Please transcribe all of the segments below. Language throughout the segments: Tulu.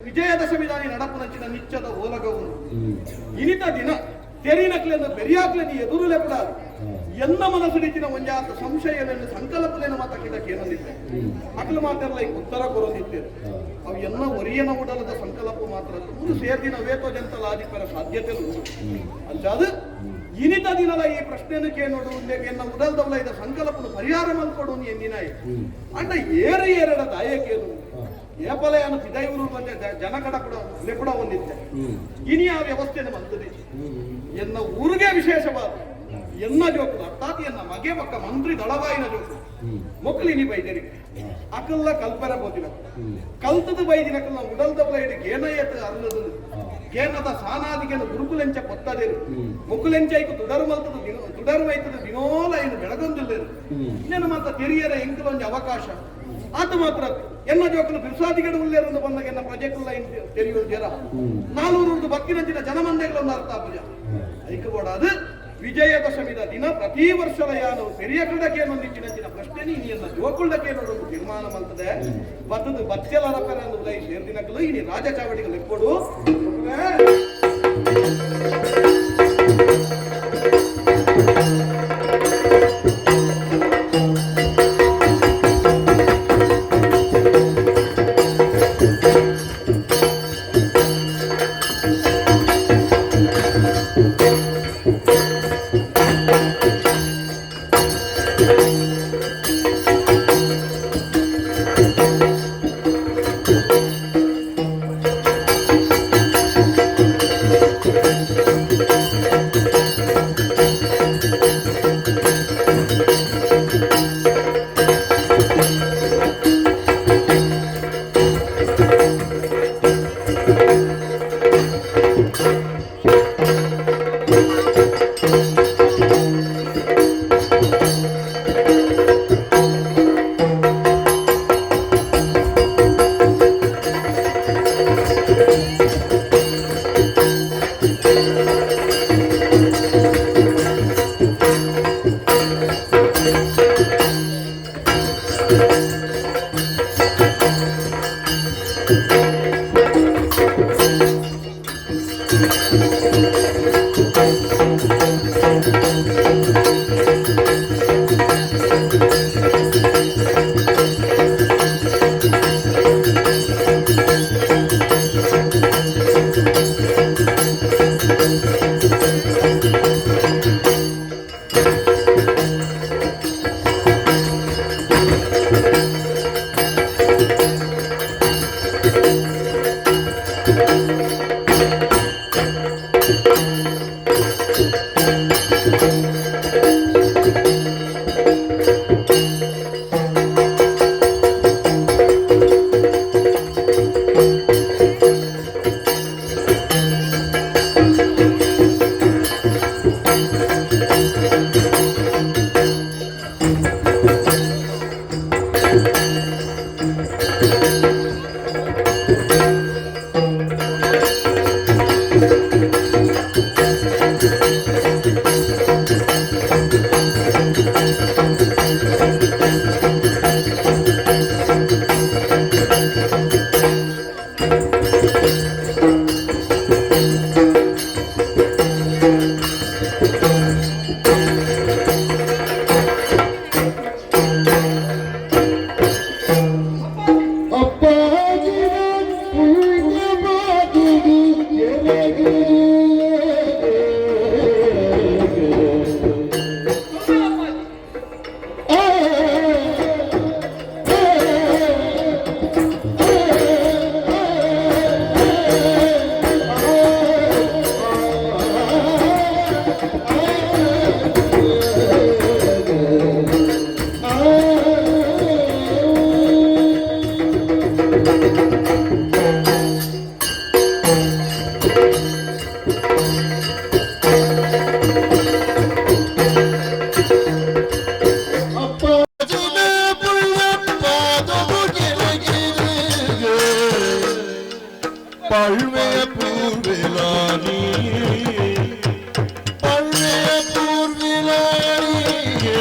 ವಿಜಯದಶಮಿದಾನಿ ನಡಪುನಂಚಿನ ನಿಚ್ಚದ ಓಲಗವುನು ಇನಿತ ದಿನ ತೆರಿನಕ್ಲೆನ ಪೆರಿಯಾಕ್ಲೆನ ಎದುರುಲೆ ಪುಡಾದು ಎನ್ನ ಮನಸ್ಸುಡಿಚಿನ ಒಂಜಾತ ಸಂಶಯಲೆನ ಸಂಕಲ್ಪಲೆನ ಮಾತ ಕಿದ ಕೇನೊಂದಿತ್ತೆ. ಅಕ್ಲು ಮಾತೆಲ್ಲ ಈಗ ಉತ್ತರ ಕೊರೊಂದಿತ್ತೇರು. ಅವು ಎನ್ನ ಒರಿಯನ ಉಡಲದ ಸಂಕಲ್ಪ ಮಾತ್ರ ಒಂದು ಸೇರ್ದಿನ ವೇತೋ ಜಂತಲ ಆದಿಪರ ಸಾಧ್ಯತೆ ಉಂಟು. ಅಂಚಾದ ಇನಿತ ದಿನದ ಈ ಪ್ರಶ್ನೆಯನ್ನು ಕೇನೋಡು, ಎನ್ನ ಉಡಲ್ದವಲ ಇದ ಸಂಕಲ್ಪನ ಪರಿಹಾರ ಮಲ್ಕೊಡು ಎನ್ನಿನಾಯಿ. ಅಂಡ ಏರು ಏರಡ ದಾಯಕೇನು ಏಪಲಯನ ಪಿದೈವರು ಬಂದೆ ಜನಕಡ ಕೂಡ ಲೆಪುಡ ಹೊಂದಿತ್ತೆ. ಇನಿ ಆ ವ್ಯವಸ್ಥೆಯನ್ನು ಬಂದದೆ. ಎನ್ನ ಊರಿಗೆ ವಿಶೇಷವಾದ ಎನ್ನ ಜೋಕುಲು, ಅರ್ಥಾತ್ ಎನ್ನ ಮಗೆ ಬೊಕ್ಕ ಮಂತ್ರಿ ದಳವಾಯಿನ ಜೋಕುಲು ಮೊಕ್ಕಲು ಇನಿ ಬೈದರಿಗೆ ಅಕಲ್ಲ ಕಲ್ಪರ ಬೋದಿನ ಕಲ್ತದ ಬೈದಿನಕಲ್ಲ ಉಡಲ್ದವಲ ಇಡು ಗೇನಯತ್ ಅರ್ಲದು ಗೇನದ ಸಾನಾದಿಗೆನ ಗುರುಕುಲೆಂಚ ಪೊತ್ತದೇರು ಮೊಕ್ಕುಲೆಂಚ ಐಕು ತುಡರು ಮಲ್ತದ ದಿನ ತುಡರು ಮೈತದ ದಿನೋಲ ಇನ್ನು ಬೆಳಗೊಂದಿಲ್ಲೇರು. ಇನ್ನೇನು ಮಾತ ತೆರಿಯರ ಎಂಕಲೊಂಜಿ ಅವಕಾಶ ಆತ ಮಾತ್ರ ಎನ್ನ ಜೋಕುಲು ಬಿರ್ಸಾದಿಗಡು ಉಲ್ಲೇರೊಂದು ಬಂದಾಗ ಎನ್ನ ಪ್ರಜೆಕುಲ್ಲ ತೆರಿಯುವ ಜರ ನಾನೂರು ಬಕ್ಕಿನಂಚಿನ ಜನಮಂದೆಗಳೊಂದು ಅರ್ಥ ಪೂಜ ಐಕಬೋಡಾದು ವಿಜಯದಶಮಿದ ದಿನ ಪ್ರತಿ ವರ್ಷದ ಯಾನು ಪೆರಿಯ ಕಡಕೇನೊಂದಿಚ್ಚಿನಂಚಿನ ಪ್ರಶ್ನೆ ಇನಿ ಎನ್ನ ಜೋಕುಳ್ಡಕೇನೊಂದು ತೀರ್ಮಾನ ಮಲ್ತದೆ. ಬತ್ತದು ಬಚ್ಚಲ ರಪೆರ ಉದಯ ಸೇರ್ದಿನಕಲು ಇನಿ ರಾಜ ಚಾವಡಿಗೆ ಲೆಕ್ಕೊಡು. ಅಪ್ಪಾಜಿನ ಪುಣ್ಯವಾದುದು ಎನಗೆ. ಆ, ಆ, ಅಪ್ಪಾಜಿನ ಪುಣ್ಯಪಾದವು ಗೆಲುಗಿರಿಗೆ ಪಳ್ವೆಯ ಪೂರ್ವಿಲಾನಿ, ಪಳ್ವೆಯ ಪೂರ್ವಿಲಾನಿಯೇ.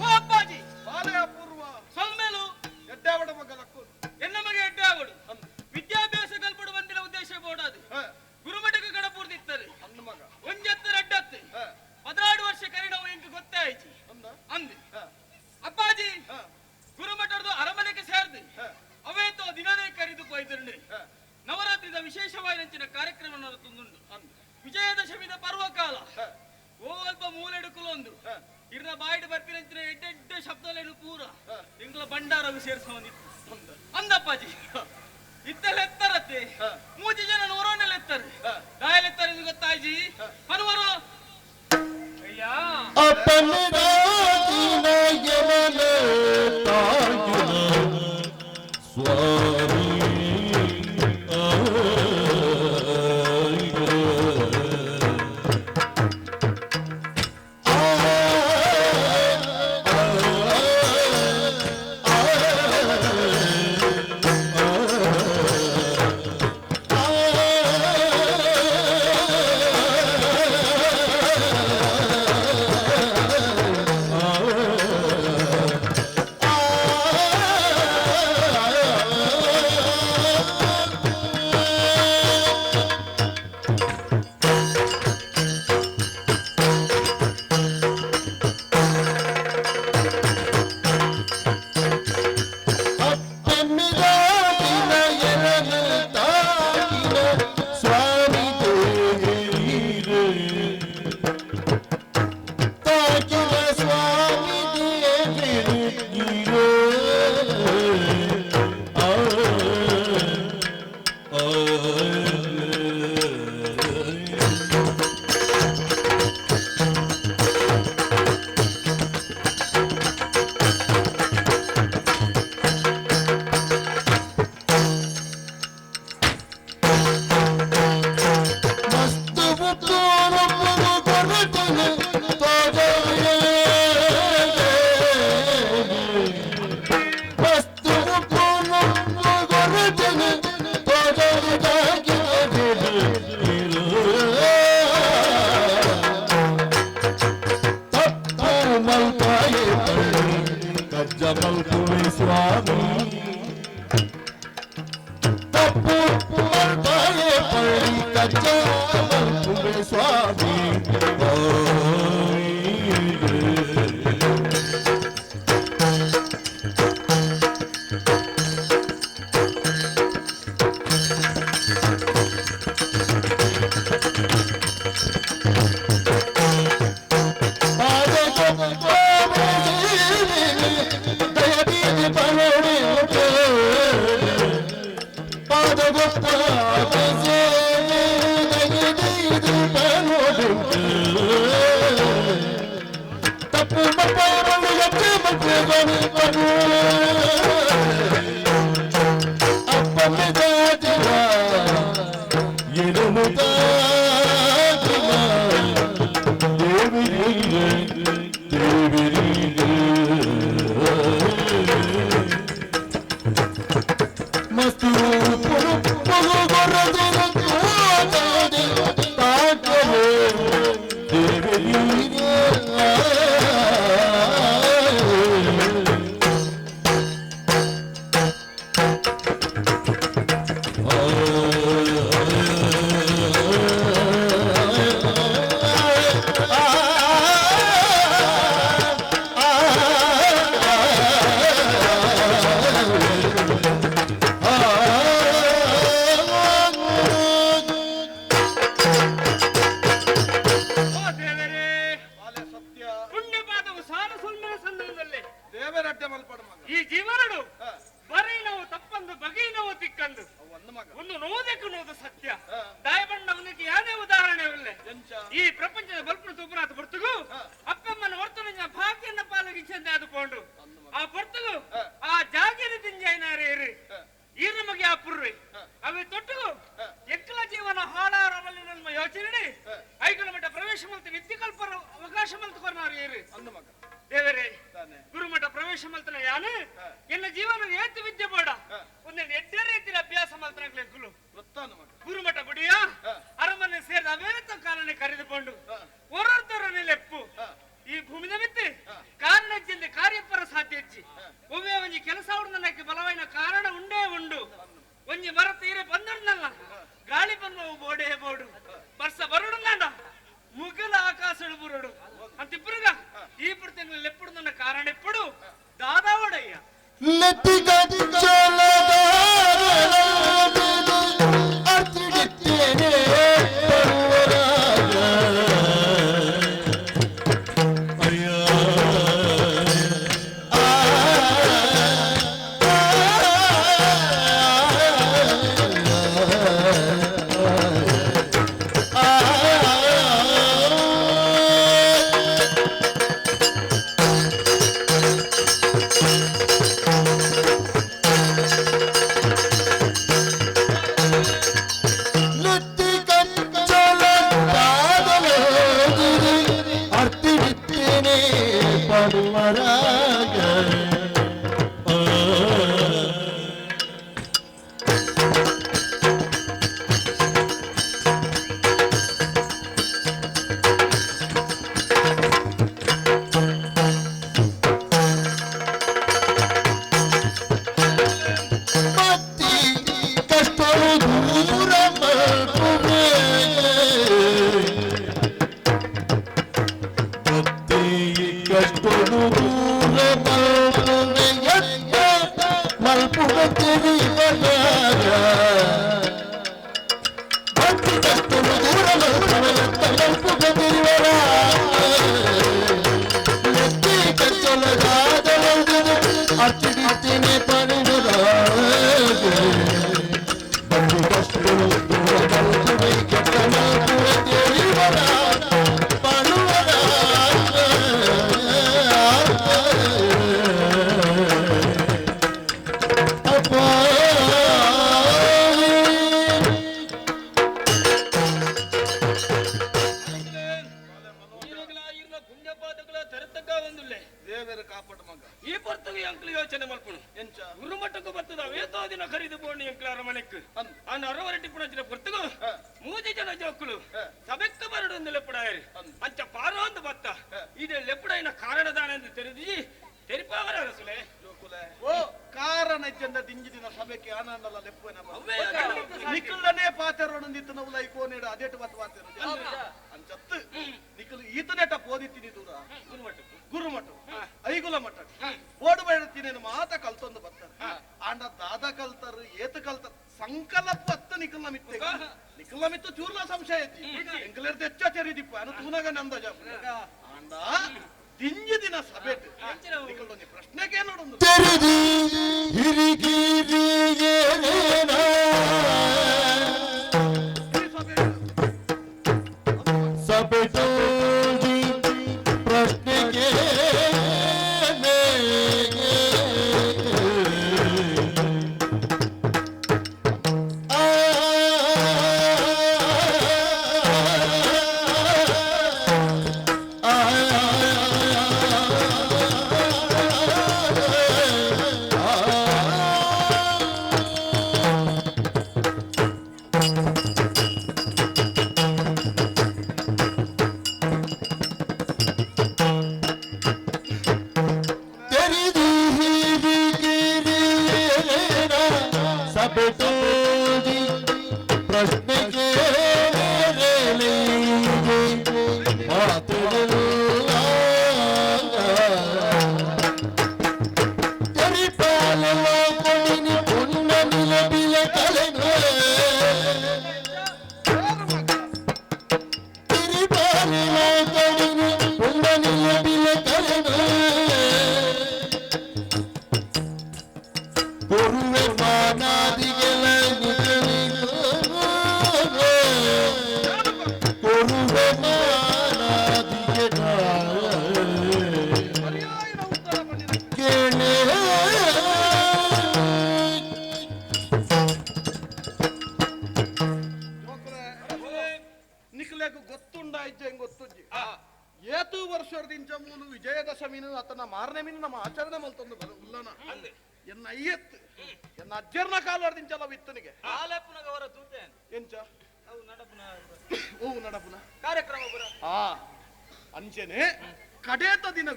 ಓ ಅಪ್ಪಾಜಿ. ಬಾಲೆ ಅಪೂರ್ವ. ಸೊಲ್ಮೆಲು. ಎಡ್ಡಾವಡ ಮಗ ಲಕ್ಕು. ಎನ್ನ ಮಗೆ ಎಡ್ಡೆ ಆವಡು. ವಿದ್ಯಾಭ್ಯಾಸ ಕಲ್ಪಡು ಬಂದಿನ ಉದ್ದೇಶ ಬೋಡಾದು. ಗುರುಮಠಕ್ಕೆ ಗಡಪೂರ್ದಿತ್ತಾರೆ. ಅಂದ ಮಗ. ಒಂಜತ್ತು ರಡ್ಡತ್ತು 12 ವರ್ಷ ಕರಿನವು ಎಂಕ್ ಗೊತ್ತೇ ಆಯ್ತು. ಅಂದ. ಅಂದ್ ಅಪ್ಪಾಜಿ. ಗುರುಮಠದ್ದು ಅರಮನೆಗೆ ಸೇರ್ದು ಅವೇತೋ ದಿನನೇ ಕರೆದು ಪೋಯ್ತಿರುಂಡು. ನವರಾತ್ರಿದ ವಿಶೇಷವಾಯಿನಂಚಿನ ಕಾರ್ಯಕ್ರಮ ನಡತುಂದುಂಡು. ವಿಜಯದಶಮಿದ ಪರ್ವಕಾಲ. ಓ ಅಲ್ಪ ಮೂಲೆಡುಕುಲೊಂದು ಇರ್ನ ಬಾಯಿಡ್ ಬರ್ಪಿನಂಚಿನ ಎಡ್ಡೆಡ್ಡೆ ಶಬ್ದಲೇನು ಪೂರ ಎಂಗ್ಲ ಭಂಡಾರವು ಸೇರ್ಸವಂದಿತ್ತು. ಅಂದಪ್ಪಾಜಿ, ಇತ್ತೆಲ್ಲ ಎತ್ತರತ್ತೆ. ಮೂಜಿ ಜನ ನೂರೋನೆಲ್ಲ ಎತ್ತಾರೆ. ದಾಯಲೆತ್ತಾರೆ ಇದು ಗೊತ್ತಾಯ್ಜಿ ಹನುವರು ಅಯ್ಯ. ಅಪ್ಪನಿದಾಗಿನ ಯಮನ ತಾಗಿನ ಸ್ವಾಮಿ. ಅಪ್ಪನಿದಾಗಿನ ಯಮನ ತಾಗಿನ ಸ್ವಾಮಿ ದೇವರೇ, ತಾಕಿನ ಸ್ವಾಮಿ ದೇವರೇ. ಆ ಆ. ಮಸ್ತು ಪುತ್ತೂರೊಬ್ಬರು ಕೊರಟನು ತೋಜಾಯೇ. ಮಸ್ತು ಪುತ್ತೂರೊಬ್ಬರು ಕೊರಟನು ತೋಜಾಗಿ. ತಪ್ಪು ಮಲ್ಪಾಯೆ ಕಜ್ಜ ಮಲ್ಪುವೆ ಸ್ವಾಮಿ. ತಪ್ಪು ಮಲ್ಪಾಯೆ ಪಳ್ಳಿ ಕಜ್ಜ ಮಲ್ಪುವೆ ಸ್ವಾಮಿ. ತಪ್ಪು ಮಸ್ತು ಓ ದೇವರೇ. ಬಾಲೆ ಸತ್ಯ. ಪುಣ್ಯ ಪಾದವು ಸಾರ ಸುಲ್ಮನ ಸಂದರ್ಭದಲ್ಲಿ. ದೇವರಡ್ಡೆ ಮಲ್ಪಡ ಮಗ. ಈ ಜೀವನಡು ಬರೀ ನಾವು ತಪ್ಪಂದು ಬಗೆ ನಾವು ತಿಕ್ಕಂದು. ಅವು ಒಂದು ಮಗ. ಒಂದು ನೋದಕ್ಕೆ ನೋದು ಸತ್ಯ. ದಾಯಬಣ್ಣ ಒಂದಕ್ಕೆ ಯಾನೇ ಉದಾಹರಣೆ ಇಲ್ಲ. ಎಂಚ? ಈ ಪ್ರಪಂಚದ ಬಲ್ಪನ ತುಪುನಾಥ ಬರ್ತುಗು ಅಪ್ಪಮ್ಮನ ವರ್ತನೆ ಭಾಗ್ಯನ ಪಾಲಗಿ ಚೆಂದ ಆದುಕೊಂಡು ಆ ಬರ್ತುಗು ಆ ಜಾಗಿನ ತಿಂಜಾಯಿನಾರೇ ಇರಿ. ಈ ನಮಗೆ ಆ ಪುರ್ರಿ ಅವೆ ತೊಟ್ಟುಗು ಎಕ್ಕಲ ಜೀವನ ಹಾಳಾರವಲ್ಲಿ ನಮ್ಮ ಯೋಚನೆ ಐಕಳ ಮಠ ಪ್ರವೇಶ ಮಲ್ತು ವಿದ್ಯೆ ಕಲ್ಪರ ಅವಕಾಶ ಮಲ್ತುಕೊರ್ನಾರು ಏರಿ. ಅಂದ ಮಗ. ದೇವರೇ. ತಾನೆ. ಗುರುಮಠ ಪ್ರವೇಶ ಮಲ್ತನ ಯಾನು ಎನ್ನ ಜೀವನ ಏತು ವಿದ್ಯೆ ಬೇಡ, ಒಂದೆರಡು ಎಡ್ಡೆ ರೀತಿಯ ಅಭ್ಯಾಸ ಮಲ್ತನಾಗ್ಲೆಕ್ಕಲು. ಗೊತ್ತಾನ ಮಗ. ಗುರುಮಠ ಗುಡಿಯ ಅರಮನೆ ಸೇರಿದ ಅವೇತ ಕಾಲನೆ ಕರೆದುಕೊಂಡು ಹೊರತರನೆ ಲೆಪ್ಪು. ಅರ್ಚಿಡಿತ್ತೇನೆ ಪಡುವರಾಗ.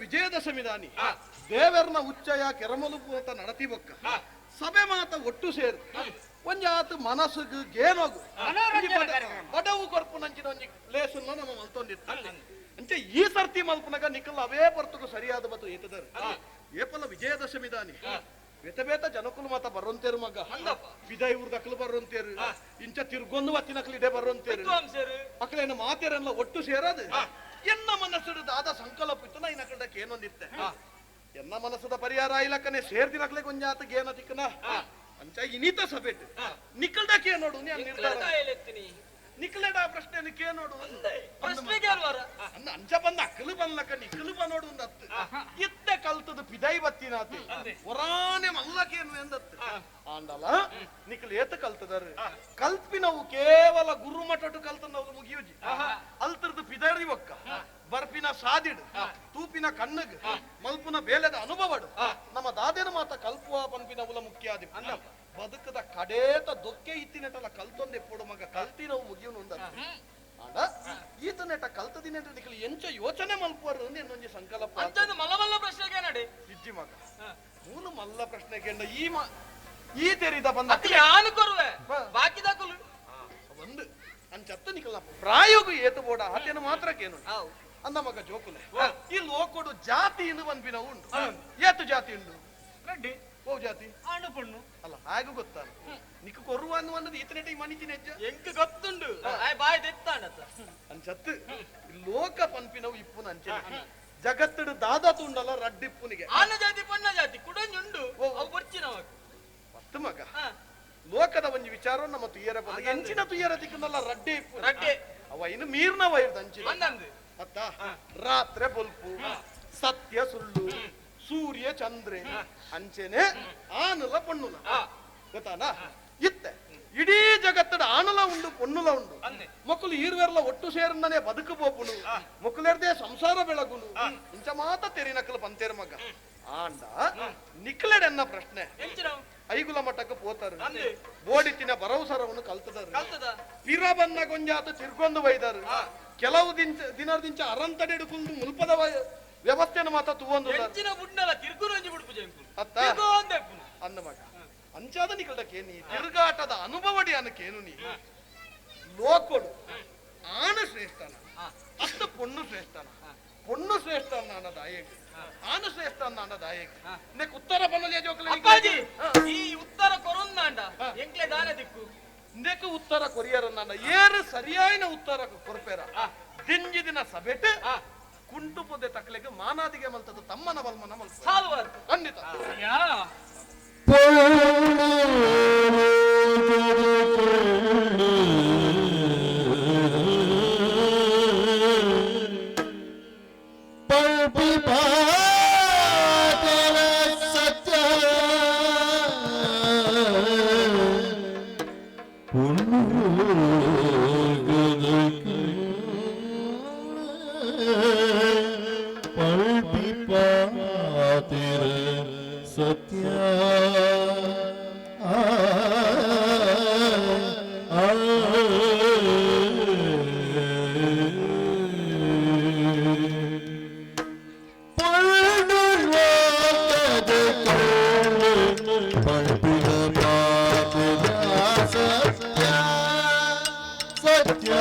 ವಿಜಯದಶಮಿ ದೇವರ್ನ ಉಚ್ಚಯ ಕೆರಮಲು ನಡತಿ ಬೊಕ್ಕ ಸಭೆ ಮಾತ ಒಟ್ಟು ಸೇರು ಒಂಜಾತ ಮನಸ್ಸುಗು ಗೇನೋಗು ಬಡವು ಕೊರ್ಪು ನಂಚಿನ ಒಂಜಿ ಲೇಸನ್ನ ನಮ್ಮ ಮಲ್ತೊಂದಿತ್ತು. ಅಂಚೆ ಈ ಸರ್ತಿ ಮಲ್ಪುನಗ ನಿಕಲ್ ಅವೇ ಬರ್ತುಗು ಸರಿಯಾದ ಬತ್ತು ಏತದರು ಏಪಲ ವಿಜಯದಶಮಿ ದಾನಿ ಬೇತ ಬೇತ ಜನಕುಲು ಮಾತ ಬರೋಂತೇರು ಮಗ ವಿಜಯ ಊರ್ದಕ್ಲು ಬರೋಂತೇರು ಇಂಚ ತಿರ್ಗೊಂದು ಬತ್ತಿನಕ್ಲು ಇದೇ ಬರೋಂತೇರು ಅಕ್ಲೇನ ಮಾತೇರಲ್ಲ ಒಟ್ಟು ಸೇರೋದು ಎನ್ನ ಮನಸ್ಸು ದಾದ ಸಂಕಲ್ಪ ಇತ್ತು ನಾ ಇನ್ನ ಏನೊಂದಿತ್ತೆ ಎನ್ನ ಮನಸ್ಸದ ಪರಿಹಾರ ಇಲ್ಲಕ್ಕನೆ ಸೇರ್ದಿನಕ್ಲೆ ಗೊಂಜಾತ ಗೇನ ತಿಕ್ಕನ ಅಂಚ ಇನಿತ ಸಭೆಟ್ ನಿಕ್ಕಲ್ಡಕ್ಕೆ ನೋಡು ನೀ ನಿರ್ಧಾರ ನಿಕ್ಕಲೆಡ ಪ್ರಶ್ನೆ ಕೇ ನೋಡು ಅಂಚ ಬಂದ ಅಕ್ಕಲು ಬಂದ್ಲಕ್ಕ ನಿಕ್ಕಲು ನೋಡು ಒಂದತ್ತು ಇತ್ತೆ ಕಲ್ತದ ಪಿದೈ ಬತ್ತಿನಾತಿ ಒರಾನೆ ಮಲ್ಲಕೇನು ಎಂದತ್ತು ಆಂಡಲ ನಿಕ್ಕಲು ಏತ ಕಲ್ತದಾರ ಕಲ್ಪಿನವು ಕೇವಲ ಗುರು ಮಠಟು ಕಲ್ತನವು ಮುಗಿಯುಜಿ ಅಲ್ತರದು ಪಿದರಿ ಒಕ್ಕ ಬರ್ಪಿನ ಸಾದಿಡ್ ತೂಪಿನ ಕಣ್ಣಗ್ ಮಲ್ಪುನ ಬೇಲೆದ ಅನುಭವಡು ನಮ್ಮ ದಾದೇನ ಮಾತ ಕಲ್ಪುವ ಪನ್ಪಿನ ಉಲ ಮುಖ್ಯ ಆದಿ ಬದುಕದ ಕಡೇತ ದೊಕ್ಕೆ ಇತ್ತಿನೆಟಲ ಕಲ್ತೊಂದೆಪ್ಪೊಡು ಮಗ ಕಲ್ತಿನವು ಮುಗಿಯುನು ಅಂದ ಆಂಡ ಈತನೆಟ ಕಲ್ತದಿನೆಟ ನಿಕಲು ಎಂಚ ಯೋಚನೆ ಮಲ್ಪುವರು ಇನ್ನೊಂಜಿ ಸಂಕಲ್ಪ ಅಂಚಂದು ಮಲ್ಲ ಮಲ್ಲ ಪ್ರಶ್ನೆಗೆ ನಡೆ ಇಜ್ಜಿ ಮಗ ಮೂಲು ಮಲ್ಲ ಪ್ರಶ್ನೆಗೆ ಈ ಈ ತೆರಿದ ಬಂದ ಅಕ್ಲೆ ಯಾನು ಕೊರುವೆ ಬಾಕಿದಕುಲು ಒಂದು ಅಂಚತ್ತ ನಿಕಲ್ನ ಪ್ರಾಯೋಗ ಏತು ಬೋಡ ಆತೇನು ಮಾತ್ರಕ್ಕೇನು ಅಂದ ಮಗ ಜೋಕುಲೆ ಈ ಲೋಕೊಡು ಜಾತಿ ಇನ್ನು ಪನ್ಪಿನ ಉಂಡು ಏತು ಜಾತಿ ಉಂಡು ರೆಡ್ಡಿ ಓ ಜಾತಿ ಆಣು ಪಣ್ಣು ಅಲ್ಲ ಹಾಗೆ ಗೊತ್ತಾನ ನಿಕ್ಕ ಕೊರುವ ಅನ್ನುವಂಥದ್ದು ಈತನೆಟ ಈ ಮನಿಚಿನ ಹೆಜ್ಜೆ ಎಂಕ್ ಗೊತ್ತುಂಡು ಆಯ್ ಬಾಯಿ ದೆತ್ತಾಂಡತ್ತ ಅಂಚತ್ತು ಲೋಕ ಪನ್ಪಿನವು ಇಪ್ಪುನ ಅಂಚೆ ಜಗತ್ತಡು ದಾದಾ ತುಂಡಲ್ಲ ರಡ್ಡಿಪ್ಪುನಿಗೆ ಆನ ಜಾತಿ ಪಣ್ಣ ಜಾತಿ ಕುಡಂಜುಂಡು ಅವು ಬೊರ್ಚಿನವಾಗ ಪತ್ತು ಮಗ ಲೋಕದ ಒಂಜಿ ವಿಚಾರ ನಮ್ಮ ತುಯ್ಯರ ಬಂದ ಎಂಚಿನ ತುಯ್ಯರ ದಿಕ್ಕನಲ್ಲ ರಡ್ಡೆ ಇಪ್ಪು ರಡ್ಡೆ. ಅವ ಇನ್ನು ಮೀರ್ನ ವೈರ್ದ ಅಂಚಿನ ಅಂದಂದು ಅತ್ತ ರಾತ್ರೆ ಬೊಲ್ಪು ಸತ್ಯ ಸುಳ್ಳು ಸೂರ್ಯ ಚಂದ್ರೆ ಅಂಚೆನೆ ಆನುಲ ಪೊಣ್ಣುಲ ಗೊತ್ತಾನ ಇತ್ತೆ ಇಡೀ ಜಗತ್ತದ ಆನುಲ ಉಂಡು ಪೊಣ್ಣುಲ ಉಂಡು ಮೊಕ್ಕಲು ಈರ್ವೆರ್ಲ ಒಟ್ಟು ಸೇರನ್ನೇ ಬದುಕು ಪೋಪುನು ಮೊಕ್ಕಲೆರ್ದೇ ಸಂಸಾರ ಬೆಳಗುನು ಇಂಚ ಮಾತ ತೆರಿನಕಲು ಪಂತೇರ್ ಮಗ ಆಂಡ ನಿಕ್ಲೆಡೆನ್ನ ಪ್ರಶ್ನೆ ಐಗುಲ ಮಠಕ್ಕೆ ಪೋತಾರು ಬೋಡಿತಿನ ಬರವಸರವನ್ನು ಕಲ್ತದರು ಪಿರ ಬನ್ನ ಗೊಂಜಾತ ತಿರ್ಗೊಂದು ಬೈದರು ಕೆಲವು ದಿನದಿಂಚ ಅರಂತಡೆ ಕುಂದು ಮುಲ್ಪದ ವ್ಯವಸ್ಥೆಯನ್ನು ಮಾತ್ರ ತೂವೊಂದು ಅತ್ತ ಅಂದ ಮಗ ಅಂಚಾದ ನಿಕಲ್ದಕ್ಕೆ ನೀ ತಿರುಗಾಟದ ಅನುಭವಡಿ ಅನಕೇನು ನೀ ಲೋಕೊಡು ಆಣ ಶ್ರೇಷ್ಠನ ಅತ್ತ ಪೊಣ್ಣು ಶ್ರೇಷ್ಠನ ಪೊಣ್ಣು ಶ್ರೇಷ್ಠ ಅನ್ನದಾಯಕ ಆನು ಶ್ರೇಷ್ಠ ಅನ್ನದಾಯಕ ನೆಕ್ ಉತ್ತರ ಬನ್ನಲಿಯ ಜೋಕಲೆ ಅಪ್ಪಾಜಿ ಈ ಉತ್ತರ ಕೊರೊಂದಾಂಡ ಎಂಕ್ಲೆ ದಾನ ದಿಕ್ಕು ನೆಕ್ ಉತ್ತರ ಕೊರಿಯರ ನನ್ನ ಏರು ಸರಿಯಾಯಿನ ಉತ್ತರ ಕೊರ್ಪೇರ ದಿಂಜಿ ದಿನ ಸಭೆಟ್ ಕುಂಟು ಪೊದೆ ತಕ್ಲೆಗೆ ಮಾನಾದಿಗೆ ಮಲ್ತದ ತಮ್ಮನ ಬಲ್ಮನ ಮಲ್ತ ಸಾಲುವಾರು ಖಂಡಿತ ಯಾ ಸತ್ಯ ಸತ್ಯ ಸತ್ಯ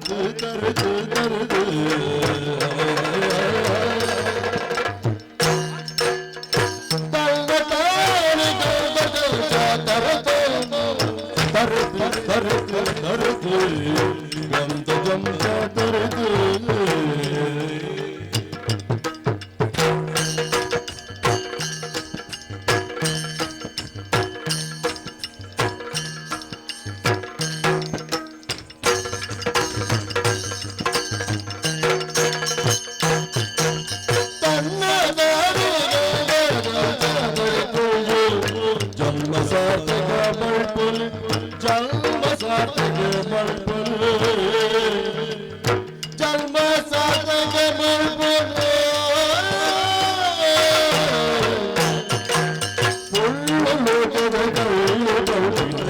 ದರ್ದ್ ದರ್ದ್ ದರ್ದ್ ದರ್ದ್ ದರ್ದ್ ದರ್ದ್ ಗಂಧ ಜಂಜ ದರ್ದ್. ಜನ್ಮ ಸಾರ್ಥಕ ಮಲ್ಪುಲ್, ಜನ್ಮ ಸಾರ್ಥಕ ಮಲ್ಪುಲ್, ಜನ್ಮ ಸಾರ್ಥಕ ಮಲ್ಪುಲ್. ಪುಳ್ಳು ಲೋಕದ ಕಳ್ಳು ಕಳ್ಳಿನ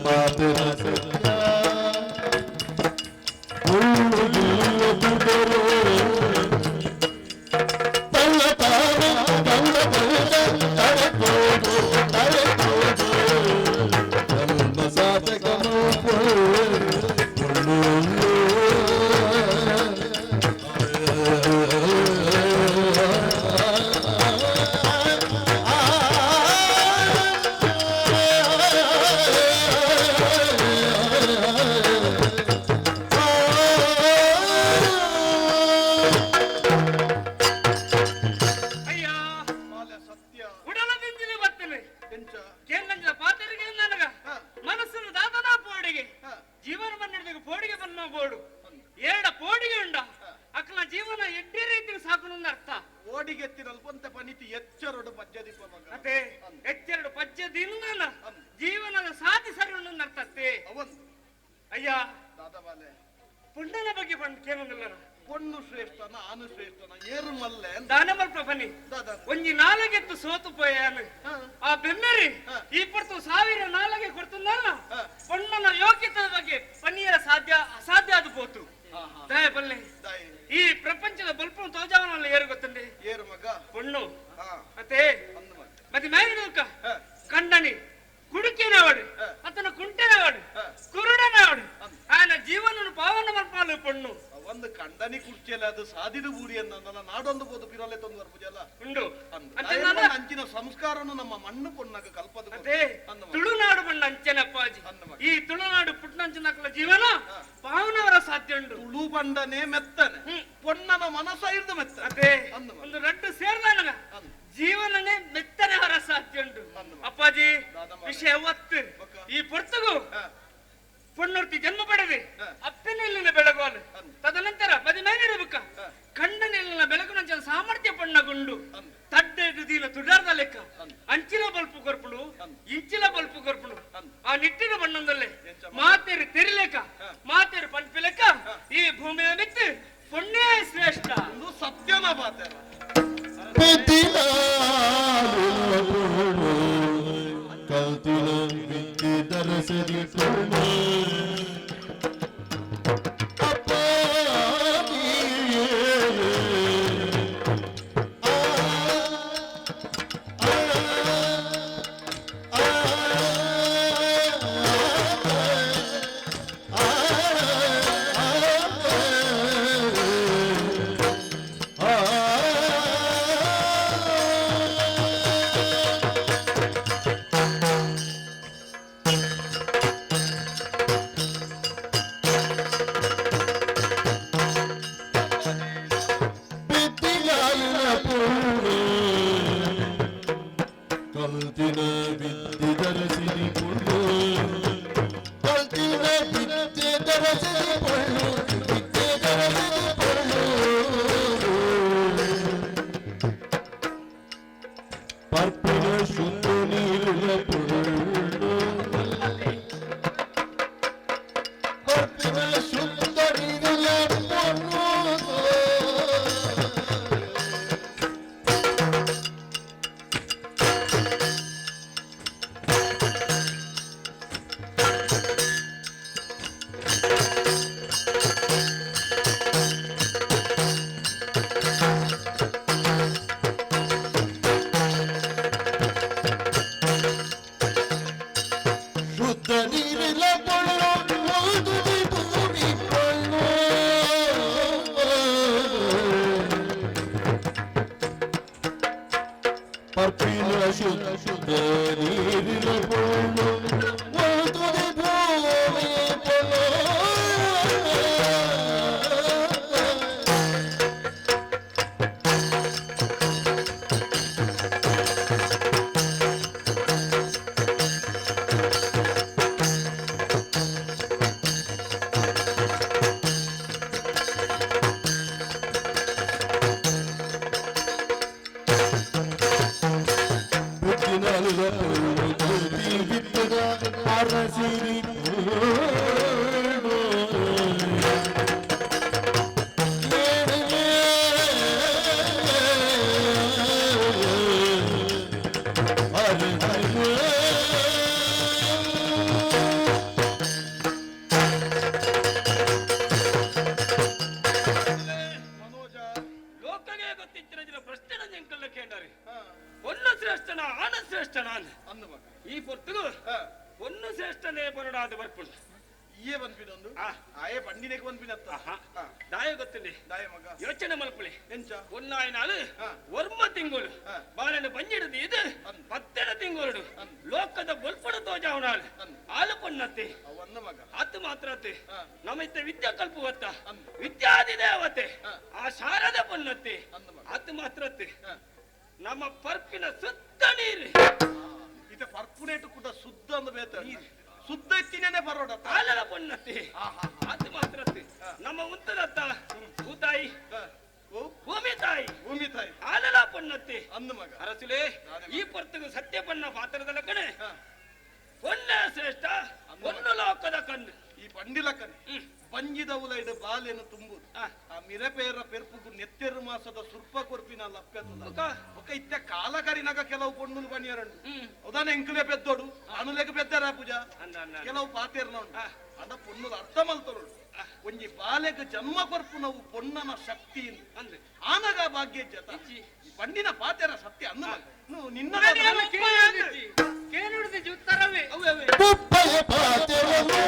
ಮಾತಿನ ಸತ್ಯ ಪುಳ್ಳು ಇಲ್ಲ ಪುಡರು ತಲ್ಲ ತಾನ ತಲ್ಲ ತಲ್ಲ ತಡಕೋಡು ತಡಕೋಡು ಜನ್ಮ ಸಾರ್ಥಕ ಅಯ್ಯ. ಬಾಲೆ ಸತ್ಯ. ಉಡಲ ದಿಂಜಿನ ಬತ್ತನೆ. ಎಂಚ? ಕೇಂದ್ರ ಪಾತ್ರಿಗೆ ನನಗ ಮನಸ್ಸನ್ನು ದಾದನಾ ಪೋಡಿಗೆ. ಜೀವನ ಬಂದಿಡ್ದಾಗ ಪೋಡಿಗೆ ಬನ್ನ ಬೋಡು ಏಡ ಪೋಡಿಗೆ ಉಂಡ ಅಕ್ಲ ಜೀವನ ಎಡ್ಡೆ ರೀತಿ ಸಾಕು ಅರ್ಥ. ಓಡಿಗೆತ್ತಿನಲ್ಪ ಪಂತೆ ಪನಿತಿ ಎಚ್ಚರಡು ಪಜ್ಜದಿಪ್ಪ ಮಗ. ಅದೇ ಎಚ್ಚರಡು ಪಜ್ಜ ದಿನ ಜೀವನದ ಸಾಧಿ ಸರಿ ಉಂಡು ಅರ್ಥತ್ತೆ. ಅವನ್ ಅಯ್ಯ. ದಾದ ಬಾಲೆ? ಪುಣ್ಣನ ಬಗ್ಗೆ ಬಂದು ಕೇಳೋದಿಲ್ಲ. ಪೊಣ್ಣು ಶ್ರೇಷ್ಠನ ಆನು ಶ್ರೇಷ್ಠನ ಏರು ಮಲ್ಲೆ? ದಾನ ಮಲ್ಪ ಬನ್ನಿ. ದಾದ? ಒಂಜಿ ನಾಲಗೆತ್ತು ಸೋತು ಪೋಯಾನು. ಆ ಬೆಮ್ಮೆರಿ ಈ ಪೊರ್ತು ಸಾವಿರ ನಾಲಗೆ ಕೊಡ್ತುಂದಲ್ಲ. ಪೊಣ್ಣನ ಯೋಗ್ಯತೆದ ಬಗ್ಗೆ ಪನ್ನೀರ ಸಾಧ್ಯ ಅಸಾಧ್ಯ ಅದು ಪೋತು. ದಯ ಬಲ್ಲೆ. ದಾಯಿ? ಈ ಪ್ರಪಂಚದ ಬಲ್ಪು ತೋಜಾವನಲ್ಲ ಏರು ಗೊತ್ತಂಡೆ? ಏರು ಮಗ? ಪೊಣ್ಣು. ಮತ್ತೆ ಅಂದು ಮಗ. ಮತ್ತೆ ಮೇಲಿನ ಕಂಡನಿ ಕುಡುಕಿನವಾಡು, ಅತನ ಕುಂಟೆನವಾಡು, ಕುರುಡನವಾಡು, ಆಯನ ಜೀವನ ಪಾವನ ಮಲ್ಪಾಲು ಪೊಣ್ಣು. ಒಂದು ಕಂಡನಿ ಕುರ್ಚಿಯಲ್ಲಿ ಅದು ಸಾದಿಡು ಬೂರಿ ಅನ್ನಲ್ಲ ನಾಡೊಂದು ಬೋದು ಪಿರಲೆ ತಂದು ಬರ್ಪುಜಲ್ಲ. ಉಂಡು. ಅಂದು. ಅಂಚೆ ಅಂಚಿನ ಸಂಸ್ಕಾರನು ನಮ್ಮ ಮಣ್ಣು ಪೊಣ್ಣಗ ಕಲ್ಪದ. ಅದೇ. ಅಂದು ಮಗ. ತುಳುನಾಡು ಬಣ್ಣ ಅಂಚೆನಪ್ಪಾಜಿ. ಅಂದು ಮಗ. ಈ ತುಳುನಾಡು ಪುಟ್ಟನಂಚಿನಕಲ ಜೀವನ ಪಾವನವರ ಸಾಧ್ಯ ಉಂಡು. ತುಳು ಬಂಡನೆ ಮೆತ್ತನೆ. ಪೊಣ್ಣನ ಮನಸ್ಸ ಇರ್ದು ಮೆತ್ತ. ಅದೇ. ಅಂದು ಮಗ. ಒಂದು ರಡ್ಡು ಸೇರ್ದಾನಗ ಅಂದು. ಜೀವನನೇ ಮೆತ್ತನೆ ಹೊರ ಸಾಧ್ಯ ಉಂಟು. ಅಂದು ಮಗ. ಅಪ್ಪಾಜಿ. ದಾದ ಮಗ. ವಿಷಯ ಒತ್ತು. ಬೊಕ್ಕ. ಈ ಪೊರ್ತುಗು ಪೊಣ್ಣೊರ್ತಿ ಜನ್ಮ ಪಡೆದೆ ಅಪ್ಪನೆಲ್ಲಿನ ಬೆಳಗೋಲು. ಅಂದು. ತದನಂತರ ಪದಿಮೇನಿಡಬೇಕ ಕಂಡನೆಲ್ಲಿನ ಬೆಳಗುನಂಚಿನ ಸಾಮರ್ಥ್ಯ ಪಣ್ಣಗುಂಡು. ಅಂದು. ತಡ್ಡೆ ದೀನ ತುಡಾರ್ದ ಲೆಕ್ಕ. ಅಂದು. ಅಂಚಿನ ಬಲ್ಪು ಕೊರ್ಪುಂಡು. ಅಂದು. ಇಂಚಿನ ಬಲ್ಪು ಕೊರ್ಪುಂಡು. ಅಂದು. ಆ ನಿಟ್ಟಿನ ಬಣ್ಣೊಂದಲ್ಲೇ ಎಂಚ ಮಗ? ಮಾತೇರಿ ತೆರಿಲೆಕ್ಕ ಮಾತೇರಿ ಪನ್ಪಿಲೆಕ್ಕ ಈ ಭೂಮಿಯ ಮಿತ್ತು ಪುಣ್ಯ ಶ್ರೇಷ್ಠ. ಒಂದು ಸತ್ಯನ ಬಾತೆರ. ಕಲ್ತಿನ ವಿದ್ಯೆ ದರಸದಿ ಪೊಣ್ಣು. ಪಂಡಿನೆಗೆ ಬಂದ್ಬಿನತ್ತ ದಾಯ ಗೊತ್ತಿಲ್ಲ ದಾಯ ಮಗ ಯೋಚನೆ ಮಲ್ಪಲೆ ಎಂಚ ಒನ್ನಾಯಿನಾಳು ಒರ್ಮ ತಿಂಗಳು ಬಾಲನ ಬಂಜಿಡದು ಇದು ಪತ್ತೆಡ ತಿಂಗಳು ಲೋಕದ ಬೊಲ್ಪಡ ತೋಜಾವನಾಳು ಆಲು ಪೊನ್ನತ್ತೆ ಅವನ್ನ ಮಗ ಆತು ಮಾತ್ರ ನಮಿತ್ತ ವಿದ್ಯಾ ಕಲ್ಪುವತ್ತ ವಿದ್ಯಾದಿ ದೇವತೆ ಆ ಶಾರದ ಪೊನ್ನತ್ತೆ ಆತು ಮಾತ್ರ ನಮ್ಮ ಪರ್ಪಿನ ಸುತ್ತ ನೀರು ಇತ ಪರ್ಪುನೇಟು ಕೂಡ ಶುದ್ಧ ಅಂದ ಬೇತ ಶುದ್ಧ ಇತ್ತಿನೇ ಪರೋಡ ಆಲದ ಪೊನ್ನತ್ತೆ ಆತು ಮಾತ್ರ ನಮ್ಮ ಉತ್ತದತ್ತ ಭೂತಾಯಿ ಭೂಮಿ ತಾಯಿ ಭೂಮಿ ತಾಯಿ ಆಲಲ ಪೊನ್ನತ್ತೆ ಅಂದ ಮಗ ಅರಸುಲೇ ಈ ಪೊರ್ತುಗು ಸತ್ಯ ಪನ್ನ ಪಾತ್ರದ ಕಣೆ ಪೊನ್ನ ಶ್ರೇಷ್ಠ ಪೊನ್ನು ಲೋಕದ ಕಣ್ಣು ಈ ಬಂಡಿಲಕನೆ ಬಂಜಿದ ಉಲೈಡು ಬಾಲೆನು ತುಂಬುದು ಆ ಮಿರಪೇರ ಪೆರ್ಪುಗು ನೆತ್ತೆರು ಮಾಸದ ಸುರ್ಪ ಕೊರ್ಪಿನ ಲಪ್ಪೆತದ ಬೊಕ ಇತ್ತೆ ಕಾಲ ಕರಿನಾಗ ಕೆಲವು ಪೊಣ್ಣುಲು ಬಣಿಯರಂಡು ಉದಾನೆ ಎಂಕುಲೆ ಪೆದ್ದೋಡು ಅನುಲೆಗ ಪೆದ್ದಾರ ಪೂಜಾ ಕೆಲವು ಪಾತೇರ್ನ ಉಂಡು ಅದ ಪೊಣ್ಣುಲು ಅರ್ಥ ಮಲ್ತೊಡು ಒಂಜಿ ಬಾಲೆಗ್ ಜನ್ಮ ಕೊರ್ಪುನವು ಪೊಣ್ಣನ ಶಕ್ತಿ ಅಂದ್ರೆ ಆನಗ ಭಾಗ್ಯ ಜತ ಬಂಡಿನ ಪಾತೇರ ಸತ್ಯ ಅಂದ ನಿನ್ನ ಉತ್ತರವೇ ಉಪ್ಪಯ ಪಾತೆರನು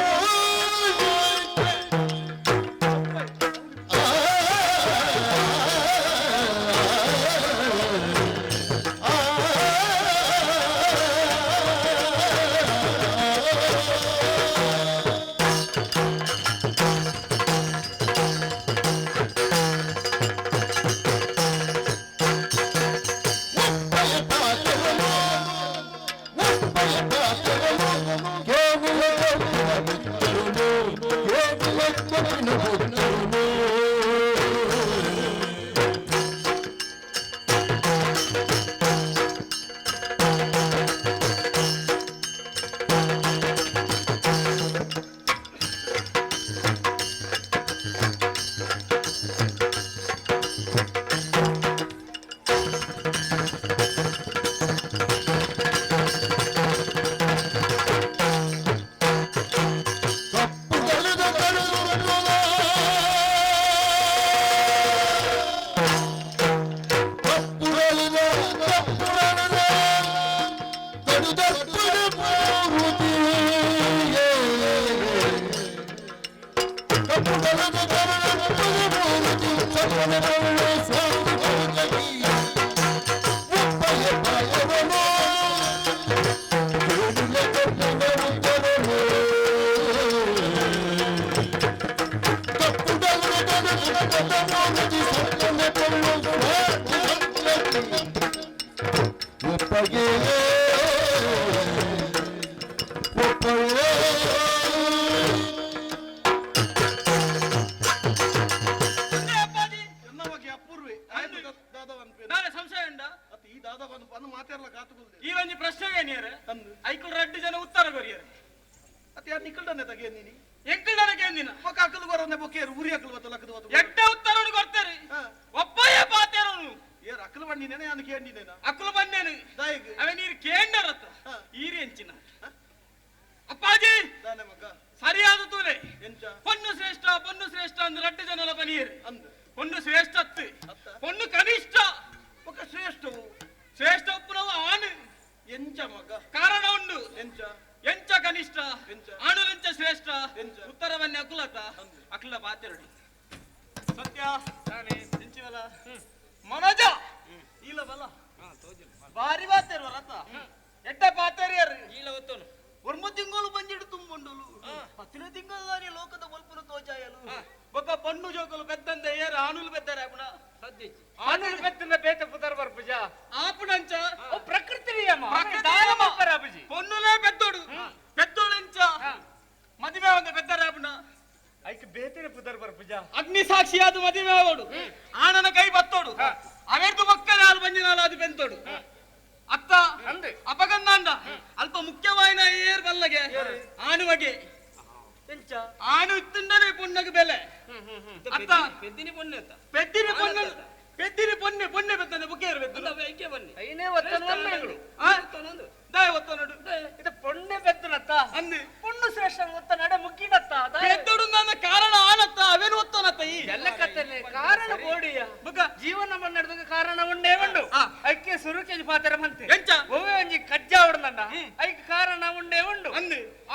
ಕಾರಣ ಉಂಡೇ ಉಂಡು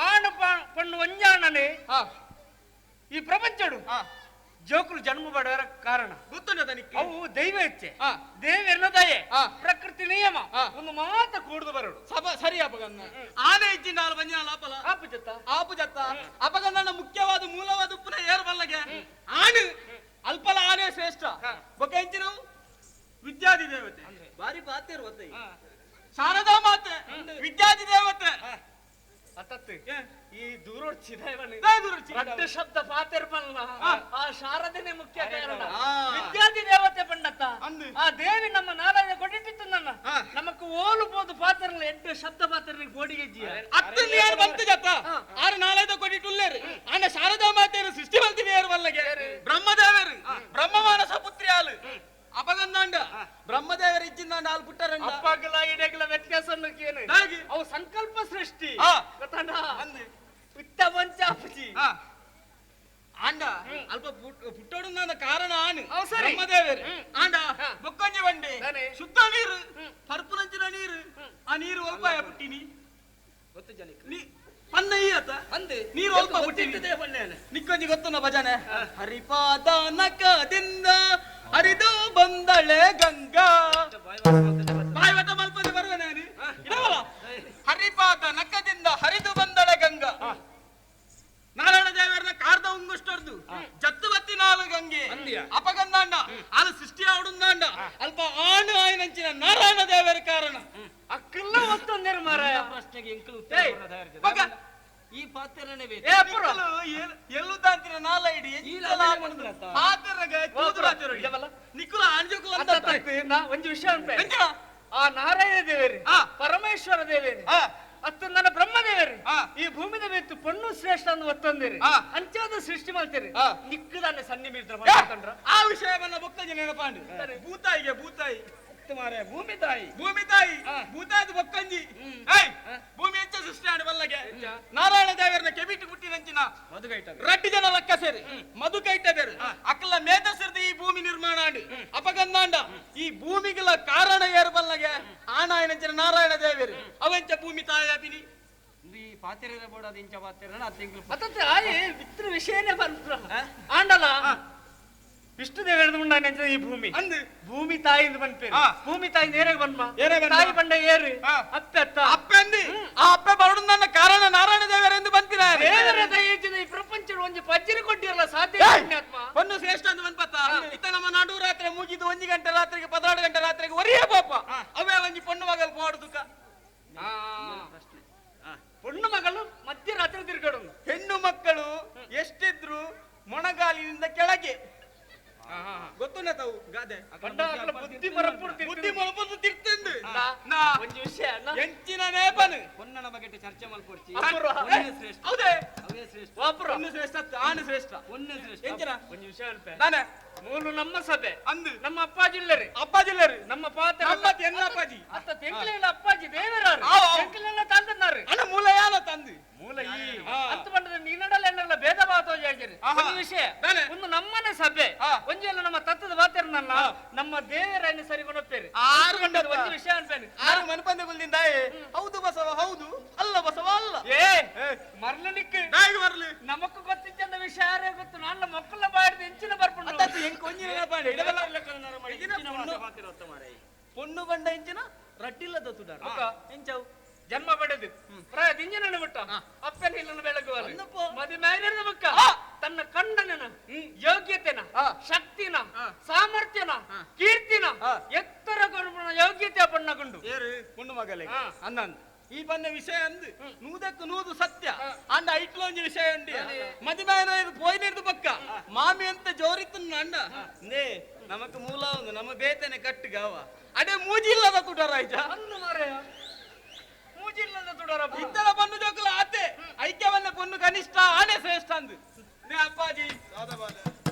ಆಣು ಪಣ್ಣು ಒಂಜಾಣನೆ ಈ ಪ್ರಪಂಚ ಜೋಕುಲು ಜನ್ಮ ಪಡೆಯರ ಕಾರಣ ಗೊತ್ತುಂಟ ನಿಕ್ಕೆ ಅವು ದೈವ ಇಚ್ಛೆ, ಆ. ದೇವೆರ್ನ ದಯೆ, ಆ. ಪ್ರಕೃತಿ ನಿಯಮ, ಆ. ಒಂದು ಮಾತ ಕೂಡುದು ಬರೋಡು. ಸಭ ಸರಿ ಅಪಗನ್ನ ಆನೆ ಇಜ್ಜಿಂಡ ಆಲು ಬಂಜಿನ ಆಪಲ ಆಪು ಜತ್ತ ಆಪು ಜತ್ತ ಅಪಗನ್ನ ಮುಖ್ಯವಾದ ಮೂಲವಾದ ಉಪ್ಪುನ ಏರು ಬಲ್ಲಗೆ ಆನು ಅಲ್ಪಲ ಆನೆ ಶ್ರೇಷ್ಠ. ಬೊಕ್ಕ ಎಂಚಿನವು ವಿದ್ಯಾದಿ ದೇವತೆ ಬಾರಿ ಪಾತೇರು ಒತ್ತೈ ಶಾರದಾ ಮಾತೆ ವಿದ್ಯಾದಿ ದೇವತೆ. ಅತ್ತತ್ತು ಈ ದೂರೋಡ್ಚಿ ದೂರೋಡ್ಚಿ. ರಡ್ಡು ಶಬ್ದ ಪಾತೆರ್ ಪಲ್ಲ ಆ. ಆ ಶಾರದೆನೆ ಮುಖ್ಯ ಕಾರಣ. ಆ. ವಿದ್ಯಾದಿ ದೇವತೆ ಪಂಡತ್ತ ಅಂದು. ಆ ದೇವಿ ನಮ್ಮ ನಾರಾಯಣ ಕೊಟ್ಟಿಟ್ಟಿತ್ತು ನನ್ನ ಆ. ನಮಕ್ ಓಲು ಪೋದು ಪಾತ್ರಲ್ಲ ಎಂಟು ಶಬ್ದ ಪಾತ್ರನಿಗೆ ಬೋಡಿಗೆಜ್ಜಿಯ ಅತ್ತಲ್ಲಿ ಯಾರು ಬಂತು ಜತ್ತ ಆರು ನಾಲೈದ ಕೊಟ್ಟಿಟ್ಟುಲ್ಲೇರು ಆಂಡ ಶಾರದಾ ಮಾತೆಯರು ಸೃಷ್ಟಿ ಮಲ್ತಿನ ಏರು ಬಲ್ಲಗೆ ಬ್ರಹ್ಮದೇವರು ಬ್ರಹ್ಮಮಾನಸ ಪುತ್ರಿ ಆಲು ಅಪಗಂದಾಂಡ ಬ್ರಹ್ಮದೇವರು ಇಜ್ಜಿಂದಾಂಡ ಆಲು ಪುಟ್ಟರಂಡ ಅಪ್ಪಗಲ ಇಡಗಲ ವ್ಯತ್ಯಾಸ ಏನು? ದಾಗಿ? ಅವು ಸಂಕಲ್ಪ ಸೃಷ್ಟಿ ಆ. ಗೊತ್ತಣ್ಣ? ಅಂದು. ಇತ್ತ ಮಂಚಾಪಜಿ ಆ. ಆಂಡ ಅಲ್ಪ ಪುಟ್ಟೋಡು ನನ್ನ ಕಾರಣ ಆನು ಅವು ಸರಿ. ಬ್ರಹ್ಮದೇವರು ಆಂಡ ಹಾ. ಬೊಕ್ಕಂಜಿ ಬಂಡೆ ತಾನೆ. ಶುದ್ಧ ನೀರು ಪರ್ಪುನಂಚಿನ ನೀರು ಆ ನೀರು ಒಲ್ಪ ಪುಟ್ಟಿನಿ ನೀ ಪನ್ನ ಈ ಆತ ನೀರು ಒಲ್ಪ ಪುಟ್ಟಿನಿ ನಿಕ್ಕೊಂಜಿ ಗೊತ್ತುನ ಭಜನೆ ಹರಿಪಾದ ನಕದಿಂದ ಹರಿದು ಬಂದಳೆ ಗಂಗಾ ಬಾಯ್ವಟ ಮಲ್ಪದೆ ಬರುವ ನಾನು ಇಡವಲ್ಲ ಹರಿಪಾದ ನಕದಿಂದ ಹರಿದು ಬಂದಳೆ ಗಂಗಾ ನಾರಾಯಣ ದೇವರನ್ನ ಕಾರ್ದ ಉಂಗುಷ್ಟರ್ದು ಜತ್ತು ಬತ್ತಿ ನಾಲು ಗಂಗೆ ಅಪಗಂದಾಂಡ ಅದು ಸೃಷ್ಟಿ ಆಡುಂದಾಂಡ ಅಲ್ಪ ಆಣು ಆಯ್ನಂಚಿನ ನಾರಾಯಣ ದೇವರ ಕಾರಣ ಅಕ್ಕಲ್ಲ ಒತ್ತೊಂದೇರು ಮಾರಾಯ ಪ್ರಶ್ನೆಗೆ ಎಂಕಲು ಏಯ್, ಉತ್ತರ ಬಗ. ಈ ಪಾತ್ರನೇ ಬೇಕು. ಏ ಅಪ್ಪುರ. ಎಲ್ಲು ತಾಂತಿನ ನಾಲ ಇಡಿ ಈ ಲಾಭ ಬಂದ್ರತ್ತ. ಇಡವಲ್ಲ? ನಿಕ್ಕುಲ ಆಂಜುಕುಲ ಅಂತ ಅತ್ತತ್ತು, ನಾ ಒಂಜಿ ವಿಷಯ ಅನ್ಪೆ ಎಂಚಿನ? ಆ ನಾರಾಯಣ ದೇವೇರಿ ಆ. ಪರಮೇಶ್ವರ ದೇವೇರಿ ಆ. ಅತ್ತು ನನ್ನ ಬ್ರಹ್ಮದೇವರಿ ಆ. ಈ ಭೂಮಿದ ಬೇಕು ಪೊಣ್ಣು ಶ್ರೇಷ್ಠ ಅಂದು ಒತ್ತೊಂದಿರಿ ಆ. ಅಂಚಾದ ಸೃಷ್ಟಿ ಮಾಡ್ತೀರಿ ಆ. ನಿಕ್ಕದಾನೆ ಸನ್ನಿ ಮೀರ್ದ್ರ ಏ, ಮಾತಾಡ್ಕೊಂಡ್ರ ಆ ವಿಷಯವನ್ನ ಭಕ್ತ ನೆನಪಾಂಡು ಭೂತಾಯಿಗೆ ಭೂತಾಯಿ ಭೂಮಿ ತಾಯಿ ಭೂಮಿ ತಾಯಿ ಭೂತಾಯಿ ಬೊಕ್ಕಂಜಿ ಏಯ್ ಭೂಮಿ ಹೆಚ್ಚ ಸೃಷ್ಟಿ ಆಡು ಬಲ್ಲಗೆ ನಾರಾಯಣ ದೇವರನ್ನ ಕೆಬಿಟ್ಟು ಹುಟ್ಟಿನಂಚಿನ ರಡ್ಡು ಜನ ಲಕ್ಕ ಸೇರಿ ಮಧುಕೈಟಬೇರು ಅಕ್ಕಲ ಮೇಧಸ್ರದಿ ಈ ಭೂಮಿ ನಿರ್ಮಾಣ ಆಂಡು ಅಪಗಂದಾಂಡ ಈ ಭೂಮಿಗಳ ಕಾರಣ ಏರು ಬಲ್ಲಗೆ ಆನಾಯನಂಚಿನ ನಾರಾಯಣ ದೇವರು ಅವಂಚ ಭೂಮಿ ತಾಯಿ ಅಭಿನಿ ಈ ಪಾತ್ರೆ ಬೋರ್ಡ್ ಅದು ಇಂಚ ಪಾತ್ರೆ ಅದು ಎಂಕಲು ಅತ್ತಂತೆ ಆಯೆ ವಿತ್ರ ವಿಷಯನೇ ಬಂದ್ರ ಆಂಡಲ ವಿಷ್ಣು ದೇವರದ ಉಂಡಾನೆ ಈ ಭೂಮಿ ಅಂದು ಭೂಮಿ ತಾಯಿ ಬಂದ್ಪೇರು ಆ. ಭೂಮಿ ತಾಯಿ ನೇರಾಗ ಬಂದ್ಮ ಏರೇ ಬಂದ್ಮ. ತಾಯಿ ಬಂಡ ಏರು ಆ. ಅಪ್ಪೆ ಅತ್ತ ಅಪ್ಪೆ ಅಂದಿ ಆ ಅಪ್ಪೆ ಬರಡು ನನ್ನ ಕಾರಣ ನಾರಾಯಣ ದೇವರೆಂದು ಬಂತಿನ ದೇವರ ದಯೆಯಿಂದ ಈ ಪ್ರಪಂಚ ಒಂಜಿ ಪಜ್ಜಿನ ಕೊಟ್ಟಿರಲ್ಲ ಸಾಧ್ಯ ಇಲ್ಲ ಪುಣ್ಯಾತ್ಮ ಪೊನ್ನು ಶ್ರೇಷ್ಠ ಅಂತ ಬಂದ್ಪತ್ತ ಇತ್ತ ನಮ್ಮ ನಡು ರಾತ್ರಿ ಮುಗಿದು ಒಂಜಿ ಗಂಟೆ ರಾತ್ರಿಗೆ 16 ಗಂಟೆ ರಾತ್ರಿಗೆ ಒರಿಯೇ ಪಾಪ ಅವೇ ಒಂಜಿ ಪೊಣ್ಣು ಮಗಲ್ ಪೋಡುದುಕ ಪೊಣ್ಣು ಮಗಳು ಮಧ್ಯರಾತ್ರಿ ತಿರ್ಗಡು ಹೆಣ್ಣು ಮಕ್ಕಳು ಎಷ್ಟಿದ್ರು ಮೊಣಗಾಲಿನಿಂದ ಕೆಳಗೆ ಗೊತ್ತುನ ತಾವು ಗಾದೆ ಪಂಡ ಅಕ್ಲ ಬುದ್ಧಿ ಮರಪುಡ್ತಿ ಬುದ್ಧಿ ಮೊಳಪದ್ದು ತಿರ್ತಂದು ನಾ ಒಂಜಿ ವಿಷಯ ನಾ ಎಂಚಿನ ನೇಪನು ಪೊನ್ನನ ಬಗ್ಗೆ ಚರ್ಚೆ ಮಲ್ಪೊಡ್ಚಿ ಅಪೂರ್ವ. ಪೊಣ್ಣೆ ಶ್ರೇಷ್ಠ ಹೌದೇ ಅವೇ ಶ್ರೇಷ್ಠ ವಾಪುರ ಪೊಣ್ಣು ಶ್ರೇಷ್ಠ ಆನು ಶ್ರೇಷ್ಠ ಪೊಣ್ಣೆ ಶ್ರೇಷ್ಠ ಎಂಚಿನ ಒಂಜಿ ವಿಷಯ ಅನ್ಪೆ ನಾನೇ ಮೂಲು ನಮ್ಮ ಸಭೆ ಅಂದು ನಮ್ಮ ಅಪ್ಪಾಜಿ ಇಲ್ಲರಿ ಅಪ್ಪಾಜಿಲ್ಲರು ನಮ್ಮ ಪಾತ್ರ ನಮ್ಮ ಎನ್ನ ಅಪ್ಪಾಜಿ ಅತ್ತ ತೆಂಕಲೆಲ್ಲ ಅಪ್ಪಾಜಿ ದೇವರಾರು ಆವ್, ಆವ್. ತೆಂಕಲೆಲ್ಲ ತಂದನಾರು ಅಣ್ಣ ಮೂಲ ಯಾನ ತಂದು ಮೂಲ ಈ ಆ. ಅಂತ ಬಂದದ ನೀನಡಲ್ಲ ಎನ್ನಲ್ಲ ಭೇದ ಭಾವ ತೋಜಾಗಿರಿ ಆಹಾ. ಒಂದು ವಿಷಯ ತಾನೆ. ಒಂದು ನಮ್ಮನೆ ಸಭೆ ಆ. ಒಂಜಿ ಎಲ್ಲ ನಮ್ಮ ತತ್ತದ ವಾತಿರ್ನಲ್ಲ ಆ. ನಮ್ಮ ದೇವರನ್ನು ಸರಿ ಕೊಡಪ್ಪೇರಿ ಆರು ಗಂಟೆ ಒಂಜಿ ವಿಷಯ ಅನ್ಪೇನೆ ಆರು ಮನಪಂದೆ ಗುಲ್ದಿಂದ ಹೌದು ಬಸವ ಹೌದು ಅಲ್ಲ ಬಸವ ಅಲ್ಲ ಏ ಮರ್ಲನಿಕ್ ನಾಯಿಗೆ ಬರ್ಲಿ ನಮಕ್ ಗೊತ್ತಿದ್ದ ವಿಷಯ ಯಾರೇ ಗೊತ್ತು ನನ್ನ ಮಕ್ಕಳ ಬಾಡಿದ ಹೆಂಚಿನ ಬರ್ಪುಂಡು ಅತ್ತತ್ತು ಎಂಕ್ ಒಂಜಿ ನೆನಪಾಂಡೆ ಇಡಬಲ್ಲ ಪೊಣ್ಣು ಬಂಡ ಎಂಚಿನ ರಡ್ಡಿಲ್ಲದ ತುಡಾರ ಅಕ್ಕ. ಎಂಚವು ಜನ್ಮ ಪಡೆದು ಪ್ರಾಯ ದಿಂಜಿನ ಬಿಟ್ಟ ಅಪ್ಪನ ಇಲ್ಲನ ಬೆಳಗುವರು ಅಂದಪ್ಪ. ಮದುವೆ ಮ್ಯಾಲಿರದ ಬಕ್ಕ ಆ. ತನ್ನ ಕಂಡನ ಯೋಗ್ಯತೆನ ಆ. ಶಕ್ತಿನ ಆ. ಸಾಮರ್ಥ್ಯನ ಕೀರ್ತಿನ ಆ. ಎತ್ತರ ಗುರುಪುಣ ಯೋಗ್ಯತೆ ಪಣ್ಣಗುಂಡು ಏರು ಪೊಣ್ಣು ಮಗಲಿಗೆ ಆ. ಅನ್ನಂದು ಈ ಬನ್ನ ವಿಷಯ ಅಂದು ನೂದಕ್ಕೆ ನೂದು ಸತ್ಯ ಅಂಡ ಐಟ್ಲ ಒಂಜಿ ವಿಷಯ ಉಂಡಿ ಮದಿಮಾಯನ ಪೋಯ್ನಿರ್ದು ಪಕ್ಕ ಮಾಮಿ ಅಂತ ಜೋರಿತ್ತು ಅಂಡ ನೇ ನಮಕ್ ಮೂಲ ಒಂದು ನಮ್ಮ ಬೇತನೆ ಕಟ್ಟುಗಾವ ಅಡೆ ಮೂಜಿ ಇಲ್ಲದ ತುಡಾರ ಆಯ್ತಾ ಅಂದು ಮಾರಾಯ ಮೂಜಿಲ್ಲದ ತುಡರ ಇತ್ತರ ಪನ್ನು ಜೋಕುಲ ಆತೆ ಐಕ್ಯವನ್ನ ಪೊನ್ನು ಕನಿಷ್ಠ ಆನೆ ಶ್ರೇಷ್ಠ ಅಂದು ನೇ ಅಪ್ಪಾಜಿ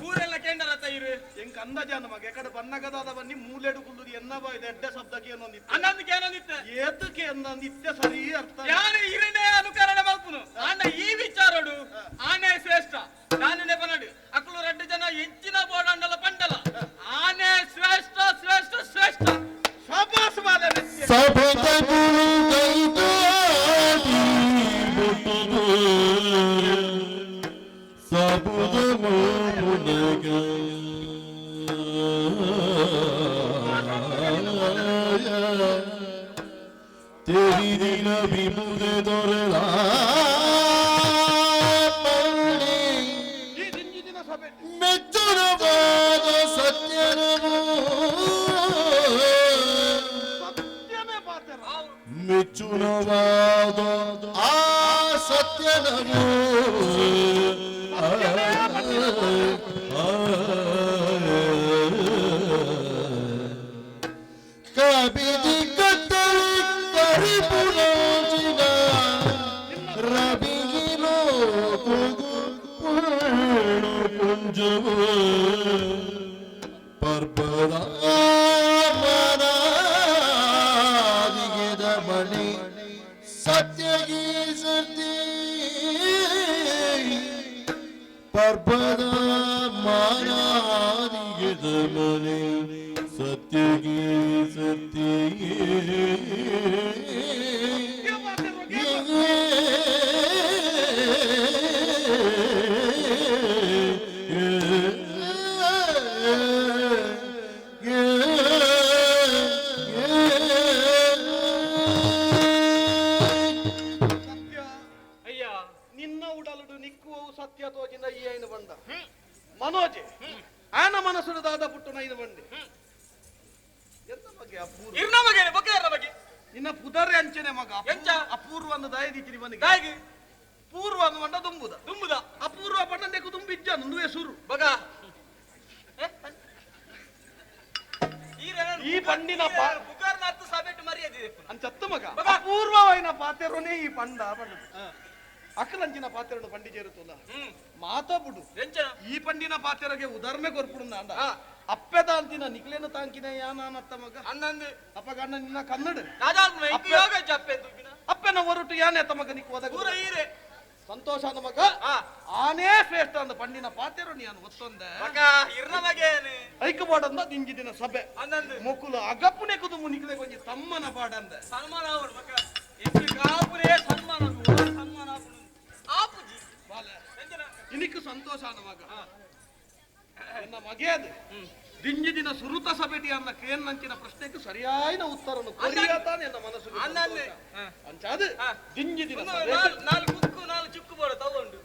ಊರೆಲ್ಲ ಕೆಂಡರ ತೈರು ಎಂಕ್ ಅಂದಾಜಾನ ಮಗ ಎಕಡೆ ಬನ್ನಗದಾದ ಬನ್ನಿ ಮೂಲೆಡು ಕುಲ್ಲುದು ಎನ್ನ ಬಾಯ್ದ ಎಡ್ಡೆ ಶಬ್ದಕ್ಕೆ ಏನೊಂದಿತ್ತು ಅನ್ನಂದಕ್ಕೆ ಏನೊಂದಿತ್ತು ಏತಕ್ಕೆ ಎಂದಂದು ಇತ್ತೆ ಸರಿ ಅರ್ಥ ಯಾರು ಇರನೇ ಅನುಕರಣೆ ಮಲ್ಪುನು ಆಂಡ ಈ ವಿಚಾರಡು ಆನೆ ಶ್ರೇಷ್ಠ ನಾನೇ ನೆಪನಡು ಅಕ್ಕಲು ರಡ್ಡು ಜನ ಎಂಚಿನ ಬೋಡಂಡಲ ಪಂಡಲ ಆನೆ ಶ್ರೇಷ್ಠ ಶ್ರೇಷ್ಠ ಶ್ರೇಷ್ಠ ಶಾಬಾಸ್ ಬಾಲೆ ಮೆಚ್ಚೆ. ಸಭೆತ ಗುರು ಕೈದಾಡಿ ಮುಟ್ಟಿದೆ ಸಬುದ ಮೂರು ತೆರಿದಿನ ವಿಭುದೆ ದೊರೆಲ ಈ ದಿಂಜಿದಿನ ಸಭೆ ಮೆಚ್ಚುರವಾದ ಸತ್ಯನವು ಸತ್ಯನೇ ಪಾತೆರ ಮೆಚ್ಚುನವಾದ ಆ ಸತ್ಯನವು ಕಬಿದಿ ಕತ್ತಲಿ ಕರಿಪುರೋಜಿನ ರಬಿಗಿಲೋ ಕುಂಜವು ಪರ್ಬದ ಮನಾದಿಗೆದ ಮಣಿ ಸತ್ಯಗಿ ಸತಿ ಪರ್ಬದ ಮಾನಾದಿಗೆದ ಮಣಿ ಸತ್ಯಗಿ ಸತಿ. ಸತ್ಯ ಅಯ್ಯ ನಿನ್ನ ಉಡಲುಡು ನಿಕ್ಕುವವು ಸತ್ಯ ತೋಜಿನ ಈ ಐನು ಬಂದ ಮನೋಜೆ ಆನ ಮನಸ್ಸುಡು ದಾದ ಪುಟ್ಟು ನೈನು ಬಂಡೆ ಎಂತ ಬಗ್ಗೆ ಅಪೂರ್ವ ಇರ್ನ ಮಗೇನೆ ಬೊಕ್ಕ ಇರ್ನ ಬಗ್ಗೆ ನಿನ್ನ ಪುದರೆ ಅಂಚನೆ ಮಗ ಎಂಚ? ಅಪೂರ್ವ ಅಂದ ದಯದೀತಿರಿ ಮನಿಗೆ ದಾಯಿಗೆ ಪೂರ್ವ ಅಂದ ಮಂಡ ತುಂಬುದ ತುಂಬುದ ಅಪೂರ್ವ ಪಂಡ ತುಂಬಿಜ್ಜ ನುಂದುವೆ ಸುರು ಬಗ ಈ ಪಂಡಿನ ಪುಕಾರ್ನ ಅರ್ಥ ಸಭೆಟ್ಟು ಮರ್ಯಾದೆ ಅಂಚತ್ತು ಮಗ ಮಗ. ಅಪೂರ್ವವಾಯಿನ ಪಾತೆರೋನೇ ಈ ಪಂಡ ಪಂಡ ಅಕಲಂಚಿನ ಪಾತೆರನು ಪಂಡಿ ചേರುತ್ತಲ್ಲ ಮಾತಾ ಬುಡು ಎಂಚನ ಈ ಪಂಡಿನ ಪಾತೆರಗೆ ಉದಾಹರಣೆ ಕೊರ್ಪುಡು ಅಂದ ಅಪ್ಪೆದಾಂತಿನ ನಿಕ್ಲೇನು ತಾಂಕಿನ ಯಾನಾನತ್ತ ಮಗ ಅನ್ನಂದು ಅಪ್ಪ ಗಂಡ ನಿನ್ನ ಕನ್ನಡ ರಾಜಾತ್ಮ ಅಪ್ಪೆ- ಯೋಗ ಜಪ್ಪೆ ತುಪ್ಪಿನ ಅಪ್ಪೆನ ಹೊರಟು ಯಾನೆ ತಮಗ ನಿಕ್ ಒದಗ ಪೂರ ಈರೆ ಸಂತೋಷ ಅಂದ ಮಗ ಆ. ಆನೇ ಶ್ರೇಷ್ಠ ಅಂದ ಪಂಡಿನ ಪಾತೆರು ನೀನು ಒತ್ತೊಂದೆ ಮಗ ಇರ್ನ ಮಗೇನೆ ಐಕ ಬಾಡಂದ ದಿಂಜಿದಿನ ಸಭೆ ಅನ್ನಂದು ಮೊಕ್ಕುಲು ಅಗಪ್ಪುನೆ ಕುದುಮು ನಿಕ್ಲೆ ಕೊಂಚ ತಮ್ಮನ ಬಾಡಂದ ಸನ್ಮಾನ ಅವನು ಮಗ ಎಂಚು ಕಾಪುರೇ ಸನ್ಮಾನ ಆಪುನು, ಸನ್ಮಾನ ಆಪುನು ಆಪುಜಿ ಬಾಲೆ ಎಂಚನ ಇನಿಕ್ ಸಂತೋಷ ಅಂದ ಮಗ ಎನ್ನ ಮಗೆಯದು ದಿಂಜಿದಿನ ಸುರುತ ಸಭೆಟಿ ಅನ್ನ ಕೇನ್ನಂಚಿನ ಪ್ರಶ್ನೆಗೆ ಸರಿಯಾದ ಉತ್ತರನು ಕೊರಿಯತಾನೆ ಎನ್ನ ಮನಸ್ಸು ಅನ್ನಂದು ಅಂಚಾದ ಹಾ. ದಿಂಜಿದಿನ ಒಂದು ಸಭೆ ನಾಲ್ಕು ಕುಕ್ಕು ನಾಲ್ಕು ಚುಕ್ಕು ಬೋಡ ತಗೊಂಡು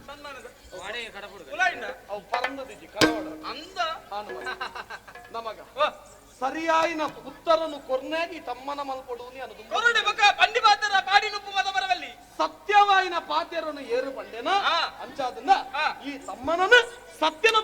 ಸನ್ಮಾನದ ವಾಡೆಗೆ ಕಡಪುಡುದು ಉಲಾಯಿನ ಅವು ಪರಂದದಿಜ್ಜಿ ಕಲವಡ ಅಂದ ನಮಗ ಓ, ಸರಿಯಾಯಿನ ಉತ್ತರನು ಕೊರ್ನಾಗಿ ತಮ್ಮನ ಮಲ್ಪಡುವನಿ ಅನ್ನು ಕೊರಡೆ ಬೊಕ್ಕ ಪಂಡಿ ಪಾತ್ರ ಪಾಡಿ ನುಪ್ಪು ಮದ ಬರವಲ್ಲಿ ಸತ್ಯವಾಯಿನ ಪಾತೆರನು ಏರು ಪಂಡೆನ ಆ. ಅಂಚಾದನ್ನ ಆ. ಈ ತಮ್ಮನನ್ನು ಸತ್ಯನ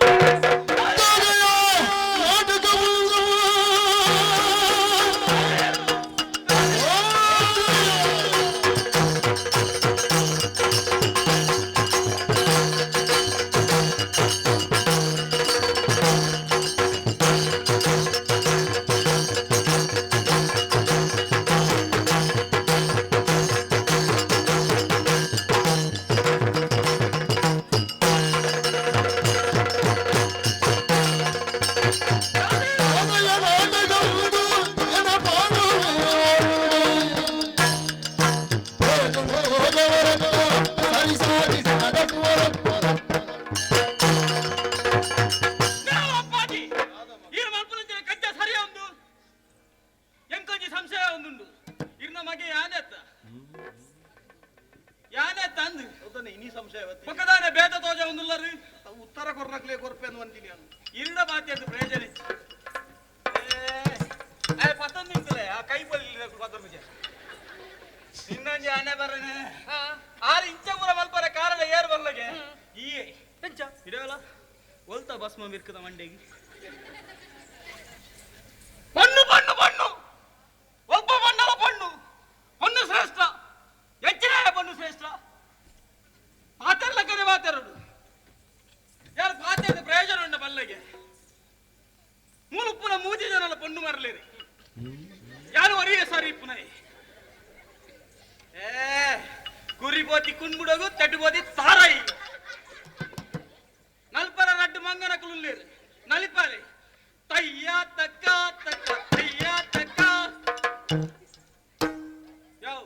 ನಾವು ಅಪ್ಪಾಜಿ ಈರು ಮಲ್ಪುನಂಚಿನ ಕಜ್ಜ ಸರಿಯ ಒಂದು ಎಂಕೊಂಜಿ ಸಂಶಯ ಒಂದುಂಡು ಇರ್ನ ಮಗೆ ಯಾನೆತ್ತ ಯಾನೆತ್ತ ಅಂದು ಹೌದನೆ ಇನಿ ಸಂಶಯ ಪಕ್ಕದಾನೆ ಬೇತ ತೋಜ ಒಂದುಲ್ಲರು ಉತ್ತರ ಕೊರ್ನಕ್ಲೆ ಕೊರ್ಪೆನು ಅಂತೀನಿ ಅನ್ನು ಇರ್ನ ಬಾತಿ ಪ್ರಯೋಜನ ಏ ಪತ್ತೊಂದು ನಿಂತಲೆ ಆ ಕೈ ಬಲ್ಲಿ ಪತ್ತೊಂದು ಇನ್ನೊಂಜಿ ಆನೆ ಬರನೆ ಆರು ಇಂಚ ಪೂರ ಮಲ್ಪರ ಕಾರಣ ಏರ್ ಬರ್ಲಗೆ ಈ ಎಂಚ ಇಡವಲ್ಲ ಒಲ್ತ ಭಸ್ಮ ಮಿರ್ಕದ ಮಂಡೆಗೆ ಪಣ್ಣು ಪಣ್ಣು ಪಣ್ಣು ಒಲ್ಪ ಬಣ್ಣದ ಪಣ್ಣು ಪಣ್ಣು ಶ್ರೇಷ್ಠ ಹೆಚ್ಚಿನ ಪಣ್ಣು ಶ್ರೇಷ್ಠ ಪಾತೆರ್ಲಕ್ಕನೆ ಪಾತೆರಡು ಯಾರು ಪಾತೆರದ ಪ್ರಯೋಜನ ಉಂಡ ಬಲ್ಲಗೆ ಮೂಲುಪ್ಪುನ ಮೂಜಿ ಜನಲ ಪಣ್ಣು ಮರಲೇರಿ ಯಾರು ಒರಿಯೇ ಸಾರಿ ಇಪ್ಪುನೈ ಏ ಕುರಿ ಬೋತಿ ಕುಣ್ಬುಡಗು ತಡ್ಡು ಬೋತಿ ತಾರಾಯಿ ನಲ್ಪರ ರಡ್ಡು ಮಂಗನ ಕುಲುಲ್ಲೇರು ನಲಿಪಾಲೆ ತಯ್ಯ ತಕ್ಕ ತಕ್ಕ ತಯ್ಯ ತಕ್ಕ ಯಾವ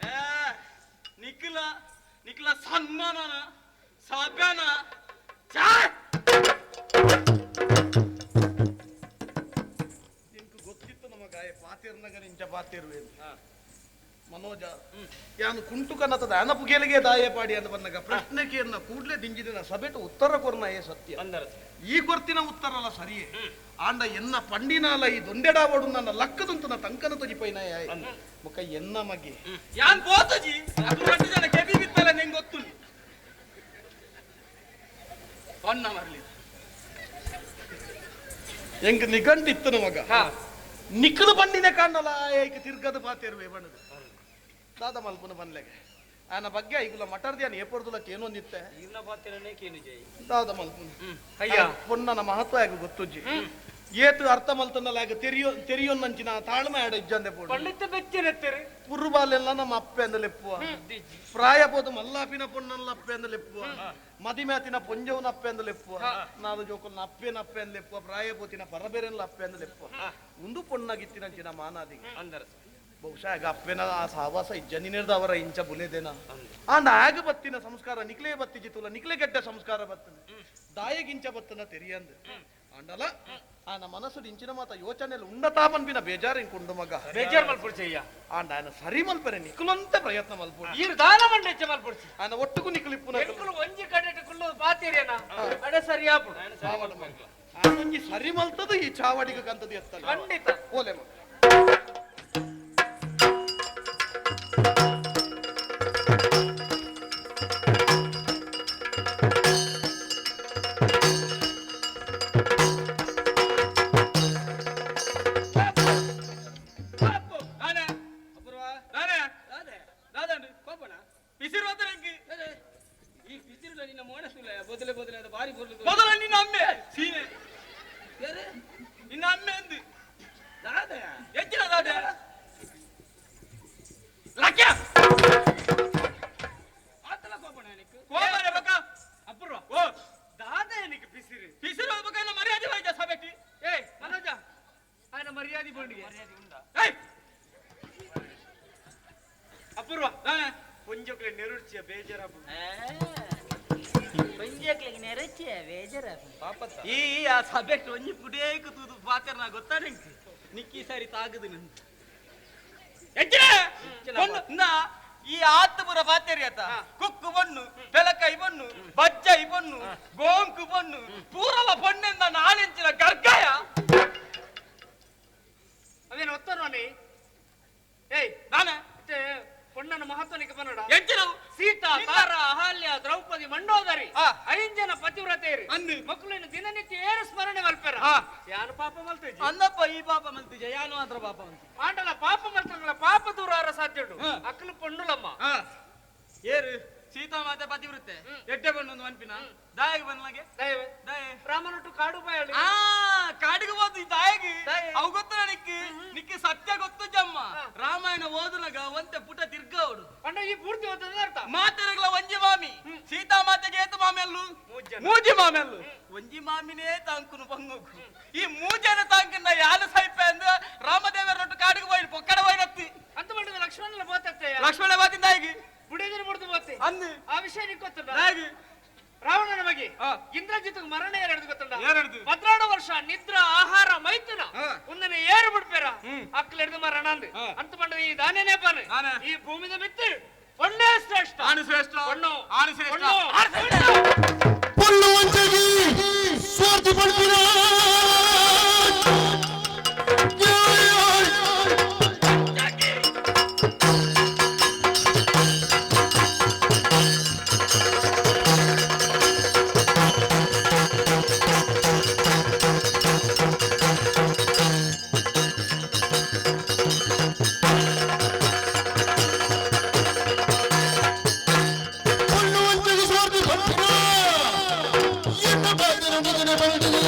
ಏ ನಿಖಿಲ ನಿಖಿಲ ಸನ್ಮಾನನ ಸಭೆನ ಮನೋಜ ಯಾನು ಕುಂಟು ಕನತದ ಅನಪುಗೆಲಿಗೆ ದಾಯ ಪಾಡಿ ಅಂತ ಬಂದಾಗ ಪ್ರಶ್ನೆಗೆ ಕೂಡ್ಲೆ ದಿಂಜಿದಿನ ಸಭೆಟು ಉತ್ತರ ಕೊರ್ನ ಏ ಸತ್ಯ. ಈ ಕೊರ್ತಿನ ಉತ್ತರಲ್ಲ ಸರಿಯೇ. ಆಂಡ ಎನ್ನ ಪಂಡಿನಾಲ ಈ ದೊಂಡೆಡಾವಡು ನನ್ನ ಲಕ್ಕದಂತನ ತಂಕನ ತೊಜಿಪೈನ ಮುಖ ಎನ್ನ ಮಗೆ ಯಾನ್ ಪೋತಜಿ ಅದು ರಡ್ಡು ಜನ ಕೆಬಿ ಬಿತ್ತಲ್ಲ ನಿಂಗೆ ಗೊತ್ತುಂಟು ಪೊನ್ನ ಮರಲಿ ಎಂಕ್ ನಿಗಂಟು ಇತ್ತನ ಮಗ ನಿಕ್ಕದ ಪಂಡಿನ ಕಾಣಲ್ಲ ಏಕ ತಿರ್ಗದ ಪಾತೇರುವೆ ಬಣ್ಣದ ದಾದ ಮಲ್ಪುನ ಬನ್ಲೆಗೆ ಆನ ಬಗ್ಗೆ ಐಗುಲ ಮಟರ್ದ್ಯಾನ ಏಪೊರ್ದುಲಕ್ಕೆ ಏನೊಂದಿತ್ತೆ ಇರ್ನ ಪಾತಿರನೇ ಕೇನು ಜೈ ದಾದ ಮಲ್ಪುನ ಅಯ್ಯ ಪೊನ್ನನ ಮಹತ್ವ ಆಗ ಗೊತ್ತುಜ್ಜಿ ಏತು ಅರ್ಥ ಮಲ್ತನಲ್ಲ ಆಗ ತೆರಿಯೋ ತೆರಿಯೊನ್ನಂಚಿನ ತಾಳ್ಮೆ ಆಡ ಇಜ್ಜಂದೆ ಪೋಡು ಪಂಡಿತ ಬೆಚ್ಚಿರತ್ತೀರಿ ಪುರ್ಬಾಲೆಲ್ಲ ನಮ್ಮ ಅಪ್ಪೆ ಅಂದ ಲೆಪ್ಪುವ ಪ್ರಾಯ ಪೋದು ಮಲ್ಲಾಪಿನ ಪೊನ್ನಲ್ಲ ಅಪ್ಪೆ ಅಂದ ಲೆಪ್ಪುವ ಮದಿಮ್ಯಾತಿನ ಪೊಂಜವನ ಅಪ್ಪೆ ಅಂದ ಲೆಪ್ಪುವ ನಾದು ಜೋಕುಲ್ನ ಅಪ್ಪೆನ ಅಪ್ಪೆ ಅಂದ ಲೆಪ್ಪುವ ಪ್ರಾಯ ಪೋತಿನ ಪರಬೇರೆಲ್ಲ ಅಪ್ಪೆ ಅಂದ ಲೆಪ್ಪುವ ಒಂದು ಪೊಣ್ಣಗಿತ್ತಿನಂಚಿನ ಮಾನಾದಿಗೆ ಅಂದರ ಬಹುಶಃ ಆಗ ಅಪ್ಪೆನ ಆ ಸಹವಾಸ ಇಜ್ಜನಿನಿರ್ದ ಅವರ ಇಂಚ ಬುಲೆದೇನ ಆಂಡ ಆಗ ಬತ್ತಿನ ಸಂಸ್ಕಾರ ನಿಕ್ಲೇ ಬತ್ತಿ ಜಿತುಲ ನಿಕ್ಲೆ ಗೆಡ್ಡ ಸಂಸ್ಕಾರ ಬತ್ತನ ದಾಯಗಿಂಚ ಬತ್ತನ ತೆರಿಯಂದ್ ಆಂಡಲ ಆನ ಮನಸ್ಸು ಇಂಚಿನ ಮಾತ ಯೋಚನೆಯಲ್ಲಿ ಉಂಡತಾಪನ್ಪಿನ ಬೇಜಾರಿನ ಕುಂಡು ಮಗ ಬೇಜಾರ್ ಮಲ್ಪುಡ್ಚಿ ಅಯ್ಯ ಆಂಡ ఆయన ಸರಿ ಮಲ್ಪರೆ ನಿಕ್ಲೊಂತೆ ಪ್ರಯತ್ನ ಮಲ್ಪುಡು ಈರು ದಾನ ಮಂಡೆಚ್ಚ ಮಲ್ಪುಡ್ಚಿ ಆನ ಒಟ್ಟುಕು ನಿಕ್ಲಿಪ್ಪುನ ಎಂಕುಲು ಒಂಜಿ ಕಡೆಟ್ ಕುಲ್ಲು ಪಾತಿರೇನ ಅಡೆ ಸರಿ ಆಪುಡು ಆನೊಂಜಿ ಸರಿ ಮಲ್ತದ ಈ ಚಾವಡಿಗೆ ಕಂತದ ಎತ್ತಲ್ಲ ಖಂಡಿತ ಓಲೆ ಮಗ ನಾನೇ ಅಪೂರ್ವ ನಾನೇ ದಾದೆ ದಾದಂಡು ಕೋಪಣ ಬಿಸಿರು ಅಂತ ನಿಂಗೆ ಈ ಬಿಸಿರುಲ ನಿನ್ನ ಮೋಣಸುಲ್ಲ ಬದಲೆ ಬದಲೆ ಅದು ಬಾರಿ ಬೊರ್ಲು ಮೊದಲ ನಿನ್ನ ಅಮ್ಮೆ ಸೀನೆ ಯಾರು ನಿನ್ನ ಅಮ್ಮೆ ಅಂದು ದಾದೆ ಹೆಚ್ಚಿನ ದಾದೆ ಲಕ್ಯ ಆತಲ ಕೋಪಣ ನಿಕ್ಕು ಕೋಪನೆ ಬಕ ಅಪೂರ್ವ ಓ ದಾದ ಏನಕ್ಕೆ ಬಿಸಿರು ಬಿಸಿರು ಬಕ ಇನ್ನ ಮರ್ಯಾದೆ ಹೋಯ್ತ ಸಭೆಟಿ ಏಯ್ ಮನೋಜ ఆయన ಮರ್ಯಾದೆ ಬಂಡಿಗೆ ಮರ್ಯಾದೆ ಉಂಡಾ ಏಯ್ ಅಪೂರ್ವ ನಾನೇ ಪೊಂಜೋಕ್ಲೆ ನೆರುಡ್ಚಿಯ ಬೇಜಾರಾಪುಡು ಪಂಜಕ್ಲಿಗೆ ನೆರಚಿಯ ಬೇಜಾರ ಪಾಪತ್ತ ಈ ಆ ಸಭೆಟ್ ಒಂಜಿ ಪುಡೇಕು ತೂದು ಪಾತೆರ್ನ ಗೊತ್ತಾ ನಿಂಗೆ ನಿಕ್ಕಿ ಸಾರಿ ತಾಗದು ನಂಗೆ ನಾ ಈ ಆತ್ತಪುರ ಪಾತೆರಿ ಆತ ಕುಕ್ಕು ಬಣ್ಣು ಬೆಲಕಾಯಿ ಬಣ್ಣು ಬಜ್ಜಾಯಿ ಬಣ್ಣು ಗೋಂಕು ಬಣ್ಣು ಪೂರಲ ಬಣ್ಣೆಂದ ನಾನೆಂಚಿನ ಗರ್ಗಾಯ ಅವೇನು ಒತ್ತರೋನಿ ಏಯ್ ನಾನೇ ಇತ್ತೆ ಪೊಣ್ಣನ ಮಹತ್ವನಿಗೆ ಬನ್ನಡ ಎಂಚಿನವು ಸೀತಾ ತಾರಾ ಅಹಲ್ಯ ದ್ರೌಪದಿ ಮಂಡೋದರಿ ಐದು ಜನ ಪತಿವ್ರತೆಯರು ಅಂದು. ಮಕ್ಕಳನ್ನು ದಿನನಿತ್ಯ ಏರು ಸ್ಮರಣೆ ಮಲ್ಪೆರ ಯಾನು ಪಾಪ ಮಲ್ತೇಜಿ ಅಂದಪ್ಪ ಈ ಪಾಪ ಮಲ್ತಿಜ ಯಾನು ಮಾತ್ರ ಪಾಪ ಮಲ್ತಿ ಆಂಡಲ ಪಾಪ ಮಲ್ತಂಗಳ ಪಾಪ ದೂರ ಸಾಧ್ಯ ಉಂಟು ಅಕ್ಕಲು ಪೊಣ್ಣುಲಮ್ಮ ಏರು ಸೀತಾ ಮಾತೆ ಪತಿವೃತ್ತೆ ಎಡ್ಡೆ ಬಣ್ಣು ಒಂದು ಮನ್ಪಿನ ದಾಯಗೆ ಬನ್ನಲಾಗೆ ದಯವೇ ದಾಯೆ ರಾಮನೊಟ್ಟು ಕಾಡು ಬಾಯಳಿ ಆ ಕಾಡಿಗೆ ಹೋದ್ ಈ ತಾಯಿಗೆ ತಾಯಿ. ಅವು ಗೊತ್ತ ನಿಕ್ಕಿ ನಿಕ್ಕಿ ಸತ್ಯ ಗೊತ್ತು ಜಮ್ಮ ರಾಮಾಯಣ ಓದುನಗ ಒಂತೆ ಪುಟ ತಿರ್ಗವಡು ಪಂಡ ಈ ಪೂರ್ತಿ ಓದದ ಅರ್ಥ ಮಾತೆರಗ್ಲ ಒಂಜಿ ಮಾಮಿ ಸೀತಾ ಮಾತೆಗೆ ಏತು ಮಾಮಿ ಅಲ್ಲು ಮೂಜನ. ಮೂಜಿ ಮಾಮಿ ಅಲ್ಲು ಒಂಜಿ ಮಾಮಿನೇ ತಾಂಕುನು ಬಂಗೋಕು ಈ ಮೂಜನ ತಾಂಕನ್ನ ಯಾರು ಸೈಪೆ ಅಂದ ರಾಮದೇವರೊಟ್ಟು ಕಾಡಿಗೆ ಹೋಯ್ನು ಪೊಕ್ಕಡ ಹೋಯ್ನತ್ತಿ ಅಂತ ಮಾಡಿದ ಲಕ್ಷ್ಮಣನ ಬೋತತ್ತೆ ಲಕ್ಷ್ಮಣ ಬಾತಿಂದ ಆಗಿ ಬುಡಿದ್ರೆ ಬುಡ್ದು ಬೋತೆ ಅಂದು ಆ ವಿಷಯ ನಿಕ್ ಗೊತ್ತುಂಟ ಆಗಿ ರಾವಣನ ಬಗ್ಗೆ ಆ. ಇಂದ್ರಜಿತ್ ಮರಣ ಎರಡು ಗೊತ್ತುಂಟ ಏನೆರಡು? 14 ವರ್ಷ ನಿದ್ರಾ ಆಹಾರ ಮೈಥುನ ಆ. ಒಂದನೆ ಏರು ಬಿಡ್ಪೇರ ಅಕ್ಲೆಡ್ದು ಮರಣ ಅಂದ್ ಆ. ಅಂತ ಪಂಡ ಈ ದಾನೇನೆ ಪಾನೆ ದಾನೆ. ಈ ಭೂಮಿದ ಮಿತ್ತು ಒಳ್ಳೆ ಶ್ರೇಷ್ಠ ಆನು ಶ್ರೇಷ್ಠ ಹೊಣ್ಣು. ಆನು ಶ್ರೇಷ್ಠ ಹೊಣ್ಣು. ಆನು ಶ್ರೇಷ್ಠ ಪೊಳ್ಳು ವಂಚಗಿ ಸ್ವಾರ್ಥಿ ಪಡ್ಪಿನ ಪೊಳ್ಳು ವಂಚಗಿ ಸ್ವಾರ್ಥಿ ಪಡ್ಪಿನ ಎನ್ನ ಬಾಯಿನ ಮಗನ ಬಂದಿದೆ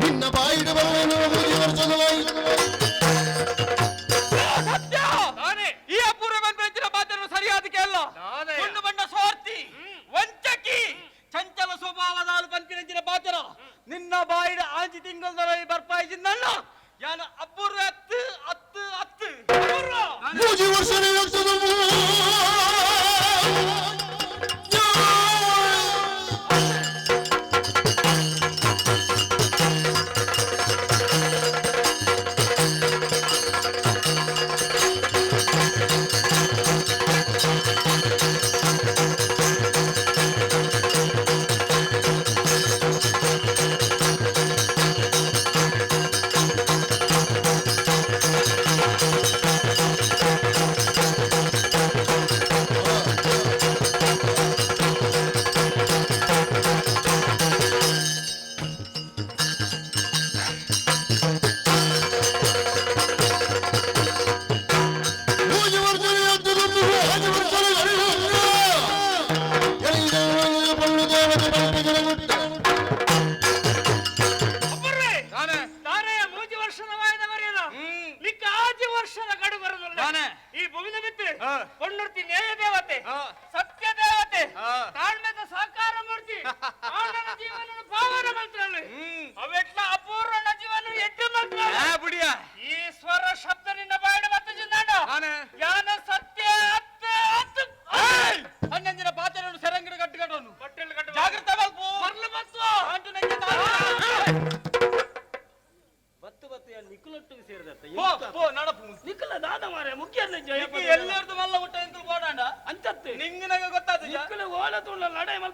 ನಿನ್ನ ಬಾಯಿಡ ಬರುವೆನು ವರ್ಷದವಾಗಿ ಸತ್ಯ ದಾನೆ. ಈ ಅಪೂರ್ವ ಬಂದ ಪಾತ್ರನು ಸರಿಯಾದಕ್ಕೆ ಅಲ್ಲ ದಾದಯ್ಯ. ಬಣ್ಣ ಬಣ್ಣ ಸ್ವಾರ್ಥಿ ವಂಚಕಿ ಚಂಚಲ ಸ್ವಭಾವದಾಲು ಪಂಪಿನಂಚಿನ ಪಾತ್ರ ನಿನ್ನ ಬಾಯಿಡ ಆಂಚಿ ತಿಂಗಳ ಬರ್ಪಾಯಿಸಿದ್ದಲ್ಲ ಯಾನ ಅಪೂರ್ವ ಹತ್ತು ಹತ್ತು ಹತ್ತು ಅಪೂರ್ವ. ಮೂಜಿ ವರ್ಷನೇ ವರ್ಷದ ಆ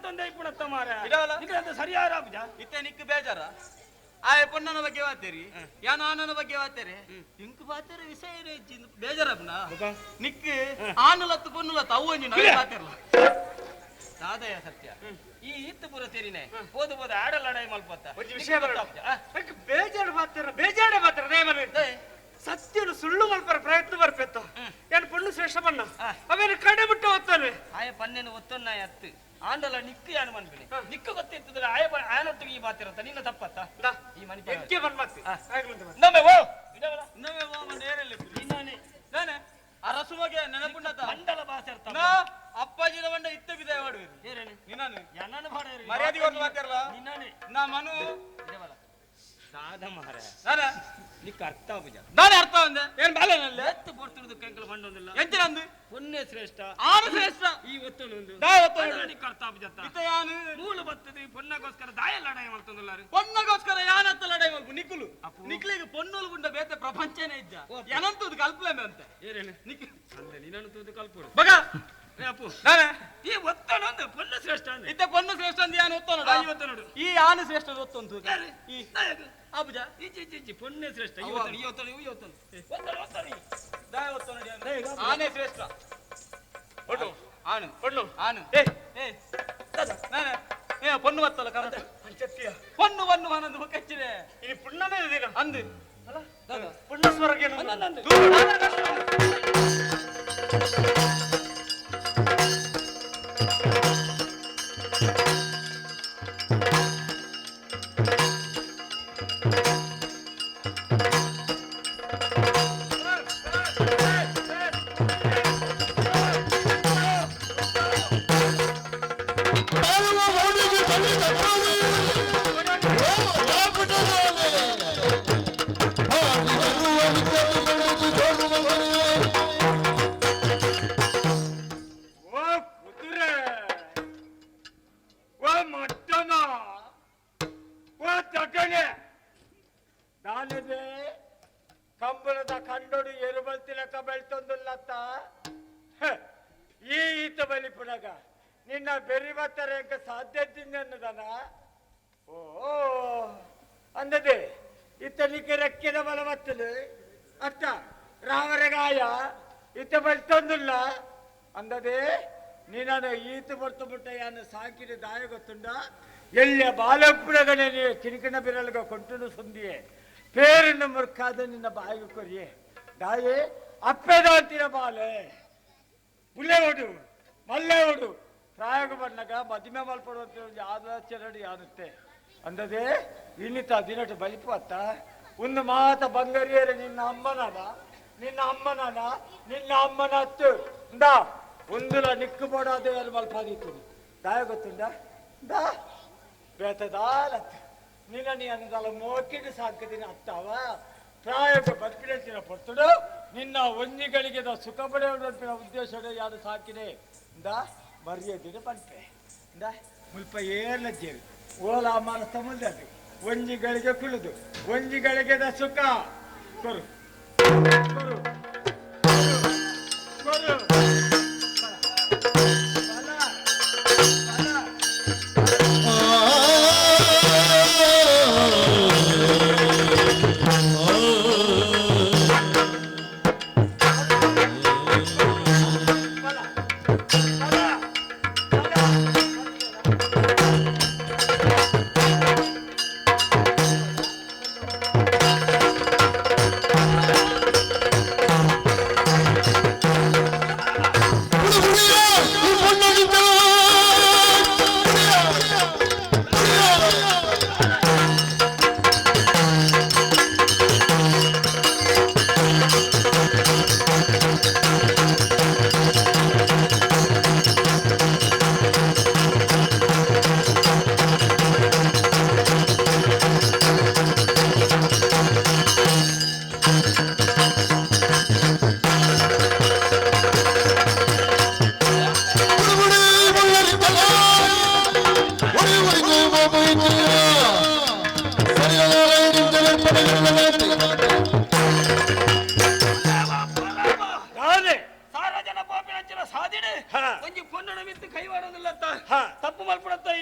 ಮಲ್ತೊಂದೆ ಇಪ್ಪುಣತ್ತ ಮಾರ. ಇಡವಲ? ನಿಕ್ಲೆ ಸರಿಯಾರ ಪೂಜಾ. ಇತ್ತೆ ನಿಕ್ ಬೇಜಾರ ಆಯ ಪೊಣ್ಣನ ಬಗ್ಗೆ ವಾತೇರಿ ಯಾನ ಆನನ ಬಗ್ಗೆ ವಾತೇರಿ ಇಂಕ್ ಬಾತೇರಿ ವಿಷಯ ಬೇಜಾರಬ್ನ ನಿಕ್ ಆನುಲತ್ತು ಪೊನ್ನುಲತ್ತು ಅವು ಒಂಜಿ ನವೆ ಬಾತೇರ್ಲ ಸಾದಯ ಸತ್ಯ ಈ ಇತ್ತು ಪೂರ ತೆರಿನೆ ಪೋದು ಪೋದು ಆಡಲಾಡಾಯಿ ಮಲ್ಪತ್ತ ಒಂಜಿ ವಿಷಯ ಬರೋಣ. ಬೇಜಾರು ಬಾತರ ಬೇಜಾರೇ ಬಾತರ ದಯ ಸತ್ಯನು ಸುಳ್ಳು ಮಲ್ಪರ ಪ್ರಯತ್ನ ಬರ್ಪೆತ್ತ ಏನ್ ಪೊಣ್ಣು ಶ್ರೇಷ್ಠ ಬಣ್ಣ ಅವೇನು ಕಡೆ ಬಿಟ್ಟು ಹೋಗ್ತಾನೆ. ಆಯ ಪನ್ನೆನು ಒತ್ತೊನ್ನ ಅತ್ತು ಆಂಡಲ ನಿಕ್ಕು ಯಾನು ಮನ್ಪಿನಿ ನಿಕ್ಕು ಗೊತ್ತಿರ್ತದ ಆಯ ಆಯನೊಟ್ಟಿಗೆ ಈ ಬಾತಿರತ್ತ ನಿನ್ನ ತಪ್ಪತ್ತ ಈ ಮನಿ ಎಕ್ಕೆ ಬಂದ್ ಮತ್ತೆ ನಮ್ಮೆ ಓ ಇಡವಲ ಇನ್ನೊಮ್ಮೆ ಓ ನೇರಲ್ಲಿ ನಿನ್ನಾನೆ ನಾನೆ ಅರಸು ಮಗೆ ನೆನಪುಂಡತ ಮಂಡಲ ಬಾಸೆರ್ತ ನಾ ಅಪ್ಪಾಜಿನ ಬಂಡ ಇತ್ತ ಬಿದಾಯ ಮಾಡುವಿರಿ ಏರೇನೆ ನಿನ್ನಾನೆ ಯನ್ನನ ಬಾಡೇರಿ ಮರ್ಯಾದೆ ಕೊಟ್ಟು ಮಾತಾಡಲ್ಲ ನಿನ್ನಾನೆ ನಾ ಮನು ಇಡವಲ ಸಾದ ಮಾರ ನಾನ ನಿಕ್ಕ ಅರ್ಥ ಪೂಜಾ ನಾನೇ ಅರ್ಥ ಒಂದೆ ಏನ್ ಬಾಲೆನಲ್ಲೇ ಎತ್ತು ಪೊರ್ತುಡುದು ಕಂಕಲ ಬಂಡೊಂದಿಲ್ಲ ಎಂಚಿನ ಅಂದು ಪೊನ್ನೆ ಶ್ರೇಷ್ಠ ಆನು ಶ್ರೇಷ್ಠ ಈ ಒತ್ತೊಂದು ದಾಯ ಒತ್ತೊಂದು. ನಿಕ್ಕ ಅರ್ಥ ಪೂಜತ್ತ ಇತ್ತ ಯಾನು ಮೂಲ ಬತ್ತದ ಈ ಪೊನ್ನಗೋಸ್ಕರ ದಾಯ ಲಡಾಯಿ ಮಲ್ತೊಂದುಲ್ಲಾರು ಪೊನ್ನಗೋಸ್ಕರ ಯಾನತ್ತ ಲಡಾಯಿ ಮಲ್ಪು ನಿಕ್ಕುಲು ಅಪ್ಪು. ನಿಕ್ಲಿಗೆ ಪೊನ್ನುಲು ಗುಂಡ ಬೇತೆ ಪ್ರಪಂಚನೇ ಇಜ್ಜ ಏನಂತದು ಕಲ್ಪಲೆ ಅಂತೆ ಏರೇನೆ ನಿಕ್ ಅಂದೆ ನಿನ್ನನ್ನು ತೂದು ಕಲ್ಪುಡು ಬಗ ಏ ಅಪ್ಪು ನಾನೇ ಈ ಒತ್ತೊಂದು ಪೊನ್ನು ಶ್ರೇಷ್ಠ ಅಂದ್ರೆ ಇತ್ತ ಪೊನ್ನು ಶ್ರೇಷ್ಠ ಅಂದ್ ಯಾನು ಒತ್ತೊಂದು ಆ, ಈ ಒತ್ತೊಂದು. ಈ ಯಾನು ಶ್ರೇಷ್ಠ ಒತ್ತೊಂದು ಯಾರು? ಈ ನಾಯಕ. ಅಬುಜ ಇಜ್ಜಿ ಇಜ್ಜಿ ಇಜ್ಜಿ ಪೊನ್ನೆ ಶ್ರೇಷ್ಠ ಈ ಅವ್ವ. ಒತ್ತೊಂದು, ಈ ಒತ್ತೊಂದು, ಈ ಒತ್ತೊಂದು. ಒತ್ತೊಂದು, ಒತ್ತೊಂದು. ದಾಯ ಒತ್ತೊಂದು ಯಾನು. ಆನೆ ಶ್ರೇಷ್ಠ ಹೊಣ್ಣು ಆನು ಹೊಣ್ಣು ಆನು ಏ ಏ ನಾನೇ ಏ ಪೊನ್ನು ಬತ್ತಲ್ಲ ಕರೆಕ್ಟ್ ಪಂಚತ್ಯ ಪೊನ್ನು ಪೊನ್ನು ಮನಂದು ಮುಖಚ್ಚಿದೆ ಇನಿ ಪುಣ್ಣನೇ ದಿನ ಅಂದು ಪುಣ್ಣ ಸ್ವರ್ಗ ಅಂದು. ಬಾಳುವ ಮೌಳಿಗೆ ಬಲಿ ತಪ್ಪಾದೆ. ಓ, ಯಾಪುಟದಾನೆ. ಹಾಗೆ ಬರುವ ವಿದ್ಯೆಯನ್ನು ಬೆಳೆದು ಜೋಡುವ ಮನೆಯೇ. ಓ ಕುದುರೆ ಓ ಮಟ್ಟನ ಓ ತಗನೆ ನಾನಿದೆ ಕಂಬಳದ ಕಂಡೋಡು ಎರುಬಲ್ತಿಲಕ ಬೆಳ್ತೊಂದುಲ್ಲತ್ತ ಈ ಈತ ಬಲಿ ಪುನಗ ನಿನ್ನ ಬೆರಿಬತ್ತರ ಎಂಕ ಸಾಧ್ಯ ತಿನ್ನದನ ಓ ಅಂದದೆ ಇತ್ತನಿಗೆ ರೆಕ್ಕಿದ ಬಲ ಬತ್ತಲು ಅತ್ತ ರಾಮರಗಾಯ ಇತ್ತ ಬಲ್ತೊಂದುಲ್ಲ ಅಂದದೆ ನೀನನ್ನು ಈತ ಬರ್ತು ಬಿಟ್ಟಯ್ಯನ ಸಾಕಿದ ದಾಯ ಗೊತ್ತುಂಡ ಎಲ್ಲಿಯ ಬಾಲಪುರಗಣೆ ನೀ ಕಿಣಕಿಣ ಬಿರಲ್ಗ ಕೊಂಟುನು ಸುಂದಿಯೇ ಪೇರನ್ನು ಮುರ್ಕಾದ ನಿನ್ನ ಬಾಯಿಗೆ ಕೊರಿಯೆ ದಾಯೆ ಅಪ್ಪೆದಾಂತಿನ ಬಾಲೆ ಪುಲ್ಲೆ ಓಡು ಮಲ್ಲೆ ಓಡು ಪ್ರಾಯೋಗ ಬಣ್ಣಗ ಮದಿಮೆ ಮಲ್ಪಡುವಂತ ಆದಚರಡಿ ಆಗುತ್ತೆ ಅಂದದೆ ಇನ್ನಿತ ದಿನಟು ಬಲಿಪು ಅತ್ತ ಒಂದು ಮಾತ ಬಂಗರಿಯರೆ ನಿನ್ನ ಅಮ್ಮನನ ನಿನ್ನ ಅಮ್ಮನನ ನಿನ್ನ ಅಮ್ಮನ ಹತ್ತು ಇಂದಾ ಒಂದುಲ ನಿಕ್ಕು ಬೋಡಾದ ಮಲ್ಪಾದಿತ್ತು ದಾಯ ಗೊತ್ತುಂಡ ದಾ ಬೇತದಾಲತ್ತು ನಿನ್ನ ನೀ ಅನ್ನದಲ್ಲ ಮೋಕಿಡು ಸಾಕದಿನ ಅತ್ತಾವ ಪ್ರಾಯೋಗ ಬದುಕಿನ ಪೊರ್ತುಡು ನಿನ್ನ ಒಂಜಿಗಳಿಗೆ ಸುಖ ಪಡೆಯುವ ಉದ್ದೇಶ ಯಾರು ಸಾಕಿದೆ ಇಂದ ಮರ್ಯಾದಿನ ಪಂಪೆ ಇಂದ ಮುಲ್ಪ ಏರ್ಲಜ್ಜೇವಿ ಓಲಾ ಮಾನಸ ಮುಂದೆ ಒಂಜಿಗಳಿಗೆ ಕುಳಿದು ಒಂಜಿಗಳಿಗೆ ಸುಖ ಕೊರು ಕೊರು ಕೊರು ಬಲ ಬಲ ಬಲ ಬಲ ಬಲ ಆ ಕೊರ್ತೈ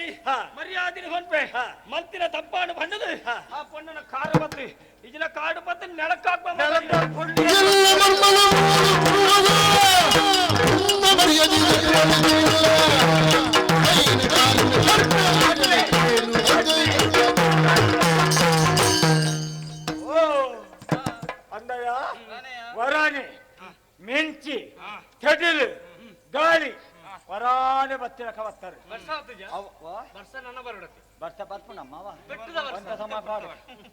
ಮರ್ಯಾದಿನ ಹೊನ್ಪೆ ಮಲ್ತಿನ ತಪ್ಪಾನು ಬಂದದು ಆ ಪೊಣ್ಣನ ಕಾರು ಬತ್ತಿ ಇಜಿನ ಕಾಡು ಬತ್ತಿ ನೆಲಕ್ಕಾಕ್ಪ ಎಲ್ಲ ಮರ್ಮಲ ಮರ್ಯಾದೆ ಓ ಅಂದಯ್ಯ ವರಾನೆ ಮಿಂಚಿ ಕೆಡಿಲು ಗಾಳಿ ವರಾನೆ ಬತ್ತಿರಕ ಬತ್ತಾರೆ ವರ್ಷ ಆತುಜ ವರ್ಷ ನನ್ನ ಬರಡತಿ ಬರ್ತಾ ಬರ್ಪುಣಮ್ಮ ಅವ ಬೆಟ್ಟದ ವರ್ಷ. ಒಂತ ಸಮ ಪಾಡು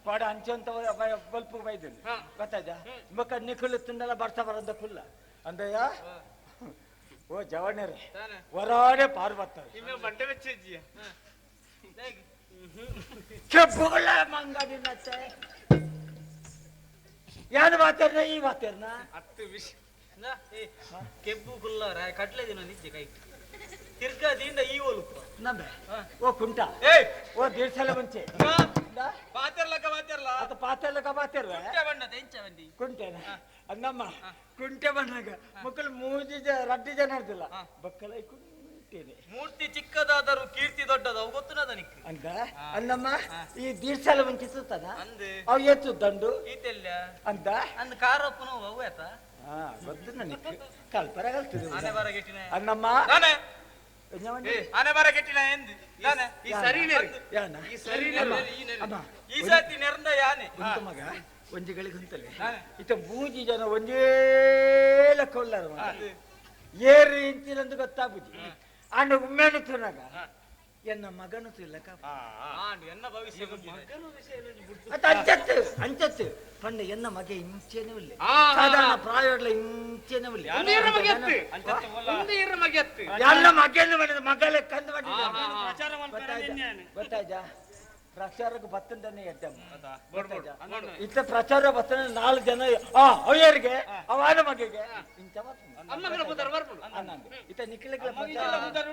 ಪಾಡು ಅಂಚಂತ ಬಲ್ಪು ಬೈದಿಲ್ಲ ಗೊತ್ತಾಯ್ತಾ ಬೊಕ್ಕ ನಿಖುಲು ತಿಂದಲ್ಲ ಬರ್ತಾ ಬರಂದ ಕುಲ್ಲ ಅಂದಯ್ಯ ಓ ಜವಣರೇ ವರಾನೆ ಪಾರು ಬರ್ತಾರೆ ಇಮ್ಮೆ ಬಂಟೆ ಬೆಚ್ಚಿಜ್ಜಿಯ ಕೆಬ್ಬುಗಳ ಮಂಗಡಿನತ್ತೆ ಯಾರು ಮಾತಾಡ್ನ ಈ ಮಾತಾಡ್ನ ಹತ್ತು ವಿಷ ಕೆಬ್ಬು ಕುಲ್ಲ ಕಡ್ಲೆ ದಿನ ನಿಜ್ಜೆ ಕೈ ತಿರ್ಗಾದಿಂದ ಈ ಒಲುಕು ನಂಬೆ ಓ ಕುಂಟ ಏಯ್ ಓ ದೇಡ್ ಸಲ ಮುಂಚೆ ಪಾತೆರ್ಲಕ್ಕ ಪಾತೆರ್ಲ ಅತ ಪಾತೆರ್ಲಕ್ಕ ಪಾತೆರ್ವ ಬಣ್ಣದ ಎಂಚ ಬಂದಿ ಕುಂಟೆನ ಅನ್ನಮ್ಮ ಕುಂಟೆ ಬಂದಾಗ ಮಕ್ಕಳು ಮೂಜಿ ಜ ರಡ್ಡಿ ಜನ ಇರ್ತಿಲ್ಲ ಬಕ್ಕಲ ಕುಂಟೆನೆ ಮೂರ್ತಿ ಚಿಕ್ಕದಾದರೂ ಕೀರ್ತಿ ದೊಡ್ಡದು ಅವು ಗೊತ್ತುನದ ನಿಕ್ ಅಂತ ಅನ್ನಮ್ಮ ಈ ದೀಡ್ ಸಲ ಮುಂಚೆ ಸುತ್ತದ ಅಂದು ಅವು ಎತ್ತು ದಂಡು ಈತೆಲ್ಲ ಅಂತ ಅಂದ್ ಕಾರಪ್ಪನು ಅವು ಆತ ಹಾ ಗೊತ್ತು ನನಗೆ ಕಲ್ಪರ ಕಲ್ತದೆ ಆನೆ ಬರ ಗೆಟ್ಟಿನ ಅನ್ನಮ್ಮ ನಾನೇ ಎಂಜ ಆನೆ ಬರ ಗೆಟ್ಟಿನ ಎಂದು ನಾನೇ ಈ ಸರಿ ನೆರಿ ಯಾನ ಈ ಸರಿ ನೆರಿ ಅಮ್ಮ ಈ ಸತಿ ನೆರಂದ ಯಾನೆ ಉಂಟು ಮಗ ಒಂಜಿ ಗಳಿಗೆ ಉಂಟಲೆ ಇತ್ತ ಮೂಜಿ ಜನ ಒಂಜೇ ಲೆಕ್ಕ ಉಳ್ಳಾರ ಮಗ. ಏರು ಇಂಚಿನಂದು ಗೊತ್ತಾಗುಜಿ ಅಂಡ ಉಮ್ಮೆನು ತುನಾಗ ಎನ್ನ ಮಗನು ತುಲ್ಲಕ ಆಂಡು ಎನ್ನ ಭವಿಷ್ಯ ಅತ್ತ ಅಂಚತ್ತು ಅಂಚತ್ತು ಪಂಡ ಎನ್ನ ಮಗ ಇಂಚೇನೂ ಇಲ್ಲ ಆ, ಸಾಧಾರಣ ಪ್ರಾಯಡ್ಲ ಇಂಚೇನೂ ಇಲ್ಲ ಒಂದು ಇರ ಮಗೆತ್ತು ಒಂದು ಇರ ಮಗೆತ್ತು ಎಲ್ಲ ಮಗನ್ನು ಮಾಡಿದ ಮಗ ಲೆಕ್ಕ ಅಂದ್ ಮಾಡಿದ ಪ್ರಚಾರ ಗೊತ್ತಾಯ್ತಾ ಗೊತ್ತಾಯ್ತಾ ಪ್ರಚಾರಕ್ಕೆ ಬತ್ತಂತಾನೆ ಎದ್ದಮ್ಮ ಗೊತ್ತಾಯ್ತಾ? ಇತ್ತ ಪ್ರಚಾರ ಬತ್ತನ ನಾಲ್ಕು ಜನ ಆ ಅವರಿಗೆ ಅವನ ಮಗೆಗೆ ಇಂಚ ಬತ್ತುಂಡು. ಅಮ್ಮಗಳ ಪುದರ್ ಬರ್ಪುಂಡು ಅನ್ನಂದು. ಇತ್ತ ನಿಖಿಲಗಳ ಪ್ರಚಾರ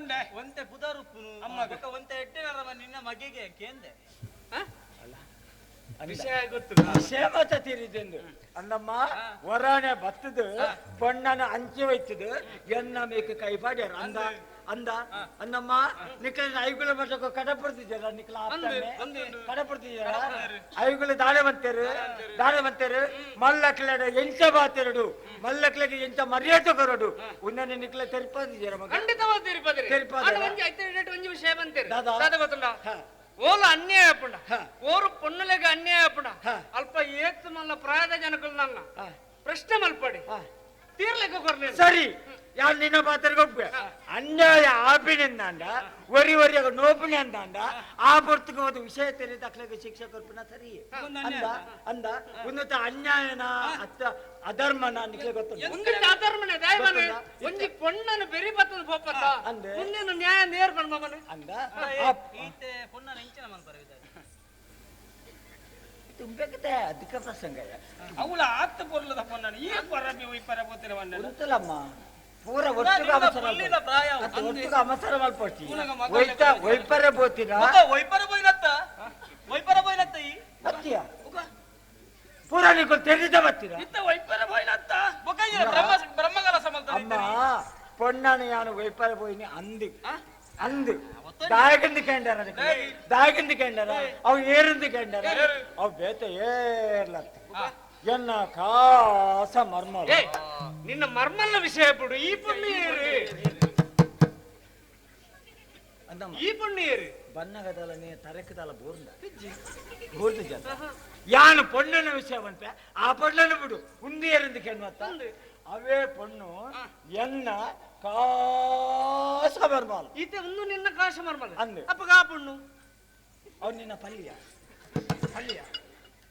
ಒಂತೆ ಪುದರುಪ್ಪುನು ಬೊಕ್ಕ ಒಂತೆ ಎಟ್ಟೆನರವ ನಿನ್ನ ಮಗೆಗೆ ಕೇಂದೆ ವಿಷಯ ಗೊತ್ತು ವಿಷಯ ಮಾತ ತೀರಿದೆಂದು ಅನ್ನಮ್ಮ ವರಾಣೆ ಬತ್ತದು ಪೊಣ್ಣನ ಅಂಚೆ ಒಯ್ತದು ಎನ್ನ ಮೇಕ ಕೈ ಪಾಡ್ಯಾರ ಅಂದ ಅಂದ ಅನ್ನಮ್ಮ ನಿಖಲ ಐಗುಳ ಮಟ್ಟಕ್ಕೆ ಕಡಪಡ್ತಿದ್ದೀರ ನಿಖಲ ಕಡಪಡ್ತಿದ್ದೀರ ಐಗುಳ ದಾಳೆ ಬಂತೇರು ದಾಳೆ ಬಂತೇರು ಮಲ್ಲಕ್ಲೆಡ ಎಂಚ ಬಾತೆರಡು ಮಲ್ಲಕ್ಲೆಗೆ ಎಂಚ ಮರ್ಯಾದೆ ಕೊರಡು ಉನ್ನನೆ ನಿಖಲ ತೆರಿಪಾದಿದ್ದೀರ ಮಗ ಖಂಡಿತವಾದ ತಿರುಪತಿ ತಿರುಪತಿ. ಒಂಜಿ ಐತೆ ಡೇಟ್ ಒಂಜಿ ವಿಷಯ ಬಂತೇರಿ ದಾದಾ. ದಾದ ಗೊತ್ತುಂಡ ಹಾ. ಓಲ ಅನ್ಯಾಯ ಆಪುಂಡ ಹಾ. ಓರು ಪೊಣ್ಣುಲೆಗೆ ಅನ್ಯಾಯ ಆಪುಂಡ ಹಾ. ಅಲ್ಪ ಏತ್ ಮಲ್ಲ ಪ್ರಾಯದ ಜನಕುಲು ನನ್ನ ಹಾ. ಪ್ರಶ್ನೆ ಮಲ್ಪಡಿ ಹಾ. ತೀರ್ಲೆಕ್ಕ ಕೊರ್ಲೆ ಸರಿ ಯಾರು ನಿನ್ನ ಪಾತ್ರಗೊಬ್ಬ ಅನ್ಯಾಯ ಆಪಿನಿಂದಾಂಡ ಒರಿ ಒರಿಯಾಗ ನೋಪಿಣಿ ಅಂದಾಂಡ ಆ ಪೊರ್ತುಗೆ ಒಂದು ವಿಷಯ ತೆರೆದ ಅಕ್ಲೆಗೆ ಶಿಕ್ಷೆ ಕೊರ್ಪುನ ಸರಿ ಅಂದ ಅಂದ ಉನ್ನತ ಅನ್ಯಾಯನ ಅತ್ತ ಅಧರ್ಮನ ನಿಕ್ಲೆ ಗೊತ್ತುಂಟು ಒಂದು ಅಧರ್ಮನೆ ದಯಮನೆ ಗೊತ್ತುಂಟಾ? ಒಂಜಿ ಪೊಣ್ಣನು ಬೆರಿ ಬತ್ತದ ಪೋಪತ್ತ ಅಂದೆ. ಮುಂದಿನ ನ್ಯಾಯ ನೇರ್ ಬಣ್ಣ ಮನೆ ಅಂದ ಈತೆ ಪೊಣ್ಣನ ಇಂಚಿನ ಮನ್ಪರ ತುಂಬಬೇಕತೆ ಅದಕ್ಕೆ ಪ್ರಸಂಗ ಅವಳ ಆತ್ತ ಪೊರ್ಲದ ಪೊಣ್ಣನ ಈ ಪರಬಿ ಈ ಪರ ಪೋತಿರ ಪೊಣ್ಣನ ಉಂಟಲಮ್ಮ ಪೂರ ಒಟ್ಟುಗ ಅವಸರ ಪುಲ್ಲಿನ ಪ್ರಾಯ ಅತ್ತ ಒಟ್ಟುಗ ಅವಸರ ಮಲ್ಪೊಡ್ಚಿ ಪೂನಗ ಮಗ ಒಯ್ತ ಒಯ್ಪರೆ ಪೋತಿನ ಬೊಕ್ಕ ಒಯ್ಪರ ಪೋಯಿನತ್ತ ಒಯ್ಪರ ಪೋಯಿನತ್ತ ಈ ಬತ್ತೀಯ ಪೂರ ನಿಕುಲ್ ತೆರಿದ ಬತ್ತೀರ ಇತ್ತ ಒಯ್ಪರ ಪೋಯಿನತ್ತ ಬೊಕ್ಕ ಈ ಬ್ರಹ್ಮ ಬ್ರಹ್ಮಗಲ ಸಮಲ್ತ ಅಮ್ಮ ಪೊಣ್ಣನ ಯಾನು ಒಯ್ಪರೆ ಪೋಯಿನಿ ಅಂದು ಅಂದು ದಾಯಕಂದು ಕೇಂಡಾರ ದಾಯಕಂದು ಕೇಂಡಾರ ಅವು ಏರಂದು ಕೇಂಡಾರ ಅವು ಬೇತ ಏರ್ಲತ್ತ ಎನ್ನ ಕಾಸ ಮರ್ಮ ಏ ನಿನ್ನ ಮರ್ಮಲ್ಲ ವಿಷಯ ಬಿಡು ಈ ಪೊಣ್ಣು ಏರು ಅಂದಮ್ಮ ಈ ಪೊಣ್ಣು ಏರು ಬನ್ನಗದಲ್ಲ ನೀ ತರಕದಲ್ಲ ಬೋರ್ದ ಬೋರ್ದ ಜನ ಯಾನು ಪೊಣ್ಣನ ವಿಷಯ ಬಂತೆ ಆ ಪೊಣ್ಣನ ಬಿಡು ಉಂದಿ ಏರಂದು ಕೇಳ್ಮತ್ತ ಅವೇ ಪೊಣ್ಣು ಎನ್ನ ಕಾಸ ಮರ್ಮಲ ಈತೆ ಒಂದು ನಿನ್ನ ಕಾಶ ಮರ್ಮಲ್ಲ ಅಂದೆ. ಅಪ್ಪಗ ಆ ಪೊಣ್ಣು ಅವ್ನು ನಿನ್ನ ಪಲ್ಯ ಪಲ್ಯ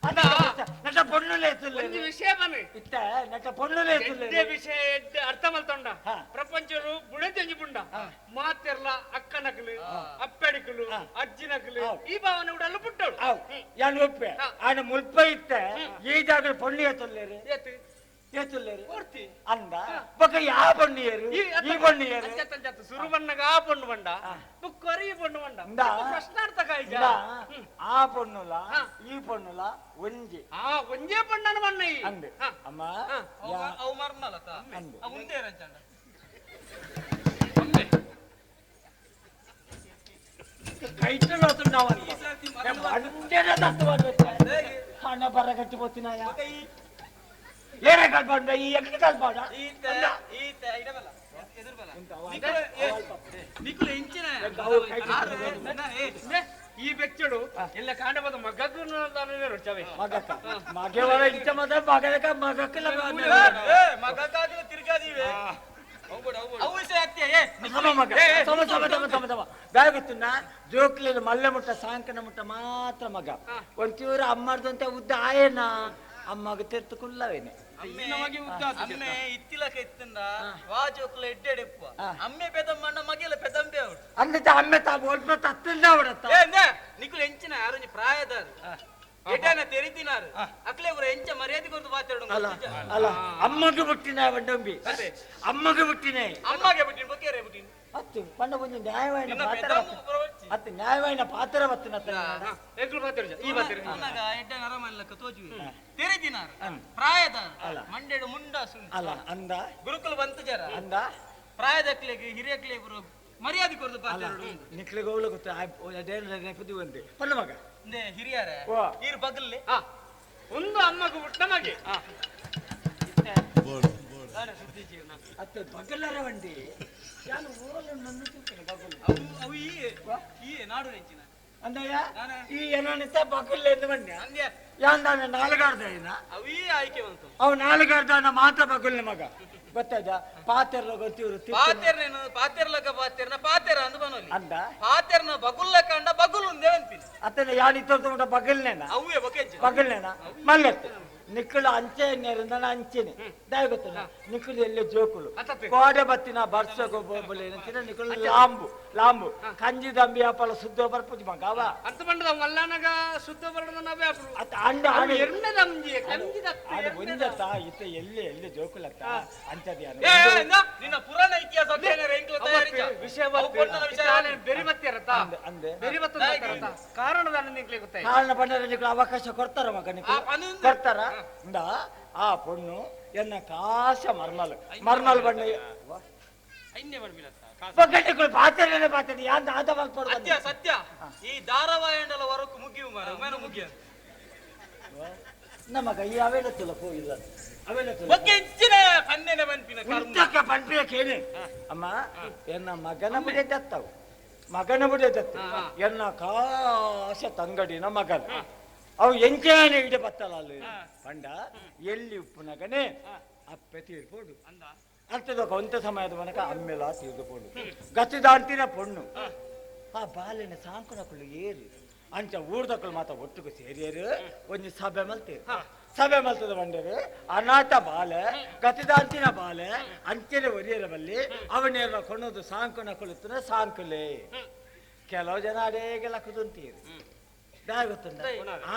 ಅದ ನಟ ಪೊಣ್ಣುಲೇ ಒಂಜಿ ವಿಷಯ ಬನ್ನಿ ಇತ್ತ ನಟ ಪೊಣ್ಣುಲೇ ಎಡ್ಡೆ ವಿಷಯ ಎಡ್ಡೆ ಅರ್ಥ ಮಲ್ತೊಂಡ ಹಾ. ಪ್ರಪಂಚರು ಬುಡದಿ ಪುಂಡ ಮಾತೆರ್ಲ ಅಕ್ಕನಕಲು ಅಪ್ಪಡಿಕಲು ಅಜ್ಜಿನಕಲು ಈ ಭಾವನೆ ಕೂಡ ಅಲ್ಲ ಪುಟ್ಟಳು ಅವ್ ಯಾನ್ ಒಪ್ಪೆ ಆನ ಮುಲ್ಪ ಇತ್ತ ಈ ಜಾಗ ಪೊಣ್ಣು ಏತುಲ್ಲೇರು ಏತು ಏತುಲ್ಲೇರು ಪೂರ್ತಿ ಅಂದ ಬೊಕ ಯಾ ಪೊಣ್ಣು ಏರು ಈ ಪೊಣ್ಣು ಏರು ಅಂಚತ್ ಅಂಚತ್ ಸುರು ಬಣ್ಣಗ ಆ ಪೊಣ್ಣು ಬಂಡ ಬುಕ್ಕೋರಿ ಈ ಪೊಣ್ಣು ಬಂಡ ಇಂದಾ. ಪ್ರಶ್ನಾರ್ಥಕ ಈಗ ಇಂದಾ, ಆ ಪೊಣ್ಣುಲ ಈ ಪೊಣ್ಣುಲ ಒಂಜಿ ಆ ಒಂಜೇ ಪಣ್ಣನ ಬಣ್ಣ ಈ ಅಂದೆ ಹಾ. ಅಮ್ಮ ಹಾ. ಅವು ಮರ್ಮಲತ ಅಂದೆ. ಅವು ಉಂದೇರಂಚಂಡ ಕೈಟು ನಾವು ಹಣ ಬರಗಟ್ಟಿ ಪೋತಿನಾಯ ಏನೇ ಕಲ್ಪಾಡ ಈ ಎಕ್ಕೆ ಕಲ್ಪಾಡ ಈ ಬೆಚ್ಚಡು ಎಲ್ಲ ಕಾಂಡಬದ ಮಗಕ್ಕೂ ಮಗಕ್ಕ ಮಗೆವರ ಇಚ್ಛೆ ಮಾತ್ರ ಮಗಕ್ಕ ಮಗಕ್ಕಿಲ್ಲ ಮಗಕ್ಕಾಗಲ್ಲ ತಿರ್ಗಾದೀವಿ ಗೊತ್ತುನ್ನ ಜೋಕ್ಲಿನ ಮಲ್ಲೆ ಮುಟ್ಟ ಸಾಂಕನ ಮುಟ್ಟ ಮಾತ್ರ ಮಗ ಒಂಚೂರು ಅಮ್ಮರ್ದಂತ ಉದ್ದ ಆಯೇನ ಅಮ್ಮಗ ತೆರ್ತು ಕುಲ್ಲವೇನೆ ಅಮ್ಮೆ ಇತ್ತಿಲಕ ಇತ್ತಂದ ವಾ ಜೋಕ್ಲ ಎಡ್ಡೆಡೆಪ್ಪ ಅಮ್ಮೆ ಪೆದಮ್ಮಣ್ಣ ಮಗೆಲ ಪೆದಂಬೆ ಅವಳು ಅಂದ ಅಮ್ಮೆ ತಾ ಒಲ್ಪ ತತ್ತಿಲ್ಲ ಅವಡತ್ತ ನಿಕುಲು ಎಂಚಿನ ಯಾರು ಪ್ರಾಯದಾರು ಎಡ್ಡನ ತೆರಿತಿನಾರು ಅಕ್ಲೆ ಪುರ ಎಂಚ ಮರ್ಯಾದೆ ಕೊರ್ದು ಮಾತಾಡು ಅಲ್ಲ ಅಲ್ಲ ಅಮ್ಮಗೆ ಬಿಟ್ಟಿನ ಬಂಡಂಬಿ ಅಮ್ಮಗೆ ಬಿಟ್ಟಿನ ಅಮ್ಮಗೆ ಬಿಟ್ಟಿನ ಬೊಕ್ಕೇರೆ ಬಿಟ್ಟಿನ ಅತ್ತು ಪಂಡ ಒಂದು ನ್ಯಾಯವಾಯಿನ ಪಾತ್ರ ಅತ್ತು ನ್ಯಾಯವಾಯಿನ ಪಾತ್ರ ಬತ್ತಿನ ಎಡ್ಡನ ಅರಮನೆಲಕ್ಕ ತೋಜುವೆ ತೆರಿದಿನಾರು ಪ್ರಾಯದಾರು ಮಂಡೆಡು ಮುಂಡಾಸು ಅಲ್ಲ ಅಂದ ಗುರುಕುಲ ಬಂತು ಜರ ಅಂದ ಪ್ರಾಯದಕ್ಲೆಗೆ ಹಿರಿಯಕ್ಲೆ ಪುರ ಮರ್ಯಾದೆ ಕೊರ್ದು ಪಾತ್ರ ನಿಕ್ಲೆಗೆ ಹೋಗ್ಲ ಗೊತ್ತ ಒಂದೇ ಪಂಡ ಮಗ ಹಿರಿಯರ ಈರ್ ಬಗಲ್ಲೆ ಒಂದು ಅಮ್ಮಗೂ ಬಿಟ್ಟ ಮಗೆ ಅತ್ತ ಬಗಲರ ವಂಡಿ ಯಾನು ಓಲು ನನ್ನ ಬಗಲು ಅವು ಈ ಈ ನಾಡು ನೆಂಚಿನ ಅಂದಯ್ಯ ಈ ಏನನಿತ ಬಗಲ್ ಎಂದು ಬಂದೆ ಯಾಂದಾನೆ ನಾಲ್ಗಾರ್ದ ಏನ ಅವು ಈ ಆಯ್ಕೆ ಬಂತು ಅವು ನಾಲ್ಗಾರ್ದ ಮಾತ್ರ ಬಗಲ್ನ ಮಗ ಗೊತ್ತಾಯ್ತಾ ಪಾತೆರ್ಲ ಗೊತ್ತಿರು ಪಾತೆರ್ನೇನು ಪಾತೆರ್ಲಕ ಪಾತೆರ್ನ ಪಾತೆರ ಅಂದ್ ಬನೋಲಿ ಅಂದ ಪಾತೆರ್ನ ಬಗುಲ್ಲ ಕಂಡ ಬಗುಲ್ ಉಂದೆ ಅನ್ಪಿನ ಅತ್ತನ ಯಾನ್ ಇತ್ತೊಂದು ಬಗಲ್ನೇನ ಅವೇ ಬಕೆಂಚ ಬಗಲ್ನೇನ ಮಲ್ಲತ್ತು ನಿಕ್ಕಳು ಅಂಚೆ ನೇರಂದನ ಅಂಚೆನೆ ದಾಯ ಗೊತ್ತಲ್ಲ ನಿಕ್ಕಳು ಎಲ್ಲ ಜೋಕುಲು ಕೋಡೆ ಬತ್ತಿನ ಬರ್ಸಗೋ ಬೋಬಲೇನಂತಿನ ನಿಕ್ಕಳು ಲಾಂಬು ಲಾಂಬು ಕಂಜಿ ದಂಬಿ ಅಪ್ಪಲ ಸುದ್ದ ಬರ್ಪುಜಿ ಮಗ ಅವ ಅಂತ ಬಂಡದ ಮಲ್ಲನಗ ಸುದ್ದ ಬರಡದ ನಾವೇ ಅಪ್ರು ಅತ್ತ ಅಂಡ ಆಡು ಎರ್ಮೆದ ಅಂಜಿ ಕಂಜಿದ ಆಡು ಒಂಜತ್ತ ಇತ್ತ ಎಲ್ಲಿ ಎಲ್ಲಿ ಜೋಕುಲತ್ತ ಅಂಚದಿಯಾನ ನಿನ್ನ ಪುರಾಣ ಇತಿಹಾಸ ವಿಷಯ ಬೆರಿ ಬತ್ತಿರತ್ತ ಅಂದೆ ಬೆರಿ ಬತ್ತ ಕಾರಣದ ನಿಕ್ಲೆ ಗೊತ್ತಾಯ್ತು ಕಾರಣ ಪಂಡರ ನಿಕ್ಕಳು ಅವಕಾಶ ಕೊಡ್ತಾರ ಮಗ ನಿಕ್ಕಳು ಕೊಡ್ತಾರ ಇಂದ ಆ ಪೊಣ್ಣು ಎನ್ನ ಕಾಶ ಮರ್ಮಲ್ ಮರ್ಮಲ್ ಬಣ್ಣ ಪಕ್ಕಟ್ಟಿಗಳು ಪಾತ್ರೆ ಪಾತ್ರೆ ಯಾಂದ ಆದ ಸತ್ಯ ಸತ್ಯ ಈ ಧಾರಾವಾಹಿಂಡಲ ಹೊರಕು ಮುಗಿಯು ಮಾರ ಉಮೇನ ಮುಗಿಯ ನಮಗ ಈ ಅವೆಲ್ಲ ತುಲಪು ಇಲ್ಲ ಅವೆಲ್ಲ ಬೊಕ್ಕೆ ಹೆಚ್ಚಿನ ಪನ್ನೆನೆ ಬನ್ಪಿನ ಉಂಟಕ್ಕ ಪನ್ಪಿನ ಕೇಳಿ ಅಮ್ಮ ಎನ್ನ ಮಗನ ಬುಡೆ ದತ್ತವು ಮಗನ ಬುಡೆ ದತ್ತು ಎನ್ನ ಕಾಶ ತಂಗಡಿನ ಮಗನ ಅವು ಎಂಚೇನೆ ಇಡ ಬತ್ತಲ ಅಲ್ಲಿ ಪಂಡ ಎಲ್ಲಿ ಉಪ್ಪುನಗನೆ ಅಪ್ಪೆ ತೀರ್ಪೋಡು ಅಂತದ ಕೊಂತ ಸಮಯದ ಮನಕ ಅಮ್ಮೆಲ ತೀರ್ದುಪೋಡು ಗತಿದಾಂತಿನ ಪೊಣ್ಣು ಆ ಬಾಲಿನ ಸಾಂಕುನಕುಲು ಏರು ಅಂಚ ಊರ್ದಕ್ಕಳು ಮಾತ ಒಟ್ಟುಗು ಸೇರಿಯರು ಒಂಜಿ ಸಭೆ ಮಲ್ತೇರು ಸಭೆ ಮಲ್ತದ ಬಂಡರು ಅನಾಥ ಬಾಲೆ ಗತಿದಾಂತಿನ ಬಾಲೆ ಅಂಚೆನೆ ಒರಿಯರ ಬಲ್ಲಿ ಅವನೇರ ಕೊಣೋದು ಸಾಂಕುನಕುಲು ಸಾಂಕುಲೆ ಕೆಲವು ಜನ ಅಡೇಗೆಲ್ಲ ಕುದುಂತೀರು ದಾಯ ಗೊತ್ತುಂಡ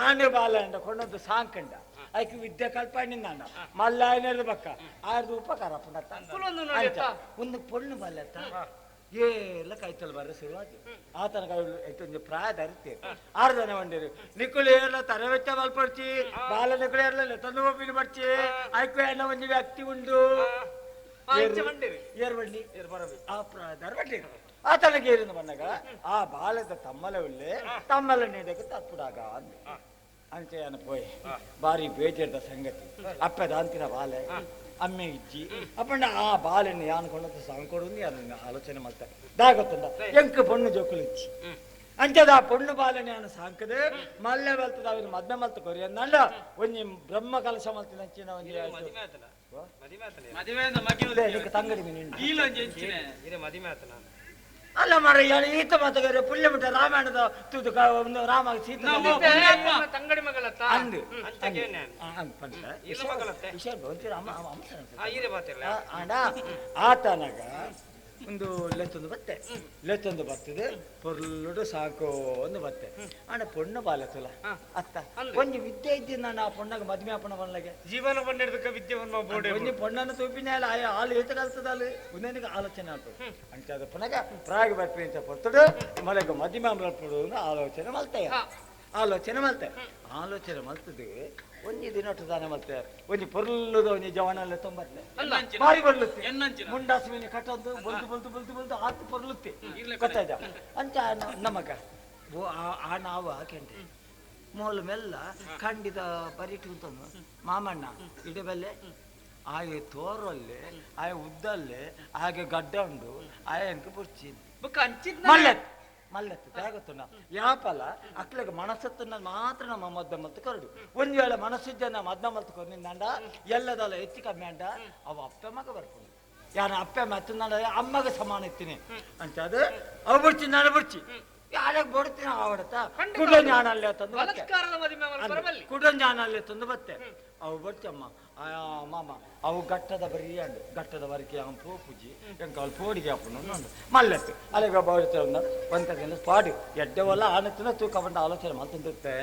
ಆನೆ ಬಾಲ ಅಂಡ ಕೊಂಡೊಂದು ಸಾಂಕಂಡ ಐಕ್ ವಿದ್ಯೆ ಕಲ್ಪಣ್ಣಿಂದ ಮಲ್ಲಾಯನದು ಬಕ್ಕ ಆರ್ದು ಉಪಕಾರ ಪುನಃ ಒಂದು ಪೊಣ್ಣು ಬಾಲತ್ತ ಏಲ್ಲ ಕೈತಲ್ ಬರ್ರೆ ಶುರುವಾಗಿ ಆತನ ಕೈ ಎಷ್ಟೊಂದು ಪ್ರಾಯ ಧರಿತೇವೆ ಆರು ಜನ ಬಂದಿರು ನಿಕ್ಕುಲು ಏರ್ಲ ತರವೆಚ್ಚ ಮಲ್ಪಡ್ಚಿ ಬಾಲ ನಿಕ್ಕುಲು ಏರ್ಲ ತಂದು ಒಪ್ಪಿನ ಪಡ್ಚಿ ಐಕು ಎಣ್ಣ ಒಂಜಿ ವ್ಯಕ್ತಿ ಉಂಡು ಏರ್ ಬಂಡಿ ಆ ಪ್ರಾಯ ಧರ ಆತನಿಗೆ ಏರಿಂದ ಬಂದಾಗ ಆ ಬಾಲದ ತಮ್ಮಲ ಉಳ್ಳೆ ತಮ್ಮಲ ನೀಡಕ್ಕೆ ತಪ್ಪುಡಾಗ ಅಂದೆ ಅಂಚೆಯನ ಪೋಯ್ ಬಾರಿ ಬೇಜಾರ್ದ ಸಂಗತಿ ಅಪ್ಪೆ ದಾಂತಿನ ಬಾಲೆ ಅಮ್ಮೆ ಇಜ್ಜಿ ಅಪ್ಪಣ್ಣ ಆ ಬಾಲೆನ್ನು ಯಾನ್ ಕೊಂಡದ್ದು ಸಾಂಕೊಡು ಯಾನು ಆಲೋಚನೆ ಮಾಡ್ತಾರೆ ದಾ ಗೊತ್ತುಂಡ ಎಂಕ್ ಪೊಣ್ಣು ಜೋಕುಲು ಇಜ್ಜಿ ಅಂಚದ ಆ ಪೊಣ್ಣು ಬಾಲೆನ ಯಾನು ಸಾಂಕದೆ ಮಲ್ಲೆ ಬಲ್ತದ ಅವಿನ ಮದ್ಮೆ ಮಲ್ತ ಕೊರಿ ಅಂದಂಡ ಒಂಜಿ ಬ್ರಹ್ಮ ಕಲಶ ಮಲ್ತಿನ ಅಂಚಿನ ಒಂಜಿ ತಂಗಡಿ ಮೀನು ಅಲ್ಲ ಮಾರ ಈತ ಮಾತಗಾರ ಪುಲ್ಯ ಮುಟ್ಟ ರಾಮಾಯಣದ ತುದು ಒಂದು ರಾಮ ಸೀತೆ ತಂಗಡಿ ಮಗಳತ್ತ ಅಂದು ಆತನಾಗ ಒಂದು ಲೆತ್ತೊಂದು ಬತ್ತೆ ಲೆತ್ತೊಂದು ಬರ್ತದೆ ಪೊರ್ಲುಡು ಸಾಕು ಒಂದು ಬತ್ತೆ ಅಣ್ಣ ಪೊಣ್ಣು ಬಾಲತುಲ ಅತ್ತ ಒಂಜಿ ವಿದ್ಯೆ ಇದ್ದಿ ನಾನು ಆ ಪೊಣ್ಣಗೆ ಮದ್ಮೆ ಅಪ್ಪಣ ಬನ್ಲಗೆ ಜೀವನ ಬಂದಿಡ್ದಕ್ಕ ವಿದ್ಯೆ ಒಂಜಿ ಪೊಣ್ಣನ್ನು ತೂಪಿನ ಆಲು ಏತ ಕಲ್ತದಾಲು ಒಂದೇನಿಗೆ ಆಲೋಚನೆ ಆಗ್ತದೆ ಅಂಚಾದ ಪುನಗ ಪ್ರಾಗ ಬರ್ಪಿ ಅಂತ ಪೊರ್ತುಡು ಮಲೆಗೆ ಮದ್ಮೆ ಬರ್ಪಡು ಆಲೋಚನೆ ಮಲ್ತೆಯ ಆಲೋಚನೆ ಮಲ್ತೆ ಆಲೋಚನೆ ಮಲ್ತದೆ ಒಂಜಿ ದಿನ ದಾನ ಮಲ್ತೆ ಒಂಜಿ ಪೊರ್ಲುದ ಒಂಜಿ ಜವನಲ್ಲ ತೊಂಬತ್ತೆ ಬಾರಿ ಬರ್ಲುತ್ತೆ ಮುಂಡಾಸುವಿನ ಕಟ್ಟೊಂದು ಬಲ್ದು ಬಲ್ದು ಬಲ್ದು ಬಲ್ದು ಆತು ಪೊರ್ಲುತ್ತೆ ಗೊತ್ತಾಯ್ತಾ ಅಂಚ ನಮಗ ಆ ನಾವು ಹಾಕೆಂಟೆ ಮೋಲು ಮೆಲ್ಲ ಖಂಡಿತ ಬರಿಟು ಅಂತಂದು ಮಾಮಣ್ಣ ಇಡಬಲ್ಲೆ ಆಯೆ ತೋರಲ್ಲೇ ಆಯೆ ಉದ್ದಲ್ಲೇ ಹಾಗೆ ಗಡ್ಡ ಉಂಡು ಆಯನ್ಕ ಬುರ್ಚಿ ಮಲ್ಲೆತ್ ಮಲ್ಲೆತ್ತು ಜಾಗತ್ತುನ ಯಾಪಲ ಅಕ್ಲೆಗೆ ಮನಸ್ಸತ್ತನ್ನ ಮಾತ್ರ ನಮ್ಮ ಮದ್ದ ಮಲ್ತು ಕರಡು ಒಂದು ವೇಳೆ ಮನಸ್ಸಿದ್ದ ನಮ್ಮ ಮದ್ದ ಮಲ್ತು ಕರು ನಿಂದ ಎಲ್ಲದಲ್ಲ ಹೆಚ್ಚು ಕಮ್ಮಿ ಅಂಡ ಅವ ಅಪ್ಪ ಮಗ ಬರ್ಕೊಂಡು ಯಾನ ಅಪ್ಪ ಮತ್ತಂದ ಅಮ್ಮಗ ಸಮಾನ ಇತ್ತೀನಿ ಅಂತ ಅದು ಅವು ಬಿಡ್ಚಿ ನಾನು ಬಿಡ್ಚಿ ಯಾರಾಗ ಬಡ್ತೀನಿ ಆವಡತ್ತ ಕುಡಂಜಾನಲ್ಲೇ ತಂದು ಕುಡಂಜಾನಲ್ಲೇ ತಂದು ಬತ್ತೆ ಅವು ಬರ್ಚಮ್ಮ ಮಾಮ ಅವು ಗಟ್ಟದ ಬರೀ ಅಂಡು ಗಟ್ಟದ ವರೆಗೆ ಅವನು ಪೂಜಿ ಎಂಕ ಅವಳು ಪೋಡಿಗೆ ಹಾಕೊಂಡು ಮಲ್ಲೆತ್ತು ಅಲ್ಲಿಗೆ ಬರುತ್ತೆ ಒಂದ್ ಪಾಡು ಎಡ್ಡೆವಲ್ಲ ಆನತ್ತಿನ ತೂಕ ಬಂದ ಆಲೋಚನೆ ಮಲ್ತಂದಿರುತ್ತೆ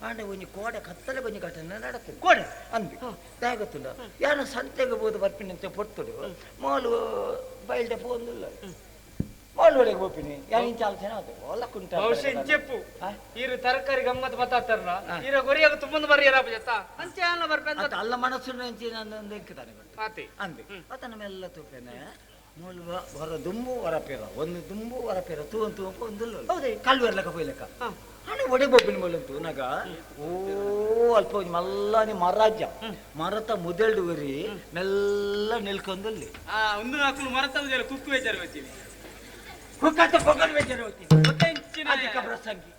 ಆಂಡ ಒಂಜಿ ಕೋಡೆ ಕತ್ತಲೆ ಒಂಜಿ ಘಟನೆ ನಡತ್ತೆ ಕೋಡೆ ಅಂದು ದಾಗತ್ತುಂಡ ಯಾರು ಸಂತೆಗೆ ಬೋದು ಬರ್ಪಿನಂತೆ ಪೊರ್ತುಡು ಮೋಲು ಬಯಲ್ಡೆ ಪೋಂದಿಲ್ಲ ಮೋಲು ಹೋಪಿನಿ ಯಾರು ಇಂಚ ಆಲೋಚನೆ ಆತು ಓಲ ಕುಂಟ ಇಂಚೆಪ್ಪು ಈರು ತರಕಾರಿ ಗಮ್ಮತ್ ಬತ್ತಾತಾರ ಈರ ಗೊರಿಯಾಗ ತುಂಬಂದು ಬರ್ರಿ ಜತ್ತ ಅಂಚೆ ಅಲ್ಲ ಬರ್ಪೆ ಅಲ್ಲ ಮನಸ್ಸು ನಾನು ಎಂಕುತ್ತಾನೆ ಅಂದು ಆತ ನಮ್ಮೆಲ್ಲ ತೂಪೇನೆ ಮೂಲು ಹೊರ ದುಂಬು ಹೊರ ಪೇರ ಒಂದು ದುಂಬು ಹೊರ ಪೇರ ತೂವನ್ ತೂವಪ್ಪ ಒಂದಿಲ್ಲ ಹೌದೇ ಕಲ್ವೆರ್ಲಕ್ಕ ಪೋಯ್ಲಕ್ಕ ಹಣ ಒಡೆ ಬೊಬ್ಬಿನ ಮೂಲಂತು ನಾಗ ಓ ಅಲ್ಪ ಮಲ್ಲಾನಿ ಮರಾಜ್ಯ ಮರತ ಮುದೆಲ್ಡು ಬರಿ ಮೆಲ್ಲ ನಿಲ್ಕೊಂದಲ್ಲಿ ಒಂದು ನಾಲ್ಕು ಮರತ ಮುದೆಲ್ಲ ಕುಕ್ಕು ಬೇಜಾರು ಬರ್ತೀವಿ ಕುಕ್ಕತ್ತ ಪೊಗಲ್ ಬೇಜಾರು ಬರ್ತೀವಿ ಅದಕ್ಕೆ ಪ್ರಸಂಗಿ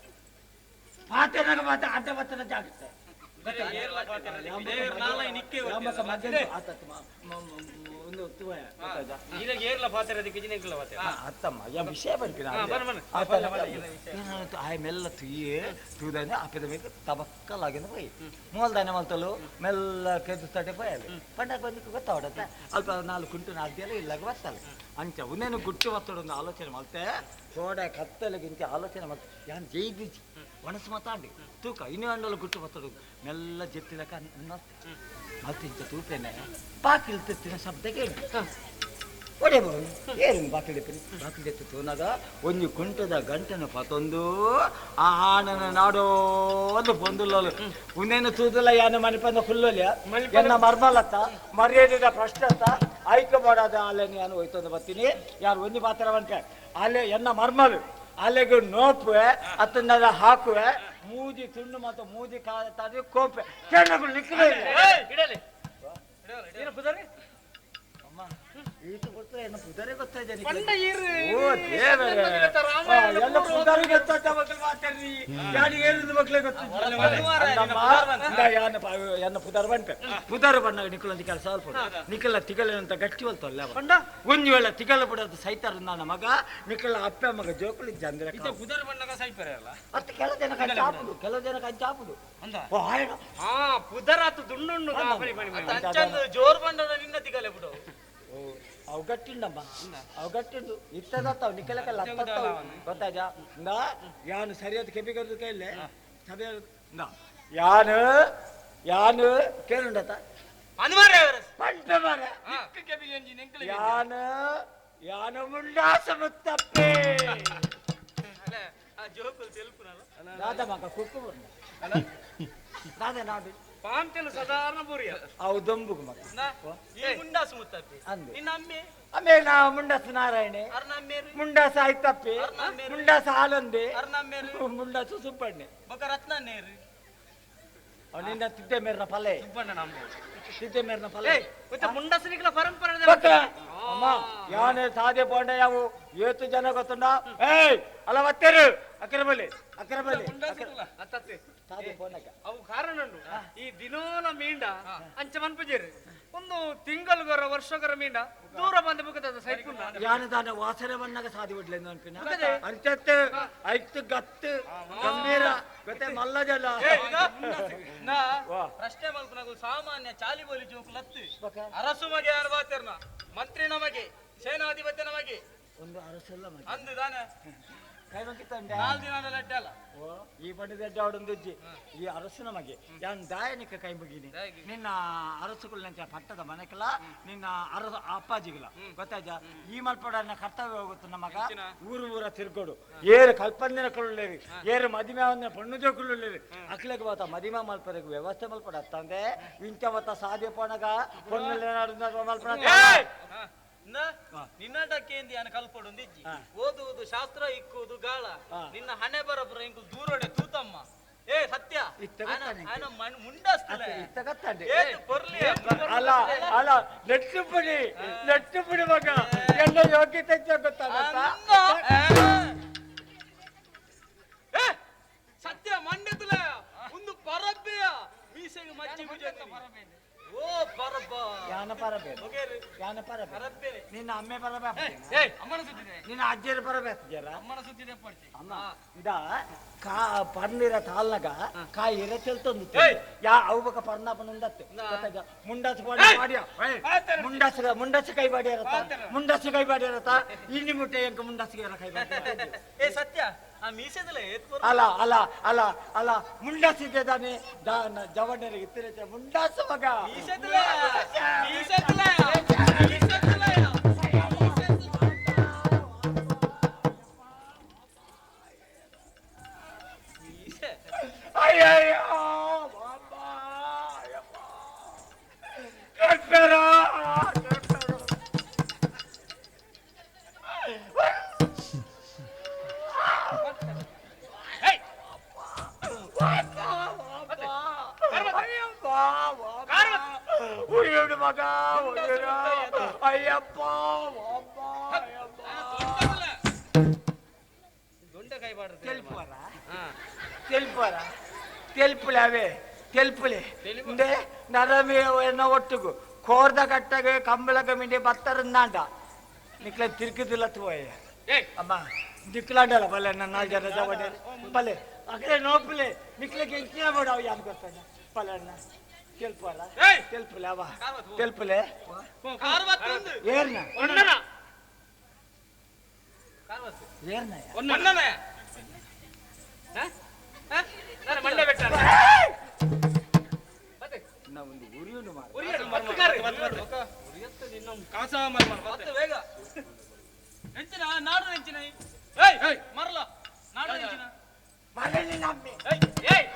ಪಾತೆನಾಗ ಮಾತ ಅಡ್ಡ ಬತ್ತನ ಜಾಗತ್ತೆ ಮೆಲ್ಲ ತುಯ್ಯೆ ತೂದಾನೆ ಅಪ್ಪದ ಮೇಲೆ ತಬಕ್ಕಲಾಗಿಂದ ಪೋಯಿ ಮೋಲ್ದಾನೆ ಮಲ್ತಲು ಮೆಲ್ಲ ಕೆದ್ದು ಪೋಯಾలి పండగ ಬಂದಿಕ್ಕೆ ಗೊತ್ತಾವಡತ್ತ ಅಲ್ಪ ನಾಲ್ಕು ಕುಂಟು ನಾಲ್ಕು ಇಲ್ಲಾಗ ಬರ್ತಲ್ಲ ಅಂಚ ಒಂದೇನು ಗುಟ್ಟು ಬತ್ತಡೊಂದು ಆಲೋಚನೆ ಮಲ್ತೆ ಕೋಡೆ ಕತ್ತಲೆಗಿಂತ ಆಲೋಚನೆ ಮಲ್ತೆ ಯಾನ್ ಜೈದಿಜಿ ಒಣಸು ಮಾತಾಡಿ ತೂಕ ಇನ್ನೂ ಹಣ್ಣಲ್ಲಿ ಗುಟ್ಟು ಬತ್ತಡು ಮೆಲ್ಲ ಜೆತ್ತಿಲಕ ಮಲ್ತೆ ಮಲ್ತೆ ಇಂಚ ತೂಪೇನೆ ಬಾಕಿಲ್ ತಿತ್ತಿನ ಶಬ್ದ ಕೇಳಿ ಒಡೆ ಏನು ಬಾಕಿಲ್ ಬಾಕಿಲ್ ಎತ್ತು ತೂನಾಗ ಒಂಜಿ ಕುಂಟದ ಗಂಟನ ಪತೊಂದು ಆ ಆಣನ ನಾಡೋ ಒಂದು ಪೊಂದುಲ್ಲಲು ಉನ್ನೇನು ತೂದುಲ್ಲ ಯಾನ ಮನಿಪಂದ ಕುಲ್ಲೊಲ್ಯ ಎನ್ನ ಮರ್ಮಲತ್ತ ಮರ್ಯಾದ ಪ್ರಶ್ನೆ ಅತ್ತ ಆಯ್ಕೆ ಮಾಡಾದ ಅಲ್ಲೇನು ಯಾನು ಹೋಯ್ತಂದು ಬರ್ತೀನಿ ಯಾರು ಒಂಜಿ ಪಾತ್ರ ಬಂತೆ ಅಲ್ಲೇ ಎನ್ನ ಮರ್ಮಲು ಅಲ್ಲಿಗೆ ನೋಪುವೆ ಅತ್ತನ್ನ ಹಾಕುವೆ ಮೂಜಿ ತುಂಡು ಮತ್ತು ಮೂಜಿ ಕಾಲ ಕೋಪೆ ಕೆಣ್ಣಗಳು ನಿಕ್ಕಲೇ ಇಡಲಿ ಅಮ್ಮ ಈತ ಗೊತ್ತ ಎನ್ನ ಪುದರೆ ಗೊತ್ತಾ ಇದೆ ಎಲ್ಲ ಪುದರೆ ಗೊತ್ತ ಮಕ್ಕಳು ಮಾತಾಡ್ರಿ ಯಾರು ಹೇಳಿದ ಮಕ್ಕಳೇ ಗೊತ್ತಿಲ್ಲ ಎನ್ನ ಪುದರ್ ಬಂಟೆ ಪುದರ್ ಬಣ್ಣ ನಿಕ್ಕಲೊಂದು ಕೆಲಸ ಅಲ್ಪ ನಿಕ್ಕಲ ತಿಗಲೇನಂತ ಗಟ್ಟಿ ಹೊಲ್ತಲ್ಲ ಒಂದು ವೇಳೆ ತಿಗಲ ಬಿಡೋದು ಸೈತಾರ ನನ್ನ ಮಗ ನಿಕ್ಕಲ ಅಪ್ಪ ಮಗ ಜೋಕುಲಿ ಜಂದ್ರೆ ಪುದರ್ ಬಣ್ಣಗ ಸೈಪರೆ ಅಲ್ಲ ಮತ್ತೆ ಕೆಲವು ಜನಕ್ಕೆ ಅಂಚಾಪುದು ಕೆಲವು ಜನಕ್ಕೆ ಅಂಚಾಪುದು ಪುದರ್ ಆತು ದುಣ್ಣುಣ್ಣು ಜೋರ್ ಬಂಡದ ನಿನ್ನ ತಿಗಲೆ ಬಿಡು ಅವು ಗಟ್ಟಿಂಡಮ್ಮ ಅವು ಗಟ್ಟಿಂಡು ಇತ್ತದತ್ತಾವ ನಿಕ್ಕಲಕಲ್ಲ ಅತ್ತತ್ತಾವ ಗೊತ್ತಾಯ್ತಾ ನಾ ಯಾನು ಸರಿಯಾದ ಕೆಬಿಗರ್ದು ಕೈಲೇ ಸರಿಯಾದ ನಾ ಯಾನು ಯಾನು ಕೇಳುಂಡತ ಯಾನು ಯಾನು ಮುಂಡಾಸ ಮುತ್ತಪ್ಪೆ ದಾದ ಮಗ ಕುಕ್ಕು ದಾದ ನಾಡು ಪಾಂತೆಲು ಸಾಧಾರಣ ಬುರಿಯ ಅವು ದೊಂಬುಗು ಮಗ ಈ ಮುಂಡಾಸು ಮುತ್ತಪ್ಪಿ ನಿನ್ನ ಅಮ್ಮೆ ಅಮ್ಮೆ ನಾ ಮುಂಡಾಸು ನಾರಾಯಣೆ ಮುಂಡಾಸ ಆಯ್ತಪ್ಪಿ ಮುಂಡಾಸ ಆಲಂದೆ ಮುಂಡಾಸು ಸುಬ್ಬಣ್ಣೆ ಬೊಕ ರತ್ನನ್ನೇರು ನಿನ್ನ ತಿದ್ದೆ ಮೇರ್ನ ಫಲೆ ತಿದ್ದೆ ಮೇರ್ನ ಫಲೆ ಮತ್ತೆ ಮುಂಡಾಸನಿಗಳ ಪರಂಪರೆ ಅಮ್ಮ ಯಾನೇ ಸಾದೆ ಪೋಂಡ ಯಾವು ಏತು ಜನ ಗೊತ್ತುಂಡ ಏಯ್ ಅಲ್ಲ ಬತ್ತೇರು ಅಕ್ಕರ ಬಲಿ ಅಕ್ಕರ ಬಲಿ ಅವು ಕಾರಣ ಈ ದಿನೋಲ ಮೀಂಡ ಅಂಚ ಮನ್ಪುಜೇರು ಒಂದು ತಿಂಗಳುಗರ ವರ್ಷಗರ ಮೀಂಡ ದೂರ ಬಂದ ಮುಖದ ಸೈಪುಂಡ ಯಾನದಾನ ವಾಸನೆ ಬಣ್ಣಗ ಸಾದಿ ಬಿಡ್ಲೆ ಅನ್ಪಿನ ಅಂಚತ್ತು ಐತು ಗತ್ತು ಗಂಭೀರ ಗೊತ್ತೆ ಮಲ್ಲ ಜನ ಪ್ರಶ್ನೆ ಮಲ್ಪನಗು ಸಾಮಾನ್ಯ ಚಾಲಿ ಬೋಲಿ ಜೋಕು ಲತ್ತು ಅರಸು ಮಗೆ ಯಾರು ಬಾತಿರ್ನ ಮಂತ್ರಿ ನಮಗೆ ಸೇನಾಧಿಪತಿ ನಮಗೆ ಒಂದು ಅರಸಲ್ಲ ಮಗೆ ಅಂದು ದಾನೆ ಕೈ ಬಂಕಿತ್ತಂಡೆ ನಾಲ್ ದಿನ ಲಡ್ಡೆ ಅಲ್ಲ ಓ ಈ ಬಣ್ಣದ ಅಡ್ಡಾಡೊಂದುಜ್ಜಿ ಈ ಅರಸು ನಮಗೆ ಯಾನ್ ದಾಯನಿಕ ಕೈ ಮುಗಿನಿ ನಿನ್ನ ಅರಸುಗಳು ಪಟ್ಟದ ಮನೆಕಲ ನಿನ್ನ ಅರಸ ಅಪ್ಪಾಜಿಗಳ ಗೊತ್ತಾಯ್ತಾ ಈ ಮಲ್ಪಡನ್ನ ಕರ್ತವ್ಯ ಹೋಗುತ್ತೆ ನಮಗ ಊರು ಊರ ತಿರ್ಗೋಡು ಏರು ಕಲ್ಪಂದಿನ ಕುಳ್ಳುಳ್ಳೇರಿ ಏರು ಮದಿಮೆ ಪಣ್ಣು ಜೋಕುಳ್ಳುಳ್ಳೇರಿ ಅಕ್ಲೆಗೆ ಬಾತ ಮದಿಮೆ ಮಲ್ಪರಿಗೆ ವ್ಯವಸ್ಥೆ ಮಲ್ಪಡ ತಂದೆ ಇಂಚ ಬತ್ತ ಸಾಧ್ಯ ಪೋಣಗ ಪೊಣ್ಣು ಮಲ್ಪಡ ನಿನ್ನಟಕ್ಕೇಂದಿ ಯಾನ ಕಲ್ಪೊಡೊಂದಿಜ್ಜಿ ಓದುವುದು ಶಾಸ್ತ್ರ ಇಕ್ಕುವುದು ಗಾಳ ನಿನ್ನ ಹಣೆ ಬರಬರ ಇಂಕು ದೂರೊಡೆ ತೂತಮ್ಮ. ಏ ಸತ್ಯ ಅಲ್ಲ ಅಲ್ಲ ನೆಟ್ಟುಪುಡಿ ನೆಟ್ಟುಪುಡಿ ಮಗ ಎಲ್ಲ ಯೋಗ್ಯತೆ ಗೊತ್ತಾಗತ್ತಾ? ಸತ್ಯ ಮಂಡ್ಯದಲ ಒಂದು ಪರಬ್ಬೆಯ ಮೀಸೆಗೆ ಮಚ್ಚಿ ಓ ಪರಬ್ಬ ಯಾನ ಪರಬೆ ಯಾನ ಪರಬೆ ಪರಬ್ಬೆ ನಿನ್ನ ಅಮ್ಮೆ ಪರಬೆ ಅಮ್ಮನ ಸುದ್ದಿದೆ ನಿನ್ನ ಅಜ್ಜಿಯರ ಪರಬೆ ಅಮ್ಮನ ಸುದ್ದಿದೆ ಪಡ್ತಿ ಅಮ್ಮ ಇದ ಕಾ ಪರ್ನಿರ ತಾಲ್ನಗ ಕಾಯಿ ಇರ ಚೆಲ್ತೊಂದು ಯಾ ಅವು ಬಕ ಪರ್ನಾಪನ ಉಂದತ್ತು ಗೊತ್ತಾಯ್ತಾ? ಮುಂಡಾಸು ಬಾಡಿ ಮಾಡಿಯ ಮುಂಡಾಸು ಮುಂಡಾಸು ಕೈ ಬಾಡಿ ಇರತ್ತ ಮುಂಡಾಸು ಕೈ ಬಾಡಿ ಇರತ್ತ ಇನ್ನು ಮುಟ್ಟೆ ಎಂಕ ಮುಂಡಾಸಿಗೆ ಕೈ ಬಾಡಿ ಏ ಸತ್ಯ ಆ ಮೀಸೆದಲ್ಲ ಅಲ್ಲ ಅಲ್ಲ ಅಲ್ಲ ಅಲ್ಲ ಮುಂಡಾಸಿದ್ದೆ ತಾನೆ ಜವಣ್ಣರಿಗೆ ಇತ್ತಿರ ಮುಂಡಾಸು ಮಗ ಮೀಸೆದಲ್ಲ ಮೀಸೆದಲ್ಲ ಮೀಸೆದಲ್ಲ ಅಯ್ಯಯ್ಯೋ ಬಾಬಾ ಅಯ್ಯಪ್ಪ ಕೆಟ್ಟರ ಉರಿಯೋಡು ಮಗ ಉರಿಯೋಡು ಅಯ್ಯಪ್ಪ ಅಯ್ಯಪ್ಪ ದೊಂಡ ಕೈ ಬಾಡ್ದು తెలుపురా తెలుపురా తెలుపులే అవే తెలుపులే ಇಂದೆ ನರಮೇ ಎನ್ನ ಒಟ್ಟುಗು ಕೋರ್ದ ಕಟ್ಟಗೆ ಕಂಬಳಗ ಮಿಂಡಿ ಬತ್ತರಂದಾಂಡ ನಿಕ್ಲ ತಿರುಗುದಿಲ್ಲ ತೋಯ ಅಮ್ಮ ನಿಕ್ಲಾಂಡಲ್ಲ ಬಲ್ಲೆ ನನ್ನ ನಾಲ್ಕು ಜನ ಜವಡೆ ಬಲ್ಲೆ ಅಕಡೆ ನೋಪುಲೆ ನಿಕ್ಲಕ್ಕೆ ಇಂಚಿನ ಬೇಡ ಅವು ಯಾರು ಗೊತ್ತಾನ ಬಲ್ಲೆ ಅಣ್ಣ తెలుపురా తెలుపులే ಅವ తెలుపులే ಏರ್ನ ಏರ್ನ ಮಂಡೆ ಬೆಟ್ಟ ಒಂದು ಉರಿಯುನು ಮಾರ ಕಾಸ ಮರ್ಮ ಮತ್ತೆ ಬೇಗ ಎಂಚಿನ ನಾಡು ಎಂಚಿನ ಏಯ್ ಮರಲ ನಾಡು ಎಂಚಿನ ಮರಳಿ ನಮ್ಮಿ ಏಯ್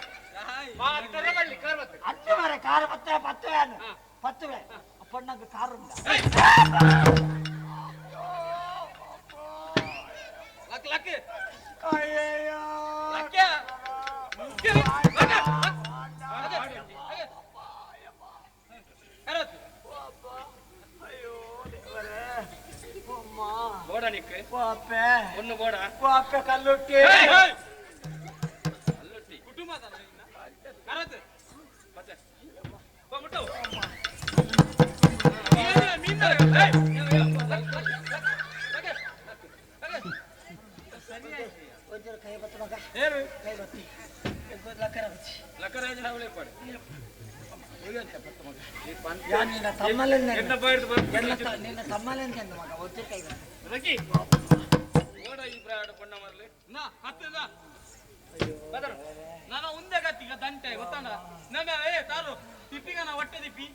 ಮಾತ್ರ ಬಳ್ಳಿ ಕಾರ್ ಬತ್ತು ಅತ್ತು ಮರ ಕಾರ್ ಪತ್ತುವೆ ಪತ್ತುವೆ ಅನ್ನು ಪತ್ತುವೆ ಅಪ್ಪಣ್ಣಂಗೆ ಕಾರ್ ಉಂಡ ಲಕ್ ಲಕ್ ಅಯ್ಯಯ್ಯೋ ಲಕ್ಯ ಬೋಡ ನಿಕ್ ಪಾಪೆ ಒಂದು ಬೋಡ ಪಾಪೆ ಕಲ್ಲುಟ್ಟಿ ಕುಟುಂಬ ಕರತ್ ಮುಟ್ಟು ಒಂಚೂರು ಕೈ ಬತ್ತು ಮಗ ಕೈ ಬತ್ತಿ ಲಕ್ಕರ ಯಾ ನಿನ್ನ ತಮ್ಮಲೆಂದ ನಿನ್ನ ತಮ್ಮಲೆಂದ ಮಗ ಒಂಚೂರು ಕೈ ಬತ್ತು ಬೋಡ ಈ ಪ್ರಾಯ ಕೊಂಡ ಮರಲಿ ನಾ ಹತ್ತದ ನಾನು ಉಂದೆ ಗತ್ತಿಗ ದಂಟೆ ಗೊತ್ತಾನ ನಮ್ಮ ಏ ತಾರು ತಿಪ್ಪಿಗನ ಹೊಟ್ಟೆ ತಿಪ್ಪಿ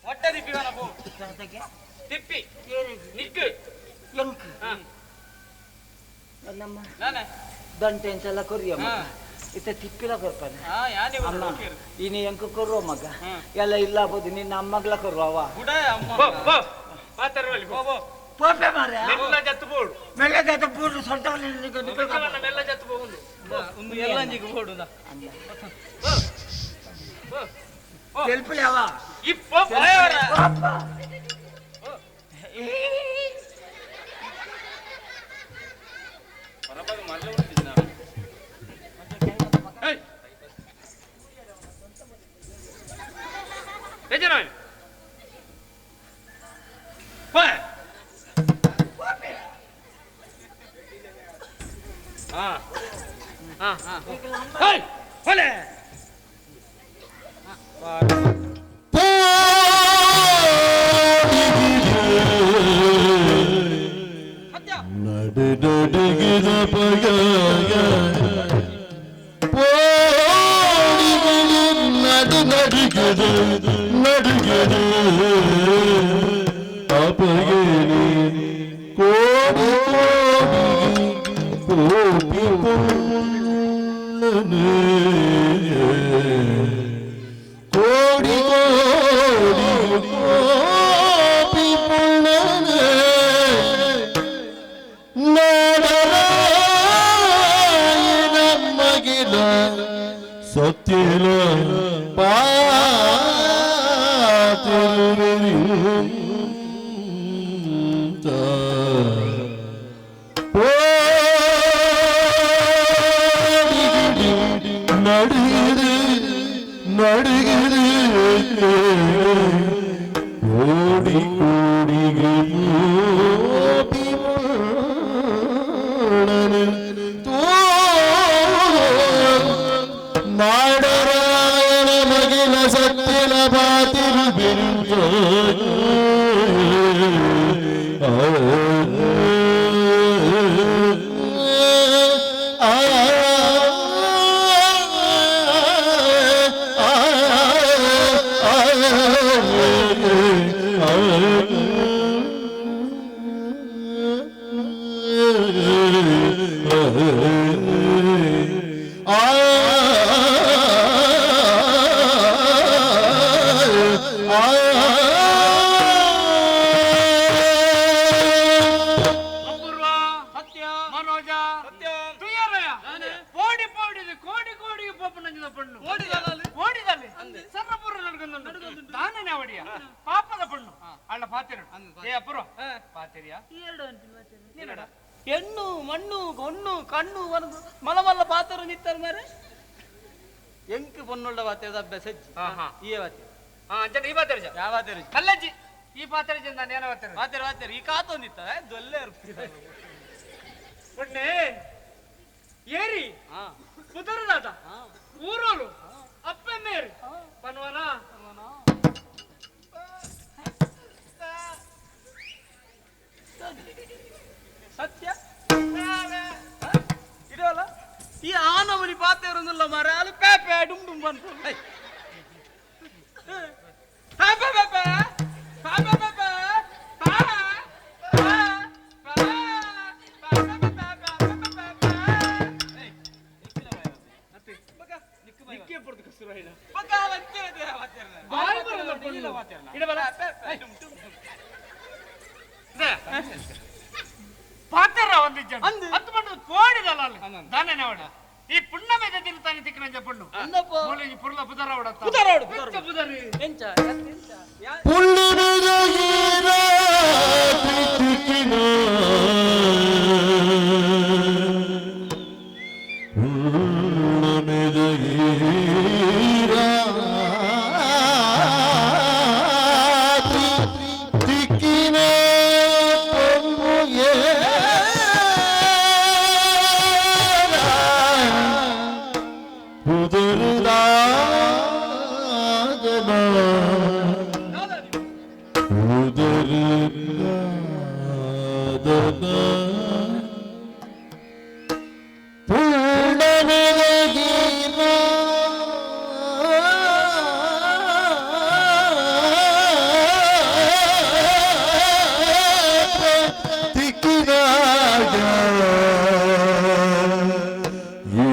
ಹೊಟ್ಟೆ ತಿಪ್ಪಿಗನ ಪೋ ತಿಪ್ಪಿ ನಿಕ್ ಎಂಕ್ ನಮ್ಮ ನಾನೇ ದಂಟೆ ಅಂತೆಲ್ಲ ಕೊರಿಯ ಮಗ ಇತ್ತ ತಿಪ್ಪಿಲ ಕೊರ್ಪಾನೆ ಹಾ ಯಾನಿ ಅಮ್ಮ ಇನಿ ಎಂಕ್ ಕೊರುವ ಮಗ ಎಲ್ಲ ಇಲ್ಲ ಬೋದು ನಿನ್ನ ಅಮ್ಮಗ್ಲ ಕೊರುವವ ಗುಡ ಅಮ್ಮ ಬೋ ಬೋ ಮಾತಾಡ ಬಳ್ಳಿ ಬೋ ಬೋ ಪೋಪೆ ಮಾರ್ರೆ ಮೆಲ್ಲ ಜತ್ತು ಬೋಡು ಮೆಲ್ಲಗಾದ ಪೂರ್ಣ ಸೊಂಟ ಮೆಲ್ಲ ಜತ್ತು ಬೋದು ಒಂದು ಎಲ್ಲಂಜಿಗೆ ಓಡುದ తెలుపులేవా ಇಪ್ಪ ಬಾಯವರ ಪರಬಾಗ ಮರಲ ಉಂಟಿದ್ನ ಏಯ್ ಬೇಜಾರಾಯ್ತು ಹೋಯ್ ಹಾ ಹಾ ಹಾ ಹೋಯ್ ಹೊಲೆ ನಡುನಡುಗಿದ ಬಯ ಪೋಡಿಗಳು ನಡು ನಡುಗದ ನಡುಗದ ಅಪಗೇನೆ ಕೋಡಿ ಕೋಡಿ ಕೋಟಿ ಪೊಳ್ಳನೆ ಕೋಡಿ ಕೋಡಿ ಕೋಟಿ ಸತ್ಯಲ ಪಾತಿರುವೆರಿಂತ ಕೋಡಿಗಿಡಿ ನಡಿಗಿರಿ ನಡಿಗಿರಿ ಕೋಡಿ ಕೋಡಿಗೆ ಕೋಟಿ ನಾಡರಾಯಣ ಮಗಿಲ ಸತ್ತಿನ ಬಾತಿರು ಬಿರುಂಜ ಅಪೂರ್ವ ಸತ್ಯ ಮನೋಜ ಸತ್ಯ ತುಯ್ಯರಯ್ಯ ಪೋಡಿ ಪೋಡಿದು ಕೋಡಿ ಕೋಡಿ ಪೋಪುನಂಜಿನ ಪಣ್ಣು ಓಡಿದಲ್ಲ ಓಡಿದಲ್ಲಿ ಸರ್ರಪುರ ನಡ್ಕೊಂಡುಂಟು ದಾನನೆ ಅವಡಿಯ ಪಾಪದ ಪಣ್ಣು ಅಳ್ಳ ಪಾತಿರ ಏ ಅಪೂರ್ವ ಪಾತಿರಿಯ ನೀನಡ ಹೆಣ್ಣು ಮಣ್ಣು ಗೊಣ್ಣು ಕಣ್ಣು ವನದು ಮಲಮಲ್ಲ ಪಾತ್ರ ನಿತ್ತರ ಮಾರೆ ಎಂಕ್ ಪೊನ್ನುಳ್ಳ ಪಾತ್ರದ ಅಭ್ಯಾಸ ಹೆಜ್ಜೆ ಹಾ ಹಾ ಈ ವಾತೆ ಹಾ ಅಂಚನೆ ಈ ಪಾತಿರ ಯಾವ ಪಾತ್ರ ಕಲ್ಲಜ್ಜಿ ಈ ಪಾತಿರ ನಾನು ಏನೋ ಪಾತಿರ ಪಾತ್ರ ಪಾತ್ರ ಈ ಕಾತೊಂದಿತ್ತ ದೊಲ್ಲೆ ಪೊಣ್ಣೆ ಏರಿ ಹಾ ಕುದುರದಾದ ಊರೋಲು ಅಪ್ಪೆಮ್ಮೇರಿ ಪನ್ವನ ಸತ್ಯ ಇದಲ್ಲ ಈ ಆನಮನಿ ಪಾತ್ರ ಮಾರ ಅಲ್ಲಿ ಪೇಪೆ ಡುಮ್ ಡುಮ್ ಬಂತು ಪೇಪೆ ಪೇಪೆ ಪೇಪೆ ಪೇಪೆ ಪಾ ಪಾ ಪಾ ನಿಕ್ಕೆ ಪಡ್ದು ಕಸುರು ಇಲ್ಲ ಬಾಯಿ ಬಾಯಿ ಬರಲ್ಲ ಪೊಣ್ಣು. ಇಡಬಲ್ಲ ಪಾತ್ರ ಒಂದಿಜ್ಜ ಅಂದು. ಅಂತು ಪಂಡ ಕೋಡಿದಲ್ಲ ಅಲ್ಲಿ ದಾನನೆ ಅವಡ ಈ ಪುಣ್ಣಮೆದ ದಿನ ತಾನೆ ತಿಕ್ಕನಂಜ ಪಣ್ಣು ಅಂದಪ್ಪ. ಮೂಲೆ ಈ ಪುರ್ಲ ಪುದರ ಅವಡ ಪುದರ ಅವಡು, ಪುದರ ಅವಡು. ಪುದರಿ ಎಂಚ ಎಂಚ ಯಾ- ಪುದರುದಾಗನ ಉದರುದಾದನ ಪೂರ್ಣಮೆಲಗಿರ ತಿಕ್ಕಿನಾಗ ಈ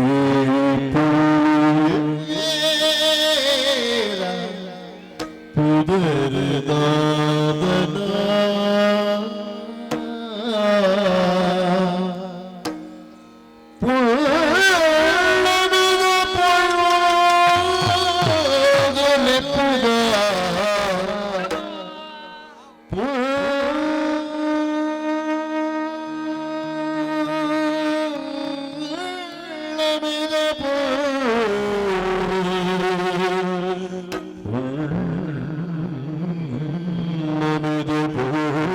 ಪುಳ್ಳಿಯೇರ ಪುದರುದಾದನ ಪುಳ್ಳಮಿದ ಪೊಳ್ಳದಲೆಪ್ಪುಗ ಪುಳ್ಳಮಿದ ಪುಳ್ಳಮಿದ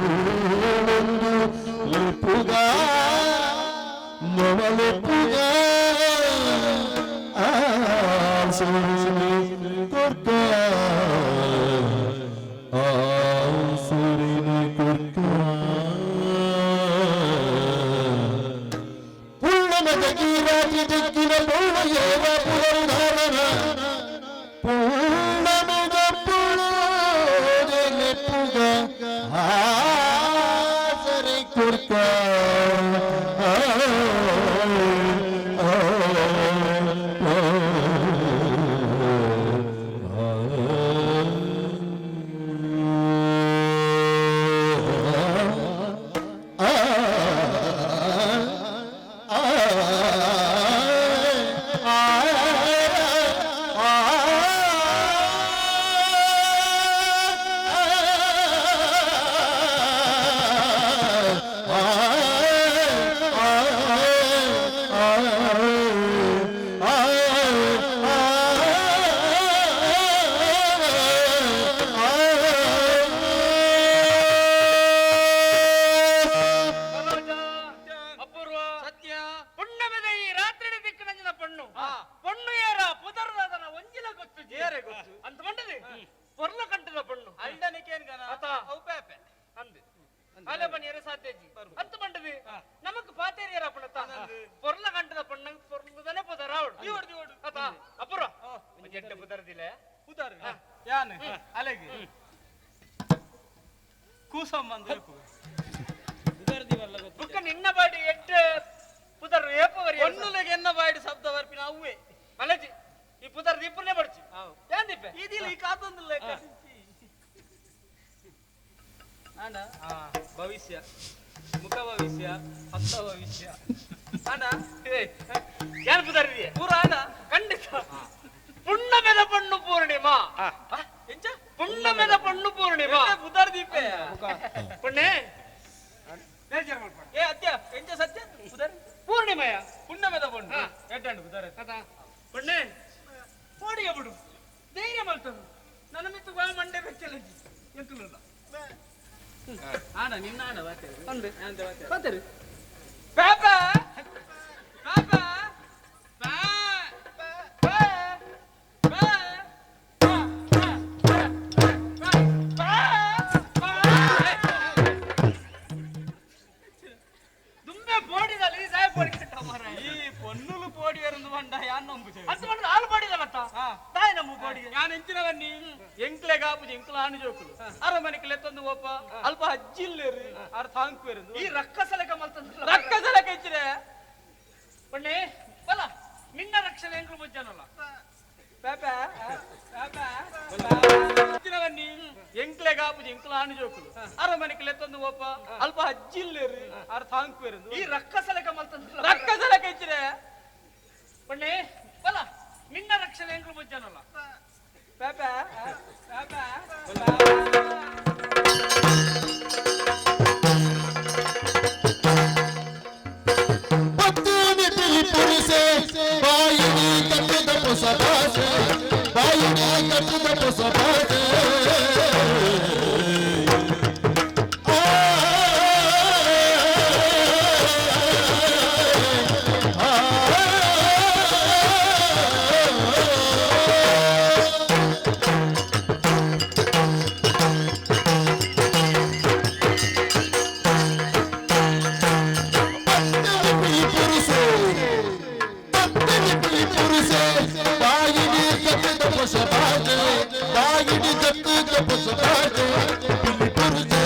ಪುಳ್ಳೊಂದು ಲಿಪ್ಪುಗ ನವಲೆಪ್ಪುಗ ಆಸುರಿನಿ ಕೊರ್ಕ ಆಸುರಿನಿ ಕೊರ್ಕ ಪುಳ್ಳಮದ ಗೀರಾಜಿ ದಿಕ್ಕಿನ ಪುಳ್ಳಯೇವ ಪುನರುದ್ಧಾರಣ ಪುಳ್ಳಮದ ಪುಳ್ಳದೆಲೆಪ್ಪುಗ ಆಸರಿ ಕೊರ್ಕ ಆ, ಆ, ಆ, ಆ, ಆ, ಆ, ಆ. ಪೊಣ್ಣು ಏರ ಪುದರ್ದಾದನ ಒಂಜಿಲ ಗೊತ್ತು ಏರೆ ಗೊತ್ತು ಅಂತ ಬಂಡದೆ ಪೊರ್ಲ ಕಂಟದ ಪೊಣ್ಣು ಅಲ್ಡನಿಕೇನ್ ಅತ. ಅವು ಪೇಪೆ ಅಂದು ಅಲೆ ಬನ್ನಿ ಸಾಧ್ಯ ಅಂತ ಬಂಡದೆ ನಮಕ್ ಪಾತೇರಿಯರ ಪಣತ ಪೊರ್ಲ ಕಂಟದ ಪೊಣ್ಣಂಗ್ ಪೊರ್ಲದನೆ ಪುದರ ದಿವಡು ಅತ ಅಪುರ ಒಂಜೆಡ್ಡೆ ಪುದರ್ದಿಲ್ಲ ಪುದರ್ ಯಾನ್ ಅಲೆಗೆ ಕೂಸಮ್ಮ ಅಂದ್ ಬುಕ್ಕ ನಿನ್ನ ಬಾಡಿ ಎಡ್ಡೆ ಪುದರ್ ಏಪವರಿ ಒಣ್ಣುಲೆಗೆ ಎನ್ನ ಬಾಡಿ ಶಬ್ದ ಬರ್ಪಿನ ಅವ್ವೆ ಮಲಜಿ ಈ ಪುದರ್ ದೀಪನೇ ಬಡ್ಚಿ ಏನ್ ದೀಪೆ ಇದಿಲ್ಲ ಈ ಕಾತೊಂದಿಲ್ಲ ಆಂಡ ಭವಿಷ್ಯ ಮುಖ ಭವಿಷ್ಯ ಹತ್ತ ಭವಿಷ್ಯ ಆಂಡ ಏನ್ ಪುದರ್ ಇದೆಯಾ ಪೂರ ಆಂಡ ಖಂಡಿತ ಪುಣ್ಣಮೆದ ಪಣ್ಣು ಪೂರ್ಣಿಮಾ ಎಂಚ ಪುಣ್ಣಮೆದ ಪಣ್ಣು ಪೂರ್ಣಿಮಾ ಪುದರ್ ದೀಪೆ ಪುಣ್ಣೆ ಏ ಅತ್ಯ ಎಂಚ ಸತ್ಯ ಪುದರ್ ಪೂರ್ಣಿಮಯ ಪುಣ್ಣಮೆದ ಪಣ್ಣು ಎಡ್ಡಂಡು ಪುದರ್ ಪುಣ್ಣೆ ಪೋಡಿಗೆ ಬಿಡು ಧೈರ್ಯ ಮಾಡ್ತದೆ ನನ್ನ ಮಿತ್ತು ಬಾ ಮಂಡೆ ಬೆಚ್ಚಲ ಎಂತಲ್ಲ ಆಣ ನಿನ್ನ ಆಣ ಬಾತೇರು ಅಂದೆ ಬಾತೇರು ಬಾತೇರು ಪಾಪ ಪಾಪ ಪಾ ಪಾ ಪಾ ದುಂಬೆ ಪೋಡಿದಲ್ಲಿ ಸಾಯ ಪೋಡಿ ಕಟ್ಟ ಮಾರಾಯ. ಈ ಪೊನ್ನುಲು ಪೋಡಿಯರಂದು ಬಂಡ ಯಾನ್ ನಂಬುಜೆ ಅಂತ ಮಾಡಿದ್ರೆ ಹಾಲು ಪೋಡಿದಲ್ಲತ್ತ ತಾಯಿ ನಮ್ಮ ಪೋಡಿಗೆ ಯಾನ್ ಎಂಚಿನವನ್ನಿ ಎಂಕ್ಲೆ ಕಾಪುಜಿ ಎಂಕ್ಲ ಆಣು ಜೋಕುಲು ಅರಮನೆಗೆ ಲೆತ್ತೊಂದು ಒಪ್ಪ ಅಲ್ಪ ಅಜ್ಜಿಲ್ಲೇರು ಆರ್ ತಾಂಕುವೆರು ಈ ರಕ್ಕಸಲಕ ಮಲ್ತಂದ್ರೆ ರಕ್ಕಸಲ ಕೆಚ್ಚಿರೆ ಪಣ್ಣೆ ಬಲ ನಿನ್ನ ರಕ್ಷಣೆ ಎಂಕ್ಲು ಬುಜ್ಜನಲ್ಲ ಪಾಪ ಪಾಪ ಎಂಚಿನವನ್ನಿ ಎಂಕ್ಲೆ ಕಾಪುಜಿ ಎಂಕ್ಲ ಆಣು ಜೋಕುಲು ಅರಮನೆಗೆ ಲೆತ್ತೊಂದು ಒಪ್ಪ ಅಲ್ಪ ಅಜ್ಜಿಲ್ಲೇರು ಆರ್ ತಾಂಕುವೆರು ಈ ರಕ್ಕಸಲಕ ಮಲ್ತಂದ್ರೆ ರಕ್ಕಸಲ ಕೆಚ್ಚಿರೆ ಪಣ್ಣೆ ಬಲ ನಿನ್ನ ರಕ್ಷಣೆ ಎಂಕ್ಲು ಬುಜ್ಜನಲ್ಲ ಪಾಪ ಪಾಪ ಪತ್ತೇನೆ ಬಿಳಿ ಪುರುಷೆ ಬಾಯಿನಿ ಕಟ್ಟಿದ ಹೊಸ ಭಾಷೆ ಬಾಯಿನಿ ಕಟ್ಟಿದ ಹೊಸ ಭಾಷೆ ಆ, ಆ, ಆ. ಪತ್ತನೆ ಪುರುಷೆ ಪತ್ತನೆ ಪುರುಷೆ ಬಾಯಿಡಿ ಕಟ್ಟಿದ ಹೊಸ ಭಾಷೆ ಬಾಯಿಡಿ ಕಟ್ಟಿದ ಹೊಸ ಭಾಷೆ ಬಿಳಿ ಪುರುಷೆ.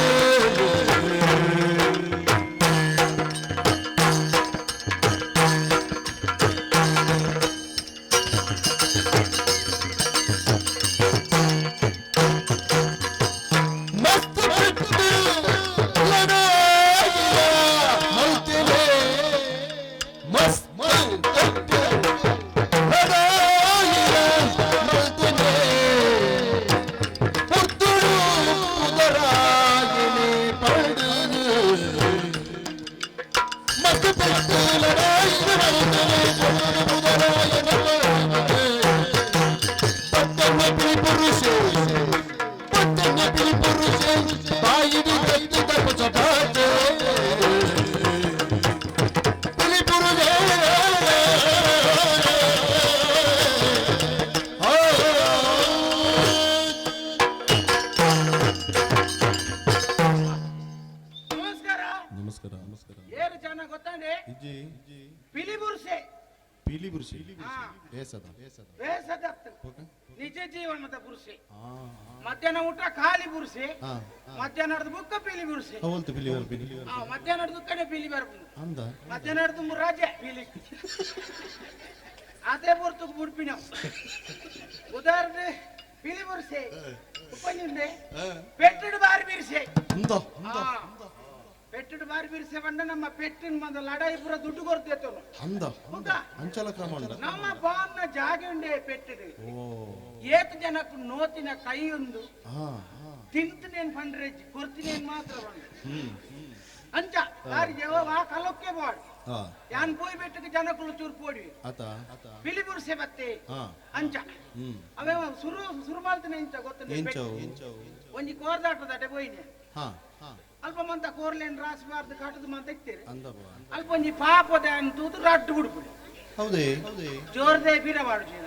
ಮಸ್ತ್ ಬಿಟ್ಟು ಲಡಾಯಿಯ ಮಲ್ತಿಲೆ ಮಸ್ತ್ ಬಿಟ್ಟು ಲಡಾಯಿಯ ಮಲ್ತಿಲೆ ಪುತ್ತುಳು ಪುದರಾಗಿನಿ ಪಂಡಿನಿ ಮಸ್ತ್ ಬಿಟ್ಟು ಲಡಾಯಿಯ ಮಲ್ತಿಲೆ ಪುತ್ತುಳು ಪುದರಾಗಿನಿ ಪಂಡಿನಿ ಪತ್ತನೆ ಬಿಳಿ ಪುರುಷೆ ಪತ್ತನೆ ಬಿಳಿ ಪುರುಷೆ ಬಾಯಿಡಿ ಕತ್ತಿದ ಹೊಸ ಭಾಷೆ ಬಿಳಿ ಪುರುಷೆ. ಆ. ನಮಸ್ಕಾರ ನಮಸ್ಕಾರ ನಮಸ್ಕಾರ ಏನು ಚೆನ್ನಾಗಿ ಗೊತ್ತಾಂಡೆ ಇಜ್ಜಿ ಪಿಲಿ ಬುರ್ಸೆ ಪಿಲಿ ಬುರುಷಿ ಏಸದ ಬೇಸದ ನಿಜ ಜೀವನದ ಬುರ್ಸೆ ಮಧ್ಯಾಹ್ನ ಊಟ ಖಾಲಿ ಬುರ್ಸೆ ಮಧ್ಯಾಹ್ನದ ಬುಕ್ಕ ಪಿಲಿ ಬುರ್ಸೆ ಅವಲ್ತು ಪಿಲಿ ಪಿಲಿ ಮಧ್ಯಾಹ್ನದ ದುಕ್ಕನೆ ಪಿಲಿ ಬರ್ಬೋದು ಅಂದ ಮಧ್ಯಾಹ್ನದ ತುಂಬ ರಾಜೆ ಪಿಲಿ ಅದೇ ಬರ್ತಕ್ ಬುಡ್ಪಿ ನಾವು ಉದಾಹರಣೆ ಪಿಲಿ ಬುರ್ಸೆ ಉಪನ್ಯುಂಡೆ ಪೆಟ್ಟಡು ಬಾರಿ ಬಿರ್ಸೆ ಅಂದ ಪೆಟ್ಟಡು ಬಾರಿ ಬಿರ್ಸೆ ಬಂಡ ನಮ್ಮ ಪೆಟ್ಟಿನ ಬಂದ ಲಡಾಯಿ ಪೂರ ದುಡ್ಡು ಕೊಡ್ತೇತನು ಅಂದ ಅಂಚಲ ಕ್ರಮ ಉಂಡ ನಮ್ಮ ಬಾನ್ನ ಜಾಗೆ ಉಂಡೆ ಪೆಟ್ಟಡು ಓ ಏತ್ ಜನಕ್ಕೆ ನೋತಿನ ಕೈ ಒಂದು ಹಾ ತಿಂತನೇನ್ ಫಂಡ್ರೇಜ್ ಕೊರ್ತಿನೇನ್ ಮಾತ್ರ ಬಂದು ಅಂಚ ಬಾರಿ ಜವ ಆ ಕಲೊಕ್ಕೆ ಬಾಡ್ ಹಾ ಯಾನ್ ಪೋಯ್ ಬೆಟ್ಟಕ್ಕೆ ಜನಕ್ಕಳು ಚೂರು ಪೋಡಿವಿ ಆತ ಆತ ಪಿಲಿ ಬುರ್ಸೆ ಬತ್ತೆ ಹಾ ಅಂಚ ಹ್ಮ್ ಅವೇ ಸುರು ಸುರು ಮಾಲ್ತನೆ ಇಂಚ ಗೊತ್ತ ಎಂಚವು ಒಂಜಿ ಕೋರ್ದಾಟದಟೆ ಪೋಯಿನೆ ಹಾ ಹಾ ಅಲ್ಪ ಮಂತ ಕೋರ್ಲೇನ್ ರಾಸಬಾರ್ದು ಕಾಟದ ಮಂತ ಇತ್ತೇರಿ ಅಂದ ಬಾ ಅಲ್ಪ ಒಂಜಿ ಪಾಪದ ತೂದು ರಡ್ಡು ಬಿಡ್ಬಿಡಿ ಹೌದೇ? ಜೋರ್ದೆ ಬೀರ ಮಾಡುಜಿನ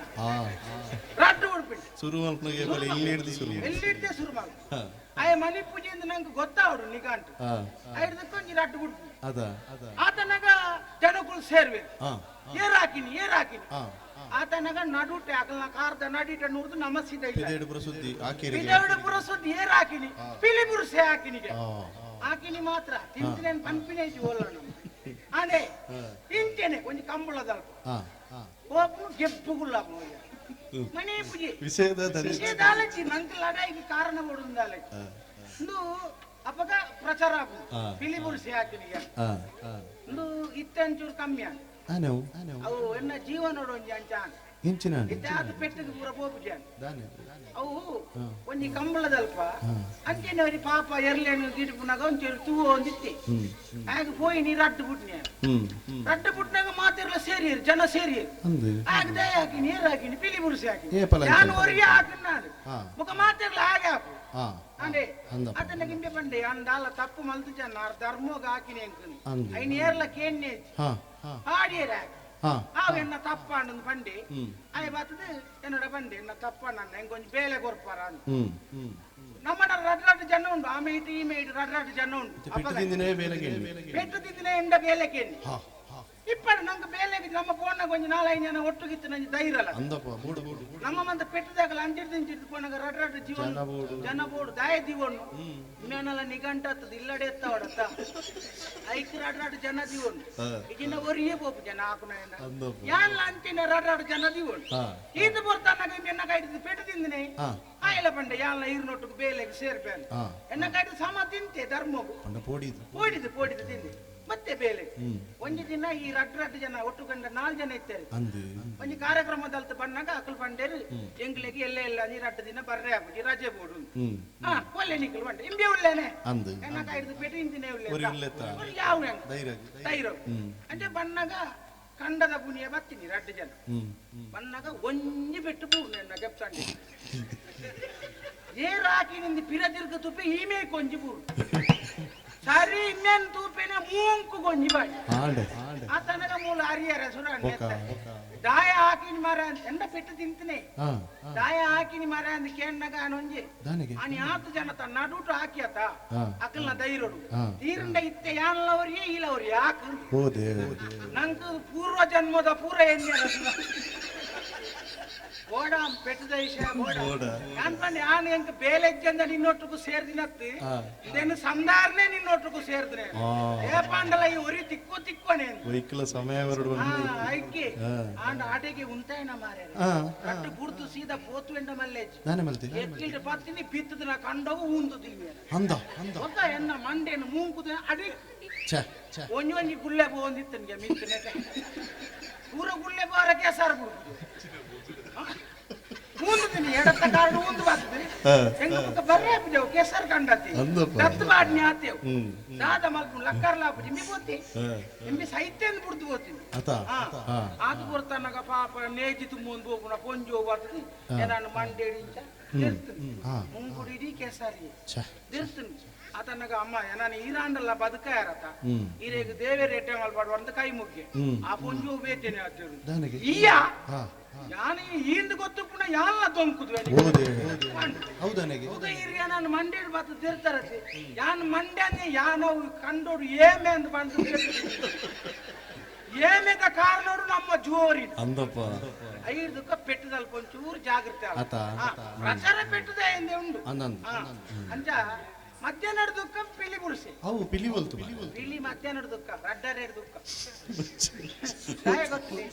ರಡ್ಡು ಉಡುಪಿಂಡು ಸುರು ಮಲ್ಪನಾಗ ಇಲ್ಲಿ ಹಿಡ್ದು ಸುರು. ಎಲ್ಲಿಡ್ದೆ ಸುರು ಮಾಡು. ಆಯ ಮನೆ ಪೂಜೆಯಿಂದ ನಂಗೆ ಗೊತ್ತಾವಡು ನಿಗಾಂಟು. ಐದಕ್ಕೊಂಜಿ ರಡ್ಡು ಉಡುಪು. ಅದ ಆತನಾಗ ಜನಗಳು ಸೇರ್ವೆ, ಏರ್ ಹಾಕಿನಿ ಏರ್ ಹಾಕಿನಿ. ಆತನಾಗ ನಡುಟೆ ಅಕಲ್ನ ಕಾರ್ದ ನಡಿಟ ನೂರ್ದು ನಮಸ್ಸಿದ ಇಲ್ಲ. ಪಿದೇಡು ಪುರ ಸುದ್ದಿ ಆಕೇರಿಗೆ. ಪಿದೇಡು ಪುರ ಸುದ್ದಿ ಏರ್ ಹಾಕಿನಿ, ಪಿಲಿ ಬುರುಸೆ ಹಾಕಿನಿಗೆ ಹಾಕಿನಿ ಮಾತ್ರ ತಿಂತಿನೇನು ಪನ್ಪಿನೇ ಓಲ್ಲ ನಮ್ಮ ಅದೇ ಇಂಚೆನೆ ಒಂಜಿ ಕಂಬಳದಲ್ಪ ಓಪನು ಗೆಪ್ಪುಗುಲ್ಲ ಮನೆ ಪೂಜೆ ವಿಷಯದ ವಿಷಯದಾಲಚಿ ನಂಗೆ ಲಡಾಯಿಗೆ ಕಾರಣ ಕೊಡುಂದಾಲಚಿ ಇಂದು ಅಪಗ ಪ್ರಚಾರ ಆಪುಂಡು ಪಿಲಿ ಬುರುಸೆ ಹಾಕಿನಿಗೆ. ಇಂದು ಇತ್ತಂಚೂರು ಕಮ್ಮಿ ಅವು ಎನ್ನ ಜೀವನೋಡು ಒಂಜಿ ಅಂಚ ಇಂಚಿನ ಇತ್ತೆ ಅದು ಪೆಟ್ಟದ ಪೂರ ಪೋಪುಜಿ ಅವು ಒಂಜಿ ಕಂಬಳದಲ್ಪ ಅಂಚೆನೆ ಅವ್ರಿ ಪಾಪ ಎರ್ಲೇನು ಗಿಡಪುನಾಗ ಒಂಚೂರು ತೂವ ಒಂದಿತ್ತಿ ಆಗ ಪೋಯಿ ನೀರು ರಡ್ಡು ಬಿಟ್ನಿ. ರಡ್ಡು ಬಿಟ್ನಾಗ ಮಾತಿರ್ಲ ಸೇರಿಯರು ಜನ ಸೇರಿಯರು. ಆಗ ದಯ ಹಾಕಿ ನೀರು ಹಾಕಿನಿ ಪಿಲಿ ಬುರುಸಿ ಹಾಕಿ ನಾನು ಹೊರಗೆ ಹಾಕಿ ನಾನು ಮುಖ ಮಾತಿರ್ಲ ಹಾಗೆ ಹಾಕು ಅಂದೆ ಅದನ್ನ ಗಿಂಬೆ ಪಂಡೆ ಅಂದಾಲ ತಪ್ಪು ಮಲ್ತು ಜನ ಧರ್ಮೋಗ ಹಾಕಿನಿ ಅಂಕನು ಐನ್ ಏರ್ಲ ಕೇನ್ನೆ ಆಡಿಯರ ಅವು ಎನ್ನ ತಪ್ಪಾಂಡು ಪಂಡೆ ಆಯ ಬರ್ತದೆ என்னோட ಪಂಡೆ ಎನ್ನ ತಪ್ಪಾಂಡ ಹೆಂಗ್ ಕೊಂಚ ಬೇಲೆ ಕೊರ್ಪಾರ ನಮ್ಮ ರಡ್ ರಡ್ ಜನ ಉಂಡು, ಆ ಮೇಟ್ ಈ ಮೇಟ್ ರಡ್ ರಡ್ ಜನ ಉಂಡು. ಪೆಟ್ಟು ತಿಂದಿನ ಎಂಡ ಬೇಲೆ ಕೇಳಿ ಇಪ್ಪಡು ನಂಗೆ ಬೇಲೆಗೆ ನಮ್ಮ ಫೋನ್ ಕೊಂಚ ನಾಲೈದು ಜನ ಒಟ್ಟುಗಿತ್ತು ನಂಗೆ ಧೈರ್ಯಲ್ಲ. ನಮ್ಮ ಮಂತ ಪೆಟ್ಟದಾಗಲ ಅಂಚಿಡ್ದು ಇಂಚಿಡ್ದು ಪೋನಾಗ ರಡ್ ರಡ್ ಜೀವನ ಜನ ಬೋಡು ದಾಯ ದಿವಣ್ಣು ಮೇನಲ್ಲ ನಿಗಂಟ ಆಗ್ತದೆ ಇಲ್ಲಡೆ ಎತ್ತವಡತ್ತ ಐಕ್ ರಡ್ ರಡ್ ಜನ ದಿವಣ್ಣು ಇಜಿನ ಒರಿಯೇ ಪೋಪು ಜನ ಹಾಕುನ ಯಾನ್ಲ ಅಂಚಿನ ರಡ್ ರಡ್ ಜನ ದಿವಣ್ಣು ಈತ ಬರ್ತಾನಾಗ ಎನ್ನ ಕೈದು ಪೆಟ್ಟು ತಿಂದಿನಿ ಆಯ್ಲ ಪಂಡೆ ಯಾನ್ಲ ಈರ್ನೊಟ್ಟುಗು ಬೇಲೆಗೆ ಸೇರ್ಪೇನು ಎನ್ನ ಕೈದು ಸಮ ತಿಂತೆ ಧರ್ಮಗು ಪೋಡಿದು ಪೋಡಿದು ತಿಂದೆ ಮತ್ತೆ ಬೇಲೆ. ಒಂಜಿ ದಿನ ಈ ರಡ್ ರಡ್ ಜನ ಒಟ್ಟು ಕಂಡ ನಾಲ್ ಜನ ಇತ್ತಾರೆ ಒಂಜಿ ಕಾರ್ಯಕ್ರಮದಲ್ಲಿ ಬಣ್ಣಾಗ ಅಕಲ್ ಪಂಡೇರು ಎಂಗ್ಲಿಗೆ ಎಲ್ಲ ಎಲ್ಲ ನೀ ರಡ್ಡು ದಿನ ಬರ್ರೆ ಆಪುಜಿ ರಜೆ ಬೋಡು ಒಲ್ಲೆ ನಿಕ್ಕಲ್ ಬಂಡೆ ಇಂಬೆ ಉಲ್ಲೇನೆ ಎನ್ನ ಕೈದು ಪೆಟ್ಟು ಇಂತಿನೇ ಉಲ್ಲೆ ಯಾವ ಧೈರ್ಯ ಅಂದ್ರೆ ಬಣ್ಣಾಗ ಕಂಡದ ಪುನಿಯ ಬತ್ತೀನಿ ರಡ್ಡು ಜನ ಬಣ್ಣಾಗ ಒಂಜಿ ಪೆಟ್ಟು ಪೂರ್ಣ ಎನ್ನ ಕೆಪ್ಸಂಡೆ ಏರ್ ಹಾಕಿ ನಿಂದು ಪಿರ ತಿರ್ಗ ತುಪ್ಪೆ ಈಮೆ ಕೊಂಜಿ ಪೂರ್ಣ ಸರಿ ಇನ್ನೇನ್ ತೂಪೆನೆ ಮೂಂಕು ಕೊಂಜಿ ಬಾಡಿ ಆತನಗ ಮೂಲ ಹರಿಯರ ಸುರ ದಾಯ ಹಾಕಿನಿ ಮರ ಎಂಡ ಪೆಟ್ಟು ತಿಂತನೆ ದಾಯ ಹಾಕಿನಿ ಮರ ಅಂದ್ ಕೇಣ್ಣಗ ಅನೊಂಜಿ ಅನಿ ಆತು ಜನ ತನ್ನ ನಡುಟು ಹಾಕಿಯತ ಅಕಲ್ನ ಧೈರ್ಯಡು ತೀರಂಡ ಇತ್ತೆ ಯಾನ್ಲವರಿಯೇ ಇಲ್ಲವರಿ ಯಾಕ ನಂಗೆ ಪೂರ್ವ ಜನ್ಮದ ಪೂರ ಎಣ್ಣೆ ಗೋಡ ಪೆಟ್ಟದ ವಿಷಯ ಗೋಡ ಅನ್ಪಂಡೆ ಆನ್ ಎಂಕ ಬೇಲೆಜ್ಜಂದ ನಿನ್ನೊಟ್ಟುಕು ಸೇರ್ದಿನತ್ತು ಇದೇನು ಸಂದಾರನೆ ನಿನ್ನೊಟ್ಟುಕು ಸೇರ್ದ್ರೆ ಏಪಾಂಡಲ ಈ ಒರಿ ತಿಕ್ಕೋ ತಿಕ್ಕೋನೆ ವೈಕಲ ಸಮಯ ಬರಡು ಐಕೆ ಆಂಡ ಆಟೆಗೆ ಉಂತಾಯನ ಮಾರ್ಯಾರ ಕಟ್ಟು ಬುಡ್ದು ಸೀದಾ ಪೋತು ಎಂಡ ಮಲ್ಲೇಜ್ ನಾನೇ ಮಲ್ತಿ ಎಕ್ಕಿಲ್ಟ ಪತ್ತಿನಿ ಬಿತ್ತದ ನಾ ಕಂಡವು ಉಂದು ದಿಲ್ವೆ ಅಂದ ಅಂದ ಒಕ್ಕ ಎನ್ನ ಮಂಡೇನು ಮೂಂಕುದ ಅಡಿ ಛೆ ಛೆ ಒಂಜಿ ಒಂಜಿ ಗುಳ್ಳೆ ಬೋಂದಿತ್ತನಿಗೆ ಮಿತ್ತನೆ ಪೂರ ಗುಳ್ಳೆ ಬೋರ ಕೇಸಾರ ಬಿಡುದು ಊಂದುದಿನಿ ಎಡತ್ತ ಕಾರ್ಡು ಊಂದು ಬರ್ತದೆ ಹೆಂಗ ಬುಕ್ಕ ಬರ್ರೆ ಹಾಪಿದೆವು ಕೇಸರ್ ಕಂಡತಿ ದತ್ತು ಬಾಡ್ನಿ ಆತೇವು ದಾದ ಮಲ್ಪು ಲಕ್ಕರ್ಲ ಹಾಪುಜಿ ಇಂಬಿ ಬೋತಿ ಇಂಬಿ ಸೈತ್ಯಂದು ಬುಡ್ದು ಬೋತೀನಿ ಆದು ಕೊಡ್ತಾನಾಗ ಪಾಪ ನೇಜಿ ತುಂಬೊಂದು ಹೋಗುಣ ಪೊಂಜೋ ಬರ್ತದೆ ಏನಾನು ಮಂಡೇಡಿ ಇಂಚ ದಿರ್ತುನಿ ಮುಂಗುಡಿ ಇಡೀ ಕೇಸರಿ ದಿರ್ತುನಿ ಆತನಾಗ ಅಮ್ಮ ನಾನು ಈರಾಂಡಲ್ಲ ಬದುಕಾರತ ಈರೇಗ ದೇವೇರ್ ಎಟ್ಟೆ ಮಲ್ಪಾಡು ಅಂತ ಕೈ ಮುಗ್ಗೆ ಆ ಪೊಂಜೋ ಬೇತೇನೆ ಆತೇರು ಈಯ ಯಾನು ಈಂದು ಗೊತ್ತು ಪುನಃ ಯಾಲ್ಲ ತೊಂಕುದ್ವೆ ಹಿರಿಯ ನಾನು ಮಂಡ್ಯಡ್ ಬತ್ತು ತಿರ್ತಾರತಿ ಯಾನ್ ಮಂಡ್ಯನೆ ಯಾನೋ ಕಂಡೋಡು ಏಮೆ ಅಂತ ಬಂದು ಏಮೆದ ಕಾರಣೋಡು ನಮ್ಮ ಜೋರಿ ಅಂದಪ್ಪ ಐದಕ್ಕ ಪೆಟ್ಟದಲ್ಲಿ ಒಂಚೂರು ಜಾಗೃತಿ ಪ್ರಚಾರ ಪೆಟ್ಟದ ಎಂದೇ ಉಂಡು ಅಂಚ ಮಧ್ಯಾಹ್ನದ ದುಃಖ ಪಿಲಿ ಬುರುಸೆ ಅವು ಪಿಲಿ ಬಲ್ತು ಪಿಲಿ ಮಧ್ಯಾಹ್ನದ ದುಃಖ ರಡ್ಡರೇಡ್ ದುಃಖ ಗೊತ್ತಿಲ್ಲ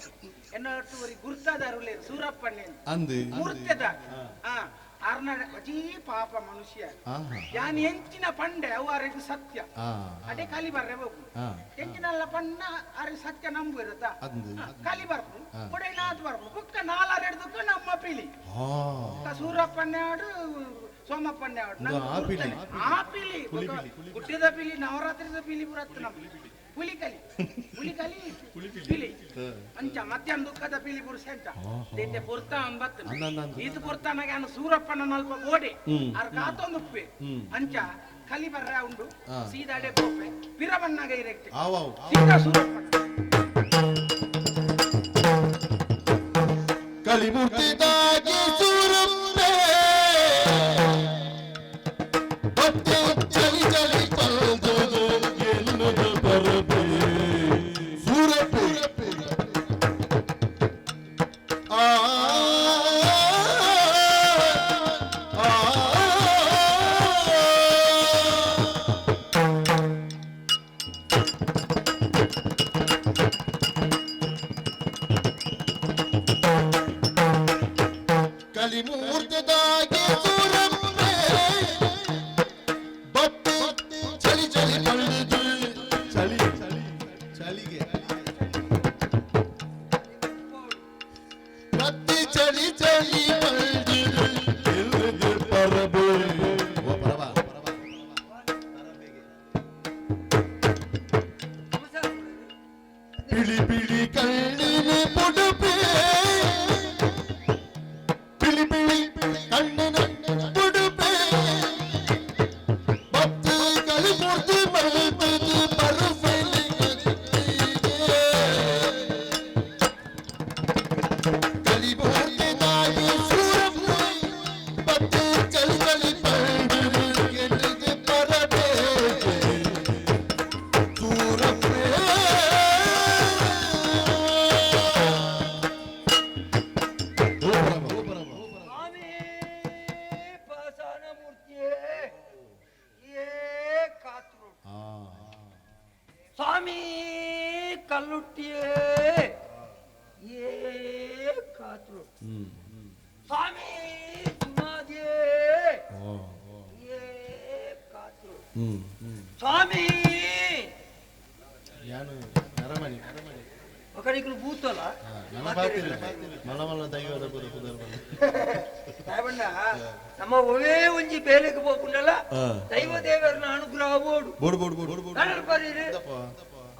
ಎನ್ನ ಒರಿ ಗುರ್ತಾದಾರುಲೇ ಸೂರಪ್ಪಣ್ಣೆ ಅಂದು ಮೂರ್ತೆದ ಅರ್ನ ಅಜೀ ಪಾಪ ಮನುಷ್ಯ ಯಾನ್ ಎಂಚಿನ ಪಂಡೆ ಅವು ಅರೆಗೆ ಸತ್ಯ ಅದೇ ಕಲಿ ಬರ್ರೆ ಹೋಗು ಎಂಚಿನಲ್ಲ ಪಣ್ಣ ಅರೆ ಸತ್ಯ ನಂಬು ಇರುತ್ತಾ ಕಲಿ ಬರ್ಪು ಕೊಡೆ ನಾತ್ ಬರ್ಪು ಬುಕ್ಕ ನಾಲಾರೆಡ್ ದುಃಖ ನಮ್ಮ ಪಿಲಿ ಸೂರಪ್ಪಣ್ಣೆ ಆಡು ಸೋಮಪ್ಪಣ್ಣೆ ಆಡು ಆ ಪಿಲಿ ಗುಡ್ಡದ ಪಿಲಿ ನವರಾತ್ರಿದ ಪಿಲಿ ಬರತ್ತ ನಮ್ಮ ಪುಲಿಕಲಿ ಪುಲಿಕಲಿ ಪಿಲಿ ಅಂಚ ಮಧ್ಯಾಹ್ನ ದುಃಖದ ಪಿಲಿ ಪುರುಷ ಅಂತ ದೇತೆ ಪೊರ್ತ ಅಂಬತ್ತು ಇದು ಪೊರ್ತಾನಾಗ ಅನ್ನ ಸೂರಪ್ಪನ ನಲ್ಪ ಗೋಡೆ ಅರ್ ಕಾತೊಂದು ಉಪ್ಪೆ ಅಂಚ ಕಲಿ ಬರ್ರ ಉಂಡು ಸೀದಾಡೆ ಗೋಪೆ ಪಿರಬಣ್ಣಾಗ ಇರಕ್ಕೆ ಸೀದಾ ಸೂರಪ್ಪನ. ಕಲಿಮೂರ್ತಿದಾಗಿ ಸೂರಪ್ಪೆ ಬಟ್ಟೆ ಚಲಿ ಚಲಿ ಪಲ್ದದು ಎಲ್ಲದ ಪರಬೆ ಸೂರಪ್ಪೆ ಆ ಆ ಕಲಿಮೂರ್ತಿದಾಗಿ ಸೂರಪ್ಪೆ ಬಟ್ಟೆ ಚಳಿ ಚಳಿ ಪಳ್ಳಿದು ಚಳಿ ಚಳಿಗೆ ಬತ್ತಿ ಚಳಿ ಚಳಿ ಪಳ್ಳಿದು ಎಲ್ಲಿಗೆ ಪರಬೆ ಓ ಪರಬ ಬಿಳಿ ಬಿಳಿ ಕಣ್ಣಿನ ಪುಡುಪೆ ಬಿಳಿ ಬಿಳಿ ಕಣ್ಣಿನ ಉಡುಪೆ ಬತ್ತಿ ಕಲಿಮೂರ್ತಿ ಮಲ್ಪದು ಕಲಿಮೂರ್ತಿ ತಾಯಿ ಸೂರಪ್ಪೆ ಬತ್ತಿ ಚಲಿ ಚಲಿ ಪಂಡಿರು ಎಲ್ಲಿಗೆ ಪರಬೆ ಸೂರಪ್ಪೆ ಓ ಪರಮ ಸ್ವಾಮಿ ಪಾಷಾಣ ಮೂರ್ತಿಯೇ ಏ ಕಾತ್ರು ಸ್ವಾಮಿ ಕಲ್ಲುಟ್ಟಿಯೇ ಏ ಕಾತ್ರು ಸ್ವಾಮಿ ಸುಮಾದಿಯೇ ಏ ಕಾತ್ರು ಸ್ವಾಮಿ ಯಾನು ನರಮಣಿ ఒకరికులు భూతోల ನನ ಬಾತಿಲ್ಲ ಮಲ ಮಲ ದೈವದ ಪುರ ಪುದರ್ ಬಂದ ಕಾಯಬಣ್ಣ ನಮ್ಮ ಒವೇ ಒಂಜಿ ಬೇಲೆಗೆ ಪೋಪುಂಡಲ ದೈವ ದೇವರನ ಅನುಗ್ರಹ ಬೋಡು ಬೋಡು ಬೋಡು ಬೋಡು ಬೋಡು ನಾನಲ್ಪರೀರು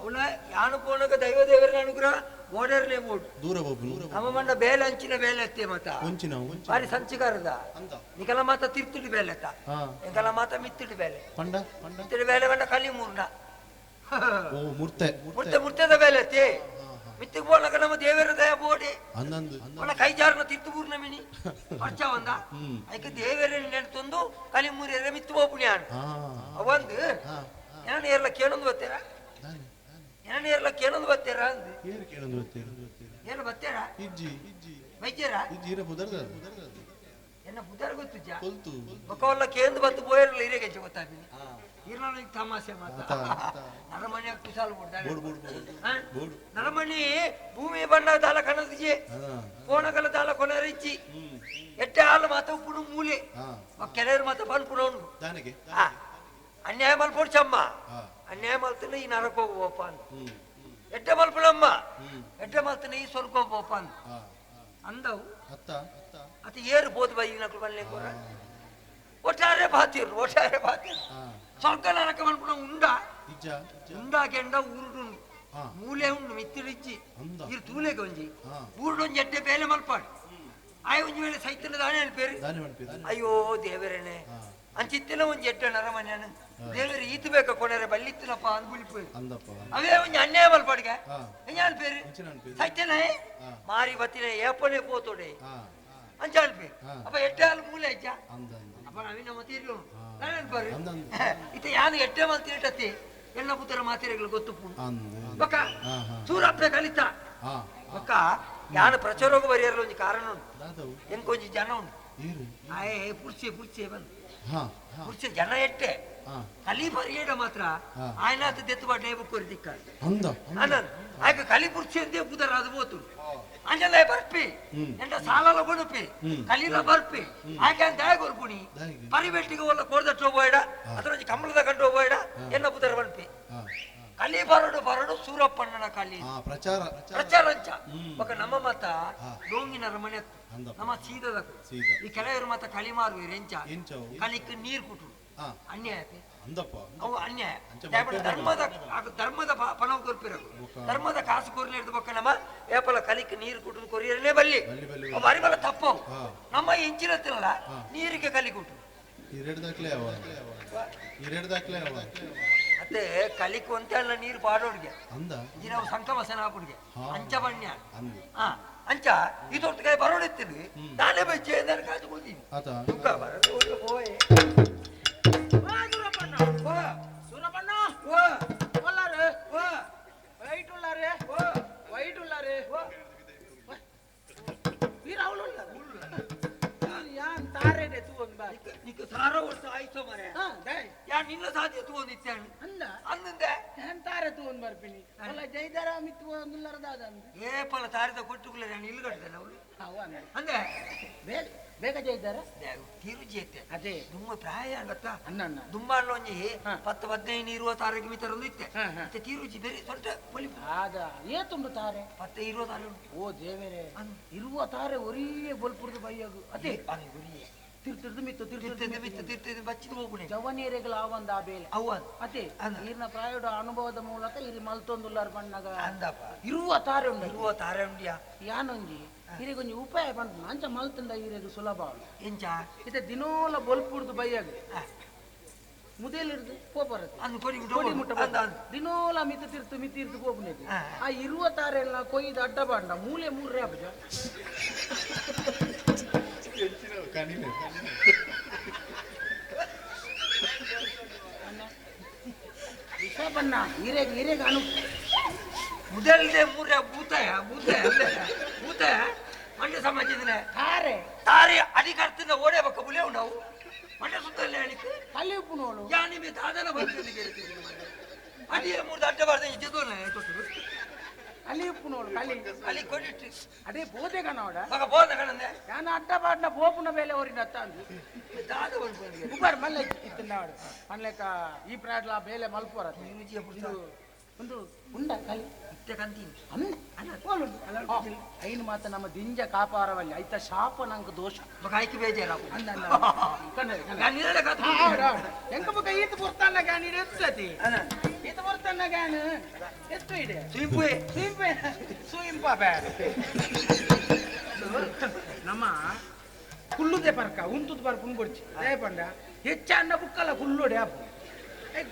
ಅವಳ ಯಾನು ಪೋನಕ ದೈವ ದೇವರನ ಅನುಗ್ರಹ ಬೋಡರ್ನೇ ಬೋಡು ದೂರ ಬೋಪು ನಮ್ಮ ಮಂಡ ಬೇಲೆ ಅಂಚಿನ ಬೇಲೆ ಅತ್ತೆ ಮತ ಒಂಚಿನ ಬಾರಿ ಸಂಚಿಕಾರದ ನಿಕಲ ಮಾತ ತಿರ್ತುಡಿ ಬೇಲೆ ಅತ್ತ ಹಾ. ನಿಕಲ ಮಾತ ಮಿತ್ತುಡಿ ಬೇಲೆ ಪಂಡ ಪಂಡ ಮಿತ್ತುಡಿ ಬೇಲೆ ಬಂಡ ಕಲಿ ಮೂರ್ನ ಓ ಮುರ್ತೆ ಮುರ್ತೆ ಮುರ್ತೆದ ಬೇಲೆ ಅತ್ತೆ ಮಿತ್ತಿಗೆ ಪೋನಕ ನಮ್ಮ ದೇವರ ದಯ ಬೋಡಿ ಅಂದಂದು ಅವನ ಕೈ ಜಾರನ ತಿತ್ತು ಬೂರ್ನ ಮಿನಿ ಪರ್ಚ ಒಂದ ಐಕೆ ದೇವರ ನೆನತೊಂದು ಕಲಿ ಮೂರ್ಯರ ಮಿತ್ತು ಪೋಪುಣ್ಯಾನು ಹಾ ಅವಂದು ಏನ ಏರ್ಲ ಕೇಳೊಂದು ಬತ್ತೀರಾ ಏನ ಏರ್ಲ ಕೇಳೊಂದು ಬತ್ತೀರಾ ಅಂದು ಏರು ಕೇಳೊಂದು ಗೊತ್ತೇರು ಏನು ಬತ್ತೀರಾ ಇಜ್ಜಿ ಇಜ್ಜಿ ವೈದ್ಯರಾ ಇಜ್ಜಿ ಇರ ಪುದರ್ದ ಎನ್ನ ಪುದರ್ ಗೊತ್ತುಜ ಕೊಲ್ತು ಬೊಕ್ಕವಲ್ಲ ಕೇಂದ್ರ ಬತ್ತು ಪೋಯರ್ಲ ಹಿರೇಗೆಜ್ಜೆ ಗೊತ್ತಾಪಿನಿ ಇರ್ಲ ತಮಾಷೆ ಮಾತ ನರಮಣಿ ಕುಸಾಲ್ ಬಿಡ್ತಾನೆ ಬೋಡು ಬೋಡು ಬೋಡು ಬೋಡು ನರಮಣಿ ಭೂಮಿ ಬಣ್ಣ ದಾಲ ಕಣದಿಜೆ ಕೋಣಕಲ ದಾಲ ಕೊನರಿಚ್ಚಿ ಎಟ್ಟೆ ಹಾಲು ಮಾತ ಉಪ್ಪುಡು ಮೂಲೆ ಹಾ ಕೆಲವರು ಮಾತ ಪನ್ಪುಡೋನು ದಾನಿಗೆ ಆ, ಅನ್ಯಾಯ ಮಲ್ಪೊಡ್ಚಮ್ಮ ಹಾ. ಅನ್ಯಾಯ ಮಲ್ತನ ಈ ನರಕೋಗು ಬೋಪ ಅಂತ ಎಡ್ಡೆ ಮಲ್ಪುಳಮ್ಮ ಎಡ್ಡೆ ಮಲ್ತನ ಈ ಸ್ವರ್ಗೋ ಬೋಪ ಅಂತ ಹಾ ಅಂದವು ಅತ್ತ ಅತ್ತ ಅತ್ತ ಏರು ಬೋದು ಬೈ ನಕಲು ಬಲ್ಲೆ ಕೋರ ಒಟ್ಟಾರೆ ಬಾತಿರು ಒಟ್ಟಾರೆ ಬಾತಿರು ಹಾ ಸ್ವರ್ಗ ನರಕ ಮಲ್ಪುಣ ಉಂಡ ಇಜ್ಜ ಇಜ್ಜ ಉಂಡ ಕೆಂಡ ಊರುಡು ಹಾ. ಮೂಲೆ ಉಂಡು ಮಿತ್ತಿಡಿಜ್ಜಿ ಅಂದ. ಇರು ತೂಲೆಗೆ ಒಂಜಿ ಹಾ. ಊರುಡೊಂಜಿ ಎಡ್ಡೆ ಬೇಲೆ ಮಲ್ಪಾಡು ಆಯ್ ಒಂಜಿ ವೇಳೆ ಸೈತನ ದಾನೆ ಅನ್ಪೇರು ದಾನಿ ಮನ್ಪೇರು ಅಯ್ಯೋ ದೇವರೇನೆ ಅಂಚಿತ್ತಿನ ಒಂಜಿ ಎಡ್ಡೆ ನರಮನ್ಯಾನ ದೇವರು ಈತು ಬೇಕ ಕೊಣರೆ ಬಲ್ಲಿತ್ತಿನಪ್ಪ ಅಂದ್ ಬುಲಿಪು ಅಂದಪ್ಪ ಅವೇ ಒಂಜಿ ಅನ್ಯಾಯ ಮಲ್ಪಾಡ್ಗೆ ಹಾ. ಎಂಜಾನ್ ಪೇರು ಎಂಚಿನ ಅನ್ಪೇರು? ಸೈತನೇ ಹಾ. ಮಾರಿ ಬತ್ತಿನ ಏಪನೆ ಪೋತೋಡೆ ಹಾ ಅಂಚಾನ್ ಪೇರು ಹಾ. ಅಪ್ಪ ಎಡ್ಡೆ ಹಾಲು ಮೂಲೆ ಅಜ್ಜ ಅಂದ ಅಂದ ಅಪ್ಪ ನವೀನ ಮತೀರ್ಲು ನಾನೇನ್ ಪಾರು ಅಂದ ಅಂದ. ಇತ್ತ ಯಾನು ಎಡ್ಡೆ ಮಲ್ತಿನಟತ್ತೆ ಎನ್ನ ಪುತ್ರ ಮಾತಿರೆಗಳು ಗೊತ್ತುಪ್ಪು ಅಂದ ಬೊಕ್ಕ ಹಾ, ಹಾ. ಸೂರಪ್ಪೆ ಕಲಿತ ಹಾ ಬೊಕ್ಕ ಯಾನು ಪ್ರಚೋರೋಗ ಬರಿಯರ್ಲ ಒಂಜಿ ಕಾರಣ ಉಂಟು ದಾದವು ಎಂಕೊಂಜಿ ಜನ ಉಂಟು ಏರು ಆಯೆ ಪುರ್ಸೆ ಪುರ್ಸೆ ಬಂದು ಹಾ ಹಾ ಪುರ್ಸೆ ಜನ ಎಟ್ಟೆ ಹಾ ಕಲಿ ಬರಿಯಡ ಮಾತ್ರ ಹಾ. ಆಯ್ನಾತ ದೆತ್ತು ಬಾಟೆ ಬುಕ್ಕೊರಿ ದಿಕ್ಕ ಅಂದ ಆನಂದ್ ಆಯ್ಕ ಕಲಿ ಪುರ್ಸೆ ಅಂದೇ ಪುದರ್ ಅದು ಬೋತು ಅಂಜಲ ಬರ್ಪಿ ಎಂಟ ಸಾಲಲ ಕೊಡುಪಿ ಕಲಿಲ ಬರ್ಪಿ ಆಕೆ ಅಂತ ಕೊರ್ಪುಣಿ ದಾಯಿಗೆ. ಪರಿಬೆಟ್ಟಿಗೆ ಒಲ್ಲ ಕೋರ್ದಟ್ಟು ಹೋಯ್ಡ ಅದರ ಒಂಜಿ ಕಮಲದ ಕಂಡು ಹೋಯ್ಡ ಎನ್ನ ಪುದರ್ ಬನ್ಪಿ ಹಾ ಕಲಿ ಬರಡು ಬರಡು ಸೂರಪ್ಪಣ್ಣನ ಕಲಿ ಹಾ ಪ್ರಚಾರ ಪ್ರಚಾರ ಪ್ರಚಾರಂಚ ಬೊಕ ನಮ್ಮ ಮತ ಡೋಂಗಿನ ರಮಣೆ ಅಂದಪ್ಪ. ನಮ್ಮ ಸೀದದ ಸೀದ. ಈ ಕೆಲವರು ಮತ ಕಲಿ ಮಾರುವೆ ಎಂಚ ಎಂಚವು? ಕಲಿಕ್ ನೀರ್ ಕುಟು ಹಾ ಅನ್ಯಾಯ ಆತೆ. ಅಂದಪ್ಪ ಅವು ಅನ್ಯಾಯ ಅಂಚ ದಾಯೆಪಂಡ ಮಲ್ಪೆ ಧರ್ಮದ ಧರ್ಮದ ಪಣವು ಕೊರ್ಪಿರಕು ಧರ್ಮದ ಕಾಸು ಕೊರ್ಲಿ ಹಿಡ್ದು ಬೊಕ್ಕ ನಮ್ಮ ಏಪಲ ಕಲಿಕ್ ನೀರು ಕುಟು ಕೊರಿಯರನೇ ಬಲ್ಲಿ ಬಲ್ಲಿ, ಬಲ್ಲಿ, ಅವು ಬಾರಿ ಬಲ ತಪ್ಪವು ಹಾ. ನಮ್ಮ ಎಂಚಿನತ್ತಿರಲ್ಲ ನೀರಿಗೆ ಕಲಿ ಕುಟು ಎರಡು ದಾಖಲೆ ಅವ ಎರಡು ದಾಖಲೆ ಅವ ಅತ್ತೆ ಕಲಿಕ್ ಒಂತೆ ಅಲ್ಲ ನೀರು ಪಾಡೋಡ್ಗೆ ಅಂದ ನಾವು ಸಂಕಮಸನ ಹಾಕುಡ್ಗೆ ಹಾ. ಅಂಚ ಬಣ್ಣ ಅಂದ ಹಾ ಅಂಚ ಈ ದೊಡ್ಡ ಬರೋಡಿತ್ತೀನಿ ನಾನೇ ಬಚ್ಚೆ ನಾನು ಕಾಸು ಕೊಡ್ತೀನಿ ದುಃಖ ಬರೋದು ಹೋಯ್ ಸೂರಪ್ಪಣ್ಣ ಒಲ್ಲಾರು ವೈಟ್ ಉಳ್ಳಾರೆ ವೈಟ್ ಉಳ್ಳಾರೆ ವೀರ ಅವಳು ಉಳ್ಳಾರ ಯಾನ್ ತಾರೆ ತೂ ಒಂದು ಬಾ ನಿಕ್ಕ ಸಾರ ವರ್ಷ ಆಯ್ತು ಮರೆ ಯಾ ನಿನ್ನ ಸಾಧ್ಯ ತೂ ಒಂದು ಇತ್ತಾನು ಅಂದ ಅಂದಂದೆ ಯಾನ್ ತಾರೆ ತೂ ಒಂದು ಬರ್ಪಿನಿ ಅಲ್ಲ ಜೈದಾರ ಮಿತ್ತು ಒಂದು ಅಂದ ಏ ಪಲ ತಾರಿದ ಕೊಟ್ಟುಕುಲ್ಲ ನಾನು ಇಲ್ಲಿ ಕಟ್ಟಿದ್ದೇನೆ ಅವಳು ಅಂದೆ ಬೇಗ ಬೇಗ ಜೈದಾರ ತಿರುಜಿ ಐತೆ ಅದೇ ದುಮ್ಮ ಪ್ರಾಯ ಅಂಗತ್ತ ಅನ್ನ ದುಮ್ಮ ಒಂಜಿ 10 15 ಇರುವ ತಾರಕ್ಕೆ ಮಿತರೊಂದು ಇತ್ತೆ ಮತ್ತೆ ತಿರುಜಿ ಬೇರೆ ಸೊಂಟ ಪೊಲಿಪು ಆದ ಏ ತುಂಬ ತಾರೆ 10 ಇರುವ ತಾರೆ ಓ ದೇವರೇ ಇರುವ ತಾರೆ ಒರಿಯೇ ಬೊಲ್ಪುರ್ದು ಬೈಯಗು ಅದೇ ಒರಿಯೇ ತಿರ್ತಿರ್ದು ಮಿತ್ತು ತಿರ್ತಿರ್ದು ಮಿತ್ತು ತಿರ್ತಿರ್ದು ಬಚ್ಚಿದು ಹೋಗುಣೆ ಜವನೇರೆಗಳ ಆವಂದ ಆ ಬೇಲೆ ಅವ ಅದೇ ಈರ್ನ ಪ್ರಾಯದ ಅನುಭವದ ಮೂಲಕ ಇಲ್ಲಿ ಮಲ್ತೊಂದುಲ್ಲಾರ ಬಣ್ಣಗ ಅಂದಪ್ಪ ಇರುವ ತಾರೆ ಉಂಡು ಇರುವ ತಾರೆ ಉಂಡಿಯಾ ಯಾನೊಂಜಿ ಹಿರಿಗೊಂಜಿ ಉಪಾಯ ಬಂತು ಅಂಚ ಮಲ್ತಂದ ಹಿರಿಯದು ಸುಲಭ ಎಂಚ ಇತ್ತೆ ದಿನೋಲ ಬೊಲ್ಪುರ್ದು ಬೈಯಾಗ ಮುದೇಲಿರ್ದು ಪೋಪರತ್ತೆ ಕೊಡಿ ಮುಟ್ಟ ದಿನೋಲ ಮಿತ ತಿರ್ತು ಮಿತಿರ್ತು ಪೋಪುನೇತಿ ಆ ಇರುವ ತಾರೆ ಎಲ್ಲ ಕೊಯ್ದು ಅಡ್ಡ ಬಾಂಡ ಮೂಲೆ ಮೂರೇ ಹಬ್ಬ ಬಣ್ಣ ಹಿರೇಗ ಹಿರೇಗ ಅನು ಮುದಲ್ದೆ ಮೂರ ಭೂತಾಯ ಭೂತಾಯ ಭೂತಾಯ ಮಂಡ್ಯ ಸಮಾಜದ ತಾರೆ ತಾರೆ ಅಧಿಕಾರದಿಂದ ಓಡೇಬೇಕು ಬುಲೇವು ನಾವು ಮಂಡ್ಯ ಸುತ್ತಲೇ ಹೇಳಿಕ್ಕೆ ಅಲ್ಲಿ ಉಪ್ಪು ಯಾ ನಿಮಗೆ ದಾದನ ಬಂದು ಅಡಿಯೇ ಮೂರ್ದು ಅಡ್ಡ ಬಾರ್ದ ಇದ್ದೋನೆ ಅಲ್ಲಿ ಉಪ್ಪು ನೋಡು ಅಲ್ಲಿ ಅಲ್ಲಿ ಕೊಡಿಟ್ಟು ಅದೇ ಬೋಧೆ ಕಣೋಡ ಮಗ ಬೋಧ ಕಣಂದೆ ನಾನು ಅಡ್ಡ ಬಾಡ್ನ ಬೋಪುನ ಬೇಲೆ ಅವರಿನ ಅತ್ತ ದಾದ ಬಂದು ಉಬ್ಬಾರ್ ಮಲ್ಲ ಇತ್ತು ನಾಡು ಮಲ್ಲೆಕ ಈ ಪ್ರಾಡ್ಲ ಬೇಲೆ ಮಲ್ಪೋರ ಒಂದು ಉಂಡ ಕಲಿ ಐನು ಮಾತ ನಮ್ಮ ದಿಂಜ ಕಾಪಾರವಲ್ಲಿ ಐತ ಶಾಪ ನಂಗೆ ದೋಷ ಆಯ್ಕೆ ಬೇಜಾರ ಎಂಕ ಬೊಕ ಈತ ಪೊರ್ತಾನ ಗ್ಯಾನ್ ಇಡೆ ಎತ್ತತಿ ಈತ ಪೊರ್ತಾನ ಗ್ಯಾನ್ ಎತ್ತು ಇಡೆ ಸುಯಿಂಪೆ ಸುಯಿಂಪೆ ಸುಯಿಂಪ ಬೇಡ ನಮ್ಮ ಕುಲ್ಲುದೆ ಪರ್ಕ ಉಂತುದು ಪರ್ಕ ಉಂಗೊಡ್ಚಿ ಅದೇ ಪಂಡ ಹೆಚ್ಚ ಅನ್ನ ಬುಕ್ಕಲ ಕುಲ್ಲೋಡೆ ಆಪು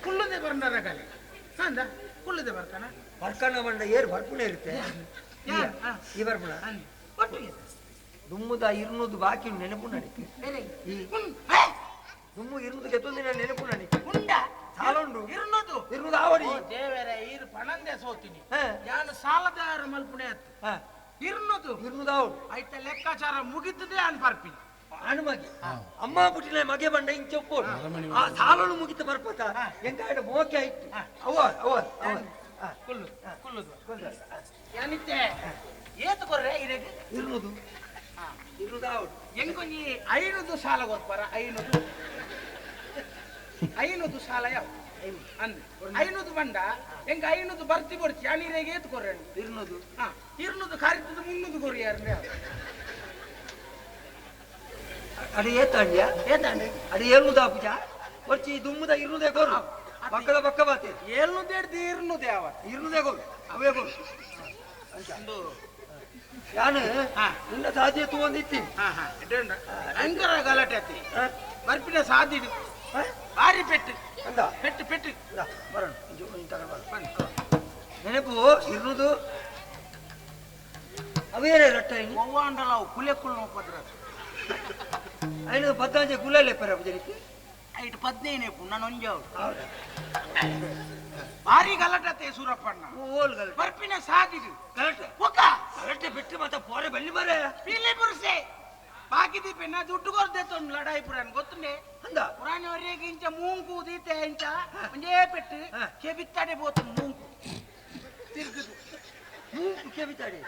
ಕುಲ್ಲುದೆ ಬರ್ನಾರ ಕಲೆ ಅಂದ ಕುಲ್ಲುದೆ ಬರ್ಕನ ಬರ್ಕನ ಬಂಡ ಏರು ಬರ್ಪುಣೆ ಇರುತ್ತೆ ಈ ಬರ್ಪುಣ ದುಮ್ಮುದ ಇರ್ನೂದು ಬಾಕಿ ನೆನಪು ನನಗೆ ದುಮ್ಮು ಇರ್ನೂದು ಕೆತ್ತೊಂದಿನ ನೆನಪು ನನಗೆ ಸಾಲ ಉಂಡು ಇರ್ನೂದು ಇರ್ನೂದು ಆವಡಿ ದೇವರೇ ಇರು ಪಣಂದೆ ಸೋತೀನಿ ನಾನು ಸಾಲದಾರ ಮಲ್ಪುಣೆ ಆತು ಇರ್ನೂದು ಇರ್ನೂದು ಆವಡು ಆಯ್ತ ಲೆಕ್ಕಾಚಾರ ಮುಗಿತದೆ ಅನ್ ಪರ್ಪಿ ಆನು ಮಗೆ ಅಮ್ಮ ಪುಟ್ಟಿನ ಮಗೆ ಬಂಡ ಇಂಚ ಒಪ್ಪೋಡು ಆ ಸಾಲನು ಮುಗಿತ ಬರ್ಪತ ಎಂಕಾಡ ಮೋಕೆ ಆಯ್ತು ಅವ ಅವ ಅವ ಕುಲ್ಲು ಕುಲ್ಲುದು ಯಾನಿತ್ತೆ ಏತು ಕೊರ್ರೆ ಇರೇಗ ಇರ್ನೂದು ಇರ್ನೂದು ಆವಡು ಎಂಕೊಂಜಿ 500 ಸಾಲ ಕೊರ್ಪಾರ 500 500 ಸಾಲ ಯಾವ ಅಂದ್ 500 ಬಂಡ ಎಂಕ 500 ಬರ್ತಿ ಕೊಡ್ತಿ ಯಾನಿರೇಗ ಏತು ಕೊರ್ರೆ 200 ಹಾ 200 ಖಾರಿತದ 300 ಕೊರ್ರಿ ಯಾರು ಅಡಿ ಏತಾಂಡ್ಯಾ ಏತಾಂಡೆ ಅಡಿ 700 ಆಪುಜ ಒರ್ಚಿ ದುಮ್ಮುದ 200 ಕೊರು ಪಕ್ಕದ ಪಕ್ಕ ಬಾತೆ 700 ಹಿಡ್ದು 200 ಯಾವ 200 ಕೊರು ಅವೇ ಕೊರು ಯಾನು ನಿನ್ನ ಸಾಧ್ಯ ತಗೊಂಡಿತ್ತಿ ಭಯಂಕರ ಗಲಾಟೆ ಆತಿ ಬರ್ಪಿನ ಸಾಧ್ಯ ಭಾರಿ ಪೆಟ್ಟು ಅಂದ ಪೆಟ್ಟು ಪೆಟ್ಟು ಬರೋಣ ನೆನಪು 200 ಅವೇರೇ ರಟ್ಟ ಒವ್ವಾಂಡಲ ಕುಲೆ ಕುಳ್ಳು ಪದ್ರ ಐನು ಪದ್ದಾಂಜೆ ಕುಲಲೆ ಪರ ಜನಕ್ಕೆ ಐಟ್ 15 ನಾನು ಒಂಜಾವು ಭಾರಿ ಗಲಾಟೆ ಸೂರಪ್ಪಣ್ಣ ಓಲ್ ಗಲಾಟೆ ಬರ್ಪಿನ ಸಾದಿದು ಗಲಾಟೆ ಒಕ್ಕ ಗಲಾಟೆ ಬಿಟ್ಟು ಮತ್ತೆ ಪೋರೆ ಬಲ್ಲಿ ಮರೆ ಪೀಲೆ ಪುರುಸೆ ಬಾಕಿ ದೀಪೆನ ದುಡ್ಡು ಕೊರ್ದೆ ತೊಂದು ಲಡಾಯಿ ಪುರಾಣ ಗೊತ್ತುಂಡೆ ಅಂದ ಪುರಾಣ ಅವರಿಗೆ ಇಂಚ ಮೂಂಕು ದೀತೆ ಇಂಚ ಒಂಜೇ ಪೆಟ್ಟು ಕೆಬಿತ್ತಾಡೆ ಬೋತು ಮೂಂಕು ತಿರ್ಗುದು ಮೂಂಕು ಕೆಬಿತ್ತಾಡೆ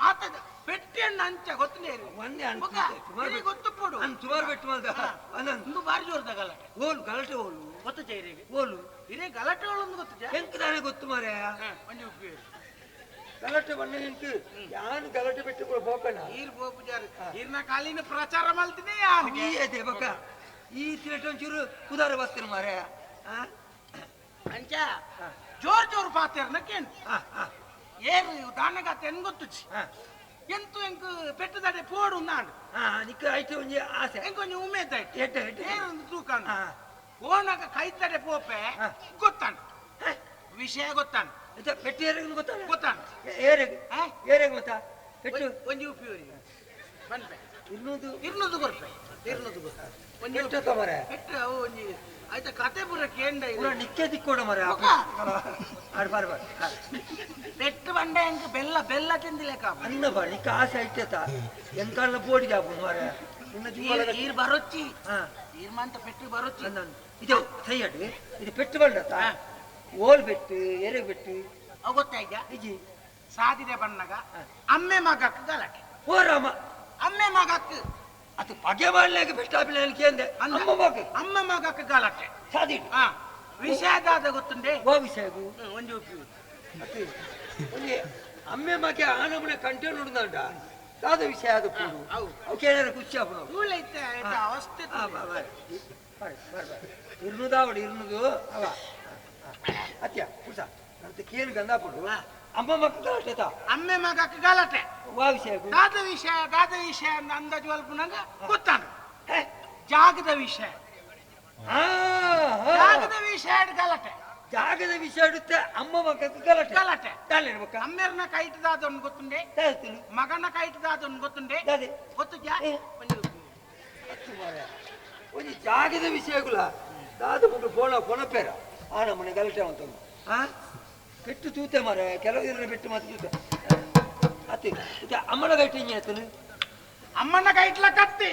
ಆತದ ಪೆಟ್ಟೆಣ್ಣ ಅಂಚ ಗೊತ್ತುಂಡೆ ಒಂದೇ ಗೊತ್ತು ಪೋಡು ಸುಮಾರು ಪೆಟ್ಟು ಮಾಲ್ದ ಒಂದು ಭಾರಿ ಜೋರ್ದ ಗಲಾಟೆ ಓಲು ಗಲಾಟೆ ಓಲು ಗೊತ್ತು ಚೈರಿಗೆ ಓಲು ಇದೇ ಗಲಾಟೆ ಓಲೊಂದು ಗೊತ್ತು ಎಂತ ತಾನೇ ಗೊತ್ತು ಮಾರ್ರೆ ಒಂಜಿ ಉಪ್ಪು ಗಲಾಟೆ ಬಣ್ಣ ನಿಂತು ಯಾನು ಗಲಾಟೆ ಬಿಟ್ಟು ಕೂಡ ಹೋಗೋಣ ಈರ್ ಬೋಪುಜಾರಿ ಈರ್ನ ಕಾಲಿನ ಪ್ರಚಾರ ಮಾಡ್ತೀನಿ ಈ ಅದೇ ಬಕ್ಕ ಈ ತಿರಟ ಒಂಚೂರು ಉದಾರ ಬರ್ತೀನಿ ಮಾರ್ರೆ ಅಂಚ ಜೋರ್ ಜೋರು ಪಾತೇರ್ನ ಕೇನು ಏರು ದಾನಗಾತ ಎನ್ ಗೊತ್ತುಚಿ ಎಂತು ಎಂಕ್ ಪೆಟ್ಟದಡೆ ಪೋಡು ನಾಡು ನಿಕ್ಕ ಆಯ್ತು ಒಂಜಿ ಆಸೆ ಎಂಕ್ ಒಂಜಿ ಉಮೇದ್ ಆಯ್ತು ಎಡ್ಡೆ ಎಡ್ಡೆ ಏರೊಂದು ತೂಕಂಡು ಓನಾಗ ಕೈತಡೆ ಪೋಪೆ ಗೊತ್ತಾಂಡು ವಿಷಯ ಗೊತ್ತಾಂಡು ಪೆಟ್ಟು ಏರೆಗ್ ಗೊತ್ತಾಂಡು ಗೊತ್ತಾಂಡು ಏರೆಗ್ ಏರೆಗ್ ಗೊತ್ತಾ ಪೆಟ್ಟು ಒಂಜಿ ಉಪ್ಪಿವರಿ ಪನ್ಪೆ 200 200 ಕೊರ್ಪೆ 200 ಕೊರ್ಪೆ ಒಂಜಿ ಪೆಟ್ಟು ಮರೆ ಪೆಟ್ಟು ಅವು ಒಂಜಿ ಆಯ್ತಾ ಕತೆ ಪೂರ ಕೇಂಡ ಪೂರ ನಿಕ್ಕೆ ದಿಕ್ಕೋಡ ಮರೆ ಆಡ್ ಬಾರ್ ಬಾರ್ ಪೆಟ್ಟು ಬಂಡ ಎಂಕ್ ಬೆಲ್ಲ ಬೆಲ್ಲ ತಿಂದಿಲೇಕ ಅನ್ನ ಬಾ ನಿಕ್ಕ ಆಸೆ ಐತೆತ ಎಂಕಾಲ ಬೋಡಿಗೆ ಆಪುಂಡು ಮರೆ ಈರ್ ಬರೊಚ್ಚಿ ಈರ್ ಮಂತ ಪೆಟ್ಟು ಬರೊಚ್ಚಿ ಇದು ಸೈಯಡ್ ಇದು ಪೆಟ್ಟು ಬಂಡತ ಓಲ್ ಪೆಟ್ಟು ಎರೆ ಪೆಟ್ಟು ಅವು ಗೊತ್ತಾಯ್ತಾ ಇಜಿ ಸಾದಿದೆ ಬಣ್ಣಗ ಅಮ್ಮೆ ಮಗಕ್ಕೆ ಗಲಾಟೆ ಓ ರಾಮ ಅಮ್ಮೆ ಮಗಕ್ಕೆ ಅದು ಪಗೆ ಮಾಡ್ಲಿಕ್ಕೆ ಬೆಸ್ಟ್ ಆಪಿಲ್ಲ ಕೇಂದೆ ಅಮ್ಮ ಮಗ ಅಮ್ಮ ಮಗಕ್ಕೆ ಗಲಾಟೆ ಸಾದಿ ವಿಷಯದಾದ ಗೊತ್ತುಂಡೆ ಓ ವಿಷಯಗು ಒಂಜಿ ಉಪ್ಪಿ ಒಂಜಿ ಅಮ್ಮೆ ಮಗೆ ಆನಮನೆ ಕಂಟೆ ನೋಡುದಂಡ ದಾದ ವಿಷಯ ಅದು ಕೂಡು ಅವು ಕೇಳಿದ್ರೆ ಖುಷಿ ಆಪುನು ಕೂಲೈತೆ ಅವಸ್ಥೆ ಇರ್ನುದಾವಡು ಇರ್ನುದು ಅವ ಅತ್ಯ ಪುರುಷ ಅಂತ ಕೇಳಿ ಗಂದಾಪುಡು ಅಮ್ಮ ಮಗ ಗಲಾಟೆ ಅಮ್ಮೆ ಮಗಕ್ಕೆ ಗಲಾಟೆ ವಾ ವಿಷಯ ದಾದ ವಿಷಯ ದಾದ ವಿಷಯ ಅಂದಾಜು ಅಲ್ಪುನಂಗ ಗೊತ್ತಾನು ಜಾಗದ ವಿಷಯ ಜಾಗದ ವಿಷಯ ಗಲಾಟೆ ಜಾಗದ ವಿಷಯ ಇಡುತ್ತೆ ಅಮ್ಮ ಮಗಕ್ಕೆ ಗಲಾಟೆ ಗಲಾಟೆ ದಾಳೆ ಅಮ್ಮೇರ್ನ ಕೈಟದಾದೊಂದು ಗೊತ್ತುಂಡೆ ಮಗನ ಕೈಟದಾದೊಂದು ಗೊತ್ತುಂಡೆ ಗೊತ್ತು ಒಂಜಿ ಜಾಗದ ವಿಷಯಗುಲ ದಾದ ಮಗಳು ಫೋನ ಫೋನಪೇರ ಆ ನಮ್ಮನೆ ಗಲಾಟೆ ಅಂತಂದು ಆ ಪೆಟ್ಟು ತೂತೆ ಮಾರೆ ಕೆಲವು ಇದ್ರೆ ಪೆಟ್ಟು ಮಾತ್ರ ತೂತೆ ಅತ್ತಿ ಇದು ಅಮ್ಮನ ಕೈಟ್ ಹಿಂಗೆ ಆಯ್ತು ಅಮ್ಮನ ಕೈಟ್ಲ ಕತ್ತಿ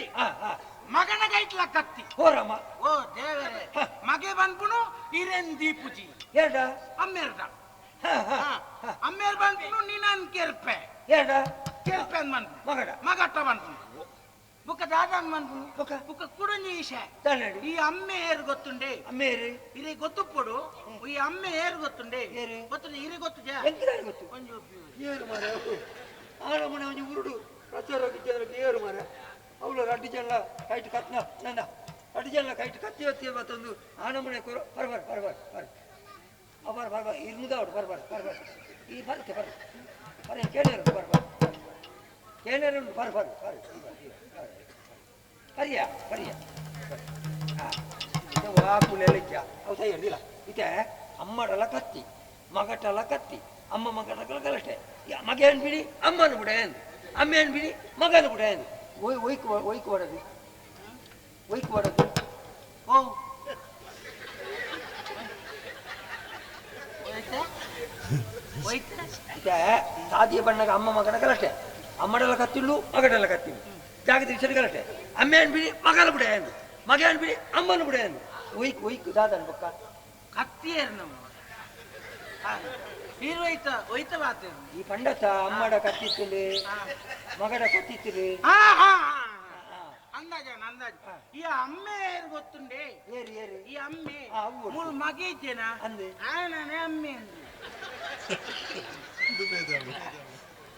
ಮಗನ ಕೈಟ್ಲ ಕತ್ತಿ ಓ ರಾಮ ಓ ದೇವರೇ ಮಗೆ ಬಂದ್ಪುನು ಇರೇನ್ ದೀಪುಜಿ ಎರಡ ಅಮ್ಮೇರ್ದ ಅಮ್ಮೇರ್ ಬಂದ್ಪುನು ನೀನನ್ ಕೆರ್ಪೆ ಎರಡ ಕೆರ್ಪೆ ಅಂದ್ ಬಂದ್ಪುನು ಮಗಡ ಮಗಟ್ಟ ಬಂದ್ಪುನು ಬುಕ್ಕ ದಾದ ಬಂದ್ಪುನು ಬುಕ್ಕ ಬುಕ್ಕ ಕುಡಂಜಿ ಈಶೆ ಈ ಅಮ್ಮೆ ಏರು ಗೊತ್ತುಂಡೆ ಅಮ್ಮೇರು ಇರೇ ಗೊತ್ತುಪ್ಪಡು ಈ ಅಮ್ಮೆ ಏರು ಗೊತ್ತುಂಡೆ ಗೊತ್ತುಂಡೆ ಇರೇ ಗೊತ್ತು ಗೊತ್ತು ಒಂಜಿ ಏರು ಮಾರ ಆನ ಮನೆ ಒಂಜಿ ಉರುಡು ಪ್ರಚಾರ ಏರು ಮಾರ ಅವಳು ರಡ್ಡು ಜನ ಕೈಟ್ ಕತ್ನ ನಂದ ರಡ್ಡು ಜನ ಕೈಟ್ ಕತ್ತಿ ಹೊತ್ತಿ ಮತ್ತೊಂದು ಆನಮನೆ ಕೊರ ಬರ ಬರ ಬರ ಬರ ಬರ ಬರ ಬರ ಬರ ಇರ್ನುದ ಅವಳು ಬರ ಬರ ಬರ ಬರ ಈ ಬರುತ್ತೆ ಬರ ಬರ ಕೇಳಿರು ಬರ ಬರ ಕೇಳಿರು ಬರ ಬರ ಬರ ಬರಿಯ ಬರಿಯ ವಾಕುಲೆಲ್ಲ ಅವು ಸೈ ಹಿಡ್ದಿಲ್ಲ ಇತ್ತೆ ಅಮ್ಮಡಲ ಕತ್ತಿ ಮಗಟಲ ಕತ್ತಿ ಅಮ್ಮ ಮಗಟಲ ಗಲಾಟೆ ಮಗ ಏನು ಬಿಡಿ ಅಮ್ಮನ ಬಿಡ ಏನು ಅಮ್ಮ ಏನು ಬಿಡಿ ಮಗನ ಬಿಡ ಏನು ಒಯ್ ಒಯ್ಕ್ ಒಯ್ಕ್ ಹೊಡೋದು ಒಯ್ಕ್ ಹೊಡೋದು ಓ ಇತ್ತೆ ಸಾದಿಯ ಬಣ್ಣಗ ಅಮ್ಮ ಮಗನ ಗಲಾಟೆ ಅಮ್ಮಡೆಲ್ಲ ಕತ್ತಿళ్ళు ಮಗಡೆಲ್ಲ ಕತ್ತಿళ్ళు ಜಾಗದ ವಿಷಯ ಗಲಾಟೆ ಅಮ್ಮ ಏನು ಬಿಡಿ ಮಗನ ಬಿಡ ಏನು ಮಗ ಏನು ಬಿಡಿ ಅಮ್ಮನ ಬಿಡ ಏನು ಒಯ್ಕ್ ಒಯ್ಕ್ ದಾದನ್ ಬಕ್ಕ ಕತ್ತಿಯೇರು ನಮ್ಮ ಒಯ್ತ ಒಯ್ತ ಬಾತೇರು ಈ ಪಂಡತ ಅಮ್ಮಡ ಕತ್ತಿತ್ತಲು ಮಗಡ ಕತ್ತಿತ್ತಲು ಅಂದಾಜ ಅಂದಾಜು ಈ ಅಮ್ಮೆ ಏರು ಗೊತ್ತುಂಡೆ ಏರು ಏರು ಈ ಅಮ್ಮೆ ಮೂಲ ಮಗೆ ಇದ್ದೇನಾ ಅಂದೆ ಆನನೇ ಅಮ್ಮೆ ಅಂದೆ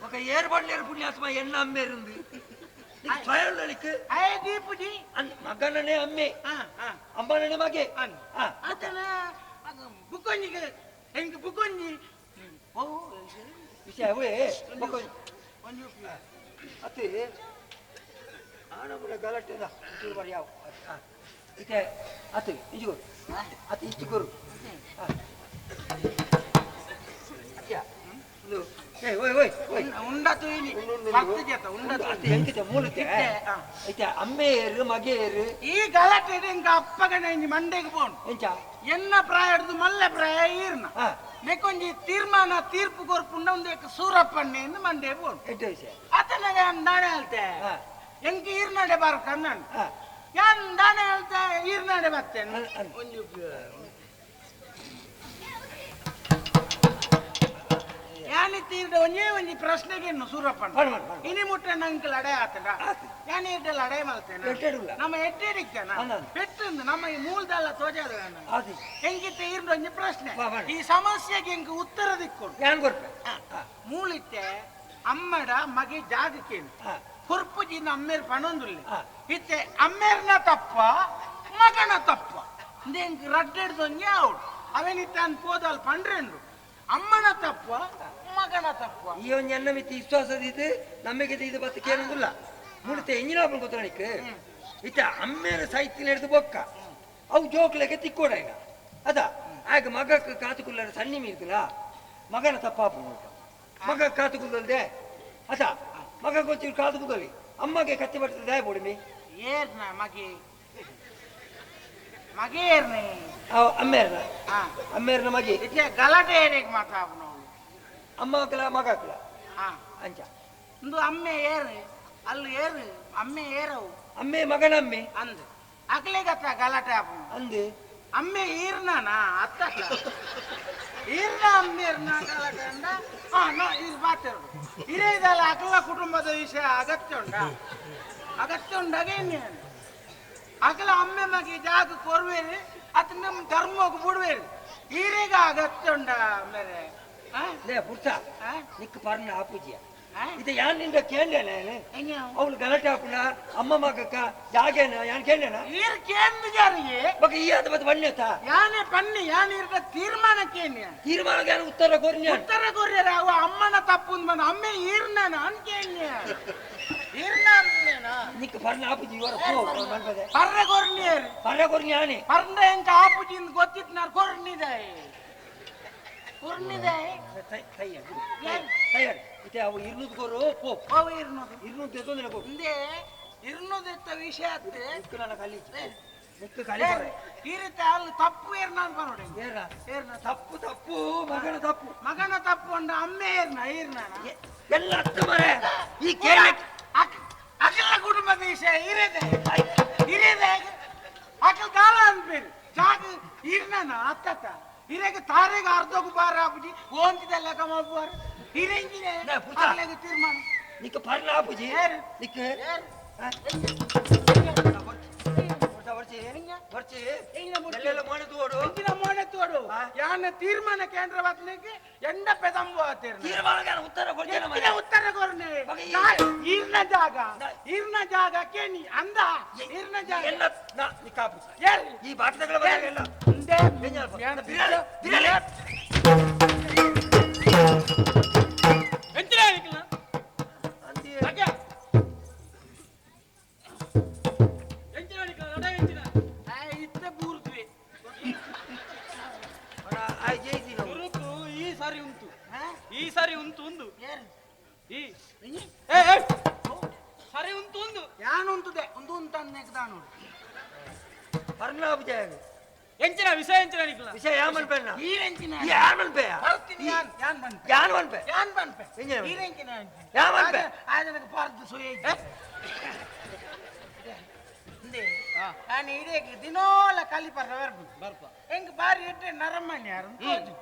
ఒక ಏರು ಬಂಡೇರು ಪುಣ್ಯಾತ್ಮ ಎಣ್ಣ ಅಮ್ಮೆ ಇருந்து ಸ್ವಯಂಲಿಕ್ಕೆ ಅಯ್ಯ ದೀಪುಜಿ ಮಗನನೇ ಅಮ್ಮೆ ಅಮ್ಮನನೇ ಮಗೆ ಆತನ ಬುಕ್ಕೊಂಜಿಗೆ ಹೆಂಗೆ ಬುಕ್ಕೊಂಜಿ ಓ ವಿಷಯ ಅವೇ ಬುಕ್ಕೊಂಜಿ ಅತ್ತೆ ಆನಮುಡ ಗಲಾಟೆ ಬರ ಯಾವ ಇತ್ತೆ ಅತ್ತೆ ಇಜುಗುರು ಅತ್ತೆ ಇಚ್ಚುಗುರು ಅತ್ಯ ಅಮ್ಮೇರು ಮಗೇರು ಈ ಗಲಾಟೆ ಎಂಕ ಅಪ್ಪಗಣ ಇಂಜಿ ಮಂಡೆಗೆ ಪೋನು ಎಂಚ ಎನ್ನ ಪ್ರಾಯ ಹಿಡ್ದು ಮಲ್ಲೆ ಪ್ರಾಯ ಈರ್ನ ನೆಕೊಂಜಿ ತೀರ್ಮಾನ ತೀರ್ಪು ಕೊರ್ಪುಂಡ ಒಂದು ಸೂರಪ್ಪಣ್ಣೆ ಎಂದು ಮಂಡೆ ಪೋನು ಆತನಾಗ ದಾಣೆ ಹೇಳ್ತೆ ಎಂಕ ಈರ್ನಾಡೆ ಬಾರಕ ನಾನು ಯಾನ್ ದಾಣೆ ಹೇಳ್ತೆ ಈರ್ನಾಡೆ ಬರ್ತೇನೆ ಒಂಜಿ ಯಾನಿ ತೀರ್ದ ಒಂಜೇ ಒಂಜಿ ಪ್ರಶ್ನೆಗೆ ಇನ್ನು ಸೂರಪ್ಪಣ್ಣ ಇನಿ ಮುಟ್ಟ ನಂಗೆ ಲಡೆ ಆತಡ ಯಾನಿ ಇರ್ಡ ಲಡೆ ಮಲ್ತೇನೆ ನಮ್ಮ ಎಡ್ಡೆಡಿಕ್ತೇನ ಪೆಟ್ಟಂದು ನಮ್ಮ ಈ ಮೂಲದಲ್ಲ ತೋಜಾದ ಹೆಂಗಿತ್ತ ಈರ್ದ ಒಂಜಿ ಪ್ರಶ್ನೆ ಈ ಸಮಸ್ಯೆಗೆ ಹೆಂಗೆ ಉತ್ತರ ದಿಕ್ಕೊಡು ಮೂಲಿತ್ತೆ ಅಮ್ಮಡ ಮಗೆ ಜಾಗಕ್ಕೇನು ಕೊರ್ಪುಜಿಂದ ಅಮ್ಮೇರ್ ಪಣೊಂದುಲ್ಲೆ ಇತ್ತೆ ಅಮ್ಮೇರ್ನ ತಪ್ಪ ಮಗನ ತಪ್ಪ ಹೆಂಗ್ ರಡ್ಡೆಡ್ದೊಂಜಿ ಅವಳು ಅವೇನಿತ್ತ ಅನ್ ಪೋದಲ್ ಪಂಡ್ರೆಂಡು ಅಮ್ಮನ ತಪ್ಪ ಮಗನ ತಪ್ಪ ಈ ಒಂದು ಎನ್ನ ಮಿತಿ ವಿಶ್ವಾಸದಿದ್ದು ನಮಗೆ ಇದು ಬತ್ತ ಕೇಳೋದಿಲ್ಲ ಮುಡಿತೆ ಎಂಜಿನ ಗೊತ್ತಣಿಕ್ ಇತ್ತ ಅಮ್ಮೇನ ಸಾಹಿತ್ಯ ಹಿಡಿದು ಬೊಕ್ಕ ಅವು ಜೋಕ್ಲೆಗೆ ತಿಕ್ಕೋಡ ಅದ ಆಗ ಮಗಕ್ಕೆ ಕಾತುಕುಲ್ಲರ ಸಣ್ಣಿ ಮೀರ್ದಿಲ್ಲ ಮಗನ ತಪ್ಪಾಪು ಮಗ ಕಾತುಕುಲ್ಲದೆ ಅದ ಮಗ ಗೊತ್ತಿರು ಕಾದು ಕುದಲಿ ಅಮ್ಮಗೆ ಕತ್ತಿ ಬರ್ತದೆ ದಾಯ ಬೋಡಿಮಿ ಏರ್ನ ಮಗೆ ಮಗೇರ್ನೆ ಅಮ್ಮೇರ್ನ ಅಮ್ಮೇರ್ನ ಮಗೆ ಇತ್ತೆ ಗಲಾಟೆ ಏರಿಗೆ ಮಾತಾಪುನು ಅಮ್ಮ ಹಾಕಲ ಮಗ ಹಾಕಲ ಅಂಚ ಇಂದು ಅಮ್ಮೆ ಏರು ಅಲ್ಲಿ ಏರು ಅಮ್ಮೆ ಏರವು ಅಮ್ಮೆ ಮಗನ ಅಮ್ಮೆ ಅಂದು ಅಕ್ಲೆಗತ್ತ ಗಲಾಟೆ ಆಪುನು ಅಂದು ಅಮ್ಮೆ ಈರ್ನಾನ ಅತ್ತ ಈರ್ನ ಅಮ್ಮೇರ್ನ ಗಲಾಟೆ ಅಂದ ನಾ ಇದು ಮಾತಾಡು ಇರೇ ಇದಲ್ಲ ಅಕಲ ಕುಟುಂಬದ ವಿಷಯ ಅಗತ್ಯ ಉಂಡ ಅಗತ್ಯ ಉಂಡಾಗ ಇನ್ನೇನು ಅಕಲ ಅಮ್ಮೆ ಮಗೆ ಜಾಗ ಕೊರ್ವೇರಿ ಅತ್ ನಮ್ಮ ಧರ್ಮಕ್ಕೆ ಬಿಡ್ವೇರಿ ಈರೇಗ ಅಗತ್ಯ ಉಂಡ ಮೇರೆ ಲೇ ಪುರ್ಸ ನಿಕ್ಕ ಪರ್ಣ ಆಪೂಜಿಯ ಇದು ಯಾನ್ ನಿಂದ ಕೇಳಲೇನ ಅವಳು ಗಲಾಟೆ ಹಾಕುಣ ಅಮ್ಮ ಮಗಕ್ಕ ಜಾಗೇನ ಯಾನ್ ಕೇಳಲೇನ ಈರ್ ಕೇಂದ್ರ ಜಾರಿಗೆ ಬಗ ಈ ಅದ ಮತ್ತೆ ಬಣ್ಣತ ಯಾನೆ ಬನ್ನಿ ಯಾನ್ ಇರ್ದ ತೀರ್ಮಾನ ಕೇನ್ಯ ತೀರ್ಮಾನಕ್ಕೆ ಯಾನ್ ಉತ್ತರ ಕೊರ್ನ್ಯ ಉತ್ತರ ಕೊರ್ಯರ ಅವ ಅಮ್ಮನ ತಪ್ಪು ಅಂದ್ ಬಂದ ಅಮ್ಮೆ ಈರ್ನಾನ ಅನ್ ಕೇನ್ಯ ಈರ್ನ ಅನ್ಲೇನ ನಿಕ್ಕ ಪರ್ಣ ಆಪೂಜಿ ಇವರ ಪೋ ಮನ್ಪದೆ ಪರ್ರ ಕೊರ್ನಿಯರ್ ಪರ್ರ ಕೊರ್ನ್ಯಾನೆ ಪರ್ರ ಎಂಕ ಆಪೂಜಿ ಅಂದ್ ಗೊತ್ತಿತ್ತು ನಾನ್ ಕೊರ್ನಿದೆ ಕೊರ್ನಿದೆ ತಯ್ಯಾರ್ ತಯ್ಯಾರ್ ಇತ್ತೆ ಅವು ಇರ್ನೂದು ಕೊರು ಪೋ ಅವು ಇರ್ನೂದು ಇರ್ನೂದು ಎತ್ತೊಂದಿಲ್ಲ ಕೋ ಇಂದೇ ಇರ್ನೂದು ಎತ್ತ ವಿಷಯ ಆತ್ತೆ ನಿಕ್ಕು ನನ್ನ ಕಲಿ ನಿಕ್ಕು ಕಲಿ ಈ ರೀತಿ ಅಲ್ಲಿ ತಪ್ಪು ಏರ್ನ ಅಂತ ನೋಡಿ ಏರ್ನ ಏರ್ನ ತಪ್ಪು ತಪ್ಪು ಮಗನ ತಪ್ಪು ಮಗನ ತಪ್ಪು ಅಂಡ ಅಮ್ಮೆ ಏರ್ನ ಏರ್ನ ಎಲ್ಲ ಅತ್ತು ಮರೆ ಈ ಕೇಳಿ ಅಖಿಲ ಕುಟುಂಬದ ವಿಷಯ ಇರದೆ ಇರದೆ ಅಖಿಲ ದಾಳ ಅನ್ಬೇರಿ ಜಾಗ ಇರ್ನ ಅತ್ತತ್ತ ಇರೆಗೆ ತಾರೆಗೆ ಅರ್ಧಕ್ಕೂ ಬಾರ ಆಪುಜಿ ಓಂತಿದೆಲ್ಲ ಕಮಾಬಾರ ಹಿರೇಂಜಿನೇ ಅಲ್ಲೆಗೆ ತೀರ್ಮಾನ ನಿಕ್ಕ ಪರ್ಣ ಆಪುಜಿ ನಿಕ್ಕ ಯಾನ ತೀರ್ಮಾನ ಕೇಂದ್ರ ಬತ್ನಿಗೆ ಎಂಡ ಪೆದಂಬು ಆತೀರ್ನ ತೀರ್ಮಾನ ಉತ್ತರ ಕೊಡ್ತೇನೆ ಉತ್ತರ ಕೊರ್ನೆ ಈರ್ನ ಜಾಗ ಈರ್ನ ಜಾಗ ಕೇನಿ ಅಂದ ಈರ್ನ ಜಾಗ ಎಲ್ಲ ನಿಕ್ಕ ಆಪುಜಿ ಈ ಬಾಟದಗಳ ಎಲ್ಲ ಈ ಸಾರಿ ಉಂಟು ಈ ಸಾರಿ ಉಂಟು ಒಂದು ಸರಿ ಉಂಟು ಒಂದು ಯಾನು ಉಂಟುದೆ ಒಂದು ಉಂಟು ನೋಡಿ ಪರ್ಣಾಬುಜ ಎಂಚಿನ ವಿಷಯ ಎಂಚಿನ ನಿಕ್ಲ ವಿಷಯ ಯಾಮನ್ ಪೆನ್ನ ಈ ಎಂಚಿನ ಯಾಮನ್ ಪೆ ಬರ್ತೀನಿ ಯಾನ್ ಯಾನ್ ಬನ್ಪೆ ಯಾನ್ ಬನ್ಪೆ ಯಾನ್ ಬನ್ಪೆ ಈ ಎಂಚಿನ ಯಾಮನ್ ಪೆ ಆದನಕ್ಕೆ ಪಾರ್ದು ಸೋಯೆ ಇಂದೆ ನಾನು ಇದೇ ದಿನೋಲ ಕಲಿ ಪರ್ರ ಬರ್ಪು ಬರ್ಪ ಎಂಗ್ ಬಾರಿ ಎಟ್ಟೆ ನರಮಣಿ ಯಾರು ತೋಜು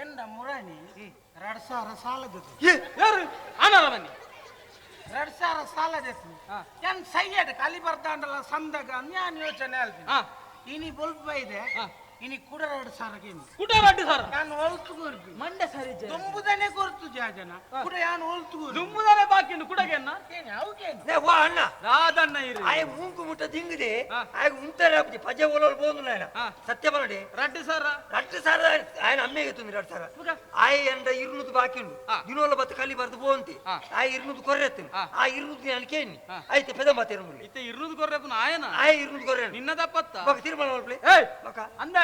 ಎಂದ ಮುರಾಣಿ 2000 ಸಾಲ ಜೊತೆ ಯಾರು ಆನರಮಣಿ 2000 ಸಾಲ ಜೊತೆ ಯಾನ್ ಸೈಯಡ್ ಕಲಿ ಬರ್ತಾಂಡಲ ಸಂದಗ ഞാൻ ಯೋಚನೆ ಅಲ್ತೀನಿ ಇನಿ ಬೊಲ್ಪ ಇದೆ ಇನಿ ಕೂಡ 2000 ಕೂಡ 2000 ನಾನು ಹೊಲ್ತು ಕೊರ್ಪಿ ಮಂಡೆ ಸರಿ ದುಂಬುದನೆ ಕೊರ್ತು ಜಾಜನ ಕೂಡ ಯಾನು ಹೊಲ್ತು ದುಂಬುದನೆ ಬಾಕಿ ಉಂಡು ಕುಡಗೆನ್ನ ಏನೆ ಅವಕೇನು ನೇ ವಾ ಅಣ್ಣ ರಾದಣ್ಣ ಇರು ಆಯ ಮೂಂಕು ಮುಟ್ಟ ದಿಂಗಿದೆ ಆಯ ಉಂತಾರೆ ಆಪುಜಿ ಪಜೆ ಒಲೋಲ್ ಬೋಂದು ನಾಯನ ಸತ್ಯ ಬನಡೆ 2000 2000 ಆಯನ ಅಮ್ಮೆಗೆ ತುಂದಿ 2000 ಆಯ ಎಂದ 200 ಬಾಕಿ ಉಂಡು ದಿನೋಲ ಬತ್ತ ಕಲಿ ಬರ್ದು ಬೋಂತಿ ಆಯ 200 ಕೊರ್ರೆತ್ತಿನ ಆ 200 ನಾನು ಕೇನಿ ಆಯ್ತು ಪೆದ ಮಾತೇರು ಮುಲ್ಲಿ ಇತ್ತೆ 200 ಕೊರ್ರೆಪುನ ಆಯನ ಆಯ 200 ಕೊರ್ರೆ ನಿನ್ನ ತಪ್ಪತ್ತ ಬಕ ತೀರ್ಮಾನ ಮಲ್ಪಲೆ ಏಯ್ ಬಕ ಅಂದ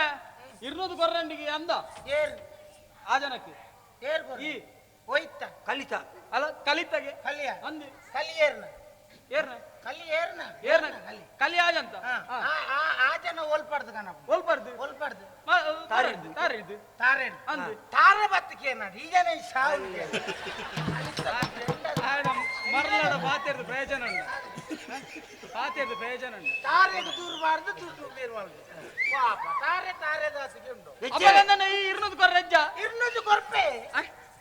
200 ಕೊರ್ರಂಡಿಗೆ ಅಂದ ಏರ್ ಆ ಜನಕ್ಕೆ ಏರ್ ಈ ಹೋಯ್ತ ಕಲಿತ ಅಲ್ಲ ಕಲಿತಗೆ ಕಲಿಯ ಅಂದಿ ಕಲಿಯೇರ್ನ ಏರ್ನ ಕಲಿಯೇರ್ನ ಏರ್ನ ಕಲಿ ಕಲಿ ಆಜಂತ ಆ ಆ ಜನ ಓಲ್ಪಾಡ್ದು ಕಣಪ್ಪ ಓಲ್ಪಾಡ್ದು ಓಲ್ಪಾಡ್ದು ತಾರೆಡ್ದು ತಾರೆಡ್ದು ತಾರೆಡ್ದು ಅಂದು ತಾರೆ ಬತ್ತಕ್ಕೆ ಏನಾಡು ಈ ಜನ ಸಾವು ಮರಳಡ ಬಾತೆರ್ದು ಪ್ರಯೋಜನ ಉಂಟು ಬಾತೆರ್ದು ಪ್ರಯೋಜನ ಉಂಟು ತಾರೆಗೆ ದೂರಬಾರ್ದು ದುಡ್ಡು ಬೇರ್ಬಾರ್ದು ಪಾಪ ತಾರೆ ತಾರೆ ದಾಸಿಗೆ ಉಂಟು ಅಪ್ಪಗಂದನೆ ಈ 200 ಕೊರ್ರೆಜ್ಜ 200 ಕೊರ್ಪೆ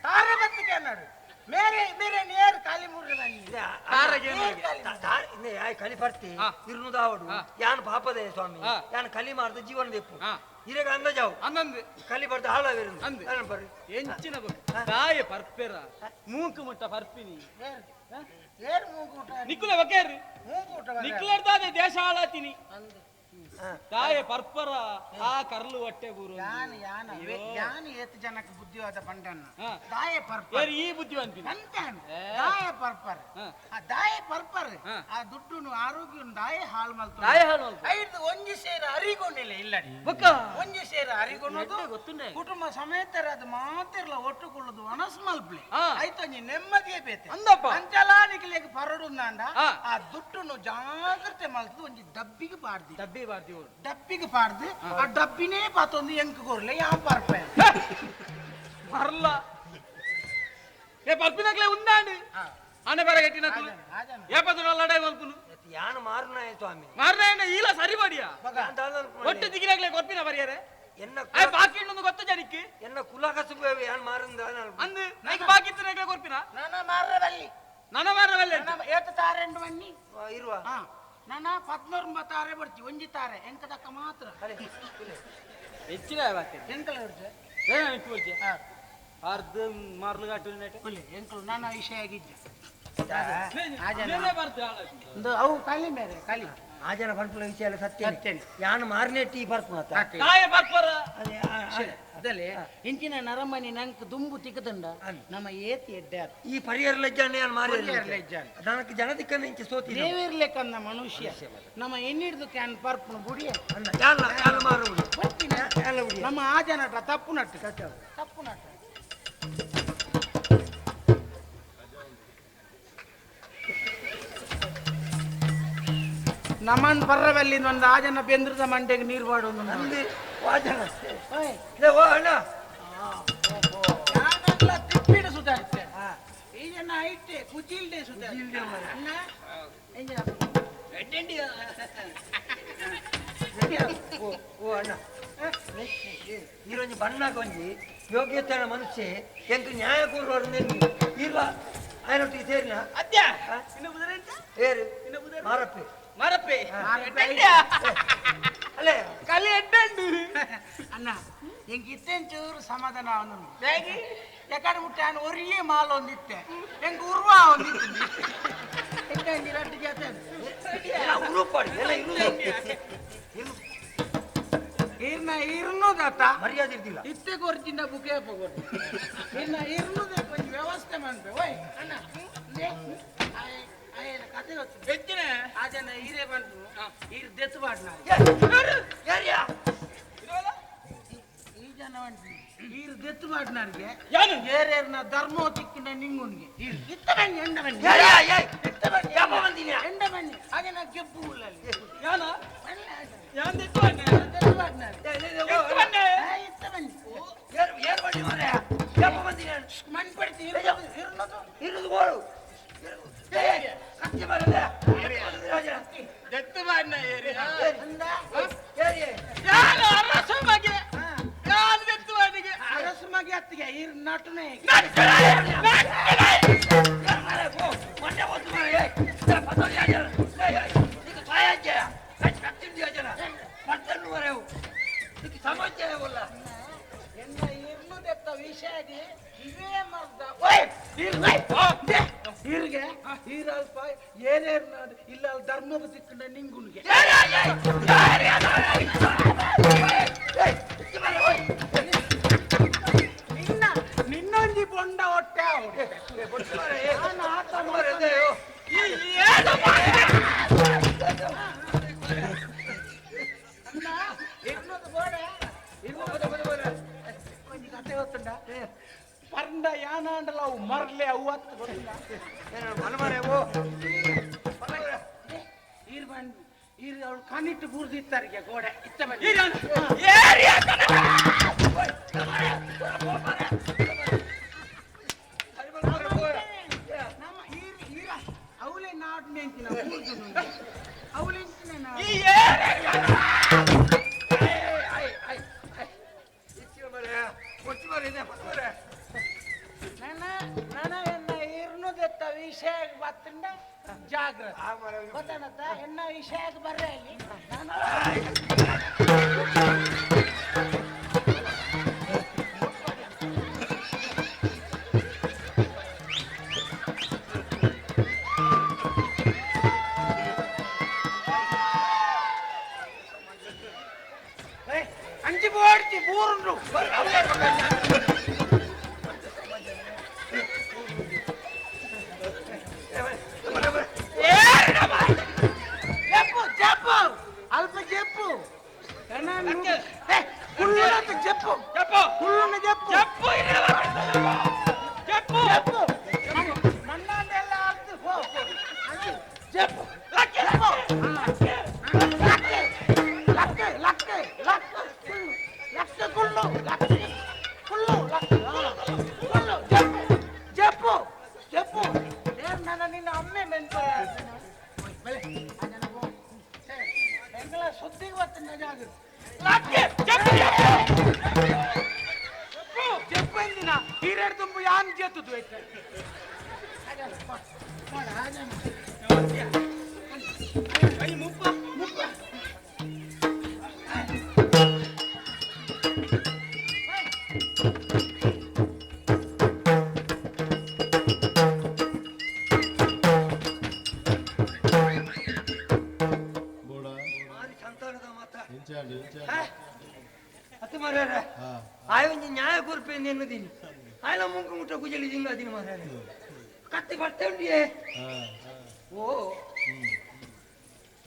ತಾರೆ ಬತ್ತಕ್ಕೆ ಏನಾಡು ಮೇರೆ ಮೇರೆ ನೇರ್ ಖಾಲಿ ಮೂಡ್ರೆ ಬನ್ನಿ ತಾರೆ ಕಲಿ ಬರ್ತಿ 200 ಆವಡು ಯಾನ್ ಪಾಪದೇ ಸ್ವಾಮಿ ಯಾನ್ ಕಲಿ ಮಾರ್ದು ಜೀವನ ದೆಪ್ಪು ಇರಗ ಅಂದಾಜಾವು ಅಂದಂದು ಕಲಿ ಬರ್ದು ಹಾಳಾವೇರು ಅಂದು ಬರ್ರಿ ಎಂಚಿನ ತಾಯ ಪರ್ಪೆರ ಮೂಂಕು ಮುಟ್ಟ ಪರ್ಪಿನಿ ಏರ್ ಮೂಂಕು ಮುಟ್ಟ ನಿಕ್ಕುಲ ಬಕೇರಿ ಮೂಂಕು ಮುಟ್ಟ ನಿಕ್ಕುಲರ್ದಾದೆ ದೇಶ ಹಾಳಾತೀನಿ ಅಂದು ತಾಯೆ ಪರ್ಪರ ಆ ಕರ್ಲು ಹೊಟ್ಟೆ ಬೂರು ಯಾನ್ ಯಾನ್ ಯಾನ್ ಏತ್ ಜನಕ್ಕೆ ಬುದ್ಧಿವಾದ ಪಂಡನ್ನ ದಾಯೆ ಪರ್ಪರ್ ಈ ಬುದ್ಧಿವಂತಿನ ಅಂತಾನು ದಾಯೆ ಪರ್ಪರ್ ಆ ದಾಯೆ ಪರ್ಪರ್ ಆ ದುಡ್ಡುನು ಆರೋಗ್ಯನು ದಾಯೆ ಹಾಳು ಮಲ್ತು ದಾಯೆ ಹಾಳು ಮಲ್ತು. ಐದು ಒಂಜಿ ಸೇರ ಅರಿಗೊನ್ನಿಲ್ಲ ಇಲ್ಲಡಿ ಬೊಕ್ಕ ಒಂಜಿ ಸೇರ ಅರಿಗೊನ್ನೋದು ಕುಟುಂಬ ಸಮೇತರ ಅದು ಮಾತಿರ್ಲ ಒಟ್ಟುಕೊಳ್ಳುದು ಮನಸ್ಸು ಮಲ್ಪ್ಲೆ ಐತೊಂಜಿ ನೆಮ್ಮದಿಯೇ ಬೇತೆ ಅಂದಪ್ಪ. ಅಂಚಲಾನಿಕ್ಲೆಗ್ ಪರಡುಂದಾಂಡ ಆ ದುಡ್ಡುನು ಜಾಗ್ರತೆ ಮಲ್ತದು ಒಂಜಿ ಡಬ್ಬಿಗೆ ಪಾಡ್ದಿ ಡಬ್ಬಿ ಬಾರ್ದಿ ಓಡು ಡಬ್ಬಿಗೆ ಪಾಡ್ದು ಆ ಡಬ್ಬಿನೇ ಪಾತೊಂದು ಎಂಕ್ ಕೊರ್ಲೆ ಯಾ ಪರ್ಪೆ ಮರ್ಲ ಏ ಪರ್ಪಿನಕ್ಲೆ ಉಂದಾಂಡು ಆನೆ ಬರಗಟ್ಟಿನಕ್ಲು ಏಪದು ಲಡಾಯಿ ಮಲ್ಪುನು ಯಾನ್ ಮಾರುನಾಯ ಸ್ವಾಮಿ ಮಾರ್ನಾಯಣ ಈಲ ಸರಿ ಬಡಿಯ ಯಾನ್ ದಾದ ಅನ್ಪುನ ಒಟ್ಟು ದಿಗಿನಾಗ್ಲೆ ಕೊರ್ಪಿನ ಬರಿಯರೆ ಎನ್ನ ಆಯ್ ಬಾಕಿ ಉಂಡು ಗೊತ್ತ ಜನಕ್ಕೆ ಎನ್ನ ಕುಲ ಕಸುಬು ಯಾನ್ ಮಾರುಂದ ಅಂದು ನೈಕ್ ಬಾಕಿ ಇತ್ತು ಕೊರ್ಪಿನ ನಾನ ಮಾರವಲ್ಲಿ ನನ ಮಾರವಲ್ಲ ಏತ ತಾರೆ ಬನ್ನಿ ಇರುವ ನಾನ ಪದ್ನೂರು ತಾರೆ ಬರ್ತಿ ಒಂಜಿ ತಾರೆ ಎಂಕದಕ್ಕ ಮಾತ್ರ ಹೆಚ್ಚಿನ ಬಾಕಿ ಎಂಕಲ ಹೊಡ್ಚೆ ಏ ನಿಕ್ಕು ಬರ್ಚೆ ಅರ್ಧ ಮಾರ್ಲು ಗಾಟು ಒಳ್ಳೆ ಎಂಕಲು ನಾನ ವಿಷಯ ಆಗಿದ್ದೆ ಬರ್ತೆ ಅವು ಕಲಿ ಮೇರೆ ಕಲಿ ಆ ಜನ ಪರ್ಪುನ ವಿಷಯ ಎಲ್ಲ ಸತ್ಯ ಯಾನ್ ಮಾರನೇ ಟೀ ಪರ್ಪುನ ತಾಯ ಪರ್ಪರ ಅದಲ್ಲೇ ಇಂಚಿನ ನರಮನಿ ನಂಕ್ ದುಂಬು ತಿಕ್ಕದಂಡ ನಮ್ಮ ಏತಿ ಎಡ್ಡೆ ಆತು. ಈ ಪರಿಯರ್ ಲಜ್ಜಾನೆ ಯಾನ್ ಮಾರಿ ಪರಿಯರ್ ಲಜ್ಜಾನೆ. ನನಗೆ ಜನ ದಿಕ್ಕನ್ನ ಇಂಚೆ ಸೋತಿ ದೇವಿರ್ಲೆಕಂದ ಮನುಷ್ಯ ನಮ್ಮ ಎನ್ನಿಡ್ದು can ಪರ್ಪುನ ಬುಡಿಯ ಯಾನ್ ಯಾನ್ ಮಾರು ಬರ್ತೀನಿ ನಮ್ಮ ಆ ಜನಟ ತಪ್ಪು ನಟ್ಟು ತಪ್ಪು ನಟ್ಟು ನಮ್ಮನ್ ಬರ್ರವಲ್ಲಿ ಒಂದು ಆ ಜನ ಬೆಂದ್ರದ ಮಂಡೆಗೆ ನೀರು ಬಾಡೋದು ಅಂದು ಆ ಜನ ಲೇ, ಓ ಅಣ್ಣ ಯಾನಲ್ಲ ತಿಪ್ಪಿಡ ಸುಧಾರಿತೆ ಈ ಜನ ಐಟೆ ಕುಚಿಲ್ಡೆ ಸುಧಾರಿತೆ ಅಣ್ಣ, ಎಂಜ? ಓ ಓ ಅಣ್ಣ ಈರೊಂಜಿ ಬಣ್ಣ ಕೊಂಜಿ ಯೋಗ್ಯತೆಯ ಮನುಷ್ಯ ಎಂಕ್ ನ್ಯಾಯ ಕೋರುವರು ಇರುವ ಆಯನೊಟ್ಟಿಗೆ ಸೇರಿನ ಅದ್ಯಾ ಇನ್ನು ಬುದರೆ ಎಂತ ಏರು ಮಾರಪ್ಪೆ ಮಾರಪ್ಪೆ ಅಲ್ಲೇ ಕಲಿ ಎಡ್ಡಂಡು ಅಣ್ಣ ಎಂಕ್ ಇತ್ತೆಂಚೂರು ಸಮಾಧಾನ ಅವನು ಹೇಗೆ ಯಾಕಂದ್ರೆ ಮುಟ್ಟೆ ನಾನು ಒರಿಯೇ ಮಾಲ್ ಒಂದಿತ್ತೆ ಎಂಕ್ ಉರ್ವ ಒಂದಿತ್ತು ಎಂಕ ರಡ್ಡು ಜಾತೆ ಎಲ್ಲ ಉರುಪಾಡಿ ಎಲ್ಲ ಇರುದು ಇರ್ನ ಇರ್ನುದತ್ತ ಮರ್ಯಾದೆ ಇರ್ದಿಲ್ಲ ಇತ್ತೆ ಕೊರ್ಚಿಂದ ಬುಕೆ ಪಗೊಟ್ಟು ಇನ್ನ ಇರ್ನುದೇ ಕೊಂಚ ವ್ಯವಸ್ಥೆ ಮಾಡ್ಬೆ ಓಯ್ ಅಣ್ಣ ಲೇ, ಆಯ್- ಆಯನ ಕತೆ ಗೊತ್ತು ಹೆಚ್ಚಿನ ಆ ಜನ ಹೀರೆ ಬಂತು ಈರ್ ದೆತ್ತು ಬಾಡ್ನ ಯಾರ್ಯಾ ಈ ಜನ ಉಂಟು ಈರ್ ದೆತ್ತು ಬಾಡ್ನವ್ರಿಗೆ ಯಾನು? ಏರೇರ್ನ ಧರ್ಮ ತಿಕ್ಕಿನ ನಿಂಗುನ್ಗೆ ಇತ್ತ ಬನ್ನಿ ಎಂಡ ಬನ್ನಿ ಯಾರ್ಯಾ ಏಯ್ ಇತ್ತ ಬನ್ನಿ ಯಾಪ ಬಂದಿನ್ಯಾ ಎಂಡ ಬನ್ನಿ ಹಾಗೆ ನಾ ಗೆಬ್ಬು ಉಳ್ಳಲ್ಲಿ ಯಾನ ಬನ್ನಿ ಆ ಜನ. ಯಾನ್ ದೆತ್ತು ಬನ್ನೆ ದೆತ್ತು ಬಾಡ್ನವ್ರು. ಏ, ಲೇ, ಲೇ, ಓ, ದೆತ್ತು ಬನ್ನೆ ಆ, ಇತ್ತ ಬನ್ನಿ ಏರ್ ಏರ್ ಬನ್ನಿ ಮಾರ್ರೆ ಯಾಪ ಬಂದಿನ್ಯಾ ಮಣ್ಪಡ್ತಿ ಇರ್ನದು ಇರುದು ಗೋಳು ಏ ಕತ್ತಿ ಬರಲ್ಲ ದೆತ್ತು ಬನ್ನೆ ಏರಿ ಅಂದ ಏರಿ ಯಾನ ಅರಸ ಮಗೆ ಯಾನ್ ದೆತ್ತು ಬನ್ನಿಗೆ ಅರಸು ಮಗೆ ಅತ್ತಿಗೆ ಇರ್ ನಟನೆ ಎನ್ನ ಇರ್ನುದೆತ್ತ ವಿಷಯಗೆ ಇವೇ ಮರ್ದ ಓಯ್ ಇರ್ ಓಯ್ they, ಇರ್ಗೆ ಇರಲ್ಪ ಏನೇರ್ ಇಲ್ಲ ಧರ್ಮದ ತಿಕ್ಕಂಡ ನಿಂಗುನ್ಗೆ ನಿನ್ನ ನಿನ್ನೊಂಜಿ ಬೊಂಡ ಹೊಟ್ಟೆ ಅವ್ರು. ನಾನು ಆತ ಮಾಡ್ಕೊಂಡೆ. ಅಣ್ಣ, ಇರ್ನದು ಬೋಡ ಒಂಜಿ ಕತೆ ಗೊತ್ತುಂಡ ಪರ್ಂಡ ಯಾನಾಂಡಲ ಅವು ಮರ್ಲೆ ಅವು ಅತ್ತು ಗೊತ್ತುಂಡ ಈರ್ ಬಂದ್ ಈರ್ ಅವಳು ಕಣ್ಣಿಟ್ಟು ಬೂರ್ದಿತ್ತಾರಿಗೆ ಗೋಡೆ ಇತ್ತ ಬನ್ನಿ ನಮ್ಮ ಈರ್ ಈರ ಅವಳೇ ನಾಡ್ ನೆಂಚಿನ ಅವಳೆಂಚಿನ ನನ್ನ ನನ್ನ ಎನ್ನ ಇರ್ನುದೆತ್ತ ವಿಷಯ ಬತ್ತಂಡ ಜಾಗ್ರತೆ ಗೊತ್ತಾನತ್ತ ಎನ್ನ ವಿಷಯಕ್ಕೆ ಬರ್ರೆ ಅಲ್ಲಿ ನಾನು ಜೆಪ್ಪು ಲಕ್ಕೆ ಲಕ್ಕೆ ಲಕ್ಕೆ ಲಕ್ಕೆ ಲಕ್ಕೆ ಲಕ್ಕೆ ಕುಳ್ಳು ಲಕ್ಕೆ ಕುಳ್ಳು ಲಕ್ಕೆ ಕುಳ್ಳು ಜೆಪ್ಪು ಜೆಪ್ಪು ಜೆಪ್ಪು ಏನ್ ನನ್ನ ನಿನ್ನ ಅಮ್ಮೆ ಮೆನ್ಪರ ಎಂಗಳ ಸುದ್ದಿಗೆ ಬರ್ತೀನಿ ಜಾಗೃತಿ ಲಕ್ಕೆ ಜೆಪ್ಪು ಜೆಪ್ಪು ಜೆಪ್ಪು ಎಂದಿನ ಹೀರೆಡ್ ತುಂಬು ಯಾನ್ ಜೆತ್ತುದು ಐತೆ ಮುಪ್ಪ ಮುಪ್ಪ ಅತ್ತ ಮಾರ್ಯಾರ ಆಯ ಒಂಜಿ ನ್ಯಾಯ ಕೊರ್ಪೆ ಎನ್ನುದೀನಿ ಆಯ್ನ ಮುಂಕು ಮುಟ್ಟ ಕುಜಲಿ ಜಿಂಗಾದಿನಿ ಮಾರ್ಯಾರ ಕತ್ತಿ ಬಟ್ಟೆ ಉಂಡಿಯೇ ಓ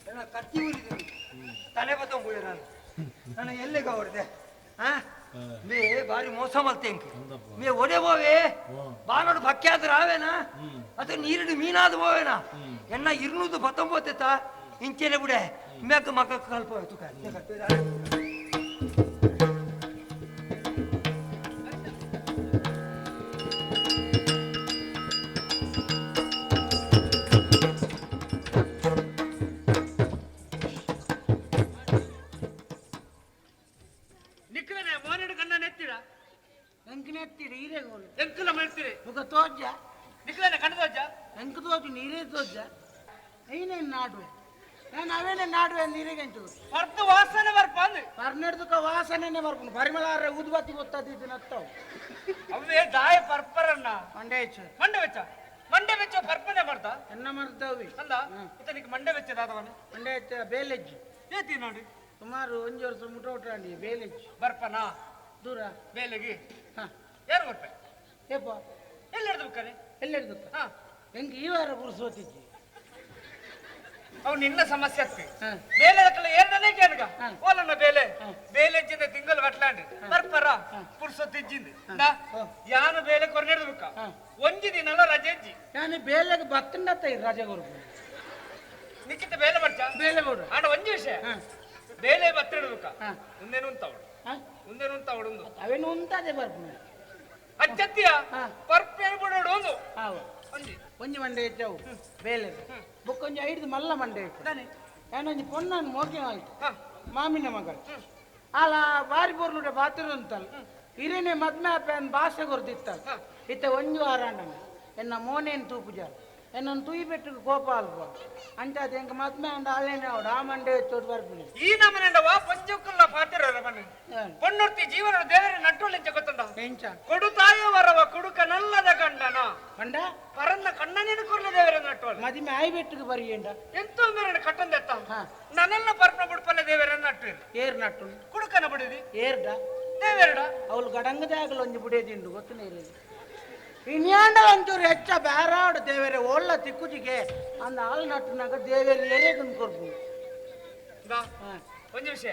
ಎಲ್ಲ ಕತ್ತಿ ಊರಿದ್ದೀನಿ ತಲೆ ಬತ್ತಂಬುಳೆ ನಾನು ನಾನು ಎಲ್ಲೆ ಗೌಡ್ದೆ ಹಾ ಮೇ ಬಾರಿ ಮೋಸ ಮಲ್ತೆಂಕ್ ಮೇ ಒಡೆ ಬೋವೆ ಬಾನೋಡು ಬಕ್ಕೆ ಆದ್ರೆ ಆವೇನಾ ಅದು ನೀರಿಡು ಮೀನಾದ ಬೋವೇನಾ ಎನ್ನ ಇರ್ನೂದು ಬತ್ತಂಬೋತೆತ್ತ ಇಂಚೆನೆ ಬಿಡೆ ಮೇಕ ಮಕ್ಕ ಕಲ್ಪ ಹೋಯ್ತು. ನಿಕ್ಕನೆ ಮೋನೆಡು ಕಣ್ಣ ನೆತ್ತಿಡ ಎಂಕ್ ನೆತ್ತಿಡಿ ಹೀರೆಗೋಲು ಎಂಕುಲ ಮಲ್ತಿರಿ ಮುಖ ತೋಜ ನಿಕ್ಕನೆ ಕಣ್ಣ ತೋಜ ಎಂಕ್ ತೋಜು ನೀರೇ ತೋಜ ಐನೇನು ನಾಡುವೆ ನಾನು ಅವೇನೆ ನಾಡುವೆ ನೀರಿಗೆ ಪರ್ದು ವಾಸನೆ ಬರ್ಪ ಅಂದು ಪರ್ನೆಡ್ದುಕ ವಾಸನೆನೆ ಬರ್ಪುಂಡು ಪರಿಮಳ ಊದುಬತ್ತಿ ಗೊತ್ತದಿದ್ದು ನತ್ತವು ಅವೇ ದಾಯ ಪರ್ಪರನ್ನ ಮಂಡೆ ಹೆಚ್ಚು ಮಂಡೆ ವೆಚ್ಚ ಮಂಡೆ ವೆಚ್ಚ ಪರ್ಪನೆ ಮಾಡ್ದ ಎನ್ನ ಮರ್ದವಿ ಅಲ್ಲ ಇತನಿಗೆ ಮಂಡೆ ವೆಚ್ಚದಾದವನು ಮಂಡೆ ಹೆಚ್ಚ ಬೇಲೆಜ್ಜಿ ಏತಿ ನೋಡಿ ಸುಮಾರು ಒಂಜಿ ವರ್ಷ ಮುಟ ಉಟ್ರಾಂಡಿ ಬೇಲೆಜ್ಜಿ ಬರ್ಪನಾ ದೂರ ಬೇಲೆಗೆ ಹಾ ಯಾರು ಬರ್ಪೆ ಏಪ ಎಲ್ಲಿ ಹಿಡ್ದು ಬಿಕ್ಕನೆ ಎಲ್ಲಿ ಹಿಡ್ದು ಹಾ ಹೆಂಗೆ ಈ ವಾರ ಪುರುಸೋತಿಜ್ಜಿ ಅವು ನಿನ್ನ ಸಮಸ್ಯೆ ಆಗ್ತಿ ಬೇಲೆ ಅದಕ್ಕೆಲ್ಲ ಏರ್ದನೇ ಕೇಳ್ಗ ಓಲನ್ನ ಬೇಲೆ ಬೇಲೆ ಇಜ್ಜಿಂದ ತಿಂಗಳು ಕಟ್ಲಾಂಡಿ ಬರ್ಪರ ಪುರ್ಸೊತ್ತಿಜ್ಜಿಂದ ಯಾನು ಬೇಲೆ ಕೊರ್ನೆಡ್ದು ಬಿಕ್ಕ ಒಂಜಿ ದಿನಲ ರಜೆ ಇಜ್ಜಿ ನಾನು ಬೇಲೆಗೆ ಬತ್ತಂಡತ್ತ ರಜೆ ಕೊರ್ಪು ನಿಕ್ಕಿತ ಬೇಲೆ ಬರ್ಚ ಬೇಲೆ ಬೋಡು ಆಂಡ ಒಂಜಿ ವಿಷಯ ಬೇಲೆ ಬತ್ತಿಡ್ಬೇಕ ಉಂದೇನು ಉಂತಾವಡು ಉಂದೇನು ಉಂತಾವಡು ಒಂದು ಅವೇನು ಉಂತಾದೆ ಬರ್ಪು ಅಚ್ಚತ್ತಿಯ ಪರ್ಪೆ ಬಿಡೋಡು ಒಂದು ಒಂಜಿ ಒಂಜಿ ಮಂಡೆ ಹೆಚ್ಚವು ಬೇಲೆ ಬೊಕ್ಕೊಂಜಿ ಐದು ಮಲ್ಲ ಮಂಡೆ ಹೆಚ್ಚು ಏನೊಂಜಿ ಪೊನ್ನನ್ನು ಮೋಕೆ ಆಯ್ತು ಮಾಮಿನ ಮಗಳು ಅಲ್ಲ ಬಾರಿ ಬೋರ್ನುಡೆ ಬಾತಿರು ಅಂತಲ್ಲ ಹಿರೇನೆ ಮದ್ಮೆ ಅಪ್ಪೆ ಭಾಷೆ ಕೊರ್ದಿತ್ತಲ್ಲ ಇತ್ತ ಒಂಜಿ ವಾರ ಅಣ್ಣನ ಎನ್ನ ಮೋನೇನು ತೂಪುಜಾರ ಎನ್ನನ್ನು ತೂಯಿ ಬೆಟ್ಟಕ್ಕೆ ಕೋಪ ಅಲ್ಪ ಅಂಚಾದ ಎಂಕ ಮದ್ಮೆ ಅಂಡ ಅಲ್ಲೇನೆ ಅವಡು ಆ ಮಂಡೆ ಚೋಟ್ ಬರ್ಪಿನಿ ಈ ನಮನೆಂಡವ ಪಂಚುಕ್ಕಲ್ಲ ಪಾತಿರ ಬನ್ನಿ ಪೊಣ್ಣೊರ್ತಿ ಜೀವನ ದೇವರ ನಟ್ಟುಳಿಂಚ ಗೊತ್ತುಂಡ ಎಂಚ ಕೊಡುತಾಯ ವರವ ಕುಡುಕ ನಲ್ಲದ ಗಂಡನ ಕಂಡ ಪರನ್ನ ಕಣ್ಣನೇನು ಕೊರ್ಲ ದೇವರ ನಟ್ಟುವಲ್ಲ ಮದಿಮೆ ಆಯ್ ಬೆಟ್ಟಕ್ಕೆ ಬರಿಯಂಡ ಎಂತೋ ಮೇರೆ ಕಟ್ಟಂದೆತ್ತ ನನ್ನೆಲ್ಲ ಪರ್ಪನ ಬುಡ್ಪಲ್ಲ ದೇವರ ನಟ್ಟು ಏರ್ ನಟ್ಟು ಕುಡುಕನ ಬಿಡಿದಿ ಏರ್ಡ ದೇವರಡ ಅವಳು ಗಡಂಗದಾಗಲ ಒಂಜಿ ಬುಡೇದಿಂಡು ಗೊತ್ತು ನೀರಲ್ಲಿ ಇನ್ಯಾಂಡ ಒಂಚೂರು ಹೆಚ್ಚ ಬೇರಾಡು ದೇವರೇ ಒಳ್ಳ ತಿಕ್ಕುಜಿಗೆ ಅಂದ ಹಾಲು ನಟ್ಟುನಾಗ ದೇವೇರಿ ಎರೇಗನ್ ಕೊರ್ಪು ಒಂಜಿ ವಿಷಯ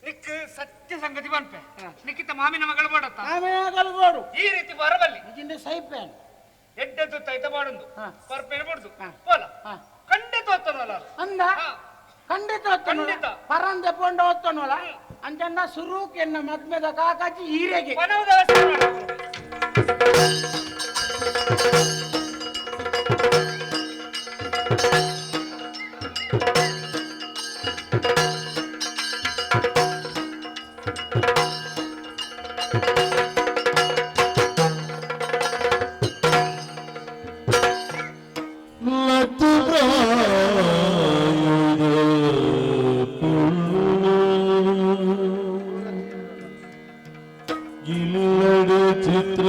ನಿಕ್ ಸತ್ಯ ಸಂಗತಿ ಬನ್ಪೆ ನಿಕ್ಕಿತ ಮಾಮಿನ ಮಗಳು ಬಾಡತ್ತ ಮಾಮಿನ ಮಗಳು ಬೋಡು ಈ ರೀತಿ ಬರಬಲ್ಲಿ ಇಜಿಂದ ಸೈಪೇನ್ ಎಡ್ಡೆದ್ದು ತೈತ ಬಾಡುಂದು ಪರ್ಪೇನು ಬಿಡುದು ಪೋಲ ಖಂಡಿತ ಓದ್ತಾನಲ್ಲ ಅಂದ ಖಂಡಿತ ಓದ್ತಾನಲ್ಲ ಪರಂದೆ ಪೊಂಡ ಓದ್ತಾನಲ್ಲ ಅಂಚಣ್ಣ ಸುರೂಕ್ ಎನ್ನ ಮದ್ಮೆದ ಕಾಕಾಜಿ ಹೀರೆಗೆ ಚಿತ್ರ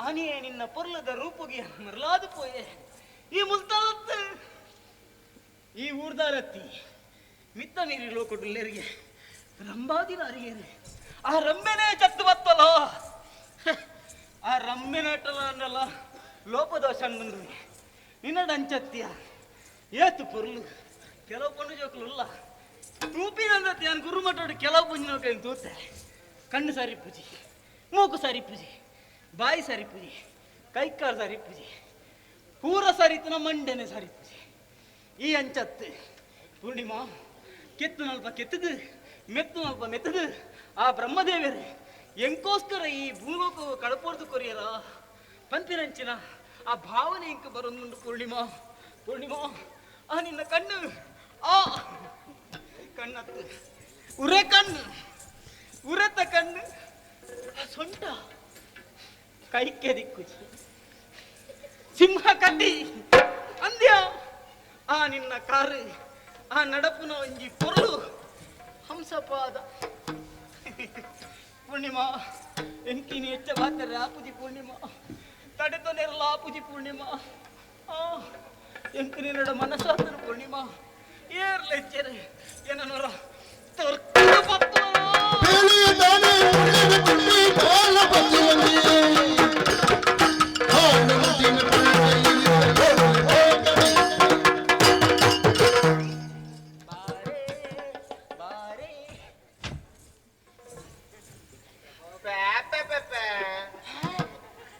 ಆನಿಯೇ ನಿನ್ನ ಪೊರ್ಲದ ರೂಪುಗೆ ಮರಲಾದು ಪೋಯೆ. ಈ ಮುಲ್ತಾನತ್ತು ಈ ಊರ್ದಾರತ್ತಿ ಮಿತ್ತ ಮೀರಿ ಲೋಕಡುಲ್ಲೇರಿಗೆ ರಂಬಾದಿನ ಅರಿಗೇನೆ ಆ ರಂಬೆನೇ ಚತ್ತು ಬತ್ತಲ ಆ ರಂಬೆನಾಟಲ ಅನ್ನಲ್ಲ ಲೋಪದೋಷ ಬಂದ್ರು ನಿನ್ನ ಡಂಚತ್ತಿಯ ಏತು ಪೊರ್ಲು ಕೆಲವು ಪೊಣ್ಣು ಜೋಕುಲುಲ್ಲ ತೂಪಿನಂದತ್ತಿ ನಾನು ಗುರುಮಠೋಡು ಕೆಲವು ಪುಂಜಿನ ತೂತೆ ಕಣ್ಣು ಸಾರಿ ಪೂಜಿ ಮೂಕು ಸಾರಿ ಪೂಜಿ ಬಾಯಿ ಸಾರಿ ಪೂಜಿ ಕೈಕಾಲು ಸಾರಿ ಪೂಜಿ ಪೂರ ಸರಿತನ ಮಂಡನೆ ಸಾರಿ ಪೂಜಿ ಈ ಅಂಚತ್ತು ಪೂರ್ಣಿಮಾ ಕೆತ್ತು ನಲ್ಪ ಕೆತ್ತದು ಮೆತ್ತು ನಲ್ಪ ಮೆತ್ತದು ಆ ಬ್ರಹ್ಮದೇವರು ಎಂಕೋಸ್ಕರ ಈ ಭೂಲೋಕ ಕಳಪೋರ್ದು ಕೊರಿಯರ ಪಂಪಿನಂಚಿನ ಆ ಭಾವನೆ ಇಂಕ ಬರೋದುಂಡು ಪೂರ್ಣಿಮಾ ಪೂರ್ಣಿಮಾ ಆ ನಿನ್ನ ಕಣ್ಣು ಆ ಕಣ್ಣತ್ತು ಉರೆ ಕಣ್ಣು ಉರೆತ ಕಣ್ಣು ಆ ಸೊಂಟ ಕೈಕೆ ದಿಕ್ಕುಜಿ ಸಿಂಹ ಕಡ್ಡಿ ಅಂದ್ಯ ಆ ನಿನ್ನ ಕಾರು ಆ ನಡಪುನ ಒಂಜಿ ಪೊರ್ಲು ಹಂಸಪಾದ ಪೂರ್ಣಿಮಾ ಎಂಕಿನಿ ಹೆಚ್ಚ ಬಾತಾರೆ ಆಪುಜಿ ಪೂರ್ಣಿಮಾ ತಡೆತೊನೆರಲ ಆಪುಜಿ ಪೂರ್ಣಿಮಾ ಆ ಎಂಕಿನಿ ನಡ ಮನಸ್ಸಾತನು ಪೂರ್ಣಿಮಾ ಏರ್ಲೆಚ್ಚರೆ ಏನನೋರ ತೊರ್ಕ ಪತ್ತು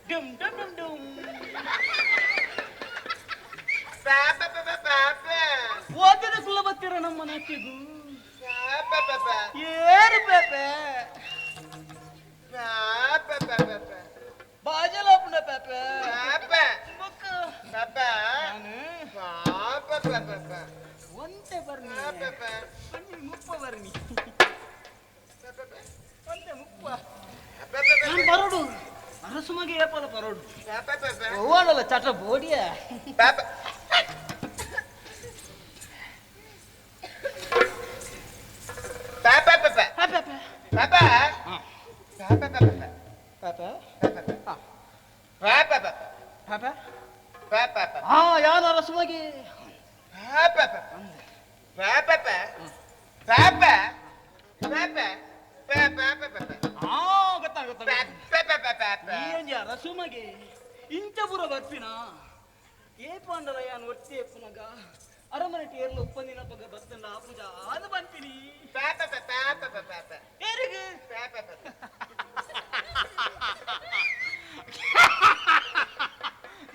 ಡುಮ್ ಡುಮ್ ಡುಮ್ ಡುಮ್ ಓದಿದ ಕುಲ್ಲ ಬತ್ತೀರ ನಮ್ಮ ನಾಟಿಗೂ ಏರು ಪೇಪೆ ಬಾಜಲಾಪುಣ ಪೇಪೆ ಬೊಕ್ಕ ಒಂತೆ ಬರ್ನಿ ಒಂಜಿ ಮುಪ್ಪ ಬರ್ನಿ ಒಂತೆ ಮುಪ್ಪ ನಾನು ಬರೋಡು ಅರಸುಮಗೆ ಏಪಲ ಬರೋಡು ಓಡಲ್ಲ ಚಟ ಬೋಡಿಯ ಹಾ ಯಾನ ಅರಸುಮಗೆ ರಸುಮಗೆ ಇಂಚಪುರ ಬರ್ಪಿನ ಏಪಾಂಡಲ ಯಾನ್ ಒಟ್ಟಿ ಎಪ್ಪುನಗ ಅರಮನೆ ಟೇರ್ಲು ಉಪ್ಪಂದಿನ ಪಗ ಬತ್ತಂಡ ಆಪುಜ ಅದು ಬಂತೀನಿ ಏರಿಗು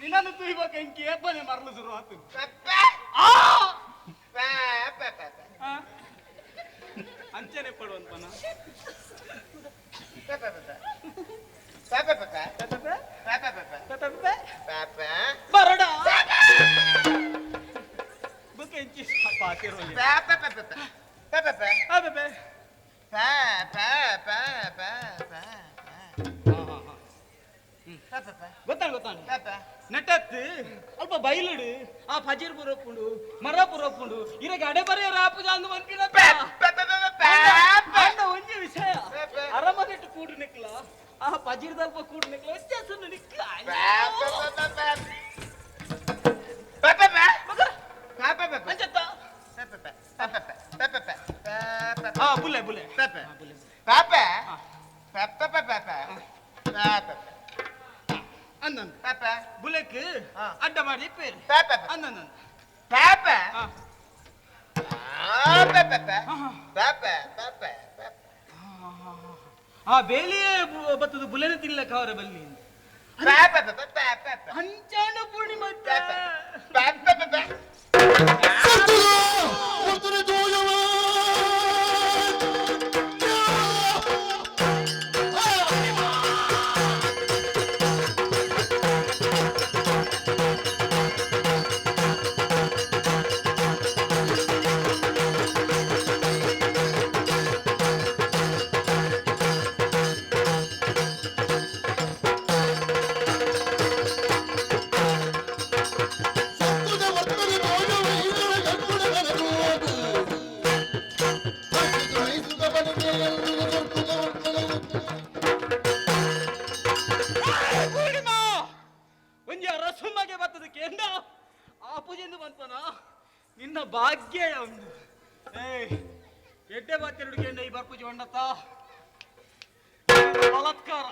ನಿನ್ನನ್ನು ತುಯ್ಬೇಕು ಎಂಕಿ ಏಪನೆ ಮರಲು ಶುರು ಆತು ಅಂಚನೆ ಪಡುವಂತನ ಬರಡ ಬುಕ್ ಎಂಚಿ ಪಾತಿರೋಲಿ ಗೊತ್ತಾಣ ಗೊತ್ತಾಣ ನೆಟ್ಟತ್ತು ಅಲ್ಪ ಬೈಲುಡು ಆ ಫಜೀರ್ ಪುರಪ್ಪುಂಡು ಮರ ಪುರಪ್ಪುಂಡು ಇರಗೆ ಅಡೆ ಬರೆಯ ರಾಪುಜ ಅಂದು ಮನ್ಪಿನ ಒಂಜಿ ವಿಷಯ ಅರಮನೆಟ್ಟು ಕೂಡು ನಿಕ್ಲ ಆ ಪಜಿರ್ದಲ್ಪ ಕೂಡು ನಿಕ್ಲ ವ್ಯತ್ಯಾಸ ನಿಕ್ಲ ಬುಲೆ ಬುಲೆ ಅಂದನ್ ಬುಲೆಕ್ ಅಡ್ಡ ಮಾಡಿ ಪೇರು ಅಂದನ್ ಆ ಬೇಲಿಯೇ ಬತ್ತದ ಬುಲೆನ ತಿನ್ಲಕ್ಕ ಅವರ ಬಲ್ಲಿ ಅಂಚಾಣ ಪೂರ್ಣಿಮಾ Thank you. ಕೇಂದ್ರ ಆಪುಜೆಂದು ಬಂತನ ನಿನ್ನ ಭಾಗ್ಯ ಉಂಡು. ಏಯ್ ಎಡ್ಡೆ ಬಾತೆರಡು ಕೇಂದ್ರ ಈ ಬರ್ಪುಜಿ ಹೊಂಡತ್ತ ಬಲಾತ್ಕಾರ.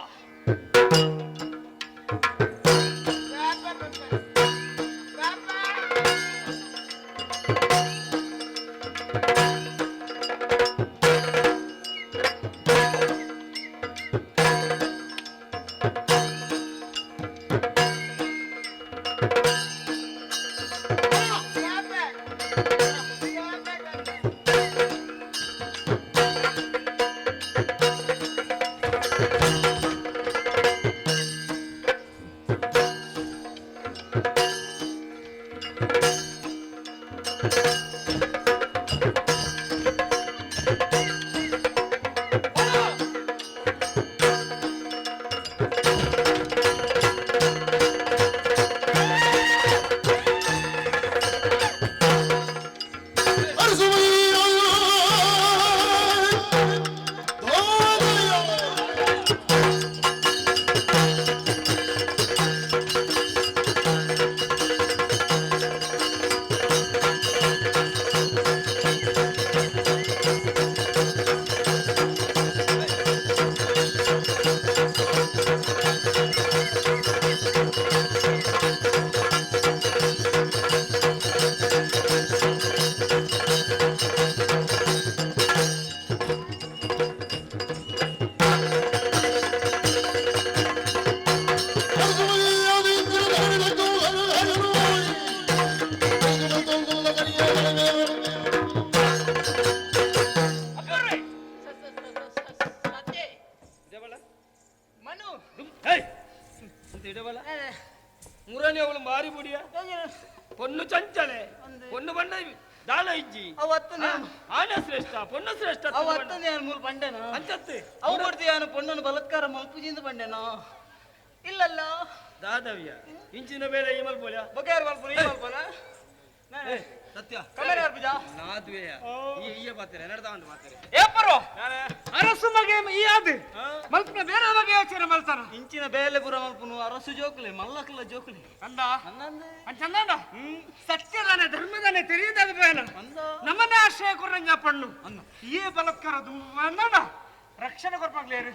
ಮುರನೇ ಅವಳು ಮಾರಿ ಬುಡಿಯ ಪೊನ್ನು ಚಂಚಲೆ ಪೊನ್ನು ಬಂಡ ದಾನ ಇಜ್ಜಿ ಆನೆ ಶ್ರೇಷ್ಠ ಪೊನ್ನು ಶ್ರೇಷ್ಠ ಅವ ಅತ್ತಂದೆ ಮೂರು ಬಂಡೆನ ಅಂಚತ್ತೆ ಅವು ಕೊಡ್ತೀಯ ಪೊಣ್ಣನ್ನು ಬಲಾತ್ಕಾರ ಮಲ್ಪುಜಿಂದ ಬಂಡೆನೋ ಇಲ್ಲಲ್ಲ ದಾದವ್ಯ ಇಂಚಿನ ಬೇರೆ ಈ ಮಲ್ಪೋಲ ಬೊಕ್ಯಾರು ಮಲ್ಪುನ ಈ ಮಲ್ಪೋಲ ಸತ್ಯ ಕಮ್ಮಿ ಅರ್ಪಿಜ ನಾದ್ವೇಯ ಈ ಈಯ ಪಾತ್ರೆ ನಡ್ದಾವಂದು ಪಾತ್ರೆ ಏಪರು ಅರಸು ಮಗೆ ಈ ಆದ್ ಮಲ್ಪನ ಬೇರೆ ಬಗ್ಗೆ ಯೋಚನೆ ಮಲ್ತಾನ ಇಂಚಿನ ಬೇಲೆ ಪುರ ಮಲ್ಪುನು ಅರಸು ಜೋಕುಲೆ ಮಲ್ಲಕುಲ ಜೋಕುಲೆ ಅಂದ ಅಂಚಂದ ಸತ್ಯದಾನೆ ಧರ್ಮದಾನೆ ತಿಳಿಯದಾದ ಬೇನ ನಮ್ಮನ್ನೇ ಆಶ್ರಯ ಕೊರಂಜ ಪಣ್ಣು ಈ ಬಲತ್ಕಾರ ಅಂದ ರಕ್ಷಣೆ ಕೊರ್ಪಾಗ್ಲೇರು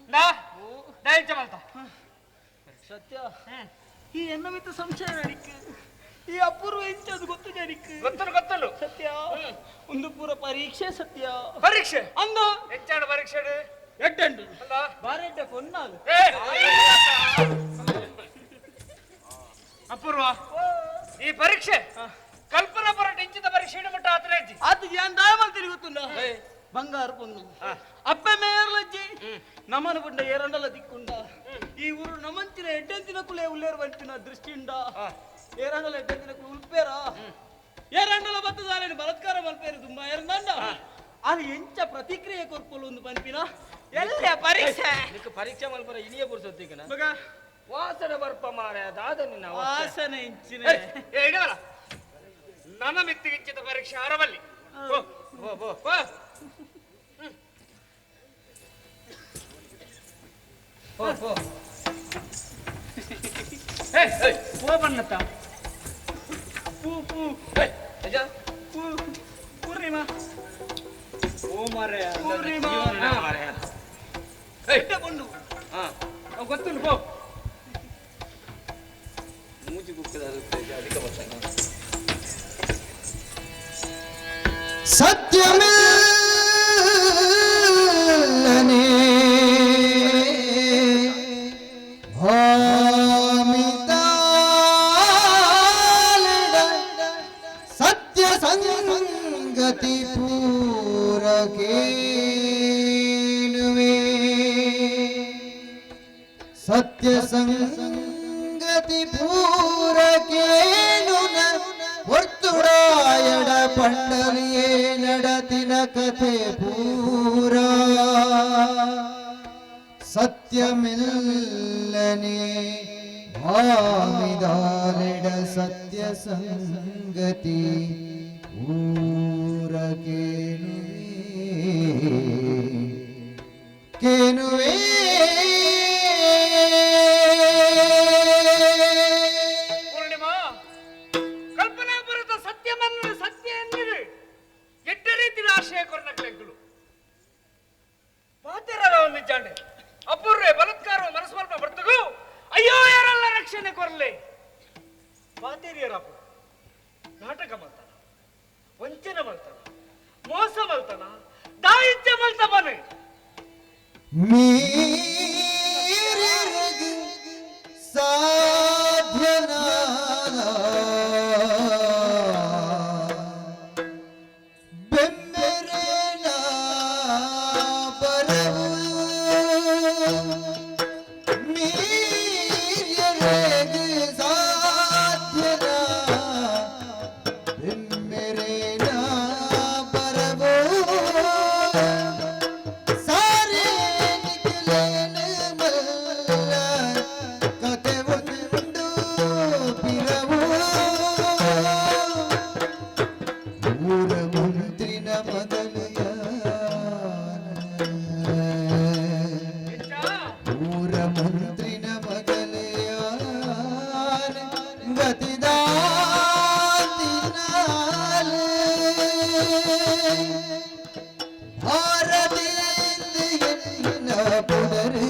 ದಾ ದಯಚ ಮಲ್ತ ಸತ್ಯ ಈ ಎನ್ನ ಮಿತ್ತ ಸಂಶಯ ನಡಿಕ್ ಈ ಅಪೂರ್ವ ಎಂಚದು ಗೊತ್ತು ಜನಿಕ್ ಗೊತ್ತಲು ಗೊತ್ತಲು ಸತ್ಯ ಒಂದು ಪೂರ ಪರೀಕ್ಷೆ ಸತ್ಯ ಪರೀಕ್ಷೆ ಅಂದ ಹೆಚ್ಚಾಡು ಪರೀಕ್ಷೆ ಎಡ್ಡಂಡು ಅಲ್ಲ ಬಾರೆಡ್ಡ ಕೊನ್ನಾಲು ಅಪೂರ್ವ ಈ ಪರೀಕ್ಷೆ ಕಲ್ಪನಾ ಪೊರಟ ಇಂಚಿದ ಪರೀಕ್ಷೆ ಮಟ್ಟ ಆತನ ಅಜ್ಜಿ ಅದು ಏನ್ ದಾಯಮಲ್ತಿರಿ ಗೊತ್ತುಂಡ ಬಂಗಾರು ಪೊನ್ನು ಅಪ್ಪೆ ಮೇಯರ್ಲಜ್ಜಿ ನಮನ ಪುಂಡ ಏರಂಡಲ ದಿಕ್ಕುಂಡ ಈ ಊರು ನಮಂಚಿನ ಎಡ್ಡೆಂತಿನ ಕುಲೆ ಉಲ್ಲೇರು ಬಂಚಿನ ದೃಷ್ಟಿಂಡ ಏರಂಡಲ ಎಡ್ಡೆಂತಿನ ಕುಲೆ ಉಲ್ಪೇರ ಏರಂಡಲ ಬತ್ತದಾಲೇನು ಬಲಾತ್ಕಾರ ಮಲ್ಪೇರು ತುಂಬಾ ಏರಂಡ ಅದು ಎಂಚ ಪ್ರತಿಕ್ರಿಯೆ ಕೊರ್ಪೊಲು ಒಂದು ಪನ್ಪಿನ ಎಲ್ಲ ಪರೀಕ್ಷೆ ನಿಕ್ಕ ಪರೀಕ್ಷೆ ಮಲ್ಪರ ಇನಿಯ ಪುರ್ಸೊತ್ತಿಗನ ಮಗ ವಾಸನೆ ಬರ್ಪ ಮಾರ ದಾದ ನಿನ್ನ ವಾಸನೆ ಇಂಚಿನ ಏ ಇಡವಲ್ಲ ನನ್ನ ಮಿತ್ತಿಗಿಂಚಿದ ಪರೀಕ್ಷೆ ಆರವಲ್ಲಿ ಬೋ ಬೋ ಬೋ ಬೋ ಪೋ ಪೋ ಪೋ ಬನ್ನತ್ತ ಪೂ ಪೂ ಅಜ್ಜ ಪೂ ಪೂರ್ಣಿಮಾ ಓ ಮಾರೆ ಪೂರ್ಣಿಮಾ ಮಾರೆ ಕೊಂಡು ಹಾ ಗೊತ್ತುಂಟು ಪೋ ಮೂಜಿ ಬುಕ್ಕದ ಅಧಿಕ ಬರ್ತಾನೆ ಸತ್ಯಮಿಲ್ಲನೆ ಭಾಮಿತಾಲಿಡ ಸತ್ಯ ಸಂಗತಿ ಪೂರಕೇನುವೆ ಸತ್ಯ ಸಂಗತಿ ಪೂರಕೇನು ಹೊರ್ತುಡಾಯಡ ಪಂಡಲಿಯೇ ನಡತಿನ ಕಥೆ ಪೂರ ಸತ್ಯಮಿಲ್ಲನೆ ಭಾಮಿದಾಲಿಡ ಸತ್ಯ ಸಂಗತಿ ಊರಕೇನುವೆ ಕೇನುವೆ ಪೂರ್ಣಿಮಾ ಇಚ್ಚಾಂಡೆ ಅಪೂರ್ವೆ ಬಲತ್ಕಾರ ಮನಸ್ಮಲ್ಪ ಬರ್ತಗು ಅಯ್ಯೋ ಯಾರಲ್ಲ ರಕ್ಷಣೆ ಕೊರಲೆ ಪಾತೇರಿಯರಪ್ಪ ನಾಟಕ ಮಾಡ್ತಾನ ವಂಚನೆ ಮಾಡ್ತಾನ ಮೋಸ ಮಾಡ್ತಾನ ದಾಯಿತ್ಯ ಮಲ್ತ ಬನೆ ಮೀರಿರಗು ಸಾಧ್ಯನ ಬೆಮ್ಮೆರೆನ ಬರವು ಮೀರಿರಗು ಸಾಧ್ಯನ ಬೆಮ್ಮೆರೆನ ಬರವು ಸಾರೆ ನಿಖಿಲೇನ ಮಲ್ಲ ಕತೆ ಒಂದು ಪಿರವು ಊರ ಮಂತ್ರಿನ ಮೊದಲು ಊರ ಮಂತ್ರಿನ ಮೊದಲು ಗತಿದಾತಿನಾಲೆ ಭಾರತೇಂದು ಎನ್ನ ಪುಡರು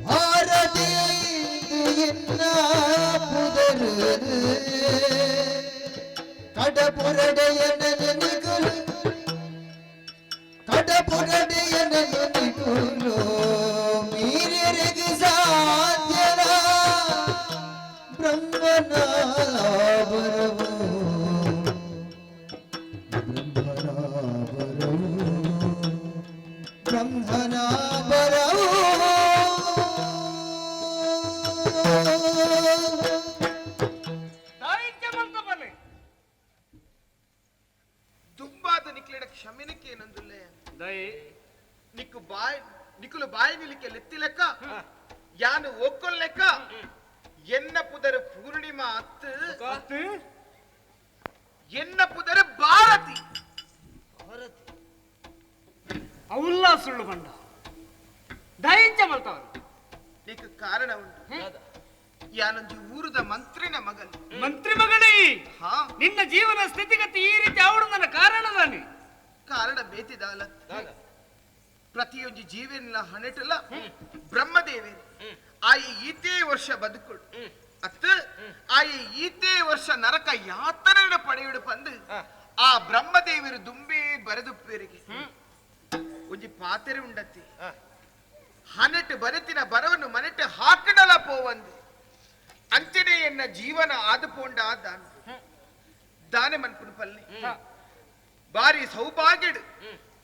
ಭಾರತೇಂದು ಎನ್ನ ಪುದರು ಕಡಪುರಡೆಯ ನೆನೆಗುಲು ಕಡಪುರಡೆಯ ನೆನೆಗುಲು ಮೀರೆರೆಗೆ ಸಾಧ್ಯನ ಬ್ರಹ್ಮನ ಬರವು ಬ್ರಹ್ಮನ ಬರವು ದಾಯಿತ್ಯ ಮಲ್ತ ಬನೆ ದುಂಬಾದ ನಿಕ್ಲೆಡ ಕ್ಷಮೆನಕ್ಕೆ ಏನಂದುಲ್ಲೆ ದಯಿ ನಿಕ್ಕು ಬಾಯ್ ನಿಕುಲು ಬಾಯಿ ನಿಲಿಕೆ ಲೆತ್ತಿ ಲೆಕ್ಕ ಯಾನು ಒಕ್ಕೊಲ್ ಲೆಕ್ಕ ಎನ್ನ ಪುದರ ಪೂರ್ಣಿಮಾ ಅತ್ತು ಎನ್ನ ಪುದರ ಭಾರತಿ ಅವುಲ್ಲ ಸುಳ್ಳು ಬಂಡ ದಯಿತ್ಯ ಮಲ್ತವರು ನಿಕ್ ಕಾರಣ ಉಂಟು ಯಾನೊಂಜಿ ಊರದ ಮಂತ್ರಿನ ಮಗನ್ ಮಂತ್ರಿ ಮಗಳೇ ಹಾ ನಿನ್ನ ಜೀವನ ಸ್ಥಿತಿಗತಿ ಈ ರೀತಿ ಅವಳು ನನ್ನ ಕಾರಣ ತಾನೆ ಕಾರಣ ಬೇತಿದಾಲ ಪ್ರತಿಯೊಂದು ಜೀವನ ಹಣೆಟಲ ಬ್ರಹ್ಮದೇವೇರಿ ಆಯಿ ಈತೇ ವರ್ಷ ಬದುಕುಡು ಅತ್ತ ಆಯಿ ಈತೇ ವರ್ಷ ನರಕ ಯಾತನ ಪಡೆಯುಡು ಪಂದು ಆ ಬ್ರಹ್ಮದೇವರು ದುಂಬೇ ಬರೆದುಪ್ಪೇರಿಗೆ ಒಂಜಿ ಪಾತೆರೆ ಉಂಡತ್ತಿ ಹನೆಟ್ ಬರೆತಿನ ಬರವನ್ನು ಮನೆಟ್ ಹಾಕಡಲ ಪೋವಂದು ಅಂಚನೆ ಎನ್ನ ಜೀವನ ಆದು ಪೋಂಡ ದಾನ ದಾನೆ ಮನ್ಪುನು ಪಲ್ಲೆ ಬಾರಿ ಸೌಭಾಗ್ಯಡು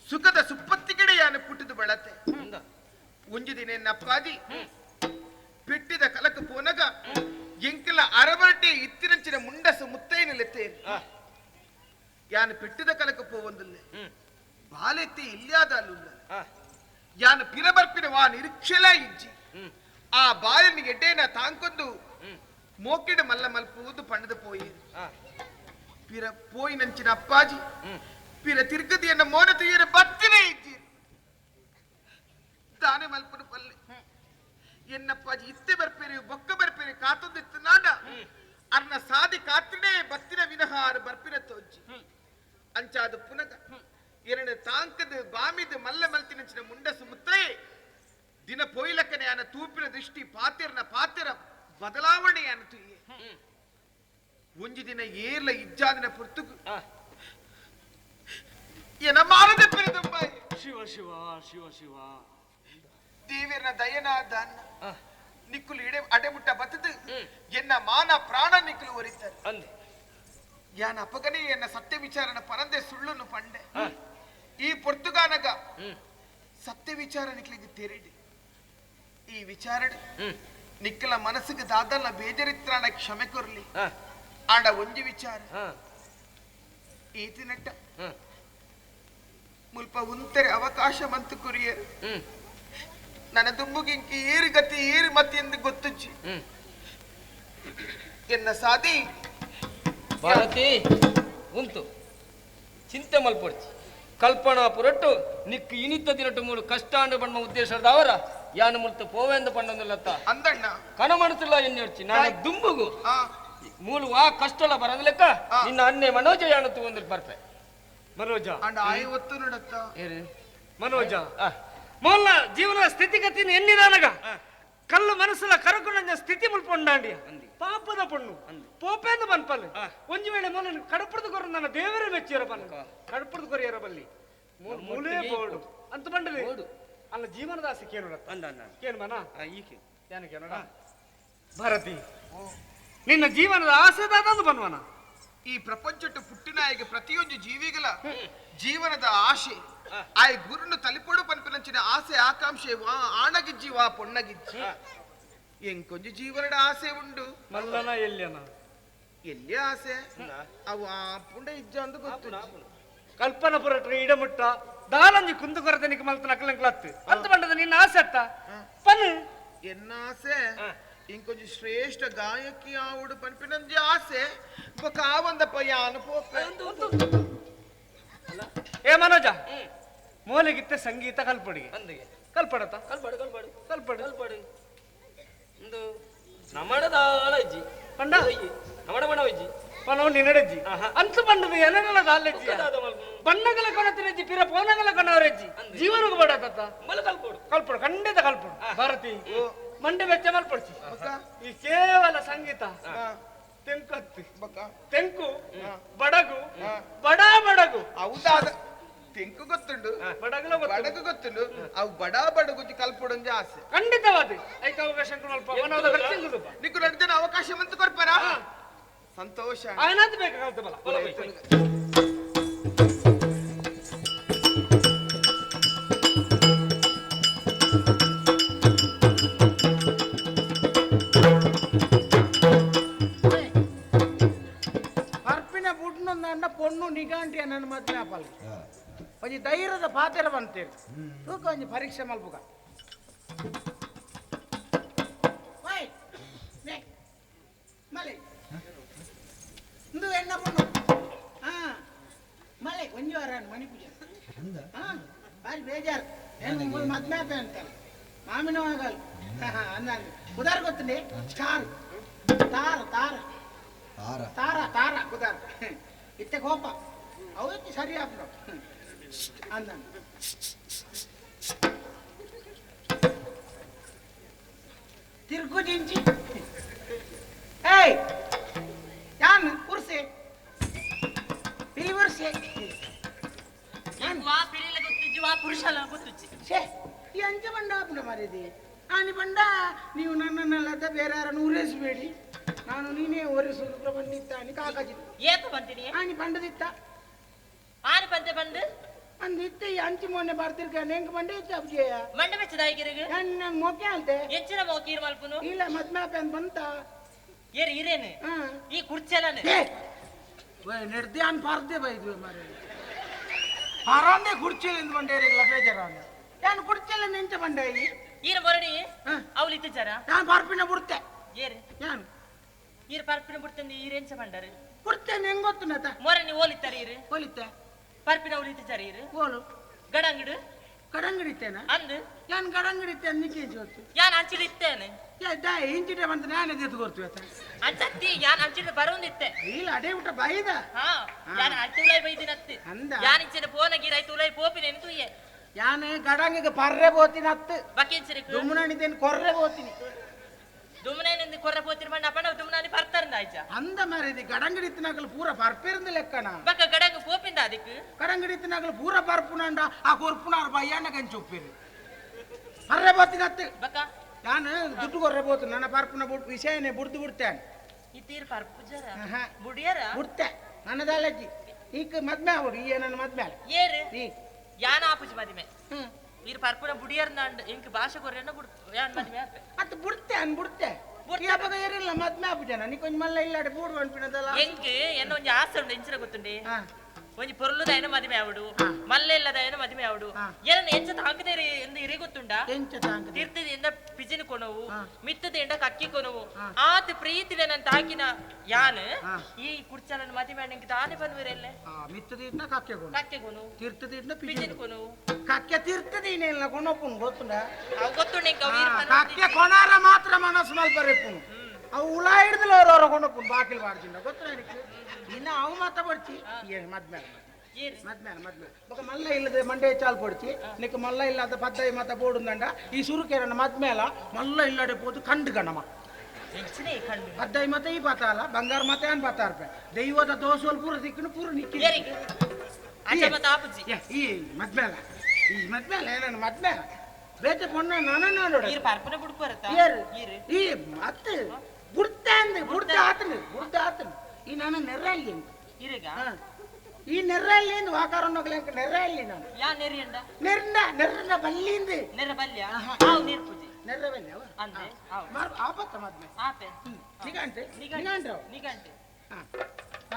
ಸುಖದ ಸುಪ್ಪತ್ತಿಗಡೆ ಯಾನು ಪುಟ್ಟದು ಬಳತೆ ಒಂಜಿ ದಿನ ಎನ್ನಪ್ಪಾಜಿ ಪೆಟ್ಟಿದ ಕಲಕ ಪೋನಗ ಎಂಕಲ ಅರವರಟೆ ಇತ್ತಿನಂಚಿನ ಮುಂಡಸ ಮುತ್ತೈನ ಲೆತ್ತೇನು ಯಾನು ಪೆಟ್ಟಿದ ಕಲಕ ಪೋವೊಂದುಲ್ಲೆ ಬಾಲೆತ್ತಿ ಇಲ್ಯಾದ ಅಲ್ಲುಲ್ಲ ಯಾನು ಪಿರಬರ್ಪಿನ ವಾ ನಿರೀಕ್ಷೆಲ ಇಜ್ಜಿ ಆ ಬಾಲನ ಎಡ್ಡೇನ ತಾಂಕೊಂದು ಮೋಕಿಡ ಮಲ್ಲ ಮಲ್ಪುವುದು ಪಣದು ಪೋಯಿ ಪಿರ ಪೋಯಿನಂಚಿನ ಅಪ್ಪಾಜಿ ಪಿರ ತಿರ್ಗದಿಯನ್ನ ಮೋನ ತುಯ್ಯರ ಬತ್ತಿನೇ ಇಜ್ಜಿ ತಾನೆ ಮಲ್ಪನು ಪಲ್ಲೆ ಎನ್ನಪ್ಪಾಜಿ ಇತ್ತೆ ಬರ್ಪೇರಿ ಬೊಕ್ಕ ಬರ್ಪೇರಿ ಕಾತೊಂದಿತ್ತು ನಾಡ ಅರ್ನ ಸಾದಿ ಕಾತಿನೇ ಬತ್ತಿನ ವಿನಃ ಆರು ಬರ್ಪಿನ ತೋಜ್ಜಿ ಅಂಚಾದು ಪುನಗ ಎರಡು ತಾಂಕದ ಬಾಮಿದ ಮಲ್ಲ ಮಲ್ತಿನಂಚಿನ ಮುಂಡಸು ಮುತ್ತೇ ದಿನ ಪೊಯ್ಲಕ್ಕನೆ ಆನ ತೂಪಿನ ದೃಷ್ಟಿ ಪಾತೆರ್ನ ಪಾತೆರ ಬದಲಾವಣೆಯಾನ ತುಯ್ಯೆ ಒಂಜಿ ದಿನ ಏರ್ಲ ಇಜ್ಜಾದಿನ ಪುರ್ತುಗು ಎನ ಮಾರದ ಪಿರಿದುಂಬಾಯಿ ಶಿವ ಶಿವ ಶಿವ ಶಿವ ದೇವಿರ್ನ ದಯನ ದಾನ ನಿಕ್ಕುಲು ಇಡೆ ಅಡೆಮುಟ್ಟ ಬತ್ತದು ಎನ್ನ ಮಾನ ಪ್ರಾಣ ನಿಕ್ಕುಲು ಒರಿತಾರೆ ಅಂದೆ ಯಾನ ಅಪಗನೆ ಎನ್ನ ಸತ್ಯ ವಿಚಾರನ ಪರಂದೆ ಸುಳ್ಳುನು ಪಂಡೆ ಈ ಪೊರ್ತುಗಾನಗ ಸತ್ಯ ವಿಚಾರ ನಿಕ್ಲಿಗೆ ತೆರಿಡಿ ಈ ವಿಚಾರಣೆ ನಿಕ್ಕಲ ಮನಸ್ಸಿಗೆ ದಾದಲ್ಲ ಬೇಜರಿತ್ರಾಣ ಕ್ಷಮೆ ಕೊರ್ಲಿ ಆಡ ಒಂಜಿ ವಿಚಾರ ಈತಿನಟ್ಟ ಮುಲ್ಪ ಉಂತರೆ ಅವಕಾಶ ಮಂತು ಕುರಿಯರು ನನ್ನ ದುಂಬುಗಿಂಕಿ ಏರು ಗತಿ ಏರು ಮತಿ ಎಂದು ಗೊತ್ತುಚ್ಚಿ ಎನ್ನ ಸಾದಿ ಭಾರತಿ ಉಂಟು ಚಿಂತೆ ಮಲ್ಪೊಡ್ಚಿ ಕಲ್ಪನಾ ಪುರಟ್ಟು ನಿಕ್ಕು ಇನಿತ ದಿನಟ್ಟು ಮೂಲು ಕಷ್ಟಾಂಡು ಬಣ್ಣ ಉದ್ದೇಶದವರ ಯಾನು ಮುಲ್ತು ಪೋವೆಂದು ಪಂಡೊಂದುಲ್ಲತ್ತ ಅಂದಣ್ಣ ಕಣ ಮನಸ್ಸುಲ್ಲ ಎನ್ನಿಡ್ಚಿ ನಾನು ದುಂಬುಗು ಮೂಲು ಆ ಕಷ್ಟಲ ಬರಂದ ಲೆಕ್ಕ ನಿನ್ನ ಅನ್ನೆ ಮನೋಜ ಯಾನು ತಗೊಂಡು ಬರ್ಪೆ ಮನೋಜ ಅಂಡ ಆಯಿ ಒತ್ತು ನಡತ್ತ ಏರು ಮನೋಜ ಮೊಲ್ಲ ಜೀವನ ಸ್ಥಿತಿಗತಿನ ಎನ್ನಿದಾನಗ ಕಲ್ಲು ಮನಸ್ಸುಲ ಕರಕುನಂಜ ಸ್ಥಿತಿ ಮುಲ್ಪೊಂಡಾಂಡಿ ಪಾಪದ ಪಣ್ಣು ಪೋಪೇಂದು ಬನ್ಪಲ್ ಒಂಜಿ ವೇಳೆ ಮೊಲ ಕಡಪುರದ ಕೊರ ನನ್ನ ದೇವರೇ ಮೆಚ್ಚಿರ ಬಲ್ಲ ಕಡಪುರದ ಕೊರಿಯರ ಬಲ್ಲಿ ಮೂಲೆ ಬೋರ್ಡು ಅಂತ ಬಂಡದೆ ಅಲ್ಲ ಜೀವನದ ಆಸೆ ಕೇನು ಕೇನು ಮನ ಏನು ಕೇನೋಡ ಭಾರತಿ ನಿನ್ನ ಜೀವನದ ಆಸೆ ದಾದಂದು ಬನ್ವನ ಈ ಪ್ರಪಂಚಟ್ಟು ಪುಟ್ಟಿನಾಯಿಗೆ ಪ್ರತಿಯೊಂದು ಜೀವಿಗಳ ಜೀವನದ ಆಶೆ ಆಯ್ ಗುರುನು ತಲಿಪೊಡು ಪನ್ಪಿನಂಚಿನ ಆಸೆ ಆಕಾಂಕ್ಷೆ ವಾ ಆಣಗಿಜ್ಜಿ ವಾ ಪೊಣ್ಣಗಿಜ್ಜಿ ಎಂಕೊಂಜಿ ಜೀವನದ ಆಸೆ ಉಂಡು ಮಲ್ಲನ ಎಲ್ಲಿಯನ ಎಲ್ಲಿ ಆಸೆ ಅವು ಆ ಪುಂಡ ಇಜ್ಜ ಅಂದು ಗೊತ್ತು ಕಲ್ಪನಾ ಪುರಟ್ರೆ ಇಡಮುಟ್ಟ ದಾಲಂಜಿ ಕುಂದು ಕೊರತೆ ಮಲ್ತ ನಕಲಂಕ್ಲತ್ತು ಅಂತ ಬಂಡದ ನಿನ್ನ ಆಸೆ ಅತ್ತ ಪನ್ ಎನ್ನ ಆಸೆ ಇಂಕೊಂಜಿ ಶ್ರೇಷ್ಠ ಗಾಯಕಿ ಆವುಡು ಪನ್ಪಿನಂಜಿ ಆಸೆ ಬೊಕ ಆವಂದಪ್ಪ ಯಾನು ಪೋಪೆ ಏ ಮನೋಜ ಮೂಲೆಗಿತ್ತೆ ಸಂಗೀತ ಕಲ್ಪಡಿಗೆ ಕಲ್ಪಡತ ಕಲ್ಪಡು ಕಲ್ಪಡು ಕಲ್ಪಡು ಕಲ್ಪಡು ಒಂದು ನಮ್ಮಡದ ಅಜ್ಜಿ ಪಂಡ ನಮ್ಮಡ ಬಣ ಅಜ್ಜಿ ಪನವು ನಿನ್ನಡಜ್ಜಿ ಅಂತ ಬಂಡದ ಎನಗಳ ದಾಲಜ್ಜಿ ಬಣ್ಣಗಳ ಕೊನತಿರಜ್ಜಿ ಪಿರ ಪೋನಗಳ ಕೊನವರಜ್ಜಿ ಜೀವನಕ್ಕೆ ಬಡತತ್ತ ಮಲ್ಲ ಕಲ್ಪಡು ಕಲ್ಪಡು ಖಂಡಿತ ಕಲ್ಪಡು ಭಾರತಿ ಮಂಡೆ ವೆಚ್ಚ ಮಲ್ಪಡ್ಸಿ ಈ ಕೇವಲ ಸಂಗೀತ ತೆಂಕತ್ತು ತೆಂಕು ಬಡಗು ಬಡ ಬಡಗು ಹೌದಾದ ತೆಂಕು ಗೊತ್ತುಂಡು ಬಡಗಲ ಬಡಗು ಗೊತ್ತುಂಡು ಅವು ಬಡ ಬಡಗುಜ್ಜಿ ಕಲ್ಪಡೊಂಜಿ ಆಸೆ ಖಂಡಿತವಾದ ಐಕ ಅವಕಾಶ ನಿಕ್ಕು ನಡ್ದೇನ ಅವಕಾಶ ಮಂತು ಕೊಡ್ಪಾರ ಸಂತೋಷ ಆಯ್ನಾದ್ ಬೇಕು ಕಲ್ತ ಬಲ ಪರ್ಪಿನ ಬುಡ್ನೊಂದು ಪೊಣ್ಣು ನಿಗಾಂಟಿ ನನ್ನ ಮದ್ವೆ ಆಪಲ್ ಒಂಜಿ ಧೈರ್ಯದ ಪಾತೆರ ಬಂತೇರಿ ತೂಕ ಒಂಜಿ ಪರೀಕ್ಷೆ ಮಲ್ಪುಗ ಮಲೆ ಇಂದು ಎಣ್ಣ ಪೊಣ್ಣು ಹಾ ಮಲೆ ಒಂಜಿ ವಾರ ಮಣಿ ಪೂಜೆ ಹಾ ಬಾರಿ ಬೇಜಾರು ಏನು ಮದ್ವೆ ಆಪೆ ಅಂತಾರೆ ಮಾಮಿನ ಆಗಲ್ಲ ಅಂದ ಉದಾರ ಗೊತ್ತುಂಡೆ ಸ್ಟಾರ್ ತಾರ ತಾರ ತಾರ ತಾರ ಉದಾರ ಇತ್ತೆ ಕೋಪ ಅವಕ್ಕೆ ಸರಿ ಆಪ್ನು ಅಂದ ತಿರ್ಗು ಜಿಂಚಿ ಏಯ್ ಯಾನ್ ಉರ್ಸೆ ಪಿಲಿ ಉರ್ಸೆ ವಾ ಪಿಲಿಲ ಗೊತ್ತಿಜ್ಜಿ ವಾ ಪುರುಷಲ ಗೊತ್ತುಜ್ಜಿ ಛೇ ಈ ಅಂಚ ಬಂಡ ಆಪುಂಡ ಮಾರಿದಿ ಆನಿ ಬಂಡ ನೀವು ನನ್ನನ್ನೆಲ್ಲ ಬೇರೆ ಯಾರನ್ನು ಉರೇಸಬೇಡಿ ನಾನು ನೀನೇ ಒರೆಸುವುದು ಪ್ರಬಂಧಿತ್ತ ಆನಿ ಕಾಕಾಜಿ ಏತ ಬಂತೀನಿ ಆನಿ ಬಂಡದಿತ್ತ ಆನಿ ಬಂತೆ ಬಂದು ಅಂದಿತ್ತೆ ಈ ಅಂಚಿ ಮೊನ್ನೆ ಬರ್ತಿರ್ಕ ನೆಂಕ್ ಬಂಡೆ ಇತ್ತು ಅಬ್ಜೆಯ ಮಂಡೆ ಮೆಚ್ಚದಾಗಿರಿಗ ನನ್ನ ಮೋಕೆ ಅಂತೆ ಎಂಚಿನ ಮೋಕೀರ್ ಮಲ್ಪುನು ಇಲ್ಲ ಮದ್ಮೆ ಅಂತ ಬಂತ ಏರ್ ಇರೇನು ಈ ಕುರ್ಚಲನೆ ನೆಡ್ದೆ ಅನ್ ಪಾರ್ದೆ ಬೈದ್ವಿ ಮಾರೆ ಪರಾಂದೆ ಕುರ್ಚಿಲಿಂದ ಬಂಡೇರಿಲ್ಲ ಬೇಜಾರ ನಾನು ಕುರ್ಚಿಲ ನಿಂತ ಬಂಡೆ ಈರ ಮೊರಡಿ ಅವಳು ಇತ್ತಿಚಾರ ನಾನು ಪರ್ಪಿನ ಬುಡ್ತೆ ಏರ್ ಯಾನ್ ಈರ್ ಪರ್ಪಿನ ಬುಡ್ತಂದು ಈರೆಂಚ ಬಂಡರು ಕುರ್ಚೆ ಹೆಂಗ್ ಗೊತ್ತು ನತ ಮೊರನಿ ಓಲಿತ್ತಾರೆ ಈರು ಓಲಿತ್ತೆ ಪರ್ಪಿನ ಅವಳು ಇತ್ತಿಚಾರ ಈರು ಓಲು ಗಡಂಗಡು ಗಡಂಗಡಿತ್ತೇನ ಅಂದು ಯಾನ್ ಗಡಂಗಡಿತ್ತೆ ಅಂದಿಕ್ಕೆ ಗೊತ್ತು ಯಾನ್ ಅಂಚಿಡಿತ್ತೇನೆ ಇಂಚಿಟೆ ಬಂತ ನಾನೇ ಎದ್ದು ಕೊಡ್ತೀವಿ ಅಂಚತ್ತಿ ಯಾನ್ ಅಂಚಿಡ ಬರೋಂದಿತ್ತೆ ಇಲ್ಲ ಅಡೇ ಊಟ ಬೈದ ಹಾ ಯಾನ್ ಅಟ್ಟುಲೈ ಬೈದಿನತ್ತಿ ಅಂದ ಯಾನ್ ಇಂಚಿನ ಪೋನ ಗಿರೈ ತುಲೈ ಪೋಪಿನ ಎಂತುಯೆ ಯಾನ್ ಗಡಂಗಿಗೆ ಪರ್ರೆ ಬೋತಿನ ಹತ್ತು ಬಕೆಂಚಿನ ದುಮ್ಮನಿದ್ದೇನೆ ಕೊರ್ರೆ ಬೋತಿನಿ ದುಮ್ಮನೇನಿಂದ ಕೊರ್ರೆ ಪೋತಿನ ಬಂಡ ಅಪ್ಪನ ದುಮ್ಮನಾನಿ ಪರ್ತಾರಂದ ಆಯ್ಚ ಅಂದ ಮಾರಿದಿ ಗಡಂಗಡಿತ್ತಿನಾಗಲು ಪೂರ ಪರ್ಪೇರಂದ ಲೆಕ್ಕನ ಬಕ್ಕ ಗಡಂಗ ಪೋಪಿಂದ ಅದಕ್ಕೆ ಗಡಂಗಡಿತ್ತಿನಾಗಲು ಪೂರ ಪರ್ಪುನಂಡ ಆ ಕೊರ್ಪುನಾರ್ ಬಯ್ಯಾನ ಗಂಚುಪ್ಪಿರಿ ಪರ್ರೆ ಬೋತಿನ ಹತ್ತು ಬಕ್ಕ ನಾನು ದುಡ್ಡು ಕೊರ್ರೆ ಬೋತು ನನ್ನ ಪರ್ಪುನ ಬುಡ್ ವಿಷಯನೇ ಬುಡ್ದು ಬಿಡ್ತೇನೆ ಇತ್ತೀರ್ ಪರ್ಪುಜರ ಬುಡಿಯರ ಬುಡ್ತೆ ನನ್ನದಲ್ಲಜ್ಜಿ ಈಗ ಮದ್ಮೆ ಅವಡು ಈ ನನ್ನ ಮದ್ಮೆ ಏರು ಯಾನ ಆಪುಜಿ ಮದಿಮೆ ಈರ್ ಪರ್ಪುನ ಬುಡಿಯರ್ ನಾಂಡ್ ಇಂಕ್ ಭಾಷೆ ಕೊರ್ರೆನ ಬುಡ್ ಯಾನ್ ಮದಿಮೆ ಆಪೆ ಅತ್ತ ಬುಡ್ತೆ ಅನ್ ಬುಡ್ತೆ ಈ ಏರಿಲ್ಲ ಮದ್ಮೆ ಆಪುಜನ ನೀ ಕೊಂಚ ಮಲ್ಲ ಇಲ್ಲಾಡೆ ಬೂಡು ಅನ್ಪಿನದಲ್ಲ ಎಂಕ್ ಎನ್ನ ಒಂಜಿ ಆಸೆ ಉಂಡು ಇಂಚಿನ ಗೊತ್ತುಂಡಿ ಒಂಜಿ ಪೊರ್ಲುದಾಯನ ಮದಿಮೆ ಆವಡು ಮಲ್ಲೆ ಇಲ್ಲದಾಯನ ಮದಿಮೆ ಆವಡು ಏನನ್ನ ಎಂಚ ತಾಂಕದೇರಿ ಎಂದು ಇರಿ ಗೊತ್ತುಂಡ ಎಂಚ ತಾಂಕದೆ ತೀರ್ಥದಿಂದ ಪಿಜಿನ ಕೊನವು ಮಿತ್ತದಿಂದ ಕಕ್ಕಿ ಕೊನವು ಆತ ಪ್ರೀತಿಡೆ ನನ್ ತಾಕಿನ ಯಾನ್ ಈ ಕುರ್ಚಾಲನ ಮದಿಮೆ ಅಣ್ಣಂಗೆ ತಾನೇ ಬಂದ್ವಿರಲ್ಲೇ ಮಿತ್ತದಿಡ್ನ ಕಕ್ಕೆ ಕೊನು ಕಕ್ಕೆ ಕೊನು ತೀರ್ಥದಿಡ್ನ ಪಿಜಿನ ಕೊನವು ಕಕ್ಕೆ ತೀರ್ಥದೀನೆಲ್ಲ ಕೊನೊಪ್ಪುನು ಗೊತ್ತುಂಡ ಅವು ಗೊತ್ತುಂಡ ಇಂಕ ಅವು ಈರ್ ಪನ ಕಕ್ಕೆ ಕೊನಾರ ಮಾತ್ರ ಮನಸ್ಸು ಮಲ್ಪರೆಪ್ಪುನು ಅವು ಉಳ ಹಿಡ್ದಲ ಅವ್ರ ಕೊನೊಪ್ಪುನು ಬಾಕಿಲ್ ಬಾಡ್ಜಿಂಡ ಗೊತ್ತುಂಡ ನಿಕ್ಕು ಇನ್ನ ಅವು ಮಾತ ಬಡ್ಚಿ ಏನು ಮದ್ಮೆ ಮದ್ಮೆ ಮದ್ಮೆ ಬೊಕ ಮಲ್ಲ ಇಲ್ಲದೆ ಮಂಡೆ ಚಾಲ್ ಪೊಡ್ಚಿ ನಿಕ್ ಮಲ್ಲ ಇಲ್ಲದ ಪದ್ದೈ ಮತ ಬೋಡುಂದಂಡ ಈ ಸುರುಕೇರನ ಮದ್ಮೇಲ ಮಲ್ಲ ಇಲ್ಲಡೆ ಪೋದು ಕಂಡು ಗಣಮ ಪದ್ದೈ ಮತ ಈ ಪತಾಲ ಬಂಗಾರ ಮತ ಏನ್ ಪತ್ತಾರ್ಪೆ ದೈವದ ದೋಸೋಲ್ ಪೂರ ದಿಕ್ಕನು ಪೂರ ನಿಕ್ಕಿ ಈ ಮದ್ಮೇಲ ಈ ಮದ್ಮೇಲ ಏನೇನು ಮದ್ಮೇಲ ಬೇತೆ ಪೊಣ್ಣ ನಾನ ನೋಡ ಈ ಮತ್ತೆ ಬುಡ್ತ ಅಂದೆ ಬುಡ್ತ ಆತನು ಬುಡ್ತ ಆತನು ಈ ನಾನು ನೆರ್ರಲ್ಲಿ ಈ ನೆರ್ರಲ್ಲಿ ವಾಕಾರನ್ನೋಗ್ಲೆ ನೆರ್ರಲ್ಲಿ ನಾನು ಯಾ ನೆರಿಯಂಡ ನೆರ್ನ ನೆರ್ನ ಬಲ್ಲಿಂದ ನೆರ್ರ ಬಲ್ಯ ಆವು ನೆರ್ಪುಜಿ ನೆರ್ರ ಬಲ್ಯ ಅಂದೆ ಮಾರ್ ಆಪತ್ತ ಮದ್ಮೆ ಆಪೆ ನಿಗಂಟೆ ನಿಗಂಟೆ ನಿಗಂಟೆ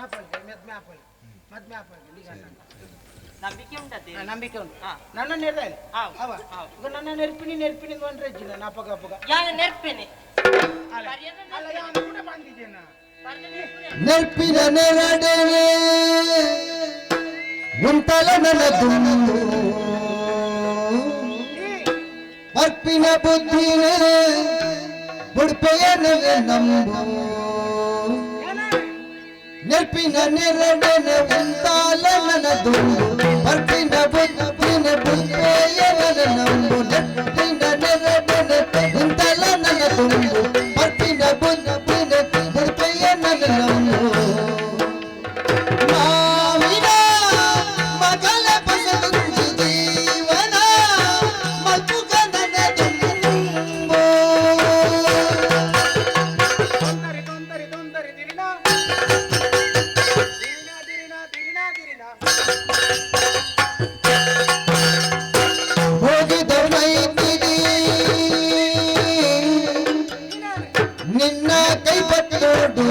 ಆಪಲ್ಗೆ ಮದ್ಮೆ ಆಪಲ್ ಮದ್ಮೆ ಆಪಲ್ಗೆ ನಿಗಂಟೆ ನಂಬಿಕೆ ಉಂಟದೆ ನಂಬಿಕೆ ಉಂಟು ನನ್ನ ನೆರ್ರಲ್ಲಿ ಅವ ಈಗ ನನ್ನ ನೆರ್ಪಿನಿ ನೆರ್ಪಿನಿ ಅಂದ್ರೆ ನಾನು ಅಪಗ ಅಪಗ ಯಾನ ನೆರ್ಪಿನಿ ಅಲ್ಲ ಯಾನ ಕೂಡ ಬಂದಿದ್ದೇನ ನೆರ್ಪಿನ ನೆರಡನೆ ಉಂಟಲ ನನ್ನ ದುಂಡು ಬರ್ಪಿನ ಬುದ್ಧಿನೇ ಬುಡ್ಪೆಯ ನೆಲೆ ನಂಬು ನೆರ್ಪಿನ ನೆರಡನೆ ಉಂಟಾಲ ನನ್ನ ದುಂಡು ಬರ್ಪಿನ ಬುದ್ಧಿನೇ ಬುಡ್ಪೆಯ ನೆಲೆ ನಂಬು ನೆರ್ಪಿನ ನೆರಡನೆ ಉಂಟಲ ನನ್ನ ದುಂಡು ಬರ್ಪಿನ ಬುದ್ಧಿನೇ ಬುಡ್ಪೆಯ ನೆಲೆ ನಂಬು ಮಾವಿನ ಮಗಲ ಬಸದುಂಜಿ ಜೀವನ ಮಲ್ಪುಗನನ ದುಂಬೋ ತೊಂದರೆ ತೊಂದರೆ ತೊಂದರೆ ದಿರಿನ ದಿರಿನ ದಿರಿನ ದಿರಿನ ದಿರಿನ ಹೋಗಿದ ಮೈತಿರಿ ನಿನ್ನ ಕೈ ಪಟ್ಟೋಡು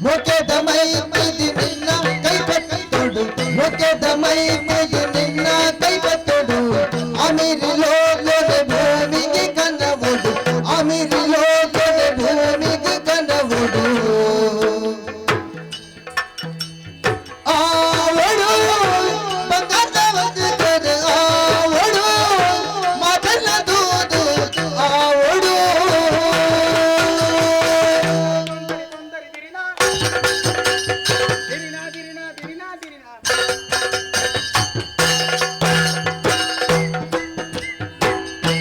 ಮೊಕೆದ ಮೈತಿದಿ ನಿನ್ನ ಕೈ ಪಟ್ಟೋಡು ಮೊಕೆದ ಮೈತಿದಿ ನಿನ್ನ ಕೈ ಪಟ್ಟೋಡು ಅಮೀರಿ ಲೋಕದ ಭೂಮಿಗೆ ಕನವೋಡು ಅಮೀರಿ ಲೋಕದ ಭೂಮಿಗೆ ಕನವೋಡು ಆವಡು ಬಂಗಾರದ ಒಂದು ಆವಡು ಮಾತನ್ನ ದೂದು ಆವಡು ತೊಂದರೆ ದಿರಿನ ದಿರಿನ ದಿರಿನ ದಿರಿನ ದಿರಿನ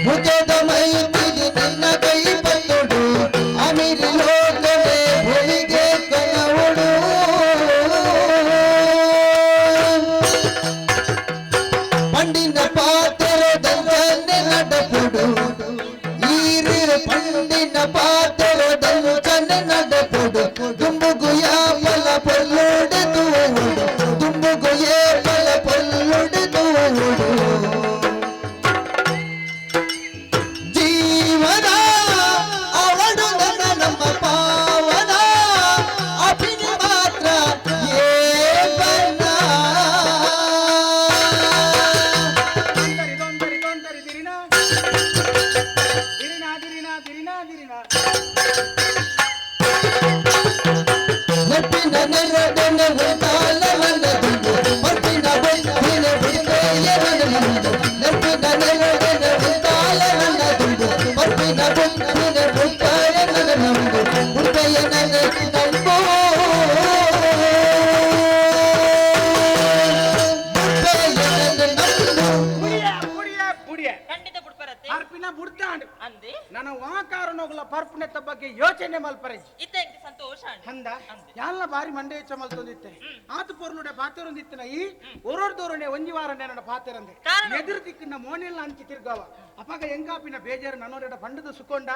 ಮುಖದ ಮೈತಿಗೆ ನಿನ್ನ ಕೈ ಬಂದೊಡು ಅಮೀರಿ ಲೋಕವೇ ಭೂಮಿಗೆ ಕನವಡು ಪಂಡಿನ ಪಾತ್ರದಂತೆ നടಪೊಡು ಈರು ಪಂಡಿನ ಪಾತ್ರದಂತೆ നടಪೊಡು ದುಂಬುಗುಯ ಫಲ ಪೊಲ್ಲೊಡೆ ತೂವೊಡು ದುಂಬುಗುಯೇ ಫಲ ಪೊಲ್ಲೊಡೆ ತೂವೊಡು ಜೀವನ ಅವಳು ನನ್ನ ನಮ್ಮ ಪಾವನ ಅಭಿನಿ ಮಾತ್ರ ಏ ಬನ್ನ ತೊಂದರೆ ತೊಂದರೆ ತೊಂದರೆ ದಿರಿನ ದಿರಿನ ದಿರಿನ ದಿರಿನ ದಿರಿನ ನೆಟ್ಟಿನ ನೆರಡನ ಉಂಟಾಲ ನನ್ನದುಂಡು ಪಟ್ಟಿನ ಬುದ್ಧಿನ ಬುದ್ಧೆಯ ನನ್ನದು ನೆಟ್ಟಿನ ನೆರಡನ ಉಂಟಾಲ ನನ್ನದುಂಡು ಪಟ್ಟಿನ ಬುದ್ಧಿನ ಬುದ್ಧೆಯ ನನ್ನದು ಬುದ್ಧೆಯ ನನ್ನ ನಂಬೋ ಬುದ್ಧೆಯ ನನ್ನ ನಂಬು ಬುಡಿಯ ಬುಡಿಯ ಬುಡಿಯ ಖಂಡಿತ ಬುಡ್ಪರತ್ತೆ ಪರ್ಪಿನ ಬುಡ್ತಾಂಡು ಅಂದೆ ನನ್ನ ವಾಕಾರನೋಗ್ಲ ಪರ್ಪನೆತ್ತ ಬಗ್ಗೆ ಯೋಚನೆ ಮಲ್ಪರೆಜಿ ಇತ್ತ ಎಂಕ್ ಸಂತೋಷ ಅಂಡ್ ಅಂದ ಯಾಲ್ಲ ಬಾರಿ ಮಂಡೆ ಹೆಚ್ಚ ಮಲ್ತೊಂದಿತ್ತೆ ಆತು ಪೊರ್ಲುಡೆ ಪಾತೆರೊಂದಿತ್ತಿನ ಈ ಒರೋರ್ದೋರುನೆ ಒಂಜಿ ವಾರ ನನ್ನ ಪಾತೆರಂದೆ ಕಾರಣ? ಎದುರು ದಿಕ್ಕಿನ ಮೋನೆಲ್ಲ ಅಂಚಿ ತಿರ್ಗವ ಅಪಾಗ ಎಂಕಾಪಿನ ಬೇಜಾರು ನನ್ನೋರೆಡ ಪಂಡದ ಸುಕೊಂಡ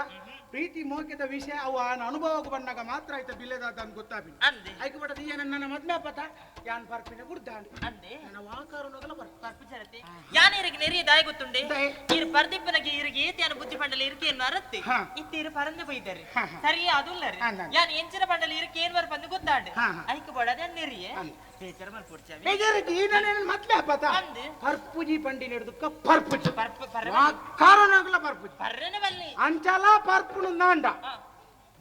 ಪ್ರೀತಿ ಮೋಕೆದ ವಿಷಯ ಅವು ಆನ ಅನುಭವಕ್ಕೆ ಬಂದಾಗ ಮಾತ್ರ ಆಯ್ತ ಬಿಲ್ಲೆದಾದ ಅಂತ ಗೊತ್ತಾಪಿನ ಅಂದೆ ಐಕ್ ಬಟ್ಟದ ಈ ನನ್ನ ಮದ್ಮೆ ಪತ ಯಾನ್ ಪರ್ಪಿನ ಬುಡ್ದಾಂಡು ಅಂದೆ ನನ್ನ ವಾಕಾರನೋಗಲ ಬರ್ ಪರ್ಪುಜರತೆ ಯಾನ್ ಇರಿಗೆ ನೆರಿಯ ದಾಯ ಗೊತ್ತುಂಡೆ ದಾಯೆ? ಇರು ಪರ್ದಿಪ್ಪನಗೆ ಇರಿಗೆ ಏತಿಯಾನ ಬುದ್ಧಿ ಪಂಡಲ ಇರಿಕೆ ಅರತ್ತೆ ಹಾ. ಇತ್ತ ಇರು ಪರಂದೆ ಪೊಯ್ತಾರೆ ಹಾ, ಹಾ. ಸರಿ ಅದುಲ್ಲರಿ ಅಂದ, ಅಂದ. ಯಾನ್ ಎಂಚಿನ ಪಂಡಲ ಇರಿಕೆ ಏನ್ ವರ್ ಬಂದು ಗೊತ್ತಾಂಡೆ ಹಾ, ಹಾ. ಐಕ್ ಬೋಡದೆ ನೆರಿಯೆ ಅಂದ. ಬೇಜಾರು ಮಲ್ಪೊಡ್ಚಾವಿ ಬೇಜಾರಿಗೆ ಈ ನನ್ನ ಮದ್ಮೆ ಪತ ಅಂದೆ. ಪರ್ಪುಜಿ ಪಂಡಿ ನೆಡ್ದುಕ್ಕ ಪರ್ಪುಜಿ ಪರ್ಪು ಪರ್ರೆ ವಾಕಾರನೋಗಲ ಪರ್ಪುಜಿ ಪರ್ರೆನೆ ಬಲ್ಲಿ ಅಂಚಲ ಪರ್ಪುನು ನಾಂಡ ಹಾ.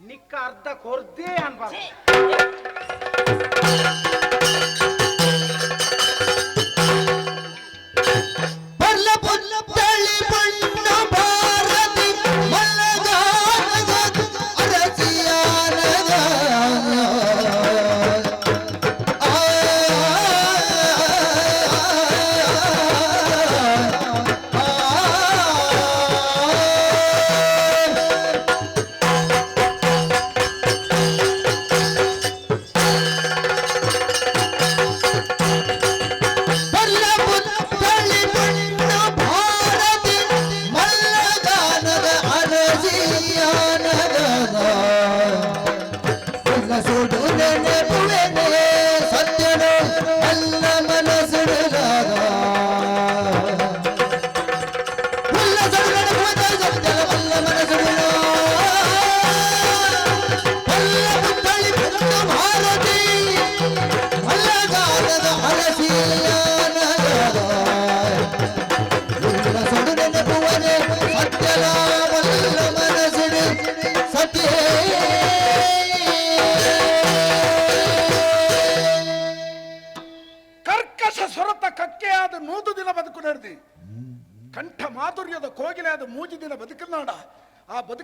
ನಿಕ್ಕ ಅರ್ಧ ಕೊರ್ದೇ ಅನ್ಬಾರ್ದು ಛೀ. ಪರ್ಲ ಪುತ್ತಳಿ ಬಣ್ಣ ಭಾರತಿ ಮಲ್ಲಗಾನಗ ಅರಸಿಯಾನಗ ಆ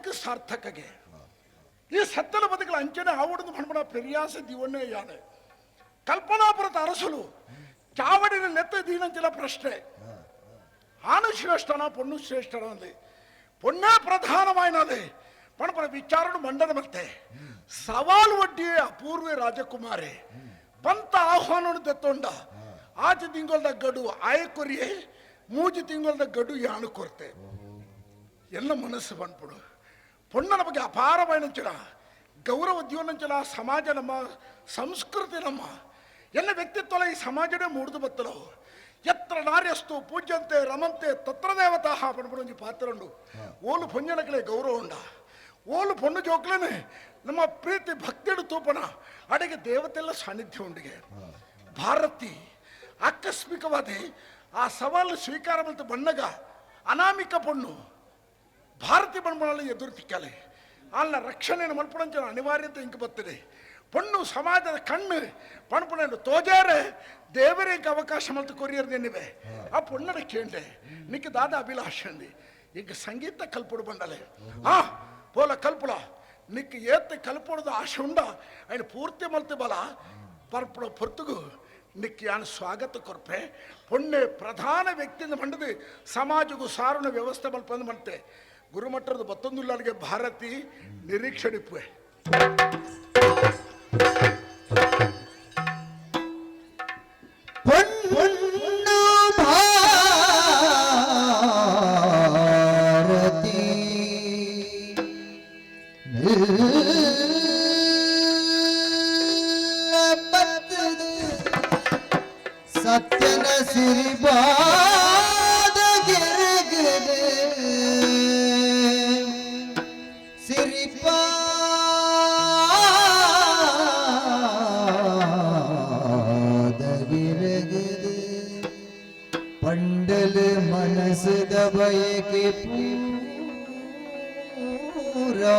ಬದುಕು ಸಾರ್ಥಕಗೆ. ಈ ಸತ್ತಲ ಬದುಕಲ ಅಂಚನೆ ಆವಡದು ಪಣ್ಪಣ ಪೆರಿಯಾಸ ದಿವಣ್ಣೆ ಯಾನೆ. ಕಲ್ಪನಾಪುರದ ಅರಸುಲು ಚಾವಡಿನ ನೆತ್ತ ದೀನಂಚಿನ ಪ್ರಶ್ನೆ. ಆನು ಶ್ರೇಷ್ಠನ ಪೊಣ್ಣು ಶ್ರೇಷ್ಠನ ಅಂದೆ. ಪೊಣ್ಣೇ ಪ್ರಧಾನವಾಯಿನದೆ ಪಣಪಣ ವಿಚಾರಣ ಮಂಡನ ಮತ್ತೆ ಸವಾಲು ಒಡ್ಡಿಯೇ ಅಪೂರ್ವ ರಾಜಕುಮಾರಿ ಪಂತ ಆಹ್ವಾನ ತೆತ್ತೊಂಡ ಆಚೆ ತಿಂಗಳದ ಗಡು ಆಯ ಕೊರಿಯೇ ಮೂಜಿ ತಿಂಗಳದ ಗಡು ಯಾನು ಕೊರತೆ ಎಲ್ಲ ಮನಸ್ಸು ಬಂದ್ಬಿಡು. ಪೊಣ್ಣನ ಬಗ್ಗೆ ಅಪಾರವಾಯಿನಂಚಿನ ಗೌರವ ಜೀವನಂಚಿನ ಸಮಾಜ ನಮ್ಮ ಸಂಸ್ಕೃತಿ ನಮ್ಮ ಎಲ್ಲ ವ್ಯಕ್ತಿತ್ವ ಈ ಸಮಾಜನೇ ಮೂಡ್ದು ಬತ್ತಲವು. ಎತ್ರ ನಾರ್ಯಸ್ತು ಪೂಜ್ಯಂತೆ ರಮಂತೆ ತತ್ರ ದೇವತಾಹ ಪಣಪಣ ಒಂಜಿ ಪಾತ್ರ ಉಂಡು. ಓಲು ಪೊಂಜನಕಲೆ ಗೌರವ ಉಂಡ, ಓಲು ಪೊಣ್ಣು ಜೋಕ್ಲೇನೆ ನಮ್ಮ ಪ್ರೀತಿ ಭಕ್ತಿಡು ತೂಪಣ ಅಡಿಗೆ ದೇವತೆಲ್ಲ ಸಾನ್ನಿಧ್ಯ ಉಂಡಿಗೆ. ಭಾರತಿ ಆಕಸ್ಮಿಕವಾದ ಆ ಸವಾಲು ಸ್ವೀಕಾರ ಮತ್ತು ಬಣ್ಣಗ ಅನಾಮಿಕ ಪೊಣ್ಣು ಭಾರತಿ ಬಣ್ಮಣಲ್ಲಿ ಎದುರು ತಿಕ್ಕಲೆ ಅಲ್ಲ ರಕ್ಷಣೆಯನ್ನು ಮಲ್ಪಣಂಚಿನ ಅನಿವಾರ್ಯತೆ ಇಂಕ ಬರ್ತದೆ. ಪೊಣ್ಣು ಸಮಾಜದ ಕಣ್ಣು ಪಣಪಣನ್ನು ತೋಜಾರೆ ದೇವರೇ ಅವಕಾಶ ಮಲ್ತು ಕೊರಿಯರ್ ನೆನ್ನಿವೆ. ಆ ಪೊಣ್ಣನ ಕೇಂಡೆ ನಿಕ್ಕ ದಾದ ಅಭಿಲಾಷೆ ಈಗ ಸಂಗೀತ ಕಲ್ಪುಡು ಬಂಡಲೆ ಆ ಪೋಲ ಕಲ್ಪುಳ ನಿಕ್ಕ ಏತ್ ಕಲ್ಪುಡದ ಆಶೆ ಉಂಡ ఆయన ಪೂರ್ತಿ ಮಲ್ತು ಬಲ ಪರ್ಪುಡ ಪೊರ್ತುಗು ನಿಕ್ಕ ಯಾನ್ ಸ್ವಾಗತ ಕೊರ್ಪೆ. ಪೊಣ್ಣೆ ಪ್ರಧಾನ ವ್ಯಕ್ತಿಯಿಂದ ಮಂಡದು ಸಮಾಜಕ್ಕೂ ಸಾರುಣ ವ್ಯವಸ್ಥೆ ಮಲ್ಪಂದು ಮಂತೆ ಗುರುಮಠದ ಬತ್ತೊಂದುಲ್ಲಾರಿಗೆ ಭಾರತಿ ನಿರೀಕ್ಷಣಿಪ್ಪೆ. ಪೊಣ್ಣು ಭಾರತಿ ಸತ್ಯನ ಸಿರಿಬಾದ ಗಿರುಗದು ಸಿರಿಪಾದ ಗಿರುಗದು ಪಂಡಲ್ ಮನಸದ ಬಯಕೆ ಪೂರಾ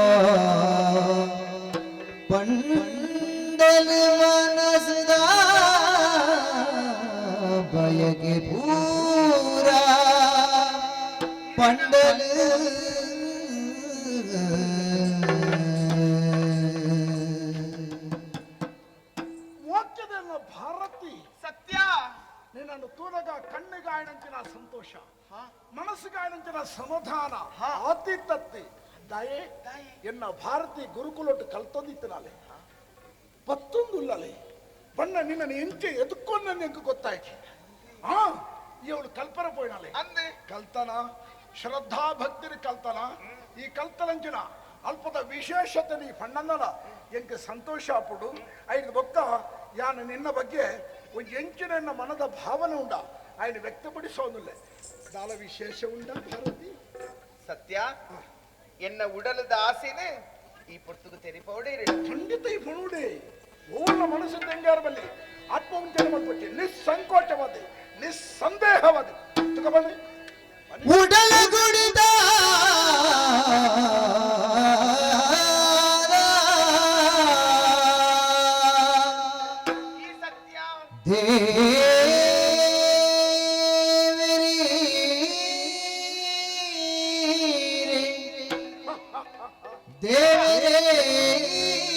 ಪಂಡಲ್ ಮನಸದ ಬಯಕೆ ಪೂರಾ ಪಂಡಲ್ ಮೋಕ್ಷದಲ್ಲ ಭಾರತಿ ಸತ್ಯ ನಿನ್ನನ್ನು ತೂನಗ ಕಣ್ಣಿಗಾಯನಂಚಿನ ಸಂತೋಷ, ಮನಸ್ಸಿಗಾಯನಂಚಿನ ಸಮಾಧಾನ, ಆತಿಥ್ಯತೆ ದಯೆ ಎನ್ನ ಭಾರತಿ ಗುರುಕುಲೊಟ್ಟು ಕಲ್ತೊಂದಿತ್ತನಾಲೆ ಪತ್ತೊಂದುಲ್ಲಲೆ ಬಣ್ಣ ನಿನ್ನನ್ನು ಎಂಚೆ ಎದುಕ್ಕೊಂಡು ನನ್ನ ಎಂಕು ಗೊತ್ತಾಯ್ತು. ಆ ಇವಳು ಕಲ್ಪನ ಪೋಯಿನಾಲೆ ಕಲ್ತನ ಶ್ರದ್ಧಾ ಭಕ್ತಿನ ಕಲ್ತನ. ಈ ಕಲ್ತನಂಚಿನ ಅಲ್ಪದ ವಿಶೇಷತೆ ನೀ ಪಣ್ಣನ್ನಲ ಎಂಕ್ ಸಂತೋಷ ಆಪುಡು. ಐದು ಬೊಕ್ಕ ಯಾನು ನಿನ್ನ ಬಗ್ಗೆ ಒಂದು ಎಂಚಿನ ಮನದ ಭಾವನೆ ಉಂಡ ఆయన ವ್ಯಕ್ತಪಡಿಸೋದಿಲ್ಲ ದಾಲ ವಿಶೇಷ ಉಂಡ ಭಾರತಿ. ಸತ್ಯ ಎನ್ನ ಉಡಲದ ಆಸೆನೆ ಈ ಪುರ್ತುಗು ತೆರಿಪೌಡೆ. ಖಂಡಿತ ಈ ಪುಣುಡೆ ಓರ್ನ ಮನಸ್ಸು ತೆಂಗಾರ ಬಲ್ಲಿ ಆತ್ಮವಂಚನೆ ಮಲ್ಪೊಚ್ಚಿ ನಿಸ್ಸಂಕೋಚವಾದ ನಿಸ್ಸಂದೇಹವಾದ ತುಕಬಲ್ಲಿ ಉಡಲ ಗುಡಿದ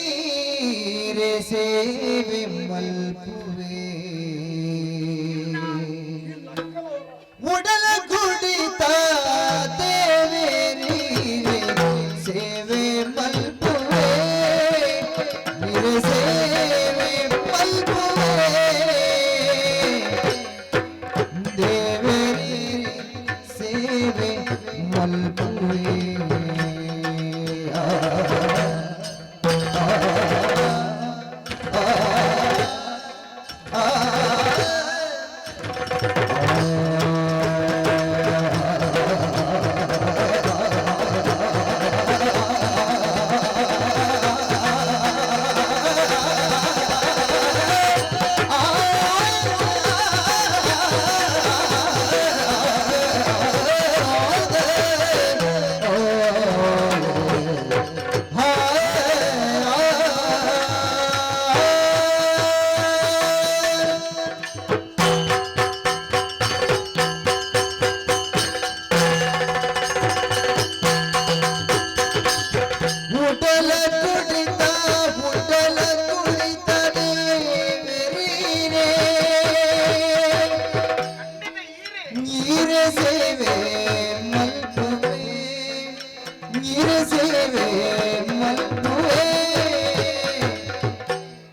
ದೇವರೇ ಸೇವೆ ಮಲ್ಪುವೆ ಉಡಲ ಗುಡಿತ ದೇವೇರಿ ಸೇವೆ ಮಲ್ಪುವೆ ಸೇವೆ ಮಲ್ಪುವೆ ದೇವೇರಿ ಸೇವೆ ಮಲ್ಪುವೆ. ಆ ಸೇವೆ ಮಲ್ಪುವೆ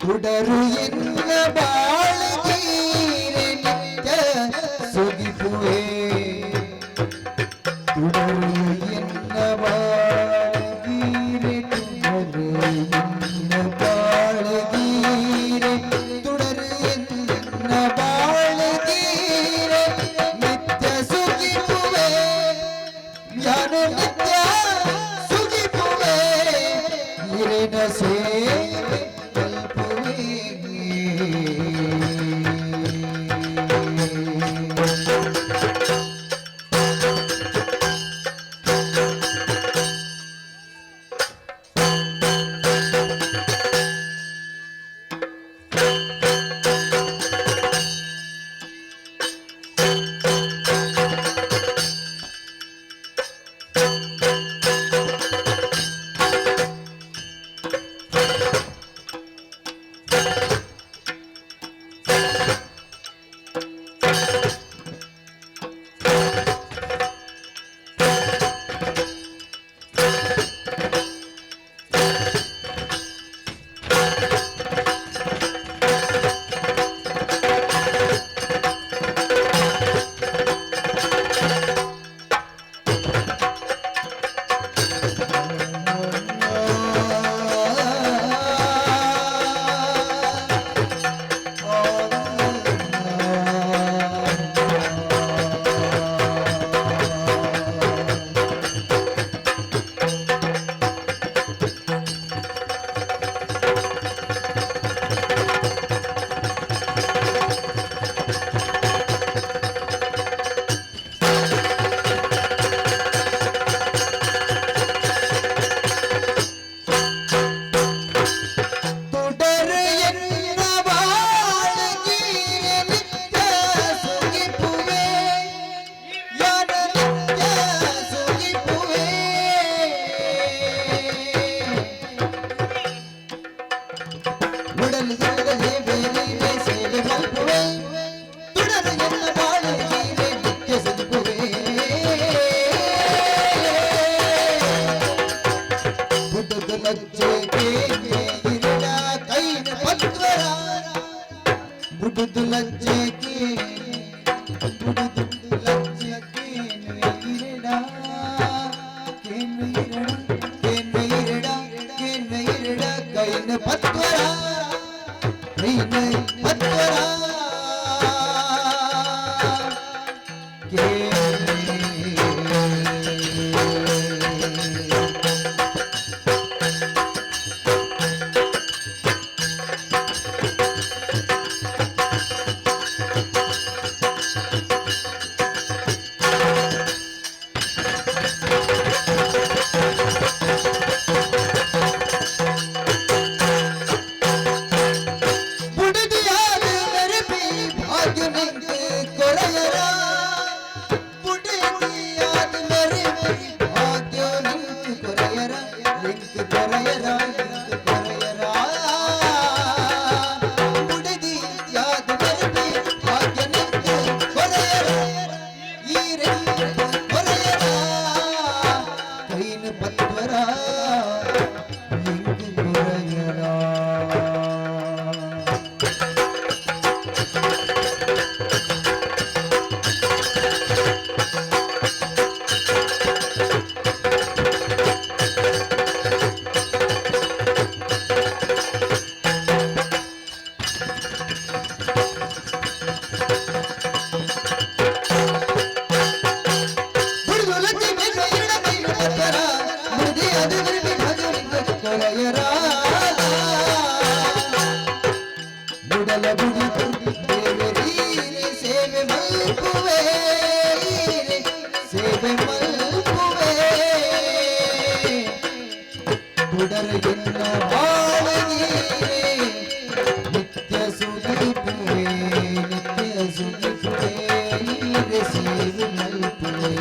ತುಡರು ಎನ್ನ ಬಾಳಗೀರೆ ನಿತ್ಯ ಸುಗಿಪುವೆ ತುಡರು ಎನ್ನ ಬಾಳಗೀರೆ ತುಡರು ಎನ್ನ ಬಾಳಗೀರೆ ತುಡರು ಎನ್ನ ಬಾಳಗೀರೆ ನಿತ್ಯ ಸುಗಿಪುವೆ ಯಾನು ನಿತ್ಯ ಸುಗಿಪುವೆ ಇರಿನ ಸೇವೆ ಕಲ್ಪುವೆ. ತುಡರು ಎನ್ನ ಬಾಳಗೀರೆ ನಿತ್ಯ ಸುಗಿಪುವೆ ಯಾನ ನಿತ್ಯ ಸುಗಿಪುವೆ ಉಡಲು ಉಡಲೇ ಬೇಲಿವೆ ಸೇವೆ ಮಲ್ಪುವೆ ತುಡರು ಎನ್ನ ಬಾಳಗೀರೆ ನಿತ್ಯ ಸುಗಿಪುವೆ ಬುಡದ ಲಜ್ಜೆ ಕೇಗೆ ಇರಡ ಕೈನ ಪತ್ವರ ಬುಡದ ಲಜ್ಜೆ ಬುಡದ ಲಜ್ಜೆ ಕೇನು ಇರಡ ಕೇನು ಇರಡ ಕೇನು ಇರಡ ಕೇನು ಇರಡ ಕೈನ ಪತ್ವರ ಕೈನ ಪತ್ವರ ಕೇ. ಬುಡದಿಯಾದ ಮೆರಪಿ ಭಾಗ್ಯ ನಿಂಗೆ ಕೊರೆಯರ ಬುಡದಿಯಾದ ಮೆರಪಿ ಭಾಗ್ಯ ನಿಂಗೆ ಕೊರೆಯರ ಲಿಂಕ್ ಕೊರೆಯರ ಲಿಂಕ್ ಕೊರೆಯರ ಬುಡದಿಯಾದ ಮೆರಪಿ ಭಾಗ್ಯ ನಿಂಗೆ ಕೊರೆಯರ ಈ ರೆಂಕ್ ಕೊರೆಯರ ಕೈನ ಪತ್ವರ ಲಿಂಕ್ ಕೊರೆಯರ. ಬುಡಿದು ಲಜ್ಜೆ ಮೇಲೆ ಇರಡ ಕೈನ ಪತ್ತರ ಬುಡಿದಿ ಅದು ವಿರುಪಿ ಭಾಗ್ಯ ನಿಂಗೆ ಕೊರೆಯರ ಬುಡಲ ಬುಡಿ ದೇವರೀರೆ ಸೇವೆ ಮಲ್ಪುವೆ ಸೇವೆ ಮಲ್ಪುವೆ ತುಡರ ಎನ್ನ ಬಾಳಗೀರೆ ನಿತ್ಯ ಸುಗಿಪುವೆ ನಿತ್ಯ ಸುಗಿಪುವೆ ಈರೆ ಸೇವೆ ಮಲ್ಪುವೆ.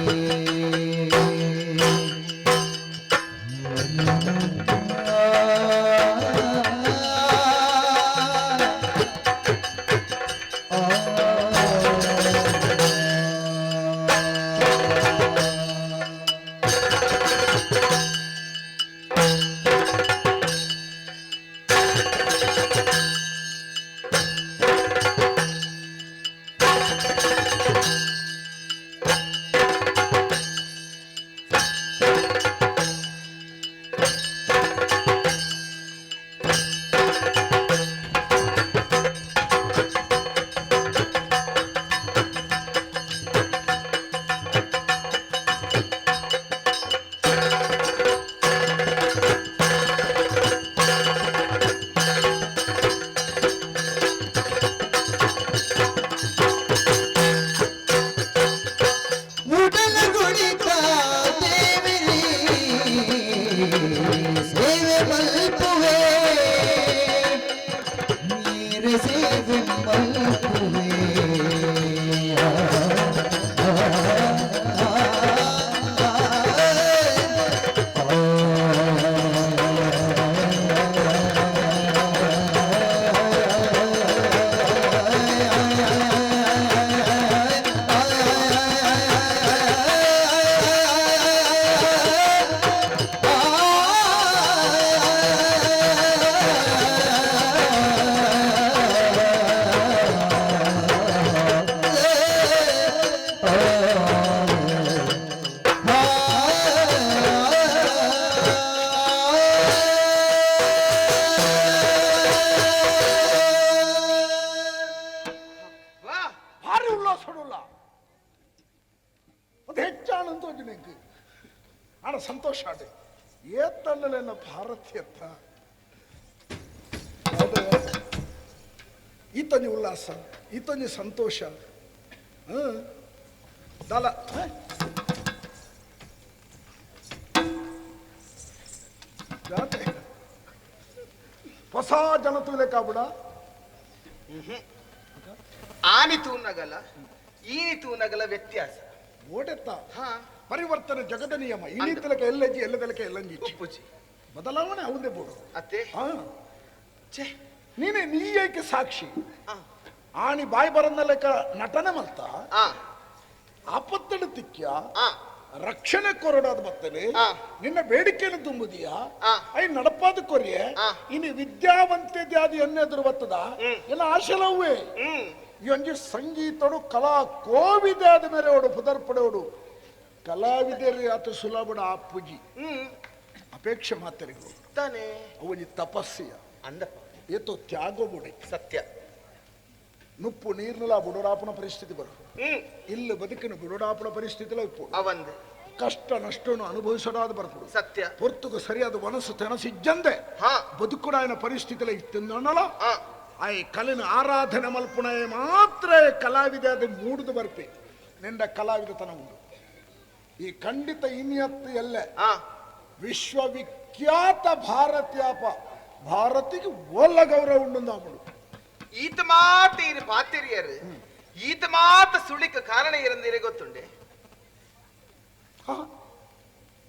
ಆ ಸೇವೆ ಮಲ್ಪುವೆ ನೀರ ಸೇವೆ ಮಲ್ಪುವೆ ಭಾರಿ ಉಲ್ಲಾಸ ಹೊಡುಲ್ಲ ಅದು ಹೆಚ್ಚಾನಂತ ನಿಂಗೆ ಆಡ ಸಂತೋಷ ಆಡೆ ಏತಣ್ಣಲೆನ್ನ ಭಾರತೀಯತ್ತ ಅದು ಈತನಿ ಉಲ್ಲಾಸ ಈತನಿ ಸಂತೋಷ. ಹ್ಮ್ ದಾಲ ಜಾತೆ ಹೊಸ ಜನತುಲೆ ಕಾಬುಡ ಆನಿ ತೂನಗಲ ಈನಿ ತೂನಗಲ ವ್ಯತ್ಯಾಸ ಓಡೆತ್ತ ಪರಿವರ್ತನೆ ಜಗದ ನಿಯಮ. ಇನಿ ತಲಕ ಎಲ್ಲಜ್ಜಿ ಎಲ್ಲ ತಲಕ ಎಲ್ಲಂಜಿ ಬದಲಾವಣೆ ಅವಂದೇ ಬೋಡು ಅತ್ತೆ. ನೀನೆ ನೀ ಏಕೆ ಸಾಕ್ಷಿ ಆಣಿ ಬಾಯಿ ಬರನ್ನ ಲೆಕ್ಕ ನಟನೆ ಮಲ್ತ ಆಪತ್ತಡು ತಿಕ್ಕ್ಯ ರಕ್ಷಣೆ ಕೊರಡಾದ ಬತ್ತಲೆ ನಿನ್ನ ಬೇಡಿಕೆಯನ್ನು ತುಂಬುದಿಯಾ I ನಡಪಾದ ಕೊರಿಯೆ ಇನ್ನು ವಿದ್ಯಾವಂತೆ ದ್ಯಾದಿ ಎನ್ನೆದುರು ಬತ್ತದ ಎಲ್ಲ ಆಶಲವೇ ಈ ಒಂಜಿ ಸಂಗೀತಡು ಕಲಾ ಕೋವಿದೆ ಆದ ಮೇಲೆ ಓಡು ಪುದರ್ಪಡೆಯೋಡು ಕಲಾವಿದರು ಆತ ಸುಲಭಡ ಅಪ್ಪುಜಿ ಅಪೇಕ್ಷೆ ಮಾತರಿಗೂ ಅವನಿ ತಪಸ್ಸಿಯ ಅಂದಪ್ಪ ಏತೋ ತ್ಯಾಗೋ ಬುಡಿ ಸತ್ಯ ನುಪ್ಪು ನೀರ್ನಲ ಬುಡೋಡಾಪನ ಪರಿಸ್ಥಿತಿ ಬರು ಇಲ್ಲ ಬದುಕಿನ ಬುಡೋಡಾಪನ ಪರಿಸ್ಥಿತಿಲ ಇಪ್ಪು ಅವಂದು ಕಷ್ಟ ನಷ್ಟವನ್ನು ಅನುಭವಿಸೋಡಾದ ಬರ್ಪುಡು ಸತ್ಯ ಪೊರ್ತುಗು ಸರಿಯಾದ ಮನಸ್ಸು ತೆನಸಿಜ್ಜಂದೆ ಬದುಕುಡಾಯನ ಪರಿಸ್ಥಿತಿಲ ಇತ್ತಿಂದಣ್ಣಲ ಆಯ್ ಕಲಿನ ಆರಾಧನೆ ಮಲ್ಪುಣ ಮಾತ್ರ ಕಲಾವಿದ ಅದು ಮೂಡುದು ಬರ್ಪೆ ನಿಂದ ಕಲಾವಿದತನ ಉಂಟು. ಈ ಖಂಡಿತ ಇನಿಯತ್ತು ಎಲ್ಲ ವಿಶ್ವವಿಖ್ಯಾತ ಭಾರತೀಯಪ ಭಾರತಿಗೆ ಒಲ್ಲ ಗೌರವ ಉಂಡು ಅಮ್ಮಡು. ಈತ ಮಾತ ಇರು ಪಾತೆರಿಯರು ಈತ ಮಾತ ಸುಳಿಕ ಕಾರಣ ಇರಂದಿರೆ ಗೊತ್ತುಂಡೆ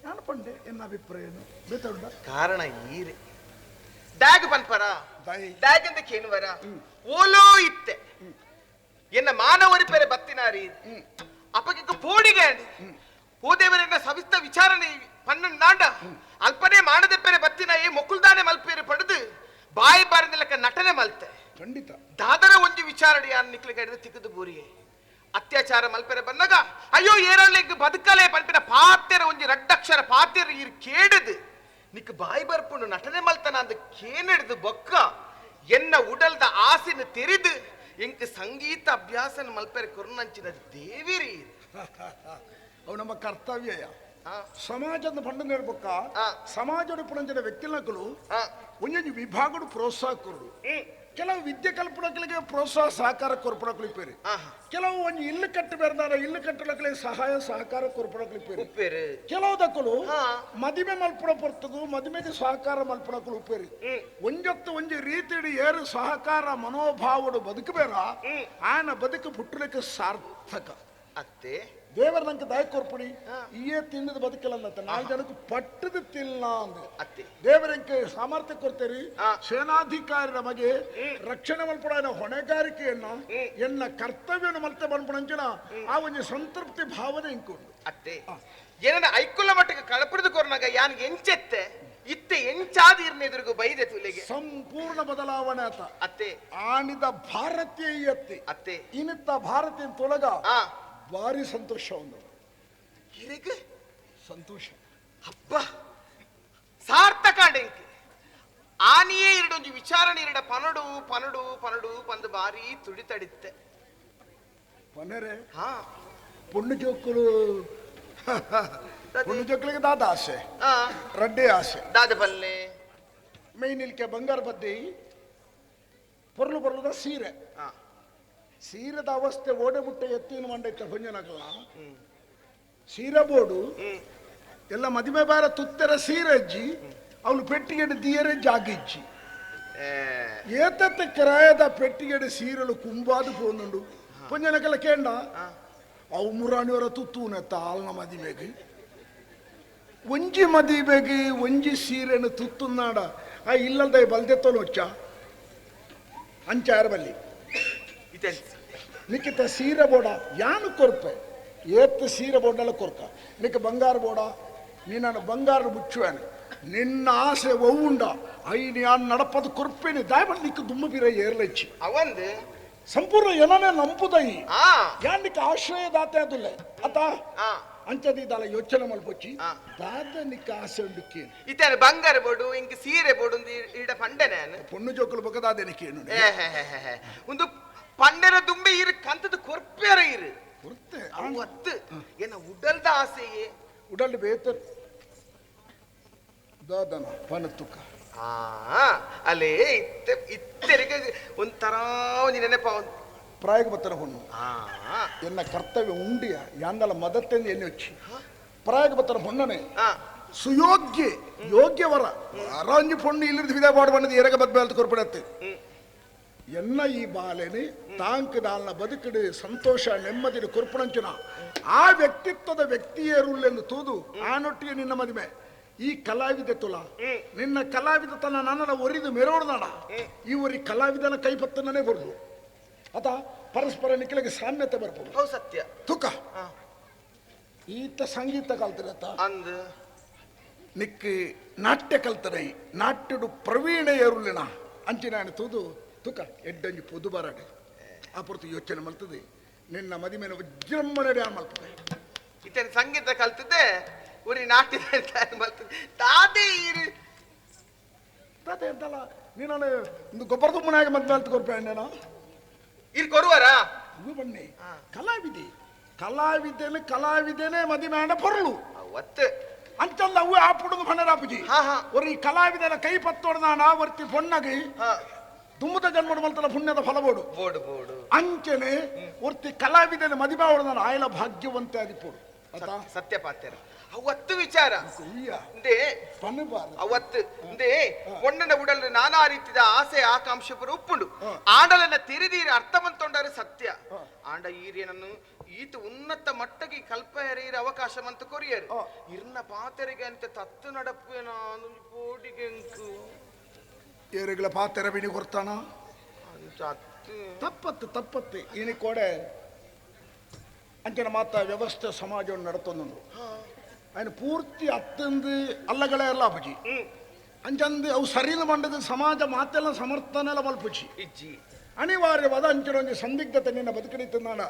ನಾನು ಪಂಡೆ ಎನ್ನ ಅಭಿಪ್ರಾಯ ಬೇತುಂಡ ಕಾರಣ ಈರೆ ಡ್ಯಾಗ್ ಪನ್ಪರ ಡ್ಯಾಗ್ ಅಂತ ಕೇನುವರ ಓಲೋ ಇತ್ತೆ ಎನ್ನ ಮಾನವರಿ ಪೆರೆ ಬತ್ತಿನಾರಿ ಅಪಕ್ಕೆ ಪೋಡಿಗೆ ಹೋದೇವರೆನ್ನ ಸವಿಸ್ತ ವಿಚಾರಣೆ ಪನ್ನೊಂದು ನಾಂಡ ಅಲ್ಪನೇ ಮಾಡದೆ ಪೆರೆ ಬತ್ತಿನ ಏ ಮೊಕ್ಕುಲ್ದಾನೆ ಮಲ್ಪೇರು ಪಡೆದು ಬಾಯಿ ಬಾರದಲಕ್ಕ ನಟನೆ ಮಲ್ತೆ ಖಂಡಿತ ದಾದರ ಒಂಜಿ ವಿಚಾರಣೆ ನಿಕ್ಲಿಗೆ ಹಿಡಿದು ತಿಕ್ಕದು ಬೂರಿಯೇ ಅತ್ಯಾಚಾರ ಮಲ್ಪೆರೆ ಬಂದಾಗ ಅಯ್ಯೋ ಏರಳ್ಳಿಗ್ ಬದುಕಲೆ ಪನ್ಪಿನ ಪಾತೆರ ಒಂಜಿ ರಡ್ಡಕ್ಷರ ಪಾತೆರ ಇರ್ ಕೇಡದು ನಿಕ್ ಬಾಯಿ ಬರ್ಪುಂಡು ನಟನೆ ಮಲ್ತನ ಅಂದ ಕೇನೆಡ್ದು ಬೊಕ್ಕ ಎನ್ನ ಉಡಲ್ದ ಆಸೆನ ತೆರೆದು ಎಂಕ್ ಸಂಗೀತ ಅಭ್ಯಾಸನ ಮಲ್ಪೆರೆ ಕೊರ್ನಂಚಿನ ದೇವಿರಿ ಅವು ನಮ್ಮ ಕರ್ತವ್ಯ. ಸಮಾಜದ ಪಂಡ ನೇರ್ಬೊಕ್ಕ ಸಮಾಜದ ಪುಣಂಚಿನ ವ್ಯಕ್ತಿಲಕಲು ಒಂಜೊಂಜಿ ವಿಭಾಗಡು ಪ್ರೋತ್ಸಾಹ ಕೊರಡು ಕೆಲವು ವಿದ್ಯೆ ಕಲ್ಪನಗಳಿಗೆ ಪ್ರೋತ್ಸಾಹ ಸಹಕಾರ ಕೊರ್ಪಣಕಲು ಇಪ್ಪೇರಿ ಕೆಲವು ಒಂಜಿ ಇಲ್ಲು ಕಟ್ಟ ಬೇರ್ದಾರ ಇಲ್ಲು ಕಟ್ಟಲಕಲೆ ಸಹಾಯ ಸಹಕಾರ ಕೊರ್ಪಣಕಲು ಇಪ್ಪೇರಿ ಕೆಲವು ದಕ್ಕಲು ಮದಿಮೆ ಮಲ್ಪಣ ಪೊರ್ತಗು ಮದಿಮೆಗೆ ಸಹಕಾರ ಮಲ್ಪಣಕಲು ಉಪ್ಪೇರಿ ಒಂಜೊತ್ತು ಒಂಜಿ ರೀತಿಡಿ ಏರು ಸಹಕಾರ ಮನೋಭಾವಡು ಬದುಕಬೇರ ಆನ ಬದುಕು ಪುಟ್ಟಲಿಕ್ಕೆ ಸಾರ್ಥಕ ಅತ್ತೆ. ದೇವರ ನಂಗೆ ದಾಯ ಕೊರ್ಪುಡಿ ಈಯೇ ತಿನ್ನದ ಬದುಕಲ್ಲ ನಾಲ್ಕು ಜನಕ್ಕೆ ಪಟ್ಟದ ತಿಲ್ಲ ಅಂದೆ ಅತ್ತೆ. ದೇವರಂಕೆ ಸಾಮರ್ಥ್ಯ ಕೊಡ್ತೇರಿ ಸೇನಾಧಿಕಾರಿ ನಮಗೆ ರಕ್ಷಣೆ ಮಲ್ಪಡ ಹೊಣೆಗಾರಿಕೆಯನ್ನ ಎನ್ನ ಕರ್ತವ್ಯವನ್ನು ಮಲ್ತೆ ಮಲ್ಪಣಂಚಿನ ಆ ಒಂದು ಸಂತೃಪ್ತಿ ಭಾವನೆ ಇಂಕೊಂಡು ಅತ್ತೆ. ಏನನ್ನ ಐಕುಲ ಮಟ್ಟಕ್ಕೆ ಕಳಪುರದು ಕೊರ್ನಾಗ ಯಾನ್ ಎಂಚೆತ್ತೆ ಇತ್ತೆ ಎಂಚಾದ ಇರ್ನ ಎದುರಿಗೂ ಬೈದೆ ತುಲೆಗೆ ಸಂಪೂರ್ಣ ಬದಲಾವಣೆ ಆತ ಅತ್ತೆ. ಆನಿದ ಭಾರತೀಯ ಅತ್ತೆ ಅತ್ತೆ ಇನಿತ್ತ ಭಾರತೀಯ ತೊಲಗ ಭಾರಿ ಸಂತೋಷ ಒಂದು ಸಂತೋಷ ಅಬ್ಬ ಸಾರ್ಥಕ ಡೆಂಕ್ ಆನಿಯೇ ಎರಡೊಂದು ವಿಚಾರಣೆ ಎರಡ ಪನಡು ಪನಡು ಪನಡು ಪಂದು ಬಾರಿ ತುಡಿತಡಿತ್ತೆ ಪನರೆ ಪೊಣ್ಣು ಜೋಕುಲು ಪೊಣ್ಣು ಜೋಕುಲಿಗೆ ದಾದ ಆಸೆ ರಡ್ಡೆ ಆಸೆ ದಾದ ಬಲ್ಲೆ ಮೈ ನಿಲ್ಕೆ ಬಂಗಾರ ಬದ್ದಿ ಪೊರ್ಲು ಪೊರ್ಲುದ ಸೀರೆ ಸೀರೆದ ಅವಸ್ಥೆ ಓಡೆ ಮುಟ್ಟೆ ಎತ್ತಿನ ಮಂಡೈತೆ ಹೊಂಜನಗಲ್ಲ ಸೀರೆ ಬೋಡು ಎಲ್ಲ ಮದುವೆ ಬಾರ ತುತ್ತೆರ ಸೀರೆ ಅಜ್ಜಿ ಅವಳು ಪೆಟ್ಟಿಗೆ ದಿಯರೆ ಜಾಗ ಇಚ್ಚಿ ಏತತ್ತೆ ಕಿರಾಯದ ಪೆಟ್ಟಿಗೆಡೆ ಸೀರಲು ಕುಂಬಾದು ಪೋನುಂಡು ಪೊಂಜನಕಲ ಕೇಂಡ ಅವು ಮುರಾಣಿಯವರ ತುತ್ತೂನೆ ತಾಲ್ನ ಮದಿಮೆಗೆ ಒಂಜಿ ಮದಿಮೆಗೆ ಒಂಜಿ ಸೀರೆನು ತುತ್ತುನ್ನಾಡ ಆ ಇಲ್ಲದ ಬಲ್ದೆತ್ತೋಲು వచ్చ ಅಂಚಾರ ಬಲ್ಲಿ ನಿಕ್ಕಿತ ಸೀರೆ ಬೋಡ ಯಾನು ಕೊರ್ಪೆ ಏತ್ ಸೀರೆ ಬೋಡಲ್ಲ ಕೊರ್ಕ ನಿಕ್ಕ ಬಂಗಾರ ಬೋಡ ನೀನು ಬಂಗಾರ ಬುಚ್ಚುವಾನೆ ನಿನ್ನ ಆಸೆ ಒವ್ವುಂಡ ಐನು ಯಾನ್ ನಡಪದ ಕೊರ್ಪೇನೆ ದಾಯಬಲ್ ನಿಕ್ಕ ದುಮ್ಮ ಪಿರ ಏರ್ಲಚ್ಚಿ ಅವಂದು ಸಂಪೂರ್ಣ ಏನನೇ ನಂಬುದೈ ಯಾನ್ ನಿಕ್ಕ ಆಶ್ರಯದಾತೆ ಅದುಲ್ಲೆ ಅತ ಅಂಚದಿದ್ದಾಲ ಯೋಚನೆ ಮಲ್ಪೊಚ್ಚಿ ದಾದ ನಿಕ್ಕ ಆಸೆ ಉಂಡು ಕೇನು ಇತೇನೆ ಬಂಗಾರ ಬೋಡು ಇಂಕ ಸೀರೆ ಬೋಡು ಈಡ ಪಂಡನೆ ಪೊಣ್ಣು ಜೋಕುಲು ಬೊಕದಾದೆ ನಿಕ್ಕೇನು ಒಂದು ಪಂಡರ ದುಂಬೆ ಇರು ಕಂತದ ಕೊರ್ಪೇರ ಇರು ಕೊರ್ತೆ ಅವತ್ತು ಏನ ಉಡಲ್ದ ಆಸೆಯೇ ಉಡಲ್ ಬೇತರ್ ದಾದನ ಪನತುಕ ಅಲ್ಲೇ ಇತ್ತೆರಿಗೆ ಒಂಥರ ಒಂದು ನೆನಪ ಪ್ರಾಯಕ ಬತ್ತರ ಹೊಣ್ಣು ಎನ್ನ ಕರ್ತವ್ಯ ಉಂಡಿಯ ಯಾಂದಲ ಮದತ್ತೆಂದು ಎಣ್ಣೆ వచ్చి ಪ್ರಾಯಕ ಬತ್ತರ ಹೊಣ್ಣನೆ ಸುಯೋಗ್ಯ ಯೋಗ್ಯವರ ಅರಂಜಿ ಪೊಣ್ಣು ಇಲ್ಲಿರ್ದು ವಿಧ ಪಾಡು ಬಂದದ್ದು ಎರಗ ಬದ್ಮೇಲ್ತು ಕೊರ್ಪಡತ್ತೆ ಎನ್ನ ಈ ಬಾಲೆನಿ ತಾಂಕದಾಲ್ನ ಬದುಕಡು ಸಂತೋಷ ನೆಮ್ಮದಿ ಕೊರ್ಪಣಂಚುನ ಆ ವ್ಯಕ್ತಿತ್ವದ ವ್ಯಕ್ತಿಯೇರುಲ್ಲೆಂದು ತೂದು ಆನೊಟ್ಟಿಗೆ ನಿನ್ನ ಮದುವೆ ಈ ಕಲಾವಿದ ತುಲ ನಿನ್ನ ಕಲಾವಿದ ತನ್ನ ನನ್ನನ್ನು ಒರಿದು ಮೆರೋಡ್ದಾಣ ಈ ಒರಿ ಕಲಾವಿದನ ಕೈಪತ್ತನೇ ಬರುದು ಅತ ಪರಸ್ಪರ ನಿಖಲಿಗೆ ಸಾಮ್ಯತೆ ಬರ್ಬೋದು ಹೌದು ಸತ್ಯ ತುಕ ಈತ ಸಂಗೀತ ಕಲ್ತಿರತ್ತ ಅಂದ್ ನಿಕ್ ನಾಟ್ಯ ಕಲ್ತನೆ ನಾಟ್ಯಡು ಪ್ರವೀಣ ಏರುಲಿನ ಅಂಚಿನ ತೂದು ತುಕ ಎಡ್ಡಂಜಿ ಪೊದು ಬರಾಡೆ ಆ ಪೊರ್ತು ಯೋಚನೆ ಮಲ್ತದೆ ನಿನ್ನ ಮದಿಮೇಲೆ ವಿಜೃಂಭಣೆ ಮಲ್ತದೆ ಇತನ ಸಂಗೀತ ಕಲ್ತದೆ ಉರಿ ನಾಟ್ಯ ಮಲ್ತದೆ ತಾತೆ ಇರು ತಾತೆ ಅಂತಲ್ಲ ನೀನು ಒಂದು ಗೊಬ್ಬರ ತುಮ್ಮನಾಗಿ ಮದ್ವೆ ಅಂತ ಕೊರ್ಪೆ ಅಣ್ಣನ ಇರ್ ಕೊರುವರಾ ಇದು ಬನ್ನಿ ಕಲಾವಿದೆ ಕಲಾವಿದೇನೆ ಕಲಾವಿದೇನೆ ಮದಿಮೇಣ ಪೊರ್ಲು ಒತ್ತು ಅಂಚಂದ ಅವು ಆಪುಡುದು ಭಂಡರಾಪುಜಿ ಒರಿ ಕಲಾವಿದನ ಕೈ ಪತ್ತೊಡ್ದಾನ ವರ್ತಿ ಪೊಣ್ಣಗಿ ದುಮ್ಮದ ಜನ್ಮಡು ಮಲ್ತನ ಪುಣ್ಯದ ಫಲಬೋಡು ಬೋಡು ಬೋಡು ಅಂಚನೆ ಒರ್ತಿ ಕಲಾವಿದನ ಮದಿಮೆ ಹೊಡೆದಾನ ಆಯಲ ಭಾಗ್ಯವಂತೆ ಆದಿಪೋಡು ಸತ್ಯ ಪಾತ್ಯರ ಅವತ್ತು ವಿಚಾರ ಅವತ್ತು ಇಂದೇ ಪೊಣ್ಣನ ಉಡಲು ನಾನಾ ರೀತಿಯ ಆಸೆ ಆಕಾಂಕ್ಷೆ ಪುರ ಉಪ್ಪುಂಡು ಆಂಡಲನ್ನ ತೆರೆದೀರಿ ಅರ್ಥವಂತೊಂಡಾರೆ ಸತ್ಯ ಆಂಡ ಈರೇನನ್ನು ಈತ ಉನ್ನತ ಮಟ್ಟಗೆ ಕಲ್ಪ ಎರೆಯಿರ ಅವಕಾಶ ಮಂತ ಕೊರಿಯರು ಇರ್ನ ಪಾತೆರಿಗೆ ಅಂತ ತತ್ತು ನಡಪ್ಪೇನ ಪೋಡಿಗೆಂಕು ಏರುಗಳ ಪಾತೆರ ಬಿಣಿ ಕೊರ್ತಾನ ತಪ್ಪತ್ತು ತಪ್ಪತ್ತು ಇನಿ ಕೋಡೆ ಅಂಚನ ಮಾತ ವ್ಯವಸ್ಥೆ ಸಮಾಜವನ್ನು ನಡತೊಂದು ఆయన ಪೂರ್ತಿ ಅತ್ತಂದು ಅಲ್ಲಗಳೇ ಎಲ್ಲ ಅಪಜಿ ಅಂಚಂದು ಅವು ಸರಿನ ಮಂಡದ ಸಮಾಜ ಮಾತೆಲ್ಲ ಸಮರ್ಥನೆಲ್ಲ ಮಲ್ಪುಜಿ ಇಜ್ಜಿ ಅನಿವಾರ್ಯವಾದ ಅಂಚನ ಒಂಜಿ ಸಂದಿಗ್ಧತೆ ನಿನ್ನ ಬದುಕಡಿತ್ತಂದಾಣ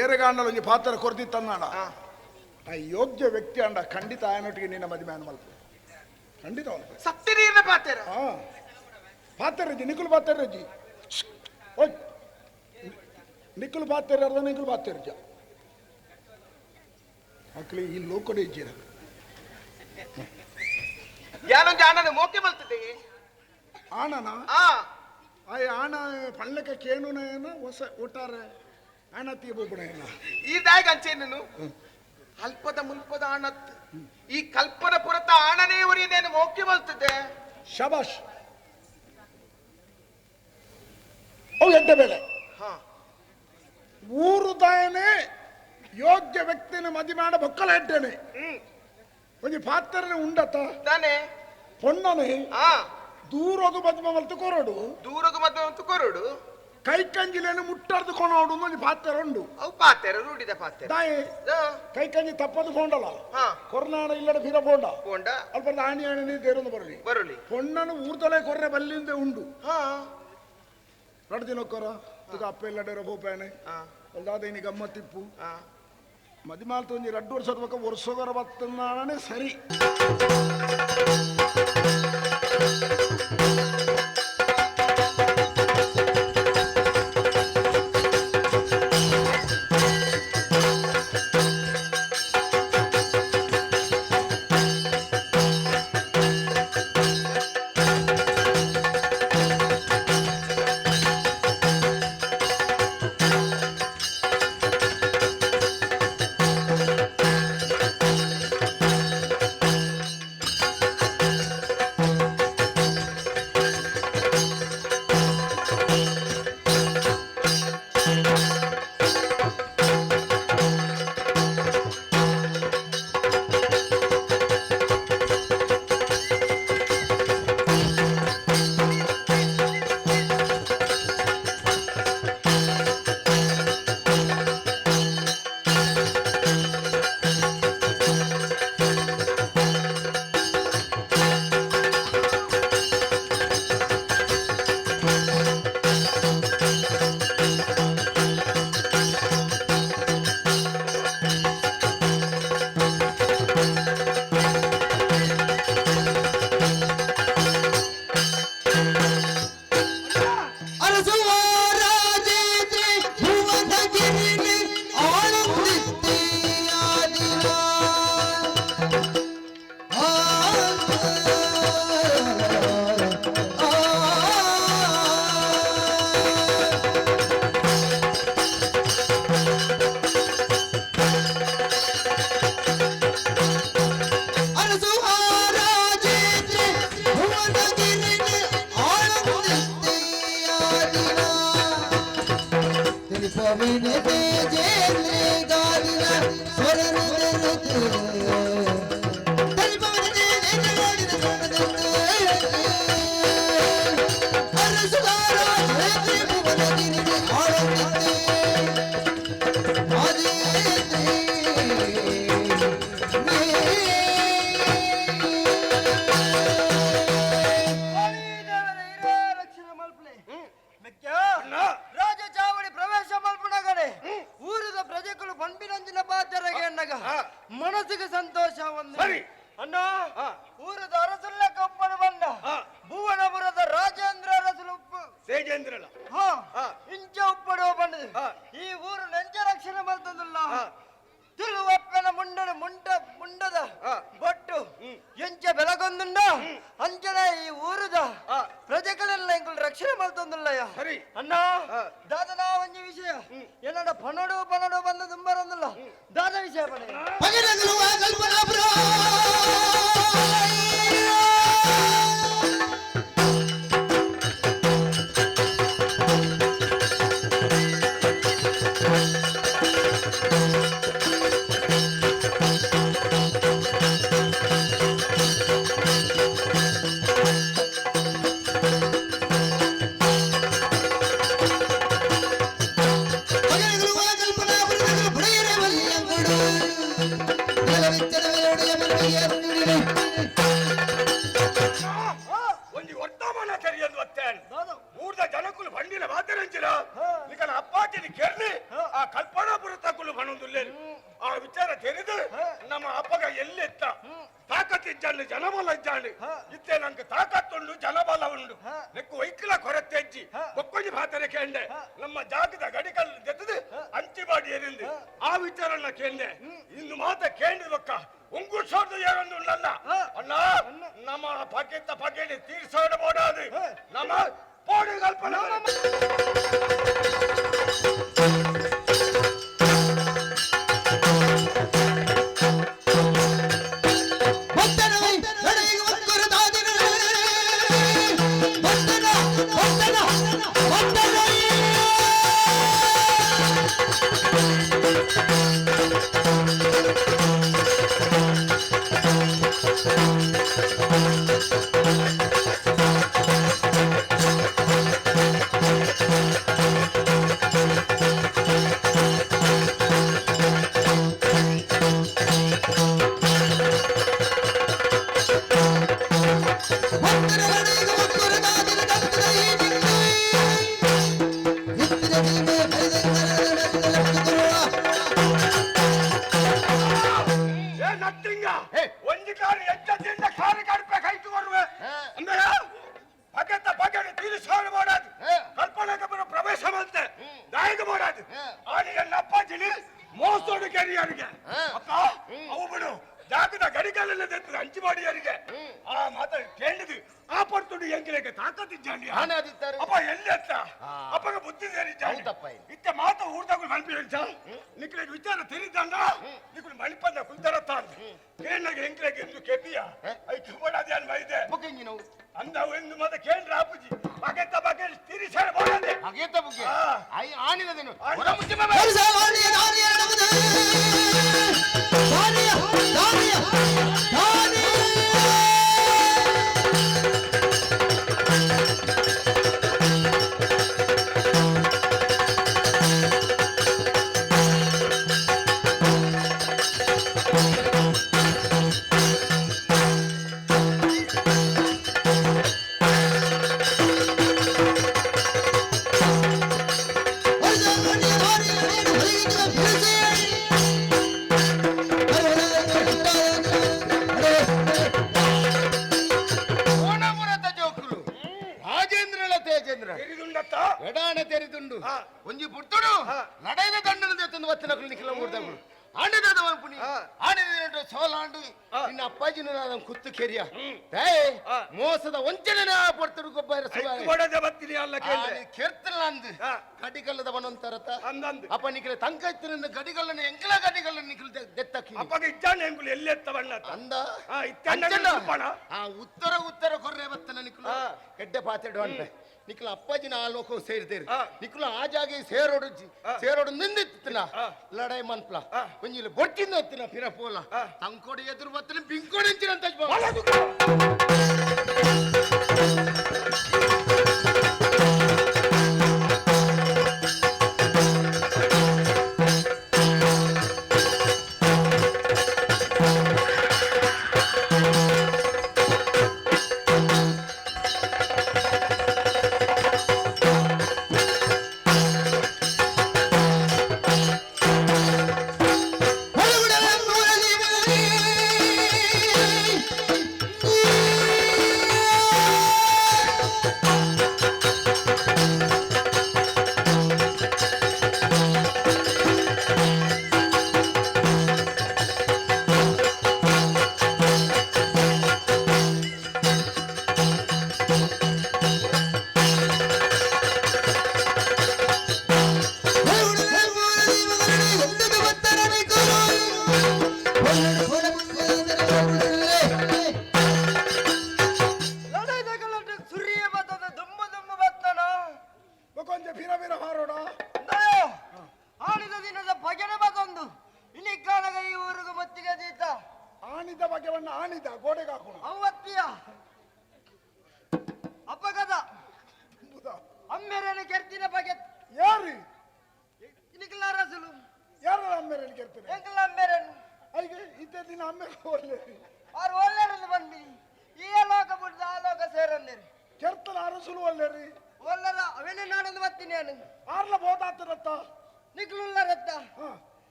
ಏರೆಗಾಂಡಲ ಒಂಜಿ ಪಾತ್ರ ಕೊರ್ದಿತ್ತಂದಾಣ ಆ ಯೋಗ್ಯ ವ್ಯಕ್ತಿ ಅಂಡ ಖಂಡಿತ ಆಯನೊಟ್ಟಿಗೆ ನಿನ್ನ ಮದುವೆ ಮಲ್ಪ ಖಂಡಿತ ಮಲ್ಪ ಸತ್ಯ ನೀರಿನ ಪಾತ್ರ ಪಾತ್ರಜ್ಜಿ ನಿಖುಲ್ ಪಾತ್ರಜ್ಜಿ ಓಯ್ ನಿಖುಲ್ ಪಾತ್ರ ಅರ್ಧ ನಿಖುಲ್ ಪಾತ್ರಜ್ಜ ಮಕ್ಕಳು ಈ ಲೋಕಡೆ ಇದ್ದೀರ ಯಾನೊಂದು ಆಣನ ಮೋಕೆ ಮಲ್ತದೆ ಆಣನ ಆಯ್ ಆಣ ಪಳ್ಳಕ ಕೇಣುನೇನ ಹೊಸ ಒಟ್ಟಾರೆ ಆಣ ತೀಬೋಬಣೇನ ಈ ದಾಗ್ ಅಂಚೇನು ಅಲ್ಪದ ಮುಲ್ಪದ ಆಣತ್ ಈ ಕಲ್ಪನ ಪುರತ ಆಣನೇ ಉರಿಯದೇನು ಮೋಕೆ ಮಲ್ತದೆ ಶಬಾಷ್ ಅವು ಎಡ್ಡ ಬೇಳೆ ಊರು ದಾಯನೆ ಯೋಗ್ಯ ವ್ಯಕ್ತಿನ ಮದಿ ಮಾಡ ಬೊಕ್ಕಲ ಎಡ್ಡೇನೆ ಒಂಜಿ ಪಾತ್ರನೆ ಉಂಡತ ತಾನೆ ಪೊಣ್ಣನೆ ದೂರಗು ಮದ್ಮ ಮಲ್ತು ಕೊರಡು ದೂರಗು ಮದ್ಮ ಮಲ್ತು ಕೊರಡು ಕೈ ಕಂಜಿಲೇನು ಮುಟ್ಟಾರ್ದು ಕೊನೋಡು ಒಂಜಿ ಪಾತ್ರ ಉಂಡು ಅವು ಪಾತ್ರ ರೂಢಿದ ಪಾತ್ರ ದಾಯೆ ಕೈ ಕಂಜಿ ತಪ್ಪದು ಫೋಂಡಲ ಕೊರ್ನಾಡ ಇಲ್ಲಡ ಫಿರ ಫೋಂಡ ಫೋಂಡ ಅಲ್ಪ ಆಣಿ ಆಣಿ ದೇರೊಂದು ಬರಲಿ ಬರಲಿ ಪೊಣ್ಣನು ಊರ್ದೊಲೆ ಕೊರ್ರೆ ಬಲ್ಲಿಂದ ಉಂಡು ರಡ್ ದಿನಕ್ಕೊರ ತುಗ ಅಪ್ಪ ಇಲ್ಲಡೆ ಬೋಪೇನೆ ಅಲ್ದಾದ ಇನಿ ಗಮ್ಮತ್ತಿಪ್ಪು ಮದಿಮಾಲ್ ತೊಂಜಿ ರಡ್ಡು ವರ್ಷದ ಬಕ್ಕ ವರ್ಷಗರ ಬತ್ತನಾಣನೆ ಸರಿ ಮನಸ್ಸಿಗೆ ಸಂತೋಷ ಒಂದು ಅಣ್ಣ ಊರದ ಅರಸಲ್ಲ ಕಪ್ಪನು ಬಂದ ಭುವನಪುರದ ರಾಜೇಂದ್ರ ಅರಸಲು ಉಪ್ಪು ಸೇಜೇಂದ್ರಲ ಇಂಚ ಉಪ್ಪಡುವ ಬಂದது ಈ ಊರು ನೆಂಚ ರಕ್ಷಣೆ ಬರ್ತದಲ್ಲ ತಿಳುವಪ್ಪನ ಮುಂಡನ ಮುಂಡ ಮುಂಡದ ಬೊಟ್ಟು ಎಂಚ ಬೆಲಗೊಂದುಂಡ ಅಂಚನೆ ಈ ಊರುದ ಪ್ರಜೆಗಳೆಲ್ಲ ಇಂಕುಲು ರಕ್ಷಣೆ ಮಲ್ತೊಂದುಲ್ಲಯ್ಯ ಅಣ್ಣ ದಾದನಾ ಒಂಜಿ ವಿಷಯ ಏನಡ ಪನಡು ಪನಡು ಬಂದು ತುಂಬರೊಂದಿಲ್ಲ ದಾದ ವಿಷಯ ಪಣ ಒಂಜಿ ಒತ್ತಮನ ತೆರಿಯೊಂದು ಒತ್ತೇನ್ ಊರ್ದ ಜನಕುಲು ಬಂಡಿನ ಮಾತೆರಂಚಿನ ನಿಕಲ ಅಪ್ಪಾಜಿನ ಕೆರ್ನಿ ಆ ಕಲ್ಪನಾಪುರ ತಕುಲು ಬಣೊಂದುಲ್ಲೇನು ಆ ವಿಚಾರ ತೆರೆದು ನಮ್ಮ ಅಪ್ಪಗ ಎಲ್ಲಿತ್ತ ತಾಕತ್ ಇಜ್ಜಾಂಡು ಜನಬಲ ಇಜ್ಜಾಂಡು ಇತ್ತೆ ನಂಗೆ ತಾಕತ್ತುಂಡು ಜನಬಲ ಉಂಡು ನೆಕ್ಕು ವೈಕ್ಲ ಕೊರತೆ ಇಜ್ಜಿ ಬೊಕ್ಕೊಂಜಿ ಭಾತರೆ ಕೇಂಡೆ ನಮ್ಮ ಜಾಗದ ಗಡಿಕಲ್ಲು ದೆತ್ತದು ಅಂಚಿಬಾಡಿ ಎರಿಂದು ಆ ವಿಚಾರನ ಕೇಂಡೆ ಇನ್ನು ಮಾತ ಕೇಂದ್ರ ಬೊಕ್ಕ ಉಂಗುರ್ ಸೋರ್ದು ಯಾರೊಂದು ಉಂಡಲ್ಲ ಅಣ್ಣ ನಮ್ಮ ಪಕೆತ್ತ ಪಕೆಡಿ ತೀರ್ಸೋಡ ಬೋಡಾದು ನಮ್ಮ ಪೋಡಿ ಕಲ್ಪನಾ ಮೋಸದ ವಂಚನೆ ಗಡಿಗಲ್ಲದ ಬನೊಂತರತ ಅಪ್ಪ ನಿಖಿಲ ತಂಕ ಇತ್ತಿನ ಗಡಿಗಲ್ಲನ ಎಂಕಲ ಗಡಿಗಲ್ಲ ನಿಖಿಲ ದೆತ್ತಕ್ಕಿ ಅಪ್ಪಗ ಇಚ್ಚಾನೆ ಎಂಕುಲು ಎಲ್ಲೆತ್ತ ಬಣ್ಣ ಅಂದ ಆ ಉತ್ತರ ಉತ್ತರ ಕೊರ್ರೆ ಬತ್ತನ ನಿಖಿಲು ಎಡ್ಡೆ ಪಾತೆಡು ಅಂತೆ ನಿಕ್ಲ ಅಪ್ಪಾಜಿನ ಆ ಲೋಕ ಸೇರಿದೇರು ನಿಕ್ಲ ಆ ಜಾಗೆ ಸೇರೋಡು ಸೇರೋಡು ನಿಂದಿತ್ತಿನ ಲಡಾಯಿ ಮನ್ಪ್ಲ ಒಂಜಿಲ ಬೊಟ್ಟಿಂದ ಹತ್ತಿನ ಪಿರ ಪೋಲ ತಂಕೊಡಿ ಎದುರು ಬತ್ತಿನ ಬಿಂಕೊಡಿ ಅಂತ.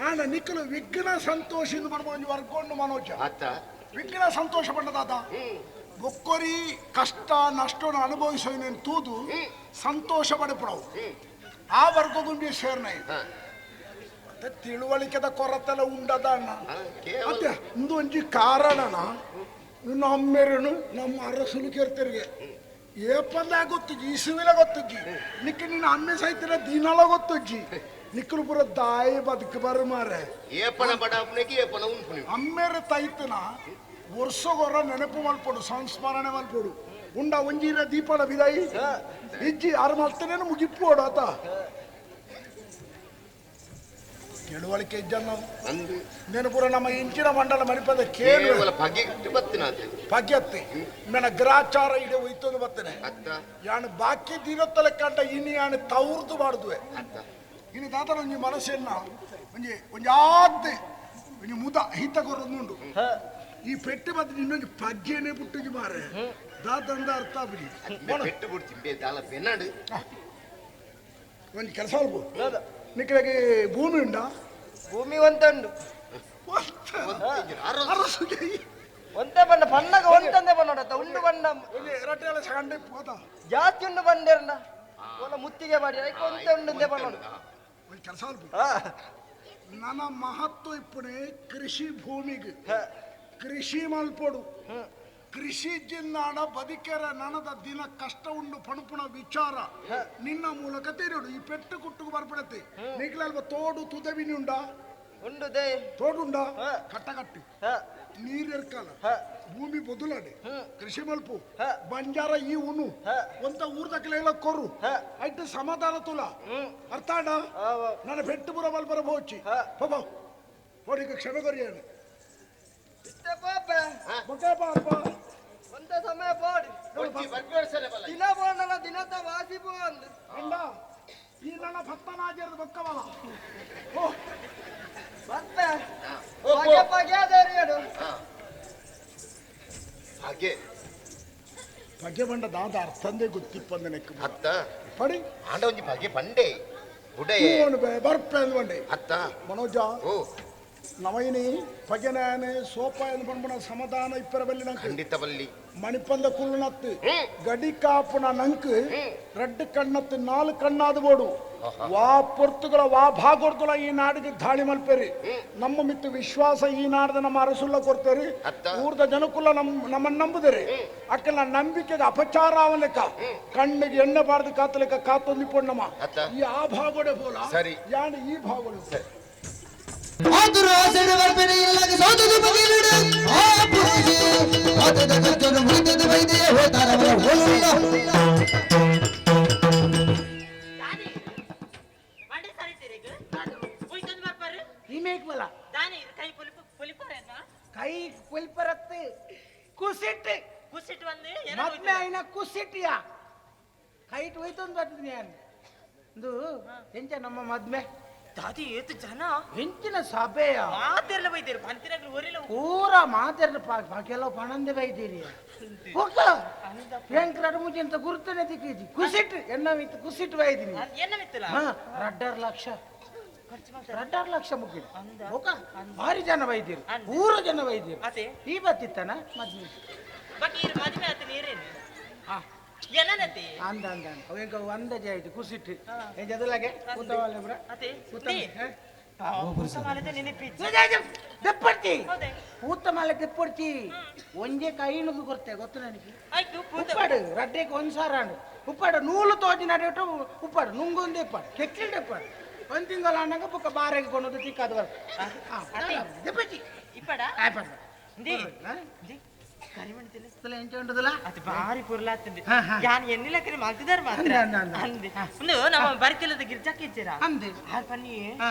ಆನ ನಿಕ್ಕಲು ವಿಘ್ನ ಸಂತೋಷ ವರ್ಗೊಂಡು ಮನೋಜ ವಿಘ್ನ ಸಂತೋಷ ಪಂಡದಾದ ಒಕ್ಕೊರಿ ಕಷ್ಟ ನಷ್ಟವನ್ನು ಅನುಭವಿಸೋ ತೂದು ಸಂತೋಷ ಪಡಪಡವು ಆ ವರ್ಗಗುಂಡಿ ಸೇರ್ನ ಮತ್ತೆ ತಿಳುವಳಿಕೆದ ಕೊರತೆಲ್ಲ ಉಂಡದ ಅಣ್ಣ. ಮತ್ತೆ ಇಂದು ಒಂಜಿ ಕಾರಣನ ನಿನ್ನ ಅಮ್ಮೆರನು ನಮ್ಮ ಅರಸುಲು ಕೇರ್ತರಿಗೆ ಏಪಂದ ಗೊತ್ತುಜ್ಜಿ ಇಸುವಿಲ ಗೊತ್ತುಜ್ಜಿ ನಿಕ್ಕ ನಿನ್ನ ಅಮ್ಮೆ ಸಹಿತ ದಿನಲ ಗೊತ್ತುಜ್ಜಿ ನಿಕ್ಕಲು ಪೂರ ದಾಯಿ ಬದುಕು ಬರು ಮಾರೆ ಏಪನ ಬಡಾಪನೆಗೆ ಏಪನ ಉಂಪುನಿ ಅಮ್ಮೆರ ತೈತನ ವರ್ಷಗೊರ ನೆನಪು ಮಲ್ಪಡು ಸಂಸ್ಮರಣೆ ಮಲ್ಪಡು ಉಂಡ ಒಂಜಿರ ದೀಪನ ಬಿದಾಯಿ ಇಜ್ಜಿ ಆರು ಮಲ್ತನೇನು ಮುಗಿಪ್ಪೋಡು ಆತ ತಿಳುವಳಿಕೆ ಇಜ್ಜನ್ನ ನೆನಪುರ ನಮ್ಮ ಇಂಚಿನ ಮಂಡಲ ಮರಿಪದ ಕೇವಲ ಪಗ್ಯತ್ತಿ ನನ್ನ ಗ್ರಾಚಾರ ಇಡೆ ಒಯ್ತೊಂದು ಬರ್ತೇನೆ ಯಾನು ಬಾಕಿ ದಿನತ್ತಲೆ ಕಂಡ ಇನ್ನು ಯಾನು ತವ್ರದ್ದು ಮಾಡುದುವೆ ಇನ್ನು ತಾತನ ಒಂಜಿ ಮನಸ್ಸನ್ನ ಒಂಜಿ ಒಂಜಿ ಆದ್ದೆ ಒಂಜಿ ಮುದ ಹಿತ ಕೊರೊಂದುಂಡು ಈ ಪೆಟ್ಟು ಮತ್ತೆ ಇನ್ನೊಂದು ಪಗ್ಗೇನೆ ಪುಟ್ಟಿಗೆ ಮಾರೆ ದಾತಂದ ಅರ್ಥ ಬಿಡಿ ಪೆಟ್ಟು ಬಿಡ್ತೀನಿ ದಾಲ ಬೆನ್ನಾಡು ಒಂದು ಕೆಲಸ ಅಲ್ಬು ನಿಕ್ಕಳಿಗೆ ಭೂಮಿ ಉಂಡಾ? ಭೂಮಿ ಒಂತುಂಡು ಒಂದೇ ಬಣ್ಣ ಪಣ್ಣಗ ಒಂತಂದೆ ಬಣ್ಣ ಉಂಡು ಬಣ್ಣ ಜಾಸ್ತಿ ಉಂಡು ಬಂದೇರ್ನ ಒಲ್ಲ ಮುತ್ತಿಗೆ ಮಾಡಿ ಐಕ್ ಒಂತೆ ಉಂಡು ಬಣ್ಣ. ಒಂದು ಕೆಲಸ ಅಲ್ಪ ನನ್ನ ಮಹತ್ವ ಇಪ್ಪಣೆ ಕೃಷಿ ಭೂಮಿಗೆ ಕೃಷಿ ಮಲ್ಪೊಡು ಕೃಷಿ ಜಿನ್ನಾಡ ಬದುಕೆರ ನನದ ದಿನ ಕಷ್ಟ ಉಂಡು ಪಣಪುಣ ವಿಚಾರ ನಿನ್ನ ಮೂಲಕ ತೆರೆಯೋಡು ಈ ಪೆಟ್ಟು ಕುಟ್ಟುకు ಬರ್ಪಡತ್ತೆ ನಿಗ್ಲಲ್ವ ತೋಡು ತುದವಿನಿ ಉಂಡಾ? ಉಂಡು they ತೋಡುಂಡ ಕಟ್ಟಕಟ್ಟು ನೀರು ಇರ್ಕಲ್ಲ ಭೂಮಿ ಬದುಲಾಡೆ ಕೃಷಿ ಮಲ್ಪು ಬಂಜಾರ ಈ ಉಣು ಒಂತ ಊರ್ದಕ್ಲೆಲ್ಲ ಕೊರು ಐಟ್ ಸಮಾಧಾನ ತುಲ ಅರ್ಥ ಅಣ್ಣ ನನ್ನ ಪೆಟ್ಟು ಪುರ ಮಲ್ಪರ ಬೋಚಿ ಪಾಪ ಹೊಡಿಗೆ ಕ್ಷಮೆ ಕೊರಿಯಾನೆ ಪಾಪ. ದಿನ ಬೋಂಡಲ ದಿನತ ವಾಸಿ ಬೋಂದು ಅಂಡ ಈ ನನ್ನ ಭಕ್ತನಾಜಿರದ ಬೊಕ್ಕವಲ ಓ ಬತ್ತೆ ಪಗೆ ಪಗೆ ದೇರಿಯಡು ಹಾಗೆ ಪಗೆ ಬಂಡ ದಾದ ಅರ್ಥಂದೇ ಗೊತ್ತಿಪ್ಪಂದ ನೆಕ್ಕು ಅತ್ತ ಪಡಿ ಆಂಡ ಒಂಜಿ ಪಗೆ ಪಂಡೆ ಬುಡೆ ಬರ್ಪೆ ಅಂದ್ ಬಂಡೆ ಅತ್ತ ಮನೋಜ ಓ ನವೈನಿ ಪಗೆನಾನೆ ಸೋಪ ಎಂದು ಬಂಡ್ಬಣ ಸಮಾಧಾನ ಇಪ್ಪರ ಬಲ್ಲಿ ನಂಕು ಖಂಡಿತ ಬಲ್ಲಿ ಮಣಿಪಂದ ಕುಳ್ಳುನತ್ತು ಗಡಿ ಕಾಪುನ ನಂಕು ರಡ್ಡು ಕಣ್ಣತ್ತು ನಾಲ್ಕು ಕಣ್ಣಾದ ಬೋಡು ವಾ ಪೊರ್ತುಗಳ ವಾ ಭಾಗೊರ್ತುಲ ಈ ನಾಡಿಗೆ ದಾಳಿ ಮಲ್ಪೇರಿ ನಮ್ಮ ಮಿತ್ತು ವಿಶ್ವಾಸ ಈ ನಾಡ್ದ ನಮ್ಮ ಅರಸುಲ್ಲ ಕೊಡ್ತೇರಿ ಊರ್ದ ಜನಕುಲ ನಮ್ಮನ್ನ ನಂಬುದಿರಿ ಅಕ್ಕನ ನಂಬಿಕೆಗೆ ಅಪಚಾರ ಅವಲೆಕ್ಕ ಕಣ್ಣಿಗೆ ಎಣ್ಣೆ ಬಾರ್ದು ಕಾತಲೆಕ್ಕ ಕಾತೊಂದಿ ಪೊಣ್ಣಮ್ಮ ಈ ಆ ಭಾಗೋಡೆ ಬೋಲ ಸರಿ ಯಾಣ ಈ ಭಾಗೋಡೆ ಸರಿ ಆದುರು ಆಸೆಡೆ ಬರ್ಪೆನೆ ಇಲ್ಲಗೆ ಸೋತದು ಬಗೆಲಿಡು ಆ ಪುರುಷೆ ಆತದ ಕರ್ತನು ಮುರಿತದ ವೈದ್ಯ ಹೋತಾರವರ ಹೋಲುಲ್ಲ ಕೈ ಪೊಲಿಪರತ್ತೆ ಕುಸಿಟ್ಟು ಕುಸಿಟ್ಟು ಬಂದು ಮದ್ಮೆ ಆಯ್ನ ಕುಸಿಟ್ಟಿಯಾ ಕೈಟ್ ಹೋಯ್ತೊಂದು ಬರ್ತದೆ ನಾನು ಇದು ಎಂಚ ನಮ್ಮ ಮದ್ಮೆ ದಾದಿ ಏತು ಜನ ಹೆಂಚಿನ ಸಭೆಯ ಮಾತೆರ್ಲ ಬೈದಿರು ಪಂತಿನಾಗ್ಲು ಒರಿಲ ಪೂರ ಮಾತೆರ್ಲ ಕೆಲವು ಪಣಂದೆ ಬೈದಿರಿ ಹೋಗ ಹೆಂಗ್ ಮುಜಿ ಅಂತ ಗುರ್ತನೆ ತಿಕ್ಕಿದ್ದಿ ಕುಸಿಟ್ಟು ಎಣ್ಣ ಮಿತ್ತು ಕುಸಿಟ್ಟು ಬೈದಿನಿ ಎಣ್ಣ ಮಿತ್ತಲ್ಲ ಹಾ ರಡ್ಡಾರು ಲಕ್ಷ ರಡ್ಡಾರು ಲಕ್ಷ ಮುಗಿದ ಹೋಗ ಭಾರಿ ಜನ ಬೈದಿರಿ ಪೂರ ಜನ ಬೈದಿರಿ ಈ ಬತ್ತಿತ್ತನ ಮದ್ವೆ ಬಾಕಿ ಮದ್ವೆ ಆತ ನೀರೇನು ಏನನತಿ ಅಂದ ಅಂದ ಅವೇಗ ಅಂದಾಜೆ ಆಯ್ತು ಕುಸಿಟ್ಟು ಏನ್ ಜದಲಾಗೆ ಕೂತವಾಲೆ ಬ್ರ ದೆಪ್ಪಡ್ತಿ ಪೂತ ಮಾಲೆ ದೆಪ್ಪಡ್ತಿ ಒಂಜೆ ಕೈನುದು ಗೊತ್ತೆ ಗೊತ್ತು ನನಗೆ ಉಪ್ಪಾಡು ರಡ್ಡೆಗೆ ಒಂದ್ ಸಾರ ಉಪ್ಪಾಡು ನೂಲು ತೋಜಿ ನಡೆಯಟು ಉಪ್ಪಾಡು ನುಂಗೊಂದು ಉಪ್ಪಾಡು ಕೆಕ್ಕಿಲ್ಡೆ ಉಪ್ಪಾಡು ಒಂದ್ ತಿಂಗಳ ಅಣ್ಣಗ ಬುಕ್ಕ ಬಾರೆಗೆ ಕೊನೋದು ತಿಕ್ಕಾದ ಬರ್ ದೆಪ್ಪಡ್ತಿ ಇಪ್ಪಡ ಅದು ಬಾರಿ ಪುರ್ಲಾತುಂಡು ಯಾನ್ ಎನ್ನಿ ಲೆಕ್ಕನೆ ಮಲ್ತಿದಾರ ಮಾತ್ರ ಅಂದೆ ಒಂದು ನಮ್ಮ ಬರ್ಕೆಲದ ಗಿರ್ಜಾಕ್ ಇಜ್ಜೆರಾ ಅಂದೆ ಆರ್ ಪನ್ನಿ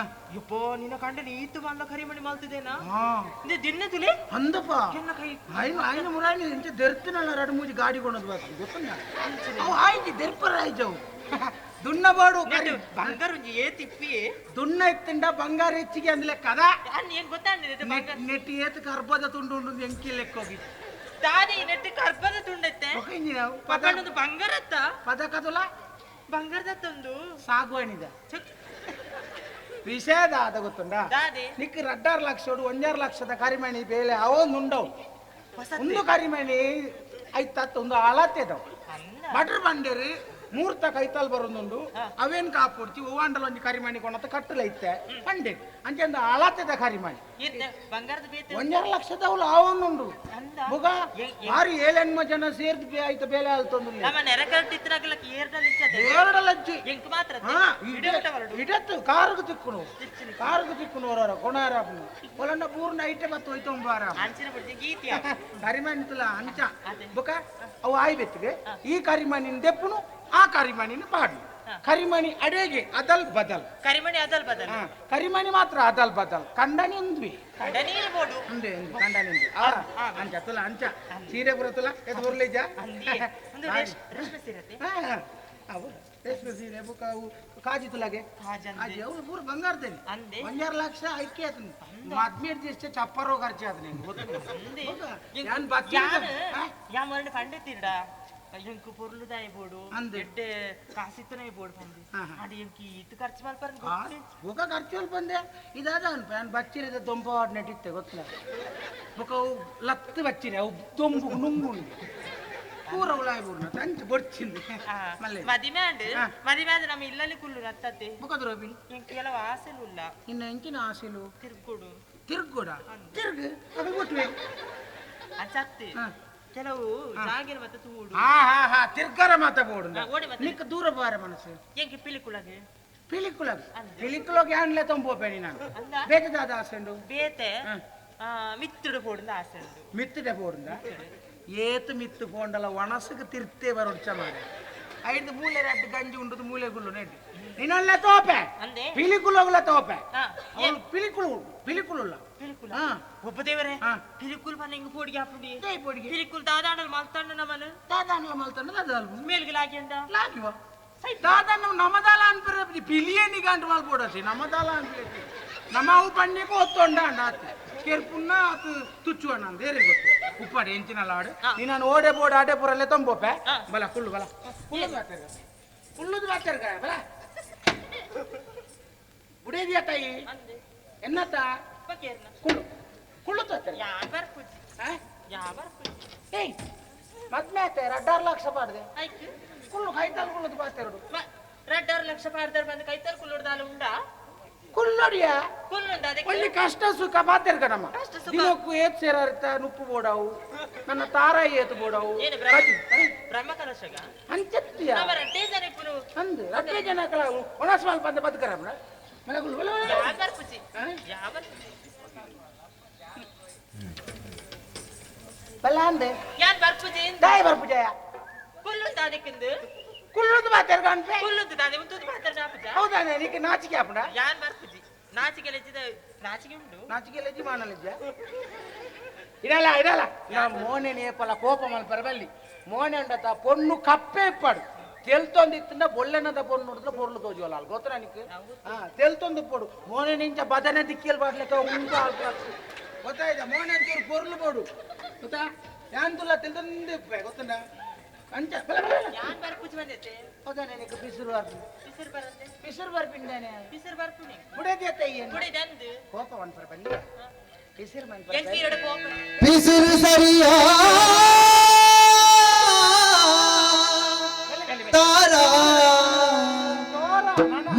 ಯಪ್ಪೋ ನಿನ್ನ ಕಂಡ ಈತು ಮಲ್ಲ ಕರಿಮಣಿ ಮಲ್ತಿದೇನಾ ಇಂದೆ ದಿನ ತುಲೆ ಅಂದಪ್ಪ ಎನ್ನ ಕೈ ಆಯ್ನ ಆಯ್ನ ಮುರಾಣಿ ಇಂಚ ದೆರ್ತಿನಲ್ಲ ಎರಡು ಮೂಜಿ ಗಾಡಿ ಕೊನೋದು ಬಾಕಿ ಗೊತ್ತುಂಡ ಅವು ಆಯ್ತು ದೆರ್ಪರ ಆಯ್ತು ಅವು ದುನ್ನ ಬಾಡು ಬಂಗಾರ ಒಂಜಿ ಏ ತಿಪ್ಪಿ ದುನ್ನ ಇತ್ತಂಡ ಬಂಗಾರ ಹೆಚ್ಚಿಗೆ ಅಂದ್ಲೆ ಕದ ಏನ್ ಗೊತ್ತಾಂಡಿದೆ ನೆಟ್ಟಿ ಏತ್ ಕರ್ಬದ ತುಂಡು ಉಂಡು ಎಂಕಿ ಲೆಕ್ಕೋಗಿ ದಾದಿ ನೆಟ್ಟಿ ಕರ್ಬದ ತುಂಡತ್ತೆ ಪಕಂಡೊಂದು ಬಂಗಾರತ್ತ ಪದಕದುಲ ಬಂಗಾರದ ತಂದು ಸಾಗುವಾಣಿದ ವಿಷಯದ ಆದ ಗೊತ್ತುಂಡ ನಿಕ್ ರಡ್ಡಾರು ಲಕ್ಷ ಒಂಜಾರು ಲಕ್ಷದ ಕರಿಮಣಿ ಬೇಲೆ ಅವೊಂದು ಉಂಡವು ಒಂದು ಕರಿಮಣಿ ಐತತ್ತು ಒಂದು ಅಳತೆದವು ಬಟ್ರ್ ಬಂಡೇರಿ ಮೂರ್ತ ಕೈತಾಲ್ ಬರೋದುಂಡು ಅವೇನ್ ಕಾಪುಡ್ಚಿ ಹೂವಾಂಡಲ ಒಂಜಿ ಕರಿಮಣಿ ಕೊಣತ ಕಟ್ಟಲ ಐತೆ ಪಂಡೆ ಅಂಚೆ ಒಂದು ಅಳತೆದ ಕರಿಮಣಿ ಬಂಗಾರದ ಬೇತೆ ಒಂಜಾರು ಲಕ್ಷದವಳು ಆವೊಂದುಂಡು ಬುಗ ಆರು ಏಳೆಣ್ಮ ಜನ ಸೇರ್ದು ಆಯ್ತು ಬೇಲೆ ಆಲ್ತೊಂದು ನಮ್ಮ ನೆರಕಟ್ಟಿತ್ತನಾಗಲಕ್ಕೆ ಏರ್ಡಲಜ್ಜಿ ಎಂಕ್ ಮಾತ್ರ ಇಡತ್ತು ಕಾರುಗು ತಿಕ್ಕುನು ಕಾರುಗು ತಿಕ್ಕುನು ಹೊರ ಕೊಣಾರ ಒಲಂಡ ಪೂರ್ಣ ಐಟೆ ಬತ್ತು ಹೋಯ್ತೊಂಬಾರ ಕರಿಮಣಿ ತುಲ ಅಂಚ ಬುಕ ಅವು ಆಯ್ಬೆತ್ತಿಗೆ ಈ ಕರಿಮಣಿನ ದೆಪ್ಪುನು ಆ ಕರಿಮಣಿನ ಪಾಡು ಕರಿಮಣಿ ಅಡೇಗೆ ಅದಲ್ ಬದಲ್ ಕರಿಮಣಿ ಅದಲ್ ಬದಲ್ ಕರಿಮಣಿ ಮಾತ್ರ ಅದಲ್ ಬದಲ್ ಕಂಡನಿ ಉಂದ್ವಿ ಕಂಡನಿ ಇರ್ಬೋದು ಉಂದೆ ಕಂಡನಿ ಉಂದು ಅಂಚ ತುಲ ಅಂಚ ಸೀರೆ ಬರುತ್ತಲ್ಲ ಎದು ಬರ್ಲಿಜ ಒಂದು ರೇಷ್ಮೆ ಸೀರೆ ಅವು ರೇಷ್ಮೆ ಸೀರೆ ಬುಕ್ಕ ಅವು ಕಾಜಿ ತುಲಾಗೆ ಕಾಜಿ ಅವು ಪೂರ ಬಂಗಾರದೇನೆ ಒಂಜಾರು ಲಕ್ಷ ಐಕೆ ಆತನ ಮದ್ಮೇರ್ ದಿಷ್ಟ ಚಪ್ಪರೋ ಖರ್ಚು ಆತ ನಿಂಗೆ ಗೊತ್ತು ಯಾನ್ ಬಾಕಿ ಯಾ ಮರಣ ಪಂಡೆತ್ತಿರಡ ಎಂಕು ಪೊರ್ಲುದಾಯ ಬೋಡು ಎಡ್ಡೆ ಕಾಸಿತ್ತನೇ ಬೋಡು ಬಂದು ಅದು ಎಂಕಿ ಈತು ಖರ್ಚು ಮಲ್ಪರ ಬುಕ ಖರ್ಚು ಅಲ್ಪ ಬಂದೆ ಇದಾದ ಅನ್ಪ ನಾನು ಬಚ್ಚಿರಿದ ದೊಂಪ ನೆಟ್ಟಿತ್ತೆ ಗೊತ್ತಿಲ್ಲ ಬುಕ ಅವು ಲತ್ತು ಬಚ್ಚಿರಿ ಅವು ದೊಂಬು ನುಂಗು ಪೂರ ಉಳಾಯ ಬೋಡು ತಂಚು ಬೊಡ್ಚಿಂದು ಮಲ್ಲೆ ಮದಿಮೆ ಅಂಡ್ ಮದಿಮೆ ಆದ ನಮ್ಮ ಇಲ್ಲಲ್ಲಿ ಕುಲ್ಲು ನತ್ತತ್ತೆ ಬುಕದ ರೋಬಿನ್ ಎಂಕ್ ಕೆಲವು ಆಸೆಲು ಇಲ್ಲ ಇನ್ನು ಎಂಕಿನ ಆಸೆಲು ತಿರ್ಗೋಡು ತಿರ್ಗೋಡ ತಿರ್ಗು ಅದು ಗೊತ್ತುವೆ ಅಚ್ಚತ್ತಿ ಕೆಲವು ಜಾಗಿನ ಮತ್ತೆ ತೂಡು ಹಾ ಹಾ ಹಾ ತಿರ್ಗರ ಮಾತ ಬೋಡು ನಿಕ್ಕ ದೂರ ಬಾರ ಮನಸ್ಸು ಎಂಕಿ ಪಿಲಿಕುಳಗೆ ಪಿಲಿಕುಳಗೆ ಪಿಲಿಕುಳಗೆ ಆನ್ಲೆ ತೊಂಬೋಪೇಣಿ ನಾನು ಬೇತದಾದ ಆಸೆಂಡು ಬೇತೆ ಮಿತ್ತುಡು ಪೋಡುಂದ ಆಸೆಂಡು ಮಿತ್ತುಡೆ ಪೋಡುಂದ ಏತು ಮಿತ್ತು ಪೋಂಡಲ ಒಣಸುಗೆ ತಿರ್ತೆ ಬರೋಡ್ಚ ಮಾರೆ ಐದು ಮೂಲೆ ರಡ್ಡು ಗಂಜಿ ಉಂಡುದು ಮೂಲೆ ಗುಲ್ಲು ನೆಡ್ಡು ನಿನ್ನಲ್ಲ ತೋಪೆ ಅಂದೆ ಪಿಲಿಕುಲೋಗ್ಲ ತೋಪೆ ಹಾ. ಅವ್ಳು ಪಿಲಿಕುಲು ಪಿಲಿಕುಲುಲ್ಲ ಪಿಲಿಕುಲ ಹಾ. ಒಬ್ಬ ದೇವರೇ ಹಾ. ಪಿಲಿಕುಲ್ ಪನ್ನ ಹಿಂಗ ಪೋಡಿಗೆ ಹಾಪುಡಿ ದೇಯ್ ಪೋಡಿಗೆ. ಪಿಲಿಕುಲ್ ದಾದಾಂಡಲ್ ಮಲ್ತಂಡ ನಮನ ದಾದಾನ್ಲ ಮಲ್ತಂಡ ದಾದಾಲ್ ಮೇಲ್ಗೆ ಲಾಗಿಂದ ಲಾಗಿವ ದಾದನ್ನ ನಮದಾಲ ಅನ್ಪಿರ ಪಿಲಿಯೇ ನಿಗಾಂಟ್ ಮಲ್ಪೋಡಸಿ ನಮದಾಲ ಅನ್ಪಿರತಿ ನಮ್ಮ ಅವು ಪಣ್ಣಿಗೆ ಒತ್ತೊಂಡ ಅಂಡ ಆತ ಕೆರ್ಪುನ್ನ ಆತ ತುಚ್ಚುವಣ್ಣ ಅಂದ ಏರಿ ಗೊತ್ತು ಉಪ್ಪಾಡಿ ಎಂಚಿನ ಲಾಡು ನೀನು ಓಡೆ ಬೋಡೆ ಆಟೆ ಪೂರಲ್ಲೇ ತಂಬೋಪೆ ಬಲ ಕುಳ್ಳು ಬಲ ಕುಳ್ಳುದು ಬಾತರ್ಗ ಕುಳ್ಳುದು ಬಾತರ್ಗ ಬಲ ಬುಡೇದಿಯ ತಾಯಿ ಅಂದೆ ಎನ್ನತ್ತ ಬಕೇರ್ನ ಕುಳ್ಳು ಕುಳ್ಳು ತೋತಾರೆ ಯಾ ಬರ್ಪುಜಿ ಯಾ ಬರ್ಪುಜಿ ಏಯ್ ಮದ್ಮೆ ಆಯ್ತಾ ರಡ್ಡಾರು ಲಕ್ಷ ಪಾಡ್ದೆ ಆಯ್ತು ಕುಳ್ಳು ಕೈತಾಲ್ ಕುಳ್ಳುದು ಬಾತೆರಡು ರಡ್ಡಾರು ಲಕ್ಷ ಪಾಡ್ದಾರ ಬಂದು ಕೈತಾಲ್ ಕುಲ್ಲುಡ್ದಾಲ ಉಂಡಾ ಕುಳ್ಳೊಡಿಯ ಕುಲ್ಲುಂಡ ಅದಕ್ಕೆ ಒಳ್ಳೆ ಕಷ್ಟ ಸುಖ ಬಾತೆರ್ಗ ನಮ್ಮ ಕಷ್ಟ ಸುಖ. ದಿನಕ್ಕೂ ಏತ್ ಸೇರಾರಿತ ನುಪ್ಪು ಬೋಡವು ನನ್ನ ತಾರಾಯಿ ಏತು ಬೋಡವು ಏನು ಬ್ರಹ್ಮ ಕಲಶಗ ಅಂಚತ್ತಿಯ ನಮ್ಮ ರಡ್ಡೇ ಜನ ಇಬ್ಬರು ಅಂದು ರಡ್ಡೇ ಜನ ಕಲ ಒಣಸ್ ಮಾಲ್ ಬಂದ ಬದುಕರಮ್ಮ ಮಲಗುಲು ಬಲ ಬಲ. ಯಾ ಬರ್ಪುಜಿ ಯಾ ಬರ್ಪುಜಿ ಬಲ ಅಂದೆ ಯಾನ್ ಬರ್ಪುಜಿ ದಾಯ ಬರ್ಪುಜಯ ಕುಲ್ಲುಂದ ಅದಕ್ಕಿಂದು ಕುಳ್ಳುದು ಬಾತೆರ್ಗ ಅನ್ಪೆ ಕುಲ್ಲುಂದು ದಾದೆ ಉಂತುದು ಬಾತರ್ಗ ಆಪುಜ ಹೌದಾನೆ ನೀಕೆ ನಾಚಿಕೆ ಆಪುಂಡ ಯಾನ್ ಬರ್ಪುಜಿ ನಾಚಿಕೆ ಲಜ್ಜಿದ ನಾಚಿಕೆ ಉಂಡು ನಾಚಿಕೆ ಲಜ್ಜಿ ಮಾನ ಲಜ್ಜ ಇಡಲ್ಲ ಇಡಲ್ಲ ನಾ ಮೋನೆ ನೇಪಲ ಕೋಪ ಮಲ್ಪರ ಬಲ್ಲಿ ಮೋನೆ ಅಂಡತ ಪೊಣ್ಣು ಕಪ್ಪೆ ಇಪ್ಪಾಡು ತೆಲ್ತೊಂದಿತ್ತಿಂದ ಬೊಲ್ಲೆನದ ಪೊಣ್ಣು ನೋಡಿದ್ರೆ ಪೊರ್ಲು ತೋಜುವಲ್ಲ ಅಲ್ಲಿ ಗೊತ್ತಾ ನಿಕ್ ಹಾ ತೆಲ್ತೊಂದು ಪೊಡು ಮೋನೆ ನಿಂಚ ಬದನೆ ದಿಕ್ಕಿಯಲ್ ಬಾಡ್ಲೆಕ್ಕ ಉಂಟು ಗೊತ್ತಾಯ್ತಾ ಮೋನೆ ಅಂಚೂರು ಪೊರ್ಲು ಬೋಡು ಗೊತ್ತಾ ಯಾಂದುಲ್ಲ ತೆಲ್ತೊಂದು ಇಪ್ಪೆ ಗೊತ್ತುಂಡ ಅಂಚ ಬಲ ಬಲ ಬಲ. ಯಾನ್ ಬರ್ಪುಜಿ ಬಂದೈತೆ ಹೌದಾನೆ ನಿಕ್ ಬಿಸಿರು ಬರ್ಪು ಬಿಸಿರು ಬರಂತೆ ಬಿಸಿರು ಬರ್ಪಿಂದಾನೆ ಬಿಸಿರು ಬರ್ಪುನಿ ಬುಡೇದಿ ಅತ್ತ ಏನು ಬುಡೇದಿ ಅಂದು ಕೋಪ ಮನ್ಪರ ಬಲ್ಲಿ ಬಿಸಿರು ಮನ್ಪರ ಎಂಕ್ ಈರಡ ಕೋಪ ಪಿಸಿರು ಸರಿಯಾ ತಾರಾ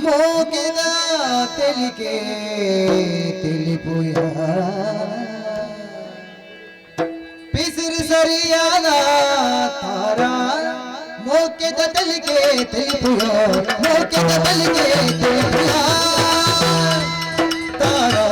ಮೋಗಿದ ತೆಲಿಕೆ ತಿಳಿಪುಯ ಪಿಸಿರು ಸರಿಯಾದ ತಾರಾ ಮೋಕೆದ ತಲಿಕೆ ತಿಳಿಪುಯ ಮೋಕೆದ ತಲಿಕೆ ತಿಳಿಪುಯ ತಾರಾ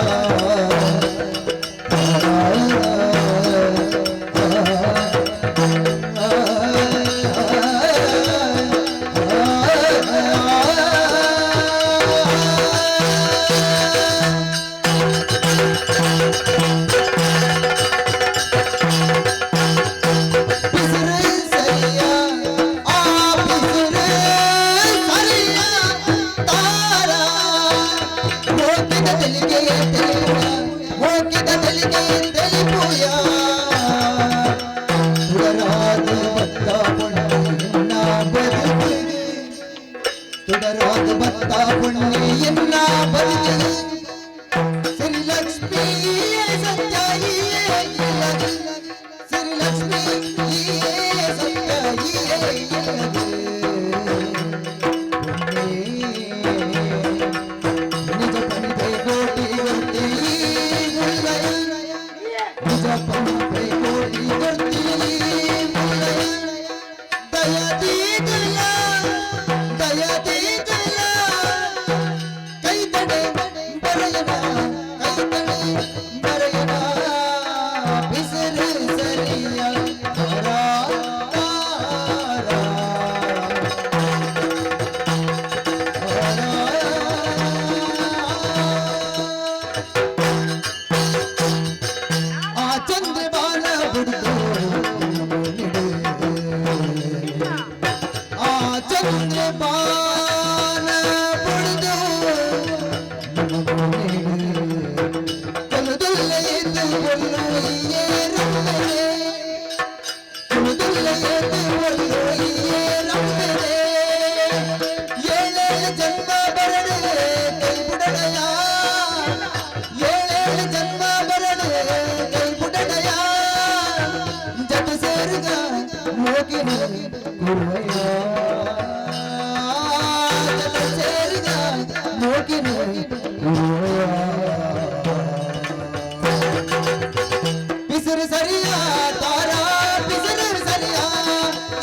ಪಿಸುರು ಸರಿಯಾ ತಾರಾ ಪಿಸುರು ಸರಿಯಾ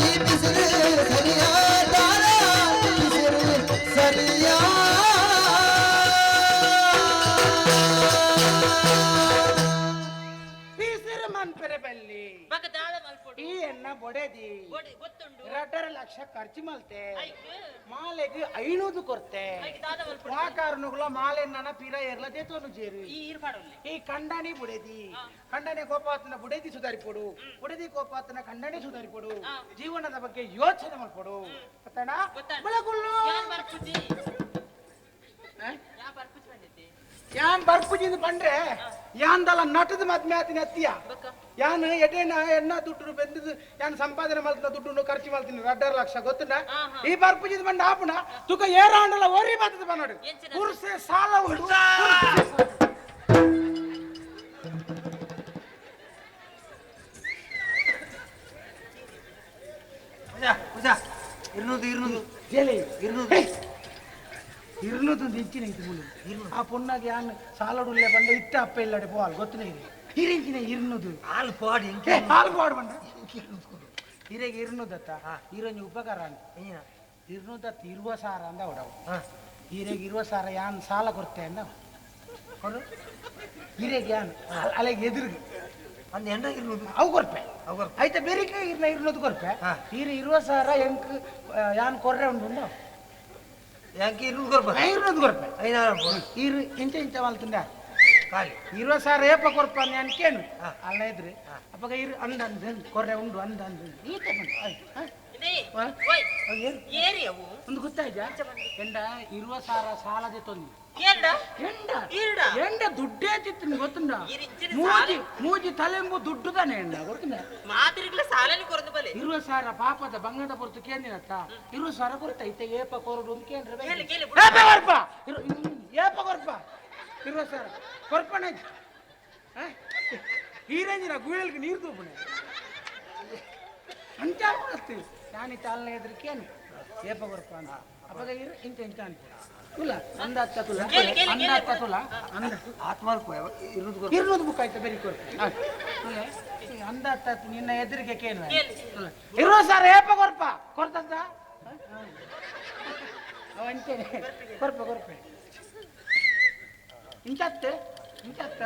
ಈ ಪಿಸುರು ಸರಿಯಾ ತಾರಾ ಪಿಸುರು ಸರಿಯಾ ಪಿಸುರು ಮನ್ಪೆರೆ ಬಲ್ಲಿ ಬಕ ದಾದ ಮಲ್ಪೊಡು ಈ ಎನ್ನ ಬೊಡೆದಿ ಗೊತ್ತುಂಡು 2.5 ಲಕ್ಷ ಖರ್ಚು ಮಲ್ತೆ ಮಾಲೆಗೆ 500 ಕೊರ್ತೆ ಆ ಕಾರಣಗಳ ಮಾಲೆ ನನ್ನ ಪಿರ ಎರ್ಲ ದೇತೋನು ಜೇರು ಈ ಕಂಡನಿ ಬುಡೆದಿ ಕಂಡನೆ ಕೋಪಾತನ ಬುಡೆದಿ ಸುಧಾರಿಪೊಡು ಬುಡೆದಿ ಕೋಪಾತನ ಕಂಡನೆ ಸುಧಾರಿಪೊಡು ಜೀವನದ ಬಗ್ಗೆ ಯೋಚನೆ ಮಲ್ಪೊಡು ಗೊತ್ತಣ್ಣ ಬೆಳಗುಲ್ಲು ಯಾನ್ ಬರ್ಪುಜಿಂದ ಬಂದ್ರೆ ಯಾನ್ದಲ್ಲ ನಟದ ಮದ್ಮೆ ಆತಿನ ಅತ್ತಿಯ ಯಾನ್ ಎಡೇನ ಎನ್ನ ದುಡ್ಡು ಬೆಂದದು ಯಾನ್ ಸಂಪಾದನೆ ಮಾಡ್ತಿನ ದುಡ್ಡು ಖರ್ಚು ಮಾಡ್ತೀನಿ 2.5 ಲಕ್ಷ ಗೊತ್ತುಂಡ ಈ ಬರ್ಪುಜಿಂದ ಬಂಡ ಆಪುಣ ತುಕ ಏರಾಂಡಲ ಒರಿ ಬರ್ತದ ಬನ್ನೋಡು ಕುರ್ಸೆ ಸಾಲ ಉಂಟು ಇರ್ನೂದು ಇಂಚಿನ ಇದು ಮುಳ್ಳು ಆ ಪೊನ್ನಾಗೆ ಯಾನ್ ಸಾಲಡುಲ್ಲೆ ಬಂಡ ಇತ್ತ ಅಪ್ಪ ಇಲ್ಲಡೆ ಪೋವಾಲ್ ಗೊತ್ತನೇ ಇದೆ ಹಿರಿಂಚಿನ ಇರ್ನೂದು ಹಾಲು ಪಾಡು ಹಾಲು ಪಾಡು ಬಂಡ ಹಿರೇಗೆ ಇರ್ನೂದತ್ತ ಹಿರೋಂಜಿ ಉಪಕಾರ ಅಂತ ಇರ್ನೂದತ್ತ ಇರುವ ಸಾರ ಅಂದ ಅವಡವು ಹಿರೇಗೆ ಇರುವ ಸಾರ ಯಾನ್ ಸಾಲ ಕೊಡ್ತೆ ಅಂದ ಕೊಡು ಹಿರೇಗೆ ಯಾನ್ ಅಲೆಗೆ ಎದುರುಗೆ ಅಂದ ಎಂಡ ಇರ್ನೂದು ಅವು ಕೊರ್ಪೆ ಆಯ್ತಾ ಬೇರೆಗೆ ಇರ್ನ ಇರ್ನೂದು ಕೊರ್ಪೆ ಹಿರಿ ಇರುವ ಸಾರ ಎಂಕ್ ಯಾನ್ ಕೊರ್ರೆ ಉಂಟು ಅಂದ ಯಾಕೆ ಇರ್ನೂದು ಕೊರ್ಪ ಇರ್ನೂದು ಕೊರ್ಪೆ ಐನಾರು ಇರು ಇಂಚ ಇಂಚ ಮಲ್ತುಂಡ ಖಾಲಿ ಇರುವ ಸಾರ ಏಪ ಕೊರ್ಪ ನಾನು ಕೇನು ಅಲ್ಲ ಇದ್ರಿ ಅಪ್ಪಗ ಇರು ಅಂದ ಅಂದ ಕೊರ್ರೆ ಉಂಡು ಅಂದ ಅಂದ ಈತ ಒಂದು ಗೊತ್ತಾಯ್ತಾ ಎಂಡ ಇರುವ ಸಾರ ಸಾಲದೆ ತೊಂದು ಎಂಡ ದುಡ್ಡೇ ತಿತ್ತು ಗೊತ್ತುಂಡ ಮೂಜಿ ಮೂಜಿ ತಲೆಂಬು ದುಡ್ಡು ತಾನೆ ಎಂಡ ಗೊತ್ತುಂಡ ಇರುವ ಸಾರ ಪಾಪದ ಬಂಗದ ಹೊರತು ಕೇಂದಿನತ್ತ ಇರುವ ಸಾರ ಕೊರತ ಐತೆ ಏಪ ಕೊರಡು ಅಂತ ಕೇಂದ್ರ ಏಪ ಕೊರ್ಪ ಏಪ ಕೊರ್ಪ ಇರುವ ಸಾರ ಕೊರ್ಪಣ ಈರೇಂಜಿನ ಗುಳಿಗೆ ನೀರು ತೂಪಣೆ ಅಂಚ ನಾನಿ ಚಾಲನೆ ಎದ್ರಿಕೇನು ಏಪ ಕೊರ್ಪ ಅಂತ ಅಪ್ಪಗ ಇರು ಇಂಚ ಇಂಚ ಅಂತ ತುಲ ಅಂದ ತುಲ ಅಂದ ತುಲ ಅಂದ ಆತ್ಮಾರ್ಪ ಇರ್ನೂದು ಬುಕ್ ಆಯ್ತಾ ಬೇರೆ ಕೊರ್ಪ ಅಂದ ನಿನ್ನ ಎದುರಿಗೆ ಕೇನು ಇರೋ ಸರ್ ಏಪ ಕೊರ್ಪ ಕೊರ್ತದ್ದ ಅಂಚೇನೆ ಕೊರ್ಪ ಕೊರ್ಪೆ ಇಂಚತ್ತೆ ಇಂಚತ್ತ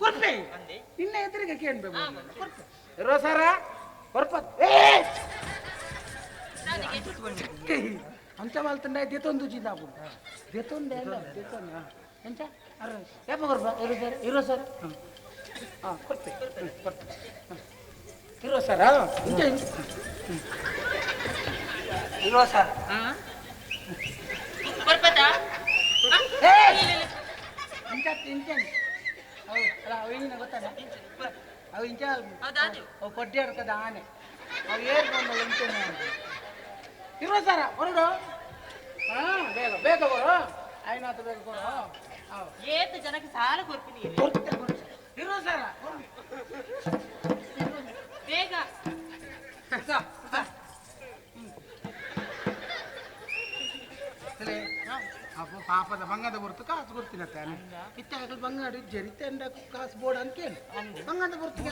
ಕೊರ್ಪೆ ನಿನ್ನ ಎದುರಿಗೆ ಕೇನು ಬೇಕು ಕೊರ್ಪೆ ಇರೋ ಸರ ಕೊರ್ಪ ಏ ಅಂಚ ಮಲ್ತಂಡ ದೆತೊಂದು ಜಿಂದಾಪು ದೆತೊಂದೆ ಅಲ್ಲ ದೆತೊಂದು ಎಂಚ ಅರ ಏಪ ಕೊರ್ಪ ಇರೋ ಸರ್ ಇರೋ ಸರ್ ಹಾಂ ಕೊರ್ಪೆ ಕೊರ್ಪೆ ಇರೋ ಸರ್ ಇಂಚ ಇರೋ ಸರ್ ಕೊರ್ಪತಾ ಇಂಚ ಇಂಚ ಅವು ಅಲ್ಲ ಅವು ಹಿಂಗಿನ ಗೊತ್ತಲ್ಲ ಅವು ಇಂಚ ಅವು ಕೊಡ್ಡಿ ಆಡ್ತದ ಆನೆ ಅವು ಏರ್ ಬಂದಲ್ಲ ಇಂಚ ಇರೋ ಸರ ಹೊರಡು ಹಾ ಬೇಗ ಬೇಗ ಬರೋ ಐನಾತ ಬೇಗ ಕೊಡು ಏತು ಜನಕ್ಕೆ ಸಾಲ ಕೊರ್ಪಿನಿ ಇರೋ ಸರ ಬೇಗ ಅಪ್ಪ ಪಾಪದ ಬಂಗದ ಹೊರತು ಕಾಸು ಕೊಡ್ತೀನತ್ತೆ ಇತ್ತ ಆಗಲಿ ಬಂಗಾರ ಇಜ್ಜರಿ ಇತ್ತ ಕಾಸು ಬೋರ್ಡ್ ಅಂತ ಕೇಳಿ ಬಂಗಾರದ ಹೊರತು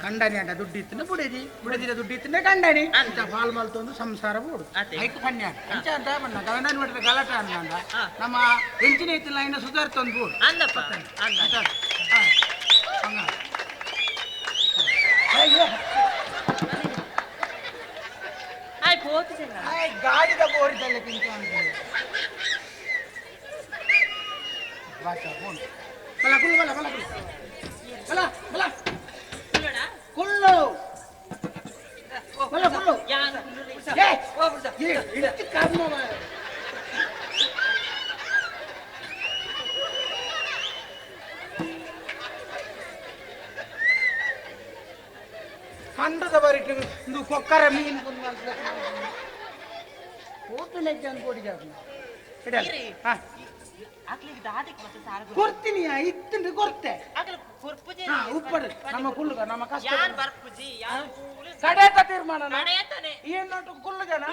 ಕಂಡನಿ ಅಂಡ ದುಡ್ಡು ಇತ್ತಿನ ಬುಡದಿ ಬುಡದಿನ ದುಡ್ಡು ಇತ್ತಿನ ಕಂಡನಿ ಅಂತ ಪಾಲ್ ಮಲ್ತೊಂದು ಸಂಸಾರ ಬೋಡು ಐಕ್ ಪನ್ಯ ಅಂಚ ಅಂತ ಬಣ್ಣ ಗಂಡನ ಬಿಟ್ರೆ ಗಲಾಟ ಅಂದ ನಮ್ಮ ಹೆಂಚಿನ ಇತ್ತಿಲ್ಲ ಇನ್ನು ಸುಧಾರಿತೊಂದು ಬೋಡು ಅಂದಪ್ಪ ಅಂದ ಗಾಡಿದ ಬೋರಿದಲ್ಲ ಕಿಂತ ಬಲ ಕುಲ್ಲು ಬಲ ಬಲ ಕುಲ್ಲು ಬಲ ಬಲ ಕುಲ್ಲು ಬಲ ಕುಲ್ಲು ಇಷ್ಟು ಕರ್ಮ ಕಂಡದ ಬರಿಟ್ಟು ಇಂದು ಕೊಕ್ಕರೆ ಮೀನು ಓಪನ್ ಅನ್ಕೋಡಿ ಕೊಡ್ತೀನಿ ಇತ್ತು ಕೊರ್ತೆ ಉಪ್ಪಡು ನಮ್ಮ ಕುಲ್ಲುಗ ನಮ್ಮ ಕಷ್ಟ ಕಡೇತ ತೀರ್ಮಾನ ಏನ್ ಕುಲ್ಲುಗನ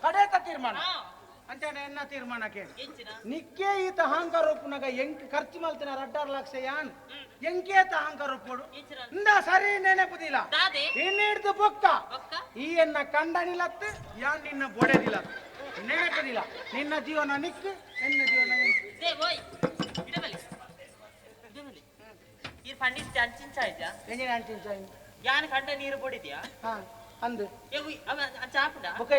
ಕಡೇತ ತೀರ್ಮಾನ ಅಂಚಾನೆ ಎನ್ನ ತೀರ್ಮಾನ ಕೇಳಿ ನಿಕ್ಕೆ ಈತ ಅಹಂಕಾರ ಒಪ್ಪುನಾಗ ಎಂಕ್ ಖರ್ಚು ಮಲ್ತಿನ 2.5 ಲಕ್ಷ ಯಾನ್ ಎಂಕೇತ ಅಹಂಕಾರ ಒಪ್ಪೋಡು ಇಂದ ಸರಿ ನೆನಪುದಿಲ್ಲ ಇನ್ನಿಡ್ದು ಬೊಕ್ಕ ಈ ಎನ್ನ ಕಂಡನಿಲತ್ತು ಯಾನ್ ನಿನ್ನ ಬೊಡೆದಿಲತ್ತು. ನೆನಪದಿಲ್ಲ ನಿನ್ನ ಜೀವನ ನಿಕ್ ಎನ್ನ ಜೀವನ ಯಾನ್ ಕಂಡ ನೀರು ಬೊಡಿದ್ಯಾ ಅಂದು ಬುಕ್ಕ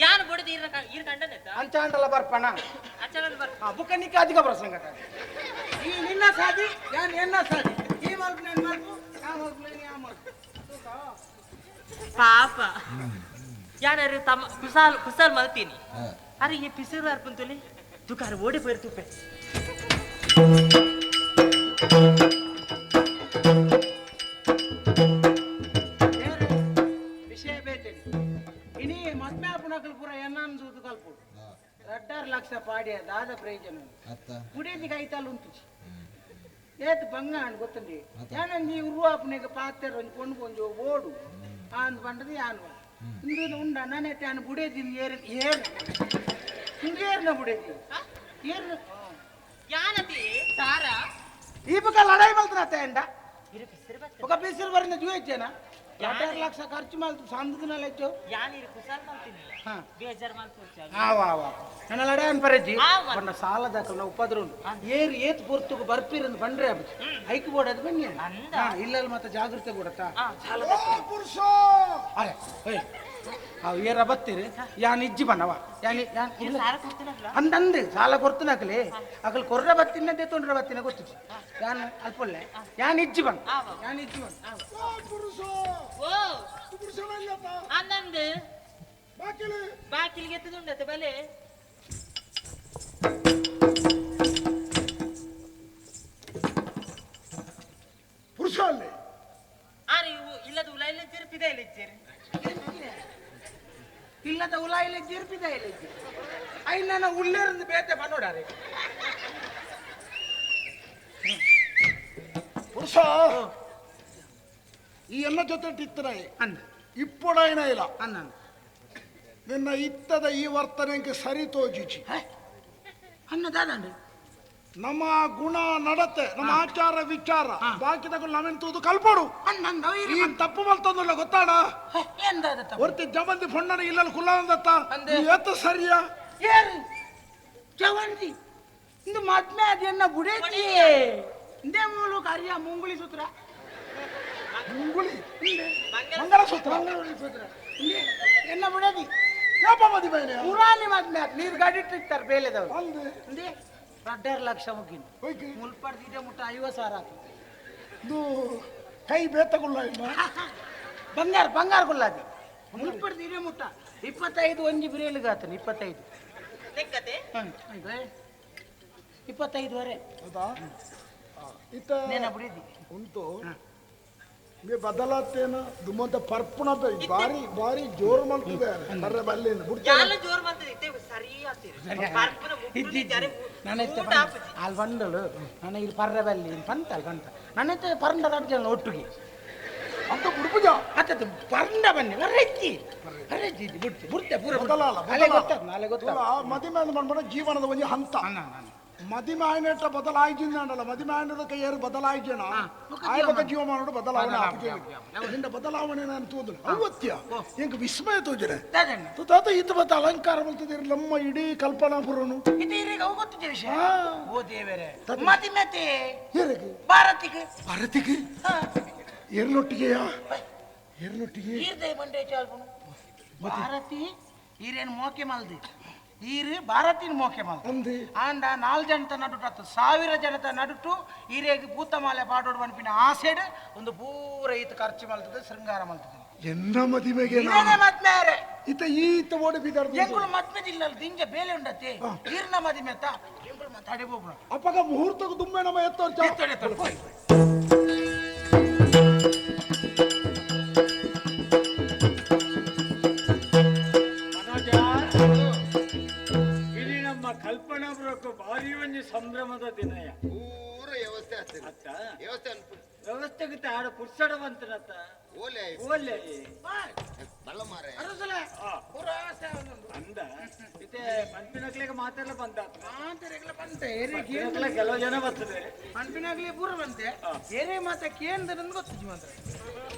ಯಾನ್ ಬೊಡಿದ ಈರ್ ಕಂಡನೆತ್ತ ಅಂಚಾಂಡಲ ಬರ್ಪಣ ಅಚಾನಲ್ ಬರ್ಪ ಬುಕ್ಕ ನಿಕ್ಕ ಅಧಿಕ ಪ್ರಸಂಗ ಈ ನಿನ್ನ ಸಾದಿ ಯಾನ್ ಎನ್ನ ಸಾದಿ ಈ ಮಲ್ಪು ನೆನ್ ಮಲ್ಪು ಆ ಮಲ್ಪು ನೆನ್ ಯಾ ಮಲ್ಪು ಪಾಪ ಯಾನಾರು ತಮ್ಮ ಕುಸಾಲ್ ಕುಸಾಲ್ ಮಲ್ತೀನಿ ಅರೆ ಈ ಪಿಸುರು ಅರ್ಪಂತುಲಿ ತುಕಾರ ಓಡಿ ಪೋಯಿರು ತುಪ್ಪೆ ವಿಷಯ ಬೇತೇನೆ ಇನಿ ಮದ್ಮೆ ಆಪುನಕಲ್ ಪೂರ ಎನ್ನಾನ್ ಕಲ್ಪು ರಡ್ಡಾರು ಲಕ್ಷ ಪಾಡಿಯ ದಾದ ಪ್ರಯೋಜನ ಕುಡಿಯದಿಗೆ ಐತಾಲ್ ಉಂಟು ಏತ್ ಬಂಗ ಅನ್ ಗೊತ್ತುಂಡಿ ಯಾನಂಜಿ ಉರುವಾಪನೆಗೆ ಪಾತ್ರೆ ಒಂಜಿ ಪೊಣ್ಣು ಪೊಂಜು ಓಡು ಆಂದ್ ಪಂಡದು ಯಾನು ಇಂದು ಉಂಡ ನಾನೈತೆ ಆನ್ ಬುಡೇದಿನ ಏರ್ ಏರ್ ಇಂದು ಏರ್ನ ಬುಡೇದಿ ಏರ್ನ ಯಾನತಿ ಸಾರ ಈ ಬಕ ಲಡಾಯಿ ಮಲ್ತನ ಎಂಡ ఒక పిసిరు ಬರಿಂದ ಜೂಯಚ್ಚೇನ 2 ಲಕ್ಷ ಖರ್ಚು ಮಾಡ್ತು ಸಂದದನಲ್ಲ ಹೆಚ್ಚು ಯಾನ್ ಇರು ಕುಸಾಲ್ ಮಲ್ತೀನಿ ಬೇಜಾರ್ ಮಲ್ತು ಆವ ಆವ ನನ್ನ ಲಡಾಯನ್ ಪರಜಿ ಬಣ್ಣ ಸಾಲದಾಕಲ್ನ ಉಪದ್ರ ಉಂಟು ಏರ್ ಏತ್ ಪೊರ್ತುಗು ಬರ್ಪಿರಂದು ಬಂಡ್ರೆ ಆಪುಜಿ ಐಕ್ ಬೋಡದು ಬನ್ನಿ ಇಲ್ಲಲ್ಲಿ ಮತ್ತೆ ಜಾಗೃತೆ ಕೊಡತ್ತಾ ಪುರುಷ ಅರೆ ಏಯ್ ಅವು ಏರ ಬತ್ತೀರಿ ಯಾನ್ ಇಜ್ಜಿ ಬಣ್ಣವ ಯಾನ್ ಯಾನ್ ಅಂದಂದು ಸಾಲ ಕೊರ್ತನಾಕಲಿ ಅಕಲ್ ಕೊರ್ರ ಬತ್ತಿನದೇ ತೊಂಡ್ರ ಬತ್ತಿನ ಗೊತ್ತಿಜಿ ಯಾನ್ ಅಲ್ಪೊಲ್ಲೆ ಯಾನ್ ಇಜ್ಜಿ ಬಣ್ಣ ಯಾನ್ ಇಜ್ಜಿ ಬಣ್ಣ ಪುರುಷ ಓ ಅಂದಂದು ಬಾಕಿಲು ಬಾಕಿಲಿಗೆ ಎತ್ತದುಂಡತೆ ಬಲೆ ಪುರುಷ ಅಲ್ಲಿ ಆರೆ ಇವು ಇಲ್ಲದ ಉಲ ಇಲ್ಲ ಜಿರ್ಪಿದ ಇಲ್ಲ ಇಜ್ಜಿರಿ ಇಲ್ಲದ ಉಲ ಇಲ್ಲ ಜಿರ್ಪಿದ ಇಲ್ಲ ಇಜ್ಜಿರಿ I ನನ್ನ ಉಳ್ಳೇರಂದು ಬೇತೆ ಬನ್ನೋಡಾರೆ ಪುರುಷ ಈ ಎಲ್ಲ ಜೊತೆ ಇತ್ತನ ಅಂದ ಇಪ್ಪೊಡೈನ ಇಲ್ಲ ಅನ್ನ ನಿನ್ನ ಇತ್ತದ ಈ ವರ್ತನೆಗೆ ಸರಿ ತೋಜಿಚಿ ಅನ್ನ ದಾದಂడి ನಮ್ಮ ಗುಣ ನಡತೆ ನಮ್ಮ ಆಚಾರ ವಿಚಾರ ಬಾಕಿದಾಗ ನಾವೇನ್ ತೂದು ಕಲ್ಪೋಡು ಈ ತಪ್ಪು ಮಲ್ತಂದಲ್ಲ ಗೊತ್ತಾಡ ಒರ್ತಿ ಜವಂತಿ ಫೊಣ್ಣನ ಇಲ್ಲಲ್ಲಿ ಕುಲ್ಲಂದತ್ತ ಎತ್ತ ಸರಿಯಾ ಏರು ಜವಂತಿ ಇಂದು ಮದ್ಮೆ ಅದನ್ನ ಬುಡೇತಿ ಇಂದೇ ಮೂಲಕ ಅರಿಯ ಮುಂಗುಳಿ ಸೂತ್ರ ಮುಂಗುಳಿ ಮಂಗಳಸೂತ್ರ ಮಂಗಳಸೂತ್ರ ಎನ್ನ ಬುಡೇತಿ ಯಾಪ ಮದುವೆ ಪುರಾಣಿ ಮದ್ಮೆ ನೀರು ಗಾಡಿ ಇಟ್ಟಿರ್ತಾರೆ ಬೇಲೆದವರು ಅಂದೆ 2.5 ಲಕ್ಷ ಮುಗಿನ ಮುಲ್ಪಡ್ದಿದೆ ಮುಟ್ಟ 50,000 ಆತು ಇದು ಕೈ ಬೇತಗುಲ್ಲ ಇಲ್ಲ ಬಂಗಾರ ಬಂಗಾರ ಗುಲ್ಲಾದಿ ಮುಲ್ಪಡ್ದಿದೆ ಮುಟ್ಟ 25 ಒಂಜಿ ಬಿರಿಯಲಿಗೆ ಆತನ 25 25 ವರೆ ಹೌದಾ ಇತ್ತ ಬಿಡಿದಿ ಉಂಟು ಮೇ ಬದಲಾತೇನ ದುಮ್ಮಂತ ಪರ್ಪಣ ಬಾರಿ ಬಾರಿ ಜೋರು ಮಾಡ್ತಿದೆ ಬರ್ರೆ ಬಲ್ಲಿಂದ ಯಾಲ ಜೋರು ಮಾಡ್ತಿದೆ ಇತ್ತೆ ಸರಿ ಆಗ್ತಿದೆ ಪರ್ಪಣ ಮುಟ್ಟುನಿ ನಾನೈತೆ ಅಲ್ಲಿ ಬಂದಳು ನಾನು ಇಲ್ಲಿ ಪರ್ರೆ ಬಲ್ಲಿ ಪಂತ ಅಲ್ಲಿ ಬಂತ ನಾನೈತೆ ಪರಂಡ ಜನ ಒಟ್ಟಿಗೆ ಅಂತ ಬುಡ್ಪುಜ ಅತ್ತ ಪರಂಡ ಬನ್ನಿ ಬರ್ರೆಜ್ಜಿ ಬರ್ರೆಜ್ಜಿ ಬಿಡ್ತೆ ಬಿಡ್ತೆ ಪೂರ ಬದಲಾಲ ಅಲ್ಲೇ ಗೊತ್ತಾಗ ನಾಳೆ ಗೊತ್ತಾಗ ಮದಿಮೆ ಮಾಡ್ಬೇಡ ಜೀವನದ ಒಂದು ಹಂತ ಮದಿಮೆ ಆಯ್ನೇಟ ಬದಲಾಯಿಸಿಂದಲ್ಲ ಮದಿಮೆ ಆಯ್ನದ ಕೈಯರು ಬದಲಾಯಿಸೋಣ ಆಯ್ಬಕ ಜೀವಮಾನೋಡು ಬದಲಾವಣೆ ನಿನ್ನ ಬದಲಾವಣೆ ನಾನು ತೋದನು ಅವತ್ಯ ಎಂಕ್ ವಿಸ್ಮಯ ತೋಜನೆ ತಾತ ಈತ ಬತ್ತ ಅಲಂಕಾರ ಬಲ್ತದಿರ ನಮ್ಮ ಇಡೀ ಕಲ್ಪನಾಪುರನು ಗೊತ್ತಿದೆ ವಿಷಯ ಓ ದೇವರೇ ಮದಿಮೆತೆ ಭಾರತಿಗೆ ಭಾರತಿಗೆ ಏರ್ನೊಟ್ಟಿಗೆಯಾ ಏರ್ನೊಟ್ಟಿಗೆ ಈರ್ದೆ ಬಂಡೆ ಚಾಲ್ಪುನು ಭಾರತಿ ಈರೇನು ಮೋಕೆ ಮಲ್ದಿ ಈರು ಭಾರತಿನ ಮೋಕೆ ಮಲ್ದಿ ಆಂಡ 4 ಜನತ ನಡುಟು 1000 ಜನತ ನಡುಟು ಈರೇಗೆ ಭೂತಮಾಲೆ ಪಾಡೋಡು ಬನ್ಪಿನ ಆಸೆಡ್ ಒಂದು ಪೂರ ಈತ ಖರ್ಚು ಮಲ್ತದೆ ಶೃಂಗಾರ ಮಲ್ತದೆ ಎನ್ನ ಮದಿಮೆಗೆ ಮದ್ಮೇರೆ ಈತ ಈತ ಓಡಿ ಬಿದ್ದಾರ ಎಂಕುಲು ಮದ್ಮೆದಿಲ್ಲ ದಿಂಜ ಬೇಲೆ ಉಂಡತೆ ಈರ್ನ ಮದಿಮೆತ್ತ ಎಂಕುಲು ಮಾತಾಡಿ ಹೋಗ್ಬಿಡ ಅಪ್ಪಗ ಮುಹೂರ್ತಕ್ಕೆ ದುಮ್ಮೆ ನಮ್ಮ ಎತ್ತೋರ್ ಎತ್ತೋಡ್ ಹೋಯ್ ಕಲ್ಪನಾ ಭಾರಿ ಒಂಜಿ ಸಂಭ್ರಮದ ದಿನಯ ಪೂರ ವ್ಯವಸ್ಥೆ ಆಗ್ತದೆ ಅತ್ತ ವ್ಯವಸ್ಥೆ ಅನ್ಪು ವ್ಯವಸ್ಥೆಗೆ ಆಡ ಪುರ್ಸಡವಂತನತ್ತ ಓಲೆ ಓಲೆ ಬಲ್ಲ ಮಾರೆ ಅಂದ ಇತ್ತೆ ಪಂಪಿನಕ್ಲೆಗೆ ಮಾತೆಲ್ಲ ಬಂದ ಮಾತೆಲ್ಲ ಬಂತೆ ಕೆಲವು ಜನ ಬರ್ತದೆ ಪಂಪಿನಾಗ್ಲಿ ಪೂರ ಬಂತೆ ಏರೇ ಮಾತ ಕೇಂದ್ರ ಗೊತ್ತು ಮಾತ್ರ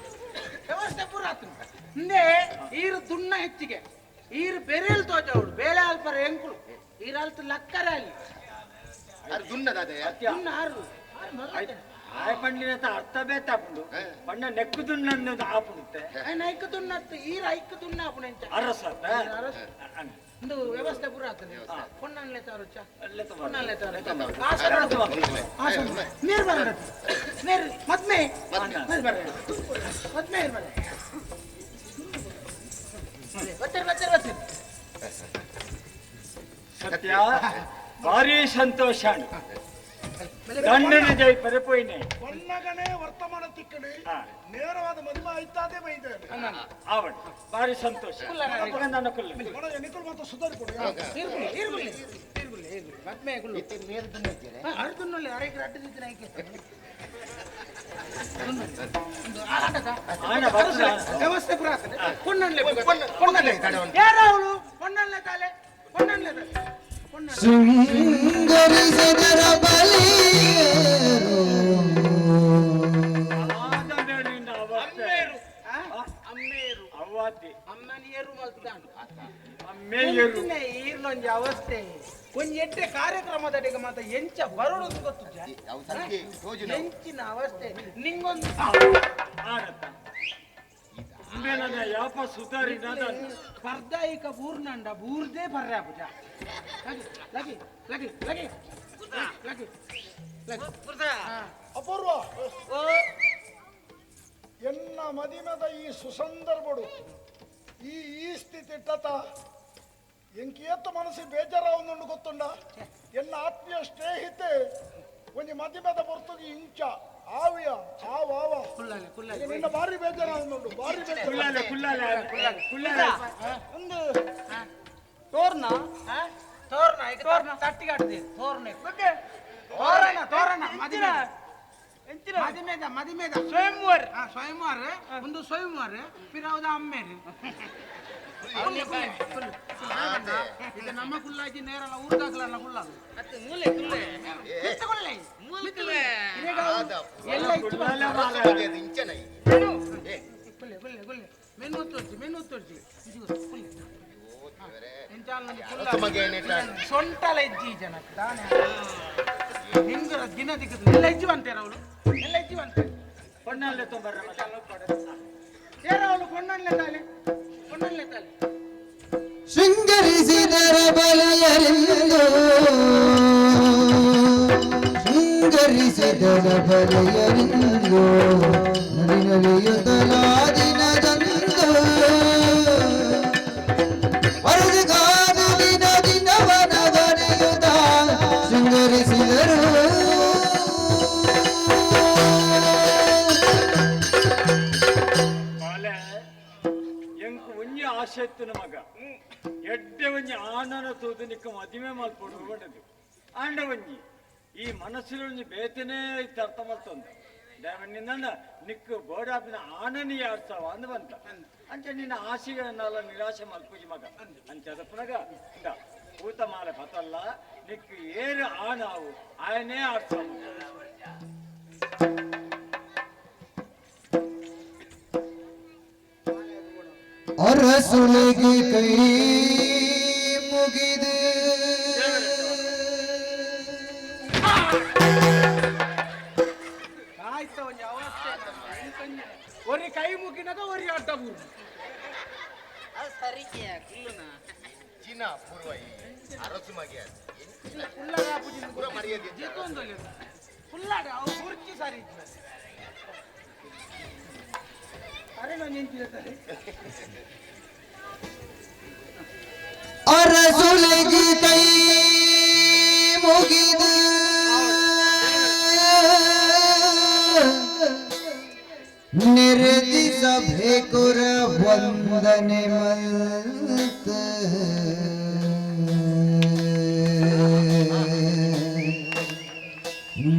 ವ್ಯವಸ್ಥೆ ಪೂರ ಆತು ಹಿಂದೆ ಈರು ದುಣ್ಣ ಹೆಚ್ಚಿಗೆ ಈರ್ ಬೆರೆಲ್ ತೋಜಾವುಡು ಬೇಳೆ ಅಲ್ಪರ ಎಂಕುಲು ಈರಲ್ತ ಲಕ್ಕರ ಅಲ್ಲಿ ಅರ್ ದುನ್ನದಾದಯ ದುನ್ನ ಆರು ಆಯ್ ಪಂಡಿನ ಅರ್ಥ ಬೇತಾಪುಂಡು ಪಂಡ ನೆಕ್ಕು ದುನ್ನ ಆಪುಂಡುತ್ತೆ ఆయన ಐಕ್ ದುನ್ನತ್ತು ಈರ್ ಐಕ್ ದುನ್ನ ಆಪುಣೆಂಚ ಅರಸ ಒಂದು ವ್ಯವಸ್ಥೆ ಪೂರ ಆಗ್ತದೆ ಪೊನ್ನನ್ಲೆ ತಾರುಚ ಪೊನ್ನನ್ಲೆ ತಾರು ನೀರು ಬರ ನೀರು ಮದ್ಮೆ ನೀರು ಬರ ಮದ್ಮೆ ಬರ ಬರ್ತಾರೆ ಬರ್ತಾರೆ ಬರ್ತಾರೆ ಸತ್ಯ ಭಾರಿ ಸಂತೋಷ ದಂಡನೆ ಜೈ ಪರಪೋಯಿನೆ ಪೊನ್ನಗನೇ ವರ್ತಮಾನ ತಿಕ್ಕಡಿ ನೇರವಾದ ಮದುವೆ ಆಯ್ತಾದೆ ಬೈದೆ ಆವಡ್ ಭಾರಿ ಸಂತೋಷ ನನ್ನ ಕುಲ್ಲ ನಿಕುಲ್ ಮಾತ್ರ ಸುಧಾರಿ ಕೊಡಿ ಈರ್ಗುಳ್ಳಿ ಈರ್ಗುಳ್ಳಿ ಈರ್ಗುಳ್ಳಿ ಈರ್ಗುಳ್ಳಿ ಮದ್ಮೆ ಗುಳ್ಳು ಅರ್ಧುನ್ನಲ್ಲಿ ಅರೆಗೆ ಅಡ್ಡದಿದ್ದ ಐಕೆ ವ್ಯವಸ್ಥೆ ಪೂರ ಆಗ್ತದೆ ಪೊನ್ನನ್ಲೆ ಪೊನ್ನನ್ಲೆ ಯಾರ ಅವಳು ಪೊನ್ನನ್ಲೆ ತಾಲೆ ಪೊನ್ನನ್ಲೆ ತಾಲೆ ಶೃಂಗರಿಸಿದರ ಬಲಿಯರು ಈರ್ಲೊಂಜಿ ಅವಸ್ಥೆ ಒಂಜಿ ಎಡ್ಡೆ ಕಾರ್ಯಕ್ರಮದಡಿಗೆ ಮಾತ ಎಂಚ ಬರೋಡು ಗೊತ್ತು ಎಂಚಿನ ಅವಸ್ಥೆ ನಿಂಗೊಂದು ಯಾಪ ಸುಧಾರಿ ಪರ್ದಾಯಿಕ ಬೂರ್ನಂಡ ಬೂರ್ದೇ ಪರ್ಯ ಪೂಜ ಲಗಿ ಲಗಿ ಲಗಿ ಲಗಿ ಲಗಿ ಅಪೂರ್ವ ಎನ್ನ ಮದಿಮದ ಈ ಸುಸಂದರ್ಭಡು ಈ ಈ ಸ್ಥಿತಿ ಇಟ್ಟತ ಎಂಕೇತ ಮನಸ್ಸು ಬೇಜಾರಾವೊಂದುಂಡು ಗೊತ್ತುಂಡ ಎನ್ನ ಆತ್ಮೀಯ ಸ್ನೇಹಿತೆ ಒಂಜಿ ಮದಿಮದ ಪೊರ್ತುಗೆ ಇಂಚ ಆವಿಯ ಆವ ಆವ ನಿನ್ನ ಭಾರಿ ಬೇಜಾರಾವೊಂದುಂಡು ಭಾರಿ ಕುಲ್ಲಾಲೆ ಕುಲ್ಲಾಲೆ ಕುಲ್ಲಾಲೆ ಒಂದು ತೋರ್ನ ತೋರ್ನ ಈಗ ತೋರ್ನ ತಟ್ಟಿಗಾಡ್ದೆ ತೋರ್ನ ತೋರಣ ತೋರಣ ಮದಿಮೆ ಮದಿಮೆದ ಮದಿಮೆದ ಸ್ವಯಂವರ ಸ್ವಯಂವರ ಒಂದು ಸ್ವಯಂವರ ಪಿರಾವದ ಅಮ್ಮೇರಿ ಇದು ನಮ್ಮ ಕುಲ್ಲಾಜಿ ನೇರಲ್ಲ ಊರ್ದಾಗ್ಲಲ್ಲ ಕುಲ್ಲಾದು ಮೂಲೆ ಕುಲ್ಲೆ ಕುಲ್ಲೆ ಮೂಲೆ ಕುಲ್ಲೆ ಎಲ್ಲ ಇಚ್ಚು ಕುಲ್ಲೆ ಕುಲ್ಲೆ ಕುಲ್ಲೆ ಮೆನು ತೋರ್ಸಿ ಮೆನು ತೋರ್ಸಿ ಕುಲ್ಲೆ ಸೊಂಟಲ ಇಜ್ಜಿ ಜನಕ್ಕೆ ತಾನೆ ನಿಂಗರ ದಿನ ದಿಕ್ಕದು ಎಲ್ಲ ಇಜ್ಜಿ ಬಂತೇರ ಅವಳು ಎಲ್ಲ ಇಜ್ಜಿ ಬಂತೆ ಪೊನ್ನಲ್ಲೇ ತೊಂಬರ್ರ ಏರ ಅವಳು ಪೊನ್ನಲ್ಲೇ ತಾಲೆ ಪೊನ್ನಲ್ಲೇ ತಾಲೆ ಶೃಂಗರಿಸಿದರ ಬಲಿಯರಿಂದು ಶೃಂಗರಿಸಿದರ ಬಲಿಯರಿಂದು ನಲಿನಲಿಯುತ್ತಲಾ ದಿನದಂದು ವರದಿಗಾದು ದಿನ ದಿನವನಗನೆಯುತ್ತ ಶೃಂಗರಿಸಿದರು. ಆಸೆತ್ತಿನ ಮಗ ಎಡ್ಡೆ ಒಂಜಿ ಆನನ ತೂದು ನಿಕ್ಕ ಮದಿಮೆ ಮಲ್ಪೊಡು ಬಂಡದು ಆಂಡ ಒಂಜಿ ಈ ಮನಸ್ಸಿನ ಒಂಜಿ ಬೇತನೇ ಇತ್ತು ಅರ್ಥ ಮಲ್ತೊಂದು ದೇವನಿಂದ ನಿಕ್ಕು ಬೋಡಾಪಿನ ಆನನಿ ಆಡ್ತಾವ ಅಂದ್ ಬಂತ ಅಂಚೆ ನಿನ್ನ ಆಸೆಗಳನ್ನೆಲ್ಲ ನಿರಾಶೆ ಮಲ್ಪುಜಿ ಮಗ ಅಂಚೆ ಅದಪ್ಪನಗ ಇಂದ ಊತ ಮಾಲೆ ಪತಲ್ಲ ನಿಕ್ಕು ಏರು ಆನಾವು ಆಯನೇ ಆಡ್ತಾವ. ಅರಸುಲಿಗೆ ಕೈ ಮುಗಿದು ಆಯ್ತು ಒಂಜಿ ಅವಸ್ಥೆ ಒರಿ ಕೈ ಮುಗಿನಾಗ ಒರಿ ಅಡ್ಡ ಬೂರು ಸರಿಕೆ ಕುಲ್ಲುನ ಚಿನ್ನ ಪೂರ್ವ ಅರಸು ಮಗಿಯ ಕುಲ್ಲಾಡ ಮರ್ಯಾದೆ ಕುಲ್ಲಾಡ ಅವು ಕುರ್ಚಿ ಸರಿ ಅರೆ ನಾನು ಎಂತಿರ್ತಾರೆ ಅರಸುಲಿಗೆ ಕೈ ಮುಗಿದು ನೆರೆದಿ ಸಭೆ ಕುರ ವಂದನೆ ಮಲ್ತ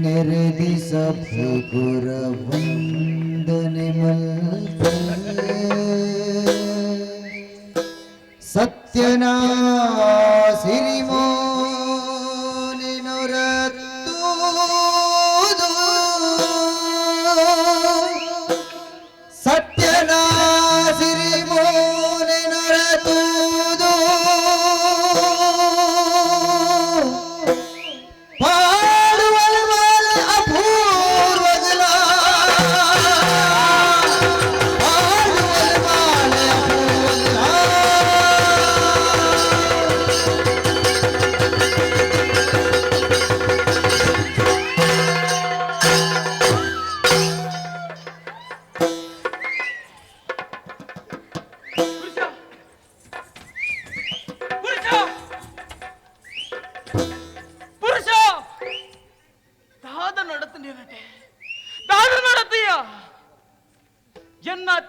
ನೆರೆದಿ ಸಭೆ ಕುರ ವಂದನೆ ಮಲ್ತ ಸತ್ಯನಾ ಸಿರಿಮೋನಿನೊರತ್ತೂದು ಸತ್ಯನಾ ಸಿರಿಮೋನಿನೊರತೂದು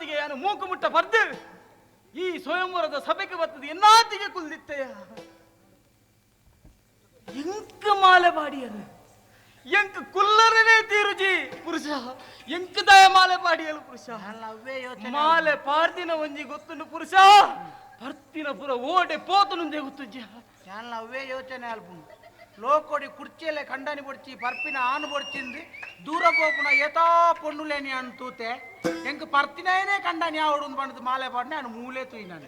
ಎನ್ನಾತಿಗೆ ಯಾನು ಮೂಕು ಮುಟ್ಟ ಬರ್ದು ಈ ಸ್ವಯಂವರದ ಸಭೆಗೆ ಬರ್ತದೆ ಎನ್ನಾತಿಗೆ ಕುಲ್ದಿತ್ತೆಯ ಎಂಕ ಮಾಲೆ ಪಾಡಿಯರು ಎಂಕ್ ಕುಲ್ಲರನೇ ತೀರುಜಿ ಪುರುಷ ಎಂಕ್ ದಯ ಮಾಲೆ ಪಾಡಿಯಲು ಪುರುಷ ಮಾಲೆ ಪಾರ್ದಿನ ಒಂಜಿ ಗೊತ್ತುಂಡು ಪುರುಷ ಪರ್ತಿನ ಪುರ ಓಡೆ ಪೋತುನುಂದೆ ಗೊತ್ತುಜ್ಜ ಅವೇ ಯೋಚನೆ ಅಲ್ಪುಂಡು ಲೋಕೋಡಿ ಕುರ್ಚಿಯಲ್ಲೇ ಕಂಡನಿ ಬೊಡ್ಚಿ ಪರ್ಪಿನ ಆನು ಬೊಡ್ಚಿಂದು ದೂರ ಪೋಪುನ ಏತಾ ಪೊಣ್ಣುಲೇನಿ ಅನ್ ತೂತೆ ಎಂಕ್ ಪರ್ತಿನೇ ಕಂಡನಿ ಆವಡು ಪಂಡದು ಮಾಲೆ ಪಾಡ್ನೆ ಅನು ಮೂಲೆ ತೂಯಿ ನಾನು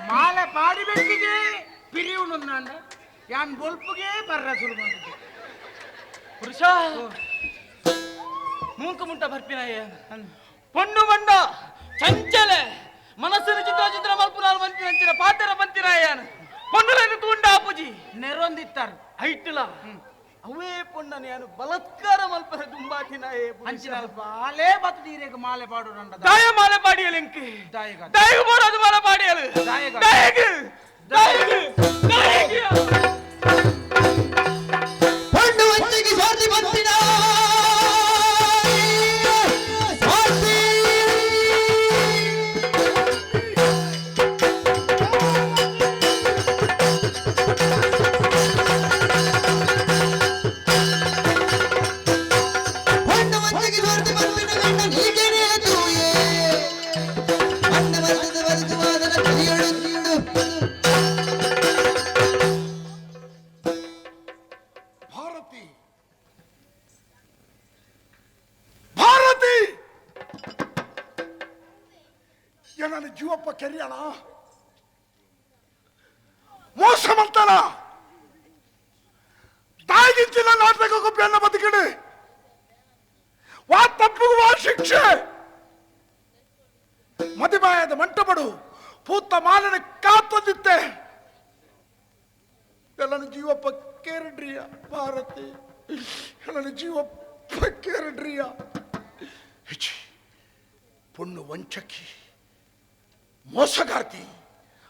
ಮಾಲೆ ಪಾಡಿ ಬೆಕ್ಕಿಗೆ ಪಿರಿಯುಣು ನಾಂಡ ಯಾನ್ ಬೊಲ್ಪುಗೆ ಬರ್ರ ಶುರು ಮಾಡಿದ್ದೆ ಪುರುಷ ಮೂಂಕು ಮುಂಟ ಬರ್ಪಿನ ಪೊಣ್ಣು ಬಂಡ ಚಂಚಲೆ ಮನಸ್ಸಿನ ಚಿತ್ರ ಚಿತ್ರ ಮಲ್ಪುನಾಲ್ ಮಂತಿನ ಅಂಚಿನ ಪಾತೆರ ಬಂತಿನಾಯನ್ ಪೊಣ್ಣುలను ತೂಂಡ ಅಪ್ಪುಜಿ ನೆರೊಂದಿತ್ತಾರೆ ಐಟ್ಲ ಅವೇ ಪೊಣ್ಣನ ಯಾನು ಬಲತ್ಕಾರ ಮಲ್ಪರ ದುಂಬಾತಿನಾಯೇ ಅಂಚಿನ ಬಾಲೆ ಬತ್ತದೀರೆಗ್ ಮಾಲೆ ಪಾಡು ದಾಯ ಮಾಲೆ ಪಾಡಿಯಲು ಎಂಕ್ ದಾಯಗ ದಾಯಗ ಬೋರಾದ ಮಾಲೆ ಪಾಡಿಯಲು ದಾಯಗ ದಾಯಗ ದಾಯಗ ದಾಯಗ ಪೊಣ್ಣು ವಂಚಿಗೆ ಸ್ವಾರ್ಥಿ ಬಂತಿನ ಸ್ವಾರ್ಥಿ ಪೊಣ್ಣು ವಂಚಿಗೆ ಸ್ವಾರ್ಥಿ ಬಂತಿನ ಗಂಡ ನೀಗೆನೆ ತೂಯೆ ಅಣ್ಣ ಮರ್ತದ ಬದುಕುವಾದನ ತಿಳಿಯಳುಂಡು. ಭಾರತಿ ಭಾರತಿ ನನ್ನ ಜೀವಪ್ಪ ಕೆರಿಯಣ ಮೋಸ ಮಾಡ್ತಾನ ತಾಯಿಗಿಂಚಿನ ನಾಟಕ ಬೆನ್ನ ಬದುಕಿಡಿ ವಾ ತಪ್ಪಿಗೂ ವಾ ಶಿಕ್ಷೆ ಮದಿಮಾಯದ ಮಂಟಪಡು ಪೂತ ಮಾಲನ ಕಾತಂದಿತ್ತೆ ಎಲ್ಲನ ಜೀವಪ್ಪ ಕೇರಡ್ರಿಯ ಭಾರತಿ ಎಲ್ಲನ ಜೀವಪ್ಪ ಕೇರಡ್ರಿಯ ಹೆಚ್ಚಿ ಪೊಣ್ಣು ವಂಚಕಿ ಮೋಸಗಾರ್ತಿ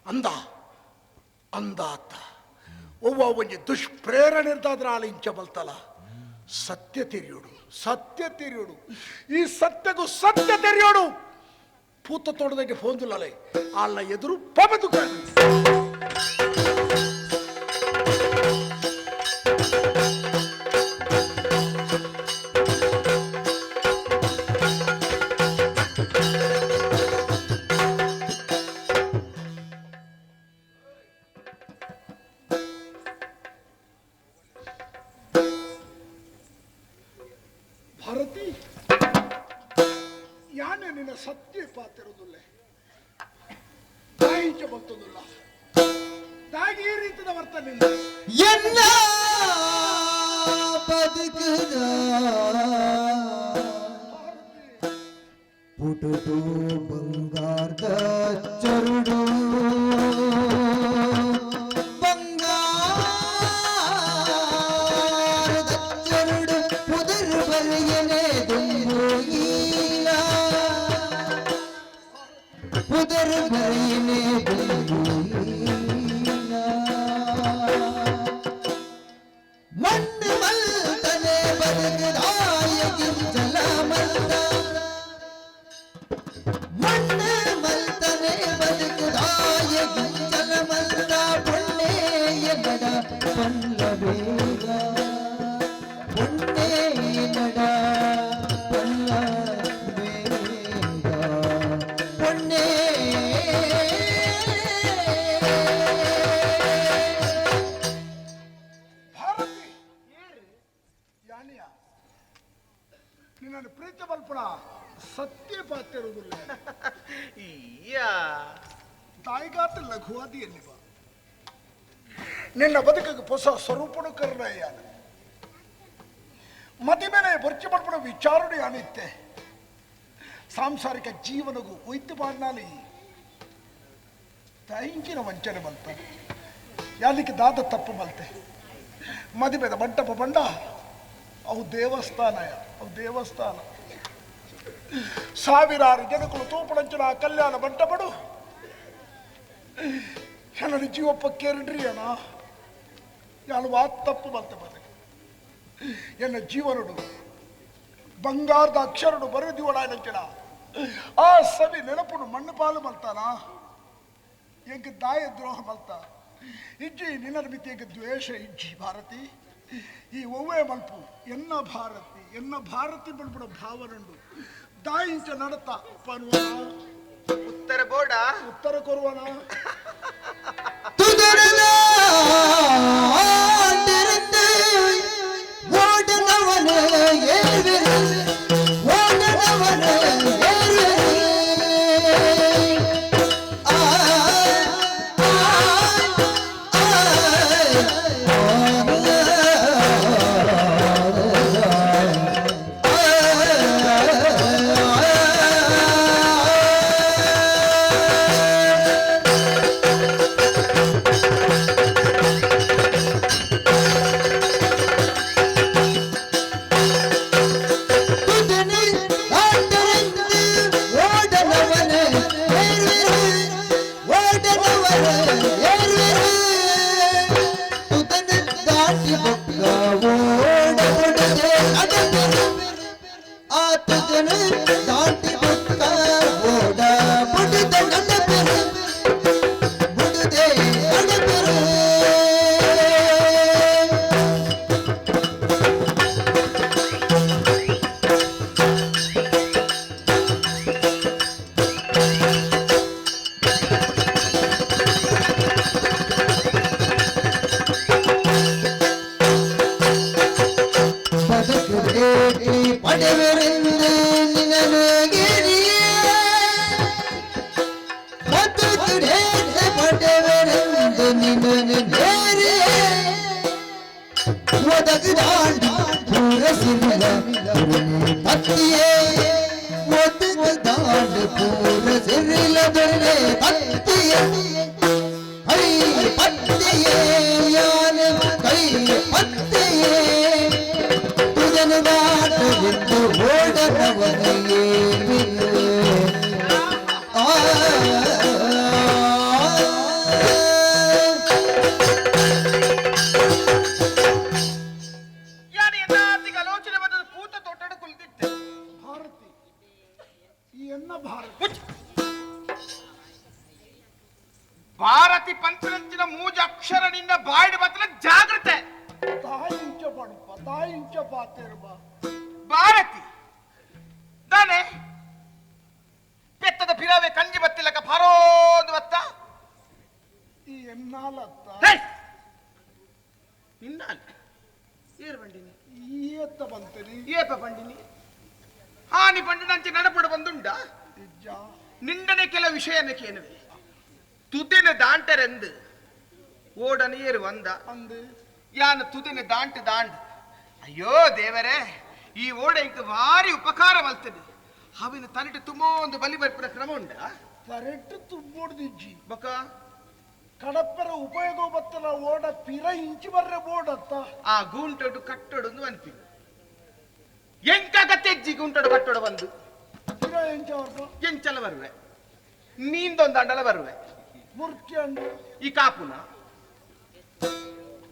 ಅಂದ ಅಂದಾತ ಒವ್ವ ಒಂಜಿ ದುಷ್ಪ್ರೇರಣೆ ಇರ್ತಾದ್ರ ಆಳ ಇಂಚ ಬಲ್ತಲ ಸತ್ಯ ತೆರೆಯೋಡು ಸತ್ಯ ತೆರೆಯೋಡು ಈ ಸತ್ಯಗೂ ಸತ್ಯ ತೆರೆಯೋಡು ಪೂತ ತೋಟದಕ್ಕೆ ಫೋನ್ದುಲ್ಲಲೆ ಆಳ್ನ ಎದುರು ಪಬದು ಭಾರತಿ ಯಾನೆ ನಿನ್ನ ಸತ್ಯ ಪಾತಿರುವುದಿಲ್ಲ ತಾಯಿಚ ಬರ್ತದಿಲ್ಲ ತಾಯಿ ಈ ರೀತಿಯ ವರ್ತನೆ ಎನ್ನ ಬದುಕುದ ಪುಟುಟು ಬಂಗಾರದ ಚರುಡು ಬಂಗಾರದ ಚರುಡು ಪುದರ್ ಬರೆಯನೆ ದುಂಬುಗೀಲ ಪುದರ್ ಬರೆಯನೆ ದುಂಬುಗೀಲ ಮಣ್ಣು ಮಲ್ತನೆ ಬದುಕದಾಯಗಿಂಚಲ ಮಲ್ತ ಮಣ್ಣು ಮಲ್ತನೆ ಬದುಕದಾಯಗಿಂಚಲ ಮಲ್ತ ಪೊಣ್ಣೆ ಎನ್ನಡ ಪಲ್ಲವೇಗ ಪೊಣ್ಣೆ ಎನ್ನಡ ಪಲ್ಲವೇಗ ಪೊಣ್ಣೆ ಭಾರತಿ ಯಾನಿಯ ನಿನ್ನನ್ನು ಪ್ರೀತಿ ಮಲ್ಪಣ ಸತ್ಯ ಪಾತಿರುವುದಿಲ್ಲ ತಾಯಿಗಾತ ಲಘುವಾದಿ ಎಲ್ಲಿ ಬಾ ನಿನ್ನ ಬದುಕಿಗೆ ಹೊಸ ಸ್ವರೂಪನು ಕರ್ಣಯ್ಯಾನ ಮತಿ ಮೇಲೆ ಬೊರ್ಚಿ ಮಲ್ಪಣ ವಿಚಾರಣೆ ಯಾನಿತ್ತೆ ಸಾಂಸಾರಿಕ ಜೀವನಗೂ ಒಯ್ತು ಬಾಡ್ನಾಲಿ ತಾಯಿಂಚಿನ ವಂಚನೆ ಮಲ್ತ ಯಾಲಿಕ್ಕೆ ದಾದ ತಪ್ಪು ಮಲ್ತೆ ಮದುವೆದ ಮಂಟಪ ಬಂಡ ಅವು ದೇವಸ್ಥಾನ ಅವು ದೇವಸ್ಥಾನ ಸಾವಿರಾರು ಜನಗಳು ತೂಪಣಂಚಿನ ಆ ಕಲ್ಯಾಣ ಮಂಟಪಡು ನನ್ನ ಜೀವಪ್ಪ ಕೇರಡ್ರಿ ಅಣ್ಣ ಯಾನು ವಾ ತಪ್ಪು ಮಲ್ತೆ ಬದೆ ಎನ್ನ ಜೀವನಡು ಬಂಗಾರದ ಅಕ್ಷರಡು ಬರೆದಿವಣ ನಂಚಿನ ಆ ಸವಿ ನೆನಪುಡು ಮಣ್ಣು ಪಾಲು ಮಲ್ತಾನ ಎಂಕ್ ದಾಯ ದ್ರೋಹ ಮಲ್ತ ಇಜ್ಜಿ ನಿನ್ನರ ಮಿತಿ ಎಂಕ್ ದ್ವೇಷ ಇಜ್ಜಿ ಭಾರತಿ ಈ ಒವ್ವೇ ಮಲ್ಪು ಎನ್ನ ಭಾರತಿ ಎನ್ನ ಭಾರತಿ ಬಲ್ಪುಡ ಭಾವನುಂಡು ದಾಯಿಂಚ ನಡತ ಪನ್ವನ ಉತ್ತರ ಬೋಡ ಉತ್ತರ ಕೊರುವನ ಭಾರತಿ ಪಂಚರಂಚಿನ ಮೂಜ ಅಕ್ಷರ ನಿನ್ನ ಬಾಯಿಡ್ ಬತ್ತಲ ಜಾಗೃತೆ ತಾಯಿಂಚ ಪಡುಪ ತಾಯಿಂಚ ಪಾತೆರ್ಬ ಭಾರತಿ ದಾನೆ ಪೆತ್ತದ ಪಿರಾವೆ ಕಂಜಿ ಬತ್ತಿಲಕ ಫಾರೋದು ಬತ್ತ ಈ ಎನ್ನಾಲತ್ತ ನಿನ್ನಾಲ ಏರು ಬಂಡಿನಿ ಏತ್ತ ಬಂತನಿ ಏಪ ಬಂಡಿನಿ ಹಾನಿ ಪಂಡಿನಂಚೆ ನಡಪಡು ಬಂದುಂಡ ನಿಂಡನೆ ಕೆಲ ವಿಷಯನ ಕೇನುವೆ ತುದಿನ ದಾಂಟರೆಂದು ಓಡನ ಏರು వంద ಅಂದು ಯಾನ ತುದಿನ ದಾಂಟು ದಾಂಡ್ ಅಯ್ಯೋ ದೇವರೇ ಈ ಓಡ ಇಂಕ ಭಾರಿ ಉಪಕಾರ ಮಲ್ತದೆ ಅವಿನ ತನಿಟು ತುಂಬಾ ಒಂದು ಬಲಿ ಬರ್ಪಿನ ಕ್ರಮ ಉಂಡ ತರೆಟ್ಟು ತುಂಬೋಡ್ದಿಜ್ಜಿ ಬಕ ಕಡಪ್ಪರ ಉಪಯೋಗ ಬತ್ತಲ ಓಡ ಪಿರ ಇಂಚಿ ಬರ್ರೆ ಬೋಡತ್ತ ಆ ಗೂಂಟಡು ಕಟ್ಟಡು ಅನ್ಪಿ ಎಂಕ ಗತ್ತೆಜ್ಜಿ ಗುಂಟಡು ಕಟ್ಟಡು ಬಂದು ಪಿರ ಎಂಚ ವರ್ಗ ಎಂಚಲ ಬರುವೆ ನೀಂದೊಂದು ಅಂಡಲ ಬರುವೆ ಮುರ್ಕಿ ಅಂಡು ಈ ಕಾಪುನ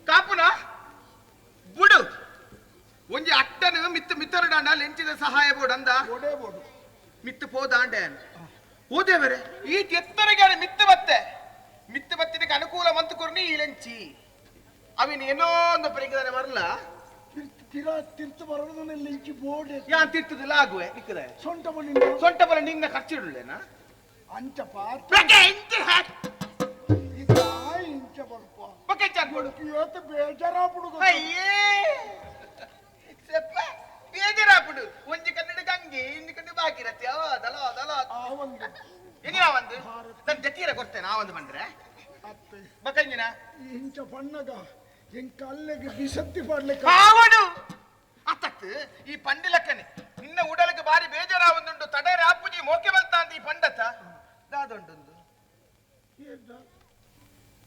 ಕಾಪುನ ಬುಡು ಒಂಜಿ ಅಟ್ಟನು ಮಿತ್ತು ಮಿತ್ತರುಡಾಂಡ ಲೆಂಚಿದ ಸಹಾಯ ಬೋಡು ಅಂದ ಓಡೇ ಬೋಡು ಮಿತ್ತು ಪೋದಾಂಡೆ ಓದೇವರೆ ಈ ಎತ್ತರಗೆ ಮಿತ್ತು ಬತ್ತೆ ಮಿತ್ತು ಬತ್ತಿನಕ್ಕೆ ಅನುಕೂಲ ಮಂತು ಕೊರ್ನಿ ಈ ಲೆಂಚಿ ಅವಿನ ಏನೋ ಒಂದು ಪರಿಗಣನೆ ಬರಲ್ಲ ತಿರಾ ತಿರ್ತು ಬರೋದನ್ನ ಲೆಂಚಿ ಬೋರ್ಡ್ ಯಾನ್ ತಿರ್ತದಿಲ್ಲ ಆಗುವೆ ನಿಕ್ಕದೆ ಸೊಂಟ ಬಳಿ ಸೊಂಟ ಬಲ ನಿನ್ನ ಖರ್ಚಿಡುಳ್ಳೇನಾ ಅಂಚ ಪಾತ್ರ ಇಂಚ ಬಲ್ಪ ಇವತ್ತು ಬೇಜಾರಾಪುಡು ಅಯ್ಯೇ ಸೆಪ್ಪ ಬೇಜಾರಾಪುಡು ಒಂಜಿ ಕನ್ನಡ ಗಂಗೆ ಇನ್ನು ಕಣ್ಣು ಬಾಕಿರತ್ತೆ ದಲ ದಲ ಆ ಒಂದು ಏನಿನ ಒಂದು ನನ್ನ ಜತಿಯರ ಕೊಡ್ತೇನೆ ಆ ಒಂದು ಬಂದ್ರೆ ಅತ್ತೆ ಬಕಂಜಿನ ಇಂಚ ಪಣ್ಣಗ ಎಂಕ ಅಲ್ಲೆಗೆ ಬಿಸತ್ತಿ ಪಾಡ್ಲಿಕ್ಕೆ ಕಾವಡು ಅತ್ತತ್ತು ಈ ಪಂಡಿಲಕ್ಕನೆ ನಿನ್ನ ಉಡಲಿಗೆ ಬಾರಿ ಬೇಜಾರ ಒಂದುಂಟು ತಡೆರೆ ಆಪುಜಿ ಮೋಕೆ ಬಲ್ತ ಅಂತ ಈ ಪಂಡತ ದಾದೊಂಡುಂದು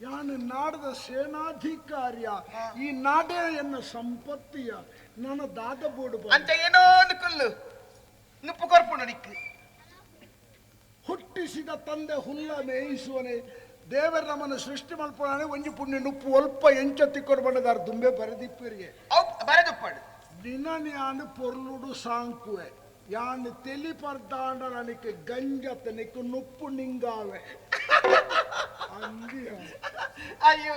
ಯಾನು ನಾಡದ ಸೇನಾಧಿಕಾರಿಯ ಈ ನಾಡೇ ಎನ್ನ ಸಂಪತ್ತಿಯ ನನ್ನ ದಾದ ಬೋಡು ಅಂಚ ಏನೋ ಒಂದು ಕುಲ್ಲು ನುಪ್ಪು ಕೊರ್ಪುಂಡು ನಿಕ್ಕು ಹುಟ್ಟಿಸಿದ ತಂದೆ ಹುಲ್ಲ ಮೇಯಿಸುವನೆ ದೇವರ ನಮ್ಮನ್ನು ಸೃಷ್ಟಿ ಮಲ್ಪಣೆ ಒಂಜಿ ಪುಣ್ಯ ನುಪ್ಪು ಒಲ್ಪ ಎಂಚ ತಿಕ್ಕೊಡು ಬಂಡದಾರ ದುಂಬೆ ಬರೆದಿಪ್ಪರಿಗೆ ಅವು ಬರೆದುಪ್ಪಾಡು ದಿನ ನ್ಯಾನು ಪೊರ್ಲುಡು ಸಾಂಕುವೆ ಯಾನ್ ತೆಲಿ ಪರ್ದಾಂಡ ನನಕ್ಕೆ ಗಂಜತ್ತ ನಿಕ್ಕು ನುಪ್ಪು ನಿಂಗಾವೆ ಅಂದಿಯ ಅಯ್ಯೋ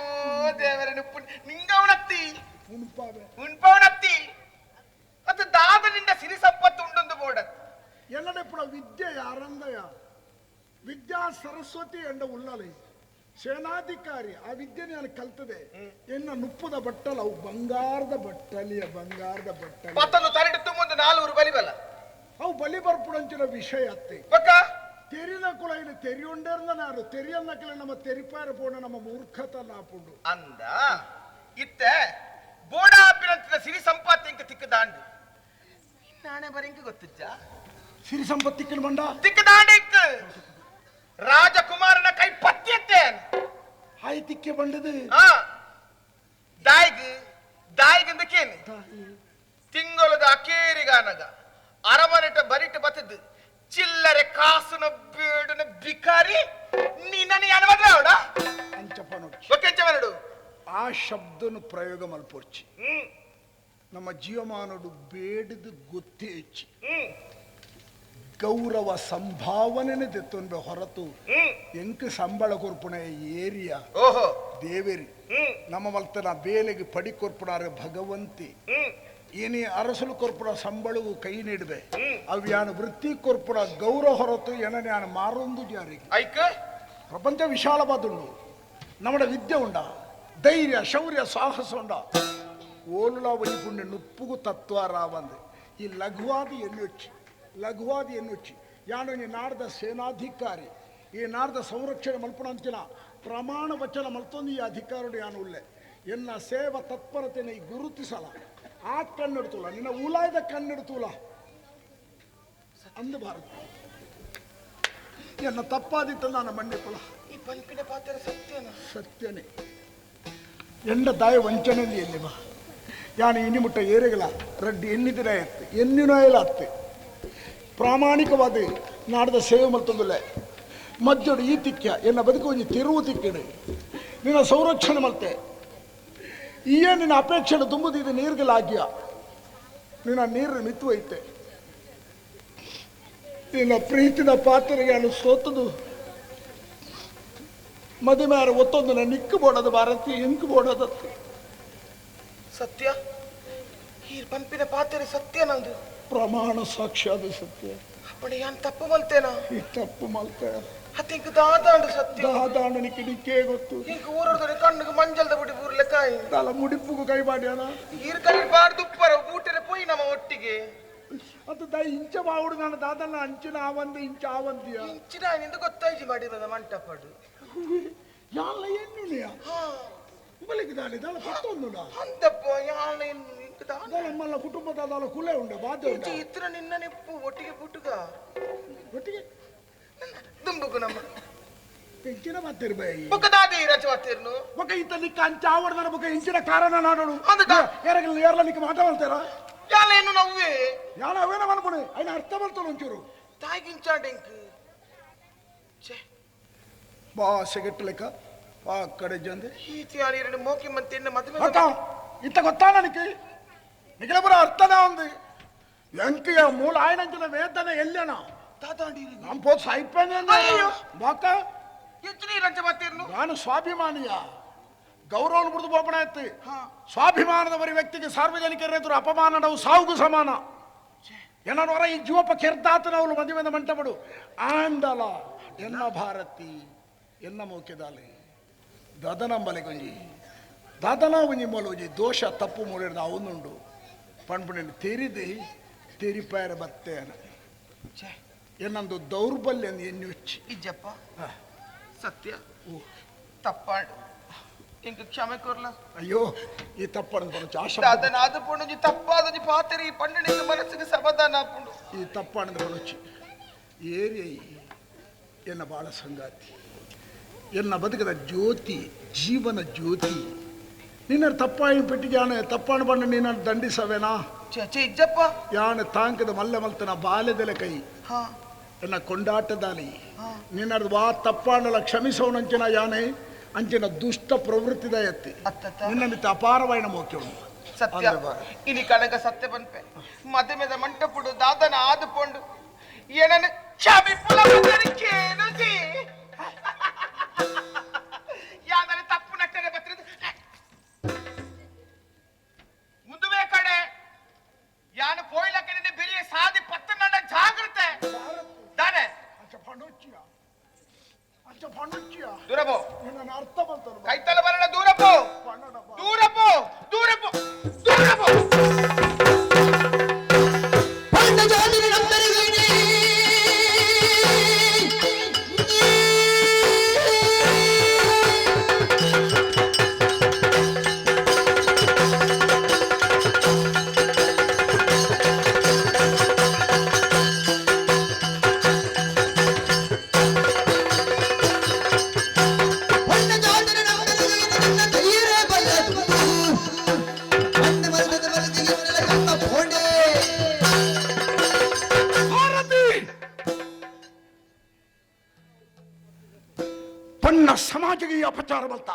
ದೇವರ ನುಪ್ಪು ನಿಂಗವನತ್ತಿ ಉಣ್ಪಾವೆ ಉಣ್ಪವನತ್ತಿ ಅದು ದಾದನಿಂದ ಸಿರಿ ಸಂಪತ್ತು ಉಂಡೊಂದು ಬೋಡತ್ ಎಲ್ಲಡೆ ಪುಡ ವಿದ್ಯೆ ಯಾರಂದಯ ವಿದ್ಯಾ ಸರಸ್ವತಿ ಎಂಡ ಉಳ್ಳಲಿ ಸೇನಾಧಿಕಾರಿ ಆ ವಿದ್ಯೆ ನಾನು ಕಲ್ತದೆ ಎನ್ನ ನುಪ್ಪುದ ಬಟ್ಟಲ ಅವು ಬಂಗಾರದ ಬಟ್ಟಲಿಯ ಬಂಗಾರದ ಬಟ್ಟಲ ಪತ್ತೊಂದು ತರಡು ತುಂಬೊಂದು ನಾಲ್ವರು ಬಲಿಬಲ್ಲ ಅವು ಬಲಿ ಬರ್ಪುಡಂಚಿನ ವಿಷಯ ಅತ್ತೆ ಬಕ್ಕ ತೆರಿನ ಕುಲ ಇನ್ನು ತೆರಿಯುಂಡೇರ್ದ ನಾರು ತೆರಿಯನ್ನಕಲೆ ನಮ್ಮ ತೆರಿಪಾರ ಪೋಣ ನಮ್ಮ ಮೂರ್ಖತನ ಆಪುಂಡು ಅಂದ ಇತ್ತೆ ಬೋಡಾಪಿನಂತಿನ ಸಿರಿ ಸಂಪತ್ತು ಇಂಕ ತಿಕ್ಕದಾಂಡು ನಾಣೆ ಬರಿಂಕ ಗೊತ್ತಿಜ್ಜ ಸಿರಿ ಸಂಪತ್ತು ತಿಕ್ಕಲು ಬಂಡ ತಿಕ್ಕದಾಂಡ ರಾಜಕುಮಾರನ ಕೈ ಪತ್ಯತ್ತೆ ಹಾಯ್ ತಿಕ್ಕೆ ಬಂಡದು ದಾಯಿಗ್ ದಾಯಿಗಂದಕ್ಕೇನು ತಿಂಗಳದ ಅಕೇರಿಗಾನಗ ಅರಮನೆಟ ಬರಿಟ ಬತ್ತದ್ದು ಚಿಲ್ಲರೆ ಕಾಸುನ ಬೇಡುನ ಬಿಕಾರಿ ನೀನನ್ನ ಯಾನ ಮದ್ವೆ ಅವಡ ಅಂಚಪ್ಪನೊಡ್ಚಿ ಒಕ್ಕೆಂಚವನಡು ಆ ಶಬ್ದನು ಪ್ರಯೋಗ ಮಲ್ಪೊಡ್ಚಿ ನಮ್ಮ ಜೀವಮಾನಡು ಬೇಡದು ಗೊತ್ತೇ ಹೆಚ್ಚಿ ಗೌರವ ಸಂಭಾವನೆನೆ ತೆತ್ತೊಂಬೆ ಹೊರತು ಎಂಕ್ ಸಂಬಳ ಕೊರ್ಪುಣ ಏರಿಯಾ ಓಹೋ ದೇವೇರಿ ನಮ್ಮ ಮಲ್ತನ ಬೇಲೆಗೆ ಪಡಿ ಕೊರ್ಪುಣಾರ ಭಗವಂತಿ ಏನೇ ಅರಸಲು ಕೊರ್ಪುಣ ಸಂಬಳವು ಕೈ ನೀಡುವೆ ಅವ್ಯಾನ ವೃತ್ತಿ ಕೊರ್ಪುಣ ಗೌರವ ಹೊರತು ಏನನ್ಯಾನ ಮಾರೊಂದು ಜಾರಿಗೆ ಐಕ ಪ್ರಪಂಚ ವಿಶಾಲವಾದುಂಡು ನಮ್ಮಡ ವಿದ್ಯೆ ಉಂಡ ಧೈರ್ಯ ಶೌರ್ಯ ಸಾಹಸ ಉಂಡ ಓಲುಲ ವೈಪುಣ್ಯ ನುಪ್ಪುಗು ತತ್ವ ರಾವಂದು ಈ ಲಘುವಾದಿ ಎನ್ನುಚ್ಚಿ ಲಘುವಾದಿ ಎನ್ನುಚ್ಚಿ ಯಾನು ಈ ನಾಡ್ದ ಸೇನಾಧಿಕಾರಿ ಈ ನಾಡ್ದ ಸಂರಕ್ಷಣೆ ಮಲ್ಪಣ ಅಂಚಿನ ಪ್ರಮಾಣ ವಚನ ಮಲ್ತೊಂದು ಈ ಅಧಿಕಾರುಡು ಯಾನು ಉಲ್ಲೆ ಎನ್ನ ಸೇವಾ ತತ್ಪರತೆನ ಈ ಗುರುತಿಸಲ ಆ ಕಣ್ಣಿಡ್ತೂಲ ನಿನ್ನ ಉಲಾಯದ ಕಣ್ಣಿಡ್ತೂಲ ಅಂದು ಭಾರತ ಎನ್ನ ತಪ್ಪಾದಿತ್ತ ನಾನು ಮನ್ನಿಪುಲ ಈ ಪಂಪಿನ ಪಾತ್ರ ಸತ್ಯನ ಸತ್ಯನೇ ಎಂಡ ದಾಯ ವಂಚನೆ ಎಲ್ಲಿ ಬಾ ಯಾನು ಇನಿ ಮುಟ್ಟ ಏರೆಗಲ ರಡ್ಡಿ ಎನ್ನಿದಿನ ಎತ್ತು ಎನ್ನಿನ ಅತ್ತೆ ಪ್ರಾಮಾಣಿಕವಾದ ನಾಡದ ಸೇವೆ ಮಲ್ತೊಂದುಲ್ಲೆ ಮಜ್ಜೋಡು ಈ ತಿಕ್ಯ ಎನ್ನ ಬದುಕು ಒಂಜಿ ತಿರುವು ತಿಕ್ಕಡು ನಿನ್ನ ಸಂರಕ್ಷಣೆ ಮಲ್ತೆ ಈಯೇ ನಿನ್ನ ಅಪೇಕ್ಷೆ ತುಂಬುದಿದ್ದು ನೀರ್ಗಲಾಗ್ಯ ನಿನ್ನ ನೀರು ಮಿತ್ತು ಐತೆ ನಿನ್ನ ಪ್ರೀತಿನ ಪಾತ್ರೆಗೆ ನಾನು ಸೋತದು ಮದುವೆ ಒತ್ತೊಂದು ನಾನು ನಿಕ್ಕು ಬೋಡೋದು ಭಾರತಿ ಇಂಕು ಬೋಡೋದತ್ತೆ ಸತ್ಯ ಈ ಪಂಪಿನ ಪಾತ್ರೆ ಸತ್ಯ ನಂದು ಪ್ರಮಾಣ ಸಾಕ್ಷ್ಯಾದ ಸತ್ಯ ಅಪ್ಪಣೆ ಯಾನ್ ತಪ್ಪು ಮಲ್ತೇನಾ ಈ ತಪ್ಪು ಮಲ್ತೆ ಅತ್ತಿಂಕ ದಾದಾಂಡು ಸತ್ಯ ದಾದಾಂಡು ನಿಕ್ಕೆ ನಿಕ್ಕೇ ಗೊತ್ತು ಇಂಕ ಊರೊಡ್ದೊಡೆ ಕಣ್ಣುಗೆ ಮಂಜಲ್ದ ಬುಡಿ ಬೂರ್ಲೆ ಕಾಯಿ ತಲ ಮುಡಿಪುಗು ಕೈ ಮಾಡ್ಯಾನ ಈರ್ ಕೈ ಬಾರ್ದು ಉಪ್ಪರ ಊಟರೆ ಪೋಯಿ ನಮ್ಮ ಒಟ್ಟಿಗೆ ಅದು ದೈ ಇಂಚ ಬಾವುಡು ನಾನು ದಾದಲ್ಲ ಅಂಚಿನ ಆವಂದಿ ಇಂಚ ಆವಂದಿಯ ಇಂಚಿನ ನಿಂದು ಗೊತ್ತಾಯ್ತು ಮಾಡಿದ ಮಂಟಪಡು ಯಾಲ ಎನ್ನುಲಿಯ ಬಲಿಗೆ ದಾಳಿ ದಾಳ ಪತ್ತೊಂದು ಅಂತಪ್ಪ ಯಾಲ ನಮ್ಮಲ್ಲ ಕುಟುಂಬದ ದಾಳ ಕುಲೆ ಉಂಡ ಬಾಧೆ ಉಂಡ ಇತ್ರ ನಿನ್ನ ನಿಪ್ಪು ಒಟ್ಟಿಗೆ ಪುಟ್ಟುಗ ಒಟ್ಟಿಗೆ ದುಂಬುಗು ನಮ್ಮ ಇಂಚಿನ ಮಾತಿರ್ ಬೈ ಬೊಕ್ಕ ದಾದಿ ರಚ ಮಾತಿರ್ನು ಬೊಕ್ಕ ಇಂತ ನಿಕ್ಕ ಅಂಚ ಆವಡ್ದನ ಬೊಕ್ಕ ಇಂಚಿನ ಕಾರಣ ನಾಡೋಡು ಯಾರಗಿಲ್ಲ ಯಾರಲ್ಲ ನಿಕ್ಕ ಮಾತಾಡ್ತಾರ ಯಾಲ ಏನು ನವ್ವೇ ಯಾಲ ಅವೇನ ಮನ್ಪುಣೆ అయిన ಅರ್ಥ ಬರ್ತಲ್ಲ ಒಂಚೂರು ತಾಯಿಗಿಂಚಾಂಡೆಂಕ್ ಛೇ ಬಾ ಸೆಗೆಟ್ಟಲೆಕ್ಕ ಆ ಕಡೆ ಜಂದೆ ಈತಿ ಎರಡು ಮೋಕಿ ಮಂತಿ ಮದುವೆ ಅಕ್ಕ ಇಂತ ಗೊತ್ತಾ ನನಗೆ ನಿಖಿಲಪುರ ಅರ್ಥನೇ ఉంది ಎಂಕಿಯ ಮೂಲ ఆయనంచిన వేదన ఎల్లెన ನಮ್ಮ ಪೋ ಸಾಯಿಪೇನೆ ಬಾಕ ನಾನು ಸ್ವಾಭಿಮಾನಿಯ ಗೌರವ ಬಿಡ್ದು ಬೋಪಣ ಎತ್ತಿ ಸ್ವಾಭಿಮಾನದವರಿ ವ್ಯಕ್ತಿಗೆ ಸಾರ್ವಜನಿಕರ ಎದುರು ಅಪಮಾನ ನಾವು ಸಾವುಗೂ ಸಮಾನ ಏನವರ ಈ ಜೀವಪ್ಪ ಕೆರ್ದಾತನವಳು ಮದುವೆದ ಮಂಟಪಡು ಆಂಡಲ ಎನ್ನ ಭಾರತಿ ಎನ್ನ ಮೋಕೆದಾಲಿ ದಾದನಂಬಲೆ ಗೊಂಜಿ ದಾದನ ಒಂಜಿ ಮೊಲೊಂಜಿ ದೋಷ ತಪ್ಪು ಮೂಡಿದ ಅವನುಂಡು ಪಣ್ಪುಣಿ ತೆರಿದು ತೆರಿಪಾಯರ ಬತ್ತೇನ ಏನಂದು ದೌರ್ಬಲ್ಯ ಎನ್ನುಚ್ಚಿ ಇಜ್ಜಪ್ಪ ಸತ್ಯ ತಪ್ಪಾಡು ಇಂಕ ಕ್ಷಮೆ ಕೊರ್ಲ ಅಯ್ಯೋ ಈ ತಪ್ಪನ್ನು ಬರೋಚು ಆಶಾ ದಾದನ ಅದು ಪುಂಡು ತಪ್ಪಾದೊಂಜಿ ಪಾತ್ರೆ ಈ ಪಂಡನಿಗೆ ಮನಸ್ಸಿಗೆ ಸಮಾಧಾನ ಪುಂಡು ಈ ತಪ್ಪಾಣದ ಬರೋಚಿ ಏರಿಯ ಎನ್ನ ಬಾಳ ಸಂಗಾತಿ ಎನ್ನ ಬದುಕದ ಜ್ಯೋತಿ ಜೀವನ ಜ್ಯೋತಿ ನಿನ್ನ ತಪ್ಪಾಯಿ ಪೆಟ್ಟಿಗೆ ಯಾನೆ ತಪ್ಪಾಣ ಬಣ್ಣ ನೀನು ದಂಡಿಸವೇನಾ ಚೆ ಇಜ್ಜಪ್ಪ ಯಾನೆ ತಾಂಕದ ಮಲ್ಲ ಮಲ್ತನ ಬಾಲ್ಯದೆಲೆ ಕೈ ಎನ್ನ ಕೊಂಡಾಟದಾಲಿ ನಿನ್ನದು ವಾ ತಪ್ಪಾಣಲ ಕ್ಷಮಿಸೋಣಂಚಿನ ಯಾನೆ ಅಂಚಿನ ದುಷ್ಟ ಪ್ರವೃತ್ತಿದ ಎತ್ತಿ ನಿನ್ನ ಮಿತ್ತ ಅಪಾರವಾಯಿನ ಮೋಕ್ಯವನ್ನು ಸತ್ಯ ಇನಿ ಕಣಗ ಸತ್ಯ ಬನ್ಪೆ ಮದುಮೆದ ಮಂಟಪುಡು ದಾದನ ಆದು ಪೋಂಡು ಏನನ್ನು ಕ್ಷಮಿಪುಲ ಕೇನುಜಿ ಯಾದನೆ ತಪ್ಪು ನಟ್ಟರೆ ಬತ್ತಿರದು ಮುಂದುವೆ ಕಡೆ ಯಾನು ಪೋಯ್ಲಕ್ಕೆ ಬೆಳಿಯ ಸಾದಿ ಪತ್ತ ನನ್ನ ಜಾಗ್ರತೆ ದಾನೆ ದೂರಬೋ ಕೈತಲ ಬರಣ ದೂರಪೋ ದೂರಪೋ ದೂರಪೋ ದೂರಪೋ ಸಮಾಜಕ್ಕೆ ಅಪಚಾರ ಬಲ್ತ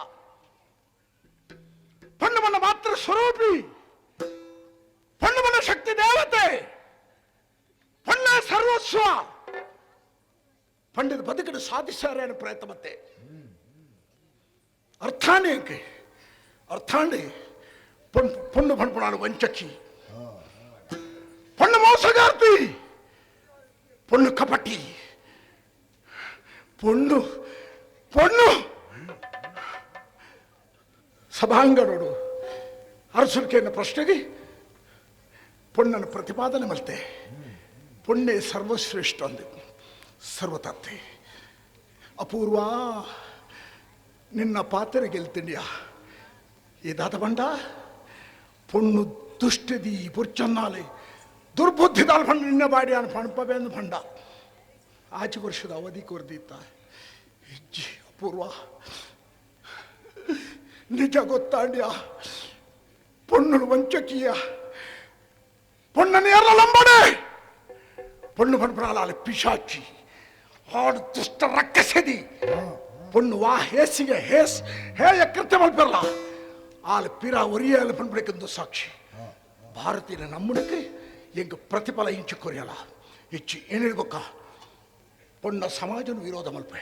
ಪಣ್ಣವನ್ನ ಮಾತ್ರ ಸ್ವರೂಪಿ ಪಣ್ಣವನ್ನ ಶಕ್ತಿ ದೇವತೆ ಪಣ್ಣ ಸರ್ವಸ್ವ ಪಂಡಿತ ಬದುಕನ್ನು ಸಾಧಿಸಾರೆ ಅನ್ನೋ ಪ್ರಯತ್ನ ಮತ್ತೆ ಅರ್ಥಾಣೆ ಅಂಕೆ ಅರ್ಥಾಂಡೆ ಪೊಣ್ಣು ಪಣ್ಪುಣಾನು ವಂಚಕಿ ಪಣ್ಣು ಮೋಸಗಾರ್ತಿ ಪೊಣ್ಣು ಕಪಟಿ ಪೊಣ್ಣು ಪೊಣ್ಣು ಸಭಾಂಗಣೋಡು ಅರಸುರಿಕೆಯನ್ನು ಪ್ರಶ್ನೆಗೆ ಪೊಣ್ಣನ್ನು ಪ್ರತಿಪಾದನೆ ಮಲ್ತೆ ಪೊಣ್ಣೆ ಸರ್ವಶ್ರೇಷ್ಠ ಅಂದೆ ಸರ್ವತತ್ತೆ ಅಪೂರ್ವ ನಿನ್ನ ಪಾತ್ರೆ ಗೆಲ್ತಿಂಡಿಯ ಈ ದಾತ ಬಂಡ ಪೊಣ್ಣು ದುಷ್ಟದಿ ಬುರ್ಚನ್ನಾಲೆ ದುರ್ಬುದ್ಧಿದಾಲ್ ಪಂಡ ನಿನ್ನ ಬಾಡಿ ಅನ್ ಪಣಪಬೇಂದು ಪಂಡ ಆಚೆ ವರ್ಷದ ಅವಧಿ ಕೊರ್ದಿತ್ತ ಹೆಜ್ಜೆ ಅಪೂರ್ವ ನಿಜ ಗೊತ್ತಾಂಡ್ಯ ಪೊಣ್ಣು ವಂಚಕೀಯ ಪೊಣ್ಣನ ಯಾರಲ್ಲ ಪೊಣ್ಣು ಪಣ್ಪಣಾಲ ಪಿಶಾಚಿ ಹಾಡು ದುಷ್ಟ ರಕ್ಕಸೆದಿ ಪೊಣ್ಣು ವಾ ಹೇಸಿಗೆ ಹೇಸ್ ಹೇಯ ಕೃತ್ಯ ಮಲ್ಪಿರಲ್ಲ ಆಲ ಪಿರ ಒರಿಯಲ ಪಣ್ಪಡಿಕೆಂದು ಸಾಕ್ಷಿ ಭಾರತೀಯ ನಮ್ಮುಡಕ್ಕೆ ಎಂಗ ಪ್ರತಿಫಲ ಇಂಚು ಕೊರಿಯಲ್ಲ ಹೆಚ್ಚು ಏನಿರ್ಬೇಕ ಪೊಣ್ಣ ಸಮಾಜನ ವಿರೋಧ ಮಲ್ಪೆ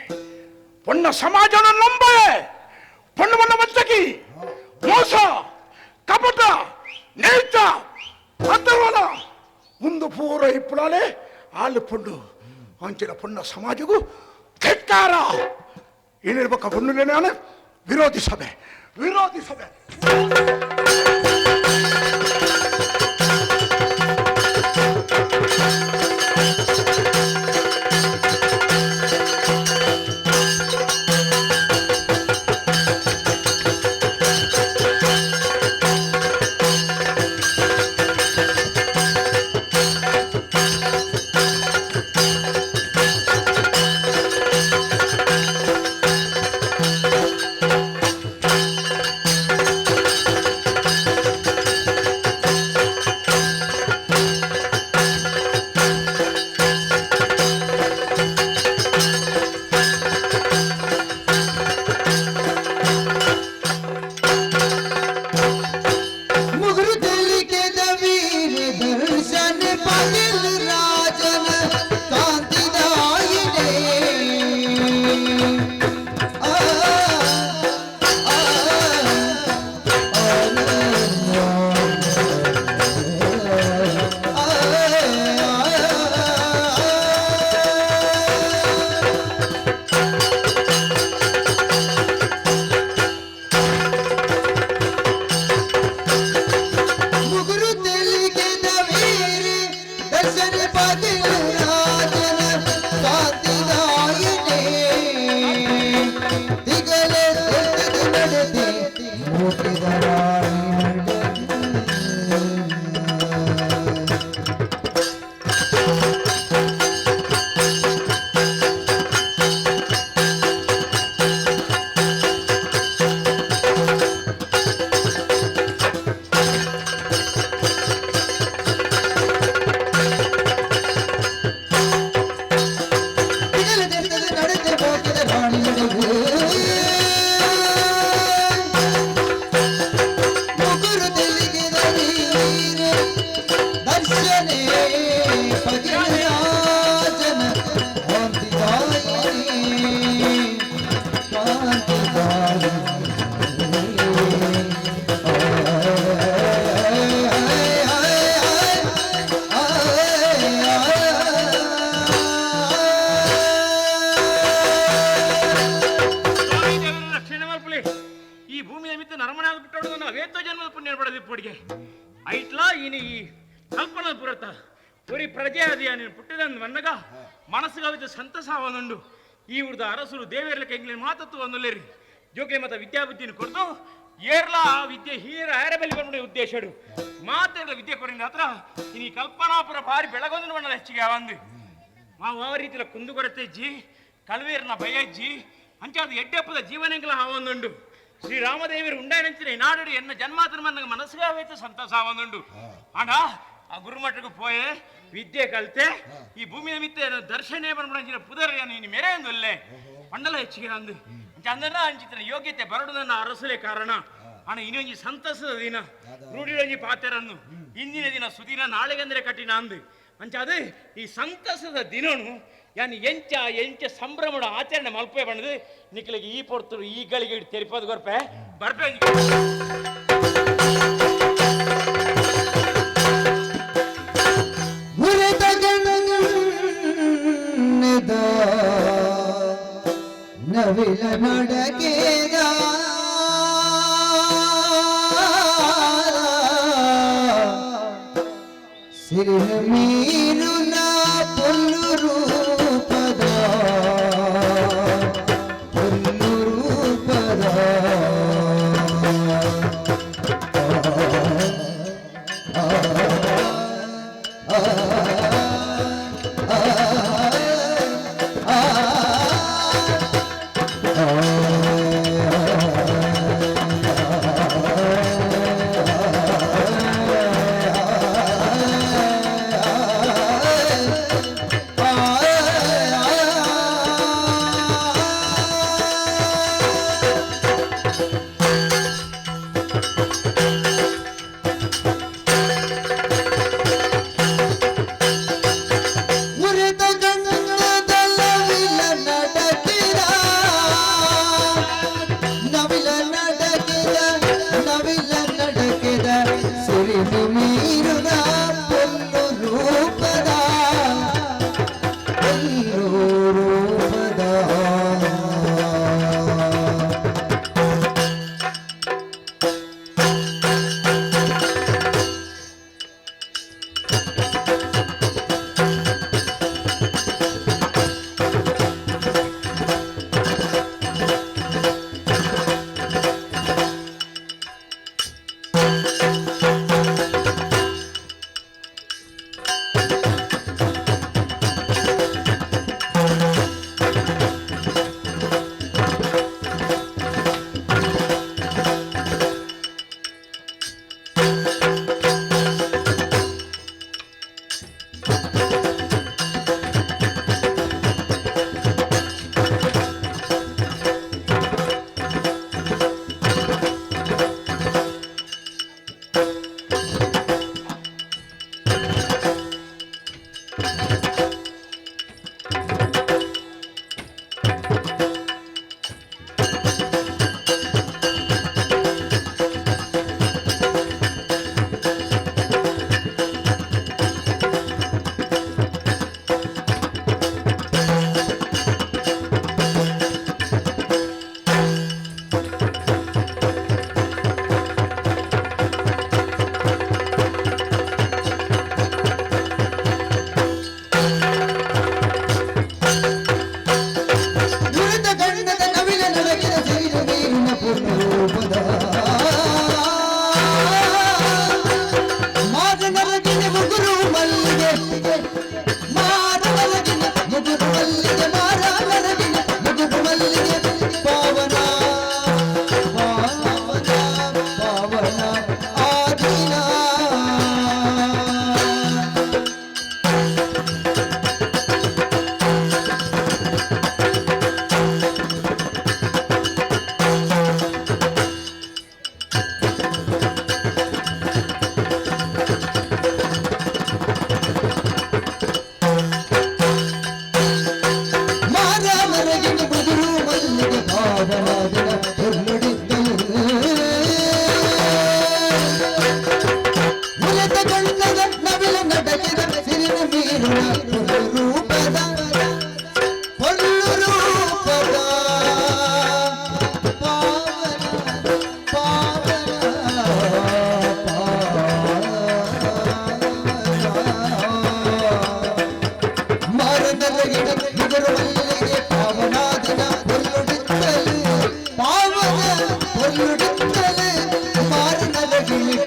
ಪೊಣ್ಣ ಸಮಾಜನ ನಂಬೆ ಪೊಣ್ಣವನ್ನ ವಂಚಕಿ ಮೋಸ ಕಪಟ ನೀಚ ಅಂತರ್ವಲ ಮುಂದು ಪೂರ ಇಪ್ಪಳಾಲೆ ಆಳು ಪೊಣ್ಣು ಅಂಚಿನ ಪೊಣ್ಣ ಸಮಾಜಗೂ ಧಿಕ್ಕಾರ ಏನಿರ್ಬೇಕ ಪೊಣ್ಣುಲೇ ನಾನು ವಿರೋಧಿಸಬೆ ವಿರೋಧಿಸಬೆ. ಿ. ಮಗನಾದ ಪುಟ್ಟೋಡು ಅವೇತೋ ಜನ್ಮದ ಪುಣ್ಯ ಪಡೆದ ಪೊಡಿಗೆ ಐಟ್ಲಾ ಇನಿ ಈ ಕಲ್ಪನಾ ಪುರತ ಒರಿ ಪ್ರಜೆ ಅದಿಯ ನೀನು ಪುಟ್ಟಿದ ಮನ್ನಗ ಮನಸ್ಸುಗಾವಿದ ಸಂತಸಾವನುಂಡು ಈ ಉರ್ದ ಅರಸರು ದೇವೇರ್ಲ ಕೆಂಗ್ಲಿನ ಮಾತತ್ತು ಒಂದುಲ್ಲೇರಿ ಜೋಕ್ಲೆ ಮತ ವಿದ್ಯಾಬುದ್ಧಿನ ಕೊಡ್ದು ಏರ್ಲಾ ಆ ವಿದ್ಯೆ ಹೀರ ಆರಬಲಿ ಬಂದ ಉದ್ದೇಶಡು ಮಾತೆರ್ಲ ವಿದ್ಯೆ ಕೊರಿಂದ ಹತ್ರ ಇನಿ ಕಲ್ಪನಾಪುರ ಭಾರಿ ಬೆಳಗೊಂದು ಬಣ್ಣದ ಹೆಚ್ಚಿಗೆ ಅವಂದು ಮಾವು ಯಾವ ರೀತಿಯ ಕುಂದುಕೊರತೆ ಇಜ್ಜಿ ಕಲ್ವೇರ್ನ ಭಯಜ್ಜಿ ಅಂಚಾದ ಎಡ್ಡೆಪ್ಪದ ಜೀವನಂಗಳ ಹಾವೊಂದುಂಡು ಶ್ರೀರಾಮದೇವರು ಉಂಡಾಯನಂಚಿನ ನಾಡು ಎನ್ನ ಜನ್ಮಾತ್ರ ಮನ್ನಗ ಮನಸ್ಸುಗಾವೈತೆ ಸಂತಸ ಆವೊಂದುಂಡು ಆಂಡ ಆ ಗುರುಮಠಕ್ಕೆ ಪೋಯೆ ವಿದ್ಯೆ ಕಲ್ತೆ ಈ ಭೂಮಿಯ ಮಿತ್ತೆ ದರ್ಶನ ಬಂದ್ಬಿಡ ಪುದರ್ ನೀನು ಮೇರೆ ಅಂದುಲ್ಲೆ ಮಂಡಲ ಹೆಚ್ಚಿಗೆ ಅಂದು ಚಂದನ ಅಂಚಿತನ ಯೋಗ್ಯತೆ ಬರಡು ನನ್ನ ಅರಸಲೇ ಕಾರಣ ಅಣ್ಣ ಇನ್ನೊಂಜಿ ಸಂತಸದ ದಿನ ರೂಢಿಯೊಂಜಿ ಪಾತೆರನ್ನು ಇಂದಿನ ದಿನ ಸುದಿನ ನಾಳೆಗಂದ್ರೆ ಕಠಿಣ ಅಂದು ಅಂಚ ಅದು ಈ ಸಂತಸದ ದಿನನು ಯಾನ್ ಎಂಚ ಎಂಚ ಸಂಭ್ರಮದ ಆಚರಣೆ ಮಲ್ಪೆ ಬಂದದು ನಿಕ್ಲಿಗೆ ಈ ಪೊರ್ತರು ಈ ಗಳಿಗೆ ತೆರಿಪದ ಗೊರ್ಪೆ ಬರ್ಪೆ. ಮುರಿದ ಗಣ್ಣದ ನವಿಲ ನಡಕೇದ ಸಿರಿನ ಮೀನು ನಾ ಪೊಲ್ಲು ರೂಪದ ಪೊಲ್ಲು ರೂಪದ ಆ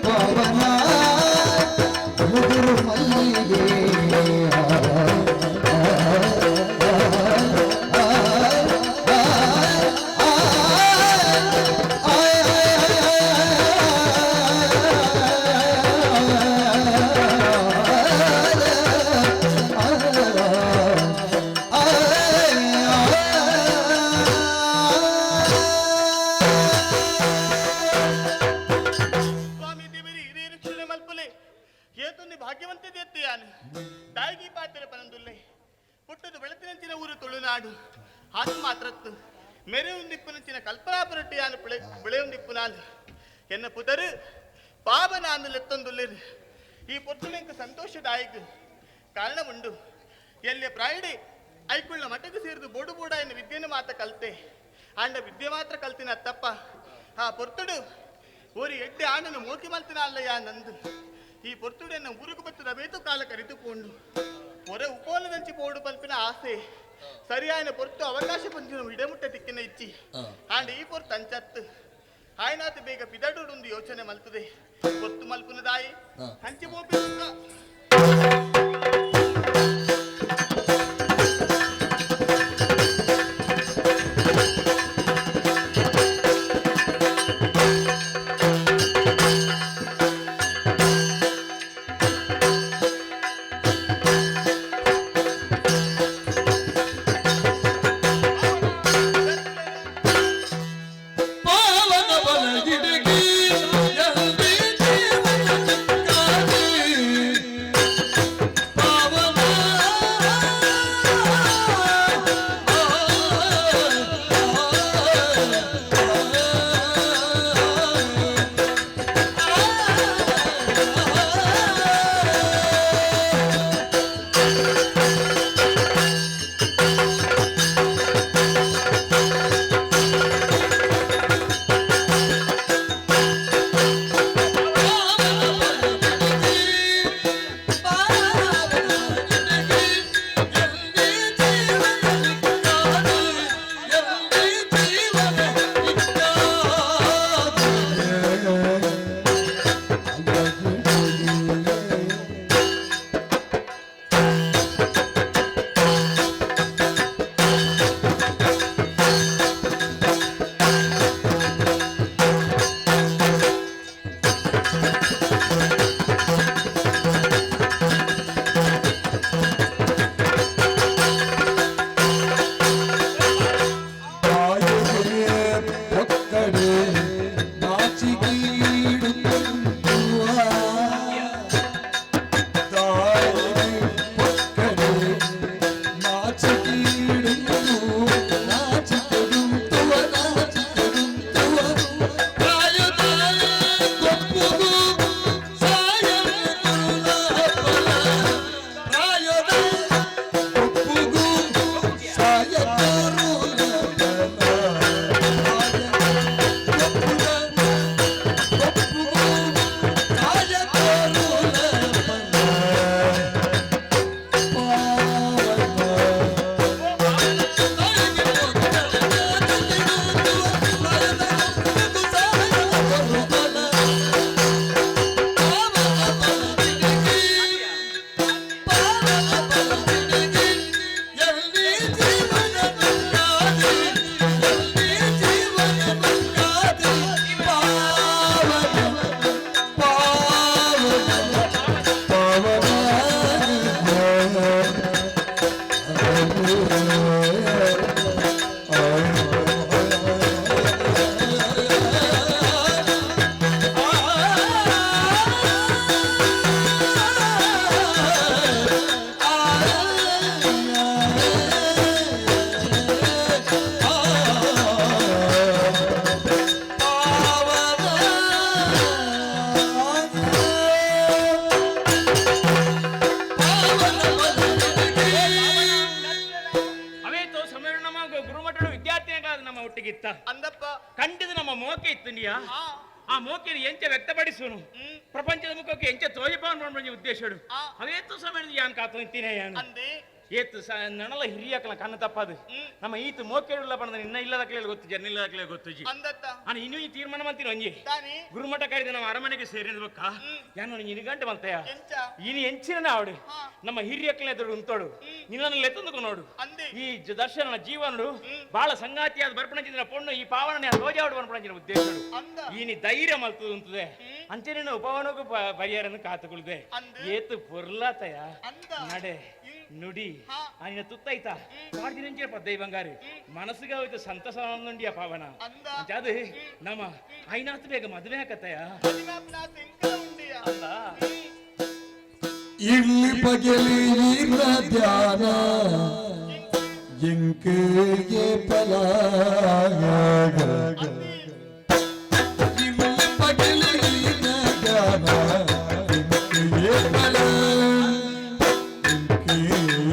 ಪವನ ಮುಗುರು ಮಲ್ಲಿಗೆ ಸ್ವಾಮಿ ದೇವರಿ ಹಿರಿಯ ರಕ್ಷಣೆ ಮಲ್ಪುಲೆ ಏತೊಂದು ಭಾಗ್ಯವಂತ ದೇತ್ತೆಯಾನು ದಾಯಿಗಿ ಪಾತ್ರೆ ಪನಂದುಲ್ಲೆ ಪುಟ್ಟದು ಬೆಳತಿನಂಚಿನ ಊರು ತುಳುನಾಡು ಆತು ಮಾತ್ರತ್ತು ಮೆರೆ ಉಂದಿಪ್ಪುನಂಚಿನ ಕಲ್ಪನಾಪುರಟ್ಟಿಯಾನು ಬೆಳೆಯುಂದಿಪ್ಪುನಾನು ಎನ್ನ ಪುದರು ಪಾಪ ನಾನು ಲೆತ್ತೊಂದುಲ್ಲೇನು ಈ ಪೊರ್ತುಲೆಂಕ ಸಂತೋಷದಾಯಕ ಕಾರಣ ಉಂಡು ಎಲ್ಲಿ ಪ್ರಾಯಡೆ ಐಕುಳ್ಳ ಮಠಕ್ಕೆ ಸೇರಿದು ಬೋಡು ಬೋಡ ಎನ್ನ ವಿದ್ಯೆಯನ್ನು ಮಾತ್ರ ಕಲ್ತೆ ಆಂಡ ವಿದ್ಯೆ ಮಾತ್ರ ಕಲ್ತಿನ ತಪ್ಪ ಆ ಪೊರ್ತುಡು ಓರಿ ಎಡ್ಡೆ ಆನನು ಮೋಕಿ ಮಲ್ತಿನ ಅಲ್ಲಯ್ಯ ನಂದು ಈ ಪೊರ್ತುಡು ಎನ್ನ ಊರುಕು ಬತ್ತದ ಬೇತು ಕಾಲ ಕರಿತು ಪೋಂಡು ಹೊರ ಉಪೋಲದಂಚಿ ಪೋಡು ಪಲ್ಪಿನ ಆಸೆ ಸರಿಯಾಯನ ಪೊರ್ತು ಅವಕಾಶ ಪಂಚಿನ ಇಡಮುಟ್ಟ ತಿಕ್ಕಿನ ಇಚ್ಚಿ ಆಂಡ ಈ ಪೊರ್ತು ಅಂಚತ್ತು ಆಯ್ನಾತ ಬೇಗ ಪಿದಡುಂದು ಯೋಚನೆ ಮಲ್ತದೆ ಪೊರ್ತು ಮಲ್ಪುನ ದಾಯಿ ಹಂಚಿ ಮೋಪಿ ಪಾವನ ಬಲಗಿಡಗಿ ಎಲ್ಲಿ ಜೀವನ ಚಿಕ್ಕಾಗಿ ಪಾವನ ಒಕ್ಕಡೆ ನಾಚಿಕೀಡು ಒಕ್ಕಡೆ ನಾಚಿಕೀಡು ನಾಚಿಕೆಡುತ್ತುವ ನಾಚಿಕೆಡುತ್ತುವ ಪ್ರಾಯದಾಯ ಕೊಪ್ಪುಗು ಸಾಯ ಪ್ರಾಯದ ಕೊಪ್ಪುಗು ಸಾಯ ಅವೇತೋ ಸಮಯ ನಮ್ಮ ಗುರುಮಠದ ವಿದ್ಯಾರ್ಥಿಯಾಗ ನಮ್ಮ ಒಟ್ಟಿಗಿತ್ತ ಅಂದಪ್ಪ ಕಂಡಿದ್ದು ನಮ್ಮ ಮೋಕೆ ಇತ್ತು ಆ ಮೋಕೆನ ಎಂಚ ವ್ಯಕ್ತಪಡಿಸುವನು ಪ್ರಪಂಚದ ಮುಖಕ್ಕೆ ಎಂಚ ತೋಜಿಪಾನ್ ಉದ್ದೇಶಡು ಅವೇತೋ ಸಮಯ ಯಾನ್ ಕಾತು ಇಂತಿನೇ ಯಾನು ಅಂದೆ. ಏತ್ ನನಲ ಹಿರಿಯಾಕಲ ಕಣ್ಣು ತಪ್ಪಾದು ನಮ್ಮ ಈತ ಮೋಕೆಡುಲ್ಲ ಪಂಡ ನಿನ್ನ ಇಲ್ಲದ ಕಲೆ ಗೊತ್ತು ನಿಲ್ಲದ ಕಲೆ ಗೊತ್ತುಜಿ ನಾನು ಇನ್ನೂ ಈ ತೀರ್ಮಾನ ಮಾಡ್ತೀನಿ ಒಂಜಿ ಗುರುಮಠ ಕೈದ ನಮ್ಮ ಅರಮನೆಗೆ ಸೇರಿದ ಬಕ್ಕ ಯಾನು ಇನಿ ಗಂಟೆ ಬಂತಯ ಇನಿ ಎಂಚಿನ ಆವಡು ನಮ್ಮ ಹಿರಿಯಕ್ಕಲ ಎದುರು ಉಂತೋಡು ನಿನ್ನನ್ನು ಲೆತ್ತಂದು ನೋಡು ಈ ದರ್ಶನ ಜೀವನಡು ಬಹಳ ಸಂಗಾತಿಯಾದ ಬರ್ಪಣಚಿನ ಪೊಣ್ಣು ಈ ಪಾವನ ರೋಜಾವಡು ಬರ್ಪಣಚಿನ ಉದ್ದೇಶಡು ಈನಿ ಧೈರ್ಯ ಮಲ್ತದು ಉಂತದೆ ಅಂಚನೆ ಉಪವನಕ್ಕೂ ಪರಿಹಾರನ್ನು ಕಾತುಕೊಳ್ಳದೆ ಏತು ಪೊರ್ಲಾತಯ ನಡೆ ನುಡಿ ఆయన ತುತ್ತೈತಾ ಪಾಡ್ದಿನಂಚೆ ಪದ್ದೈ ಬಂಗಾರಿ ಮನಸ್ಸಿಗೆ ಹೋಯ್ತು ಸಂತಸ నుండి ಆ ಪಾವನ ಅದು ನಮ್ಮ ಐನಾತ್ ಬೇಗ ಮದುವೆ ಹಾಕತ್ತಯ್ಯ ಇಲ್ಲಿ ಪಗೆಲಿ ಧ್ಯಾನ ಎಂಕೆ ಫಲ ಇಲ್ಲಿ ಪಗೆಲಿ ಧ್ಯಾನ ಎಂಕೆ ಫಲ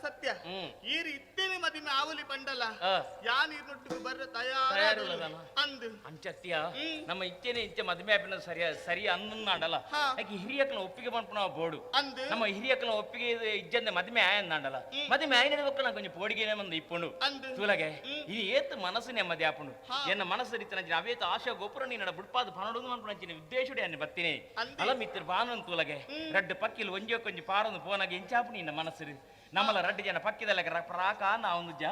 ಸತ್ಯ ಈ ಇತ್ತೇನೆ ಮದಿಮೆ ಆವಲಿ ಪಂಡಲ ಯಾನ್ ಈರ್ನೊಟ್ಟಿಗೆ ಬರ್ರ ತಯಾರ. ಅಂದು ಅಂಚತ್ಯ ನಮ್ಮ ಇಚ್ಚೆನೆ ಇಚ್ಚೆ ಮದುವೆ ಆಪಿನ ಸರಿಯ ಸರಿ ಅಂದಾಂಡಲ್ಲ ಯಾಕೆ ಹಿರಿಯಕ್ಕನ ಒಪ್ಪಿಗೆ ಪನ್ಪುನ ಬೋಡು ಅಂದು ನಮ್ಮ ಹಿರಿಯಕ್ಕನ ಒಪ್ಪಿಗೆ ಇಜ್ಜಂದೆ ಮದುವೆ ಆಯಂದಾಂಡಲ್ಲ ಮದುವೆ ಆಯ್ನ ಬೊಕ್ಕ ನಾ ಕೊಂಚ ಪೋಡಿಗೆನೆ ಬಂದು ಇಪ್ಪುಂಡು ತೂಲಗೆ ಇದು ಏತ್ ಮನಸ್ಸು ನೆಮ್ಮದಿ ಆಪುಂಡು ಎನ್ನ ಮನಸ್ಸು ರೀತಿನ ಅವೇತ ಆಶಾ ಗೋಪುರ ನೀನ ಬುಡ್ಪಾದ ಪನಡು ಮನ್ಪುನಂಚಿನ ಉದ್ದೇಶುಡೆ ಅನ್ನ ಬತ್ತಿನಿ ಅಲ ಮಿತ್ರ ಬಾನನ್ ತೂಲಗೆ ರಡ್ಡು ಪಕ್ಕಿಲ್ ಒಂಜೋ ಕೊಂಚ ಪಾರೊಂದು ಪೋನಾಗ ಎಂಚಾಪು ನಿನ್ನ ಮನಸ್ಸು ನಮ್ಮಲ ರಡ್ಡು ಜನ ಪಕ್ಕಿದಲ್ಲ ಪ್ರಾಕ ನಾವು ಜ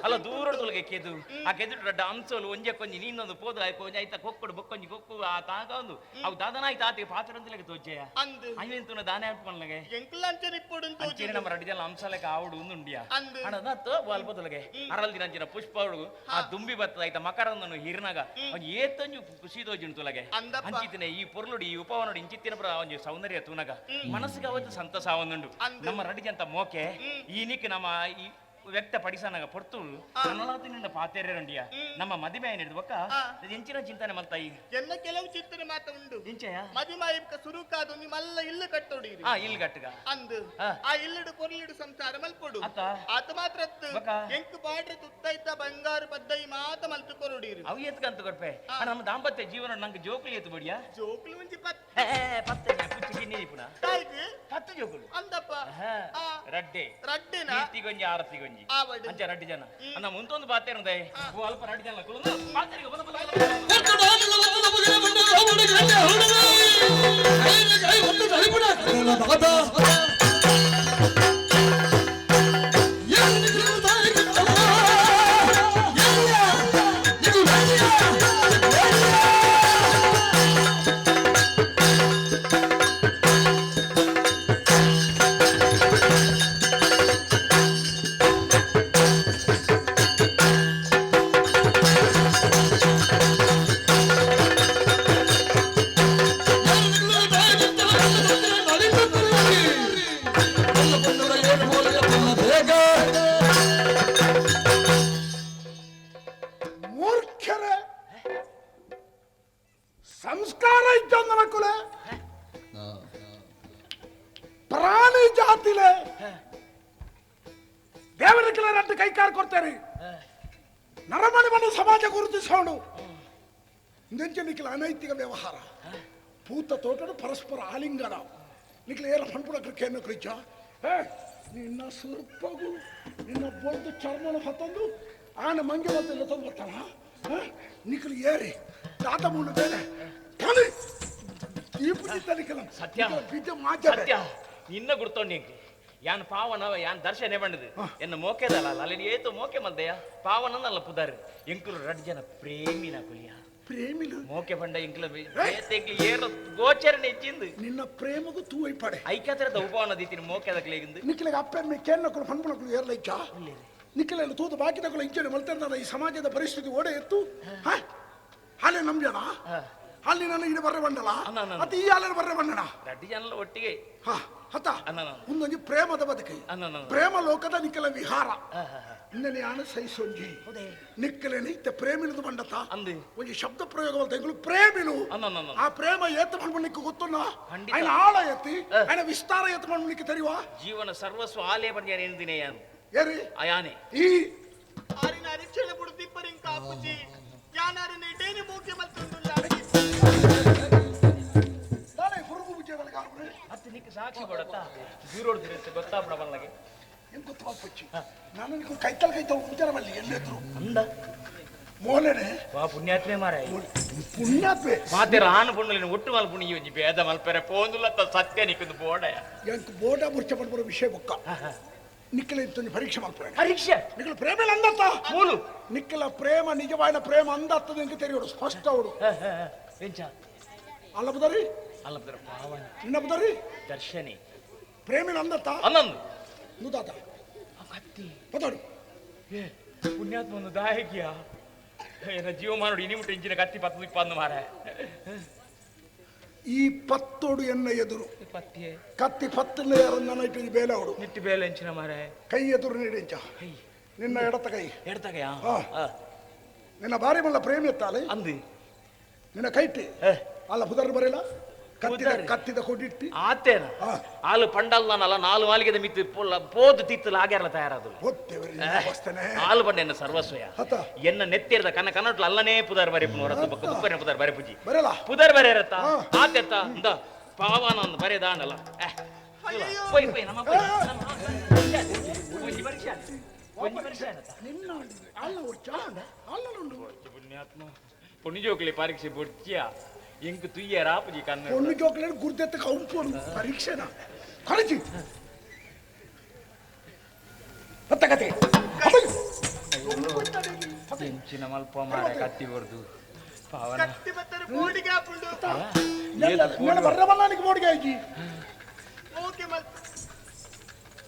ಅಲ್ಲ ದೂರ ತೊಲಗೆ ಕೆದು ಆ ಕೆದು ರಡ್ಡ ಅಂಸೋಲು ಒಂಜೆ ಕೊಂಜಿ ನೀನೊಂದು ಪೋದು ಆಯ್ತು ಒಂಜಿ ಆಯ್ತಾ ಕೊಕ್ಕಡು ಬೊಕ್ಕೊಂಜಿ ಕೊಕ್ಕು ಆ ತಾಗ ಒಂದು ಅವು ದಾದನ ಆಯ್ತು ಆತಿಗೆ ಪಾತ್ರ ತೋಚೆಯ ಅಂಜನ ದಾನೆ ಆಟ್ಪನ್ಲಗೆ ಅಂಚೆನೆ ನಮ್ಮ ರಡ್ಡು ಜನ ಅಂಸಲಕ್ಕೆ ಆವಡು ಉಂಡುಂಡಿಯ ಅಣ್ಣ ಅಲ್ಪ ತೊಲಗೆ ಅರಲ್ ದಿನ ಅಂಚಿನ ಪುಷ್ಪ ಆ ದುಂಬಿ ಬತ್ತದ ಆಯ್ತಾ ಮಕರಂದನು ಹಿರ್ನಾಗ ಅವ್ನು ಏತಂಜು ಖುಷಿ ತೋಜುಂಡು ತುಲಗೆ ಅಂಚಿತಿನ ಈ ಪೊರ್ಲುಡು ಈ ಉಪವನುಡು ಇಂಚಿತ್ತಿನ ಒಂಜಿ ಸೌಂದರ್ಯ ತೂನಗ ಮನಸ್ಸಿಗೆ ಅವತ್ತು ಸಂತಸ ಆವೊಂದುಂಡು ನಮ್ಮ ರಡ್ಡು ಜಂತ ಮೋಕೆ ಈ ನಮ್ಮ ಈ ವ್ಯಕ್ತಪಡಿಸನಾಗ ಪೊರ್ತು ನನ್ನಲಾತಿನಿಂದ ಪಾತೇರಂಡಿಯ ನಮ್ಮ ಮದುವೆ ಏನಿಡ್ದು ಬೊಕ್ಕ ಎಂಚಿನ ಚಿಂತನೆ ಮಲ್ತಾಯಿ ಎನ್ನ ಕೆಲವು ಚಿಂತನೆ ಮಾತ ಉಂಡು ಎಂಚೆಯ ಮದುಮಾಯಿಕ ಸುರುಕಾದು ನಿಮ್ಮಲ್ಲ ಇಲ್ಲು ಕಟ್ಟೋಡಿ ಆ ಇಲ್ಲು ಕಟ್ಟುಗ ಅಂದು ಆ ಇಲ್ಲಡು ಕೊರ್ಲಿಡು ಸಂಸಾರ ಮಲ್ಪೊಡು ಆತ ಮಾತ್ರ ಎಂಕು ಪಾಡ್ರೆ ತುತ್ತ ಇದ್ದ ಬಂಗಾರು ಪದ್ದೈ ಮಾತ ಮಲ್ತು ಕೊರೊಡಿರಿ ಅವು ಎತ್ಕಂತ ಕೊಡ್ಪೆ ನಮ್ಮ ದಾಂಪತ್ಯ ಜೀವನ ನಂಗೆ ಜೋಕುಲು ಎತ್ತು ಬಡಿಯ ಜೋಕುಲು ಒಂಜಿ ಪತ್ತೆ ಪುಚ್ಚಿ ಗಿನ್ನಿ ಪುನಃ ಪತ್ತು ಜೋಕುಲು ಅಂದಪ್ಪ ರಡ್ಡೆ ರಡ್ಡೆನ ಕೀರ್ತಿಗೊಂಜಿ ಆರತಿಗೊಂಜಿ ಅಂಚ ರಡ್ಡಿ ಜನ ಅನ್ನ ಮುಂತೊಂದು ಬಾತೇರುಂದೆ ಅಲ್ಪ ರಡ್ಡಿ ಜನ ಕುಲುಂದು ಬಾತೇರಿಗೆ ಬಲ ಬಲ ಮೂರ್ಖರೇ, ಸಂಸ್ಕಾರ ಇದ್ದಂದನಕುಲೆ ಪ್ರಾಣಿ ಜಾತಿಲೆ ದೇವರಿಗೆಲ್ಲ ರಟ್ಟು ಕೈಕಾರ್ ಕೊಡ್ತಾರೆ. ನರಮಣಿ ಮನೆ ಸಮಾಜ ಗುರುತಿಸೋಣ ನಿಂಚೆ ಅನೈತಿಕ ವ್ಯವಹಾರ ಪೂತ ತೋಟಡು ಪರಸ್ಪರ ಆಲಿಂಗನ ನಿಖಿಲ ಏರ ಪಣ್ಪುಡಕ್ಕೆ ಕೃಚ ನಿನ್ನ ಸುರ್ಪಗು ನಿನ್ನ ಬೊಡ್ದು ಚರ್ಮನ ಹೊತ್ತೊಂದು ಆನೆ ಮಂಗೆ ಹೊತ್ತಿಲ್ಲ ತಂದು ಬರ್ತಾನ ನಿಖಲು ಏರಿ ತಾತ ಮುಂಡು ಬೇರೆ ಸತ್ಯ ಸತ್ಯ ನಿನ್ನ ಗುರ್ತೊಂಡು ಯಾನ್ ಪಾವನ ಯಾನ್ ದರ್ಶನ ಬಂಡದು ಎನ್ನ ಮೋಕೆದಲ್ಲ ಅಲ್ಲಿ ಏತು ಮೋಕೆ ಮಲ್ದೆಯ ಪಾವನಲ್ಲ ಪುದಾರು ಎಂಕುಲು ರಡ್ ಜನ ಪ್ರೇಮಿನ ಕುಲಿಯ ಪ್ರೇಮಿಲು ಮೋಕೆ ಬಂಡ ಎಂಕುಲ ಏರು ಗೋಚರಣೆ ಹೆಚ್ಚಿಂದು ನಿನ್ನ ಪ್ರೇಮಗೂ ತೂವೈ ಪಡೆ ಐಕ್ಯತರದ ಉಪವನ ದೀತಿನ ಮೋಕೆದಕ್ಲೇಗಿಂದು ನಿಖಿಲಿಗೆ ಅಪ್ಪೆ ಕೇನ್ನಕ್ಕಳು ಪಣ್ಪುಣಕ್ಕಳು ಏರ್ಲೈಚ ನಿಖಿಲ ತೂದು ಬಾಕಿದಕ್ಕಳು ಇಂಚನೆ ಮಲ್ತಾರ ಈ ಸಮಾಜದ ಪರಿಸ್ಥಿತಿ ಓಡೆ ಎತ್ತು ಅಲ್ಲೇ ನಮ್ಜನ ಅಲ್ಲಿ ನಾನು ಇಡಿ ಬರ್ರೆ ಬಂಡಲ ಅತಿ ಈ ಅಲ್ಲೇ ಬರ್ರೆ ಬಂಡಣ ರಡ್ಡಿ ಜನ ಒಟ್ಟಿಗೆ ಹತ ಒಂದೊಂದು ಪ್ರೇಮದ ಬದುಕಿ ಪ್ರೇಮ ಲೋಕದ ನಿಖಲ ವಿಹಾರ ಇನ್ನೇ ಯಾನು ಸಹಿಸೊಂಜಿ ನಿಕ್ಕಲೇನೆ ಇತ್ತ ಪ್ರೇಮಿಲದು ಬಂಡತ ಒಂಜಿ ಶಬ್ದ ಪ್ರಯೋಗ ಎಂಗಳು ಪ್ರೇಮಿಲು ಆ ಪ್ರೇಮ ಏತ್ ಮಣ್ಮಣಿக்கு ಗೊತ್ತುನ್ನ ఆయన ಆಳ ಎತ್ತಿ ఆయన ವಿಸ್ತಾರ ಎತ್ತು ಮಣ್ಮಣಿಕ್ಕೆ ತೆರಿವಾ ಜೀವನ ಸರ್ವಸ್ವ ಆಲೇ ಬಂದ ಏನಿದ್ದೀನಿ ಯಾನು ಏರಿ ಅಯಾನೆ ಈ ಆರಿನ ಅರಿಕ್ಷಣ ಬುಡುದಿಪ್ಪರಿಂಕ ಅಪ್ಪುಜಿ ಯಾನಾರು ನೀಟೇನಿ ಮೂಕೆ ಮಲ್ತುಂಡುಲ್ಲ ಅತ್ತ ನಿಕ್ಕ ಸಾಕ್ಷಿ ಕೊಡತ್ತಾ ದೂರೋಡ್ ದಿರತ್ತೆ ಗೊತ್ತಾಪಡ ಬಲ್ಲಗೆ ಏನ್ ಗೊತ್ತು ಅಪ್ಪಚ್ಚಿ ನಾನು ನಿಕ್ಕ ಕೈತಲ್ ಕೈತಲ್ ಉಂಚಾರ ಬಲ್ಲಿ ಎಲ್ಲೆದ್ರು ಅಂದ ಮೋಲನೆ ವಾ ಪುಣ್ಯಾತ್ಮೆ ಮಾರಾಯ ಪುಣ್ಯಾತ್ಮೆ ಮಾತೆ ರಾನು ಪುಣ್ಣಲಿನ ಒಟ್ಟು ಮಲ್ ಪುಣ್ಯ ಒಂಜಿ ಭೇದ ಮಲ್ಪೆರೆ ಪೋಂದುಲತ್ತ ಸತ್ಯ ನಿಕ್ಕೊಂದು ಬೋಡಯ ಎಂಕ್ ಬೋಡ ಮುರ್ಚ ಪಡ್ಬರೋ ವಿಷಯ ಬೊಕ್ಕ ನಿಕ್ಕಲ ಇಂತೊಂಜಿ ಪರೀಕ್ಷೆ ಮಲ್ಪುರೆ ಪರೀಕ್ಷೆ ನಿಕ್ಕಲ ಪ್ರೇಮ ಅಂದತ್ತ ಮೂಲು ನಿಕ್ಕಲ ಪ್ರೇಮ ನಿಜವಾದ ಪ್ರೇಮ ಅಂದತ್ತದ ಎಂಕ್ ತೆರಿಯೋಡು ಸ್ಪಷ್ಟ ಅವಡು ಎಂಚ ಅಲ್ಲ ಬದರಿ ಅಲ್ಲ ಬದರ ಪಾವನ ನಿನ್ನ ಬದರಿ ದರ್ಶನಿ ಪ್ರೇಮಿನ ಅಂದತ್ತ ಅನ್ನಂದು ಮುದಾತ ಕತ್ತಿ ಪದಾಡು ಏ ಪುಣ್ಯಾತ್ಮ ಒಂದು ದಾಯಕಿಯ ಏನ ಜೀವಮಾನೋಡು ಇನಿಮುಟ್ಟು ಇಂಚಿನ ಕತ್ತಿ ಪತ್ತು ಇಪ್ಪಂದು ಮಾರ ಈ ಪತ್ತೋಡು ಎನ್ನ ಎದುರು ಪತ್ತಿಯೇ ಕತ್ತಿ ಪತ್ತನ್ನ ಯಾರನ್ನ ಇಟ್ಟು ಬೇಲೆ ಅವಡು ನಿಟ್ಟು ಬೇಲೆ ಎಂಚಿನ ಮಾರೆ ಕೈ ಎದುರು ನೀಡಿಂಚ ನಿನ್ನ ಎಡತ ಕೈ ಎಡತ ಕೈಯಾ ನಿನ್ನ ಬಾರಿ ಮಲ್ಲ ಪ್ರೇಮಿ ಎತ್ತಾಲೆ ಅಂದು ನಿನ್ನ ಕೈಟಿ ಅಲ್ಲ ಪುದರ್ ಬರಲ್ಲ ಕತ್ತಿದ ಕೊಡಿಟ್ಟಿ ಆತೇನ ಆಲು ಪಂಡಲ್ದಾನಲ್ಲ ನಾಲು ಮಾಲಿಗೆದ ಮಿತ್ತು ಪೋದು ತಿತ್ತು ಲಾಗ್ಯಾರಲ್ಲ ತಯಾರಾದು ಆಲು ಪಂಡ ಎನ್ನ ಸರ್ವಸ್ವಯ ಎನ್ನ ನೆತ್ತಿರದ ಕನ್ನ ಕನ್ನಟ್ಲ ಅಲ್ಲನೇ ಪುದಾರ್ ಬರೆಪುನ ಹೊರತು ಬೊಕ್ಕ ಬುಕ್ಕನೆ ಪುದಾರ್ ಬರೆಪುಜಿ ಪುದಾರ್ ಬರೆಯರತ್ತ ಆತೆತ್ತ ಇಂದ ಪಾವನ ಒಂದು ಬರೆದಾನಲ್ಲ ಪೋಯ್ ಪೋಯ್ ನಮ್ಮ ಪುಣ್ಯಾತ್ಮ ಪುಣ್ಯಜೋಕ್ಲಿ ಪರೀಕ್ಷೆ ಬೊಡ್ಚಿಯ ಎಂಕ್ ತುಯ್ಯರ ಆಪುಜಿ ಕನ್ನಡ ಪೊಣ್ಣು ಜೋಕ್ಲೆ ಗುರ್ದೆತ್ತ ಕೌಂಪೋಡು ಪರೀಕ್ಷೆನ ಕಳಜಿ ಅತ್ತ ಕತೆ ಎಂಚಿನ ಮಲ್ಪ ಮಾರ ಕತ್ತಿ ಬರ್ದು ಪಾವನ ಕತ್ತಿ ಬತ್ತರ ಬೋಡಿಗೆ ಆಪುಂಡು ನನ್ನ ಬರ್ರಬಲ್ಲಾನಿಗೆ ಬೋಡಿಗೆ ಆಯ್ತಿ ಓಕೆ ಮಲ್ತ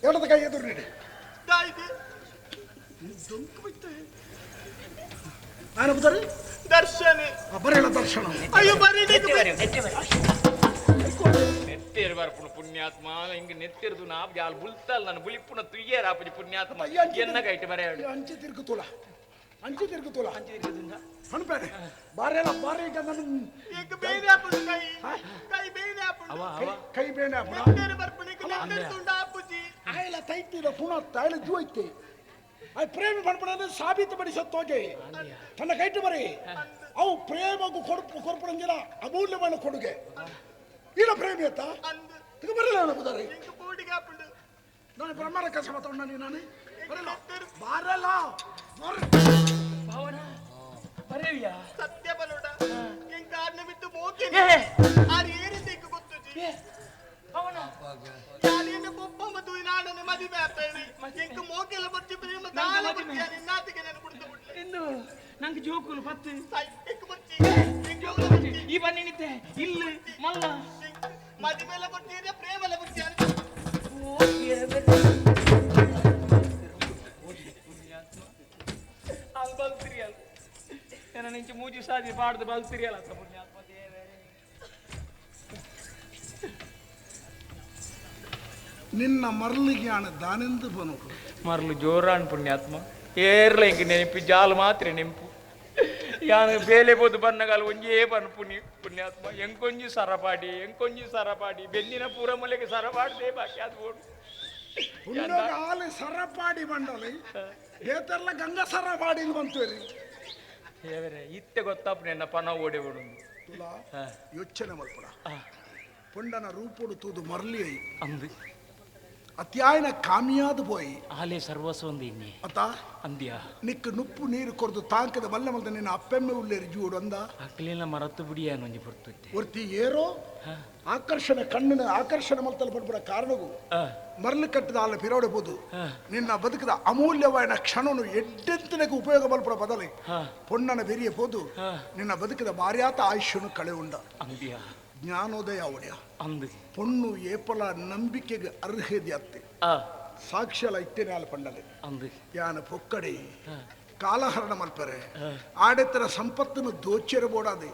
ಎಡದ ಕೈ ಎದುರು ನೀಡಿ ದಾಯಿದೆ ದೊಂಕು ಬಿತ್ತೆ ನಾನು ಬುದಾರಿ ದರ್ಶನ ಬರೆಯಲ್ಲ ದರ್ಶನ ಅಯ್ಯೋ ಬರೀ ನೆತ್ತೇರು ಬರ್ಪುಣ ಪುಣ್ಯಾತ್ಮ ಹಿಂಗ ನೆತ್ತಿರ್ದು ನಾ ಯಾಲ್ ಬುಲ್ತಲ್ ನಾನು ಬುಲಿಪುಣ ತುಯ್ಯೇರ ಆಪುಜಿ ಪುಣ್ಯಾತ್ಮ ಎನ್ನ ಕೈಟ್ ಬರೆಯಾಡು ಅಂಚೆ ತಿರುಗುತ್ತೋಲ ಅಂಚೆ ತಿರುಗುತ್ತೋಲ ಅಂಚೆ ತಿರುಗುತ್ತುಂಡ ಅನ್ಬೇಡ ಬಾರೆಲ್ಲ ಬಾರೆ ಈಗ ನಾನು ಈಗ ಬೇನೆ ಆಪುಂಡು ಕೈ ಕೈ ಬೇನೆ ಆಪುಂಡು ಅವ ಅವ ಕೈ ಬೇನೆ ಆಪುಂಡು ನೆತ್ತೇರು ಬರ್ಪುಣ ಈಗ ನೆತ್ತೇರು ಆಪುಜಿ ಆಯಲ ತೈತಿರ ಪುಣ ತಾಯಲ ಜೂಯ್ತೆ ಆ ಪ್ರೇಮ ಪಡ್ಪಡನ್ನು ಸಾಬೀತುಪಡಿಸ ತೋಜೆ ತನ್ನ ಕೈಟು ಬರೀ ಅವು ಪ್ರೇಮಗೂ ಕೊಡುಪು ಕೊರಪುಣಂಗಿನ ಅಮೂಲ್ಯವಾದ ಕೊಡುಗೆ ಇಲ್ಲ ಪ್ರೇಮಿ ಅತ್ತ ಇದು ಬರಲ್ಲ ನಾನು ಬುದಾರಿ ನಾನು ಬ್ರಹ್ಮರ ಕಸ ಮಾತಾಡ ನಾನು ಬರಲ್ಲ ಬಾರಲ್ಲ ಭಾವನ ಬರೇವಿಯಾ ಸತ್ಯ ಬಲೋಡ ಎಂಕ ಆರ್ನ ಬಿಟ್ಟು ಮೋಕೆ ಆರ್ ಏರಿಂದ ಇಂಕ ಗೊತ್ತುಜಿ ಭಾವನ ಯಾರೇನ ಬೊಬ್ಬ ಮತ್ತು ನಾಡನೆ ಮದುವೆ ಆಪೇಳಿ ಎಂಕ ಮೋಕೆಲ ಬಚ್ಚಿ ಪ್ರೇಮ ದಾನ ಬಚ್ಚಿ ನಿನ್ನಾತಿಗೆ ನಾನು ಕುಡಿದು ಬಿಡ್ಲೆ ಎಂದು ನಂಗೆ ಜೋಕುಲು ಪತ್ತು ಎಂಕ ಬಚ್ಚಿ ಎಂಕ ಜೋಕುಲು ಈ ಬನ್ನಿ ನಿತ್ತೆ ಇಲ್ಲ ಮಲ್ಲ ಮದುವೆಲ ಬಚ್ಚಿ ಪ್ರೇಮಲ ಬಚ್ಚಿ ಅಲ್ಲಿ ಬಲ್ತಿರಿಯಲ್ಲ ನನ್ನ ನಿಂಚೆ ಮೂಜಿ ಸಾದಿ ಪಾಡ್ದು ಬಲ್ತಿರಿಯಲ್ಲ ಅತ್ತ ಪುಣ್ಯಾತ್ಮ ದೇವರೇ ನಿನ್ನ ಮರಳಿಗೆ ದಾನೆಂದು ಬನೋಡು ಮರಳು ಜೋರಾನ್ ಪುಣ್ಯಾತ್ಮ ಏರ್ಲ ಇಂಕ ನೆನಪು ಜಾಲು ಮಾತ್ರ ನೆಂಪು ಯಾನು ಬೇಲೆ ಬೋದು ಬನ್ನಗಾಲ ಒಂಜೇ ಬನ್ ಪುಣ್ಯ ಪುಣ್ಯಾತ್ಮ ಎಂಕೊಂಜಿ ಸರಪಾಡಿ ಎಂಕೊಂಜಿ ಸರಪಾಡಿ ಬೆನ್ನಿನ ಪೂರ ಮೂಲೆಗೆ ಸರಪಾಡದೆ ಬಾಕಿ ಅದು ಓಡು ಹಾಲು ಸರಪಾಡಿ ಬಂಡಲಿ ಏತರ್ಲ ಗಂಗಾ ಸರಪಾಡಿ ಬಂತು ರೀ ದೇವರೇ ಇತ್ತೆ ಗೊತ್ತಾಪ ನಿನ್ನ ಪನ ಓಡಿ ಬಿಡು ತುಲಾ ಯೋಚನೆ ಮಲ್ಪಡ ಪುಂಡನ ರೂಪುಡು ತೂದು ಮರಳಿ ಅಂದು ಅತ್ಯಾಯನ ಕಾಮಿಯಾದ ಪೋಯಿ ಆಲೆ ಸರ್ವಸ್ವ ಒಂದು ಇನ್ನಿ ಅತ್ತ ಅಂದ್ಯಾ ನಿಕ್ ನುಪ್ಪು ನೀರು ಕೊರ್ದು ತಾಂಕದ ಬಲ್ಲ ಮಲ್ದ ನಿನ್ನ ಅಪ್ಪೆಮ್ಮೆ ಉಳ್ಳೇರಿ ಜೂಡು ಅಂದ ಅಕ್ಲಿನ ಮರತು ಬಿಡಿಯ ನೊಂಜಿ ಪೊರ್ತುತ್ತೆ ಒರ್ತಿ ಏರೋ ಆಕರ್ಷಣೆ ಕಣ್ಣಿನ ಆಕರ್ಷಣೆ ಮಲ್ತಲ್ ಪಡ್ಬಿಡ ಕಾರಣಗೂ ಮರಳು ಕಟ್ಟಿದ ಅಲ್ಲ ಪಿರೋಡೆ ಬೋದು ನಿನ್ನ ಬದುಕದ ಅಮೂಲ್ಯವಾದ ಕ್ಷಣನು ಎಡ್ಡೆಂತನಕ್ಕೆ ಉಪಯೋಗ ಮಲ್ಪಡ ಬದಲಿ ಪೊಣ್ಣನ ಬೆರಿಯ ಪೋದು ನಿನ್ನ ಬದುಕದ ಮಾರ್ಯಾತ ಆಯುಷ್ಯನು ಕಳೆ ಉಂಡ ಅಂದ್ಯಾ ಜ್ಞಾನೋದಯ ಒಡೆಯ ಅಂದು ಪೊಣ್ಣು ಏಪಲ ನಂಬಿಕೆಗೆ ಅರ್ಹದೆ ಅತ್ತೆ ಸಾಕ್ಷ್ಯಲ ಇತ್ತೇನೆ ಅಲ್ಲ ಪಂಡಲೆ ಅಂದು ಯಾನ ಪೊಕ್ಕಡೆ ಕಾಲಹರಣ ಮಲ್ಪರೆ ಆಡೆತ್ತರ ಸಂಪತ್ತನ್ನು ದೋಚೆರ ಬೋಡಾದೆ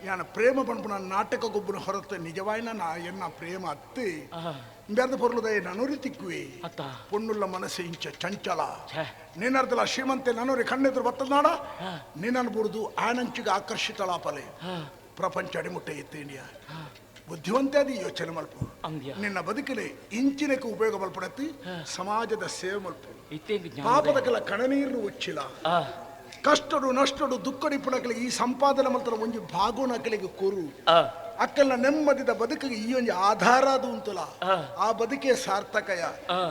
ಯಾನ ಪ್ರೇಮ ಪಣ್ಪುನ ನಾಟಕ ಗೊಬ್ಬನ ಹೊರತು ನಿಜವಾಯಿನ ನಾ ಎನ್ನ ಪ್ರೇಮ ಅತ್ತೆ ಬೆರೆದ ಪೊರ್ಲುದಯ ನನೊರಿ ತಿಕ್ಕುವೆ ಪೊಣ್ಣುಲ್ಲ ಮನಸ್ಸು ಇಂಚ ಚಂಚಲ ನಿನ್ನರ್ದಲ ಶ್ರೀಮಂತೆ ನನೊರಿ ಕಣ್ಣೆದುರು ಬತ್ತನಾಡ ನಿನ್ನನ್ನು ಬುಡ್ದು ಆನಂಚಿಗೆ ಆಕರ್ಷಿತಳಾಪಲೆ ಪ್ರಪಂಚ ಅಡಿಮುಟ್ಟೆ ಇತ್ತು ಬುದ್ಧಿವಂತೆ ಅದು ಯೋಚನೆ ಮಲ್ಪು ನಿನ್ನ ಬದುಕಲಿ ಇಂಚಿನಕ್ಕೆ ಉಪಯೋಗ ಮಲ್ಪಡತ್ತಿ ಸಮಾಜದ ಸೇವೆ ಮಲ್ಪು ಪಾಪದಕಲ ಕಣನೀರು ಉಚ್ಚಿಲ ಕಷ್ಟಡು ನಷ್ಟಡು ದುಃಖಡಿಪುಣಕಲಿ ಈ ಸಂಪಾದನೆ ಮಲ್ತನ ಒಂಜಿ ಭಾಗುನಕಲಿಗೆ ಕುರು ಅಕ್ಕಲ್ನ ನೆಮ್ಮದಿದ ಬದುಕಿಗೆ ಈ ಒಂಜಿ ಆಧಾರ ಅದು ಉಂಟುಲ ಆ ಬದುಕೇ ಸಾರ್ಥಕಯ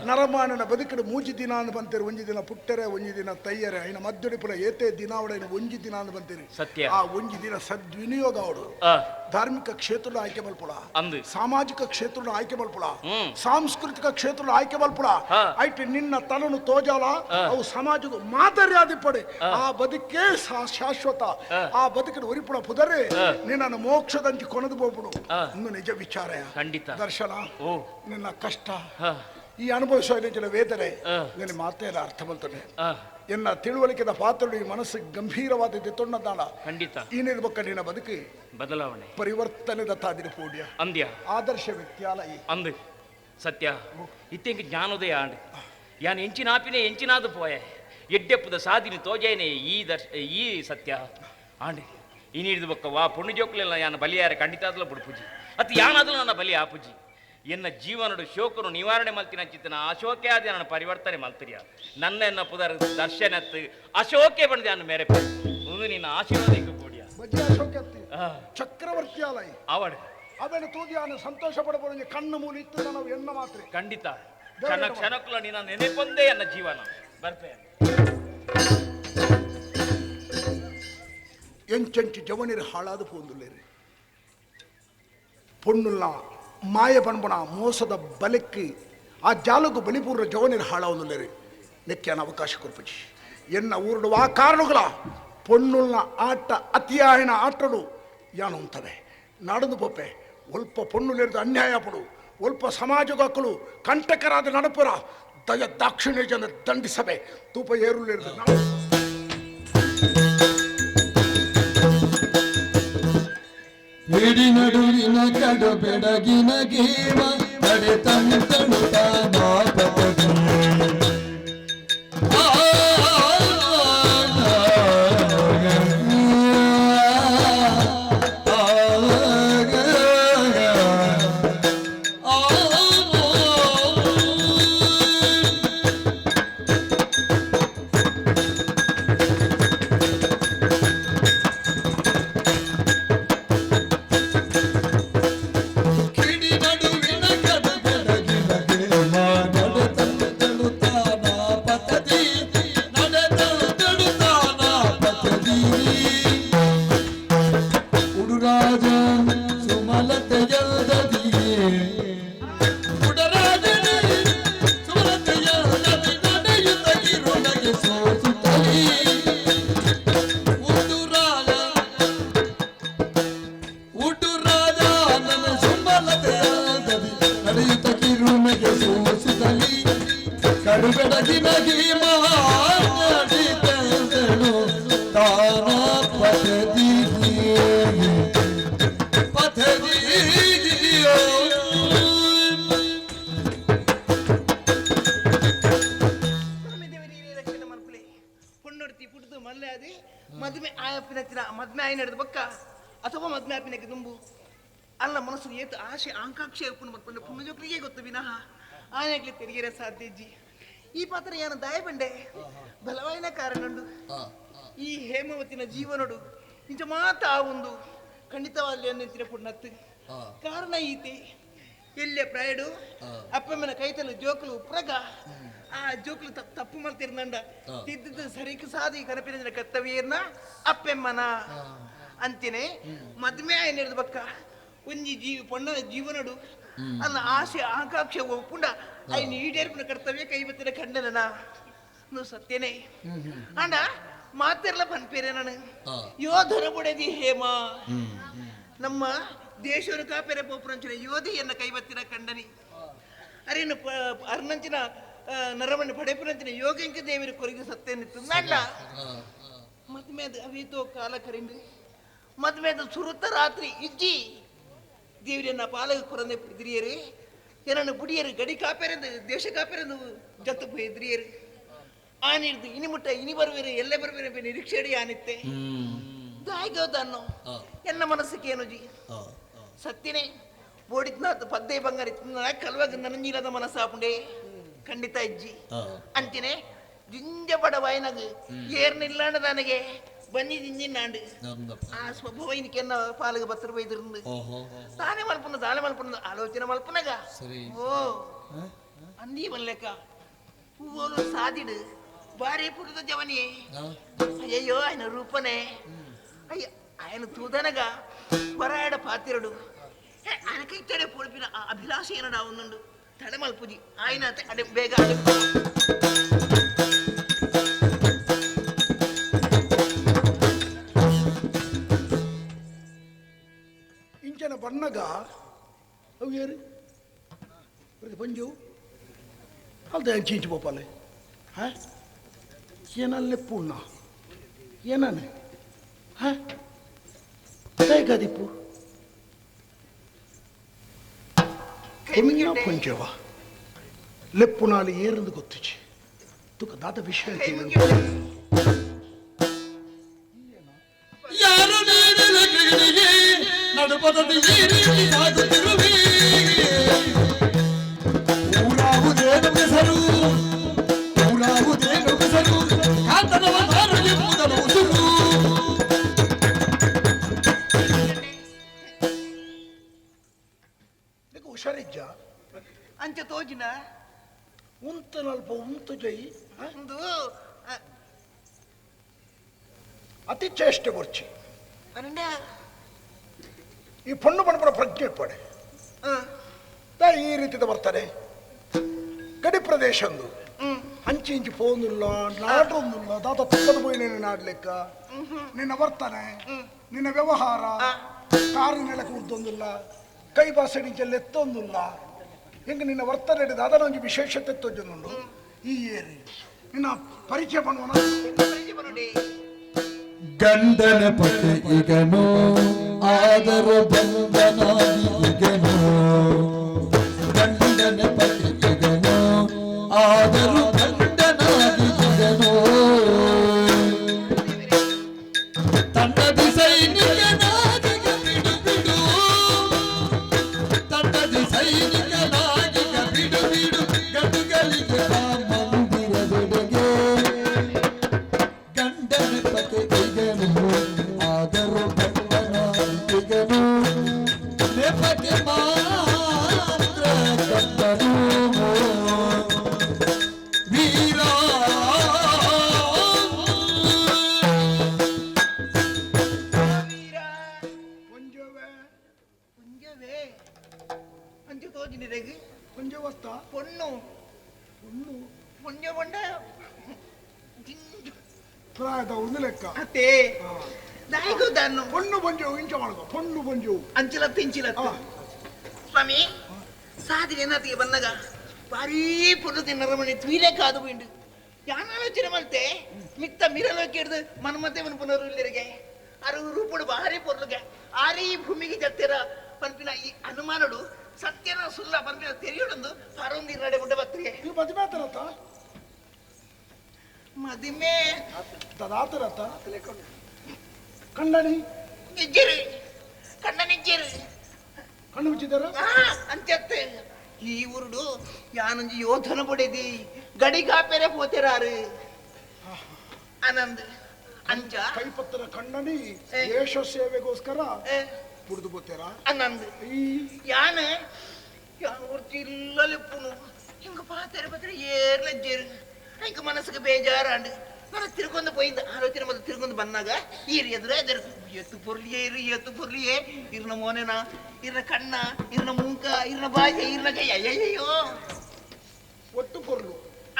ನರಮಾನನ ಬದುಕಿನ ಮೂಜಿ ದಿನ ಅಂದ್ ಬಂತೀರಿ ಒಂಜಿ ದಿನ ಪುಟ್ಟರೆ ಒಂಜಿ ದಿನ ತಯ್ಯರೆ ಐನ ಮದ್ದುಡಿಪುಲ ಏತೆ ದಿನ ಅವಡ ಒಂಜಿ ದಿನ ಅಂದ್ ಬಂತೀರಿ ಸತ್ಯ ಆ ಒಂಜಿ ದಿನ ಸದ್ವಿನಿಯೋಗ ಅವಡು ಧಾರ್ಮಿಕ ಕ್ಷೇತ್ರ ಆಯ್ಕೆ ಮಲ್ಪುಳ ಸಾಮಾಜಿಕ ಕ್ಷೇತ್ರ ಆಯ್ಕೆ ಮಲ್ಪುಳ ಸಾಂಸ್ಕೃತಿಕ ಕ್ಷೇತ್ರ ಆಯ್ಕೆ ಮಲ್ಪುಳ ಐಟ್ ನಿನ್ನ ತಲನು ತೋಜಾಲ ಅವು ಸಮಾಜದ ಮಾದರಿಯಾದಿ ಪಡೆ ಆ ಬದುಕೇ ಶಾಶ್ವತ ಆ ಬದುಕಿನ ಉರಿಪುಳ ಪುದರೆ ನಿನ್ನನ್ನು ಮೋಕ್ಷದಂಚಿ ಕೊನದು ಹೋಗ್ಬಿಡು ಇನ್ನು ನಿಜ ವಿಚಾರ ಖಂಡಿತ ದರ್ಶನ ನಿನ್ನ ಕಷ್ಟ ಈ ಅನುಭವಿಸುವ ವೇದನೆ ನಿನ್ನ ಮಾತೆಲ್ಲ ಅರ್ಥ ಬಲ್ತಾನೆ ಎನ್ನ ತಿಳುವಳಿಕೆದ ಪಾತ್ರಳು ಈ ಮನಸ್ಸು ಗಂಭೀರವಾದ ತೊಣ್ಣದಾಳ ಖಂಡಿತ ಈ ನಿರ್ಬಕ್ಕ ನಿನ್ನ ಬದುಕಿ ಬದಲಾವಣೆ ಪರಿವರ್ತನೆದ ತಾದಿರ ಪೂಡ್ಯ ಅಂದ್ಯ ಆದರ್ಶ ವ್ಯಕ್ತಿಯಾಲ ಈ ಅಂದು ಸತ್ಯ ಇತ್ತೆಂಗೆ ಜ್ಞಾನೋದಯ ಆಂಡ್ ಯಾನ್ ಎಂಚಿನಾಪಿನೇ ಎಂಚಿನಾದು ಪೋಯೆ ಎಡ್ಡೆಪ್ಪದ ಸಾದಿನ ತೋಜೇನೆ ಈ ದರ್ಶ ಈ ಸತ್ಯ ಆಂಡ್ ಇನಿಡ್ದು ಬೊಕ್ಕ ವಾ ಪೊಣ್ಣು ಜೋಕ್ಲೆಲ್ಲ ಯಾನ ಬಲಿಯಾರೆ ಖಂಡಿತಾದಲ ಬುಡ್ಪುಜಿ ಅತ್ ಯಾನಾದಲ ನನ್ನ ಬಲಿ ಆಪುಜಿ ಎನ್ನ ಜೀವನಡು ಶೋಕನು ನಿವಾರಣೆ ಮಲ್ತಿನ ಚಿತ್ತನ ಅಶೋಕೆ ಆದ ನನ್ನ ಪರಿವರ್ತನೆ ಮಲ್ತಿರಿಯ ನನ್ನ ಎನ್ನ ಪುದರ್ ದರ್ಶನತ್ ಅಶೋಕೆ ಬಂದೆ ಅನ್ನ ಮೇರೆ ಒಂದು ನಿನ್ನ ಆಶೀರ್ವಾದ ಕೂಡಿಯ ಚಕ್ರವರ್ತಿ ಆಲಯ ಅವಡು ಅವನ ತೂದಿಯಾನ ಸಂತೋಷ ಪಡಬಹುದು ಕಣ್ಣು ಮೂಲಿ ಇತ್ತು ನಾವು ಎನ್ನ ಮಾತ್ರ ಖಂಡಿತ ಕ್ಷಣ ಕ್ಷಣಕ್ಕೂ ನಿನ್ನ ನೆನೆಪೊಂದೇ ಎನ್ನ ಜೀವನ ಬರ್ಪೆ ಎಂಚೆಂಚು ಜವನಿರು ಹಾಳಾದ ಪೋಂದುಲ್ಲೇರಿ ಪೊಣ್ಣುಲ್ಲ ಮಾಯ ಪಣ್ಪುಣ ಮೋಸದ ಬಲಕ್ಕೆ ಆ ಜಾಲಗು ಬಲಿಪೂರ್ಣ ಜವನಿರು ಹಾಳಾವೊಂದುಲ್ಲೇರಿ ನೆಕ್ಕಾನ ಅವಕಾಶ ಕೊರ್ಪುಜಿ ಎನ್ನ ಊರುಡು ಆ ಕಾರಣಗಳ ಪೊಣ್ಣುಲ್ನ ಆಟ ಅತಿಯಾಯನ ಆಟಡು ಯಾನು ಅಂತವೆ ನಾಡದು ಪೊಪ್ಪೆ ಒಲ್ಪ ಪೊಣ್ಣುಲೇರಿದ ಅನ್ಯಾಯ ಪಡು ಒಲ್ಪ ಸಮಾಜಗಾಕಲು ಕಂಟಕರಾದ ನಡಪುರ ದಯ ದಾಕ್ಷಿಣ್ಯ ಜನ ದಂಡಿಸಬೆ ತೂಪ ಏರುಲೇರಿದ ನಾವು ಹಿಡಿ ನಡುವಿನ ಕಡು ಬೆಡಗಿನ ಗೀವ ನಡೆ ತಂತಳು ತಾನಾಪತದು. ಆ ಕಿಡಿ ನಡುವಿನ ಕಡು ಬೆಡಗಿನ ಗೇಮ ನಡೆ ತಂತಳು ತಾನಾಪತದಿ ನಡೆ ತಂತಳು ತಾನಾಪತದಿ. ಉಡುರಾಜ ಸುಮಲತೆಯಲ್ದದಿಯೇ ಉಡರಾಜನೇ ಸುಮಲತೆಯಲ್ದದಿ ನಡೆಯುತ್ತ ಕಿರುನಗೆ ಸೋಸುತ್ತಲೀ. ಉಡುರಾಜ ಉಡುರಾಜ ನನ್ನ ಸುಮಲತೆಯಲ್ದದಿ ನಡೆಯುತ್ತ ಕಿರುನಗೆ ಸೋಸುತ್ತಲೀ. ಕಡುಬೆಡಗಿನ ಗೀಮ ನಡೆದಳು ತಾನಾಪತದಿ ಪಥದಿಯೋ. ರಕ್ಷಣೆ ಮಲ್ಪುಲೆ ಪೊಣ್ಣೊಡ್ತಿ ಪುಟ್ಟದು ಮಲ್ಲೆ ಅದೇ ಮದುವೆ ಆಯಪ್ಪಿನ ಮದುವೆ ಆಯ್ನ ಹಿಡಿದು ಬಕ್ಕ ಅಥವಾ ಮದುವೆ ಆಪಿನಕ್ಕೆ ದುಂಬು ಅಲ್ಲ ಮನಸ್ಸು ಏತು ಆಶೆ ಆಕಾಂಕ್ಷೆ ಉಪ್ಪುನ ಮಲ್ಪಂಡು ಪುಣ್ಯ ಜೋಕ್ಲಿಗೆ ಗೊತ್ತು ವಿನಃ ಆಯಾಗ್ಲಿ ತೆರಿಗೆರೆ ಸಾಧ್ಯ ಇಜ್ಜಿ ಈ ಪಾತ್ರ ಯಾನ ದಾಯ ಬಂಡೆ ಬಲವಾಯಿನ ಕಾರಣುಂಡು ಈ ಹೇಮಾವತಿನ ಜೀವನಡು ನಿಜ ಮಾತ ಆ ಒಂದು ಖಂಡಿತವಾಗ್ಲಿ ಅನ್ನಿಂತಿನ ಪುಣ್ಣತ್ತು ಕಾರಣ ಈತಿ ಎಲ್ಲೆ ಪ್ರಾಯಡು ಅಪ್ಪಮ್ಮನ ಕೈತಲು ಜೋಕುಲು ಉಪ್ರಗ ಆ ಜೋಕುಲು ತಪ್ಪು ತಪ್ಪು ಮಲ್ತಿರ್ನಂಡ ತಿದ್ದಿದ್ದು ಸರಿಕು ಸಾದಿ ಕನಪಿನ ಕರ್ತವ್ಯನ ಅಪ್ಪೆಮ್ಮನ ಅಂತಿನೇ ಮದ್ಮೆ ಆಯ್ನ ಬಕ್ಕ ಒಂಜಿ ಜೀವ ಪೊಣ್ಣ ಜೀವನಡು ಅನ್ನ ಆಸೆ ಆಕಾಂಕ್ಷೆ ಒಪ್ಪುಂಡ ಐನ ಈಡೇರ್ಪಿನ ಕರ್ತವ್ಯ ಕೈಬತ್ತಿನ ಖಂಡನ ನು ಸತ್ಯನೇ ಅಂಡ ಮಾತಿರ್ಲ ಪನ್ಪೇರೆ ನಾನು ಯೋಧರ ಬುಡದಿ ಹೇಮ ನಮ್ಮ ದೇಶವರು ಕಾಪೆರೆ ಪೋಪುರಂಚಿನ ಯೋಧಿಯನ್ನ ಕೈಬತ್ತಿನ ಖಂಡನಿ ಅರಿನ ಅರ್ನಂಚಿನ ನರಮಣಿ ಪಡೆಪುರಂಚಿನ ಯೋಗಂಕ ದೇವರು ಕೊರಗಿ ಸತ್ಯನಿತ್ತು ನಲ್ಲ ಮದ್ಮೇದ ಅವೀತೋ ಕಾಲ ಕರಿಂದು ಮದ್ಮೇದ ಸುರುತ್ತ ರಾತ್ರಿ ಇಜ್ಜಿ ದೇವರನ್ನ ಪಾಲಕ ಕೊರಂದೆ ಇದ್ರಿಯರು ಏನನ್ನು ಬುಡಿಯರು ಗಡಿ ಕಾಪೆರೆಂದು ದೇಶ ಕಾಪೆರೆಂದು ಜತ್ತು ಇದ್ರಿಯರು ಆನಿರ್ದು ಇನಿ ಮುಟ್ಟ ಇನಿ ಬರುವೆರು ಎಲ್ಲೇ ಬರುವೆರು ನಿರೀಕ್ಷೆಡಿ ಆನಿತ್ತೆ ದಾಯ್ಗೋದನ್ನು ಎನ್ನ ಮನಸ್ಸಿಗೆ ಏನು ಜಿ ಸತ್ತಿನೇ ಬೋಡಿದ್ನಾಥ್ ಪದ್ದೆ ಬಂಗಾರ ಕಲ್ವಾಗ ನನಂಜಿಲದ ಮನಸ್ಸಾಪುಂಡೆ ಖಂಡಿತ ಇಜ್ಜಿ ಅಂತಿನೇ ಜಿಂಜ ಬಡವಾಯಿನಗು ಏರ್ನಿಲ್ಲಾಂಡ ನನಗೆ ಬನ್ನಿ ಜಿಂಜಿನಾಂಡು ಆ ಸ್ವಭಾವ ಇನ್ಕೆನ್ನ ಪಾಲಗ ಬತ್ತರ ಬೈದಿರಂದು ತಾನೇ ಮಲ್ಪುನ ತಾನೇ ಮಲ್ಪುನ ಆಲೋಚನೆ ಮಲ್ಪುನಗ ಓ ಅಂದಿ ಬಲ್ಲೆಕ್ಕ ಹೂವೋಲು ಸಾದಿಡು ಬಾರಿ ಪುರದ ಜವನಿ ಅಯ್ಯಯ್ಯೋ ఆయన ರೂಪನೇ ಅಯ್ಯ ఆయన ತೂದನಗ ಹೊರಾಡ ಪಾತಿರಡು ఆయనకి ఇట్టడే పొడిపిన ఆ అభిలాష ఏనడా ఉండు తడమల్పుజి ఆయన అడే ಬೇಗ ಅಡೆ ಇಂಚನ ಬಣ್ಣಗ ಅವು ಏರು ಪಂಜು ಅಲ್ದ ಚೀಂಚು ಪೋಪಾಲೆ ಹಾ ಏನಲ್ಲೇ ಪೂರ್ಣ ಏನಾನೆ ಹಾ ತೈಗದಿಪ್ಪು ಪೊಂಜವ ಲೆಪ್ಪುನಾಲಿ ಏರಂದು ಗೊತ್ತಿಚ್ಚಿ ತುಕ ದಾದ ವಿಷಯ ಯಾರು ನೀನು ನಡುಪದದಿ ಈ ರೀತಿ ಸಾಗುತ್ತಿರುವಿ. ಊರಾವುದೇನು ಹೆಸರು, ಊರಾವುದೇನು ಹೆಸರು, ಕಾಂತನವತಾರ ಎಂಬುದರ ಉಸುರು. ಹುಷಾರಿಜ್ಜ ಅಂಚೆ ತೋಜಿನ ಉಂತನಲ್ಪ ಉಂತು ಜೈ ಒಂದು ಅತಿ ಚೇಷ್ಟೆ ಬರ್ಚಿ ಈ ಪಣ್ಣು ಪಣಪಣ ಪ್ರಜ್ಞೆ ಪಡೆ ಈ ರೀತಿದ ಬರ್ತಾರೆ. ಗಡಿ ಪ್ರದೇಶ ಒಂದು ಅಂಚಿ ಇಂಚಿ ಪೋಂದುಲ್ಲ ನಾಡೊಂದುಲ್ಲ ದಾದ ತಪ್ಪದ ಪೋಯಿ ನೀನು ನಾಡ್ಲಿಕ್ಕ ನಿನ್ನ ವರ್ತನೆ ನಿನ್ನ ವ್ಯವಹಾರ ಕಾರಿನೆಲ್ಲ ಕೂರ್ದೊಂದಿಲ್ಲ ಕೈ ಭಾಷೆ ನಿಂಚೆಲ್ಲ ಎತ್ತೊಂದಿಲ್ಲ ಹಿಂಗೆ ನಿನ್ನ ವರ್ತನೆ ಹಿಡಿದು ಅದನ್ನ ಒಂಜಿ ವಿಶೇಷತೆ ತೊಜೊಂದುಂಡು. ಈ ಏರಿ ನಿನ್ನ ಪರಿಚಯ பண்ணுವನ ಗಂಡನ ಪತಿ ಈಗನು ಆದರ ಬಂಧನಾಗಿ ಈಗನು, ಗಂಡನ ಪತಿ ಈಗನು ಆದರೂ ಬಂಧನಾಗಿ ಈಗನು, ತಂಡದಿ ಸೈನಿಕನಾಗಿ ಬಿಡು ಬಿಡು, ತಂಡದಿ ಸೈನಿಕನಾಗಿ ಬಿಡು ಬಿಡು, ಗಂಡುಗಳಿಗೆ ಬಾ ಮಂದಿರದೆಡೆಗೆ. ಗಂಡನ ಪತಿ ಈಗನು ಆದರೂ ಬಂಧನಾಗಿಗನು, ನೆಪಕ್ಕೆ ಮಾತ್ರ ಗಂಡನು ವೀರ. ಪುಂಜವೇ ಅಂಚೆ ತೋಜಿನಿರೆಗ್ ಪುಂಜವತ್ತ ಪೊಣ್ಣು ಪೊಣ್ಣು ಪುಂಜ ಪಂಡ ಪ್ರಾಯದ ಒಂದು ಲೆಕ್ಕ ಅತ್ತೆ ದಾಯಿಗೋದಾನು ಪೊಣ್ಣು ಪೊಂಜವು ಇಂಚ ಮಾಡ್ಕೊ ಪೊಣ್ಣು ಪೊಂಜವು ಅಂಚಿಲತ್ತು ಇಂಚಿಲತ್ತು. ಸ್ವಾಮಿ ಸಾಧನೆ ಏನಾತಿಗೆ ಬಂದಾಗ ಭಾರೀ ಪೊಣ್ಣು ತಿನ್ನರಮಣಿ ತುಯಿಲೆ ಕಾದು ಬಿಂಡು ಯಾನಾಲೋಚನೆ ಮಲ್ತೆ ಮಿತ್ತ ಮಿರಲೋಕೆ ಹಿಡ್ದು ಮನ್ಮತೆ ಪುನರು ಇಲ್ಲರಿಗೆ ಅರು ರೂಪುಡು ಭಾರಿ ಪೊರ್ಲುಗೆ ಆರಿ ಭೂಮಿಗೆ ಜತ್ತಿರ ಪನ್ಪಿನ ಈ ಅನುಮಾನಡು ಸತ್ಯನ ಸುಲ್ಲ ಪನ್ಪಿನ ತೆರಿಯೊಡೊಂದು ಪರೊಂದು ನಡೆ ಮುಡ್ಡ ಬತ್ತಿಗೆ. ನೀವು ಮದುವೆ ಆತರತ್ತ ಮದಿಮೆ ತದಾತರತ್ತ ಕಣ್ಣನಿ ಇಜ್ಜಿರಿ ಕಣ್ಣನಿಜ್ಜಿರಿ ಕಣ್ಣು ಮುಚ್ಚಿದಾರ ಅಂತ್ಯತ್ತೆ ಈ ಊರುಡು ಯಾನೊಂಜಿ ಯೋಧನ ಪಡೆದಿ ಗಡಿ ಕಾಪೆರೆ ಪೋತೆರಾರು ಆನಂದ್ ಅಂಚ ಕೈಪತ್ತರ ಕಣ್ಣನಿ ದೇಶ ಸೇವೆಗೋಸ್ಕರ ಪುಡಿದು ಬೋತೇರ ಆನಂದ್ ಯಾನ ಯಾನ ಊರ್ತಿ ಇಲ್ಲಲೆಪ್ಪುನು ಹಿಂಗ ಪಾತೆರೆ ಪತ್ರೆ ಏರ್ಲಜ್ಜೇರು ಹಿಂಗ ಮನಸ್ಸಿಗೆ ಬೇಜಾರಾಂಡು ನಾನು ತಿರ್ಕೊಂಡು ಪೋయింದ ಆಲೋಚನೆ ಮತ್ತು ತಿರ್ಕೊಂಡು ಬಂದಾಗ ಈರು ಎದುರು ಎದುರು ಎತ್ತು ಪೊರ್ಲಿಯೇ ಇರು ಎತ್ತು ಪೊರ್ಲಿಯೇ ಇರ್ನ ಮೋನೆನ ಇರ್ನ ಕಣ್ಣ ಇರ್ನ ಮೂಂಕ ಇರ್ನ ಬಾಯಿ ಇರ್ನ ಕೈ ಅಯ್ಯಯ್ಯೋ ಒಟ್ಟು ಪೊರ್ಲು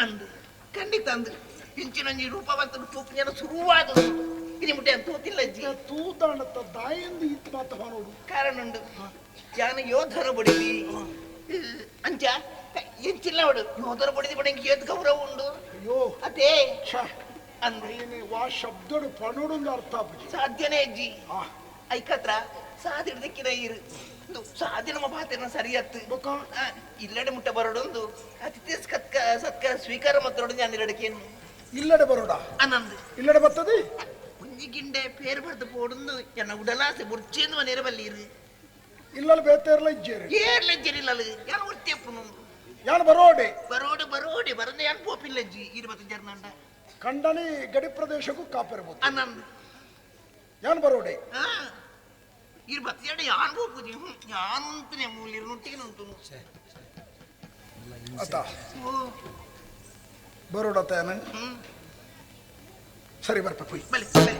ಅಂದು ಖಂಡಿತ ಅಂದು ಇಂಚಿನೊಂಜಿ ರೂಪವಂತ ತೂಪಿನ ಶುರುವಾದ ಇದು ಮುಟ್ಟೆ ಅಂತ ತೂತಿಲ್ಲ ಅಜ್ಜಿ ತೂತಾಣತ್ತ ದಾಯಂದು ಇತ್ತು ಮಾತ ನೋಡು ಕಾರಣ ಉಂಡು ಯಾನ ಯೋಧನ ಬಡಿದಿ ಅಂಚ ಎಂಚಿಲ್ಲ ಅವಡು ಯೋಧನ ಬಡಿದಿ ಬಡ ಏತ್ ಗೌರವ ಉಂಡು ಅಯ್ಯೋ ಅದೇ ಅಂದ್ರೆ ವಾ ಶಬ್ದಡು ಪಣೋಡೊಂದು ಅರ್ಥ ಆಪುಜಿ ಸಾಧ್ಯನೇ ಅಜ್ಜಿ ಐಕತ್ರ ಸಾದಿಡ್ದಕ್ಕಿನ ಇರು ಸಾಧ್ಯ ನಮ್ಮ ಪಾತ್ರನ ಸರಿಯತ್ತು ಇಲ್ಲಡೆ ಮುಟ್ಟ ಬರೋಡೊಂದು ಅತಿಥಿ ಸತ್ಕ ಸತ್ಕಾರ ಸ್ವೀಕಾರ ಮಾತಾಡೋದು ನಾನು ಇಲ್ಲಡಕೇನು ಇಲ್ಲಡೆ ಬರೋಡ ಆನಂದ್ ಇಲ್ಲಡೆ ಬರ್ತದೆ ಒಂಜಿ ಗಿಂಡೆ ಪೇರು ಬರ್ದು ಪೋಡೊಂದು ಎನ್ನ ಉಡಲಾಸೆ ಬುರ್ಚೇಂದು ಮನೇರ ಬಲ್ಲಿರು ಇಲ್ಲಲ್ಲಿ ಬೇತೇರ್ಲ ಇಜ್ಜೇರಿ ಏರ್ಲ ಇಜ್ಜೇರಿ ಇಲ್ಲಲು ಯಾನ್ ಒರ್ತಿಯಪ್ಪನು ಯಾನ್ ಬರೋಡೆ ಬರೋಡೆ ಬರೋಡೆ ಬರಂದೆ ಯಾನ್ ಪೋಪಿಲ್ಲ ಅಜ್ಜಿ ಇರುವತ್ತು ಜರ್ನಂಡ ಕಂಡನಿ ಗಡಿ ಪ್ರದೇಶಕ್ಕೂ ಕಾಪಿರ್ಬೋದು ಆನಂದ್ ಯಾನ್ ಬರೋಡೆ ಇರುವತ್ತು ಜನ ಯಾನ್ ಪೋಪುಜಿ ಯಾನ್ ಉಂಟುನೆ ಮೂಲಿರು ನುಟ್ಟಿಗೆ ಉಂಟು ಅತ್ತ ಬರೋಡತ್ತ ಯಾನ ಸರಿ ಬರ್ಪ ಪುಯ್ ಬಲೆ ಬಲೆ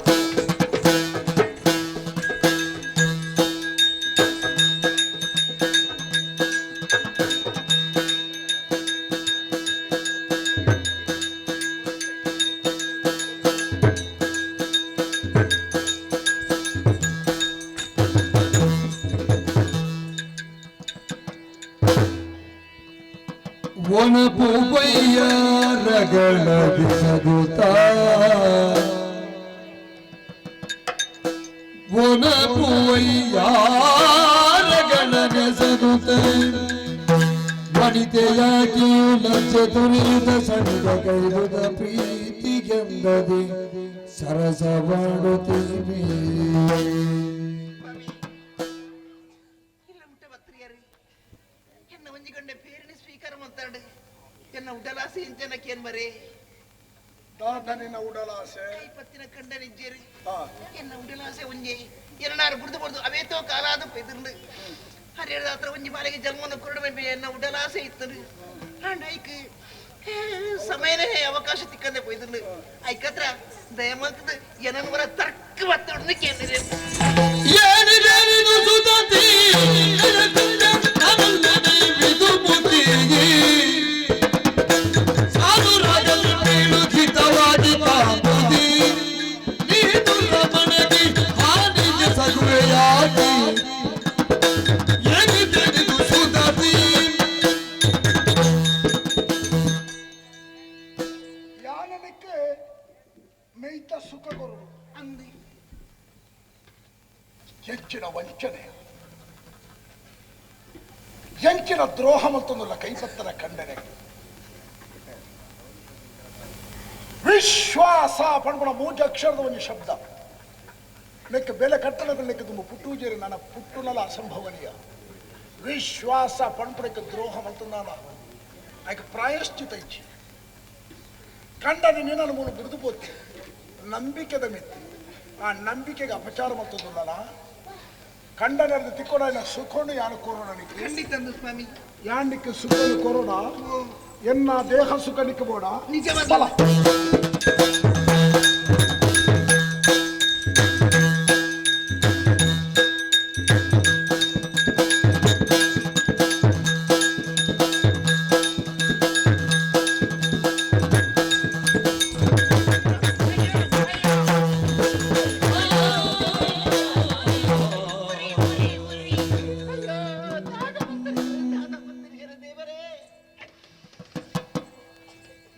ಒಣಪು ಬಯ್ಯಾರಗಳ ಬಿಸಗುತ್ತ ಒಣಪು ಬಯ್ಯಾರಗಳ ನೆಸಗುತ್ತ ವನಿತೆಯಾಗಿ ಲಜ್ಜೆ ತುರಿಯುತ ಸನಿದ ಕೈದುದ ಪ್ರೀತಿಗೆಂದದಿ ಸರಸ ಮಾಡುತ್ತೀವಿ. ಎನ್ನ ಉಡಲಾಸೆ ಇಂಚನಕ್ಕೇನ್ ಬರೇ ದಾದನಿನ ಉಡಲಾಸೆ ಕೈಪತ್ತಿನ ಕಂಡನಿಜ್ಜೇರಿ ಎನ್ನ ಉಡಲಾಸೆ ಒಂಜೆ ಎರನಾರು ಬುಡ್ದು ಬಡ್ದು ಅವೇತೋ ಕಾಲಾದ ಪೆದಿರ್ಲು ಹರಿಯದ ಹತ್ರ ಒಂಜಿ ಬಾಲಿಗೆ ಜನ್ಮನ ಕುರುಡು ಎನ್ನ ಉಡಲಾಸೆ ಇತ್ತರು ಅಂಡ್ ಐಕ್ ಸಮಯನೇ ಅವಕಾಶ ತಿಕ್ಕಂದೆ ಪೊಯ್ದಿರ್ಲು ಐಕತ್ರ ದಯಮಲ್ತದ ಏನನ್ ವರ ತರ್ಕ ಬತ್ತೊಡ್ದು ಕೇಂದ್ರ ಯಾನನಕ್ಕೆ ಮೇಯ್ತ ಸುಖ ಕೊರು ಅಂದಿ ಹೆಚ್ಚಿನ ವಂಚನೆ ಎಂಚಿನ ದ್ರೋಹ ಮತ್ತೊಂದಲ್ಲ ಕೈಪತ್ತರ ಖಂಡನೆ ವಿಶ್ವಾಸ ಪಣ್ಪುಣ ಮೂಜ ಅಕ್ಷರದ ಒಂದು ಶಬ್ದ ನೆಕ್ಕೆ ಬೆಲೆ ಕಟ್ಟಣಗಳು ತುಂಬ ಪುಟ್ಟೂಜೇರಿ ನನ್ನ ಪುಟ್ಟುನಲ ಅಸಂಭವನೀಯ ವಿಶ್ವಾಸ ಪಣ್ಪುಣಕ್ಕೆ ದ್ರೋಹ ಮಲ್ತಂದಾನ ಆಯ್ಕೆ ಪ್ರಾಯಶ್ಚಿತ ಇಚ್ಛೆ ಕಂಡನೆ ನಿನ್ನನ್ನು ಮೂಲ ಬಿಡಿದು ಪೋತಿ ನಂಬಿಕೆದ ಮಿತ್ತಿ ಆ ನಂಬಿಕೆಗೆ ಅಪಚಾರ ಮಲ್ತದಲ್ಲ ಕಂಡನರ್ದು ತಿಕ್ಕೊಡ ಸುಖವನ್ನು ಯಾನು ಕೊರೋಣ ಖಂಡಿತ ಸ್ವಾಮಿ ಯಾಂಡಿಕ್ಕೆ ಸುಖನು ಕೊರೋಣ ಎನ್ನ ದೇಹ ಸುಖ ನಿಕ್ಕಬೋಡ ನಿಜವಾದ ಬಲ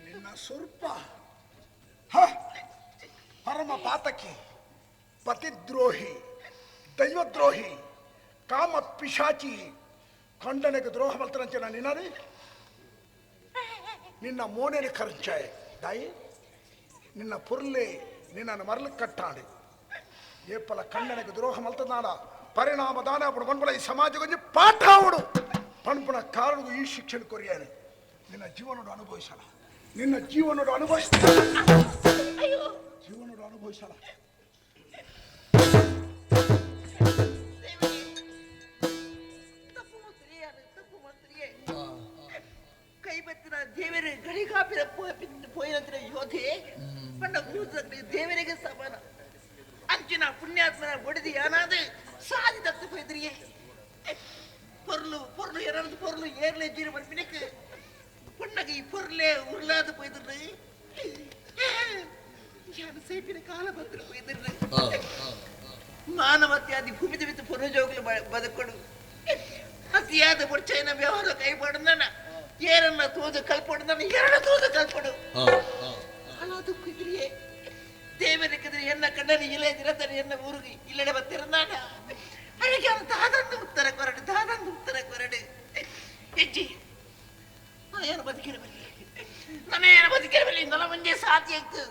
ನಿನ್ನ ಸುರ್ಪ ಹ ಪರಮ ಪಾತಕಿ ಪತಿದ್ರೋಹಿ ದೈವದ್ರೋಹಿ ಕಾಮ ಪಿಶಾಚಿ ಖಂಡನೆಗೆ ದ್ರೋಹ ಮಲ್ತರಂಚೆ ನಿನ್ನರಿ ನಿನ್ನ ಮೋನೆನ ಖರ್ಚಾಯ ದಾಯಿ ನಿನ್ನ ಪುರ್ಲೆ ನಿನ್ನನ್ನು ಮರಲು ಕಟ್ಟಾಡಿ ಏಪಲ ಖಂಡನೆಗೆ ದ್ರೋಹ ಮಲ್ತದಾನ ಪರಿಣಾಮ ದಾನ ಅప్పుడు ಪನ್ಪುಣ ಈ ಸಮಾಜ ಪಾಠ ಅವಡು ಪನ್ಪುಣ ಕಾರಣಗೂ ಈ ಶಿಕ್ಷಣ ಕೊರಿಯಾನೆ ನಿನ್ನ ಜೀವನೋಡು ಅನುಭವಿಸಲ್ಲ ನಿನ್ನ ಜೀವನೋಡು ಅನುಭವಿಸ ಜೀವನೋಡು ಅನುಭವಿಸಲ್ಲ ಕೈಬತ್ತಿನ ದೇವರ ಗಡಿಗಾಪಿನ ಪೋಯಿನಂತರ ಯೋಧೆ ಪಂಡ ದೇವರಿಗೆ ಸಮಾನ ಅಂಚಿನ ಪುಣ್ಯಾತ್ಮನ ಒಡೆದು ಏನಾದ ಸಾಧಿ ದತ್ತು ಪೋಯ್ದ್ರಿಯೇ ಪೊರ್ಲು ಪೊರ್ಲು ಏನಾದ್ರು ಪೊರ್ಲು ಏರ್ಲೆ ಜೀರ ಬರ್ಪಿನಕ್ಕೆ ಪೊಣ್ಣಗೆ ಈ ಪೊರ್ಲೆ ಉರ್ಲಾದ ಪೋಯ್ದ್ರಿ ಯಾನು ಸೇಪಿನ ಕಾಲ ಬಂದ್ರು ಪೋಯ್ದ್ರಿ ಮಾನವತ್ಯಾದಿ ಭೂಮಿದ ಬಿತ್ತು ಪುನಜೋಗ್ಲು ಬದುಕೊಡು ಅತಿಯಾದ ಬೊಡ್ಚೈನ ವ್ಯವಹಾರ ಕೈ ಪಡಂದನ ಏನನ್ನ ತೋದು ಕಲ್ಪಡು ಎರಡು ತೋದು ಕಲ್ಪಡು ಅಲಾದು ಕುದ್ರಿಯೇ ದೇವರಿಕ್ಕಿದ್ರೆ ಎನ್ನ ಕಣ್ಣಲ್ಲಿ ಇಲ್ಲೇ ದಿನತನ ಎನ್ನ ಊರಿಗೆ ಇಲ್ಲಡೆ ಬತ್ತಿರಂದಾನ ಅಳಿಗೆ ಅವನು ದಾದಂದು ಉತ್ತರ ಕೊರಡು ದಾದಂದು ಉತ್ತರ ಕೊರಡು ಹೆಜ್ಜಿ ಏನು ಬದುಕಿರಬಲ್ಲಿ ನಾನೇನು ಬದುಕಿರಬಲ್ಲಿ ನಲ ಮುಂಜೆ ಸಾಧ್ಯ ಇತ್ತು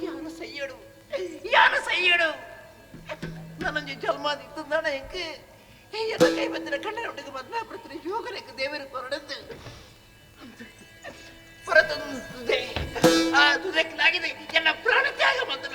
ಯಾನು ಸೈಯಡು ಯಾನು ಸೈಯಡು ನನ್ನೊಂದು ಜನ್ಮ ಇತ್ತು ನಾನ ಎಂಕ್ ಎಲ್ಲ ಕೈ ಬಂದಿನ ಕಣ್ಣನ ಒಟ್ಟಿಗೆ ಮದ್ವೆ ಬರ್ತೀನಿ ಯೋಗನೆಕ್ ದೇವರು ಕೊರಡದ್ದು ಹೊರತಂದೆ ಆ ತುದಕ್ಲಾಗಿದೆ ಎನ್ನ ಪ್ರಾಣ ತ್ಯಾಗ ಬಂದ.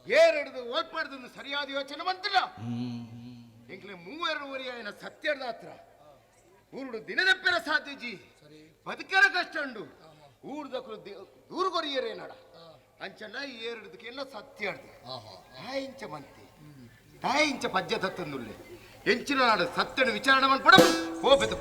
ಏರೆಡ್ದು ಓಲ್ಪಡ್ದು ಸರಿಯಾದ ಯೋಚನೆ ಬಂತಿಲ್ಲ. ಎಂಕ್ಲೆ ಮೂವೆರಡು ಊರಿಯ ಸತ್ಯದ ಹತ್ರ ಊರುಡು ದಿನದಪ್ಪೆರ ಸಾಧ್ಯಜಿ ಬದುಕರ ಕಷ್ಟ ಉಂಡು ಊರ್ದಕ್ರು ದೂರುಗೊರಿಯರೇ ನಡ ಅಂಚನ ಏರಡ್ದಕ್ಕೆಲ್ಲ ಸತ್ಯ ತಾಯಿಂಚ ಮಂತಿ ತಾಯಿಂಚ ಪದ್ಯ ತತ್ತಂದುಲ್ಲೆ ಎಂಚಿನ ನಾಡು ಸತ್ಯನ ವಿಚಾರಣೆ ಮಾಡ್ಕೊಡ ಹೋಗ್ಬೇಕು.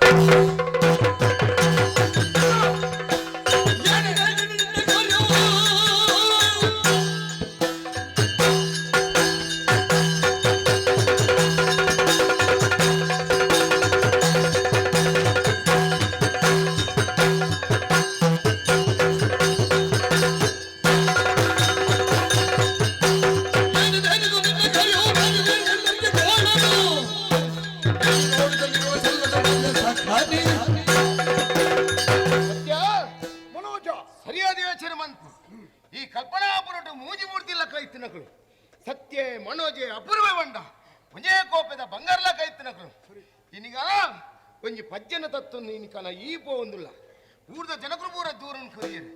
ಸರಿಯಾದ ಯೋಚನೆ ಮಂತು ಈ ಕಲ್ಪನಾಪುರಟು ಮೂಜಿ ಮೂರ್ತಿಲ್ಲ ಕೈತಿನಕಲು ಸತ್ಯ ಮನೋಜೆ ಅಪೂರ್ವ ಬಂಡ ಪುಂಜೆ ಕೋಪದ ಬಂಗಾರಲ ಕೈತಿನಕಲು ಇನಿಗ ಒಂಜಿ ಪಜ್ಜನ ತತ್ವ ಇನಿಕನ ಈ ಪೋ ಒಂದುಲ್ಲ ಊರ್ದ ಜನಕರು ಪೂರ ದೂರ ಕೊರಿಯರು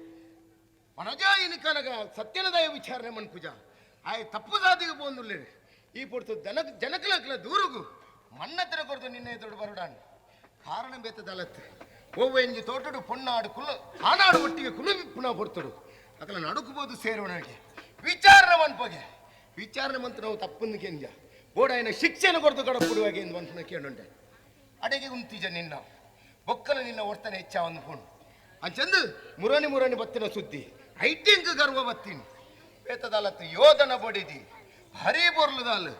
ಮನೋಜ ಇನಿಕನಗ ಸತ್ಯನದಯ ವಿಚಾರಣೆ ಮನ್ಪುಜ ಆಯ್ ತಪ್ಪು ಸಾದಿಗೆ ಪೋಂದುಲ್ಲೇರು ಈ ಪೊರ್ತು ಜನಕಲಕ್ಲ ದೂರುಗು ಮಣ್ಣತ್ತಿನ ಕೊರತು ನಿನ್ನೆ ಎದುರು ಬರುಡಾನ್ ಕಾರಣ ಬೇತದಲತ್ತು ಒವ್ವ ಎಂಜಿ ತೋಟಡು ಪೊನ್ನಾಡು ಕುಲ ಆನಾಡು ಒಟ್ಟಿಗೆ ಕುಲು ಪುನಃ ಪೊರ್ತಡು ಅಕಲ ನಡುಕಬಹುದು ಸೇರೋಣಗೆ ವಿಚಾರಣೆ ಮನ್ಪಗೆ ವಿಚಾರಣೆ ಮಂತು ನಾವು ತಪ್ಪನ್ನು ಕೆಂಜ ಬೋಡಾಯನ ಶಿಕ್ಷೆಯನ್ನು ಕೊರತು ಕಡಪುಡುವಾಗೆ ಎಂದು ಮನ್ಪುನ ಕೇಳುಂಡೆ ಅಡೆಗೆ ಉಂತಿಜ ನಿನ್ನ ಬೊಕ್ಕಲ ನಿನ್ನ ವರ್ತನೆ ಹೆಚ್ಚಾವನ್ನು ಫೋನ್ ಅಂಚಂದು ಮುರಣಿ ಮುರಣಿ ಬತ್ತಿನ ಸುದ್ದಿ ಐಟಿಂಗ್ ಗರ್ವ ಬತ್ತೀನಿ ಬೇತದಲತ್ತು ಯೋಧನ ಬಡಿದಿ ಹರಿ ಬೊರ್ಲುದಾಲ್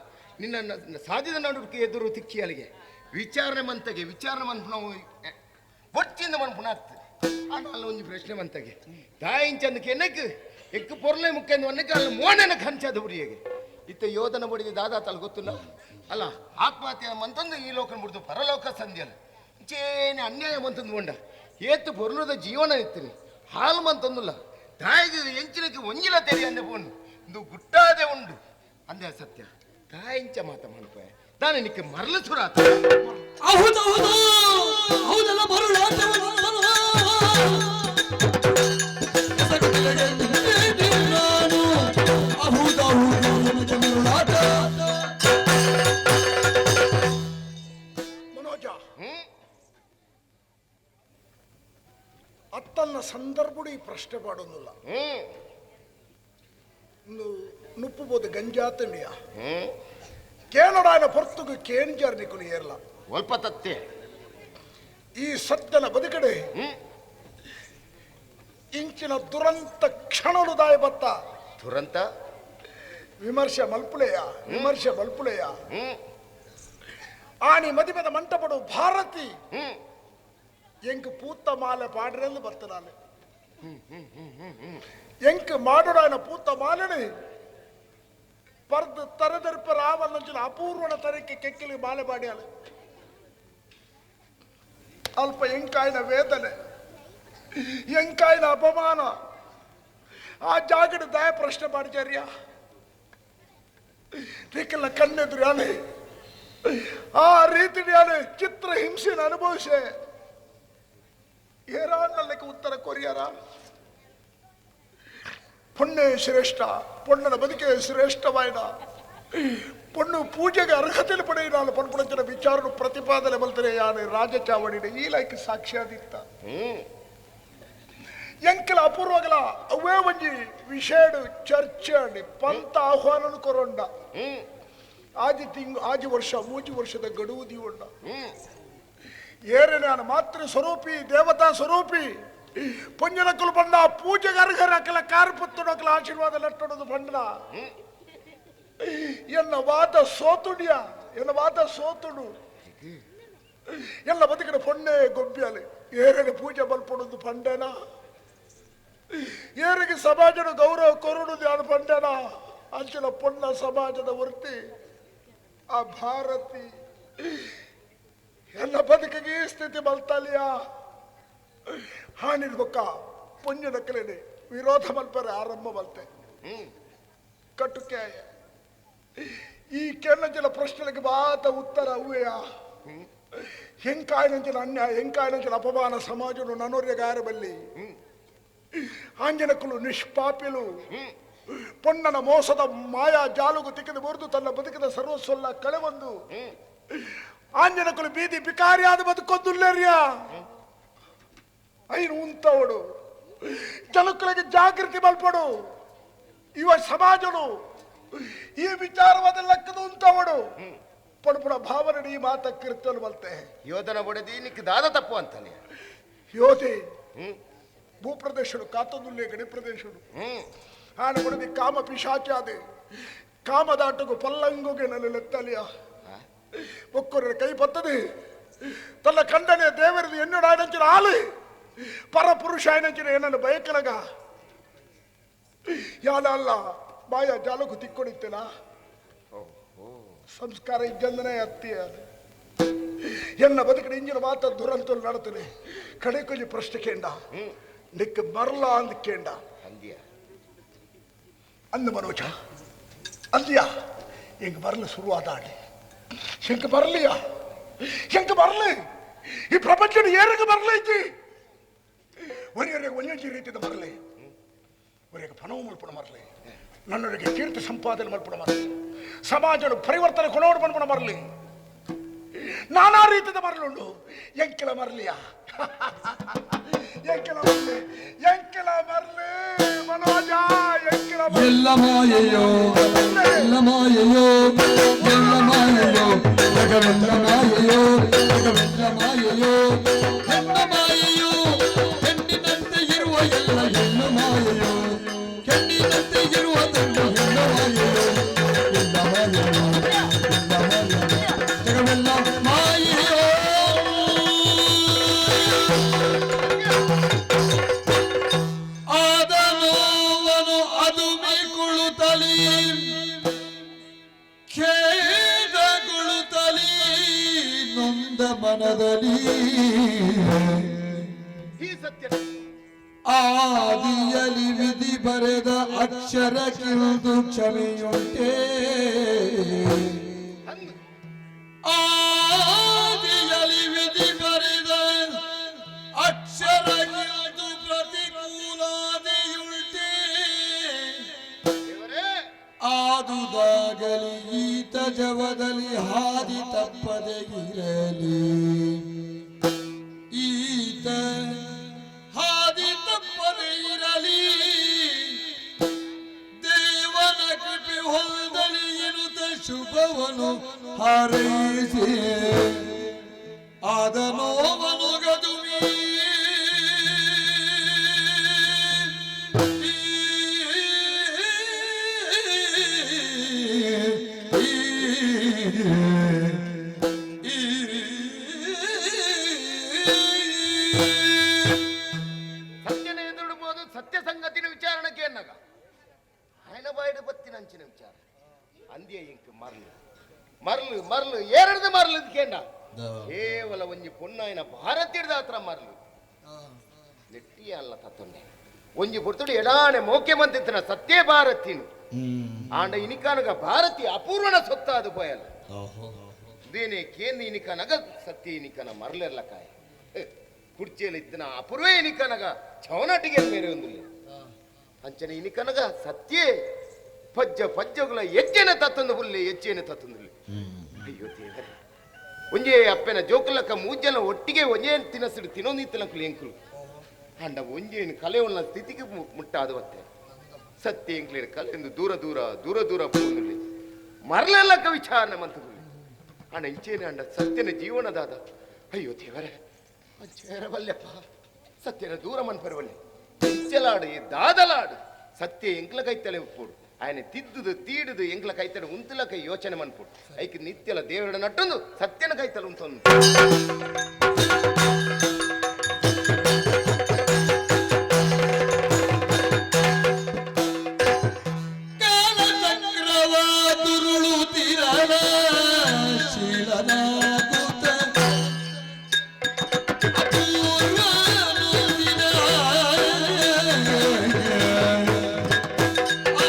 ನಿನ್ನ ಸಾಧಿದ ನಡುಕೆ ಎದುರು ತಿಕ್ಕಿಯಲಿಗೆ ವಿಚಾರಣೆ ಮಂತಗೆ ವಿಚಾರಣೆ ಮಂತ್ ನಾವು ಬೊಚ್ಚಿಂದ ಮನ್ಪುನಾತ್ ಆಂಡ ಒಂಜಿ ಪ್ರಶ್ನೆ ಮಂತಗೆ ದಾಯಿಂಚಂದು ಕೆನಕ್ ಎಕ್ಕು ಪೊರ್ಲೆ ಮುಖ್ಯ ಒನ್ನಕ್ಕೆ ಅಲ್ಲಿ ಮೋನನ ಕಂಚದ ಉರಿಯಗೆ ಇತ್ತ ಯೋಧನ ಬಡಿದಿ ದಾದಾ ತಲೆ ಗೊತ್ತಿಲ್ಲ ಅಲ್ಲ ಆತ್ಮಹತ್ಯೆ ಮಂತಂದು ಈ ಲೋಕನ ಬಿಡ್ದು ಪರಲೋಕ ಸಂಧಿಯಲ್ಲ ಚೇನೆ ಅನ್ಯಾಯ ಮಂತಂದು ಉಂಡ ಏತು ಪೊರ್ಲುದ ಜೀವನ ಇತ್ತೀನಿ ಹಾಲು ಮಂತಂದುಲ್ಲ ತಾಯಿಗೆ ಎಂಚಿನಕ್ಕೆ ಒಂಜಿಲ ತೆರಿ ಅಂದೆ ಪೋಂಡು ಇಂದು ಗುಟ್ಟಾದೆ ಉಂಡು ಅಂದೆ ಸತ್ಯ ತಾಯಿಂಚ ಮಾತ ಮನ್ಪ ತಾನೆ ನಿಕ್ಕೆ ಮರಳು ಸುರಾತ ಹೌದು ಹೌದು ಹೌದಲ್ಲ ಮರುಳ ಮನೋಜ ಅತ್ತನ್ನ ಸಂದರ್ಭಡು ಈ ಪ್ರಶ್ನೆ ಪಾಡೊಂದಿಲ್ಲ ನುಪ್ಪುಬೋದು ಗಂಜಾತಂಡಿಯ ಕೇನಡಾಯನ ಪೊರ್ತುಗು ಕೇಂಜಾರ್ ನಿಕುಲು ಏರ್ಲ ಒಲ್ಪ ತತ್ತೆ ಈ ಸತ್ಯನ ಬದುಕಡೆ ಇಂಚಿನ ದುರಂತ ಕ್ಷಣಲು ದಾಯ ಬತ್ತ ದುರಂತ ವಿಮರ್ಶೆ ಮಲ್ಪುಲೆಯ ವಿಮರ್ಶೆ ಮಲ್ಪುಲೆಯ ಆಣಿ ಮದಿಮದ ಮಂಟಪಡು ಭಾರತಿ ಎಂಕ್ ಪೂತ್ತ ಮಾಲೆ ಪಾಡ್ರೆಂದು ಬರ್ತನಾನೆ ಎಂಕ್ ಮಾಡೋಡಾಯನ ಪೂತ್ತ ಮಾಲೆನೆ ಪರ್ದು ತರದರ್ಪ ರಾವಣ್ಣಂಚಿನ ಅಪೂರ್ವನ ತರಕ್ಕೆ ಕೆಕ್ಕಿಲಿ ಮಾಲೆ ಪಾಡ್ಯಾಲೆ ಅಲ್ಪ ಎಂಕಾಯಿನ ವೇದನೆ ಎಂಕಾಯಿನ ಅಪಮಾನ ಆ ಜಾಗಡ ದಯ ಪ್ರಶ್ನೆ ಮಾಡಿಚಾರ್ಯ ನಿಕ್ಕೆಲ್ಲ ಕಣ್ಣೆದುರು ಯಾನೆ ಆ ರೀತಿ ಯಾನೆ ಚಿತ್ರ ಹಿಂಸೆನ ಅನುಭವಿಸೆ ಏರಾನ್ನಲ್ಲಕ್ಕೆ ಉತ್ತರ ಕೊರಿಯಾರ ಪೊಣ್ಣೆ ಶ್ರೇಷ್ಠ ಪೊಣ್ಣನ ಬದುಕೆ ಶ್ರೇಷ್ಠವಾಯ್ನ ಪೊಣ್ಣು ಪೂಜೆಗೆ ಅರ್ಹತೆಯನ್ನು ಪಡೆಯಿನಾಲು ಪನ್ಪುಣಂಚಿನ ವಿಚಾರನು ಪ್ರತಿಪಾದನೆ ಬಲ್ತಾರೆ ಯಾನೆ ರಾಜಚಾವಡಿನ ಈ ಲೈಕ್ ಸಾಕ್ಷ್ಯಾದಿತ್ತ ಎಂಕಲ ಅಪೂರ್ವಗಲ ಅವೇ ಒಂಜಿ ವಿಷಯಡು ಚರ್ಚೆ ಅಂಡಿ ಪಂತ ಆಹ್ವಾನನು ಕೊರೊಂಡ ಆಜಿ ತಿಂಗ್ ಆಜಿ ವರ್ಷ ಮೂಜಿ ವರ್ಷದ ಗಡುವು ದೀವೊಂಡ ಏರೆ ನಾನು ಮಾತೃ ಸ್ವರೂಪಿ ದೇವತಾ ಸ್ವರೂಪಿ ಪುಂಜನಕುಲು ಬಂಡ ಪೂಜೆಗೆ ಅರ್ಹರ ಅಕಲ ಕಾರ್ಪತ್ತುಡಕಲ ಆಶೀರ್ವಾದ ಲಟ್ಟೊಡದು ಬಂಡ ಎನ್ನ ವಾದ ಸೋತುಡಿಯ ಎನ್ನ ವಾದ ಸೋತುಡು ಎಲ್ಲ ಬದುಕಿನ ಪೊಣ್ಣೆ ಗೊಬ್ಬಿಯಲಿ ಏರನೆ ಪೂಜೆ ಬಲ್ಪಡೋದು ಪಂಡೇನ ಏರಿಗೆ ಸಮಾಜದ ಗೌರವ ಕೊರಡುದು ಯಾರು ಪಂಡೇನ ಅಂಚಿನ ಪೊಣ್ಣ ಸಮಾಜದ ವೃತ್ತಿ ಆ ಭಾರತಿ ಎಲ್ಲ ಬದುಕಿಗೆ ಈ ಸ್ಥಿತಿ ಬಲ್ತಾಲಿಯ ಹಾನಿದ ಬೊಕ್ಕ ಪುಣ್ಯದ ಕಲೆನೆ ವಿರೋಧ ಮಲ್ಪರೆ ಆರಂಭ ಮಲ್ತೆ ಕಟ್ಟುಕೆ ಈ ಕೆನ್ನಂಚಿನ ಪ್ರಶ್ನೆಗೆ ಬಾತ ಉತ್ತರ ಅವೆಯ ಹೆಂಕಾಯಿನಂಚಿನ ಅನ್ಯಾಯ ಹೆಂಕಾಯಿನಂಚಿನ ಅಪಮಾನ ಸಮಾಜನು ನನೋರ್ಯಗಾರ ಬಲ್ಲಿ ಆಂಜನಕುಲು ನಿಷ್ಪಾಪಿಲು ಪೊನ್ನನ ಮೋಸದ ಮಾಯಾ ಜಾಲುಗು ತಿಕ್ಕಿದ ಮುರಿದು ತನ್ನ ಬದುಕಿದ ಸರ್ವಸ್ವಲ್ಲ ಕಳೆವೊಂದು ಆಂಜನಕುಲು ಬೀದಿ ಬಿಕಾರಿಯಾದ ಬದುಕೊಂದುಲ್ಲೇರಿಯ ಐನು ಉಂತವಡು ಜನಕುಲಿಗೆ ಜಾಗೃತಿ ಮಲ್ಪಡು ಇವ ಸಮಾಜನು ಈ ವಿಚಾರವಾದ ಲೆಕ್ಕದ ಉಂತವಡು ಪಡುಪುಡ ಭಾವನೆ ಈ ಮಾತ ಕೀರ್ತನ ಬಲ್ತೆ ಯೋಧನ ಬಡದಿ ನಿಕ್ ದಾದ ತಪ್ಪು ಅಂತಾನೆ. ಯೋಧೆ ಭೂಪ್ರದೇಶಡು ಕಾತೊಂದುಲ್ಲೆ ಗಡಿ ಪ್ರದೇಶಡು ಆಣ ಕೊಡದಿ ಕಾಮ ಪಿಶಾಚಾದೆ ಕಾಮದಾಟಗು ಪಲ್ಲಂಗುಗೆ ನನ್ನ ಲೆತ್ತಲಿಯ ಒಕ್ಕೊರ ಕೈ ಪತ್ತದೆ ತನ್ನ ಕಂಡನೆ ದೇವರದು ಎನ್ನೋಡು ಆಯನಂಚಿನ ಆಲು ಪರಪುರುಷ ಆಯನಂಚಿನ ಏನನ್ನು ಬಯಕನಗ ಯಾಲ ಅಲ್ಲ ಬಾಯ ಜಾಲಕು ತಿಕ್ಕೊಡಿತ್ತಿಲ್ಲ ಸಂಸ್ಕಾರ ಇದ್ದಂದನೇ ಅತ್ತಿ ಅದು ಎನ್ನ ಬದುಕಿನ ಇಂಜಿನ ಮಾತ ದುರಂತಲು ನಡತನೆ ಕಡೆ ಕೊಂಚ ಪ್ರಶ್ನೆ ಕೇಂಡ ನಿಕ್ಕ ಮರಲ ಅಂದ ಕೇಂಡ ಅಂದ ಮನೋಜ ಅಂದ್ಯಾ ಎಂಗ ಬರಲು ಶುರುವಾದ ಎಂಕ ಬರಲಿಯಾ ಎಂಕ ಬರಲಿ ಈ ಪ್ರಪಂಚದ ಏರಗ ಬರಲೈತಿ ಒರೆಯೊರೆಗೆ ಒಂದೊಂದು ರೀತಿದ ಬರಲಿ ಒರೆಗೆ ಪಣವು ಮಲ್ಪಣ ಮರಲಿ ನನ್ನೊರೆಗೆ ಕೀರ್ತಿ ಸಂಪಾದನೆ ಮಲ್ಪಣ ಮರಲಿ ಸಮಾಜದ ಪರಿವರ್ತನೆ ಕೊನೋಡು ಮನ್ಪಣ ಮರಲಿ ನಾನಾ ರೀತಿದ ಮರಳುಂಡು ಎಂಕೆಲ ಮರಲಿಯಾ ಎಂಕೆಲ ಮರಲಿ ಎಂಕೆಲ ಮರಲಿ ಮನೋಜ ಎಂಕೆಲ ಎಲ್ಲ ಮಾಯೆಯೋ ಎಲ್ಲ ಮಾಯೆಯೋ ಎಲ್ಲ ಮಾಯೆಯೋ ಜಗವೆಲ್ಲ ಮಾಯೆಯೋ ಜಗವೆಲ್ಲ ಮಾಯೆಯೋ ಹೆಣ್ಣ ಮಾಯೆಯೋ ಹೆಣ್ಣಿನಂತೆ ಇರುವ ಎಲ್ಲ ಹೆಣ್ಣು ಮಾಯೆಯೋ ಹೆಣ್ಣಿನಂತೆ ಇರುವುದೆಲ್ಲ ಹೆಣ್ಣು ಮಾಯೆಯೋ ಎಲ್ಲ ಮಾಯೆಯೋ ಎಲ್ಲ ಮಾಯೆಯೋ ಜಗವೆಲ್ಲ ಮಾಯೆಯೋ. ಆದ ನೋವನು ಅದು ಮೈಕೊಳ್ಳುತ್ತಲೇ ಖೇದಗೊಳ್ಳುತ್ತಲೇ ನೊಂದ ಮನದಲ್ಲಿ ಈ ಸತ್ಯ ಆದಿಯಲಿ ವಿಧಿ ಬರೆದ ಅಕ್ಷರ ಕಿರಿದು ಕ್ಷಮೆಯುಂಟೇ ಆದಿಯಲಿ ವಿಧಿ ಬರೆದ ಅಕ್ಷರ ಕಿರಿದು ಪ್ರತಿಕೂಲಾದಿಯುಂಟೇ ಆದುದಾಗಲಿ ಈತ ಜವದಲ್ಲಿ ಹಾದಿ ತಪ್ಪದೆ ಇರಲಿ ಈತ ಹಾದಿ ತಪ್ಪದೆ ಇರಲಿ ದೇವನ ಕೃಪೆ ಹೊಂದಲಿ ಎನ್ನುತ್ತ ಶುಭವನು ಹಾರೈಸಿ ಆದ ನೋವನು ಗದುಮಿ ಸತ್ಯನ ಎದುರುಬೋದು ಸತ್ಯ ಸಂಗತಿನ ವಿಚಾರಣಕ್ಕೆ ಎನ್ನಗ ಆಯನ ಬಾಯಿಡು ಬತ್ತಿನ ಅಂಚಿನ ವಿಚಾರ ಅಂದ್ಯ ಇಂಕ್ ಮರ್ಲು ಮರ್ಲು ಮರ್ಲು ಏರಡ್ದು ಮರ್ಲು ಕೇಂಡ ಕೇವಲ ಒಂಜಿ ಪೊನ್ನಾಯನ ಭಾರತೀಯದ ಹತ್ರ ಮರ್ಲು ನೆಟ್ಟಿಯ ಅಲ್ಲ ತತ್ತೊಂಡೆ ಒಂಜಿ ಪುರ್ತುಡು ಎಡಾನೆ ಮೋಕೆ ಮಂತಿತ್ತನ ಸತ್ಯೇ ಭಾರತೀನು ಆಂಡ ಇನಿಕಾನಗ ಭಾರತಿ ಅಪೂರ್ವನ ಸೊತ್ತಾದು ಪೋಯಲ್ಲ ದೇನೆ ಕೇಂದ್ರ ಇನಿಕನಗ ಸತ್ಯ ಇನಿಕನ ಮರ್ಲೆರ್ಲ ಕಾಯ ಕುರ್ಚಿಯಲ್ಲಿ ಇತ್ತಿನ ಅಪೂರ್ವೇ ಇನಿಕನಗ ಚೌನಾಟಿಗೆ ಬೇರೆ ಒಂದಿಲ್ಲ ಅಂಚನೆ ಇನಿಕನಗ ಸತ್ಯೇ ಪಜ್ಜ ಪಜ್ಜಗುಲ ಎಚ್ಚೆನ ತತ್ತೊಂದು ಹುಲ್ಲೆ ಎಚ್ಚೆನ ತತ್ತೊಂದು ಅಯ್ಯೋ ದೇವರೇ ಒಂಜೇ ಅಪ್ಪನ ಜೋಕುಲಕ್ಕ ಮೂಜನ ಒಟ್ಟಿಗೆ ಒಂಜೇ ತಿನಸಿಡು ತಿನೊಂದಿತ್ತಲಂಕುಲು ಎಂಕುಲು ಅಂಡ ಒಂಜೇನು ಕಲೆ ಉಳ್ಳ ಸ್ಥಿತಿಗೆ ಮುಟ್ಟಾದ ಬತ್ತೆ ಸತ್ಯ ಎಂಕ್ಲೇರು ಕಲೆಂದು ದೂರ ದೂರ ದೂರ ದೂರ ಪೋಂದುಲ್ಲೆ ಮರಲೆಲ್ಲಕ್ಕ ವಿಚಾರಣೆ ಮಂತುಗುಲ್ಲೆ ಅಣ್ಣ ಇಂಚೇನೆ ಅಂಡ ಸತ್ಯನ ಜೀವನದಾದ ಅಯ್ಯೋ ದೇವರೇ ಅಂಚೇರ ಬಲ್ಲೆಪ್ಪ ಸತ್ಯನ ದೂರ ಮನ್ಪರವಲ್ಲೆ ಇಂಚಲಾಡು ಈ ದಾದಲಾಡು ಸತ್ಯ ಎಂಕ್ಲ ಕೈತಲೆ ಉಪ್ಪುಡು ఆయన ತಿದ್ದುದು ತೀಡುದು ಎಂಕ್ಲ ಕೈತಡೆ ಉಂತುಲಕ ಯೋಚನೆ ಮನ್ಪುಡು ಐಕ್ ನಿತ್ಯಲ ದೇವರ ನಟ್ಟೊಂದು ಸತ್ಯನ ಕೈತಲೆ ಉಂತೊಂದು. ಕಾಲಚಕ್ರವ ದುರುಳುತ್ತಿರಲ ಶೀಲನಾಗುತ್ತ ಅಪೂರ್ವನು ದಿನ. ಆ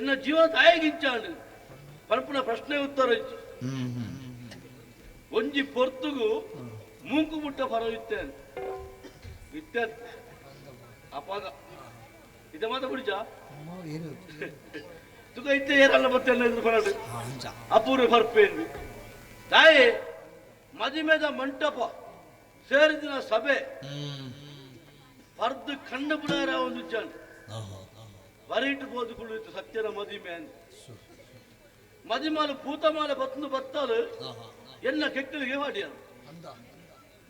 ಎನ್ನ ಜೀವನ ತಾಯಿಗಿಂಚಾಂಡು ಪಲ್ಪುನ ಪ್ರಶ್ನೆ ಉತ್ತರ ಒಂಜಿ ಪೊರ್ತುಗು ಮೂಂಕು ಮುಟ್ಟ ಪರ ಇತ್ತೇನೆ ಇತ್ತೆ ಅಪಾಗ ಇದ ಮಾತ ಕುಡಿಚ ತುಕ ಇತ್ತೆ ಏರಲ್ಲ ಬತ್ತೇನೆ ಎದುರು ಅಪೂರ್ವ ಪರ್ಪೇಂದು ತಾಯಿ ಮದಿಮೆದ ಮಂಟಪ ಸೇರಿದಿನ ಸಭೆ ಪರ್ದು ಕಣ್ಣು ಬಿಡಾರ ಒಂದು ಜನ ಬರೀಟು ಬೋದುಕೊಳ್ಳುತ್ತು ಸತ್ಯನ ಮದಿಮೆ ಅಂತ ಮದಿಮಾಲು ಪೂತಮಾಲೆ ಬತ್ತಲು ಬತ್ತಾಲು ಎಲ್ಲ ಕೆಕ್ಕಲಿಗೆ ಮಾಡಿಯಾರು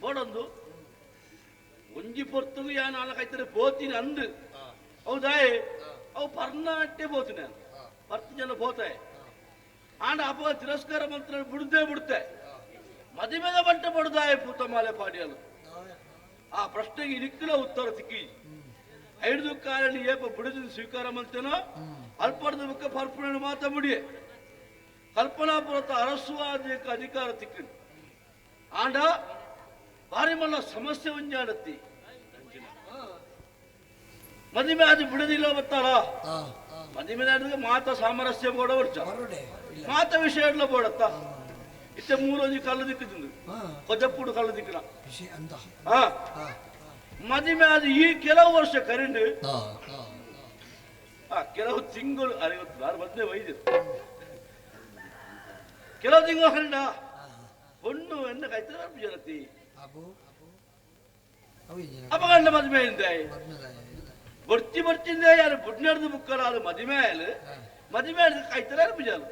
ಬೋಡೊಂದು ಒಂಜಿ ಪೊರ್ತುಗು ಯಾ ನಾಲ್ಕೈತರೆ ಪೋತೀನಿ ಅಂದು ಹೌದಾಯ್ ಅವು ಪರ್ನಾಟ್ಯ ಪೋತೀನಿ ಪರ್ತು ಜನ ಪೋತಾಯ ಆಂಡ ಅಪ್ಪ ತಿರಸ್ಕಾರ ಮಂತ್ರ ಬಿಡುದೇ ಬಿಡುತ್ತೆ ಮದಿಮೆದ ಬಂಟ ಬಡುದಾಯ ಪೂತಮಾಲೆ ಪಾಡಿಯಲು ಆ ಪ್ರಶ್ನೆಗೆ ಇನಿಕ್ಕಲ ಉತ್ತರ ಸಿಕ್ಕಿ ಐದು ಕಾಲಲ್ಲಿ ಏಪ ಬಿಡುದು ಸ್ವೀಕಾರ ಮಂತೇನೋ ಅಲ್ಪಡದ ಮುಖ ಪರ್ಪುಣ ಮಾತ ಮುಡಿಯೆ ಕಲ್ಪನಾಪುರತ ಅರಸುವಾದ ಅಧಿಕಾರ ತಿಕ್ಕಿ ಆಂಡ ಬಾರಿ ಮಲ್ಲ ಸಮಸ್ಯೆ ಒಂಜಾಡತ್ತಿ ಮದಿಮೆ ಅದು ಬಿಡದಿಲ್ಲ ಬತ್ತಾಳ ಮದಿಮೆ ಮಾತ ಸಾಮರಸ್ಯ ಬೋಡ ವರ್ಷ ಮಾತ ವಿಷಯ ಎಲ್ಲ ಬೋಡತ್ತ ಇತ್ತೆ ಮೂರೊಂಜಿ ಕಲ್ಲು ದಿಕ್ಕುದು ಕೊಜಪ್ಪುಡು ಕಲ್ಲು ದಿಕ್ಕನ ಮದಿಮೆ ಅದು ಈ ಕೆಲವು ವರ್ಷ ಕರಿಂಡು ಕೆಲವು ತಿಂಗಳು ಅರೆ ಗೊತ್ತು ನಾನು ಮೊದಲೇ ವೈದ್ಯರು ಕೆಲವು ತಿಂಗಳು ಕರಿಂಡ ಹೊಣ್ಣು ಎನ್ನ ಕೈತರ ಜನತಿ ಅಪಗಂಡ ಮದುವೆ ಇಂದ ಬರ್ತಿ ಬರ್ತಿಂದ ಯಾರು ಬುಡ್ನಡ್ದು ಬುಕ್ಕಲ ಅದು ಮದುವೆ ಆಯಲು ಮದುವೆ ಕಾಯ್ತಾರೆ ಬಿಜಾಲು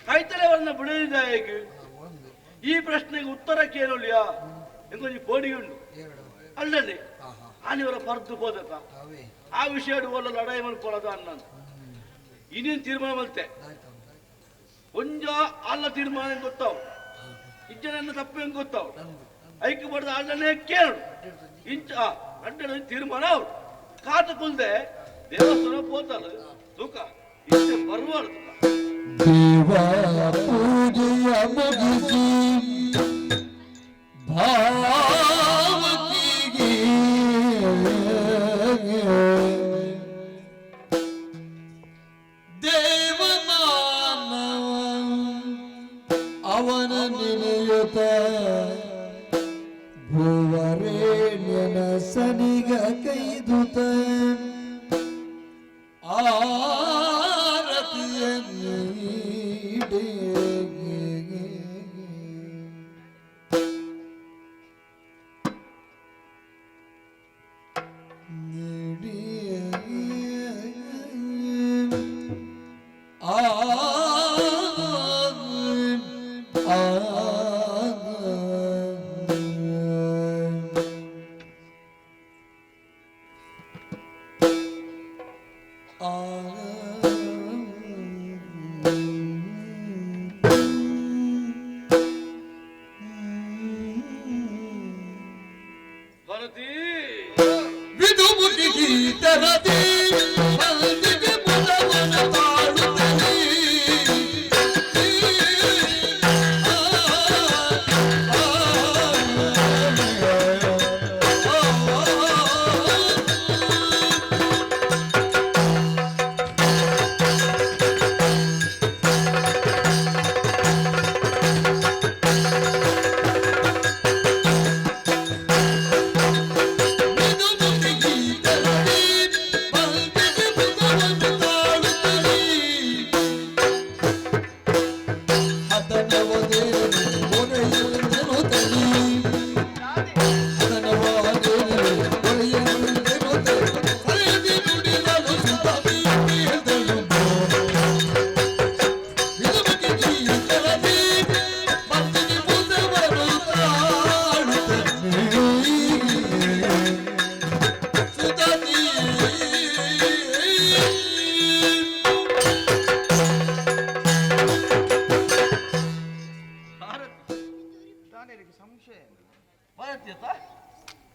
ಕಾಯ್ತಾರೆ ಅವರನ್ನ ಬಿಡಲಿದ್ದ ಹೇಗೆ ಈ ಪ್ರಶ್ನೆಗೆ ಉತ್ತರ ಕೇಳೋಲಿಯಾ ಎಂಕೊಂಚ ಪೋಡಿಗೆ ಉಂಟು ಅಲ್ಲಲ್ಲಿ ಆನಿವರ ಪರ್ದು ಹೋದತ ಆ ವಿಷಯ ಒಲ್ಲ ಲಡಾಯಿ ಮಾಡ್ಕೊಳ್ಳೋದ ಅನ್ನ ಇನ್ನೇನು ತೀರ್ಮಾನ ಮಲ್ತೆ ಒಂಜ ಅಲ್ಲ ತೀರ್ಮಾನ ಗೊತ್ತಾವ್ ಇಜ್ಜನ ತಪ್ಪು ಗೊತ್ತಾವ್ ಐಕ್ಯ ಬಡ್ದ ಅಲ್ಲನೇ ಕೇಳು ಇಂಚ ಅಡ್ಡ ತೀರ್ಮಾನ ಅವ್ರು ಕಾತ ಕುಲ್ದೆ ದೇವಸ್ಥಾನ ಪೋತಲು ತೂಕ ಇಷ್ಟೇ ಬರುವಾಳು ತುಕ ದೇವ ಪೂಜೆಯ ಮುಗಿಸಿ ಭಾವತಿಗೆ ದೇವಮಾನವ ಅವನ ನೆನೆಯುತ್ತ ಭುವರೇಣ್ಯನ ಸನಿಗ ಕೈದುತ ಆರತಿಯ ನೀಡಿ ಆ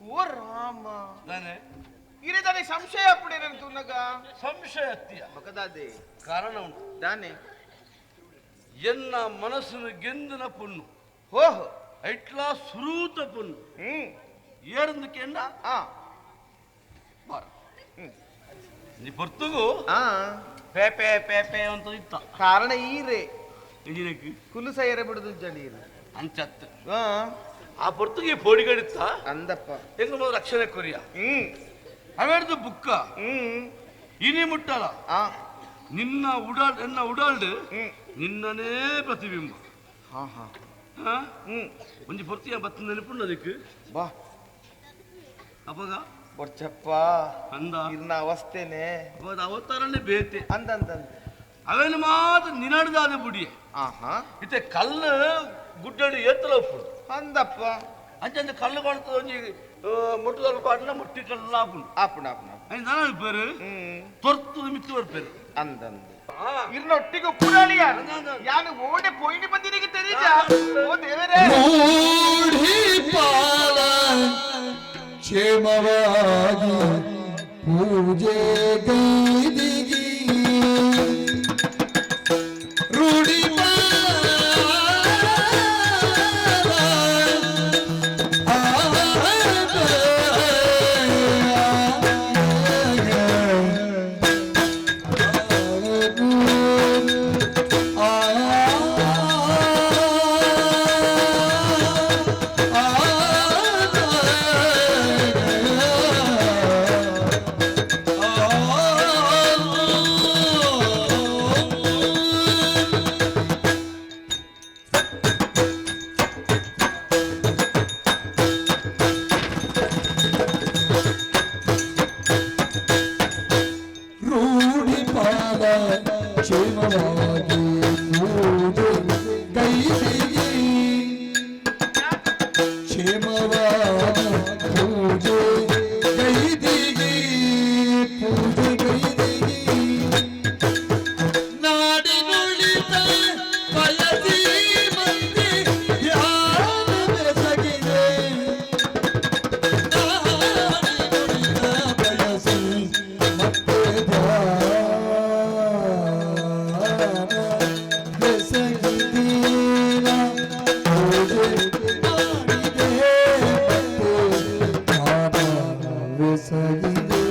ಓ ರಾಮ ಇರದಾನೆ ಸಂಶಯ ಅಪ್ಪಡೆ ನನ್ ತುನಗ ಸಂಶಯ ಅತ್ತಿಯ ಬಕದಾದೆ ಕಾರಣ ಉಂಟು ದಾನೆ ಎನ್ನ ಮನಸ್ಸಿನ ಗೆಂದಿನ ಪುಣ್ಣು ಓಹೋ ಐಟ್ಲಾ ಸುರೂತ ಪುಣ್ಣು ಏರಂದು ಕೆಂಡ ನೀ ಬರ್ತಗು ಪೇಪೆ ಪೇಪೆ ಅಂತ ಇತ್ತ ಕಾರಣ ಈರೆ ಇಂಜಿನಕ್ಕೆ ಕುಲುಸೈರೆ ಬಿಡುದು ಜಡೀರು ಅಂಚತ್ತು ಆ ಪೊರ್ತುಗೆ ಪೋಡಿಗಡಿತ್ತ ಅಂದಪ್ಪ ಹೆಂಗ ಮೊದಲು ರಕ್ಷಣೆ ಕೊರಿಯ ಅವೆಡ್ದು ಬುಕ್ಕ ಇನಿ ಮುಟ್ಟಲ ನಿನ್ನ ಉಡಾಳ್ ಎನ್ನ ಉಡಾಲ್ಡ್ ನಿನ್ನನೇ ಪ್ರತಿಬಿಂಬ. ಒಂಜಿ ಪೊರ್ತಿಯ ಬತ್ತ ನೆನಪುಂಡು ಅದಕ್ಕೆ ಬಾ ಅಪಗ ಬೊರ್ಚಪ್ಪ ಅಂದ ಇರ್ನ ಅವಸ್ಥೆನೆ ಅವಾಗ ಅವತಾರನೇ ಬೇತೆ ಅಂದ ಅಂದ ಅವೇನು ಮಾತ್ರ ನಿನಡ್ದಾದ ಬುಡಿಯೆ. ಆಹಾ ಇತ್ತೆ ಕಲ್ಲು ಗುಡ್ಡಡಿ ಏತ್ತಲ ಉಪ್ಪುಡು ಅಂದಪ್ಪ ಅಂಚಂದ ಕಲ್ಲು ಕಾಣ್ತದ ಒಂಜಿ ಮುಟ್ಟದ ಪಾಡ್ನ ಮುಟ್ಟಿ ಕಲ್ಲು ಆಪುಂಡು ಆಪುಂಡು ಆಪುಂಡು ನಾನು ಪೇರು ತೊರ್ತು ಮಿತ್ತು ಬರ್ಪೇರು ಅಂದಂದು ಇರ್ನೊಟ್ಟಿಗೆ ಉಪ್ಪುಡಾಳಿಯ ಯಾನು ಓಡೆ ಪೋಯಿನಿ ಬಂದಿನಿಗೆ ತೆರೀಜ ಓ ದೇವರೇ ಮೂಢಿ ಪಾಲ ಕ್ಷೇಮವಾಗಿ ಪೂಜೆ ಗೈದಿಗಿ ರೂಢಿ ರೂಢಿಪಾಲ ಕ್ಷೇಮವಾಗಿ ಪೂಜೆ ಗೈದಿಗಿ ಕ್ಷೇಮವಾಗಿ ಪೂಜೆ ಗೈದಿಗಿ ಪೂಜೆ ಗೈದಿಗಿ ನಾಡಿನುಳಿತ ಬಯಸಿ ಮಂದಿ ಧ್ಯಾನ ಬೆಸಗಿದೆ ನಾಡಿನುಳಿತ ಬಯಸಿ ಮತ್ತೆ ಧ್ಯಾನ ಬೆಸಗಿದೀರ ಪೂಜೆ ಮಾಡಿದೆ ಮತ್ತೆ ಧ್ಯಾನ ಬೆಸಗಿದೆ.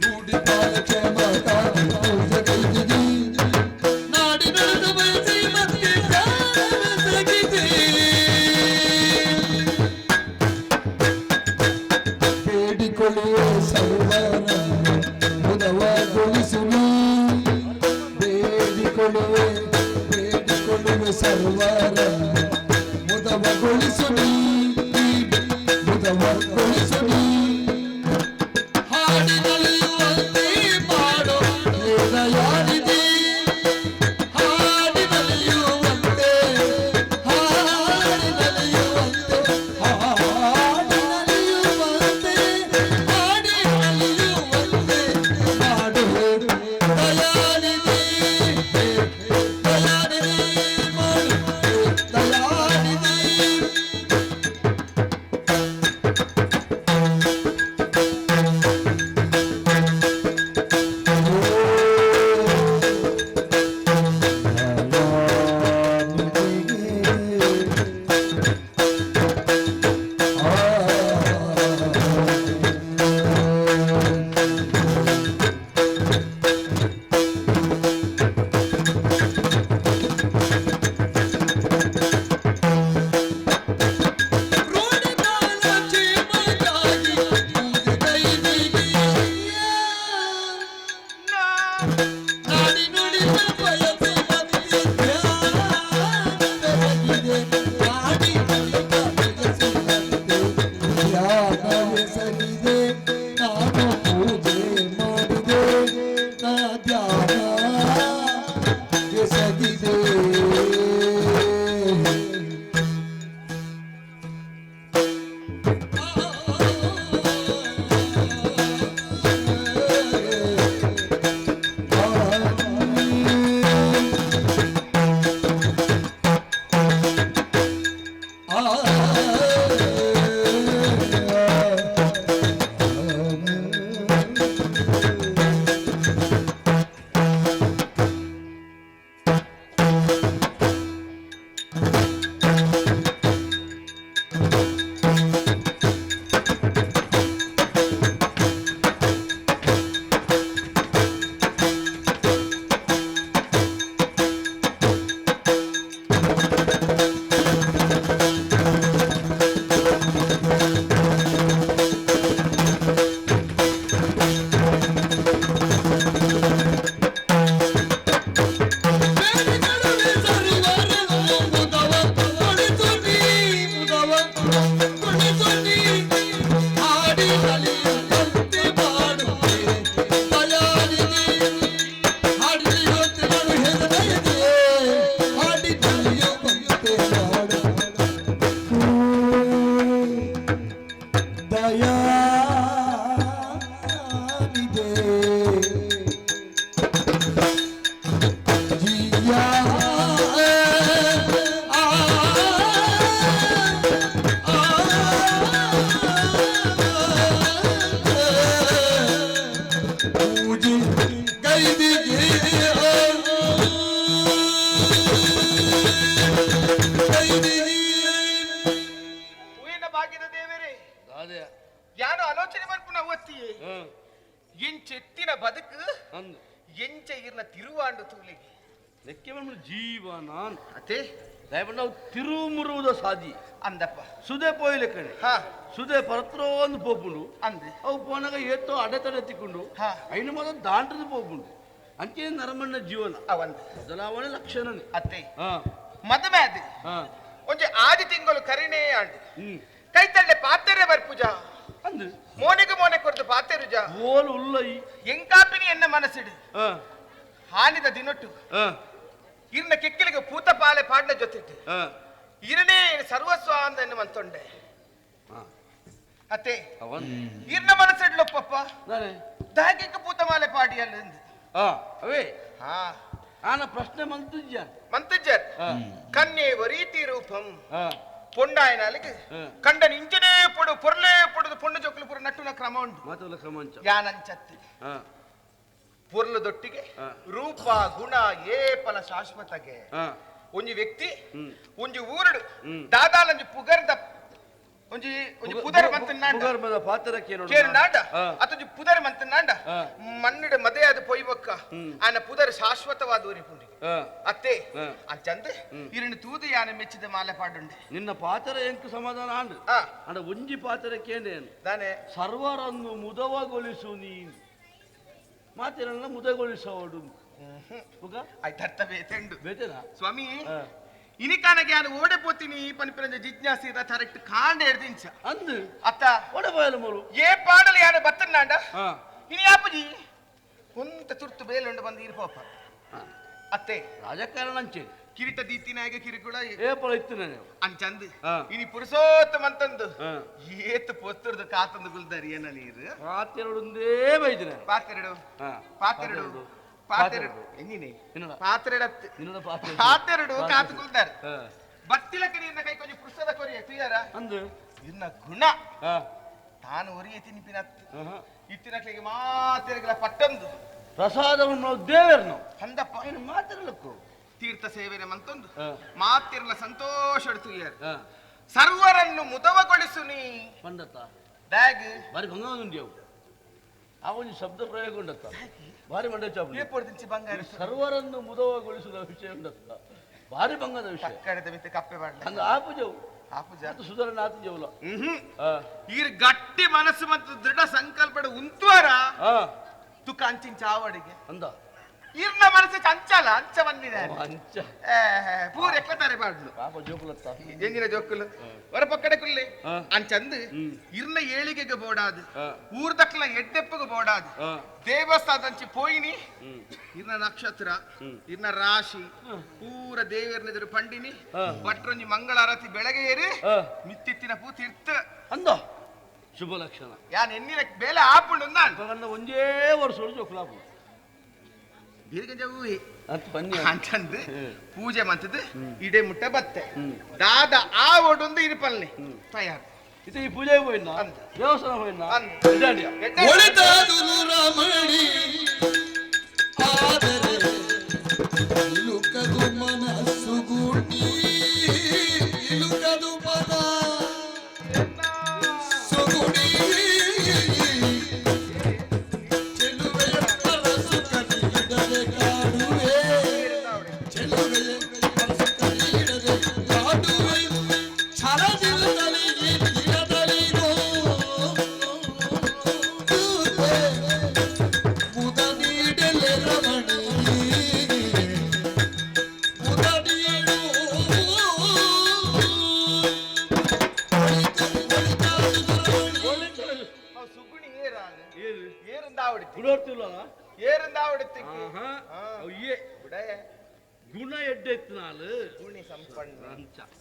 ರೂಢಿಪಾಲ ಕ್ಷೇಮಕ್ಕಾಗಿ ಪೂಜೆ ಗೈದಿಗಿ ನಾಡಿನುಳಿದ ಬಯಸಿ ಮತ್ತೆ ಧ್ಯಾನ ಬೆಸಗಿದೆ. ಬೇಡಿಕೊಳ್ಳುವ ಸರ್ವರನ್ನು ಮುದವಗೊಳಿಸು ನೀ. ಬೇಡಿಕೊಳ್ಳುವೆ ಬೇಡಿಕೊಳ್ಳುವೆ ಸರ್ವರನ್ನು ಮುದವಗೊಳಿಸು ನೀ. ಮುದವಗೊಳಿಸು ನೀ. ಹಾಡಿನಲಿಯುವಂತೆ ಮಾಡೋ ದಯಾನಿಧಿ ಹಾಡಿನಲಿಯುವಂತೆ ಹಾಡಿನಲಿಯುವಂತೆ ಹಾಡಿನಲಿಯುವಂತೆ ಹಾಡಿನಲಿಯುವಂತೆ ಮಾಡು ದಯಾನಿಧಿ ದಯಾನಿಧಿ ಮಾಡು ದಯಾನಿಧಿ. ಎಸಗಿದೆ ನಾನು ಪೂಜೆ ಮಾಡಿದೆ ನಾ ಧ್ಯಾನ ಎಸಗಿದೆ ಹೂವಿನ ಭಾಗ್ಯದ ದೇವರೇ, ಯಾನು ಆಲೋಚನೆ ಮನ್ಪುನ ಒತ್ತಿಯೇ ಎಂಚೆತ್ತಿನ ಬದುಕು ಎಂಚ ಇರ್ನ ತಿರುವಾಂಡು ತೂಲಿಗೆ ಲೆಕ್ಕೆ ಜೀವನ ಅತೆ ನಾವು ತಿರುಮುರುವುದ ಸಾದಿ ಅಂದಪ್ಪ ಸುದೆ ಪೋಯ್ಲೆ ಕಡೆ ಸುದೆ ಪರತ್ರೋ ಒಂದು ಪೋಪುಂಡು ಅಂದೆ ಅವು ಪೋನಾಗ ಏತೋ ಅಡೆತಡೆ ತಿಕ್ಕೊಂಡು ಐನು ಮೊದಲು ದಾಂಟದ ಪೋಪುಂಡು ಅಂಚೆ ನರಮಣ್ಣ ಜೀವನ ಬದಲಾವಣೆ ಲಕ್ಷಣನೇ ಅತ್ತೆ ಮದುವೆ ಅದು ಒಂಜಿ ಆದಿ ತಿಂಗಳು ಕರಿಣೇ ಆಂಡು ಕೈತಳ್ಳೆ ಪಾತೆರೆ ಬರ್ಪುಜ ಅಂದು ಮೋನೆಗೆ ಮೋನೆ ಕೊರ್ದು ಪಾತೆರುಜ ಓಲು ಉಲ್ಲೈ ಎಂಕಾಪಿನಿ ಎನ್ನ ಮನಸ್ಸಿಡು ಹಾನಿದ ದಿನೊಟ್ಟು ಇರ್ನ ಕೆಕ್ಕಿಲಿಗೆ ಪೂತ ಪಾಲೆ ಪಾಡ್ನ ಜೊತೆ ಇರನೇ ಸರ್ವಸ್ವ ಅಂದ ಎನ್ನು ಮಂತೊಂಡೆ ಅತ್ತೆ ಇರ್ನ ಮನಸ್ಸಿಡ್ಲೊಪ್ಪಪ್ಪ ದಾಗಿಕ್ಕ ಪೂತ ಮಾಲೆ ಪಾಡಿ ಅಲ್ಲ ಅವೇ ಆನ ಪ್ರಶ್ನೆ ಮಂತುಜ್ಜ ಮಂತುಜ್ಜರ್ ಕನ್ಯೆ ವರೀತಿ ರೂಪಂ ಪೊಂಡಾಯನಾಲಿಗೆ ಕಂಡನ ಇಂಚನೇ ಪೊಡು ಪೊರ್ಲೇ ಪೊಡುದು ಪೊಣ್ಣು ಜೊಕ್ಲು ಪುರ ನಟ್ಟುನ ಕ್ರಮ ಉಂಟು ಮಾತುಲ ಕ್ರಮ ಅಂಚ ಯಾನಂಚತ್ತಿ ಪೊರ್ಲು ದೊಟ್ಟಿಗೆ ರೂಪ ಗುಣ ಏ ಫಲ ಶಾಶ್ವತಗೆ ಒಂಜಿ ವ್ಯಕ್ತಿ ಒಂಜಿ ಊರುಡು ದಾದಾಲಂಜಿ ಪುಗರ್ದ ಒಂಜಿ ಒಂಜಿ ಪುದರ್ ಮಂತನಾಂಡ ಕೇರುನಾಂಡ ಅತೊಂಜಿ ಪುದರ್ ಮಂತನಾಂಡ ಮಣ್ಣಿಡ ಮದೆ ಅದು ಪೊಯ್ಬೊಕ್ಕ ಆನ ಪುದರ್ ಶಾಶ್ವತವಾದ ಊರಿಪುಂಡಿ ಅತ್ತೆ ಅಂಚಂದ ಇರಣ ತೂದು ಯಾನ ಮೆಚ್ಚಿದ ಮಾಲೆ ಪಾಡುಂಡೆ ನಿನ್ನ ಪಾತ್ರ ಎಂಕ್ ಸಮಾಧಾನ ಆಂಡು ಅಂಡ ಒಂಜಿ ಪಾತ್ರ ಕೇಂದೇನು ದಾನೆ ಸರ್ವರನ್ನು ಮುದವಗೊಳಿಸು ನೀನು ಮಾತಿರನ್ನ ಮುದಗೊಳಿಸೋಡು ಆಯ್ತರ್ಥ ಬೇತೆಂಡು ಬೇತೇನಾ ಸ್ವಾಮಿ ಇನಿಕಾನಗೆ ಯಾನು ಓಡೆ ಪೋತೀನಿ ಪನಿಪಿರಂಜ ಜಿಜ್ಞಾಸಿ ಕರೆಕ್ಟ್ ಕಾಂಡ ಎಡ್ದಿಂಚ ಅಂದು ಅತ್ತ ಓಡೆ ಪೋಯಲು ಮೂರು ಏ ಪಾಡಲು ಯಾನು ಬತ್ತನಾಂಡ ಇನಿ ಯಾಪುಜಿ ಕೊಂತ ತುರ್ತು ಬೇಲುಂಡು ಬಂದು ಇರು ಪೋಪ ಅತ್ತೆ ರಾಜಕಾರಣ ಅಂಚೆ ಕಿರೀಟ ದೀತಿನಾಯಕ ಕಿರಿಕುಳ ಏ ಪೊಲ ಇತ್ತು ನಾನು ಅಂಚಂದು ಇನಿ ಪುರುಷೋತ್ತಮ ಅಂತಂದು ಏತು ಪೊತ್ತುರ್ದು ಕಾತಂದು ಗುಲ್ದಾರಿ ಏನ ನೀರು ಪಾತೆರಡುಂದೇ ಬೈದಿನ ಪಾತೆರಡು ಪಾತೆರಡು ಪಾತೆರಡು ಎಂಜಿನಿ ಪಾತ್ರೆಡತ್ತು ಪಾತೆರಡು ಕಾತು ಗುಲ್ದಾರ ಬತ್ತಿಲಕ ನೀರ್ನ ಕೈ ಕೊಂಚ ಪುರುಷದ ಕೊರಿಯ ತುಯ್ಯಾರ ಅಂದು ಇನ್ನ ಗುಣ ತಾನು ಒರಿಯ ತಿನ್ಪಿನತ್ತು ಇತ್ತಿನಕ್ಲಿಗೆ ಮಾತೆರಗಿಲ ಪಟ್ಟೊಂದು ಪ್ರಸಾದವನ್ನು ದೇವರನ್ನು ಅಂದಪ್ಪ ಮಾತಿರಲಕ್ಕು ತೀರ್ಥ ಸೇವನೆ ಮಂತೊಂದು ಮಾತಿರಲ ಸಂತೋಷ ತುಯ್ಯಾರ ಸರ್ವರನ್ನು ಮುದವಗೊಳಿಸು ನೀ ಪಂಡತ್ತ ಡ್ಯಾಗ್ ಬಾರಿ ಬಂಗಾರ ಅವು ಆ ಒಂದು ಶಬ್ದ ಪ್ರಯೋಗ ಉಂಡತ್ತ ಭಾರಿ ಮಂಡೆ ಚಾಪು ಬಂಗಾರ ಸರ್ವರನ್ನು ಮುದವಗೊಳಿಸುವ ವಿಷಯ ಉಂಡತ್ತ ಭಾರಿ ಬಂಗಾರದ ವಿಷಯ ಕಡೆದ ಮಿತ್ತ ಕಪ್ಪೆ ಮಾಡಲ ಹಂಗ ಆ ಪೂಜೆವು ಆ ಪೂಜೆ ಅದು ಸುಧರನಾಥ ಜೌಲ ಈರ್ ಗಟ್ಟಿ ಮನಸ್ಸು ಮತ್ತು ದೃಢ ಸಂಕಲ್ಪ ಉಂತುವಾರ ತುಕ ಅಂಚಿನ ಚಾವಡಿಗೆ ಅಂದ ಇರ್ನ ಮನಸ್ಸು ಚಂಚಲ ಅಂಚ ಬಂದಿದೆ ಅಂಚ ಪೂರ ಎಕ್ಲತಾರೆ ಪಾಡ್ಲು ಪಾಪ ಜೋಕುಲತ್ತ ಎಂಜಿನ ಜೋಕುಲು ಹೊರ ಪಕ್ಕಡೆ ಕುಲ್ಲೆ ಅಂಚಂದು ಇರ್ನ ಏಳಿಗೆಗೆ ಬೋಡಾದು ಊರ್ದಕ್ಲ ಎಡ್ಡೆಪ್ಪಗೆ ಬೋಡಾದು ದೇವಸ್ಥಾನದಂಚಿ ಪೋಯಿನಿ ಇರ್ನ ನಕ್ಷತ್ರ ಇರ್ನ ರಾಶಿ ಪೂರ ದೇವರ್ನೆದುರು ಪಂಡಿನಿ ಭಟ್ರೊಂಜಿ ಮಂಗಳಾರತಿ ಬೆಳಗ್ಗೆ ಏರಿ ಮಿತ್ತಿತ್ತಿನ ಪೂ ತೀರ್ಥ ಅಂದ ಶುಭ ಲಕ್ಷಣ ಯಾನ್ ಎನ್ನಿನ ಬೇಲೆ ಆಪುಂಡು ನಾನು ಒಂದೇ ವರ್ಷ ಜೋಕುಲಾಪು ದೀರ್ಘ ಅಂತಂದು ಪೂಜೆ ಮಂತದ್ದು ಇಡೆ ಮುಟ್ಟ ಬತ್ತೆ ದಾದ ಆ ಒಡೊಂದು ಇರುಪಲ್ನಿ ತಯಾರು ಇದು ಈ ಪೂಜೆ ಹೋಯಿನ ದೇವಸ್ಥಾನ ಹೋಯಿನ ರಮಣಿ ಆದರೆ ಇಲುಕದು ಮನಸ್ಸುಗುಣಿ ಇಲುಕದು ಮನ ಸುಗುಣಿ ಚೆಲುವೆಯ ಪರಸು ಕಲಿಯಿಡದೆ ಕಾಡುವೆ ಚೆಲುವೆಯ ಪರಸು ಕಲಿಯಿಡದೆ ಕಾಡುವೆ ಛಲದಿರುತ್ತಲೇ ಇರದಲಿಗೋ ಮುದ ನೀಡಲೆ ರಮಣಿ ಮುದ ನೀಡು ಸುಗುಣಿ ಏರಂದಾವಡಿ ಗುಣ ಎಡ್ಡೆ ಇತ್ತು ಗುಣಿ ಸಂಪಣ್ಣ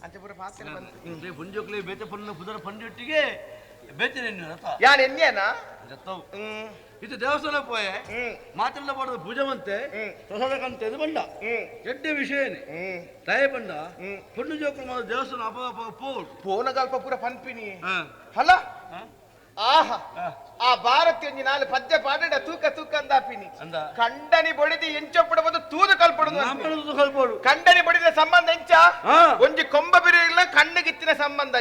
ಅಂಚಪುರ ಪಾತ್ರ ಬಂತು ಪುಂಜೋಕ್ಲೆ ಬೇತೆ ಪಣ್ಣ ಪುದರ ಪಂಡಿಟ್ಟಿಗೆ ಬೇತೆ ಯಾನ್ ಎನ್ನೇನಾ ಇದು ದೇವಸ್ಥಾನ ಪೋಯೆ ಮಾತೆಲ್ಲ ಪಡೆದ ಪೂಜೆ ಪ್ರಸಾದ ಕಂತೆ ಬಂಡ ಎಡ್ಡೆ ವಿಷಯನೇ ತಾಯಿ ಬಂಡ ಪುಣ್ಯ ಜೋಕುಲು ಮಾತ್ರ ದೇವಸ್ಥಾನ ಅಪ ಪೋ ಪೋನಗಲ್ಪ ಪೂರ ಪನ್ಪಿನಿ ಹಲ ಆಹಾ ಆ ಭಾರತೀಯ ನಾಲ್ ಪದ್ಯ ಪಾಡಡ ತೂಕ ತೂಕ ಅಂದಾಪಿನಿ ಕಂಡನಿ ಬಡಿದಿ ಎಂಚೊಪ್ಪಡ ಬಂದು ತೂದು ಕಲ್ಪಡು ಕಲ್ಪಡು ಕಂಡನಿ ಬಡಿದ ಸಂಬಂಧ ಎಂಚ ಒಂಜಿ ಕೊಂಬ ಬಿರಿಲ್ಲ ಕಣ್ಣುಗಿತ್ತಿನ ಸಂಬಂಧ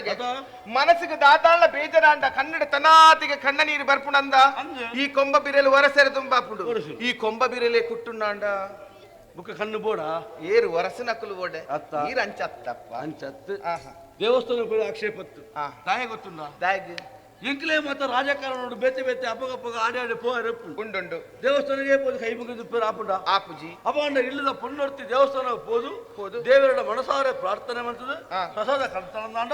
ಮನಸ್ಸಿಗೆ ದಾತಾಳ ಬೇಜಾರಾಂಡ ಕನ್ನಡ ತನಾತಿಗೆ ಕಣ್ಣ ನೀರು ಬರ್ಪುಣಂದ ಈ ಕೊಂಬ ಬಿರೆಲು ವರಸೆರೆ ತುಂಬಾಪುಡು ಈ ಕೊಂಬ ಬಿರೆಲೆ ಕುಟ್ಟುಂಡಾಂಡ ಬುಕ್ಕ ಕಣ್ಣು ಬೋಡ ಏರು ವರಸನಕುಲು ಬೋಡೆ ನೀರು ಅಂಚತ್ತಪ್ಪ ಅಂಚತ್ತು ದೇವಸ್ಥಾನ ಆಕ್ಷೇಪತ್ತು ತಾಯಿ ಗೊತ್ತುಂಡ ತಾಯಿಗೆ ಇಂಕ್ಲೇ ಮಾತ್ರ ರಾಜಕಾರಣ ಬೇತೆ ಬೇತೆ ಅಪ್ಪಗಪ್ಪಗ ಆಡಿ ಆಡಿ ಪೋ ಉಂಡುಂಡು ದೇವಸ್ಥಾನಕ್ಕೆ ಪೋದು ಕೈ ಮುಗಿದು ಪೇರು ಆಪುಂಡ ಆಪುಜಿ ಅಪಂಡ ಇಲ್ಲದ ಪೊಣ್ಣೊರ್ತಿ ದೇವಸ್ಥಾನ ಪೋದು ದೇವರ ಮನಸಾರೆ ಪ್ರಾರ್ಥನೆ ಮಾಡ್ತದೆ ಪ್ರಸಾದ ಕರ್ತನಂದಾಂಡ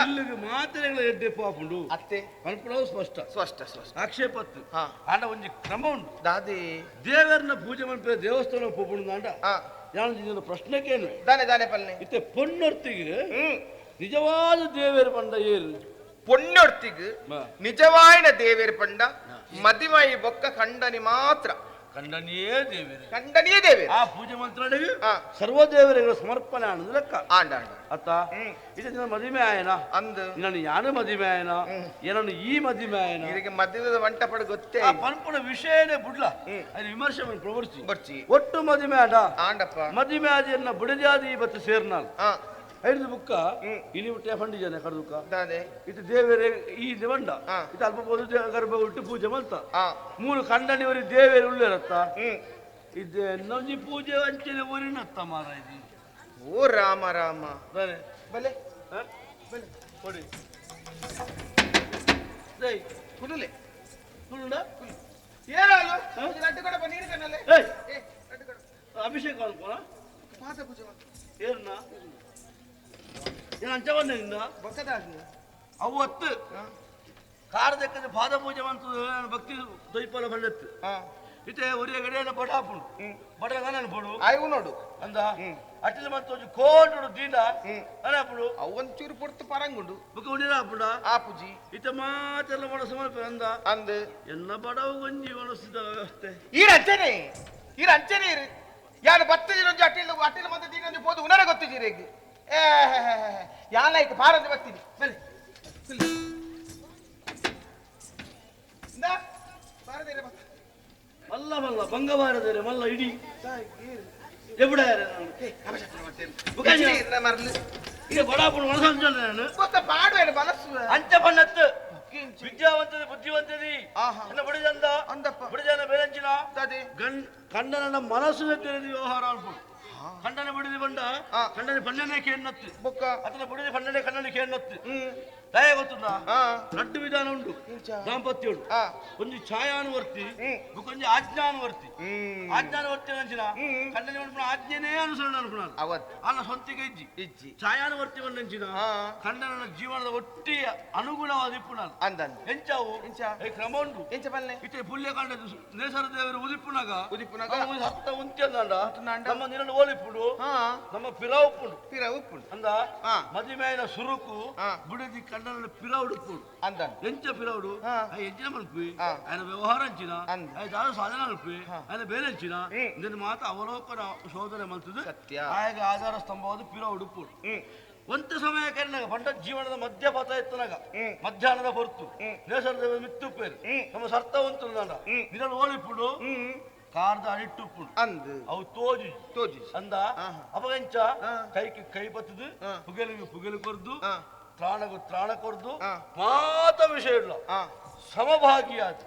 ಇಲ್ಲಿಗೆ ಮಾತ್ರೆಗಳ ಎಡ್ಡೆ ಆಪುಂಡು ಅತ್ತೆ ಕಲ್ಪನವು ಸ್ಪಷ್ಟ ಸ್ಪಷ್ಟ ಸ್ಪಷ್ಟ ಆಕ್ಷೇಪತ್ತು ಆಂಡ ಒಂಜಿ ಕ್ರಮ ಉಂಟು ದಾದಿ ದೇವರನ್ನ ಪೂಜೆ ಮನ್ಪೆ ದೇವಸ್ಥಾನ ಪೋಪುಂಡು ಯಾನು ಪ್ರಶ್ನೆಕೇನು ದಾನೆ ದಾನೆ ಪಲ್ನೆ ಇತ್ತೆ ಪೊಣ್ಣೊರ್ತಿಗೆ ನಿಜವಾದ ದೇವರ ಪಂಡ ಏರು ಪೊಣ್ಣೊರ್ತಿಗ್ ನಿಜವಾಯಿನ ದೇವೇರ್ ಪಂಡ ಮದಿಮೈ ಬೊಕ್ಕ ಕಂಡನಿ ಮಾತ್ರ ಕಂಡನಿಯೇ ದೇವೇರು ಕಂಡನಿಯೇ ದೇವೇರು ಆ ಪೂಜೆ ಮಂತ್ರನಿಗೆ ಸರ್ವದೇವರಿಗಳ ಸಮರ್ಪಣೆ ಅನ್ನೋದು ಲೆಕ್ಕ ಆಂಡ ಆಂಡ ಅತ್ತ ಇದು ನಿನ್ನ ಮದುವೆ ಆಯನ ಅಂದು ನಾನು ಯಾನು ಮದುವೆ ಆಯನ ಏನನ್ನು ಈ ಮದುವೆ ಆಯನ ಇದಕ್ಕೆ ಮದುವೆದ ವಂಟ ಪಡ ಗೊತ್ತೇ ಆ ಪನ್ಪುನ ವಿಷಯನೇ ಬುಡ್ಲ ಅದು ವಿಮರ್ಶೆ ಪ್ರವರ್ತಿ ಬರ್ಚಿ ಒಟ್ಟು ಮದುವೆ ಆಡ ಆಂಡಪ್ಪ ಮದುವೆ ಆದಿಯನ್ನ ಬುಡಜಾದಿ ಬತ್ತು ಸೇರ್ನಾಲ್ ಐದು ಬುಕ್ಕ ಇಲ್ಲಿ ಬಿಟ್ಟೆ ಫಂಡಿ ಜನ ಕಡ್ದುಕ್ಕ ಇದು ದೇವರೇ ಈ ಬಂಡ ಇದು ಅಲ್ಪ ಬೋದು ಗರ್ಭ ಉಟ್ಟು ಪೂಜೆ ಮಂತ ಮೂರು ಕಂಡನಿವರಿ ದೇವೇರು ಉಳ್ಳೇರತ್ತ ಇದು ನೊಂಜಿ ಪೂಜೆ ಅಂಚನೆ ಊರಿನತ್ತ ಮಾರ ಇದು ಓ ರಾಮ ರಾಮ ಬಲೆ ಬಲೆ ಬಲೆ ಕೊಡಿ ಕುಲುಲೆ ಕುಲುಡ ಏನಾಲು ಲಡ್ಡು ಕೊಡಪ್ಪ ನೀರು ಕಣ್ಣಲ್ಲೇ ಅಭಿಷೇಕ ಅನ್ಕೋಣ ಪಾದ ಪೂಜೆ ಏರ್ನ ಏನು ಅಂಚ ಬಂದ ಬೊಕ್ಕದಾಗಿ ಅವತ್ತು ಕಾರದಕ್ಕದ ಪಾದ ಪೂಜೆ ಮಂತದ ಭಕ್ತಿ ದೊಯ್ಪಲ ಬಂದತ್ತು ಇತ್ತೆ ಒರಿಯ ಗಡಿಯನ್ನ ಬಡ ಹಾಪುಂಡು ಬಡ ನಾನು ಪಡು ಆಯ್ವು ನೋಡು ಅಂದ ಅಟ್ಟಿನ ಮತ್ತು ಒಂಜಿ ಕೋಟುಡು ದೀಂಡ ಅನಾಪುಡು ಅವು ಒಂಚೂರು ಪೊರ್ತು ಪರಂಗುಂಡು ಬೊಕ್ಕ ಉಂಡಿನ ಆಪುಂಡ ಆಪುಜಿ ಇತ್ತೆ ಮಾತೆಲ್ಲ ಮನಸ್ಸು ಮಲ್ಪೆ ಅಂದ ಅಂದ ಎನ್ನ ಬಡವು ಒಂಜಿ ಮನಸ್ಸಿದ ವ್ಯವಸ್ಥೆ ಈರ ಅಂಚನೆ ಈರ ಅಂಚನೆ ಇರು ಯಾರು ಬತ್ತಿನ ಒಂಜಿ ಅಟ್ಟಿಲ್ ಅಟ್ಟಿಲ್ ಮತ್ತೆ ದೀನೊಂಜಿ ಪೋದು ಉನರ ಗೊತ್ತಿದ್ದೀರಿ ಏ ಯಾನೈಕ್ ಭಾರತ ಬರ್ತೀನಿ ಬಲೆ ಮಲ್ಲ ಮಲ್ಲ ಬಂಗವಾರದರೆ ಮಲ್ಲ ಇಡೀ ಎಬ್ಬಡ ಅಂಚ ಬಣ್ಣತ್ತು ವಿದ್ಯಾವಂತದಿ ಬುದ್ಧಿವಂತದಿ ಬುಡಿಜಂದ ಬುಡಿಜನ ಬೇರಂಚಿನ ಗಂಡನ ಮನಸ್ಸಿನ ತೆರೆದು ವ್ಯವಹಾರ ಅನ್ಕೊಂಡು ಖಂಡನೆ ಬಡಿದಿ ಬಂಡ ಖಂಡನೆ ಪಣ್ಣನೆ ಕೇಣ್ಣತ್ತು ಬೊಕ್ಕ ಅದನ್ನ ಬಡಿದಿ ಪಣ್ಣನೆ ಕಣ್ಣನೆ ಕೇಣ್ಣತ್ತು ದಯ ಗೊತ್ತುಂಡ ರಡ್ಡು ವಿಧಾನ ಉಂಡು ದಾಂಪತ್ಯೋಡು ಒಂಜಿ ಛಾಯಾನುವರ್ತಿ ಒಂಜಿ ಆಜ್ಞಾನುವರ್ತಿ ಆಜ್ಞಾನುವರ್ತಿ ಅಂಚಿನ ಕಣ್ಣನೆ ಮನ್ಪುನ ಆಜ್ಞೆನೇ ಅನುಸರಣೆ ಅನ್ಪುನ ಅನ್ನ ಸ್ವಂತಿಗೆ ಇಜ್ಜಿ ಇಜ್ಜಿ ಛಾಯಾನುವರ್ತಿ ಮಂಚಿನ ಕಣ್ಣನ ಜೀವನದ ಒಟ್ಟಿ ಅನುಗುಣವಾದ ಇಪ್ಪುನ ಎಂಚಾವು ಕ್ರಮ ಉಂಡು ಇತ್ತೆ ಪುಲ್ಯ ಕಂಡ ನೇಸರ ದೇವರು ಉದಿಪ್ಪುನಾಗ ಉದಿಪ್ಪುನಾಗ ಹತ್ತ ಉಂತ್ಯಂದ ನಮ್ಮ ನಿರಳು ಓಲಿಪ್ಪುಡು ನಮ್ಮ ಪಿರಾವು ಉಪ್ಪುಂಡು ಪಿರಾವು ಉಪ್ಪುಂಡು ಅಂದ ಮದಿಮೆಯ ಸುರುಕು ಬುಡಿದಿ ಕಣ್ಣನ ಪಿರಾವು ಅಂದ ಎಂಚ ಪಿರಾವುಡು ಎಂಚಿನ ಮಲ್ಪಿ ఆయన ವ್ಯವಹಾರ ಅಂಚಿನ ఆయన ದಾದ ಸಾಧನ ಅಲ್ಪಿ ఆయన ಬೇರೆ ಅಂಚಿನ ಇದನ್ನು ಮಾತ್ರ ಅವಲೋಕನ ಶೋಧನೆ ಮಲ್ತದೆ ಆಗ ಆಧಾರ ಸ್ತಂಭವಾದ ಪಿರಾವು ಉಡುಪುಡು ಒಂತ ಸಮಯ ಕಣ್ಣಾಗ ಪಂಡ ಜೀವನದ ಮಧ್ಯಪಥ ಎತ್ತನಾಗ ಮಧ್ಯಾಹ್ನದ ಹೊರತು ನೇಸರದ ಮಿತ್ತುಪ್ಪೇರು ನಮ್ಮ ಸರ್ತ ಉಂಟು ನಿರಳು ಓಲಿಪ್ಪುಡು ಕಾರ್ದ ಅಡಿಟ್ಟುಪ್ಪುಡು ಅಂದು ಅವು ತೋಜಿ ತೋಜಿ ಅಂದ ಅಪಗಂಚ ಕೈಗೆ ಕೈ ಬತ್ತದು ಪುಗೆಲಿಗೆ ಪುಗೆಲು ಕೊರ್ದು ತ್ರಾಣಗು ತ್ರಾಣ ಕೊರ್ದು ಮಾತ ವಿಷಯ ಇಲ್ಲ ಸಮಭಾಗಿಯಾದ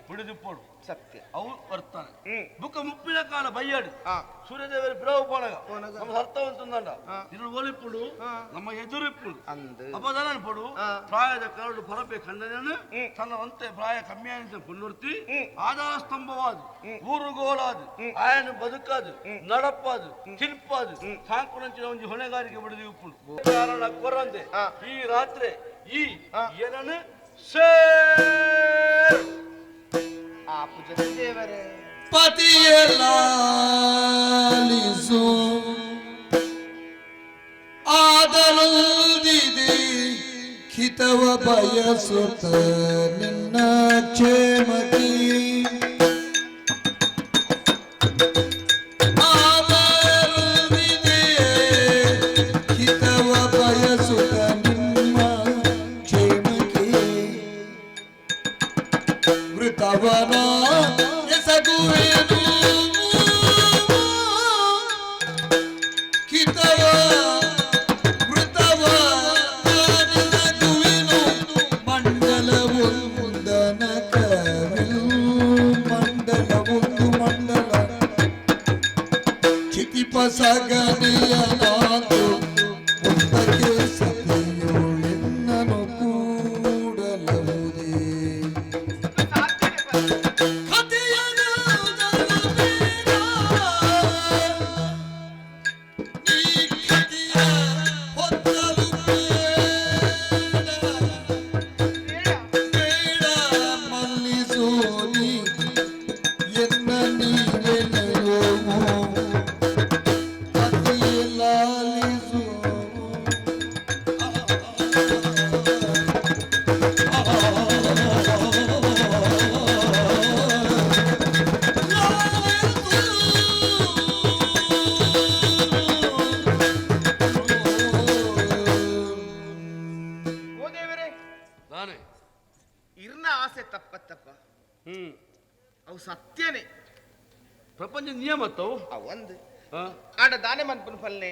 ಬಿಡಿದಿಪ್ಪಡು ಸತ್ಯ ಅವು ಬರ್ತಾನೆ ಬುಕ್ಕ ಮುಪ್ಪಿನ ಕಾಲ ಬಯ್ಯಾಡಿ ಸೂರ್ಯದೇವರು ಬಿರವು ಪೋನಗ ನಮ್ಮ ಸರ್ತ ಉಂಟುಂದಂಡ ಇರು ಓಲಿಪ್ಪುಡು ನಮ್ಮ ಎದುರಿಪ್ಪುಡು ಅಪದಾನ ಅನ್ಪಡು ಪ್ರಾಯದ ಕರಡು ಪರಪೆ ಖಂಡನೆಯನ್ನು ತನ್ನ ಒಂತೆ ಪ್ರಾಯ ಕಮ್ಮಿಯಾದ ಪುನರ್ತಿ ಆಧಾರ ಸ್ತಂಭವಾದ ಊರುಗೋಲಾದು ಆಯನ ಬದುಕಾದು ನಡಪಾದು ತಿನ್ಪಾದು ಸಾಂಕುನಂಚಿನ ಒಂದು ಹೊಣೆಗಾರಿಕೆ ಬಿಡದಿ ಉಪ್ಪುಡು ಕಾರಣ ಕೊರಂದೆ ಈ ರಾತ್ರಿ ಈ ಏನನ್ನು ಸೇರ್ ಆ ಪೂಜೆ ದೇವರೇ ಪತಿಯಲಾಲಿಸು ಆದರಲ್ದಿದೆ ಹಿತವ ಬಯಸುತ್ತ ನಿನ್ನ ಕ್ಷೇಮಕ್ಕೆ ಆದರಲ್ದಿದೆ ಹಿತವ ಬಯಸುತ್ತ ನಿಮ್ಮ ಕ್ಷೇಮಕ್ಕೆ ವೃತವನ ಎಸಗುವೆನು ಕಿತವ ವೃತವ ಎಸಗುವೆನು ಮಂಡಲವೊಂದನ ಕವಿಲ್ ಮಂಡಲವೊಂದು ಮಂಡಲ ಕ್ಷಿತಿಪ ಸಗನೆಯನಾದು ಮುಂದಕ್ಕೆ ಸತಿಯೋಳೆನ್ನನು ಕೂಡಲಹುದೇ ಮಲ್ಲಿಸೋನಿ ಎನ್ನ ನೀರೆನೆಯೋಮೋ ಪತಿಯ ಲಾಲಿಸು ಓ ದೇವರೇ ನಾನೇ ಇರ್ನ ಆಸೆ ತಪ್ಪತ್ತಪ್ಪ ಅವು ಸತ್ಯನೇ ಪ್ರಪಂಚ ನಿಯಮ ಅತ್ತವು ಒಂದು ಆಡ ದಾನೆ ಮನ್ಪುನ ಫಲ್ನೆ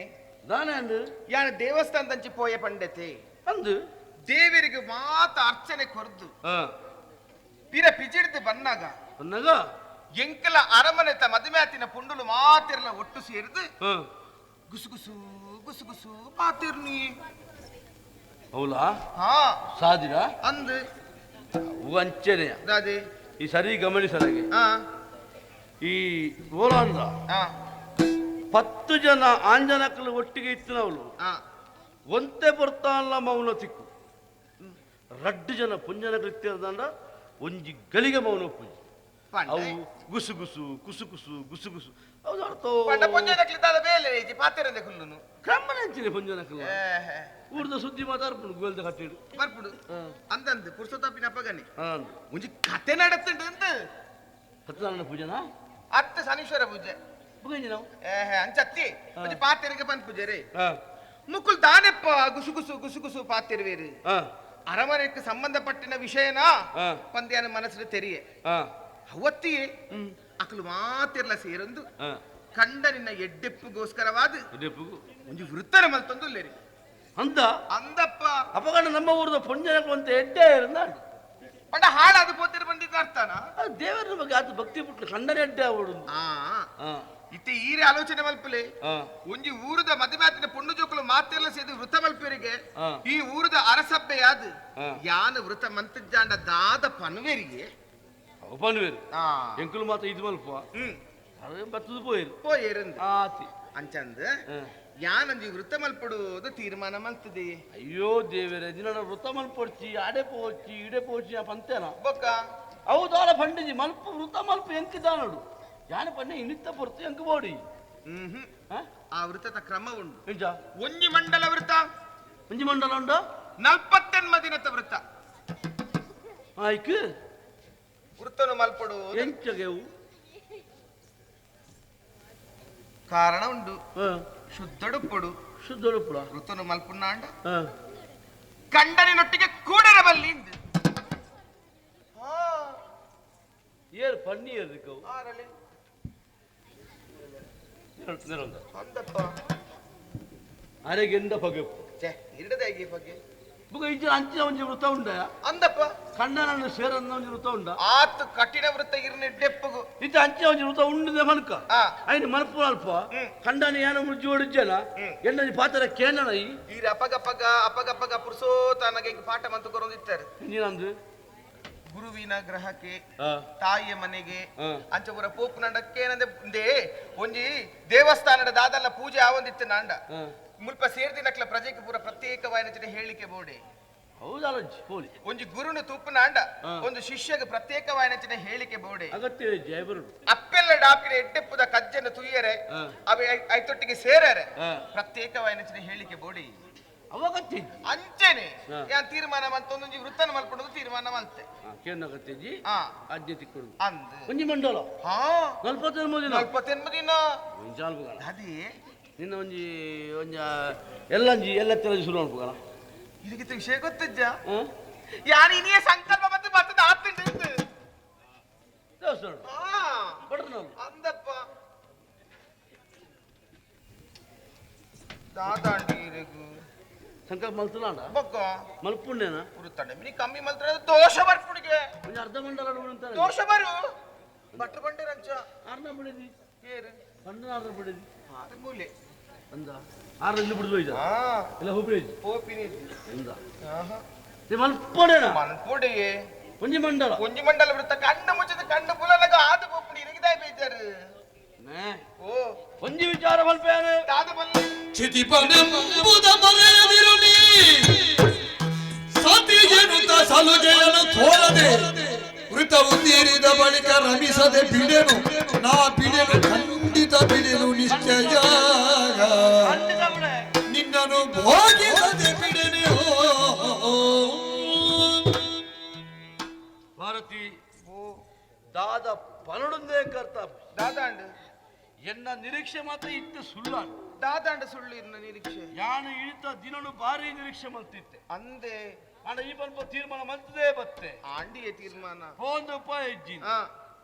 ದಾನೆ ಅಂದು ಯಾನ ದೇವಸ್ಥಾನದಂಚಿ ಪೋಯೆ ಪಂಡತೆ ಅಂದು ದೇವರಿಗೆ ಮಾತ ಅರ್ಚನೆ ಕೊರ್ದು ಪಿರ ಪಿಜಿಡ್ದು ಬನ್ನಾಗ ಬನ್ನಾಗ ಎಂಕಲ ಅರಮನೆತ ಮದುಮ್ಯಾತಿನ ಪುಂಡುಲು ಮಾತಿರ್ಲ ಒಟ್ಟು ಸೇರಿದು ಗುಸುಗುಸು ಗುಸುಗುಸು ಮಾತಿರ್ನಿ ಹೌಲಾ ಹಾ ಸಾದಿರ ಅಂದು ಅಂಚೆನೆಯ ದಾದೆ ಈ ಸರಿ ಗಮನಿಸಲಾಗೆ ಈ ಓಲಾಂದ್ರ 10 ಜನ ಆಂಜನಕಲು ಒಟ್ಟಿಗೆ ಇತ್ತಿನವಳು ಒಂತೆ ಬರ್ತಾನಲ್ಲ ಮೌನ ತಿಕ್ಕು ರಡ್ಡು ಜನ ಪುಂಜನಕಲು ಇತ್ತಿರದಂಡ ಒಂಜಿ ಗಳಿಗೆ ಮೌನ ಪೂಜೆ ಅವು ಗುಸು ಗುಸು ಕುಸು ಕುಸು ಗುಸು ಗುಸು ಅವು ಅರ್ಥ ಕ್ರಮನೆ ಪುಂಜನಕಲು ಊರ್ದ ಸುದ್ದಿ ಮಾತಾಡ್ಪುಡು ಗೋಲ್ದ ಕಟ್ಟಿಡು ಬರ್ಪುಡು ಅಂದಂದು ಪುರುಷೋತ್ತಪಿನ ಅಪ್ಪಗನೆ ಒಂಜಿ ಕತೆ ನಡತ್ತುಂಡು ಅಂದ ಸತ್ಯನಾರಾಯಣ ಪೂಜೆನಾ ಅತ್ತ ಶನೀಶ್ವರ ಪೂಜೆ ಅಂಚತ್ತಿ ಒಂಜಿ ಪಾತೆರಿಗೆ ಬಂದ್ ಪೂಜೆ ರೇ ಮುಕುಲ್ ದಾನೆಪ್ಪ ಗುಸುಗುಸು ಗುಸುಗುಸು ಪಾತಿರುವೇರು ಅರಮನೆಗೆ ಸಂಬಂಧಪಟ್ಟಿನ ವಿಷಯನ ಪಂದ್ಯಾನ ಮನಸ್ಸು ತೆರಿಯೆ ಅವತ್ತಿಯೇ ಅಕಲು ಮಾತಿರ್ಲ ಸೇರೊಂದು ಕಂಡ ನಿನ್ನ ಎಡ್ಡೆಪ್ಪುಗೋಸ್ಕರವಾದ ಒಂಜಿ ವೃತ್ತನ ಮಲ್ತೊಂದು ಲೇರಿ ಅಂತ ಅಂದಪ್ಪ ಅಪಗಣ ನಮ್ಮ ಊರದ ಪುಣ್ಯನಕ್ಕೆ ಅಂತ ಎಡ್ಡೆ ಪಂಡ ಹಾಳಾದ ಪೋತಿರ ಬಂದಿದ್ದ ಅರ್ಥನ ದೇವರ ಬಗ್ಗೆ ಆತ ಭಕ್ತಿ ಬಿಟ್ಟು ಕಂಡನೆ ಎಡ್ಡೆ ಅವಳು ಇತ್ತೆ ಈರೆ ಆಲೋಚನೆ ಮಲ್ಪಲೆ ಒಂಜಿ ಊರದ ಮದಿಮಾತಿನ ಪೊಣ್ಣು ಜೋಕುಲು ಮಾತೆಲ್ಲ ಸೇರಿ ವೃತ ಮಲ್ಪೆರಿಗೆ ಈ ಊರದ ಅರಸಬ್ಬೆಯಾದ ಯಾನ ವೃತ ಮಂತಜ್ಜಾಂಡ ದಾದ ಪನ್ವೇರಿಗೆ ಪನ್ವೇರು ಎಂಕುಲು ಮಾತ್ರ ಇದು ಮಲ್ಪ ಬತ್ತದು ಪೋಯರು ಪೋಯೇರು ಆತಿ ಅಂಚಂದ ಯಾನಂಜಿ ವೃತ ಮಲ್ಪಡುವುದು ತೀರ್ಮಾನ ಮಲ್ತದೆ. ಅಯ್ಯೋ ದೇವರೇ, ದಿನ ವೃತ ಮಲ್ಪೊಡ್ಚಿ ಆಡೆ ಪೋಚಿ ಇಡೆ ಪೋಚಿ ಆ ಪಂತೇನ ಬೊಕ್ಕ ಹೌದಾಳ ಪಂಡಿಜಿ ಮಲ್ಪ ವೃತ ಮಲ್ಪ ಎಂಕ್ ದಾನಡು ಯಾನ ಪಂಡೆ ಇನಿತ್ತ ಪೊರ್ತು ಎಂಕ್ ಬೋಡಿ. ಆ ವೃತದ ಕ್ರಮ ಉಂಡು. ಎಂಚ? ಒಂಜಿ ಮಂಡಲ ವೃತ. ಒಂಜಿ ಮಂಡಲ ಉಂಡು 48 ದಿನದ ವೃತ. ಆಯ್ತು ವೃತನು ಮಲ್ಪಡು ಎಂಚಗೆವು ಕಾರಣ ಉಂಡು. ಶುದ್ಧಡುಪ್ಪಡು ಶುದ್ಧಡುಪ್ಪಡ ವೃತನು ಮಲ್ಪುನ್ನಾಂಡ ಕಂಡನಿನೊಟ್ಟಿಗೆ ಕೂಡರಬಲ್ಲಿ. ಏರು ಪನ್ನೀರ್ ಅರೆಗೆಂದ ಪಗೆ ಪಗೆ ಬುಗ ಇಜ್ಜ ಅಂಚಿನ ಒಂಜಿ ವೃತ ಉಂಡ ಅಂದಪ್ಪ ಕಣ್ಣನನ್ನು ಸೇರನ್ನ ಒಂಜಿ ವೃತ ಉಂಡ ಆತು ಕಠಿಣ ವೃತ್ತ ಇರ್ನ ಡೆಪ್ಪಗು ಇಜ್ಜ ಅಂಚಿನ ಒಂಜಿ ವೃತ ಉಂಡಿದೆ ಮನ್ಕ ಐನ ಮನ್ಪು ಅಲ್ಪ ಕಂಡನ ಏನೋ ಜೋಡಿಜ್ಜನ ಎಣ್ಣೆ ಪಾತ್ರ ಕೇನನ ಈ ಈರ ಅಪಗಪಗ ಅಪಗಪಗ ಪುರುಷೋತನಗೆ ಪಾಠ ಮಂತು ಕೊರೊಂದಿತ್ತಾರೆ. ನೀನಂದು ಗುರುವಿನ ಗ್ರಹಕ್ಕೆ ತಾಯಿಯ ಮನೆಗೆ ಅಂಚಪುರ ಪೋಪು ನಂಡಕ್ಕೇನಂದೆ ಒಂಜಿ ದೇವಸ್ಥಾನದ ದಾದಲ್ಲ ಪೂಜೆ ಆವೊಂದಿತ್ತು ನಾಂಡ ಮುಲ್ಪ ಸೇರ್ದಿನಕ್ಲ ಪ್ರಜೆಗೆ ಪೂರ ಪ್ರತ್ಯೇಕವಾಯಿನ ಹೇಳಿಕೆ ಬೋಡೆ. ಹೌದಲ್ಲ ಒಂಜಿ ಗುರುನು ತೂಪುನಾಂಡ ಒಂದು ಶಿಷ್ಯಗೆ ಪ್ರತ್ಯೇಕವಾಯಿನ ಹೇಳಿಕೆ ಬೋಡೆ. ಅಗತ್ಯ ಅಪ್ಪೆಲ್ಲ ಡಾಪಿನ ಎಡ್ಡೆಪ್ಪುದ ಕಜ್ಜನ್ನು ತುಯ್ಯರೆ ಅವೆ ಐತೊಟ್ಟಿಗೆ ಸೇರರೆ ಪ್ರತ್ಯೇಕವಾಯಿನ ಹೇಳಿಕೆ ಬೋಡಿ. ಅಂಚೆನೆ ಯಾನ್ ತೀರ್ಮಾನ ಮಂತೊಂದು ವೃತ್ತನ ಮಲ್ಪಡೋದು ತೀರ್ಮಾನ ಮಂತೆ ಒಂಜಿ ಮಂಡಲ 48 ದಿನ ಅದೇ ನಿನ್ನ ಒಂಜಿ ಒಂಜ ಎಲ್ಲಂಜಿ ಎಲ್ಲ ತೆರ ಶುರು ಅನ್ಪುಗಲ. ಇದಕ್ಕಿಂತ ವಿಷಯ ಗೊತ್ತಿಜ್ಜ ಯಾರು ಇನಿಯ ಸಂಕಲ್ಪ ಮತ್ತೆ ಬರ್ತದ ಆತುಂಡು ಅಂದಪ್ಪ ದಾದಾಂಡಿ ಸಂಕಲ್ಪ ಮಲ್ತಲಾಂಡ ಬೊಕ್ಕ ಮಲ್ಪುಂಡೇನ ಉರುತ್ತಂಡೆ ಮಿನಿ ಕಮ್ಮಿ ಮಲ್ತಡ ದೋಷ ಬರ್ಪುಡಿಗೆ ಒಂಜಿ ಅರ್ಧ ಮಂಡಲ ಅಂತಾರೆ ದೋಷ ಬರು ಭಟ್ರು ಬಂಡೆರಂಚ ಅರ್ಧ ಬಿಡಿದಿ ಏರು ಸಣ್ಣ ಅರ್ಧ ಬಿಡಿದಿ ಆರು ಮೂಲೆ ಅಂದ ಆರು ಇಲ್ಲಿ ಬಿಡುದು ಇದ ಇಲ್ಲ ಹುಬ್ಳಿ ಹೋಪಿನಿ ಅಂದ ನೀ ಮಲ್ಪುಡೇನ ಮಲ್ಪುಡಿಯೇ ಒಂಜಿ ಮಂಡಲ ಒಂಜಿ ಮಂಡಲ ಬಿಡುತ್ತ ಕಣ್ಣು ಮುಚ್ಚದ ಕಣ್ಣು ಪುಲಲಗ ಆದು ಪೋಪುಡಿ ಇರಗಿದಾಯ ಬೇಜಾರು ಓ ಒಂಜಿ ವಿಚಾರ ಮಲ್ಪೇನೆ ದಾದ ಬಲ್ಲೆ ಚಿತಿಪನೆಂಬುದ ಮರೆಯದಿರುನಿ ಸತಿಗೆನುತ ಸಲುಗೆಯನ್ನು ತೋರದೆ ವೃತವು ತೀರಿದ ಬಳಿಕ ರಮಿಸದೆ ಬಿಡೆನು ನಾ ಬಿಡೆನು ಖಂಡಿತ ಬಿಡೆನು ನಿಶ್ಚಯ ನಿನ್ನನು ಭೋಗಿಸದೆ ಬಿಡೆನು. ಭಾರತಿ ದಾದ ಪನಡುಂದೇ ಕರ್ತ ದಾದಾಂಡು ಎನ್ನ ನಿರೀಕ್ಷೆ ಮಾತ್ರ ಇತ್ತು ಸುಳ್ಳ ದಾದಾಂಡ ಸುಳ್ಳು ಇನ್ನ ನಿರೀಕ್ಷೆ ಯಾನು ಇಳಿತ ದಿನನು ಭಾರಿ ನಿರೀಕ್ಷೆ ಮಂತಿತ್ತೆ ಅಂದೆ ಅಣ್ಣ ಈ ಪಲ್ಪ ತೀರ್ಮಾನ ಮಂತದೇ ಬತ್ತೆ ಆಂಡಿಯ ತೀರ್ಮಾನ ಒಂದು ಉಪಾಯ ಇಜ್ಜಿ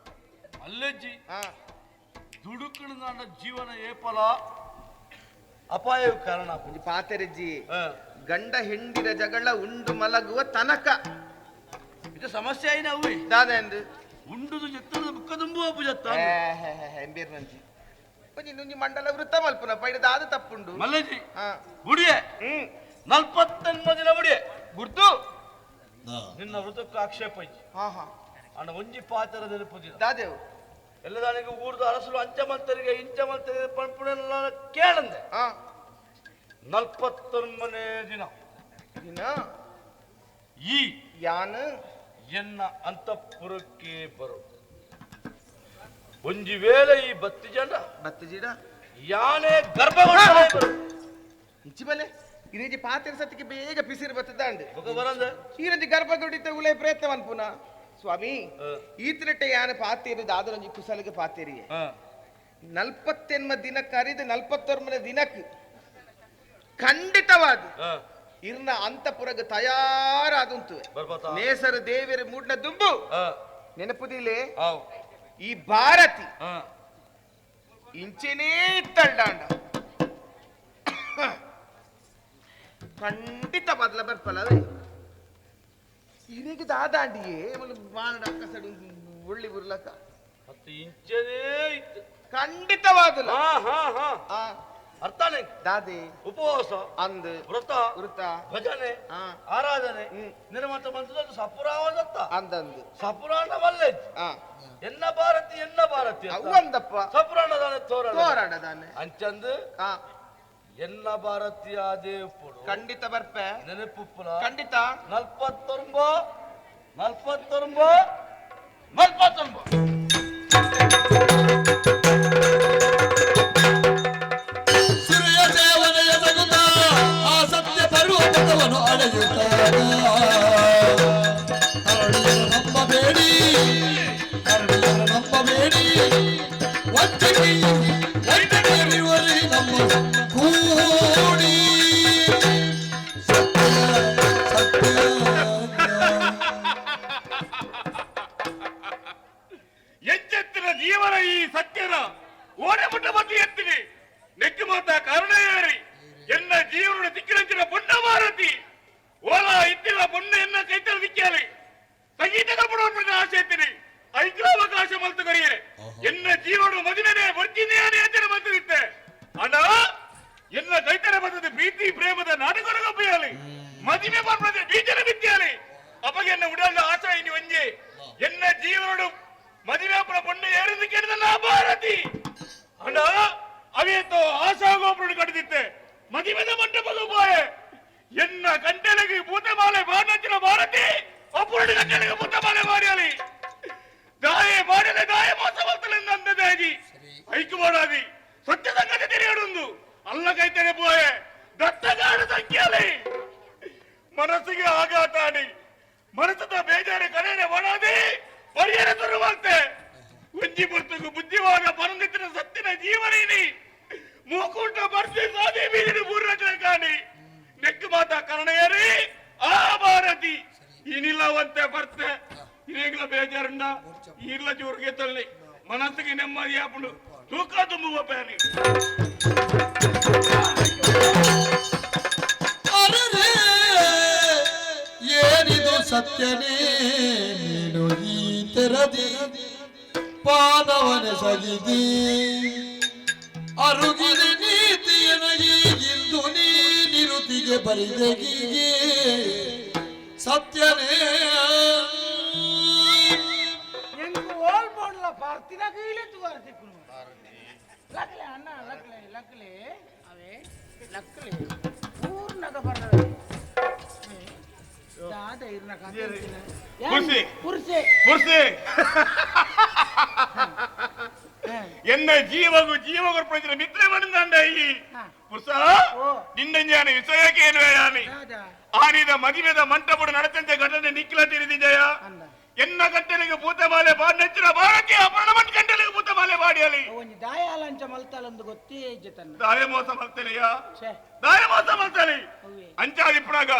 ಅಲ್ಲೆಜ್ಜಿ ದುಡುಕಣ ನನ್ನ ಜೀವನ ಏಪಲ ಅಪಾಯ ಕಾರಣ ಒಂಜಿ ಪಾತೆರೆಜ್ಜಿ ಗಂಡ ಹೆಂಡಿರ ಜಗಳ ಉಂಡು ಮಲಗುವ ತನಕ ಇದು ಸಮಸ್ಯೆ ಐನ ಅವೇ ದಾದ ಉಂಡುದು ಜತ್ತದ ಬುಕ್ಕ ತುಂಬುವ ಪೂಜತ್ತ ಎಂಬೇರ್ನಂಜಿ ಒಂಜಿ ನುಂಜಿ ಮಂಡಲ ವೃತ್ತ ಮಲ್ಪುನ ಪೈಡ ದಾದ ತಪ್ಪುಂಡು ಮಲ್ಲಜಿ ಬುಡಿಯೆ 48 ದಿನ ಬುಡಿಯೆ ಗುರ್ತು ನಿನ್ನ ವೃತಕ್ಕೆ ಆಕ್ಷೇಪ ಇಜ್ಜಿ ಅಣ್ಣ ಒಂಜಿ ಪಾತ್ರ ನೆನಪುದಿನ ದಾದೇವು ಎಲ್ಲದಾನಿಗೆ ಊರ್ದು ಅರಸಲು ಅಂಚ ಮಲ್ತರಿಗೆ ಇಂಚ ಮಲ್ತರಿಗೆ ಪಂಪುನೆಲ್ಲ ಕೇಳಂದೆ 49 ದಿನ ದಿನ ಈ ಯಾನ ಎನ್ನ ಅಂತಃಪುರಕ್ಕೆ ಬರು ಒಂಜಿ ವೇಳೆ ಈ ಬತ್ತಿ ಜನ ಬತ್ತಿ ಜಿಡ ಯಾನೇ ಗರ್ಭಗೊಂಡಲೇ ಬರು ಇಂಚಿ ಬಲೆ ಇರೇಜಿ ಪಾತಿರ ಸತ್ತಿಗೆ ಬೇಗ ಪಿಸಿರು ಬತ್ತದಾಂಡು ಬರಂದೆ ಈರಂಜಿ ಗರ್ಭಗುಡಿತ ಉಲೈ ಪ್ರಯತ್ನ ಮನ್ಪುನ ಸ್ವಾಮಿ ಈತನಟ್ಟೆ ಯಾನ ಪಾತೇರಿ ದಾದರಂಜಿ ಕುಸಲಿಗೆ ಪಾತೇರಿಯೇ 48 ದಿನ ಕರಿದ 49 ದಿನಕ್ಕೆ ಖಂಡಿತವಾದ ಇರ್ನ ಅಂತಪುರಗ ತಯಾರಾದುಂಟು ನೇಸರ ದೇವಿಯರ ಮೂಡ್ನ ದುಂಬು ನೆನಪುದಿಲೆ ಈ ಭಾರತಿ ಇಂಚೆನೇ ಇತ್ತಲ್ಡಾಂಡ ಖಂಡಿತ ಬದಲ ಬರ್ಪಲ್ಲ ಇರಿಗೆ ದಾದಾಂಡಿಯೇ ಬಾಣ ಅಕ್ಕಸಡು ಒಳ್ಳಿ ಬುರ್ಲಕ ಮತ್ತು ಇಂಚೆನೇ ಇತ್ತು ಖಂಡಿತವಾದಲ. ಹಾ ಹಾ ಹಾ, ಅರ್ಥನೇ ದಾದಿ ಉಪವಾಸ ಅಂದ್ ವ್ರತ ವೃತ ಭಜನೆ ಆರಾಧನೆ ನಿರ್ಮಾತ ಮಂತ್ರದ್ದು ಸಪುರಾವದತ್ತ ಅಂದಂದು ಸಪುರಾಣ ವಲ್ಲೆ ಎನ್ನ ಭಾರತಿ ಎನ್ನ ಭಾರತಿ ಅವಂದಪ್ಪ ಸಪುರಾಣ ದಾನೆ ತೋರಣ ತೋರಣ ದಾನೆ ಅಂಚಂದು ಎನ್ನ ಭಾರತೀಯ ದೇವಪುಡು ಖಂಡಿತ ಬರ್ಪೆ ನೆನಪುಪ್ಪುಲ ಖಂಡಿತ 49 49 49. ಸುರೆಯ ಸೇವನೆಯ ಸಗುತ ಆ ಸತ್ಯ ಬರುವ ಪದವನ್ನು ಅಳೆಯುತ್ತಾಗ ಅರಳಿಯರ ನಂಬಬೇಡಿ, ಅರಳಿಯರ ನಂಬಬೇಡಿ, ವಂಚಕಿ ವಂಚನೆಯರಿವರಿ ನಮ್ಮ ಕೂಡಿ ಸತ್ಯ ಸತ್ಯ. ಎಚ್ಚೆತ್ತಿನ ಜೀವನ ಈ ಸತ್ಯನ ಓಡಬಿಟ್ಟ ಮತಿ ಎತ್ತಿನಿ ನೆಕ್ಕು ಮಾತ ಕಾರಣ ಏರಿ ಎನ್ನ ಜೀವನ ದಿಕ್ಕಿನಂಚಿನ ಪುಣ್ಯ ಭಾರತಿ ಓಲಾ ಇತ್ತಿಲ್ಲ ಪುಣ್ಯ ಎನ್ನ ಕೈತಲ ದಿಕ್ಕಿಯಲ್ಲಿ ಸಂಗೀತ ಕಲ್ಪಡುವ ಆಸೆ ಎತ್ತೀನಿ ಐಕ್ಲಾವಕಾಶ ಮಲ್ತು ಕರಿಯರೆ ಎನ್ನ ಜೀವನ ಮದುವೆನೇ ಬರ್ತೀನಿ ಎತ್ತಿನ ಮಂತ್ರಿತ್ತೆ ಅಣ್ಣ ಎನ್ನ ಕೈತಲೆ ಬಂದದ್ದು ಪ್ರೀತಿ ಪ್ರೇಮದ ನಾಟಕ ಗಪ್ಪಿಯಾಲಿ ಮದುವೆ ಬರ್ಬದೆ ಬೀಜನ ಬಿತ್ತಿಯಾಲಿ ಅಪ್ಪಗೆ ಎನ್ನ ಉಡಲ್ಲ ಆಶಾ ಇನಿ ಒಂಜೆ ಎನ್ನ ಜೀವನಡು ಮದುವೆ ಪೊಣ್ಣು ಏರಿದ ಕೇಳಿದ ಭಾರತಿ ಅಣ್ಣ ಅವೇತೋ ಆಶಾ ಗೋಪುರ ಕಡಿದಿತ್ತೆ ಮದುವೆದ ಮಂಟಪದ ಪೋಯೆ ಎನ್ನ ಕಂಟೆಲೆಗೆ ಭೂತಮಾಲೆ ಬಾಣಂಚಿನ ಭಾರತಿ ಅಪೂರ್ಣ ಕಂಟೆಲೆಗೆ ಭೂತಮಾಲೆ ಮಾರಿಯಾಲಿ ದಾಯೆ ಮಾಡಿದ ದಾಯ ಮೋಸ ಬರ್ತಲಿಂದ ಅಂದದಾಗಿ ಐಕು ಮಾಡಾದಿ ಸತ್ಯ ಸಂಗತಿ ತಿಳಿಯಡುಂದು ಅಲ್ಲ ಕೈತನೆ ಪೋಯೆ ದತ್ತಗಾಡು ಸಂಖ್ಯೆಯಲ್ಲಿ ಮನಸ್ಸಿಗೆ ಆಘಾತಾಡಿ ಮನಸ್ಸದ ಬೇಜಾರು ಕಡೆನೆ ಒಣದಿ ಪರಿಹಾರ ತರುವಂತೆ ಒಂಜಿ ಪುರ್ತಕು ಬುದ್ಧಿವಾದ ಪರಂದಿತ್ತಿನ ಸತ್ತಿನ ಜೀವನೇನಿ ಮೂಕುಂಟ ಬರ್ಸಿ ಸಾಧಿ ಬೀದಿನ ಪೂರ್ಣಚನ ಕಾಣಿ ನೆಕ್ಕು ಮಾತ ಕರ್ಣಯರಿ ಆ ಭಾರತಿ ಇನಿಲ್ಲವಂತೆ ಬರ್ತೆ ಇನೇಗ್ಲ ಬೇಜಾರುಂಡ ಈರ್ಲ ಚೂರಿಗೆ ತಳ್ಳಿ ಮನಸ್ಸಿಗೆ ನೆಮ್ಮದಿ ಆಪುಂಡು ತೂಕ ತುಂಬುವ ಪ್ಯಾನಿ. ಅರರೆ ಏನಿದು ಸತ್ಯನೇ ನೀನು ಈ ತೆರದಿ ಪಾದವನೆ ಸಗಿದಿ ಅರುಗಿದೆ ನೀತಿಯನಗಿ ಇಂದು ನೀ ನಿರುತಿಗೆ ಬರಿದೆಗಿಗೆ ಸತ್ಯನೇ. ಎಂಕು ಓಲ್ ಬೋಡ್ಲ ಪಾರ್ತಿನ ಕೀಲೆ ತುವಾರ್ತಿಕ್ಕುನು ಲಕ್ಲೆ ಅಣ್ಣ ಲಕ್ಲೆ ಲಕ್ಲೆ ಅವೇ ಲಕ್ಲೆ ಪೂರ್ಣಗ ಬಣ್ಣದ ದಾದ ಇರ್ನ ಕತೆ ಕುರ್ಸಿ. ಕುರ್ಸೆ ಕುರ್ಸಿ ಎನ್ನ ಜೀವಗು ಜೀವಗು ಪ್ರಜನ ಮಿತ್ರ ಬಂದಂಡ ಈ ಪುರ್ಸ ನಿನ್ನ ಜ್ಞಾನ ವಿಷಯಕ್ಕೆ ಏನು ಯಾನಿ ಆನಿದ ಮದುವೆದ ಮಂಟಪಡು ನಡೆದಂತೆ ಘಟನೆ ನಿಕ್ಲ ತಿಳಿದಿದೆಯ ಎನ್ನ ಗಂಟಲಿಗೆ ಭೂತಮಾಲೆ ಬಾಡಿನ ಭಾರತೀಯ ಅಪರ್ಣ ಗಂಟಲಿಗೆ ಭೂತಮಾಲೆ ಬಾಡಿಯಲಿ ಒಂಜಿ ದಾಯಾಲಂಚ ಮಲ್ತಾಲಂದು ಗೊತ್ತೇ ಇಜ್ಜೆ ತನ್ನ ದಾಯ ಮೋಸ ಮಲ್ತಲಿಯ ದಾಯ ಮೋಸ ಮಲ್ತಲಿ ಅಂಚಾದಿಪ್ಪುನಾಗ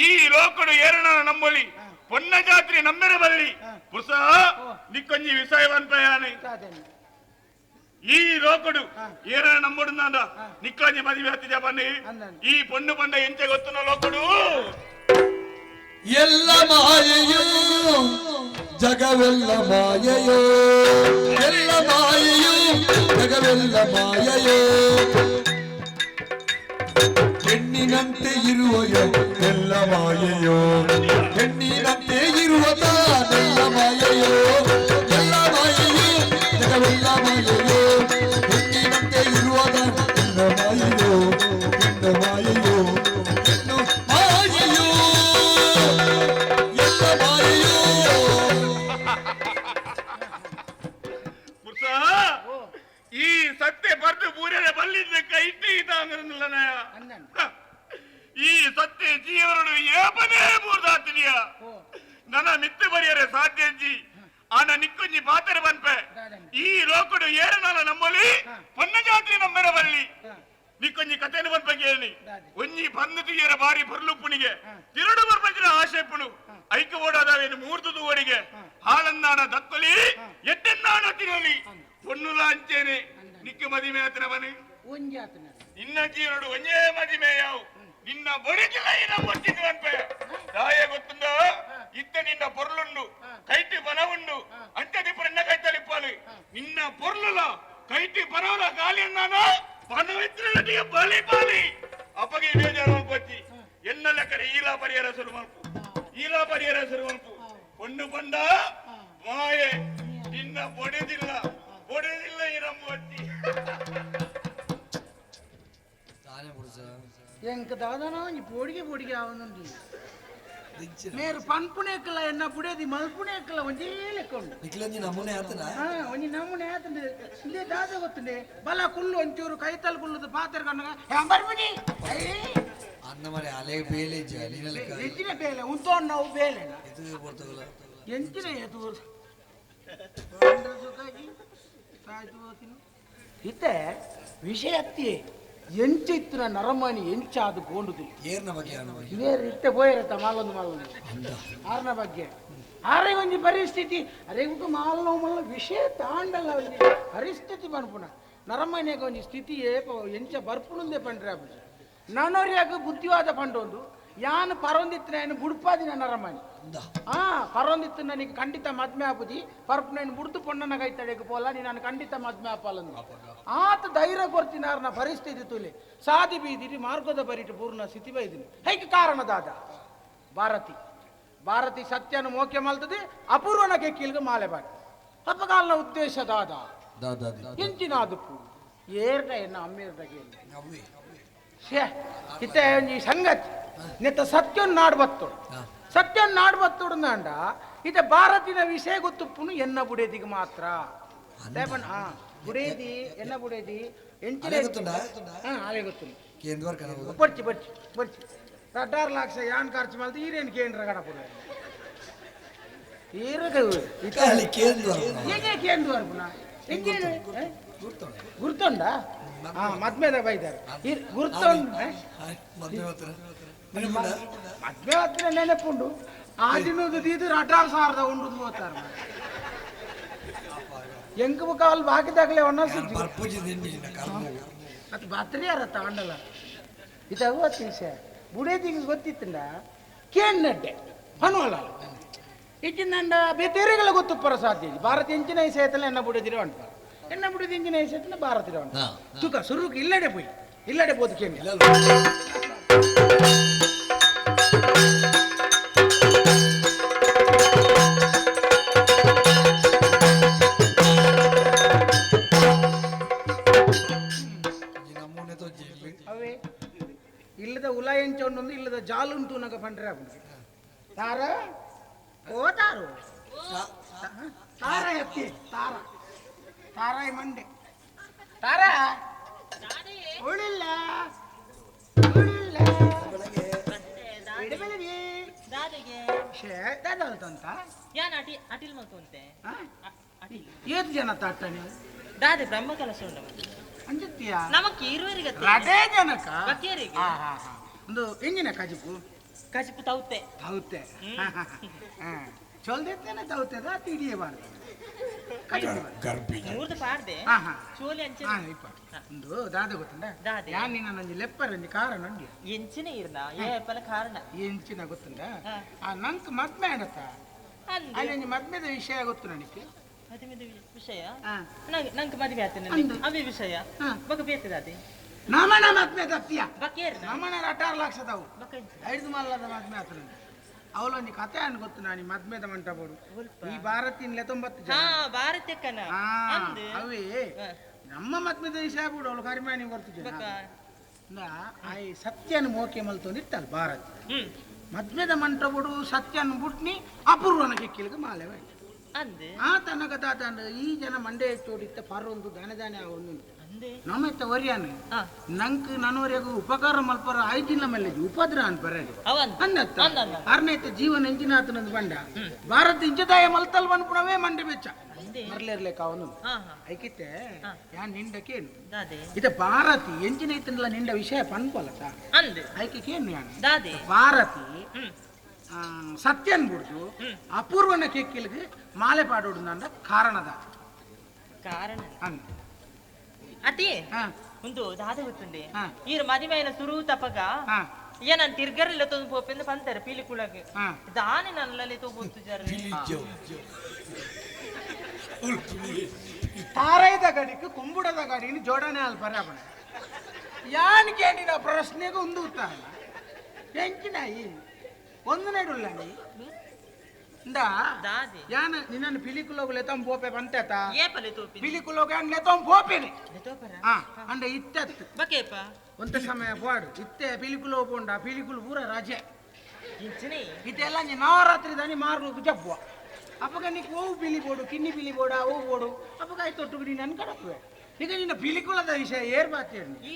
ಈ ಲೋಕಡು ಏರಣ ನಂಬಲಿ ಪೊನ್ನ ಜಾತ್ರೆ ನಮ್ಮೆರ ಬಲ್ಲಿ ಪುರ್ಸ ನಿಕ್ಕೊಂಜಿ ವಿಷಯ ಪನ್ಪಯಾನಿ ಈ ಲೋಕಡು ಏರಣ ನಂಬುಡು ನಿಕ್ಕೊಂಜಿ ಮದುವೆ ಹತ್ತಿದ ಬನ್ನಿ ಈ ಪೊಣ್ಣು ಪಂಡ ಎಂಚೆ ಗೊತ್ತುನ ಲೋಕಡು ಎಲ್ಲ ಮಾಯೆಯೋ ಜಗವೆಲ್ಲ ಮಾಯೆಯೋ ಎಲ್ಲ ಮಾಯೆಯೋ ಜಗವೆಲ್ಲ ಮಾಯೆಯೋ ಹೆಣ್ಣಿನಂತೆ ಇರುವಯೋ ಎಲ್ಲ ಮಾಯೆಯೋ ಹೆಣ್ಣಿನಂತೆ ಇರುವ ತಾನೆಲ್ಲ ಮಾಯೆಯೋ ಎಲ್ಲ ಮಾಯೆಯೋ ಜಗವೆಲ್ಲ ಮಾಯೆಯೋ ಹೆಣ್ಣಿನಂತೆ ಇರುವ ತಾನೆಲ್ಲ ಮಾಯೆಯೋ ಹೆಣ್ಣು ಮಾಯೆಯೋ ಹೆಣ್ಣು ಮಾಯೆಯೋ ಎಲ್ಲ ಮಾಯೆಯೋ. ಪುರ್ಸ ಈ ಸತ್ಯ ಬರ್ದು ಬೂರರೆ ಬಲ್ಲಿದ್ದ ಕೈಟಿ ಇದಾಂಗ್ರನ್ನಲ್ಲ ಈ ಸತ್ಯ ಜೀವನಡು ಏಪನೇ ಬೂರ್ದಾತಿನಿಯ ನನ್ನ ಮಿತ್ತು ಬರಿಯರೆ ಸಾಧ್ಯಜ್ಜಿ ಆನ ನಿಕ್ಕೊಂಜಿ ಪಾತ್ರೆ ಬನ್ಪೆ ಈ ಲೋಕಡು ಏರನಲ್ಲ ನಮ್ಮಲ್ಲಿ ಪೊನ್ನ ಜಾತ್ರೆ ನಮ್ಮೆರ ಬಲ್ಲಿ ನಿಕ್ಕೊಂಜಿ ಕಥೆನ ಬನ್ಪೆ ಕೇಳಿ ಒಂಜಿ ಬಂದು ತುಯ್ಯರ ಬಾರಿ ಬರ್ಲುಪ್ಪುನಿಗೆ ತಿರುಡು ಬರ್ಪಂಚಿನ ಆಶೆಪ್ಪುನು ಐಕ ಓಡಾದವೇನು ಮೂರ್ತದು ಓಡಿಗೆ ಹಾಲನ್ನಾಡ ದಕ್ಕೊಲಿ ಎಟ್ಟೆನ್ನಾಡ ತಿನ್ನಲಿ ಪೊನ್ನುಲ ಅಂಚೇನೆ ನಿಕ್ಕ ಮದಿಮೆ ಆತನ ಬನ್ನಿ ಒಂಜಾತನ ನಿನ್ನ ಜೀವನಡು ಒಂಜೇ ಮದಿಮೆ ಯಾವು ನಿನ್ನ ಬೊಡಿಜಿಲ್ಲ ಇನ್ನ ಬೊಟ್ಟಿದ್ದು ಅನ್ಪೆ ದಾಯ ಗೊತ್ತುಂದ ಇತ್ತ ನಿನ್ನ ಪೊರ್ಲುಂಡು ಕೈಟಿ ಬನ ಉಂಡು ಅಂಚ ದಿಪ್ಪು ನಿನ್ನ ಕೈತಲಿಪ್ಪಾಲಿ ನಿನ್ನ ಪೊರ್ಲುಲ ಕೈಟಿ ಬರೋಲ ಗಾಲಿ ನಾನು ಪನವಿತ್ರನಟಿಗೆ ಬಲಿ ಬಲಿ ಅಪ್ಪಗೆ ಬೇಜಾರು ಮಲ್ಪಚ್ಚಿ ಎನ್ನಲ್ಲ ಕರೆ ಈಲಾ ಪರಿಹಾರ ಶುರು ಮಲ್ಪು ಈಲಾ ಪರಿಹಾರ ಶುರು ಮಲ್ಪು பொண்ணு பண்டா மாயே நின்ன பொடிதில்ல பொடிதில்ல இரம் வட்டி ಎಂಕ ದಾದನ ಈ ಪೋಡಿಗೆ ಪೋಡಿಗೆ ಆವನುಂಡಿ ಮೇರು ಪನ್ಪುಣೆಕ್ಕಲ ಎನ್ನ ಪುಡೇದಿ ಮಲ್ಪುಣೆಕ್ಕಲ ಒಂಜೇ ಲೆಕ್ಕ ಉಂಡು ನಿಕ್ಲಂಜಿ ನಮೂನೆ ಆತನ ಹಾ ಒಂಜಿ ನಮೂನೆ ಆತಂಡೆ ಇಂದೇ ದಾದ ಗೊತ್ತುಂಡೆ ಬಲ ಕುಲ್ಲು ಒಂಚೂರು ಕೈತಲ್ ಕುಲ್ಲುದು ಪಾತ್ರ ಕಣ್ಣಗ ಬರ್ಬಿಡಿ ಅನ್ನ ಮರೆ ಅಲೆ ಬೇಲೆ ಜಾಲಿನ ಲೆಕ್ಕ ಎಂಚಿನ ಬೇಲೆ ಉಂತೋನ್ ನಾವು ಬೇಲೆನ ಇದು ಬರ್ತಗಲ ಎಂಚಿನ ಎದು ಇತ್ತೆ ವಿಷಯ ಅತ್ತಿ ಎಂಚಿತ್ತಿನ ನರಮಣಿ ಎಂಚಾದು ಗೋಂಡುದು ಏರ್ನ ಬಗ್ಗೆ ಬೇರೆ ಇತ್ತೆ ಪೋಯಿರತ್ತ ಮಾಲೊಂದು ಮಾಲೊಂದು ಆರ್ನ ಬಗ್ಗೆ ಆರೆ ಒಂಜಿ ಪರಿಸ್ಥಿತಿ ಅರೆ ಉಂಟು ಮಾಲ್ ಮಲ್ಲ ವಿಷಯ ತಾಂಡಲ್ಲ ಒಂಜಿ ಪರಿಸ್ಥಿತಿ ಪನ್ಪುನ ನರಮನೆಗೆ ಒಂಜಿ ಸ್ಥಿತಿ ಏಪ ಎಂಚ ಬರ್ಪುನುಂದೆ ಪಂಡ್ರೆ ಆಪುಜಿ ನನೊರ್ಯಾಗ ಬುದ್ಧಿವಾದ ಪಂಡೊಂದು ಯಾನ್ ಪರೊಂದಿತ್ತಿನ ಬುಡ್ಪಾದಿನ ನರಮನಿ ಆ ಪರೊಂದಿತ್ತು ನನಗೆ ಖಂಡಿತ ಮದ್ಮೆ ಆಪುಜಿ ಪರ್ಪುನ ಬುಡ್ದು ಪೊಣ್ಣನ ಕೈತಡೆಗೆ ಪೋಲ ನೀನು ಖಂಡಿತ ಮದ್ಮೆ ಆಪಲಂದು ಆತ ಧೈರ್ಯ ಕೊರ್ತಿನಾರ್ನ ಪರಿಸ್ಥಿತಿ ತುಲೆ ಸಾದಿ ಬೀದಿರಿ ಮಾರ್ಗದ ಬರಿಟು ಪೂರ್ಣ ಸ್ಥಿತಿ ಬೈದಿನಿ ಹೈಕ್ ಕಾರಣ ದಾದ ಭಾರತಿ ಭಾರತಿ ಸತ್ಯನ ಮೋಕೆ ಮಲ್ತದೆ ಅಪೂರ್ವನ ಕೆಕ್ಕಿಲ್ಗ ಮಾಲೆ ಬಾಕಿ ಅಪಕಾಲನ ಉದ್ದೇಶ ದಾದ ಎಂಚಿನ ಅದುಪು ಏರ್ಡ ಎನ್ನ ಅಮ್ಮೇರ್ಡ ಶ್ಯೇ ಇತ್ತೆ ಒಂಜಿ ಸಂಗತಿ ನೆತ್ತ ಸತ್ಯನ್ ನಾಡ್ ಬತ್ತೋಡು ಸತ್ಯನ್ ನಾಡ್ ಬತ್ತೋಡು ಅಂಡ ಇತ್ತೆ ಭಾರತಿನ ವಿಷಯ ಗೊತ್ತುಪ್ಪುನು ಎನ್ನ ಬುಡೇದಿಗೆ ಮಾತ್ರ ಬುಡೇದಿ ಎನ್ನ ಬುಡೇದಿ ಎಂಚಿನ ಅಲೆ ಗೊತ್ತುಂಡು ಬರ್ಚಿ ಬರ್ಚಿ ಬರ್ಚಿ ರಡ್ಡಾರು ಲಕ್ಷ ಯಾನ್ ಖರ್ಚು ಮಾಡ್ದು ಈರೇನು ಕೇಂದ್ರ ಗಣಪುರ ಈರ ಕೇಂದ್ರ ಎಂಜಿನ ಗುರ್ತೊಂಡ ಹಾ ಮದ್ಮೆದ ಬೈದಾರೆ ಗುರ್ತೊಂಡ ಮದ್ವೆ ಹತ್ರ ನೆನಪುಂಡು ಆ ದಿನದ ಇದು ರಟಾರ್ ಸಾವಿರದ ಉಂಡು ಹೋಗ್ತಾರೆ ಎಂಕು ಕಾಲ್ ಬಾಕಿದಾಗಲೇ ಒನ್ನೊಂದು ಅದು ಬತ್ರಿ ಯಾರ ತಾಂಡಲ್ಲ ಇದು ಗೊತ್ತು ವಿಷಯ ಬುಡೇದಿಗೆ ಗೊತ್ತಿತ್ತಂಡ ಕೇಣ್ಣಡ್ಡೆ ಪನುವಲ್ಲ ಇಚ್ಚಿಂದಂಡ ಬೇತೆರೆಗಳ ಗೊತ್ತುಪ್ಪರ ಸಾಧ್ಯ ಭಾರತ ಎಂಚಿನ ಸೇತಲ ಎನ್ನ ಬುಡೇದಿರ ಉಂಟು ಎನ್ನ ಬುಡೇದಿ ಎಂಚಿನ ಸೇತನ ಭಾರತ ಉಂಟು ತುಕ ಸುರುಕು ಇಲ್ಲಡೆ ಪೋಯಿ ಇಲ್ಲಡೆ ಬೋದು ಕೇಳಿ ಅವೇ ಇಲ್ಲದ ಉಲ ಎಂಚ ಉಂಡು ಇಲ್ಲದ ಜಾಲು ಉಂಟು ನಗ ಪಂಡ್ರೆ ತಾರ ಓ ತಾರು ತಾರ ಎತ್ತಿ ತಾರ ತಾರಾಯಿ ಮಂಡೆ ತಾರ ಉಳಿಲ್ಲ ಉಳಿಲ್ಲ ಏತ್ ಜನ ತಾಟ ನೀವು ದಾದೆ ಬ್ರಹ್ಮ ಕಲಶ ಉಂಡು ಅಂಜುತ್ತೀಯಾ ನಮಕ್ ಇರುವರಿಗೆ ರಡೇ ಜನಕ ಬಕಿಯರಿಗೆ ಒಂದು ಎಂಜಿನ ಕಜಿಪು ಕಜಿಪು ತೌತೆ ತೌತೆ ಚೊಲ್ದೆತ್ತೇನೆ ತೌತೆ ತಿಡಿಯೇ ಬಾರ್ದು ಮೂರ್ದು ಪಾಡ್ದೆ ಚೋಲಿ ಅಂಚೆ ಒಂದು ದಾದ ಗೊತ್ತುಂಡ ಯಾನ್ ನಿನ್ನ ನಂಜಿ ಲೆಪ್ಪರಂಜಿ ಕಾರಣ ಉಂಡಿ ಎಂಚಿನ ಇರ್ನ ಏಪಲ ಕಾರಣ ಎಂಚಿನ ಗೊತ್ತುಂಡ ಆ ನಂಕ್ ಮದ್ಮೆ ಆಡತ್ತ ಅಲ್ಲಿ ಮದ್ಮೆದ ವಿಷಯ ಗೊತ್ತು ನನಗೆ ಮದುವೆ ವಿಷಯ ನಂಗೆ ಮದುವೆ ಆತೇನೆ ಅವೇ ವಿಷಯ ಬಕ ಬೇತದಾದೆ ನಮನ ಮದ್ಮೆ ತಪ್ಪಿಯ ಬಕೇರ್ ನಮನ 18 ಲಕ್ಷದವು ಐದು ಮಲ್ಲದ ಮದ್ಮೆ ಆತನ ಅವಳೊಂದು ಕಥೆ ಅನ್ ಗೊತ್ತು ನಾನು ಮದ್ಮೆದ ಮಂಟಪಡು ಈ ಭಾರತಿನ 90 ಜನ ಭಾರತಕ್ಕನ ಅವೇ ನಮ್ಮ ಮದ್ಮೆದ ವಿಷಯ ಬಿಡು ಅವಳು ಕರಿಮಾಣಿ ಬರ್ತಿದ್ದೆ ಆಯ್ ಸತ್ಯನ ಮೋಕೆ ಮಲ್ತೊಂದಿತ್ತಲ್ಲ ಭಾರತಿ ಮದ್ಮೆದ ಮಂಟಪಡು ಸತ್ಯನ ಬುಟ್ನಿ ಅಪೂರ್ವನ ಕೆಕ್ಕಿಲ್ಗೆ ಮಾಲೆ ಆ ತನಕ ತಾತ ಈ ಜನ ಮಂಡೆ ಚೋಡಿತ್ತ ಪರೊಂದು ದಾನೆ ದಾನೆ ಒಂದು ನಮ್ಮೆತ್ತ ಒರಿಯಾನ ನಂಕ್ ನನವರೆಗೂ ಉಪಕಾರ ಮಲ್ಪರ ಐದಿನ ಮೇಲೆ ಉಪದ್ರ ಅನ್ಪರ ಅಂದತ್ತ ಅರ್ನೈತ ಜೀವನ ಎಂಜಿನಾತನಂದು ಬಂಡ ಭಾರತ ಇಂಚದಾಯ ಮಲ್ತಲ್ ಬಂದ್ಪುಣವೇ ಮಂಡೆ ಬೆಚ್ಚ ಮರ್ಲೇರ್ಲೇಕ ಅವನು ಐಕಿತ್ತೆ ಯಾನ್ ನಿಂಡಕೇನು ಇದ ಭಾರತಿ ಎಂಜಿನ ಐತನಲ್ಲ ನಿಂಡ ವಿಷಯ ಪನ್ಪಲತ ಐಕೆ ಯಾನ್ ಭಾರತಿ ಸತ್ಯನ್ ಬಿಡ್ದು ಅಪೂರ್ವನ ಕೆಕ್ಕಿಲ್ಗೆ ಮಾಲೆ ಪಾಡೋಡು ನಂದ ಕಾರಣದ ಕಾರಣ ಅಂದ ಅತಿ ಒಂದು ದಾದ ಗೊತ್ತುಂಡೆ ಈರು ಮದಿಮೈನ ಸುರು ತಪಗ ಏ ನಾನು ತಿರ್ಗರಿಲ್ಲ ತೊಂದು ಪೋಪೆಂದು ಪಂತಾರೆ ಪೀಲಿ ಕುಳಗೆ ದಾನೆ ನನ್ನಲ್ಲಿ ತೋಬೊತ್ತು ಜರ ತಾರೈದ ಗಡಿಗೆ ಕುಂಬುಡದ ಗಡಿಗೆ ಜೋಡಣೆ ಅಲ್ಪರೆ ಅವನ ಯಾನ್ ಕೇಳಿದ ಪ್ರಶ್ನೆಗೆ ಒಂದು ಉತ್ತರ ಎಂಚಿನ ಈ ಒಂದು ನೆಡುಲ್ಲ ನೀ ಇಂದಾ ಯಾನ ನಿನ್ನನ್ನು ಪಿಲಿಕುಲೋಗು ಲೆತಂ ಪೋಪೆ ಬಂತೇತ ಪಿಲಿಕುಲೋಗ ಯಾನ್ ಲೆತಂ ಪೋಪೆನೆ ಹಾ ಅಂಡ ಇತ್ತತ್ತು ಬಕೇಪ ಒಂತ ಸಮಯ ಪಾಡು ಇತ್ತೆ ಪಿಲಿಕುಲೋ ಪೋಂಡ ಪಿಲಿಕುಲು ಪೂರ ರಜೆ ಇದೆಲ್ಲ ನೀ ನವರಾತ್ರಿ ದಾನಿ ಮಾರು ಜಬ್ಬುವ ಅಪ್ಪಗ ನೀ ಓವು ಪಿಲಿ ಬೋಡು ಕಿನ್ನಿ ಪಿಲಿ ಬೋಡ ಓವು ಬೋಡು ಅಪ್ಪಗ ಆಯ್ತು ನೀನು ನನ್ ಕಡಪುವೆ ಈಗ ನಿನ್ನ ಪಿಲಿಕುಲದ ವಿಷಯ ಏರ್ ಬಾತೇರಿ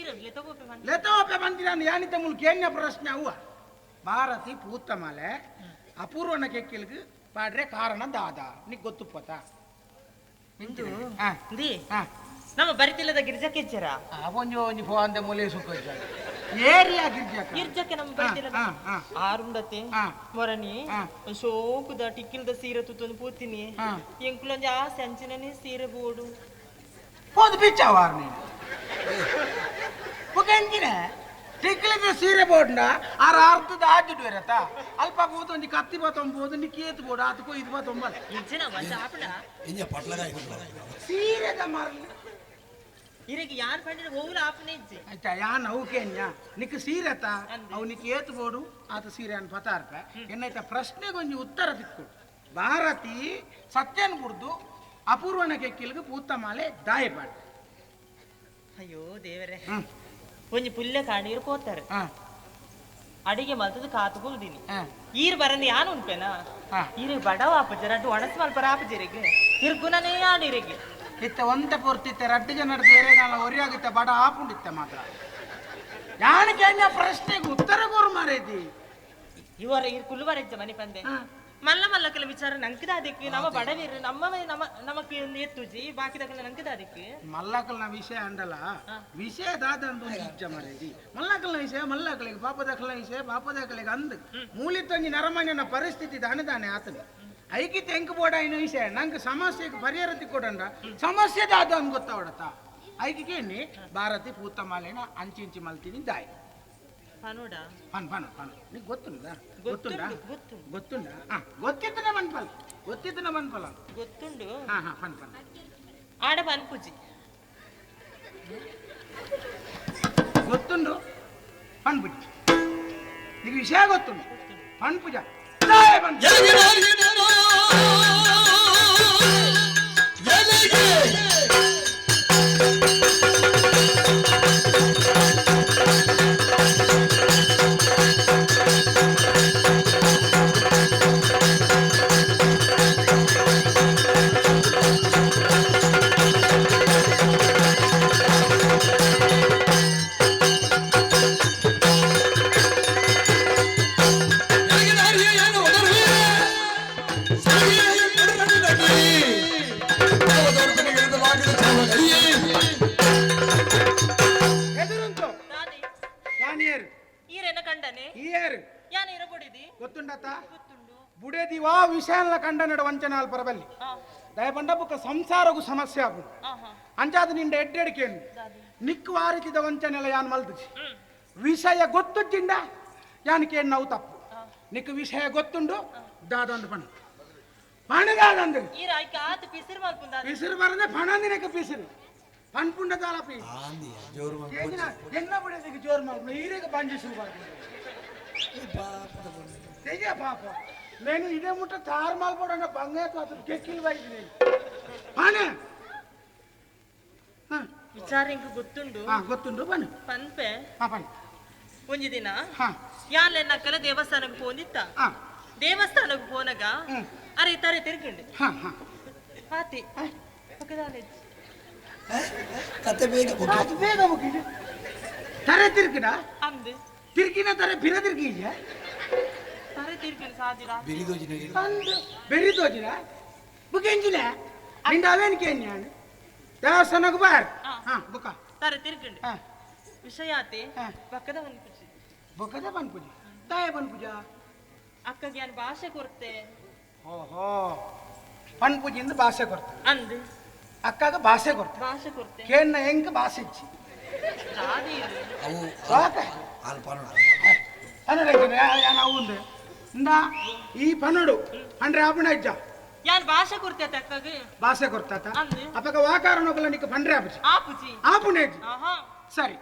ಲೆತೋಪೆ ಬಂದಿರ ಯಾನಿತ ಮುಲ್ ಕೇನ್ಯ ಪ್ರಶ್ನೆ ಅವ್ವ ಭಾರತಿ ಪೂತ್ತಮಾಲೆ ಅಪೂರ್ವನ ಕೆಕ್ಕಿಲ್ಗೆ ಪಾಡ್ರೆ ಕಾರಣ ದಾದಾ ನಿಕ್ ಗೊತ್ತು ಪೋತಾ ನಮ್ಮ ಬರಿತಿಲ್ಲದ ಗಿರ್ಜಕ್ಕೆ ಒಂಜಿ ಒಂಜಿ ಫೋನ್ ಮೂಲೆ ಸುಖ ಏರಿಯಾ ಗಿರ್ಜಕ್ಕೆ ಗಿರ್ಜಕ್ಕೆ ನಮ್ಮ ಬರಿತಿಲ್ಲದ ಆರುಂಡತೆ ಮೊರನಿ ಶೋಕುದ ಟಿಕ್ಕಿಲ್ದ ಸೀರೆ ತುತ್ತೊಂದು ಪೂತಿನಿ ಎಂಕುಲೊಂಜಿ ಆಸೆ ಅಂಚಿನನೇ ಸೀರೆ ಬೋಡು ಹೋದು ಬಿಚ್ಚಾವಾರ ನೀನು ಎಂಚಿನ ಟಿಕ್ಲಿದ ಸೀರೆ ಬೋಡ್ನ ಆರ ಅರ್ಧದ ಆಜಿಡು ಇರತ್ತ ಅಲ್ಪ ಕೂತು ಒಂಜಿ ಕತ್ತಿ ಬತ್ತೊಂಬೋದು ನಿ ಕೇತು ಬೋಡು ಆತ ಕೊಯ್ದು ಬತ್ತೊಂಬಲ್ಲ ಸೀರೆದ ಮರಲಿ ಇರಗೆ ಯಾನ್ ಪಂಡಿನ ಓವುಲ ಆಪನೆ ಇಜ್ಜಿ ಆಯ್ತಾ ಯಾನ್ ಅವುಕೇನ್ಯ ನಿಕ್ ಸೀರೆತ ಅವು ನಿಕ್ ಏತು ಬೋಡು ಆತ ಸೀರೆ ಅನ್ ಪತಾರ್ಪ ಎನ್ನೈತ ಪ್ರಶ್ನೆಗೊಂಜಿ ಉತ್ತರ ತಿಕ್ಕೊಡು ಭಾರತಿ ಸತ್ಯನ್ ಕುಡ್ದು ಅಪೂರ್ವನ ಕೆಕ್ಕಿಲ್ಗೆ ಪೂತ್ತಮಾಲೆ ದಾಯಪಾಡು ಅಯ್ಯೋ ದೇವರೇ ಒಂಜಿ ಪುಲ್ಯ ಕಾಣೀರು ಪೋತಾರೆ ಅಡಿಗೆ ಮಲ್ತದ ಕಾತು ಕುಲ್ದಿನಿ ಈರ್ ಬರಂದು ಯಾನ್ ಉಂಪೆನಾ ಈರು ಬಡವ ಆಪಜ ರಡ್ಡು ಒಣಸ್ ಮಲ್ಪರ ಆಪಜರಿಗೆ ಇರ್ಗುನನೇ ಆಡಿರಿಗೆ ಇತ್ತ ಒಂತ ಪೂರ್ತಿತ್ತೆ ರಡ್ಡು ಜನ ಬೇರೆ ಕಾಲ ಒರಿಯಾಗಿತ್ತ ಬಡ ಆಪುಂಡಿತ್ತ ಮಾತ್ರ ಯಾನಕ್ಕೆ ಪ್ರಶ್ನೆಗೆ ಉತ್ತರ ಕೋರು ಮಾರೇತಿ ಇವರ ಇರ್ ಕುಲ್ಲುವರೆಜ್ಜ ಮನೆ ಪಂದೆ ಮಲ್ಲ ಮಲ್ಲ ಕೆಲ ವಿಚಾರ ನಂಕದ ಅದಕ್ಕೆ ನಮ್ಮ ಬಡವೀರು ನಮ್ಮ ನಮ್ಮ ನಮಕ್ ಎತ್ತುಜಿ ಬಾಕಿದಕಲ ನಂಕದ ಅದಕ್ಕೆ ಮಲ್ಲಕಲ್ನ ವಿಷಯ ಅಂಡಲ ವಿಷಯ ದಾದ ಅಂತ ಒಂದು ಇಜ್ಜ ಮಾರೇತಿ ಮಲ್ಲಕಲ್ನ ವಿಷಯ ಮಲ್ಲಕಲಿಗೆ ಪಾಪದಕಲ್ನ ವಿಷಯ ಪಾಪದಕಲಿಗೆ ಅಂದ್ ಮೂಲಿತ್ತೊಂಜಿ ನರಮಾನ್ಯನ ಪರಿಸ್ಥಿತಿ ದಾನೆ ದಾನೆ ಆತನ ಐಕಿ ತೆಂಕು ಬೋಡ ಇನ್ನು ವಿಷಯ ನಂಗೆ ಸಮಸ್ಯೆಗೆ ಪರಿಹಾರ ತಿಕ್ಕೊಡಂಡ ಸಮಸ್ಯೆ ದಾದ ಅಂದ್ ಗೊತ್ತಾವಡತ ಐಕಿ ಕೇಳಿ ಭಾರತಿ ಪೂತ ಮಾಲೇನ ಅಂಚಿಂಚಿ ಮಲ್ತೀನಿ ದಾಯಿ ಪನೋಡ ಪನ್ ಪನ್ ಪನ್ నీకు ಗೊತ್ತುಂదా ಗೊತ್ತುಂడా ಗೊತ್ತುಂడా ಗೊತ್ತಿದ್ದನೆ ಮನ್ಪಲ ಗೊತ್ತಿದ್ದನೆ ಮನ್ಪಲ ಗೊತ್ತುಂಡು ಹಾ ಹಾ ಪನ್ ಪನ್ ಆಡ ಪನ್ಪುಜಿ ಗೊತ್ತುಂಡು ಪನ್ಪುಜಿ నీకు ವಿಷಯ ಗೊತ್ತುಂಡು ಪನ್ಪುಜ ಬುಡೇದಿವಾ ವಿಷಯಲ್ಲ ಕಂಡ ನಡ ವಂಚನಾಲ್ ಪರಬಲ್ಲಿ ದಯಪಂಡ ಬುಕ್ಕ ಸಂಸಾರಗೂ ಸಮಸ್ಯೆ ಆಪುಂಡು ಅಂಚಾದ ನಿಂಡ ಎಡ್ಡೆಡಿಕೇನು ನಿಕ್ಕು ವಾರಿತಿದ ವಂಚನೆಲ್ಲ ಯಾನ್ ಮಲ್ದುಜಿ ವಿಷಯ ಗೊತ್ತುಜ್ಜಿಂಡ ಯಾನ್ ಕೇನ್ ನಾವು ತಪ್ಪು ನಿಕ್ಕು ವಿಷಯ ಗೊತ್ತುಂಡು ದಾದೊಂದು ಪಣ ಪಣದಾದಂದು ಪಿಸಿರು ಬರಂದೆ ಪಣಂದಿನಕ್ಕೆ ಪಿಸಿರು ಪನ್ಪುಂಡ ದಾಲಪಿ ಎನ್ನ ಬುಡೇದಿಗೆ ಜೋರು ಮಲ್ಪುಂಡು ಈರೆಗೆ ಬಂಜಿ ಶುರು ತೆಗೆ ಪಾಪ నేను ఇదే ముట్ట తారు మాల్పడ బంగారు అతను కెక్కిలు వైద్య పానే ವಿಚಾರ ಇಂಕ ಗೊತ್ತುಂಡು ಗೊತ್ತುಂಡು ಬನ್ನಿ ಪನ್ಪೆ ಪನ್ ಒಂಜಿ ದಿನ ಯಾಲೆನ್ನಕ್ಕಲ ದೇವಸ್ಥಾನಕ್ಕೆ ಪೋಂದಿತ್ತ ದೇವಸ್ಥಾನಕ್ಕೆ ಪೋನಗ ಅರೆ ತಾರೆ ತಿರ್ಗಂಡು ಆತಿ ಕತೆ ಬೇಗ ಬೇಗ ಮುಗಿದು ತರೆ ತಿರ್ಗಿನ ಅಂದು ತಿರ್ಗಿನ ತರೆ ಬಿರ ತಿರ್ಗಿ ತರೆ ತಿರ್ಗಿನ ಸಾದಿರ ಅಂದು ಬೆರಿದೋಜಿನ ಬುಕೆಂಜಿನ ನಿಂದ ಅವೇನು ಕೇನ್ಯಾನು ದೇವಸ್ಥಾನಕ್ಕೆ ಬಾರ್ ಹಾ ಬುಕ್ಕ ತರೆ ತಿರ್ಗಂಡು ವಿಷಯ ಆತಿ ಬಕ್ಕದ ಬನ್ಪುಜಿ ಬೊಕ್ಕದ ಬನ್ಪುಜಿ ತಾಯ ಬನ್ಪುಜ ಅಕ್ಕಗೆ ಯಾನ್ ಭಾಷೆ ಕೊರ್ತೆ ಓಹೋ ಪನ್ಪುಜಿಂದ ಭಾಷೆ ಕೊರ್ತೆ ಅಂದು ಅಕ್ಕಾಗ ಭಾಷೆ ಕೊರ್ತೆ ಭಾಷೆ ಕೊರ್ತೆ ಕೇನ್ನ ಹೆಂಗ್ ಭಾಷೆ ಇಚ್ಚಿ ಪನ್ನಡ ಈ ಪನ್ನಡು ಅಂದ್ರೆ ಆಪಣ ಇಜ್ಜ ಯಾನ್ ಭಾಷೆ ಕೊರ್ತೆ ತಕ್ಕಗ ಭಾಷೆ ಕೊರ್ತಾತ ಅಪಗ ವಾಕಾರಣಗಳ ನಿಕ್ಕ ಪಂಡ್ರೆ ಆಪುಜಿ ಆಪುಜಿ ಆಪುನೇಜಿ ಆಹಾ ಸರಿ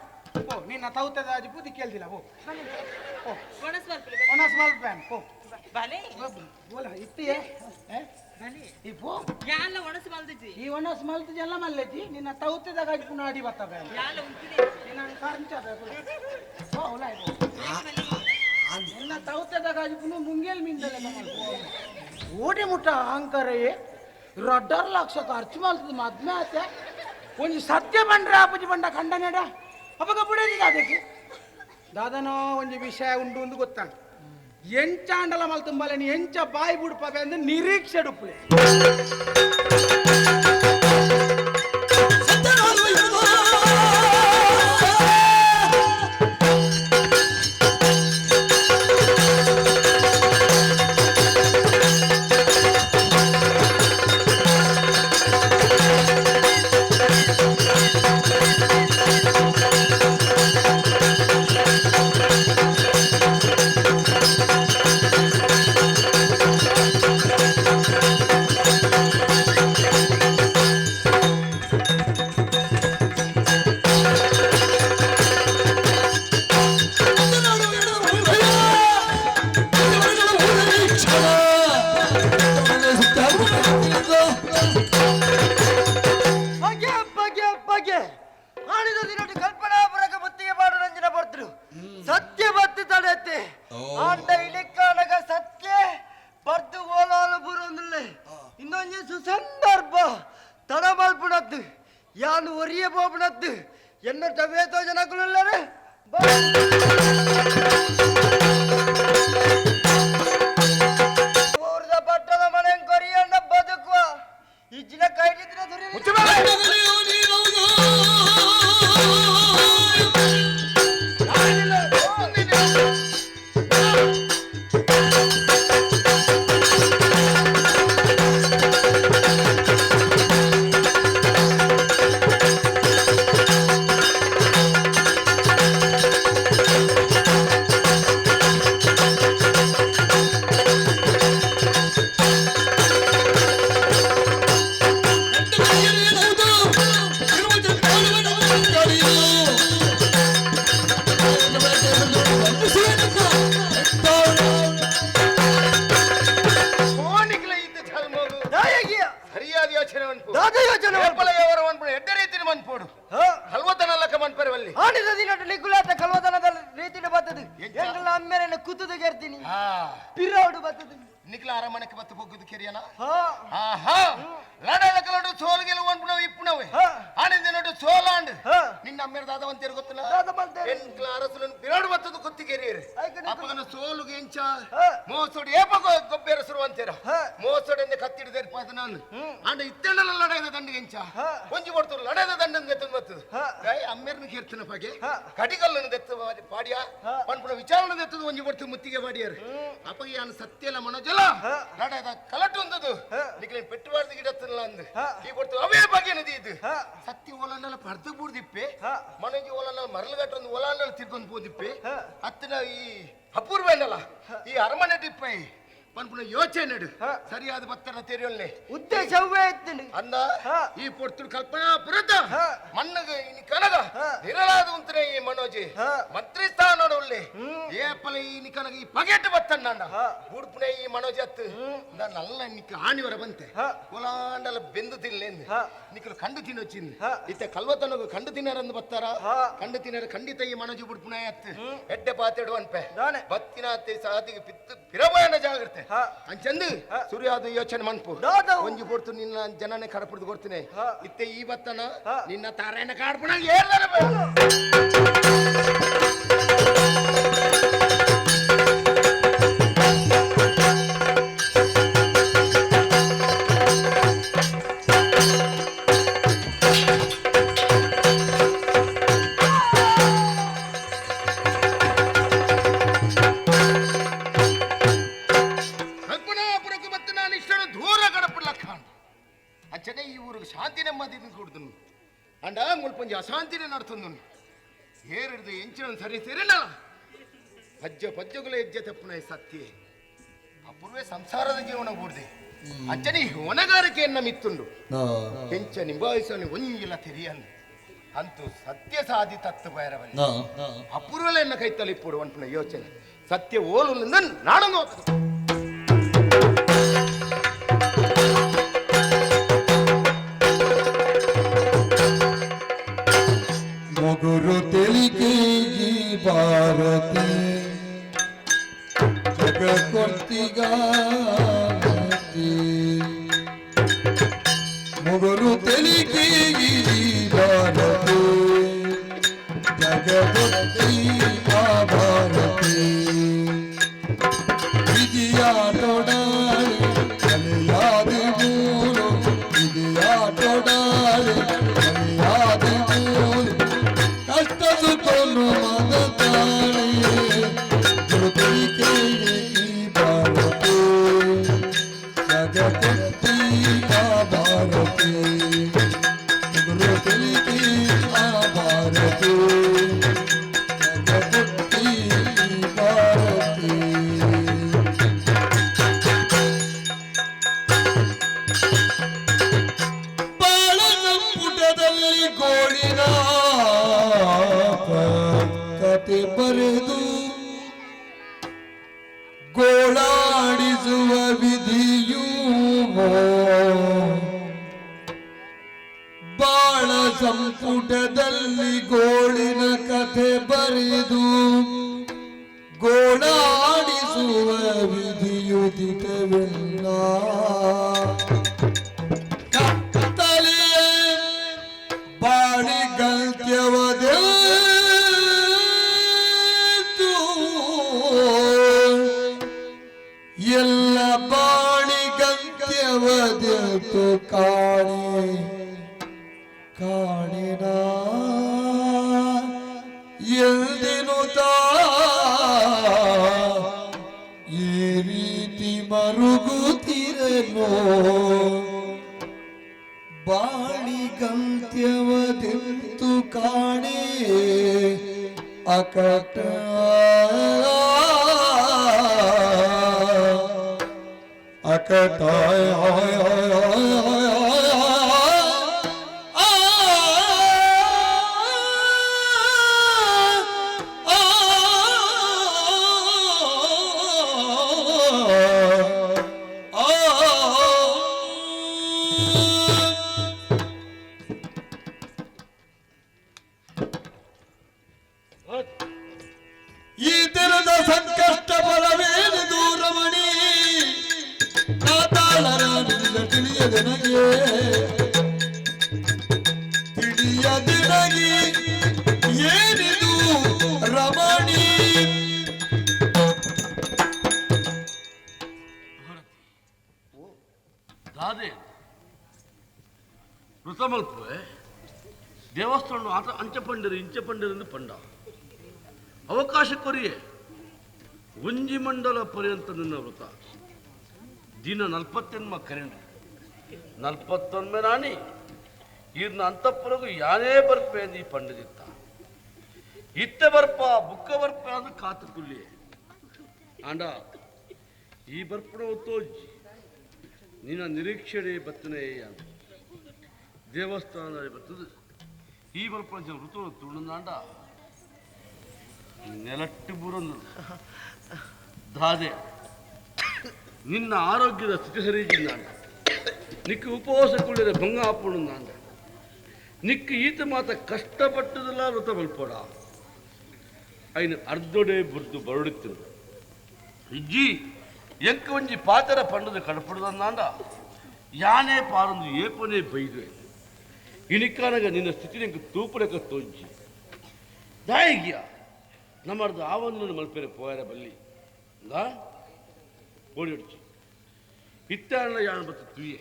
ಓ ನಿನ್ನ ತೌತದ ಅಜಿ ಬುದ್ಧಿ ಕೇಳ್ದಿಲ್ಲ ಓ ಓ ಒಣಸ್ ಮಲ್ಪಲೆ ಒಣಸ್ ಮಲ್ಪೇನ್ ಓ ಬಲೆ ಬೋಲ ಇತ್ತಿಯೇ ಬಲೆ ಈ ಪೋ ಯಾನ್ಲ ಒಣಸ್ ಮಲ್ದಿಜಿ ಈ ಒಣಸ್ ಮಲ್ತಿಜಿ ಎಲ್ಲ ಮಲ್ಲೆಜಿ ನಿನ್ನ ತೌತದ ಅಜಿ ಪುನ ಅಡಿ ಬತ್ತವೆ ಯಾನ್ಲ ಉಂತಿದೆ ನಿನ್ನ ಕಾರ್ಂಚ ಓ ಉಲಾಯ್ ನಿನ್ನ ತೌತದ ಅಜಿ ಪುನ ಮುಂಗೇಲ್ ಮಿಂದಲೆ ಓಡಿ ಮುಟ್ಟ ಅಹಂಕಾರಯೇ ರಡ್ಡರ್ ಲಕ್ಷ ಖರ್ಚು ಮಾಡ್ತದೆ ಮದ್ಮೆ ಆತೆ ಒಂಜಿ ಸತ್ಯ ಬಂಡ್ರೆ ಆಪುಜಿ ಬಂಡ ಕಂಡನೆಡ ಅಪಗ ಬಿಡೋದಿಲ್ಲ ಅದಕ್ಕೆ ದಾದನೋ ಒಂಜಿ ವಿಷಯ ಉಂಡು ಒಂದು ಗೊತ್ತಾಂಡು ಎಂಚಾಂಡಲ ಮಲ್ ತುಂಬಲೆ ಎಂಚ ಬಾಯಿ ಬುಡ್ಪವೆ ಅಂದ್ರೆ ನಿರೀಕ್ಷೆ ಡುಪ್ಪಲೆ ಬಗೆ ಬಗೆ ಬಗೆ ಆಡಿದ ದಿನಟು ಕಲ್ಪನಾಪುರಕ್ಕೆ ಬುತ್ತಿಗೆ ಪಾಡು ನಂಜಿನ ಬರ್ತರು ಸತ್ಯ ಬತ್ತು ತಡೆಯತ್ತೆ ಆಂಡ ಇಲಿಕ್ಕಾನಗ ಸತ್ಯ ಬರ್ದು ಓಲಾಲು ಬುರೊಂದುಲ್ಲೆ ಇನ್ನೊಂದು ಸುಸಂದರ್ಭ ತಡ ಮಲ್ಪುಣದ್ದು ಯಾನು ಒರಿಯ ಬೋಪುಣದ್ದು ಎನ್ನ ಟವೇತೋ ಜನಕುಲುಲ್ಲರೆ ಊರ್ದ ಪಟ್ಟದ ಮನೆ ಕೊರಿಯಣ್ಣ ಬದುಕುವ ಇಜ್ಜಿನ ಕೈಟಿದ್ರೆ ದುರಿ ಸರಿಯಾದ ಯೋಚನೆ ಅನ್ಪು ದಾದ ಯೋಚನೆ ಏಪಲ ಯವರ ಅನ್ಪು ಎಡ್ಡೆ ರೀತಿನ ಮನ್ಪೋಡು ಕಲ್ವತನ ಲಕ್ಕ ಮನ್ಪರವಲ್ಲಿ ಆಡಿದ ದಿನಟು ನಿಗುಲಾತ ಕಲ್ವತನದ ರೀತಿನ ಬರ್ತದೆ ಎಂಗಲ ಅಮ್ಮೇನೆ ಕುತ್ತುದು ಕೇರ್ತೀನಿ ಪಿರಾಡು ಬರ್ತದೆ ನಿಕ್ಲ ಅರಮನೆಗೆ ಬತ್ತು ಬೊಗ್ಗುದು ಕೆರಿಯನ ಆಹಾ ಲಡಲ ಕಲಡು ಸೋಲ್ ಗೆಲುವು ಅನ್ಪುನವು ಇಪ್ಪುನವೆ ಆಡಿದ ದಿನಟು ಸೋಲಾಂಡ್ ನಿನ್ನ ಅಮ್ಮೇರ ದಾದ ಅಂತ ಗೊತ್ತಿಲ್ಲ ಎಂಕ್ಲ ಅರಸುలను ಬಿರಾಡು ಬತ್ತದು ಕೊತ್ತಿ ಕೆರಿಯರು ಅಪ್ಪಗನ ಸೋಲುಗೆ ಎಂಚ ಮೋಸೋಡು ಏಪ ಗೊಬ್ಬೆರ ಸುರು ಅಂತೀರ ಮೋಸೋಡೆಂದೆ ಕತ್ತಿಡಿದೇರು ಪಾದ ನಾನು ಅಂಡ ಇತ್ತೆಂಡಲ ಲಡಾಯದ ದಂಡಿಗೆ ಎಂಚ ಒಂಜಿ ಕೊಡ್ತರು ಲಡಾಯದ ದಂಡಂಗೆ ಎತ್ತುದು ಬತ್ತದು ಅಮ್ಮೇರ್ನ ಕೇರ್ತನ ಪಗೆ ಕಡಿಗಲ್ಲನ್ನು ದೆತ್ತು ಪಾಡಿಯ ಪನ್ಪುನ ವಿಚಾರಣೆ ದೆತ್ತದು ಒಂಜಿ ಕೊಡ್ತು ಮುತ್ತಿಗೆ ಪಾಡಿಯರು ಅಪ್ಪಗೆ ಯಾನು ಸತ್ಯಲ ಮನೋಜಲ ಲಡಾಯದ ಕಲಟು ಒಂದದು ನಿಕ್ಲೇನ್ ಪೆಟ್ಟುಬಾರ್ದು ಗಿಡತ್ತಲ್ಲ ಅಂದು ಈ ಕೊಡ್ತು ಅವೇ ಬಗ್ಗೆ ನದಿ ಇದು ಸತ್ಯ ಓಲನ್ನೆಲ್ಲ ಪರ್ದು ಬೂಡ್ದಿಪ್ಪೆ ಮನೋಜಿ ಓಲನ್ನ ಮರಳುಗಟ್ಟ ಒಂದು ಓಲಾನ್ನೆಲ್ಲ ತಿರ್ಕೊಂಡು ಪೋದಿಪ್ಪೆ ಅತ್ತಿನ ಈ ಅಪೂರ್ವ ಏನಲ್ಲ ಈ ಅರಮನೆ ಟಿಪ್ಪೆ ಪನ್ಪುನ ಯೋಚನೆ ಸರಿಯಾದ ಬತ್ತರ ತೆರೆಯೊಲ್ಲೆ ಉದ್ದೇಶವೇ ಇತ್ತು ಅಂದ ಈ ಪೊರ್ತುಡು ಕಲ್ಪನಾ ಪುರತ ಮಣ್ಣಗ ಇನಿ ಕನಗ ನಿರಳಾದ ಉಂತನೆ ಈ ಮನೋಜಿ ಮಂತ್ರಿ ಸ್ಥಾನ ಉಳ್ಳೆ ಏಪಲ ಈ ನಿಕನಗ ಈ ಪಗೆಟ್ ಬತ್ತಣ್ಣ ಉಡುಪುನೆ ಈ ಮನೋಜಿ ಅತ್ತು ನಲ್ಲ ನಿಕ್ಕ ಆಣಿವರ ಬಂತೆ ಒಲಾಂಡಲ ಬೆಂದು ತಿನ್ಲೇಂದು ನಿಕ್ಕಲು ಕಂಡು ತಿನ್ನೊಚ್ಚಿಂದು ಇತ್ತೆ ಕಲ್ವತನಗು ಕಂಡು ತಿನ್ನರಂದು ಬತ್ತಾರ ಕಂಡು ತಿನ್ನರ ಖಂಡಿತ ಈ ಮನೋಜಿ ಉಡುಪುನೆ ಅತ್ತು ಎಡ್ಡೆ ಪಾತೆಡು ಅನ್ಪೆ ಬತ್ತಿನ ಅತ್ತೆ ಸಾತಿಗೆ ಪಿತ್ತು ಪಿರಬಾಯನ ಜಾಗ್ರತೆ ಅಂಚಂದು ಸೂರ್ಯಾದ ಯೋಚನೆ ಮನ್ಪು ಒಂಜಿ ಪೊರ್ತು ನಿನ್ನ ಜನನೇ ಕಡಪುಡ್ದು ಕೊಡ್ತೀನಿ ಇತ್ತೆ ಈ ಬತ್ತನ ನಿನ್ನ ತಾರೇನ ಕಾಡ್ಪುಣ ಏರ್ದಾರ ಕಲ್ಪನಾಪುರಕ್ಕೆ ಮತ್ತು ನಾನು ಇಷ್ಟನ್ನು ದೂರ ಕಡಪಡ್ಲಕ್ಕ ಅಂಚನೆ ಈ ಊರಿಗೆ ಶಾಂತಿ ನೆಮ್ಮದಿ ಕೊಡ್ದನು ಅಂಡ ಮುಲ್ಪಂಜಿ ಅಶಾಂತಿನೇ ನಡ್ತಂದನು ಏರಿಡ್ದು ಎಂಚಿನ ಸರಿ ಸೇರಿಲ್ಲ ಪಜ್ಜ ಪಜ್ಜಗುಲ ಹೆಜ್ಜೆ ತಪ್ಪುನ ಸತ್ಯ ಅಪೂರ್ವೆ ಸಂಸಾರದ ಜೀವನ ಬೂಡ್ದೆ. ಅಂಚನೆ ಹೊಣೆಗಾರಿಕೆ ಎನ್ನ ಮಿತ್ತುಂಡು ಹೆಂಚ ನಿಭಾಯಿಸೋನಿ ಒಂಜಿಲ ತೆರಿಯಂದು ಅಂತೂ ಸತ್ಯ ಸಾಧಿ ತತ್ತು ಬೈರವಲ್ಲಿ ಅಪೂರ್ವಲ ಎನ್ನ ಕೈತಲ್ಲಿ ಇಪ್ಪುಡು ಅನ್ಪುನ ಯೋಚನೆ ಸತ್ಯ ಓಲು ನಾಡೊಂದು ಮೊಗುರು ತಿಳಿಕೆ ಭಾರತಿ ಜಗ ಕೊರ್ತಿಗಾತಿ ಮೊಗುರು ತಿಳಿಕೆ ಭಾರತಿ ಜಗ ಕೊರ್ತಿ ಭಾರತಿ ವಿಧಿಯಾಟೊಡಾಳಿ ಕಲಿಯಾದ ಮೂಲು ವಿಧಿಯಾಟೊಡಾಳಿ ಕಲಿಯಾದ ಮೂಲು ಕಷ್ಟ ಸುಖನು ಮದತಾಳೆ ಗುರುತಿಕೆ ಭಾರತಿ ಜಗತ್ತಿ ಭಾರತಿ ಗುರುತಿಕೆ ಭಾರತಿ ಜಗತ್ತಿ ಭಾರತಿ. ಬಾಳಸಂಪುಟದಲ್ಲಿ ಗೋಳಿನ ಕತೆ ಬರೆದು ಗೋಳಾಡಿಸುವ ವಿಧಿಯೂ ಬಾಳ ಸಂಪುಟದಲ್ಲಿ ಗೋಳಿನ ಕಥೆ ಬರೆದು ಗೋಳಾಡಿಸುವ ವಿಧಿಯು ದಿಟವಿಲ್ಲ. ಕತ್ತಲೆ ಬಾಳಿಗಂತ್ಯವದೆ ಎಲ್ಲ ಬಾಳಿಗಂತ್ಯವದೆಂತು ಕಾಣೆ ಕಾಣಿನ ಎಲ್ದಿನುತ ಈ ರೀತಿ ಮರುಗುತ್ತಿರನು ಬಾಳಿಗಂತ್ಯವದೆಂತು ಕಾಣೆ ಅಕಟ ಅಕಟ. ಈ ದಿನದ ಸಂಕಷ್ಟ ಬಲವೇನಿದು ರಮಣಿ ತಿಳಿಯದೆನಗೆ ತಿಳಿಯದಿನಗೆ ಏನಿದು ರಮಣಿ. ದಾದೆ ಋತಮಲ್ಪುವೆ ದೇವಸ್ಥಾನ ಆತ ಅಂಚ ಪಂಡಿರು ಇಂಚ ಪಂಡಿರು ಪಂಡ ಅವಕಾಶ ಕೊರಿಯೆ ಒಂಜಿ ಮಂಡಲ ಪರ್ಯಂತ ನಿನ್ನ ವ್ರತ ದಿನ ನಲ್ಪತ್ತೆನ್ಮ ಕರೆಂಡು ನಲ್ಪತ್ತೊನ್ಮೆ ನಾನಿ ಈರ್ನ ಅಂತಃಪುರಗು ಯಾನೇ ಬರ್ಪೆ ನೀ ಪಂಡದಿತ್ತ ಇತ್ತೆ ಬರ್ಪ ಬುಕ್ಕ ಬರ್ಪ ಅಂದು ಕಾತು ಕುಲ್ಲಿ ಆಂಡ ಈ ಬರ್ಪಣ ತೋಜಿ ನಿನ್ನ ನಿರೀಕ್ಷಣೆ ಬತ್ತನೆ ಅಂತ ದೇವಸ್ಥಾನ ಬರ್ತದೆ ಈ ಬರ್ಪಣ ಋತು ತುಳುನಾಂಡ ನೆಲಟ್ಟು ಬುರೊಂದು ದಾದೆ ನಿನ್ನ ಆರೋಗ್ಯದ ಸ್ಥಿತಿ ಸರಿಜಿಂದಾಂಡ ನಿಕ್ಕ ಉಪವಾಸ ಕುಳ್ಳಿದ ಭಂಗ ಆಪುಣಂದಾಂಡ ನಿಕ್ಕ ಈತ ಮಾತ ಕಷ್ಟಪಟ್ಟದಲ್ಲ ವೃತ ಬಲ್ಪೋಡ ಐನು ಅರ್ಧೊಡೆ ಬುರ್ದು ಬರುಡುತ್ತಿರು ಇಜ್ಜಿ ಎಂಕ ಒಂಜಿ ಪಾತರ ಪಂಡದ ಕಡಪಡುದಂದಾಂಡ ಯಾನೇ ಪಾರೊಂದು ಏಪನೇ ಬೈದುವೆ ಇನಿಕಾನಗ ನಿನ್ನ ಸ್ಥಿತಿ ನಿಂಗೆ ತೂಪುಲೆಕ ತೋಜ್ಜಿ ದಾಯಿಗಿಯ ನಮ್ಮರ್ದು ಆವೊಂದು ಮಲ್ಪೆರೆ ಪೋಯರ ಬಲ್ಲಿ ದಾ ಓಡಿ ಹೊಡ್ಚಿ ಇತ್ತಾರಣ ಯಾಣ ಬತ್ತು ತುಯ್ಯೆ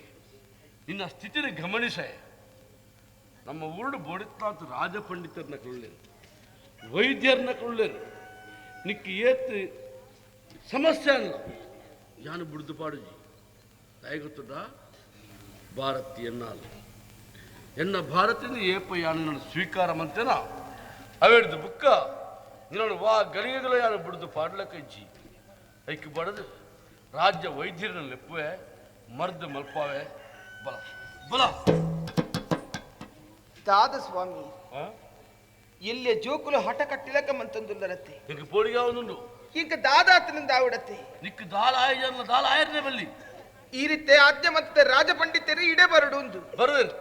ನಿನ್ನ ಸ್ಥಿತಿನ ಗಮನಿಸೆ ನಮ್ಮ ಊರು ಬೋಡಿತ್ತಾತ ರಾಜ ಪಂಡಿತರನ್ನ ಕೊಳ್ಳೇನು ವೈದ್ಯರನ್ನ ಕೊಳ್ಳೇನು ನಿಕ್ಕ ಏತ್ ಸಮಸ್ಯೆ ಅಲ್ಲ ಯಾನು ಬುಡ್ದು ಪಾಡುಜಿ ತಾಯಿ ಗೊತ್ತದ ಭಾರತಿ ಎನ್ನಾಲ ಎನ್ನ ಭಾರತಿನ ಏಪ ಯಾನು ನನ್ನ ಸ್ವೀಕಾರ ಮಂತೇನ ಅವೆಡ್ದು ಬುಕ್ಕ ನಿನ್ನನ್ನು ವಾ ಗಲಿಗೆಗಳ ಯಾನು ಬುಡ್ದು ಪಾಡ್ಲಕ್ಕಜ್ಜಿ ಐಕ್ಕೆ ಬಡದು ರಾಜ್ಯ ವೈದ್ಯರನ್ನ ಲೆಪ್ಪುವೆ ಮರ್ದು ಮಲ್ಪಾವೆ ಬಲ ಬಲ ದಾದ ಸ್ವಾಮಿ ಎಲ್ಲಿಯ ಜೋಕುಲು ಹಠ ಕಟ್ಟಿಲಕ ಮಂತಂದುಲ್ಲರತ್ತೆ ನಿಕ್ ಪೋಡಿಗೆ ಅವನುಂಡು ಈಗ ದಾದಾತನಿಂದ ಆವಿಡತ್ತೆ ನಿಕ್ ದಾಲ ಆಯಜನ ದಾಲ ಆಯರ್ನೆ ಬಲ್ಲಿ ಈ ರೀತಿ ಆಜ್ಞೆ ಮತ್ತೆ ರಾಜಪಂಡಿತರು ಇಡೆ ಬರಡು ಉಂದು ಬರುವೆರು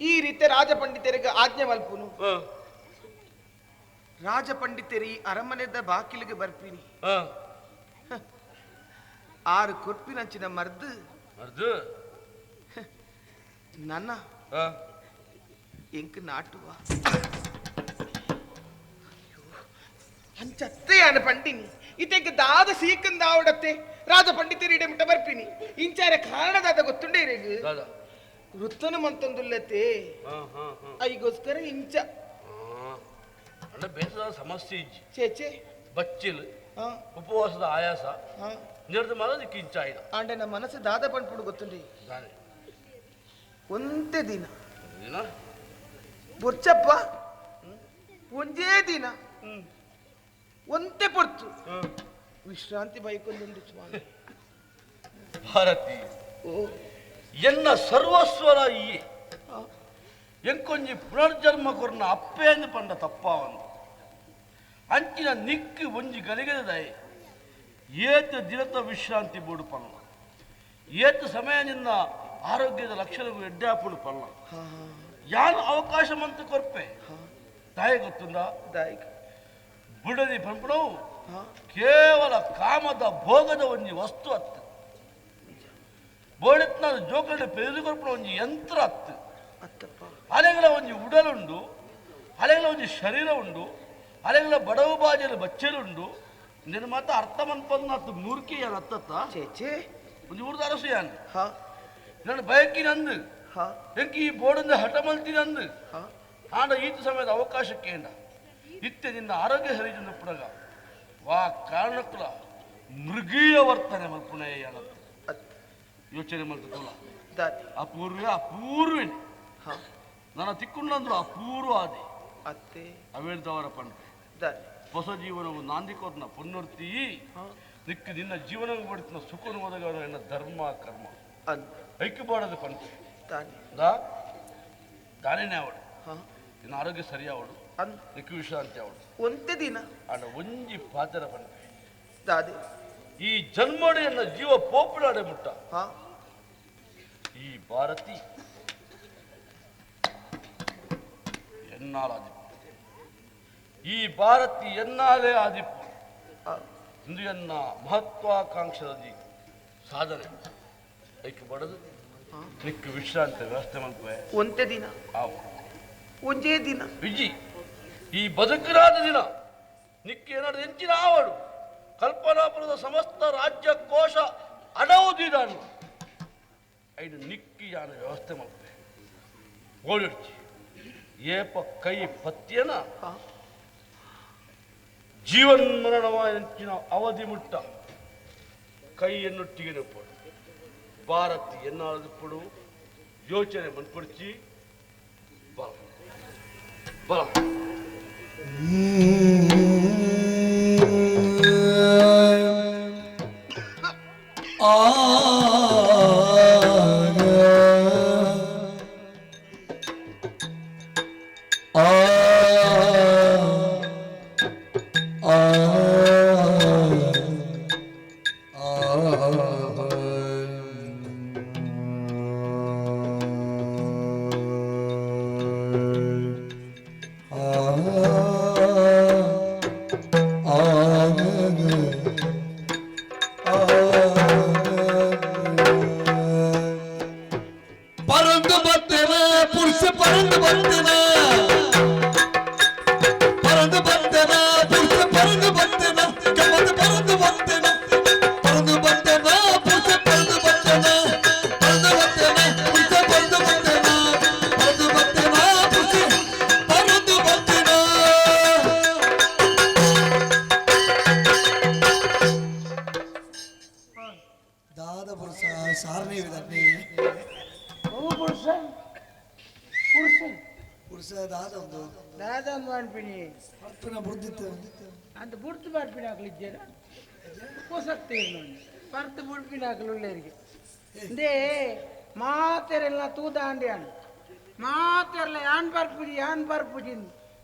ಈ ರೀತಿ ರಾಜಪಂಡಿತರಿಗೆ ಆಜ್ಞೆ ಮಲ್ಪುನು ರಾಜಪಂಡಿತರಿ ಅರಮನೆದ ಬಾಕಿಲಿಗೆ ಬರ್ಪಿನಿ ಆರು ಕೊರ್ಪಿನಂಚಿನ ಮರ್ದು ಮರ್ದು ನನ್ನ ಎಂಕ್ ನಾಟುವ ಅಂಚತ್ತೆ ಅನ ಪಂಡಿನಿ ಇತೆಂಕ್ ದಾದ ಸೀಕಂದ ಆವಡತ್ತೆ ರಾಜ ಪಂಡಿತರಿ ಇಡೆ ಮುಟ್ಟ ಬರ್ಪಿನಿ ಇಂಚಾರೆ ಕಾರಣದಾದ ಗೊತ್ತುಂಡೆ ಇರೆಗ್ ವೃತ್ತನ ಮಂತಂದುಲ್ಲತೆ ಐಗೋಸ್ಕರ ಇಂಚ ಅಂಡ ಬೇಸದ ಸಮಸ್ಯೆ ಇಜ್ಜಿ ಚೇಚೆ ಬಚ್ಚಿಲ್ ಉಪವಾಸದ ಆಯಾಸ ನಿರ್ದ ಮಾದ ಇಂಚ ಆಯ್ದ ಆಂಡ ನಮ್ಮ ಮನಸ್ಸು ದಾದ ಪಂಡ್ಪುಡು ಗೊತ್ತುಂಡೆ ಒಂದೇ ದಿನ ದಿನ ಬೊರ್ಚಪ್ಪ ಒಂದೇ ದಿನ ಒಂದೇ ಪೊರ್ತು ವಿಶ್ರಾಂತಿ ಬೈಕೊಂದುಂಡು ಸ್ವಾಮಿ ಭಾರತಿ ಎನ್ನ ಸರ್ವಸ್ವರ ಈ ಎಂಕೊಂಜಿ ಪುನರ್ಜನ್ಮ ಕೊರ್ನ ಅಪ್ಪೇಂದು ಪಂಡ ತಪ್ಪಾವನು ಅಂಚಿನ ನಿಕ್ಕು ಒಂಜಿ ಗಲಿಗದೈ ಏತ ದಿನತ ವಿಶ್ರಾಂತಿ ಬೋಡು ಪಲ್ಲ ಏತ ಸಮಯ ನಿನ್ನ ಆರೋಗ್ಯದ ಲಕ್ಷಣವು ಎಡ್ಡಾಪುಡು ಪಲ್ಲ ಯಾನು ಅವಕಾಶ ಮಂತ ಕೊರ್ಪೆ ತಾಯಿ ಗೊತ್ತುಂದ ಬುಡದಿ ಪಂಪಡವು ಕೇವಲ ಕಾಮದ ಭೋಗದ ಒಂಜಿ ವಸ್ತು ಅತ್ತು ಬೋಡಿತ್ನ ಜೋಕಡೆ ಪೆರಿದು ಕೊರ್ಪಣ ಒಂಜಿ ಯಂತ್ರ ಅತ್ತು ಅಲೆಗಳ ಒಂಜಿ ಉಡಲುಂಡು ಅಲೆಗಳ ಒಂಜಿ ಶರೀರ ಉಂಡು ಅಲೆಗಳ ಬಡವು ಬಾಜಲು ಬಚ್ಚಲುಂಡು ನಿನ್ನ ಮಾತ ಅರ್ಥ ಮನ್ಪನ್ನ ಮೂರ್ಖಿ ಯಾನ್ ಅತ್ತತ್ತ ಒಂಜಿ ಊರ್ದ ಅರಸು ಯಾನ್ ನನ್ನ ಬಯಕಿನ ಅಂದು ಎಂಕಿ ಈ ಬೋರ್ಡಿಂದ ಹಠ ಮಲ್ತಿನ ಅಂದು ಆಂಡ ಈತ ಸಮಯದ ಅವಕಾಶಕ್ಕೆ ಏನ ಇತ್ತೆ ನಿನ್ನ ಆರೋಗ್ಯ ಸರಿಜನ ಪುಡಗ ವಾ ಕಾರಣಕ್ಕುಲ ಮೃಗೀಯ ವರ್ತನೆ ಮಲ್ಪುಣೆ ಯೋಚನೆ ಮಲ್ತುಲ್ಲ ಅಪೂರ್ವೇ ಅಪೂರ್ವೇ ನನ್ನ ತಿಕ್ಕೊಂಡಂದ್ರು ಅಪೂರ್ವ ಆದಿ ಅತ್ತೆ ಅವೇಳ್ದವರ ಪಂಡೆ ಹೊಸ ಜೀವನವು ನಾಂದಿಕೋರ್ನ ಪುನರ್ತಿ ನಿಕ್ಕ ನಿನ್ನ ಜೀವನ ಬಡಿತನ ಸುಖನು ಒದಗಾಡ ಎನ್ನ ಧರ್ಮ ಕರ್ಮ ಐಕ್ಯಬಾಡದು ಪಂಡೆ ದಾನೇನೆ ಅವಳು ನಿನ್ನ ಆರೋಗ್ಯ ಸರಿಯಾವಳು ನಿಕ್ಕ ವಿಶ್ರಾಂತಿ ಅವಳು ಒಂದೇ ದಿನ ಅಣ್ಣ ಒಂಜಿ ಪಾತ್ರ ಪಂಡೆ ದಾದೆ ಈ ಜನ್ಮಡೆಯನ್ನ ಜೀವ ಪೋಪುಲಾಡೆ ಮುಟ್ಟ ಈ ಭಾರತಿ ಎನ್ನಾಲ್ ಆದಿಪ್ಪು ಈ ಭಾರತಿ ಎನ್ನಾಲೇ ಆದಿಪ್ಪು ಇಂದು ಎನ್ನ ಮಹತ್ವಾಕಾಂಕ್ಷದ ಸಾಧನೆ ಐಕ್ಯ ಬಡದು ನಿಕ್ಕ ವಿಶ್ರಾಂತಿ ವ್ಯವಸ್ಥೆ ಮಲ್ಪೆ ಒಂದೇ ದಿನ ಆವು ಒಂದೇ ದಿನ ವಿಜಿ ಈ ಬದುಕಿರಾದ ದಿನ ನಿಕ್ಕ ಏನಾದ್ರು ಹೆಂಚಿನ ಆವಡು ಕಲ್ಪನಾಪುರದ ಸಮಸ್ತ ರಾಜ್ಯ ಕೋಶ ಅಡವುದಿದಾನು ಐದು ನಿಕ್ಕಿ ಯಾನ ವ್ಯವಸ್ಥೆ ಮಲ್ಪೆ ಓಡಿಡ್ಚಿ ಏಪ ಕೈ ಪತ್ಯನ ಜೀವನ್ಮರಣವಾದಂಚಿನ ಅವಧಿ ಮುಟ್ಟ ಕೈಯನ್ನೊಟ್ಟಿಗೆ ನೆಪ್ಪಡು ಭಾರತಿ ಎನ್ನಾಳದು ಯೋಚನೆ ಮನ್ಪಡಿಸಿ ಬಲ ಬಲ ಇಂದೇ ಮಾತೆರೆಲ್ಲ ತೂದಾಂಡ್ಯಾನ್ ಮಾತೆರ್ಲ ಯಾನ್ ಬರ್ಪುಜಿ ಯಾನ್ ಬರ್ಪುಜಿ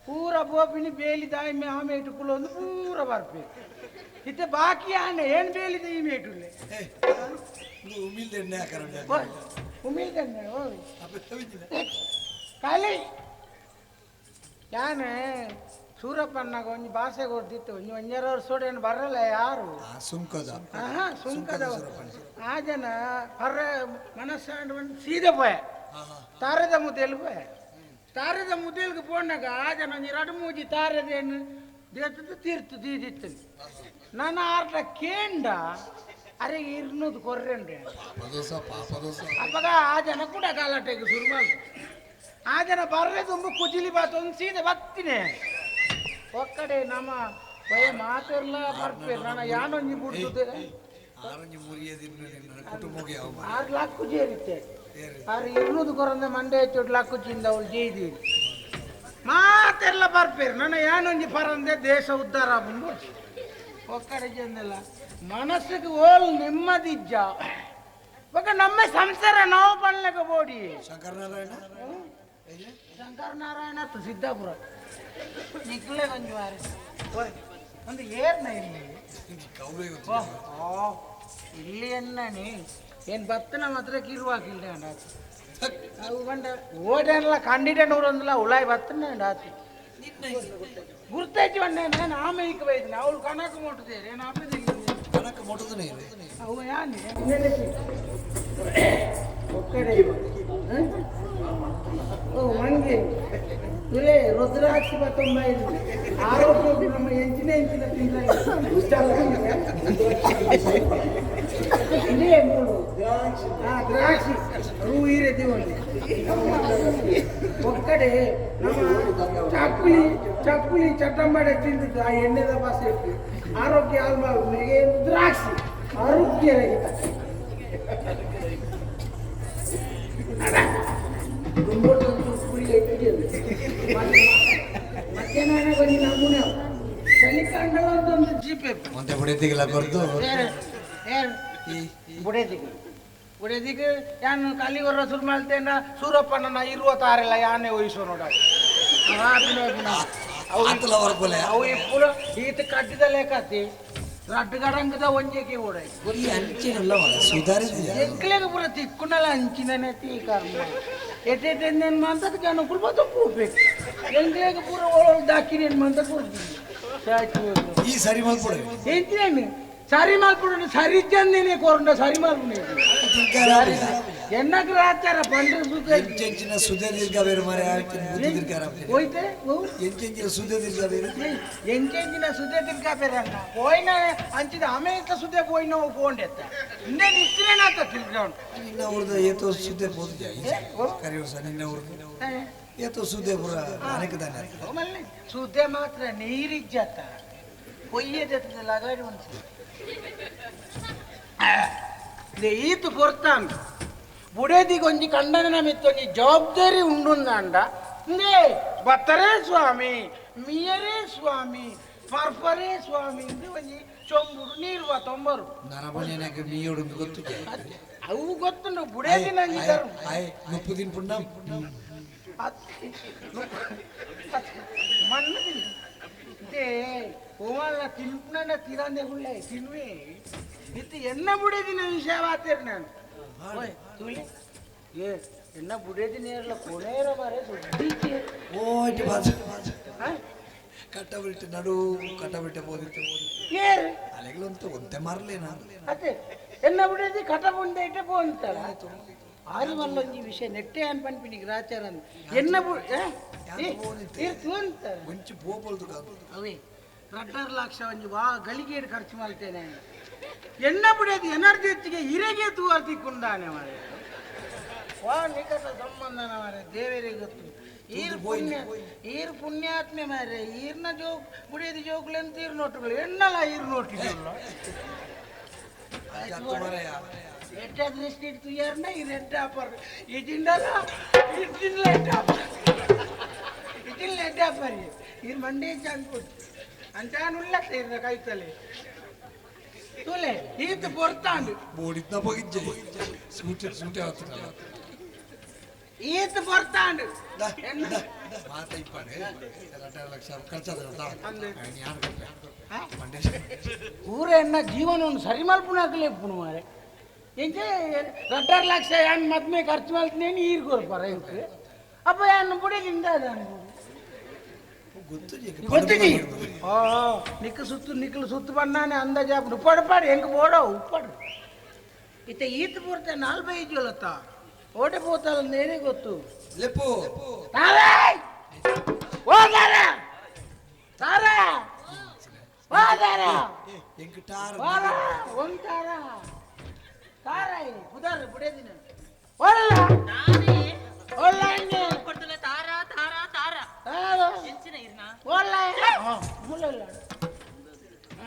ಪೂರ ಬೋಪಿನಿ ಬೇಲಿ ದಾಯಿ ಆಮೇಟು ಕುಲೊಂದು ಪೂರ ಬರ್ಪೆ ಇತ್ತೆ ಬಾಕಿ ಆನೆ ಏನ್ ಬೇಲಿದ ಈ ಮೇಟುಲ್ಲೆ ಉಮಿಲ್ದೆಣ್ಣೆ ಉಮಿಲ್ದೆಣ್ಣೆ ಓ ಖಾಲಿ ಯಾನೆ ಸೂರಪ್ಪನಾಗ ಒಂಜಿ ಭಾಷೆ ಕೊಡ್ತಿತ್ತು ಒಂಜಿ ಒಂಜರ ವರ್ಷ ಬರಲ್ಲ ಯಾರು ಸುಂಕದ ಹಾ ಸುಂಕದ ಆ ಜನ ಪರ್ರ ಮನಸ್ಸಾಂಡ್ ಬಂದು ಸೀದಾ ಪೋಯ ತಾರದ ಮುದ್ದೆಲ್ ಪೋಯ ತಾರದ ಮುದ್ದೆಲ್ಗೆ ಪೋನಾಗ ಆ ಜನ ಒಂಜಿ ರಡು ಮೂಜಿ ತಾರದೇನು ದೇತದ್ದು ತೀರ್ತು ತೀದಿತ್ತು ನಾನು ಆರ್ಟ ಕೇಂಡ ಅರೆ ಇರ್ನೂದು ಕೊರ್ರೆಂಡ್ರೆ ಅಪ್ಪಗ ಆ ಜನ ಕೂಡ ಗಲಾಟೆಗೆ ಶುರು ಮಾಡು ಆ ಜನ ಬರ್ರೆ ತುಂಬ ಕುಜಿಲಿ ಬಾತೊಂದು ಸೀದಾ ಬತ್ತಿನೇ ಒಕ್ಕಡೆ ನಮ್ಮ ಭಯ ಮಾತೆಲ್ಲ ಬರ್ಪೇರು ನಾನು ಯಾನೊಂಜಿ ಬಿಡ್ತದೆ ಆರು ಲಕ್ಕ ಜೇರಿತ್ತೆ ಆರು ಇರ್ನೂದು ಕೊರಂದ ಮಂಡೆ ಚೋಟ್ ಲಕ್ಕುಚಿಂದ ಅವಳು ಜೇದಿ ಮಾತೆಲ್ಲ ಬರ್ಪೇರು ನನ್ನ ಯಾನೊಂಜಿ ಪರಂದೆ ದೇಶ ಉದ್ಧಾರ ಬಂದು ಒಕ್ಕಡೆ ಜಂದೆಲ್ಲ ಮನಸ್ಸಿಗೆ ಓಲ್ ನೆಮ್ಮದಿಜ್ಜ ಒಕ್ಕ ನಮ್ಮ ಸಂಸಾರ ನಾವು ಪನ್ಲೆಕ ಬೋಡಿ ಶಂಕರನಾರಾಯಣ ಶಂಕರನಾರಾಯಣ ಸಿದ್ದಾಪುರ ನಿಕ್ಲೆ ಒಂಜಿ ವಾರ ಒಂದು ಏರ್ನ ಇಲ್ಲಿ ಇಲ್ಲಿ ಎನ್ನಣಿ ಏನು ಬತ್ತನ ಮಾತ್ರ ಕಿರುವಾಕಿಲ್ಲ ಅವು ಬಂಡ ಓಡೇನಲ್ಲ ಕಂಡಿಡೆ ನೂರೊಂದಲ್ಲ ಉಳಾಯಿ ಬತ್ತನ ಆತು ಗುರ್ತೈತಿ ಬಂಡೆ ನಾನು ಆಮೇಲೆ ಬೈದಿನಿ ಅವಳು ಕಣಕ ಮುಟ್ಟುತ್ತೇನೆ ಏನು ಆಮೇಲೆ ಕಣಕ ಮುಟ್ಟುದನೇ ಅವು ಯಾನೆ ಒಕ್ಕಡೆ ಓ ಮಂಗೆ ಇಲ್ಲೇ ರುದ್ರಾಕ್ಷಿ ಬತ್ತೊಂಬ ಇದು ಆರೋಗ್ಯ ನಮ್ಮ ಎಂಚಿನ ಎಂಚಿನ ತಿಂದ ಇಲ್ಲೇ ಮೂಡು ದ್ರಾಕ್ಷಿ ರೂ ಹೀರೆ ದಿವೊಂದು ಒಕ್ಕಡೆ ನಮ್ಮ ಚಕ್ಕುಲಿ ಚಕ್ಕುಲಿ ಚಟ್ಟಂಬಡೆ ತಿಂದಿದ್ದು ಆ ಎಣ್ಣೆದ ಬಾಸೆ ಇಟ್ಟು ಆರೋಗ್ಯ ಹಾಳು ದ್ರಾಕ್ಷಿ ಆರೋಗ್ಯ ರಹಿತ ಒಂದೇ ಬುಡೇದಿಗೆಲ್ಲ ಬರ್ದು ಬುಡೇದಿಗೆ ಬುಡೇದಿಗೆ ಯಾನು ಕಲಿಗೊರ ಶುರು ಮಾಡ್ತೇನ ಸೂರಪ್ಪನ ಇರುವ ತಾರೆಲ್ಲ ಯಾನೇ ವಹಿಸೋ ನೋಡ ಅವು ಇಪ್ಪುರ ಈತ ಕಟ್ಟಿದ ಲೇಖಾತಿ ರಡ್ಡು ಒಂಜೆಗೆ ಓಡ ಎಂಕ್ಲೆಗೆ ಪೂರ ತಿಕ್ಕುನಲ ಅಂಚಿನನೆ ತೀ ಕರ್ಮ ಎಟ್ಟೆಟ್ಟೆಂದೇನು ಮಂತಕ್ಕೆ ಜನಕ್ಕಳು ಬತ್ತ ಪೂಪೆ ಎಂಕ್ಲೆಗೆ ಪೂರ ಒಳಗೆ ದಾಕಿನೇನು ಮಂತ ಕೊಡ್ತೀನಿ ಈ ಸರಿ ಮಲ್ಪುಡು ಎಂಚಿನೇನು ಸರಿ ಮಲ್ಪುಡು ಸರಿ ಚಂದಿನೇ ಕೋರಂಡ ಸರಿ ಮಲ್ಪುಡು ಎನ್ನಕ್ಕೆ ರಾಚಾರ ಪಂಡ್ರೆ ಸುತ್ತ ಎಂಚೆಂಚಿನ ಸುದೇ ದೀರ್ಘ ಬೇರೆ ಮರೆ ಹೋಯ್ತೆ ಎಂಚೆಂಚಿನ ಸುದೇ ದೀರ್ಘ ಬೇರೆ ಎಂಚೆಂಚಿನ ಸುದೇ ದೀರ್ಘ ಬೇರೆ ಅಣ್ಣ ಹೋಯ್ನ ಅಂಚಿದ ಆಮೇಲೆ ಸುದೇ ಪೋಯ್ನ ಫೋನ್ ಎತ್ತ ಇನ್ನೇನು ಇತ್ತಿನೇನಾತ ತಿಳ್ಕೊಂಡು ನಿನ್ನ ಊರ್ದ ಏತೋ ಸುದೇ ಪೋದು ಕರಿ ವರ್ಷ ನಿನ್ನ ಊರ್ದು ಏತೋ ಸುದೇ ಪುರ ಅನೇಕ ದಾನೆ ಸುದ್ದೆ ಮಾತ್ರ ನೀರಿಜ್ಜತ್ತ ಕೊಯ್ಯದೆತ್ತದ ಲಗಾಡಿ ಒಂದು ಈತು ಪೊರ್ತಾನ್ ಬುಡೇದಿಗೊಂಜಿ ಕಂಡನ ಮಿತ್ತೊಂಜಿ ಜವಾಬ್ದಾರಿ ಉಂಡುಂದಾಂಡ ಇಂದೇ ಬತ್ತರೇ ಸ್ವಾಮಿ ಮಿಯರೇ ಸ್ವಾಮಿ ಪರ್ಪರೇ ಸ್ವಾಮಿ ಇಂದು ಒಂಜಿ ಚೊಂಬುಡು ನೀರು ಬಾ ತೊಂಬರು ನರಮನೆನಾಗ ಮೀಯೋಡು ಗೊತ್ತು ಅವು ಗೊತ್ತುಂಡು ಬುಡೇದಿ ನಂಗೆ ಮುಪ್ಪು ದಿನ ಪುಣ್ಣ ಮಣ್ಣು ಓವಲ್ಲ ತಿನ್ಪುನ ತಿರಂದೆ ಗುಳ್ಳೆ ತಿನ್ನುವೆ ಇತ್ತು ಎನ್ನ ಬುಡೇದಿನ ವಿಷಯ ವಾತೇರಿ ನಾನು ಓಯ್ ತುಳಿ ಏ ಎನ್ನ ಬುಡೇದಿ ನೇರಲ ಕೊನೇರ ಬಾರೆ ಸುದ್ದಿಚ್ಚೆ ಓ ಇಟ್ಟು ಬಾಜು ಕಟ್ಟ ಬಿಟ್ಟು ನಡು ಕಟ್ಟ ಬಿಟ್ಟೆ ಬೋದಿತ್ತು ಏರು ಅಲೆಗಳಂತೂ ಒಂತೆ ಮಾರಲೇನಾ ಅದೇ ಎನ್ನ ಬುಡೇದಿ ಕಟ ಬುಂಡೆ ಇಟ್ಟೆ ಪೋಂತಾರ ಆರು ಮಲ್ಲೊಂಜಿ ವಿಷಯ ನೆಟ್ಟೆ ಅನ್ ಪನ್ಪಿನಿಗೆ ರಾಚಾರ ಎನ್ನ ಒಂಚು ಪೋಪಲ್ದು ಅವೇ ರಡ್ಡರ್ ಲಕ್ಷ ಒಂಜಿ ವಾ ಗಳಿಗೇಡು ಖರ್ಚು ಮಾಡ್ತೇನೆ ಎನ್ನ ಬಿಡೋದು ಎನರ್ಜಿ ಹೆಚ್ಚಿಗೆ ಹಿರೇಗೆ ತೂವರ್ ತಿಕ್ಕೊಂಡಾನೆ ಮಾರೆ ವಾ ನಿಕಟ ಸಂಬಂಧನ ಮಾರೆ ದೇವರಿಗೆ ಗೊತ್ತು ಈರ್ ಪುಣ್ಯ ಈರ್ ಪುಣ್ಯಾತ್ಮೆ ಮಾರೆ ಈರ್ನ ಜೋಕ್ ಬುಡಿಯೋದು ಜೋಕ್ಲೆಂತ ಈರ್ ನೋಟುಗಳು ಎಣ್ಣಲ ಈರ್ ನೋಟಿಲ್ಲ ಎಟ್ಟ ದೃಷ್ಟಿ ಇಡ್ತು ಯಾರನ್ನ ಈ ರೆಡ್ ಆಪರ್ ಇದಿಂಡಲ್ಲ ಇದ್ದಿಲ್ಲ ಎಡ್ಡ ಆಪರ್ ಇದಿಲ್ಲ ಎಡ್ಡ ಆಪರ್ ಈರ್ ಮಂಡೇ ಅನ್ಕೊಟ್ಟು ಅಂತಾನುಲ್ಲ ಇರ್ನ ಕೈತಲೆ ತುಲೆ ಈತ ಪೊರ್ತಾಂಡು ಬೋಡಿದ್ನ ಬಗಿಜ್ಜೆ ಸೂಟೆ ಸೂಟೆ ಆತನ ಈತ ಪೊರ್ತಾಂಡು ಮಾತ ಇಪ್ಪಾಡು 2.5 ಲಕ್ಷ ಖರ್ಚಾದ ಊರ ಎನ್ನ ಜೀವನವನ್ನು ಸರಿ ಮಲ್ಪುನಾಕಲೇ ಇಪ್ಪುನು ಮಾರೆ ಎಂಚೆ 2.5 ಲಕ್ಷ ಯಾನ್ ಮದ್ಮೆ ಖರ್ಚು ಮಲ್ತನೇನು ಈರ್ ಕೊರ್ಪಾರ ಇಂಕ್ ಅಪ್ಪ ಯಾನ್ ಬುಡಿದಿಂದ ಗೊತ್ತಿಜಿ ಓ ನಿಕ್ಕ ಸುತ್ತು ನಿಕ್ಕಲು ಸುತ್ತು ಬಣ್ಣಾನೆ ಅಂದಾಜು ಆಪುಂಡು ಉಪ್ಪಾಡು ಪಾಡು ಎಂಕ್ ಬೋಡ ಉಪ್ಪಾಡು ಇತ್ತ ಈತ ಪೂರ್ತ ನಾಲ್ಬೈ ಜೋಲತ್ತ ಓಟೆ ಪೋತಲ್ಲ ನೇನೆ ಗೊತ್ತು ಲೆಪ್ಪು ತಾರೇ ಓ ತಾರ ತಾರ ಓ ತಾರ ಎಂಕ್ ಟಾರ್ ವಾರ ಒಂತಾರ ತಾರ ಬುದಾರ ಬುಡೇದಿನ ಓಡಲ್ಲ ಓಡಲ್ಲ ಕೊಡ್ತಲ್ಲ ತಾರ ತಾರ ತಾರ ತಾರ ಎಂಚಿನ ಇರ್ನ ಓಡಲ್ಲ ಮುಲ್ಲಲ್ಲ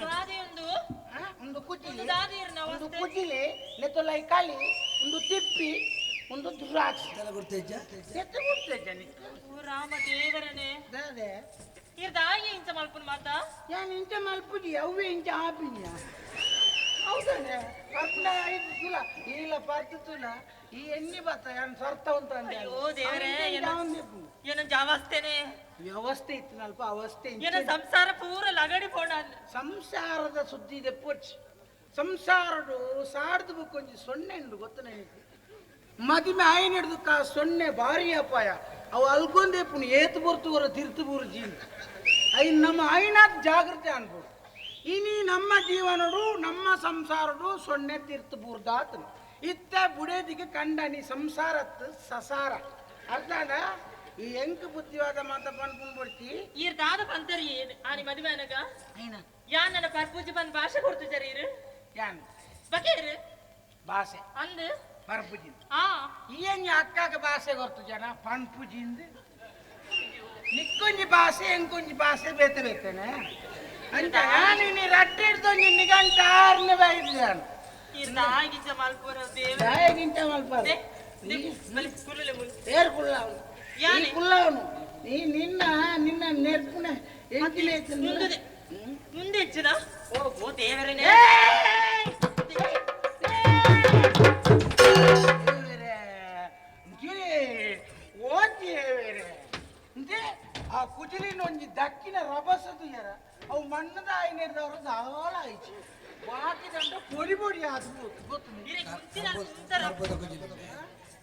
ದಾದಿ ಒಂದು ಒಂದು ಕುಜಿಲಿ ದಾದಿ ಇರ್ನ ಒಂದು ಕುಜಿಲಿ ನೆತ್ತೊಲ್ಲ ಕಾಲಿ ಒಂದು ತಿಪ್ಪಿ ಒಂದು ದ್ರಾಕ್ಷಿ ಗುರ್ತೇಜ ಎತ್ತ ಗುರ್ತೇಜ ನಿಕ್ಕ ಓ ರಾಮ ದೇವರನೇ ದಾದೆ ಇರ್ದಾಯಿ ಇಂಚ ಮಲ್ಪುನ ಮಾತಾ ಯಾನ್ ಇಂಚ ಮಲ್ಪುಜಿ ಅವ್ವೆ ಇಂಚ ಆಪಿನಿಯ ಹೌದಾನೆ ಪರ್ಪುನ ಐದು ತುಲ ಇಲ್ಲ ಪರ್ತು ತುಲ ಈ ಎಣ್ಣೆ ಬತ್ತ ಯಾನ್ ಸರ್ತ ಉಂತ ಅಂದೆ ಅಯ್ಯೋ ದೇವರೇ ಏನೋ ಜಾವಸ್ತೇನೆ ವ್ಯವಸ್ಥೆ ಇತ್ತು ಅಲ್ಪ ಅವಸ್ಥೆ ಏನೋ ಸಂಸಾರ ಪೂರ ಲಗಡಿ ಪೋಣ ಸಂಸಾರದ ಸುದ್ದಿ ಇದೆ ಪೊಚ್ಚಿ ಸಂಸಾರಡು ಸಾರ್ದು ಬುಕ್ಕೊಂಜಿ ಸೊನ್ನೆ ಉಂಡು ಗೊತ್ತ ನನಗೆ ಮದಿಮೆ ಆಯ್ನ ಹಿಡ್ದಕ್ಕ ಸೊನ್ನೆ ಭಾರಿ ಅಪಾಯ ಅವು ಅಲ್ಗೊಂದೇ ಪುಣಿ ಏತು ಬರ್ತುವರ ತಿರ್ತು ಬೂರು ಜೀವ ಐನ್ ನಮ್ಮ ಐನಾತ್ ಜಾಗೃತಿ ಅನ್ಬೋದು ಇನಿ ನಮ್ಮ ಜೀವನಡು ನಮ್ಮ ಸಂಸಾರಡು ಸೊನ್ನೆ ತೀರ್ತು ಬೂರ್ದಾತನು ಇತ್ತ ಬುಡೇದಿಗೆ ಕಂಡನಿ ಸಂಸಾರತ್ ಸಸಾರ ಅರ್ಥಾನ ಈ ಎಂಕ್ ಬುದ್ಧಿವಾದ ಮಾತ ಪನ್ಪುಂಡ್ ಬಿಡ್ತಿ ಈರ್ ದಾದ ಪಂತರಿ ಆನಿ ಮದುವೆ ಅನಗ ಯಾನ್ ನನ್ನ ಪರ್ಪೂಜೆ ಬಂದ್ ಭಾಷೆ ಕೊಡ್ತು ಜರಿ ಇರು ಯಾನ್ ಬಕೇರು ಭಾಷೆ ಅಂದು ಪರ್ಪುಜಿಂದ ಆ ಏನ್ ಅಕ್ಕಾಗ ಭಾಷೆ ಗೊತ್ತು ಜನ ಪನ್ಪುಜಿಂದ ನಿಕ್ಕೊಂಜಿ ಭಾಷೆ ಎಂಕೊಂಜಿ ಭಾಷೆ ಬೇತೆ ಬೇತೇನೆ ಅಂತ ನೀನು ರಟ್ಟೆ ಹಿಡ್ದೊಂಜಿ ನಿಗಂಟ ಆರ್ನೇ ಬೈದ್ಯಾನು ಈರ್ ದಾಗಿಂಚ ಮಲ್ಪುರ ದೇವ ದಾಯಗಿಂಚ ಮಲ್ಪುರ ಏರ್ ಕುಳ್ಳವನು ಈ ಕುಳ್ಳವನು ನೀ ನಿನ್ನ ನಿನ್ನ ನೆರ್ಪುನ ಎಂಚಿನ ಮುಂದೆ ಮುಂದೆ ಹೆಚ್ಚಿನ ಓ ದೇವರನೇ ಆ ಕುಜಿಲಿನೊಂಜಿ ದಕ್ಕಿನ ರಭಸದು ಯಾರ ಅವು ಮಣ್ಣದ ಆಯ್ನಿರ್ದವರು ದಾಳ ಆಯ್ತು ಬಾಕಿ ದಂಡ ಪೊಡಿ ಪೊಡಿ ಆದ ಗೊತ್ತು ಕರ್ಪದ ಕುಜಿಲಿ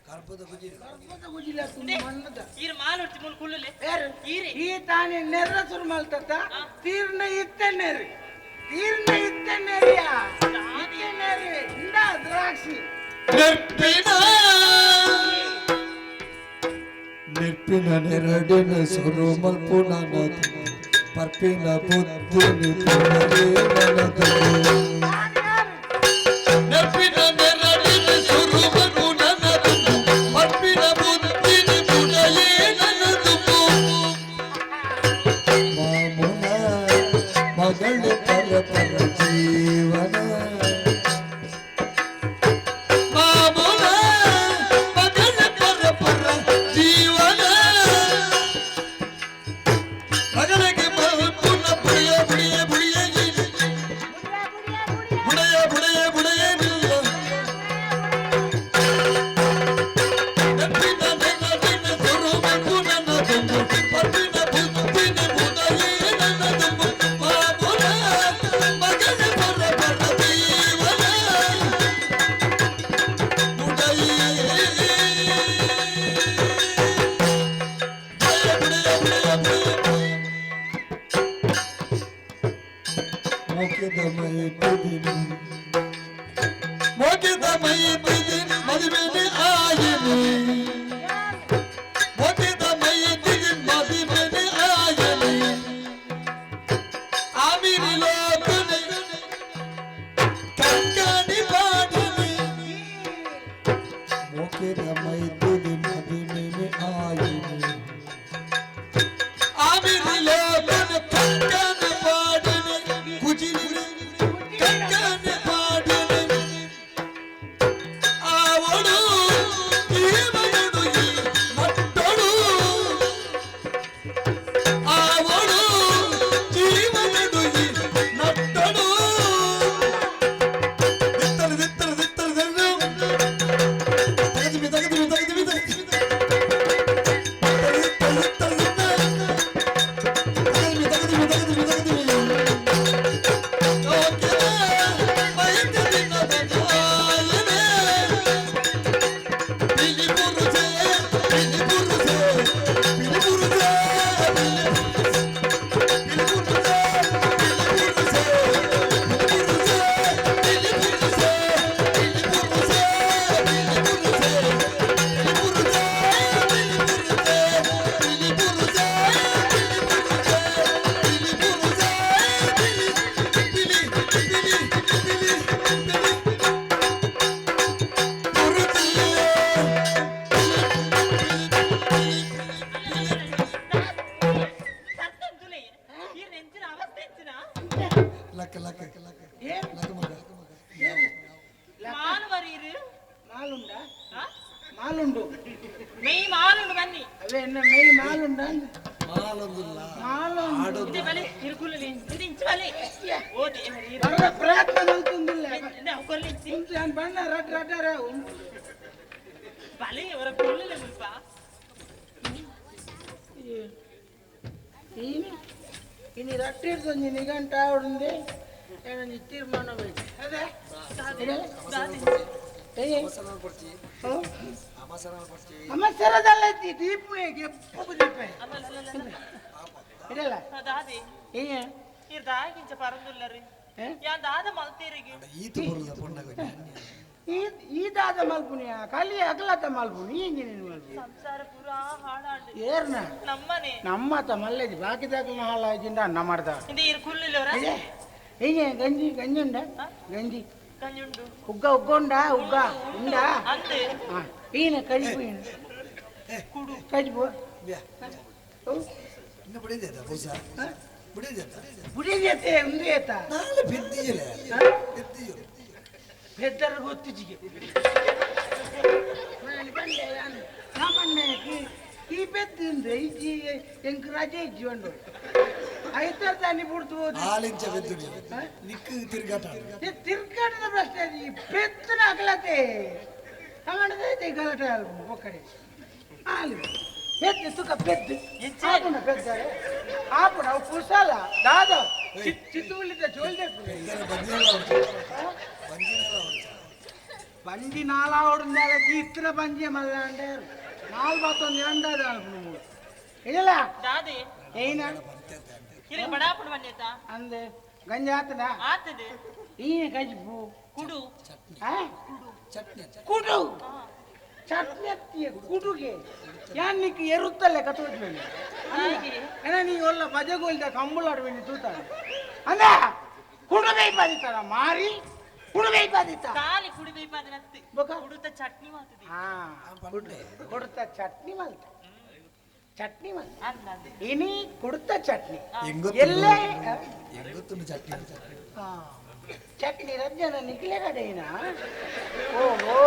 ಕರ್ಪದ ಕುಜಿಲಿ ಆತು ಮಣ್ಣದ ಈರ್ ಮಾಲೊಡ್ತಿ ಮುಲ್ ಕುಲ್ಲುಲೆ ಈ ತಾನೇ ನೆರ್ರ ಸುರು ಮಲ್ತತ್ತ ತೀರ್ನ ಇತ್ತಣ್ಣೇರಿ ತೀರ್ನ ಇತ್ತಣ್ಣೇರಿಯ ಇತ್ತಣ್ಣೇರಿ ಇಂದ ದ್ರಾಕ್ಷಿ ನೆರ್ಪಿನ ನೆರ್ಪಿನ ನೆರಡಿನ ಸುರು ಮಲ್ಪುನ ಪರ್ಪಿನ ಬುದ್ಧಿನಿ ಪುನರೇ ನನದು ನೆರ್ಪಿನ ನೆರಡಿನ ಸುರು ಮಲ್ಪುನ ಪರ್ಪಿನ ಬುದ್ಧಿನಿ ಪುನರೇ ನನದು ಮಾಮುನ ಮಗಳು ಪರ ಪರ ಜೀವನ ಮಾಮುನ ಮಗಳ ಪರ ಪರ ಜೀವನ ಮಗಳಿಗೆ ಮಲ್ಪುನ ಬುಡಿಯ ಬುಡಿಯ ಬುಡಿಯ ಬುಡೆಯ ಬುಡೆಯ ಬುಡೆಯ ನಿಲ್ಲ ನೆಪ್ಪಿನ ನೆನಪಿನ ಸುರು ಮಲ್ಪುನ ತುಂಬು ಪರ್ಪಿನ ಬುದ್ಧಿನ ಬುದಯೇ ನನ್ನ ತುಂಬು ಮಾಮುನ ಮಗಳ ಪರ ಪರ ಜೀವನ ಲಕ್ಕ ಲಕ್ಕ ಲಕ್ಕ ಮಗ ಮಾಲು ಬರೀರು ಮಾಲುಂಡ ಮಾಲುಂಡು ಮೇಯ್ ಮಾಲುಂಡು ಬನ್ನಿ ಅವೇ ಎನ್ನ ಮೇಯ್ ಮಾಲುಂಡ ಮಾಲೊಂದಿಲ್ಲ ಮಾಲೊಂದು ಇದೆ ಬಲೆ ಇರುಕುಲಲಿ ಇದು ಇಂಚು ಬಲೆ ಓ ದೇವರೇ ಬರ ಪ್ರಯತ್ನ ಮಲ್ತುಂದಿಲ್ಲ ಕೊಲ್ಲಿಂಚಿ ಉಂಟು ನಾನು ಬಣ್ಣ ರಡ್ ರಡ್ಡರ ಉಂಟು ಬಲೆ ಅವರ ಕುಲ್ಲಲೆ ಮುಲ್ಪ ಇನಿ ರಟ್ಟಿಡ್ದೊಂಜಿ ನಿಘಂಟ ಆವಡುಂದೆ ಏನೊಂಜಿ ತೀರ್ಮಾನ ಬೇಕು ಅದೇ ಅವಸರದಲ್ಲ ದೀಪನೆ ಎಪ್ಪು ದೀಪ ಇದಲ್ಲ ದಾದಿ ಏ ಇರ್ ದಾಗಿಂಚ ಪರಂದುಲ್ಲರಿ ಯಾನ್ ದಾದ ಮಲ್ತೀರಿಗೆ ಈತ ಬರುದ ಪೊಣ್ಣಗ ಈ ದಾದ ಮಲ್ಪುನಿಯ ಕಲಿ ಅಗಲತ ಮಲ್ಪುನಿ ಇಂಜಿನಿಯರ್ ಮಲ್ಪುನಿ ಸಂಸಾರ ಪೂರಾ ಹಾಳಾಂಡು ಏರ್ನ ನಮ್ಮನೆ ನಮ್ಮತ ಮಲ್ಲೇಜಿ ಬಾಕಿದಾಗಲ ಹಾಳಾಗಿಂದ ಅನ್ನ ಮಾಡ್ದ ಇಂದ ಇರ್ ಕುಲ್ಲುಲ್ಲವರ ಏ ಗಂಜಿ ಗಂಜಿ ಉಂಡ ಗಂಜಿ ಗಂಜಿ ಉಂಡು ಉಗ್ಗ ಉಗ್ಗ ಉಂಡಾ ಉಗ್ಗ ಉಂಡಾ ಅಂದೆ ಈನ ಕಜಿಪು ಈನ ಕುಡು ಕಜಿಪು ಇನ್ನು ಬಿಡಿದೆ ಬುಸ ಬಿಡಿದೆ ಬಿಡಿದೆ ಉಂದು ಏತ ನಾಳೆ ಬಿದ್ದಿಯಲೆ ಬಿದ್ದಿಯಲೆ ಪೆದ್ದರ ಗೊತ್ತಿಜಿಗೆ ಈ ಪೆದ್ದಿಂದ್ರೆ ಇಜ್ಜಿ ಎಂಕ್ ರಜೆ ಇಜ್ಜಿ ಉಂಡು ಐತರ ತಾನಿ ಬಿಡ್ತು ಆಲಿಂಚ ಪೆದ್ದು ನಿಕ್ಕು ತಿರ್ಗಾಟ ತಿರ್ಗಾಟದ ಪ್ರಶ್ನೆ ಈ ಪೆದ್ದನ ಅಗಲತೆ ಕನ್ನಡದ ಗಲಾಟೆ ಒಕ್ಕಡೆ ಆಲು ಪೆದ್ದು ಸುಖ ಪೆದ್ದು ಆಪುಣ ಪೆದ್ದಾರೆ ಆಪುಣ ಅವು ಕುಶಲ ದಾದ ಚಿತ್ತುಳಿದ ಜೋಲ್ದೆ ಬಂಜಿ ನಾಲಾವಡುಂದಾಲ ಇತ್ತಿನ ಬಂಜಿ ಮಲ್ಲ ಅಂಡೆ ನಾಲ್ ಬಾತೊಂದು ಎಂದಾದ ಅಲ್ಪು ಇಲ್ಲ ದಾದಿ ಏನ ಇರಿಗೆ ಬಡಾಪುಡು ಬನ್ನೇತ ಅಂದೆ ಗಂಜಿ ಆತದ ಆತದೆ ಈ ಗಂಜಿ ಕುಡು ಚಟ್ನಿ ಕುಡು ಚಟ್ನಿ ಅತ್ತಿಯ ಕುಡುಗೆ ಯಾನಿಕ್ ಎರುತ್ತಲ್ಲೇ ಕತ್ತೋಜ್ಬೇನೆ ಏನ ನೀ ಒಲ್ಲ ಬಜಗೋಲ್ದ ಕಂಬಳಾಡ್ಬೇನಿ ತೂತಾರ ಅಂದ ಕುಡುಗೈ ಬಾದಿತಾರ ಮಾರಿ ಕುಡುಗೈ ಬಾದಿತ ಖಾಲಿ ಕುಡಿಬೈ ಬಾದಿನತ್ತಿ ಕುಡುತ ಚಟ್ನಿ ಮಾತದೆ ಹಾ ಕುಡುತ ಚಟ್ನಿ ಮಲ್ತ ಚಟ್ನಿ ಮಲ್ತ ಇನಿ ಕುಡುತ ಚಟ್ನಿ ಎಲ್ಲೇ ಎಂಗೊತ್ತುಂಡು ಚಟ್ನಿ ಚಟ್ನಿ ರಜ್ಜನ ನಿಖಿಲೆ ಕಡೆಯಿನ ಓಹೋ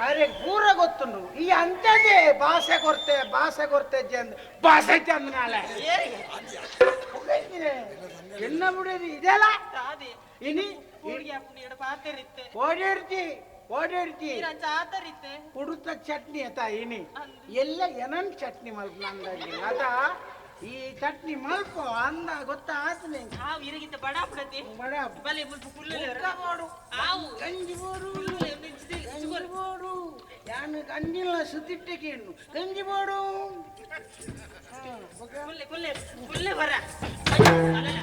ಅರೆ ಪೂರ ಗೊತ್ತುಂಡು ಈ ಅಂತದೇ ಭಾಷೆ ಕೊರ್ತೆ ಭಾಷೆ ಕೊರ್ತೆ ಜಂದ್ ಭಾಷೆ ಚಂದ ನಾಳೆ ಎನ್ನ ಬಿಡೋದು ಇದೆಲ್ಲ ಇನಿ ಓಡಿರ್ತಿ ಓಡಿರ್ತಿ ಕುಡುತ ಚಟ್ನಿ ಆತ ಇನಿ ಎಲ್ಲ ಏನನ್ ಚಟ್ನಿ ಮಲ್ಪ ಅಂದಾಗಿ ಆತ ಈ ಚಟ್ನಿ ಮಲ್ಪ ಅಂದ ಗೊತ್ತಾ ಆತನೆ ಇರಗಿಂತ ಬಡಾಪುಡತಿ ಬಡ ಬಲೆ ಮುಲ್ಪ ಕುಲ್ಲಲೆ ಬೋಡು ಆವು ಗಂಜಿ ಬೋಡು ಗಂಜಿ ಬೋಡು ಯಾನು ಗಂಜಿಲ್ಲ ಸುತ್ತಿಟ್ಟಕ್ಕೆ ಇನ್ನು ಗಂಜಿ ಬೋಡು ಕುಲ್ಲೆ ಕುಲ್ಲೆ ಕುಲ್ಲೆ ಬರ ಅಲ್ಲಲ್ಲ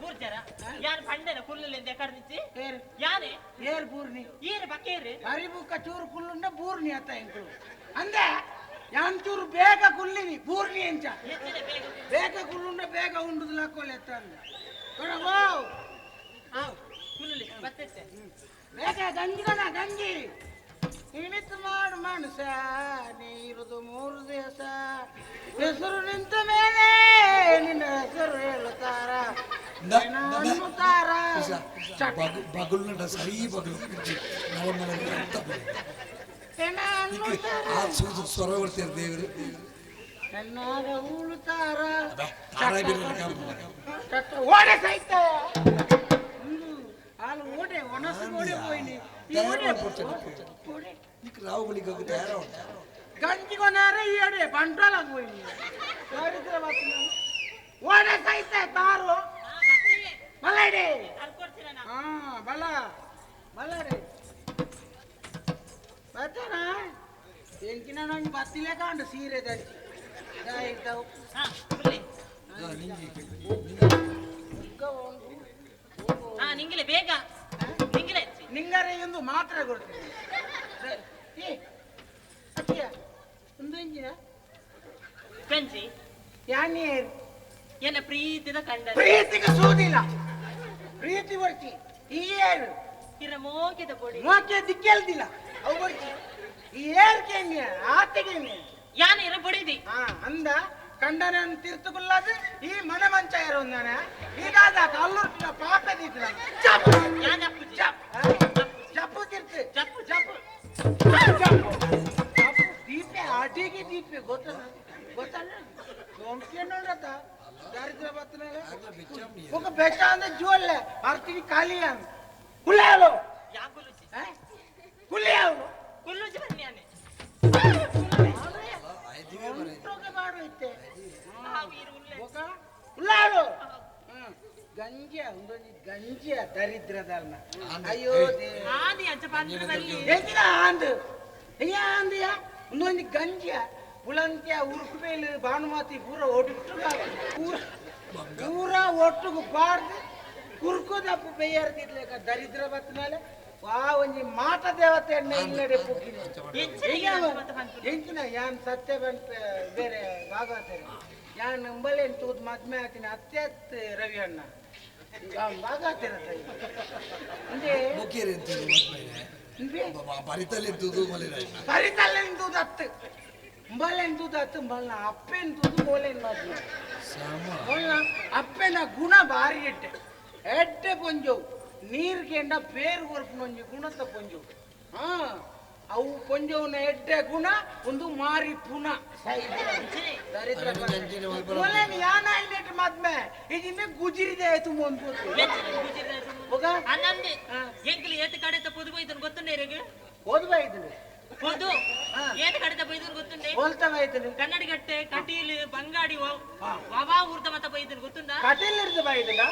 ಮೂರ್ ಜರ ಯಾನ್ ಪಂಡೆನ ಕುಲ್ಲಲೆ ಎಕಡೆ నుంచి ಯಾನೆ ಏರ್ ಬೂರ್ನಿ ಏರು ಬಕ್ಕೇರು ಅರಿಬುಕ್ಕ ಚೂರು ಕುಲ್ಲುಂಡ ಬೂರ್ನಿ ಆತ ಎಂಕುಲು ಅಂದೆ ಯಾನ್ ಚೂರು ಬೇಗ ಕುಲ್ಲಿನಿ ಬೂರ್ನಿ ಎಂಚ ಬೇಗ ಕುಲ್ಲುಂಡ ಬೇಗ ಉಂಡುದು ಲಾಕೋಲೆ ಎತ್ತ ಅಂದ ಬೇಗ ಗಂಜಿಗಣ ಗಂಜಿ ಇಣಿತು ಮಾಡು ಮನುಷ್ಯ ನೀರುದು ಮೂರು ದಿವಸ ಹೆಸರು ನಿಂತ ಮೇಲೆ ನಿನ್ನ ಹೆಸರು ಹೇಳುತ್ತಾರ ಅನ್ನುತ್ತಾರ ಬಗುಲ್ನಟ ಸರಿ ಬಗಲು ಆ ಸೂಸು ಸ್ವರ ಬರ್ತೀರ ದೇವರು ಚೆನ್ನಾಗ ಉಳುತ್ತಾರ ಓಡೆ ಸಹಿತ ಹಾಲು ಓಡೆ ಒಣಸು ಓಡೆ ಹೋಯ್ನಿ ರಾವುಗಳಿಗೆ ತಯಾರ ಗಂಜಿಗೊನಾರ ಈ ಅಡೆ ಬಂಡ್ರಲ್ ಹೋಯ್ನಿ ದರಿದ್ರ ಓಡೆ ಸಹಿತ ತಾರು ಬಲಡೆ ಹಾ ಬಲ ಬಲಡೆ ಬರ್ತಾನ ಎಂಕಿನ ನಂಗೆ ಬತ್ತಿಲೆ ಕಾಂಡು ಸೀರೆ ದಂಚಿ ನಿಂಗಲೆ ಬೇಗ ನಿಂಗಲೆ ನಿಂಗರೆ ಎಂದು ಮಾತ್ರ ಕೊಡ್ತೀನಿ ಏ ಅತ್ತಿಯ ಒಂದು ಇಂಜಿನ ಗಂಜಿ ಯಾನೇ ಎನ್ನ ಪ್ರೀತಿದ ಕಂಡ ಪ್ರೀತಿಗೆ ಸೂದಿಲ್ಲ ಪ್ರೀತಿ ಬರ್ತಿ ಈ ಏರು ಇರ ಮೋಕೆದ ಪೊಡಿ ಮೋಕೆ ದಿಕ್ಕೆಲ್ದಿಲ್ಲ ಅವು ಬರ್ತಿ ಈ ಏರ್ಕೆನ್ಯ ಆತೆಗೆನ್ಯ ಯಾನ ಇರ ಬಡಿದಿ ಹಾ ಅಂದ ಕಂಡನನ್ನು ತಿರ್ತುಗುಲ್ಲಾದ ಈ ಮನೆ ಮಂಚ ಇರೋದಾನೆ ಇದಾದ ಕಲ್ಲುರ್ಟಿನ ಪಾಪ ದೀತಿನ ಜಪ್ಪು ಜಪ್ಪು ಜಪ್ಪು ತಿರ್ತು ಜಪ್ಪು ಜಪ್ಪು ಜಪ್ಪು ಜಪ್ಪು ದೀಪೆ ಅಡಿಗೆ ದೀಪೆ ಗೊತ್ತ ಗೊತ್ತಲ್ಲ ನೋಡತ್ತ ದಾರಿದ್ರ ಬತ್ತನಾಗ ఒక బెచ్చ ಅಂದ್ರೆ ಜೋಲ್ಲೆ ಅರ್ತಿಗೆ ಖಾಲಿ ಅಂತ ಕುಲ್ಲಾಲು ಕುಲ್ಲಾಲು ಕುಲ್ಲು ಜನ್ಯಾನೆ ಕುಲ್ಲಾಲು ಗಂಜಿಯ ಒಂದೊಂದು ಗಂಜಿಯ ದರಿದ್ರದಲ್ಲ ಅಯ್ಯೋ ಆಂದು ಅಯ್ಯ ಅಂದೆಯ ಒಂದೊಂದು ಗಂಜಿಯ ಪುಲಂತ್ಯ ಉರುಕುಬೇಲು ಭಾನುಮತಿ ಪೂರ ಒಟ್ಟು ಪೂರ ಪೂರ ಒಟ್ಟುಗು ಬಾರ್ದು ಕುರ್ಕುದಪ್ಪು ಬೇಯರ್ದಿರ್ಲೇಕ ದರಿದ್ರ ಬತ್ತನಾಲೆ ವಾ ಒಂಜಿ ಮಾಟ ದೇವತೆ ಎಣ್ಣೆ ಇಲ್ಲಡೆ ಪುಕ್ಕಿನ ಎಂಚಿನ ಯಾನ್ ಸತ್ಯ ಬಂತ ಬೇರೆ ಭಾಗವತರೆ ಯಾನ್ ನಂಬಲೇನು ತೂದು ಮದ್ಮೆ ಆತಿನ ಅತ್ಯತ್ ರವಿ ಅಣ್ಣ ಭಾಗವತರ ಬರಿತಲ್ಲೆಂದು ಅತ್ತು ಅಂಬಲೇನು ತೂದು ಅತ್ತು ಅಂಬಲ್ನ ಅಪ್ಪೇನು ತೂದು ಮೋಲೇನು ಮದ್ಮೆ ಮೊಲ್ಲ ಅಪ್ಪೆನ ಗುಣ ಭಾರಿ ಎಡ್ಡೆ ಎಡ್ಡೆ ಪೊಂಜೋವು ನೀರು ಕೆಂಡ ಪೇರು ಕೊರ್ಪುನೊಂಜಿ ಗುಣತ ಪೊಂಜೋವು ಹಾ ಅವು ಪೊಂಜೋವ್ನ ಎಡ್ಡೆ ಗುಣ ಒಂದು ಮಾರಿ ಪುನ ದರಿದ್ರ ಮೊಲೇನು ಯಾನ ಐನೆಟ್ ಮದ್ಮೆ ಇದಿನ್ನೆ ಗುಜಿರಿದೆ ಆಯ್ತು ಒಂದು ಅನಂದೆ ಎಂಕ್ಲಿ ಏತ ಕಡೆತ ಪೊದು ಬೈದನ್ ಗೊತ್ತುಂಡೆ ಇರಗೆ ಪೊದು ಬೈದನು ಪೊದು ಏತ ಕಡೆತ ಬೈದನ್ ಗೊತ್ತುಂಡೆ ಹೋಲ್ತ ಬೈದನು ಕನ್ನಡಿಗಟ್ಟೆ ಕಟೀಲು ಬಂಗಾಡಿ ವಾವಾ ಊರ್ದ ಮತ ಬೈದನ್ ಗೊತ್ತುಂಡ ಕಟೀಲ್ ಇರ್ದ ಬೈದನ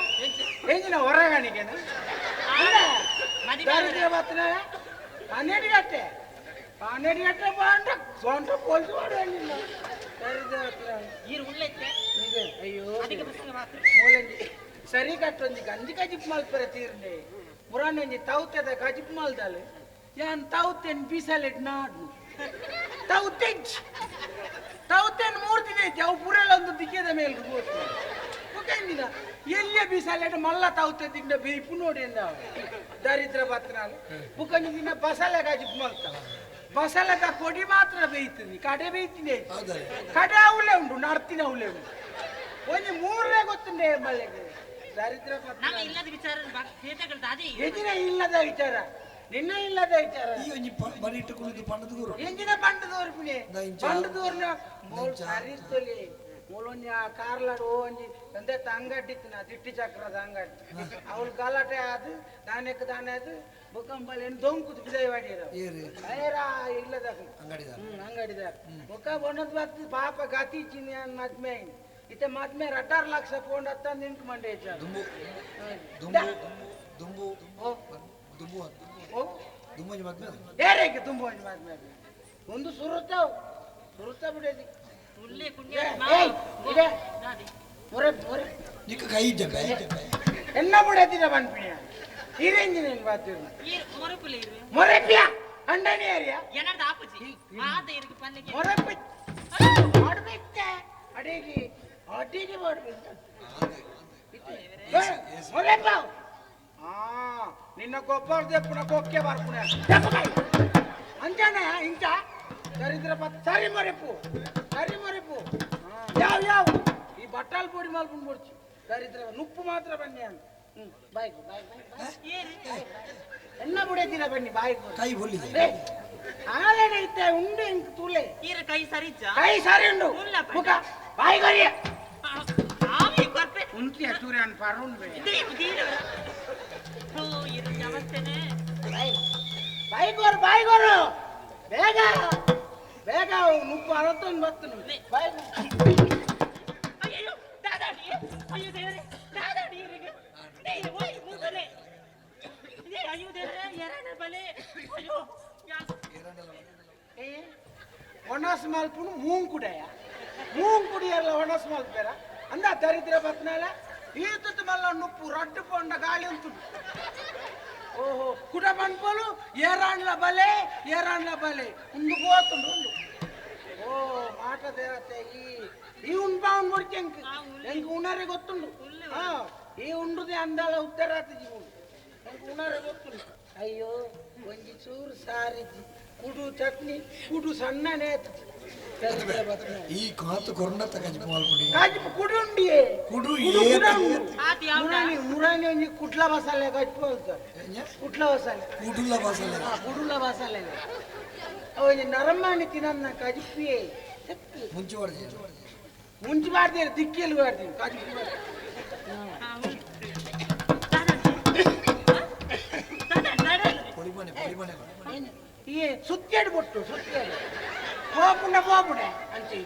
ಎಂಜಿನ ಹೊರಗಾಣಿಗೆನ ದರಿದ್ರ ಬತ್ತನ ಕನ್ನಡಿಗಟ್ಟೆ ಕನ್ನಡಿಗಟ್ಟೆ ಬಾಂಡ ಸೊಂಟ ಪೊಲ್ಸು ಮಾಡುವ ದರಿದ್ರ ಬತ್ತನ ಈರು ಉಳ್ಳೆತ್ತೆ ಇದೆ ಅಯ್ಯೋ ಅದಕ್ಕೆ ಪ್ರಸಂಗ ಮಾತ್ರ ಮೂಲಂಜಿ ಸರಿ ಕಟ್ಟೊಂಜಿ ಗಂಜಿ ಕಜಿಪ್ ಮಲ್ಪರ ತೀರ್ನೆ ಪುರಾಣೊಂಜಿ ತೌತೆದ ಕಜಿಪ್ ಮಲ್ದಾಲೆ ಯಾನ್ ತೌತೆನ್ ಬಿಸಲೆಟ್ ನಾಡ್ನು ತೌತೆಂಚ್ ತೌತೆನ್ ಮೂರ್ತಿ ಐತಿ ಅವು ಪುರೆಲ್ಲ ಒಂದು ದಿಕ್ಕದ ಮೇಲೆ ಗೊತ್ತು ಎಲ್ಲೇ ಬಿಸಲೆಟ್ ಮಲ್ಲ ತೌತೆ ತಿಂಡ ಬೇಯ್ಪು ನೋಡಿ ಅಂದ ದರಿದ್ರ ಬತ್ತನಾಲ ಬುಕ್ಕಂಜಿ ದಿನ ಬಸಲೆ ಕಜಿಪ್ ಮಲ್ತ ಬಸಲದ ಕೊಡಿ ಮಾತ್ರ ಬೇಯ್ತೀನಿ ಕಡೆ ಬೇಯ್ತೀನಿ ಕಡೆ ಅವಲೇ ಉಂಟು ನಡ್ತಿನ ಅವಲೇ ಉಂಟು ಒಂಜಿ ಮೂರನೇ ಗೊತ್ತುಂಡೆ ಮಲ್ಲೆಗೆ ದರಿದ್ರ ನಮ್ಮ ಇಲ್ಲದ ವಿಚಾರ ಎಂಜಿನ ಇಲ್ಲದ ವಿಚಾರ ನಿನ್ನ ಇಲ್ಲದ ವಿಚಾರ ಎಂಜಿನ ಪಂಡದೋರು ಪುಣೆ ಪಂಡದೋರ್ನ ಮೋಲ್ ಸರಿಸ್ತೊಲಿ ಮೂಲೊಂಜಿ ಆ ಕಾರ್ಲಾಡ್ ಒಂಜಿ ಒಂದೇ ಅಂಗಡಿ ನಾ ದಿಟ್ಟಿ ಚಕ್ರದ ಅಂಗಡಿ ಅವಳು ಗಲಾಟೆ ಆದು ದಾನೆಕ್ ದಾನೆ ಅದು ಬೊಕ್ಕಂಬಲ್ ಏನು ದೊಂಕುದು ಬಿಜಯವಾಡಿರ ಇಲ್ಲದ ಅಂಗಡಿದಾರ ಬೊಕ್ಕ ಬೊಣ್ಣದ ಬತ್ತು ಪಾಪ ಗತಿ ಚಿನ್ನ ಮದ್ಮೆ ಇತ್ತೆ ಮದ್ಮೆ 18 ಲಕ್ಷ ಪೌಂಡ್ ಹತ್ತ ನಿಂತು ಮಂಡೆ ದುಂಬು ದುಂಬು ದುಂಬು ದುಂಬು ದುಂಬು ಮದ್ಮೆ ಏರೇಕೆ ದುಂಬು ಮದ್ಮೆ ಒಂದು ಸುರುತ್ತಾವು ಸುರುತ್ತ ಬಿಡೋದು ನಿಕ್ಕ ಕೈ ಇದ್ದ ಎನ್ನ ಬಿಡೋದಿಲ್ಲ ಬನ್ಪಿಣಿಯ ಈರೇಂಜಿನ ಬಾತಿರು ಮೊರೆಪಿಯ ಅಂಡನಿ ಏರಿಯಾ ಏನಾದ್ರು ಆಪುಜಿ ಆದ ಇರಿಗೆ ಪನ್ನೆಗೆ ಮೊರೆಪಿ ಮಾಡ್ಬೇಕೆ ಅಡಿಗೆ ಅಡಿಗೆ ಮಾಡ್ಬೇಕು ಮೊರೆಪ ಆ ನಿನ್ನ ಗೊಬ್ಬರ ದೆಪ್ಪುನ ಕೊಕ್ಕೆ ಬರ್ಪುಣ ಅಂಜನೆ ಇಂಚ ದರಿದ್ರ ಸರಿ ಮೊರೆಪು ಸರಿ ಮೊರೆಪು ಯಾವ ಯಾವ ಈ ಬಟ್ಟಾಲ್ ಪೊಡಿ ಮಲ್ಪುಂಡು ಬೊಡ್ಚಿ ದರಿದ್ರ ನುಪ್ಪು ಮಾತ್ರ ಬನ್ನಿ ಅಂತ ಬಾಯ್ ಬಾಯ್ ಬಾಯ್ ಎನ್ನ ಬುಡದಿರ ಬನ್ನಿ ಬಾಯ್ ಕೈ ಬೊಲ್ಲಿದೆ ಆಲೇನೆ ಇತ್ತೆ ಉಂಡು ಇಂಕ್ ತೂಲೆ ಈರ ಕೈ ಸರಿ ಕೈ ಸರಿ ಉಂಡು ಮುಖ ಬಾಯ್ ಕೊರಿಯ ಆವಿ ಕೊರ್ಪೆ ಉಂಟಿ ಅಚೂರಿ ಅನ್ ಪರುನ್ ಬೆ ಇದೆ ಓ ಈರ ನಮಸ್ತೆನೆ ಬಾಯ್ ಕೊರು ಬಾಯ್ ಕೊರು ಬೇಗ ಬೇಗ ನುಪ್ಪು ಅರತ್ತೊಂದು ಬರ್ತನು ಬಾಯ್ ಅಯ್ಯೋ ದಾದಾಡಿ ಅಯ್ಯೋ ದೇವರೇ ದಾದಾಡಿ ಈರಿಗೆ ಓಯ್ ಮೂಗಲೆ ಅಯ್ಯೋ ದೇವರೇ ಏರಣ ಬಲೆ ಅಯ್ಯೋ ಒಣಸ್ ಮಲ್ಪುನು ಮೂಂಕುಡೆಯ ಮೂಂಕುಡಿಯಲ್ಲ ಒಣಸ್ ಮಲ್ಪೇರ ಅಂದ ದರಿದ್ರ ಬತ್ನಾಲ ಈತದ ಮಲ್ಲ ನುಪ್ಪು ರಡ್ಡು ಪೊಂಡ ಗಾಳಿ ಉಂಟು ಓಹೋ ಕುಡ ಬಂದ್ಪೋಲು ಏರಾಣ್ಲ ಬಲೆ ಏರಾಣ್ಲ ಬಲೆ ಉಂಡು ಗೋತುಂಡು ಉಂಡು ಓ ಮಾಟ ದೇವತೆ ಈ ಈ ಉಂಡ್ಬಾ ಉಂಡು ಎಂಕ್ ಎಂಕ್ ಉಣರೆ ಗೊತ್ತುಂಡು ಹಾ ಈ ಉಂಡುದೆ ಅಂದಾಳ ಉತ್ತರಾತ ಜೀವ ಎಂಕ್ ಉಣರೆ ಗೊತ್ತುಂಡು ಅಯ್ಯೋ ಒಂಜಿ ಚೂರು ಸಾರಿಜ್ಜಿ ಕುಡು ಚಟ್ನಿ ಕುಡು ಸಣ್ಣನೆ ಈ ಕಾತು ಕೊರಣ ತಗಜಿ ಮಾಲ್ಪುಡಿ ಕಾಜಿಪು ಕುಡುಂಡಿಯೇ ಕುಡು ಮುರಾನಿ ಮುರಾನಿ ಒಂಜಿ ಕುಟ್ಲ ಮಸಾಲೆ ಕಜ್ಪು ಅಲ್ತಾರೆ ಕುಟ್ಲ ಮಸಾಲೆ ಕುಡುಲ ಮಸಾಲೆ ಕುಡುಲ ಮಸಾಲೆ ಒಂಜಿ ನರಮಾಣಿ ತಿನ್ನ ಕಜಿಪಿಯೇ ಮುಂಚೆ ಮಾಡ್ತೀನಿ ಮುಂಚೆ ಮಾಡ್ತೀರಿ ದಿಕ್ಕಿಯಲ್ಲಿ ಮಾಡ್ತೀನಿ ಕಜಿಪು. ಈ ಸುತ್ತೇಡು ಬಿಟ್ಟು ಸುತ್ತೇಡು ಹೋಪುಂಡ ಹೋಪುಡೆ ಅಂಚಿ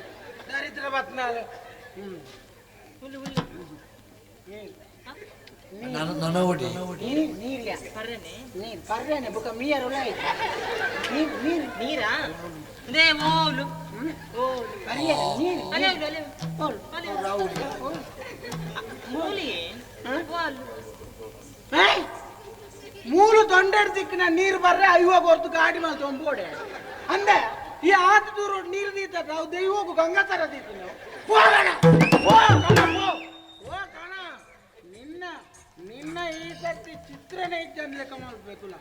ದರಿದ್ರ ಬತ್ನಾಲ. ನೀರು ಪರ್ರೇನೆ ಬುಕ್ಕ ಮೀಯರ್ ನೀರು ನೀರು ನೀರಾ ಓಲು ನೀರು ಮೂಲು ದೊಂಡೆಡ್ ದಿಕ್ಕಿನ ನೀರು ಬರ್ರೆ ಅಯ್ಯೋ ಹೊರ್ತು ಗಾಡಿ ಮೇಲೆ ತೊಂಬೋಡೆ ಅಂದೆ. ಈ ಆತ ದೂರ ನೀರು ದೀತ ನಾವು ದೈವಗೂ ಗಂಗಾತರ ದೀತಿ ನಾವು. ಹೋಗೋಣ ಓ ಕಣ ನಿನ್ನ ನಿನ್ನ ಈ ಸರ್ತಿ ಚಿತ್ರನೇ ಇದ್ದ ಲೆಕ್ಕ ಮಾಡ್ಬೇಕಲ್ಲ.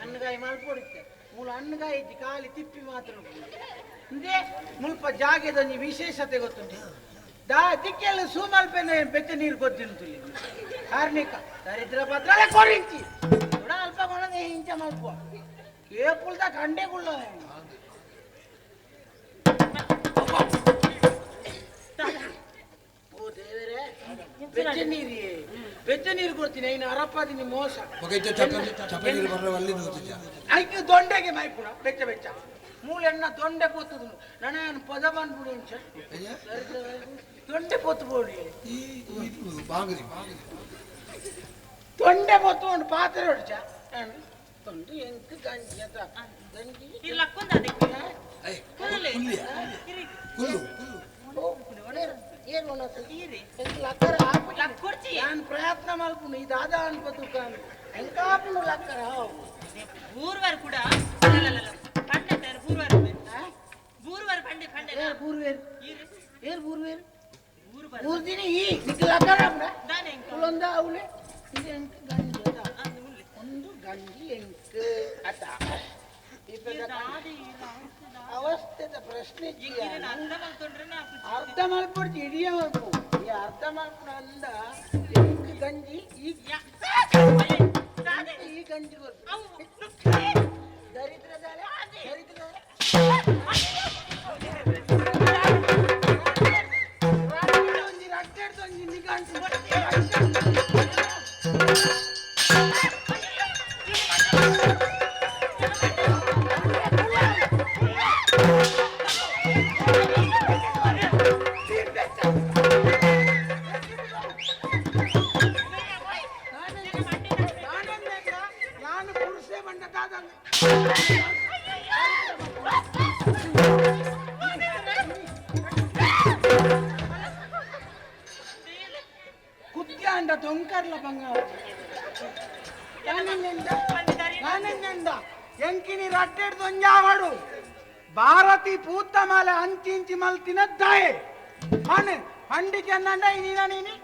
ಹಣ್ಣುಗಾಯಿ ಮಲ್ಪೊಡಿತ್ತೆ ಮೂಲ ಹಣ್ಣುಗಾಯಿ ಇಜ್ಜಿ ಖಾಲಿ ತಿಪ್ಪಿ ಮಾತ್ರ. ಇಂದೇ ಮುಲ್ಪ ಜಾಗೆದ ಒಂಜಿ ವಿಶೇಷತೆ ಗೊತ್ತುಂಟು. ದಾ ದಿಕ್ಕೆಲ್ಲ ಸೂಮಲ್ಪೆನ ಬೆಚ್ಚ ನೀರು ಗೊತ್ತಿಂತುಲಿ ಕಾರ್ಣಿಕ ದರಿದ್ರ ಪತ್ರಲೆ ಕೊರಿಂಚಿ ಕೂಡ ಅಲ್ಪ ಕೊಣದೆ ಇಂಚ ಮಲ್ಪ ಏಪುಲ್ದ ಕಂಡೆ ಕುಳ್ಳ. ಓ ದೇವರೇ, ಬೆಚ್ಚ ನೀರು ಬೆಚ್ಚ ನೀರು ಕೊಡ್ತೀನಿ ಇನ್ನು ಅರಪ್ಪಾದಿನಿ ಮೋಸ. ಐಕೆ ದೊಂಡೆಗೆ ಮೈಪುಣ ಬೆಚ್ಚ ಬೆಚ್ಚ ಮೂಲೆಣ್ಣ ದೊಂಡೆ ಪೊತ್ತದು ನನ್ನ ಪದ ಬಂದ್ಬಿಡು ಇಂಚ ದೊಂಡೆ ಪೊತ್ತು ಬೋಡಿ ದೊಂಡೆ ಪೊತ್ತು ಉಂಟು ಪಾತ್ರೆ ಹೊಡ್ಚ ತೊಂಡೆ ಎಂಕ್ ಗಂಜಿ ಗಂಜಿ ನಾನು ಪ್ರಯತ್ನ ಮಲ್ಪುನು ಈ ದಾದಾ ಅನ್ಪತು ಎಂಕಾಪುನು ಲಕ್ಕರ ಬೂರ್ವಾರ್ ಕೂಡ ಬೂರ್ವಾರ್ ಪಂಡೆ ಪಂಡೆ ಬೂರ್ವೇರ್ ಏರ್ ಬೂರ್ವೇರ್ ಬೂರ್ದಿನಿ ಈ ನಿಕ್ ಲಕ್ಕರ ಉಲೊಂದ ಅವಳೆ ಇದು ಎಂಕ್ ಗಂಜಿ ಒಂದು ಗಂಜಿ ಎಂಕ್ ಅಟ ಅವಸ್ಥೆದ ಪ್ರಶ್ನೆ ಅರ್ಧ ಮಲ್ಪೊಡ್ಚಿ ಇಡಿಯ ಮಲ್ಪು ಈ ಅರ್ಧ ಮಲ್ಪುನ ಅಂದ ಎಂಕ್ ಗಂಜಿ ಈ ಈ ಗಂಜಿ ದರಿದ್ರದಾಲೆ ದರಿದ್ರದಾಲೆ ಒಂಜಿ ರಡ್ಡೆಡ್ದು ಒಂಜಿ ನಿಗಂಟು. ನಾನು ಪುರುಷೇ ಬಂಡ ದಾದ. ಕುತ್ಯಾಂಡ ತೊಂಕರ್ಲ ಬಂಗಾರ ಎಂಕಿನಿ ರಡ್ಡೆಡ್ದು ಒಂಜಾವಡು ಭಾರತಿ ಪೂತ ಮಾಲೆ ಅಂಚಿಂಚಿ ಮಲ್ತಿನ ದಾಯೆ ಹಣ್ಣು ಹಂಡಿ ಚೆನ್ನಂಡ ನೀನ ನೀನಿ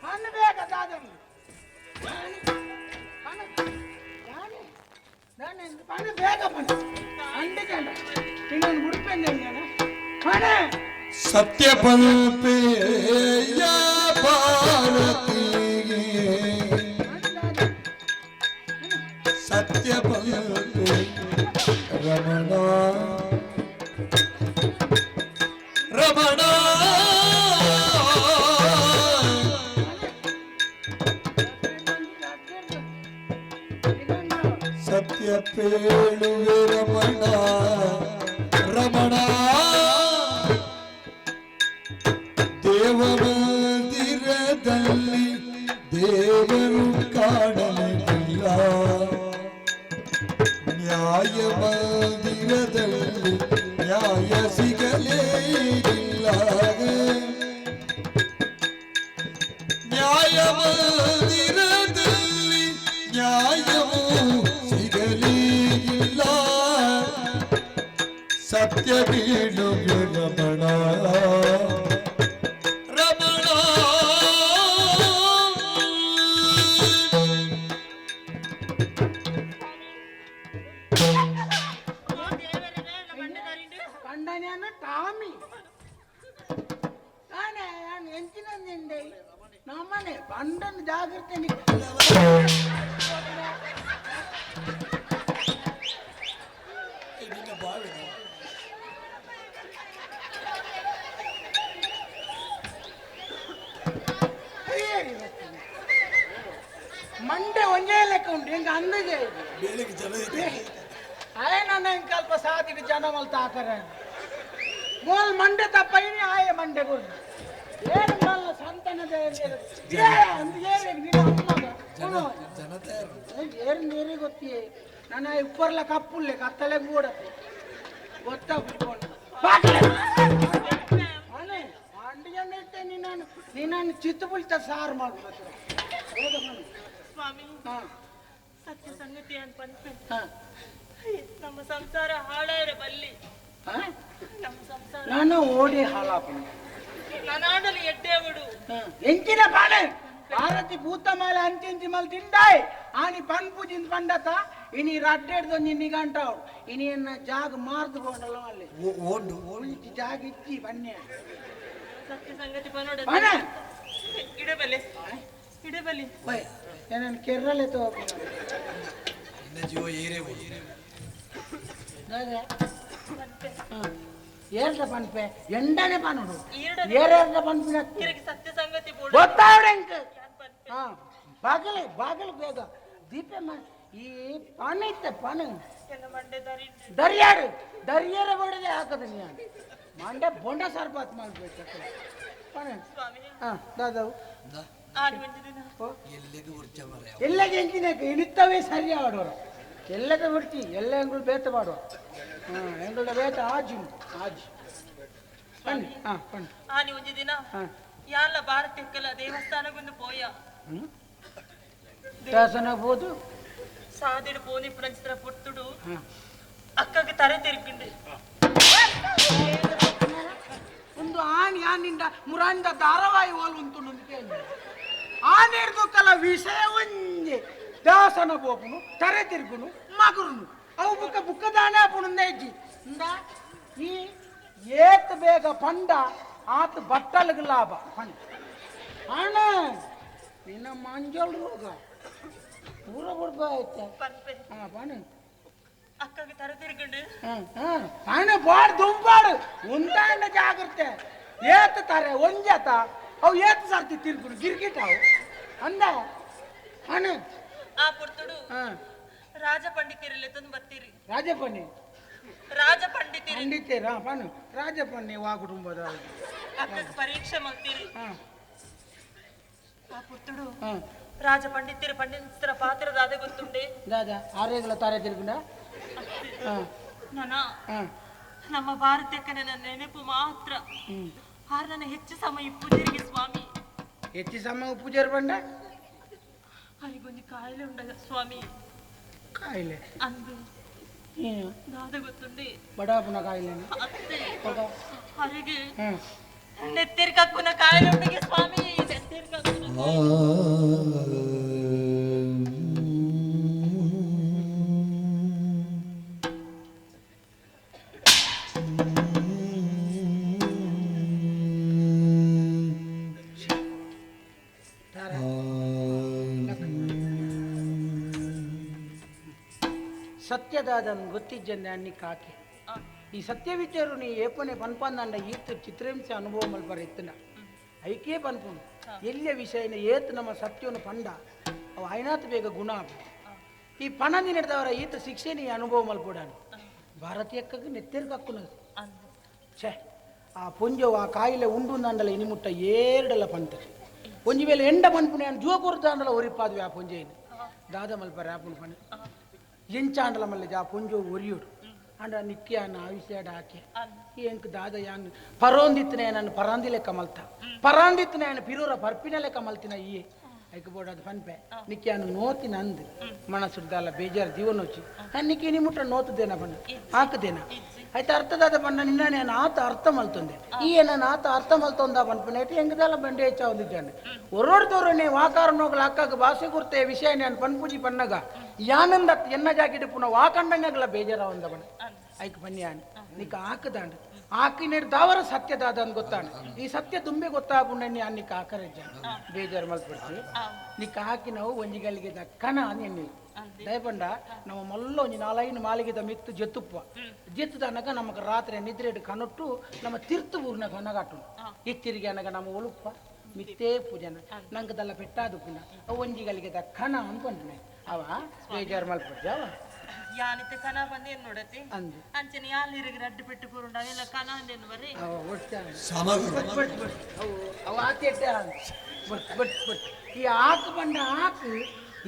ಹಣ್ಣು ಬೇಕ ದಾದನ್ನು ಹಣ್ಣು ಬೇಗ ಬಣ್ಣ ಹಂಡಿ ಚೆಂಡ ಇನ್ನೊಂದು ಉಡುಪೆಂಜ ಹಣೆ ಸತ್ಯ ಪಲ್ಪೆಯ ಭಾರತಿಗೆ ಸತ್ಯ ಪಲ್ಪೆ ರಮಣ ರಮಣ ಸತ್ಯ ಪೇಳುವೆ ರಮಣ ರಮಣ ದೇವಮಂದಿರದಲ್ಲಿ ದೇವರು ಕಾಣಲಿಲ್ಲ ನ್ಯಾಯ ಮಂದಿರದಲ್ಲಿ ನ್ಯಾಯ ಸಿಗಲೇ ಇಲ್ಲ. ನ್ಯಾಯ ಮಂದಿರದಲ್ಲಿ ನ್ಯಾಯವು ಸಿಗಲೇ ಇಲ್ಲ. ಸತ್ಯ ಬೀಳುವೆ ರಮಣ ರಮಣ. ಕಂಡನೇನು ಟಾಮಿ ತಾನೇ ನಾನು ಎಂಚಿನಂದಿಂಡೆ ನಮ್ಮನೆ ಬಂಡನ ಜಾಗ್ರತೆ. ನಿನ್ನ ಬಾವಿ ಮಂಡೆ ಒಂದೇ ಲೆಕ್ಕ ಉಂಟು, ಹೆಂಗೆ ಅಂದಜೆ. ಬೇಳೆಗೆ ಜನ ಇದೆ. ಆಯ್ ನನ್ನ ಹಿಂಗೆ ಅಲ್ಪ ಸಾದಿಗೆ ಜನ ಮಲ್ತ ಹಾಕರ ಮೋಲ್ ಮಂಡೆ ತಪ್ಪೈನಿ ಆಯೆ ಮಂಡೆ ಕೊಡು ಏನು ಮಲ್ಲ ಸಂತಾನದ ಏ ಅಂದ್ ಏ ನಿನ್ನ ಅಮ್ಮಗ ಜನ ತಯಾರು. ಏರು ನೀರಿ ಗೊತ್ತಿ ನನ್ನ ಇಪ್ಪರ್ಲ ಕಪ್ಪುಲ್ಲೆ ಕತ್ತಲೆ ಕೂಡತ್ತೆ ಗೊತ್ತಾಗ್ಬಿಟ್ಕೊಂಡು ಅಂಡು ಜನ ಇಟ್ಟೆ ನಿನ್ನನ್ನು ನಿನ್ನನ್ನು ಚಿತ್ತ ಪುಳಿತ ಸಾರು ಮಾಡ್ಬೇಕು. ಸ್ವಾಮಿ, ಹಾ. ಸತ್ಯ ಸಂಗತಿ ಅಂತ ಪನ್ಪೆ. ಹಾ. ನಮ್ಮ ಸಂಸಾರ ಹಾಳಾರೆ ಬಲ್ಲಿ. ಹಾ? ನಮ್ಮ ಸಂಸಾರ ನಾನು ಓಡಿ ಹಾಳಾಪುಣ. ನಾನಾಡಲು ಎಡ್ಡೆವಡು. ಎಂಚಿನ ಪಾಳೆ ಭಾರತಿ ಭೂತಮಾಲೆ ಅಂತಿಂಚಿ ಮಲ್ ತಿಂಡಾಯ್ ಆನಿ ಪನ್ಪುಜಿಂದ ಪಂಡತ ಇನಿ ರಡ್ಡೆಡ್ದು ನಿನ್ನಿಗಂಟಾವ್ ಇನಿ ಎನ್ನ ಜಾಗ ಮಾರ್ದು ಕೊಂಡಲ್ಲ ಅಲ್ಲಿ. ಓಂಡು. ಒಂಜಿ ಜಾಗ ಇಚ್ಚಿ ಬನ್ನಿ. ಸತ್ಯ ಸಂಗತಿ ಪನೋಡ. ಪಣ. ಇಡಬಲೆ ಇಡಬಲಿ. ಓಯ್, ನಾನು ಕೆರ್ರಲೆ ತೋ. ನಿನ್ನ ಜೀವ ಏರೇ. ಪನ್ಪೆ. ಏರ್ದ ಪನ್ಪೆ ಎಂಡನೆ ಪನುಡು. ಈರ್ಡನೆ. ಏರೇರ್ದ ಪನ್ಪಿನ. ಕಿರకి ಸತ್ಯ ಸಂಗತಿ ಬೋಡು. ಗೊತ್ತಾವಡೆಂಕ್ ಹಾ ಬಾಗಿಲು ಬಾಗಿಲು ಬೇಗ ದೀಪ ಈ ಪಾನ ಇತ್ತ ಪಾನ. ಎನ್ನ ಮಂಡೆ ದರಿ. ದರ್ಯಾಡು ದರ್ಯಾರ ಬಡದೆ ಹಾಕದ ನಾನು ಮಂಡೆ ಬೊಂಡ ಸರ್ಬತ್ ಮಾಡ್ಬೇಕು ಪಾನ. ಸ್ವಾಮಿ. ಹಾ ದಾದವು. ಆಡಿ ಒಂಜಿ ದಿನ. ಎಲ್ಲಿಗೆ ಉರ್ಜ ಮರ. ಎಲ್ಲಗೆ ಎಂಚಿನಕ್ಕೆ ಇಳಿತವೇ ಸರಿ ಆಡೋರು ಎಲ್ಲದ ಬಿಡ್ತಿ ಎಲ್ಲ ಎಂಗಳು ಬೇತ ಮಾಡುವ. ಹಾ ಎಂಗಳ ಬೇತ ಆಜಿ ಉಂಟು ಆಜಿ ಬನ್ನಿ ಹಾ ಬನ್ನಿ. ಆನಿ ಒಂಜಿ ದಿನ ಹಾ. ಯಾಲ ಭಾರತಕ್ಕೆಲ್ಲ ದೇವಸ್ಥಾನಕ್ಕೊಂದು ಪೋಯ. ಹ್ಮ್ ದೇವಸ್ಥಾನ ಹೋದು. ಸಾದಿಡು ಪೋನಿ ಪುರಂಚಿತ್ರ ಪುರ್ತುಡು ಹಾ. ಅಕ್ಕಗೆ ತರೆ ತಿರ್ಕೊಂಡು. ಒಂದು ಆಣಿ ಆನಿಂದ ಮುರಾಂದ ಧಾರಾವಾಹಿ ಓಲ್ ಉಂಟು ಕೇಳಿ ಆನೇರ್ದು ಕಲ ವಿಷಯ ಒಂಜೆ ದೇವಸ್ಥಾನ ಪೋಪುನು ತರೆ ತಿರ್ಗುನು ಮಗುರುನು ಅವು ಬುಕ್ಕ ಬುಕ್ಕದಾನೆ ಆಪುನು ಇಜ್ಜಿ ಇಂದ ಈ ಏತ್ ಬೇಗ ಪಂಡ ಆತ ಬಟ್ಟಲ್ಗೆ ಲಾಭ ಪಂಡ ಅಣ್ಣ ನಿನ್ನ ಮಂಜಲ್ ರೋಗ ಪೂರ ಕೊಡ್ಬ ಆಯ್ತ. ಪನ್ಪೆ. ಹಾ ಪಣ. ಅಕ್ಕಗೆ ತರೆ ತಿರ್ಕೊಂಡು. ಅಣ್ಣ ಬಾಡ್ ದುಂಬಾಡು ಒಂದಾಂಡ ಜಾಗ್ರತೆ ಏತ್ ತಾರೆ ಒಂಜಾತ ಅವು ಏತ್ ಸರ್ತಿ ತಿರ್ಗುಡು ಗಿರ್ಗಿಟ್ ಅವು ಅಂದ ಅಣ್ಣ. ಆ ಪುರ್ತುಡು ಹಾ. ರಾಜ ಪಂಡಿತಿರಲ್ಲಿ ತಂದು ಬರ್ತೀರಿ. ರಾಜಪಣ್ಣಿ. ರಾಜ ಪಂಡಿತಿರಿ. ಪಂಡಿತೇರಾ ಪಣ್ಣು ರಾಜಪಣ್ಣಿ ವಾ ಕುಟುಂಬದ. ಅಕ್ಕಗೆ ಪರೀಕ್ಷೆ ಮಾಡ್ತೀರಿ. ಹಾ. ಆ ಪುರ್ತುಡು ಹಾ. ರಾಜ ಪಂಡಿತಿರು ಪಂಡಿತರ ಪಾತ್ರದಾದ ಗೊತ್ತುಂಡೆ. ದಾದಾ ಆರೇಗಲ ತಾರೆ ತಿರ್ಗುಂಡ ಹಾ. ನಾನ ಹಾ. ನಮ್ಮ ಭಾರತಕ್ಕೆ ನನ್ನ ನೆನಪು ಮಾತ್ರ. ಹ್ಮ್. ಆರ್ ನನ್ನ ಹೆಚ್ಚು ಸಮಯ ಪೂಜೆರಿಗೆ ಸ್ವಾಮಿ. ಹೆಚ್ಚು ಸಮಯ ಪೂಜಾರಿ ಬಂಡ. ಅರಿಗೊಂದು ಕಾಯಿಲೆ ಉಂಡ ಸ್ವಾಮಿ. ಕಾಯಿಲೆ? ಅಂದು. ಏನು? ದಾದ ಗೊತ್ತುಂಡೆ? ಬಡಾಪುನ ಕಾಯಿಲೆ. ಅತ್ತೆ ಅರಿಗೆ ಹ್ಮ್. ನೆತ್ತಿರ್ ಕಕ್ಕುನ ಕಾಯಿಲೆ ಉಂಡಿಗೆ ಸ್ವಾಮಿ, ನೆತ್ತಿರ್ ಕಕ್ಕುನ. ಸತ್ಯದಾದನ್ ಗೊತ್ತಿಜ್ಜಂದೆ ಅನ್ನಿ ಕಾಕೆ ಈ ಸತ್ಯ ವಿಚಾರ ನೀ ಏಪನೆ ಪನ್ಪಂದಂಡ ಈತ್ ಚಿತ್ರಹಿಂಸೆ ಅನುಭವ ಮಲ್ಪರ ಇತ್ತನ ಐಕೇ ಪನ್ಪುನು ಎಲ್ಲಿಯ ವಿಷಯನ ಏತ್ ನಮ್ಮ ಸತ್ಯವನ್ನು ಪಂಡ ಅವು ಐನಾತ್ ಬೇಗ ಗುಣ ಆಪು. ಈ ಪಣಂದಿ ನಡೆದವರ ಈತ ಶಿಕ್ಷೆ ನೀ ಅನುಭವ ಮಲ್ಪುಡಾನು ಭಾರತೀಯಕ್ಕಗೆ ನೆತ್ತಿರ್ ಕಕ್ಕುನ ಛೇ ಆ ಪೊಂಜೋ ಆ ಕಾಯಿಲೆ ಉಂಡು ಅಂಡಲ ಇನಿಮುಟ್ಟ ಏರ್ಡಲ ಪಂತರೆ ಒಂಜಿ ವೇಳೆ ಎಂಡ ಪನ್ಪುನೆ ಜುವ ಕೊರ್ದಾಂಡಲ ಒರಿಪಾದ್ವಿ ಆ ಪೊಂಜೆಯನ್ನು ದಾದ ಮಲ್ಪರ ಆಪುನು ಪಣ ಎಂಚಾಂಡಲ ಮಲ್ಲೆ ಆ ಪೊಂಜೋ ಒರಿಯೋಡು. ಅಂಡ ನಿಕ್ಯಾನ ಆವಿಷ್ಯಾಡ ಆಕೆ ಎಂಕ್ ದಾದ ಯಾನ್ ಪರೋಂದಿತ್ತನೆ ನಾನು ಪರಾಂದಿ ಲೆಕ್ಕ ಮಲ್ತ ಪರಾಂದಿತ್ತನೆ ನಾನು ಪಿರೂರ ಪರ್ಪಿನ ಲೆಕ್ಕ ಮಲ್ತಿನ ಈ ಐಕ್ ಬೋಡ ಅದು ಪನ್ಪೆ ನಿಕ್ಯಾನು ನೋತಿನ ಅಂದ್ ಮನಸ್ಸುಡ್ದಲ್ಲ ಬೇಜಾರು ಜೀವನೋಚಿ ನಿಕ್ಕಿ ನಿ ಮುಟ್ಟ ನೋತದೇನ ಬಣ್ಣ ಹಾಕದೇನ ಆಯ್ತು ಅರ್ಥದಾದ ಬಣ್ಣ ನಿನ್ನ ನಾನು ಆತ ಅರ್ಥ ಮಲ್ತೊಂದೆ ಈ ನಾನು ಆತ ಅರ್ಥ ಮಲ್ತೊಂದ ಪನ್ಪನೆ ಹೆಂಗದಲ್ಲ ಬಂಡೆ ಹೆಚ್ಚಾವದಿದ್ದಾನೆ ಒರೋಡ್ದವ್ರನ್ನೇ ವಾಕಾರನೋಗ್ಲ ಅಕ್ಕಾಗ ಭಾಷೆ ಗುರ್ತೆ ವಿಷಯ ನಾನು ಪನ್ಪುಜಿ ಪನ್ನಗ ಯಾನಂದ ಎನ್ನ ಜಾಕಿಡು ಪುನಃ ವಾಕಂಡಂಗಲ ಬೇಜಾರ ಒಂದ ಬಣ್ಣ ಐಕ್ ಬನ್ನಿ ಯಾನ್ ನಿಕ್ಕ ಹಾಕದಾಂಡ ಆಕಿನ ದಾವರ ಸತ್ಯದಾದ ಅಂತ ಗೊತ್ತಾಣ ಈ ಸತ್ಯ ತುಂಬೆ ಗೊತ್ತಾಗುಂಡ ನಿಕ್ಕ ಆಕರಜ್ಜ ಬೇಜಾರು ಮಲ್ಪಡ್ತಿ ನಿಕ್ಕ ಹಾಕಿ ನಾವು ಒಂಜಿಗಳಿಗೆ ಕಣ ಎಣ್ಣೆ ದಯಪಂಡ ನಮ್ಮ ಮಲ್ಲ ಒಂಜಿ ನಾಲೈನು ಮಾಲಿಗೆದ ಮಿತ್ತು ಜೆತ್ತುಪ್ಪ ಜೆತ್ತದನಗ ನಮಗ ರಾತ್ರಿ ನಿದ್ರೆ ಕನೊಟ್ಟು ನಮ್ಮ ತಿರ್ತು ಊರಿನ ಕನಗಾಟು ಇತ್ತಿರಿಗೆ ಅನಗ ನಮ್ಮ ಒಳುಪ್ಪ ಮಿತ್ತೇ ಪೂಜನ ನಂಗದೆಲ್ಲ ಪೆಟ್ಟಾದು ಪುನ ಒಂಜಿಗಳಿಗೆ ಕಣ ಅನ್ಕೊಂಡ್ನೆ ಅವ ಬೇಜಾರು ಮಲ್ಪಡ್ಜ ಅವ ಯಾನಿತ್ತೆ ಕನ ಬಂದು ಏನ್ ನೋಡತಿ ಅಂದು ಅಂಚನೆ ಯಾಲಿರಿಗೆ ರಡ್ಡು ಪೆಟ್ಟು ಕೂರುಂಡ ಅವೆಲ್ಲ ಕನ ಅಂದೇನು ಬರ್ರಿ ಈ ಆಕು ಬಂಡ ಆಕು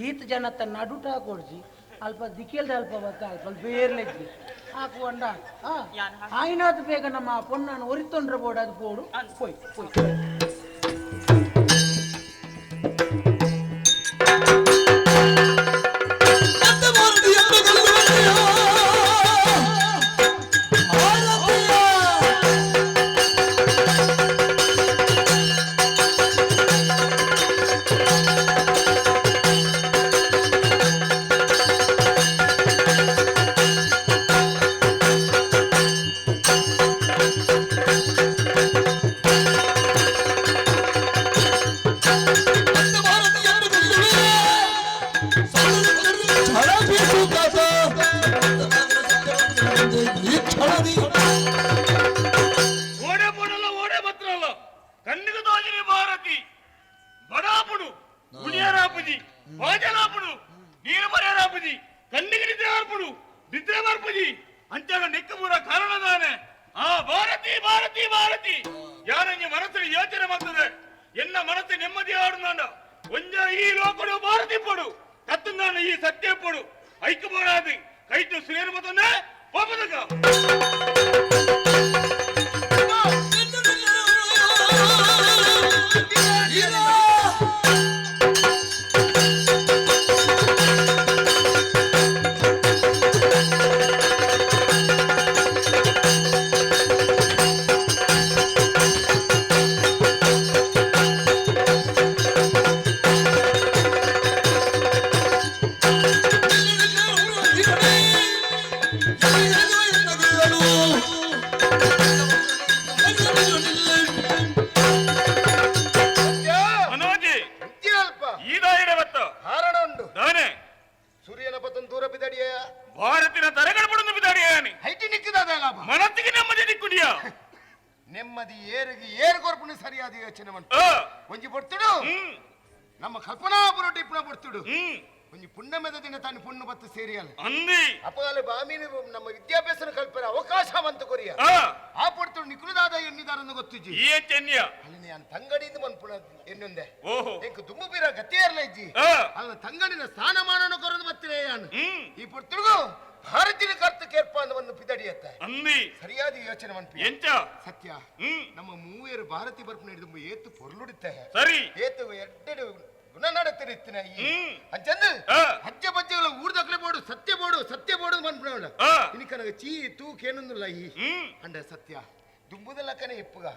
ಈತ ಜನ ತನ್ನ ನಡುಟ ಕೊಡ್ಸಿ ಅಲ್ಪ ದಿಕ್ಕೇಲ್ದ ಅಲ್ಪ ಬತ್ತ ಅಲ್ಪ ಬೇರ್ಲೆಜ್ಜಿ ಆಕು ಬಂಡ ಆಯ್ನಾದ ಬೇಗ ನಮ್ಮ ಪೊನ್ನನ್ನು ಒರಿತೊಂಡ್ರೆ ಬೋಡು ಅದು ಬೋಡು ಪೋಯ್ ಪೋಯ್ ಸತ್ಯ ನಮ್ಮ ಮೂವೇರು ಭಾರತಿ ಬರ್ಪು ಹಿಡಿದು ಏತು ಪೊರ್ಲುಡುತ್ತೆ ಸರಿ ಏತು ಎಡ್ಡೆಡು ಗುಣ ನಡತಿರಿತ್ತಿನ ಈ ಅಂಚಂದು ಹಜ್ಜೆ ಬಜ್ಜೆಗಳ ಊರ್ದಕ್ಲೆ ಬೋಡು ಸತ್ಯ ಬೋಡು ಸತ್ಯ ಬೋಡು ಮನ್ಪುಣವಳ ಇನಿಕನಗ ಚೀ ತೂಕೇನೊಂದುಲ್ಲ ಈ ಅಂಡ ಸತ್ಯ ದುಂಬುದಲಕ್ಕನೆ ಇಪ್ಪುಗ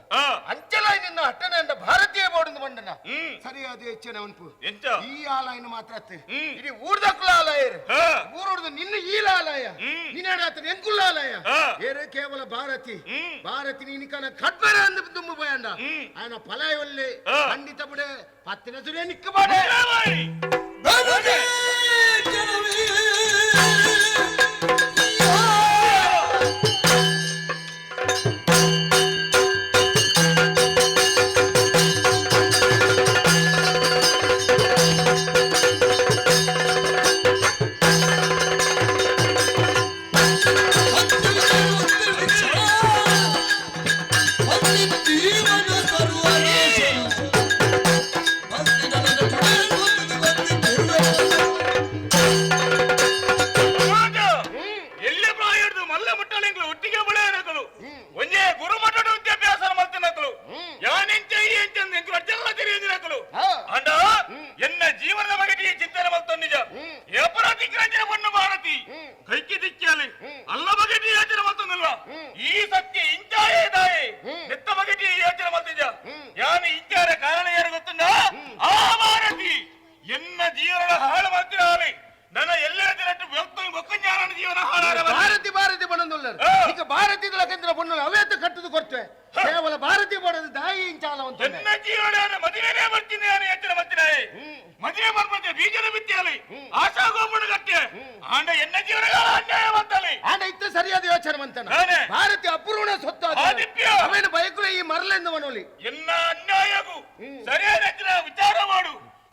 ಅಂಚಲ ನಿನ್ನ ಅಟ್ಟನ ಅಂಡ ಭಾರತೀಯ ಬೋಡು ಮಂಡನ ಸರಿಯಾದ ಹೆಚ್ಚಿನ ಅನ್ಪು ಈ ಆಲಯನ ಮಾತ್ರ ಇಡೀ ಊರ್ದಕ್ಕಲ ಆಲಯ ಊರುಡ್ದು ನಿನ್ನ ಈಲ ಆಲಯ ನಿನ್ನ ಎಂಕುಲ್ಲ ಆಲಯ ಏರು ಕೇವಲ ಭಾರತಿ ಭಾರತಿ ನೀನಿಕನ ಕಡ್ಬರ ಅಂದು ದುಂಬು ಬಯಂಡ ఆయన ಫಲಾಯ ಒಲ್ಲೆ ಖಂಡಿತ ಬಿಡೆ ಪತ್ತಿನ ಸುರೇ ನಿಕ್ಕಬಾಡೆ Thank you. ಸತ್ಯ ಇಂಚಾಯೇ ದಾಯೆ ನೆತ್ತ ಬಗೆಟಿ ಯೋಚನೆ ಮಾಡ್ತಿದ್ದ ಯಾನು ಇಂಚಾರ ಕಾರಣ ಯಾರು ಗೊತ್ತುಂಡ ಆ ಭಾರತಿ ಎನ್ನ ಜೀವನ ಹಾಳು ಮಾಡ್ತಿರಾಲೆ ನನ್ನ ಎಲ್ಲರ ದಿನಟ್ಟು ಬೊಕ್ಕಂಜಾರನ ಜೀವನ ಹಾಳಾರ ಭಾರತಿ ಭಾರತಿ ಬಣ್ಣದುಲ್ಲರು ಈಗ ಭಾರತಿ ಲಕಂದ್ರ ಬಣ್ಣ ಅವೇತ ಕಟ್ಟುದು ಕೊಡ್ತೇವೆ ಕೇವಲ ಭಾರತಿ ಬಡದು ದಾಯಿ ಇಂಚಾಲ ಅಂತ ಎನ್ನ ಜೀವನ ಮದುವೆನೇ ಬರ್ತೀನಿ ನಾನು ಯೋಚನೆ ಮಾಡ್ತೀನಿ ಮದುವೆ ಮಾಡ್ಬಂತೆ ಬೀಜನ ಬಿತ್ತಿಯಲ್ಲಿ ಆಶಾ ಗೋಪುಣ ಕಟ್ಟೆ ಆಂಡ ಎನ್ನ ಜೀವನಗಳ ಅನ್ಯಾಯ ಮಾಡ್ತಾಳೆ ಆಂಡ ಇತ್ತ ಸರಿಯಾದ ಯೋಚನೆ ಮಂತನ ಭಾರತಿ ಅಪೂರ್ಣ ಸೊತ್ತು ಅದು. ಆದಿತ್ಯ. ಅವೇನು ಬಯಕುಲ ಈ ಮರಲೆಂದು ಮನೋಲಿ ಎನ್ನ ಅನ್ಯಾಯಗೂ ಸರಿಯಾದ ವಿಚಾರ ಮಾಡು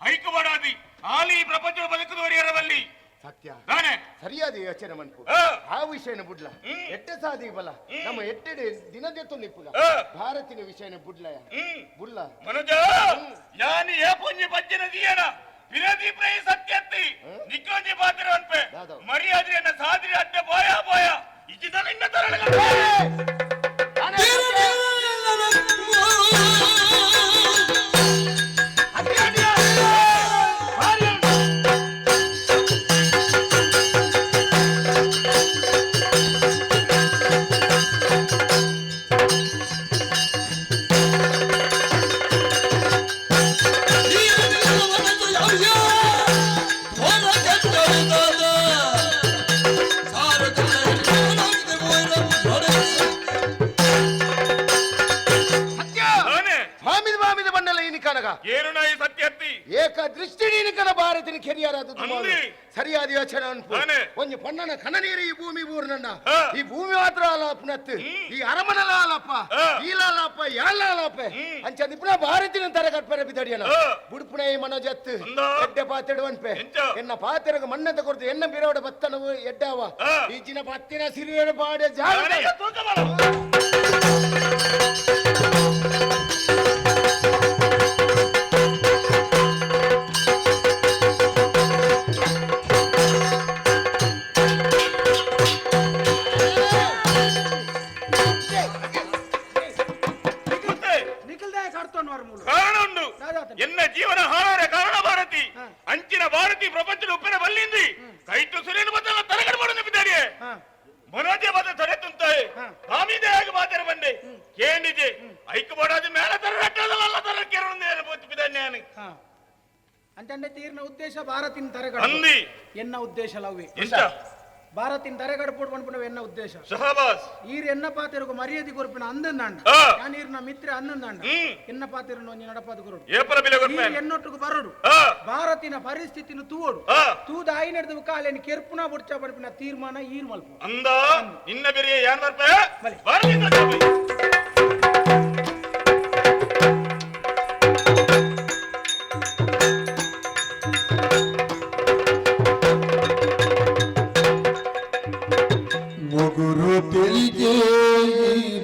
ಐಕು ಮಾಡಾದಿ ಆಲಿ ಈ ಪ್ರಪಂಚದ ಬದುಕುವರಿಯರವಲ್ಲಿ ಸತ್ಯ ತಾನೆ ಸರಿಯಾದ ಯೋಚನೆ ಮನ್ಪು ಆ ವಿಷಯನ ಬುಡ್ಲ ಎಟ್ಟೆ ಸಾದಿ ಬಲ ನಮ್ಮ ಎಟ್ಟೆಡೆ ದಿನದೆತ್ತು ನಿಪ್ಪುಗ ಭಾರತಿನ ವಿಷಯನ ಬುಡ್ಲ ಬುಡ್ಲ ಮನುಜ ಯಾನಿ ಏ ಪುಂಜಿ ಪಜ್ಜಿನ ದೀಯನ ವಿರೋಧಿ ಪ್ರೈ ಸತ್ಯತ್ತಿ ನಿಕ್ಕೋಂಜಿ ಪಾತ್ರ ಅನ್ಪೆ ಮರ್ಯಾದೆ ಎನ್ನ ಸಾದ್ರಿ ಅಡ್ಡ ಬೋಯ ಬೋಯ ಇಜ್ಜಿದ ನಿನ್ನ ತರಳ ಮಾಮಿದ ಮಾಮಿದ ಬಣ್ಣಲ ಈ ಕನಗ ಏನು ನಾಯಿ ಸತ್ಯತ್ತಿ ಏಕ ದೃಷ್ಟಿ ನೀನು ಭಾರತಿನ ಕೆರಿಯರಾದ ಸರಿಯಾದ ಯೋಚನೆ ಅನ್ಪು ಒಂಜಿ ಪಣ್ಣನ ಕಣನೀರು ಈ ಭೂಮಿ ಊರ್ನಣ್ಣ ಈ ಭೂಮಿ ಮಾತ್ರ ಅಲ್ಲ ಈ ಅರಮನಲ ಅಲ್ಲಪ್ಪ ಈಲಾಲಪ್ಪ ಯಾಲಪ್ಪ ಅಂಚ ನಿಪುಣ ಭಾರತಿನ ತರ ಕಟ್ಪರ ಬಿದಡಿಯನ ಬುಡ್ಪುಣ ಈ ಮನೋಜತ್ ಎಡ್ಡೆ ಪಾತೆಡು ಅನ್ಪೆ ಎನ್ನ ಪಾತೆರಗ ಮಣ್ಣಂತ ಕೊಡ್ತು ಎನ್ನ ಬಿರೋಡ ಬತ್ತನವು ಎಡ್ಡಾವ ಈ ಜಿನ ಪತ್ತಿನ ಸಿರಿಯಡ ಪಾಡೆ ಜಾಗ ಕಾರಣ ಉಂಡು ಎನ್ನ ಜೀವನ ಹಾಳಾರ ಕಾರಣ ಭಾರತಿ ಅಂಚಿನ ಭಾರತಿ ಪ್ರಪಂಚದ ಉಪ್ಪಿನ ಬಲ್ಲಿಂದಿ ಕೈತು ಸುರೇನು ಬದಲ ತಲೆಗಡೆ ಮಾಡು ಬಿದ್ದಾರಿಯೇ ಮನೋಜೆ ಬದ ತೊರೆ ತುಂತಾಯಿ ಆಮಿದೆ ಆಗಿ ಮಾತಾಡ ಬಂಡೆ ಕೇಂಡಿಜೆ ಐಕ್ ಬೋಡಾದ ಮೇಲ ತರ ರಟ್ಟದಲ್ಲ ತರ ಕೆರೊಂದು ಬಿದ್ದಾನೆ ನಾನು ಅಂತಂಡೆ ತೀರ್ನ ಉದ್ದೇಶ ಭಾರತಿನ ತರೆಗಡ ಅಂದಿ. ಎನ್ನ ಉದ್ದೇಶ ಲವ್ವೆ ಎಂತ? ಭಾರತಿನ ತರೆಗಡ ಪೋಡ್ ಎನ್ನ ಉದ್ದೇಶ ಶಹಬಾಸ್ ಈರ್ ಎನ್ನ ಪಾತಿರುಗು ಮರ್ಯಾದೆ ಕೊರ್ಪಿನ ಅಂದಂದಾಂಡ ಯಾನ್ ಈರ್ನ ಮಿತ್ರ ಅಂದಂದಾಂಡ ಎನ್ನ ಪಾತಿರು ಒಂಜಿ ನಡಪಾದ ಗುರುಡು ಏಪರ ಬಿಲೆ ಕೊರ್ಪೆ? ಈರ್ ಎನ್ನೊಟ್ಟುಗು ಬರಡು ಭಾರತಿನ ಪರಿಸ್ಥಿತಿನ ತೂವಡು ತೂದ ಐನೆಡ್ದು ಕಾಲೇನು ಕೆರ್ಪುನ ಬುಡ್ಚ ಪಡ್ಪಿನ ತೀರ್ಮಾನ ಈರ್ ಮಲ್ಪ ಅಂದ ನಿನ್ನ ಬೆರಿಯ ಯಾನ್ ಬರ್ಪೆ ಭಾರತಿ ಮುಗುರು ತಿಳಿಗೆ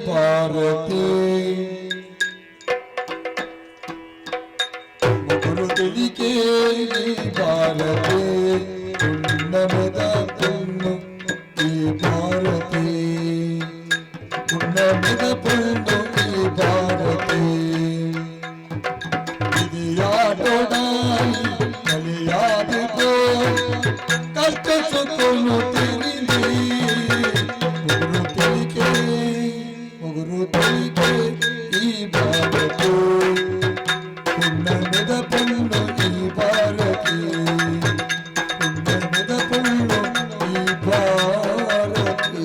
ಭಾರತಿ ಮುಗುರು ತಿಳಿಗೆ ಭಾರತಿ ಪುಣ್ಣಮೆದ ಪುಣ್ಣು ಈ ಭಾರತಿ ಪುಣ್ಣಮೆದ ಪುಣ್ಣು ಈ ಭಾರತಿ ವಿಧಿಯಾಟೋಡಾಯಿ ಕಲಿಯಾದ ಕಷ್ಟ ಸುಖನು ತಿಳಿದಿ ಮುಗುರು ತಿಳಿಕೆ ಈ ಭಾರತಿ ಪುಣ್ಣಮೆದ ಪುಣ್ಣು ಈ ಭಾರತಿ ಪುಣ್ಣಮೆದ ಪುಣ್ಣು ಈ ಭಾರತಿ.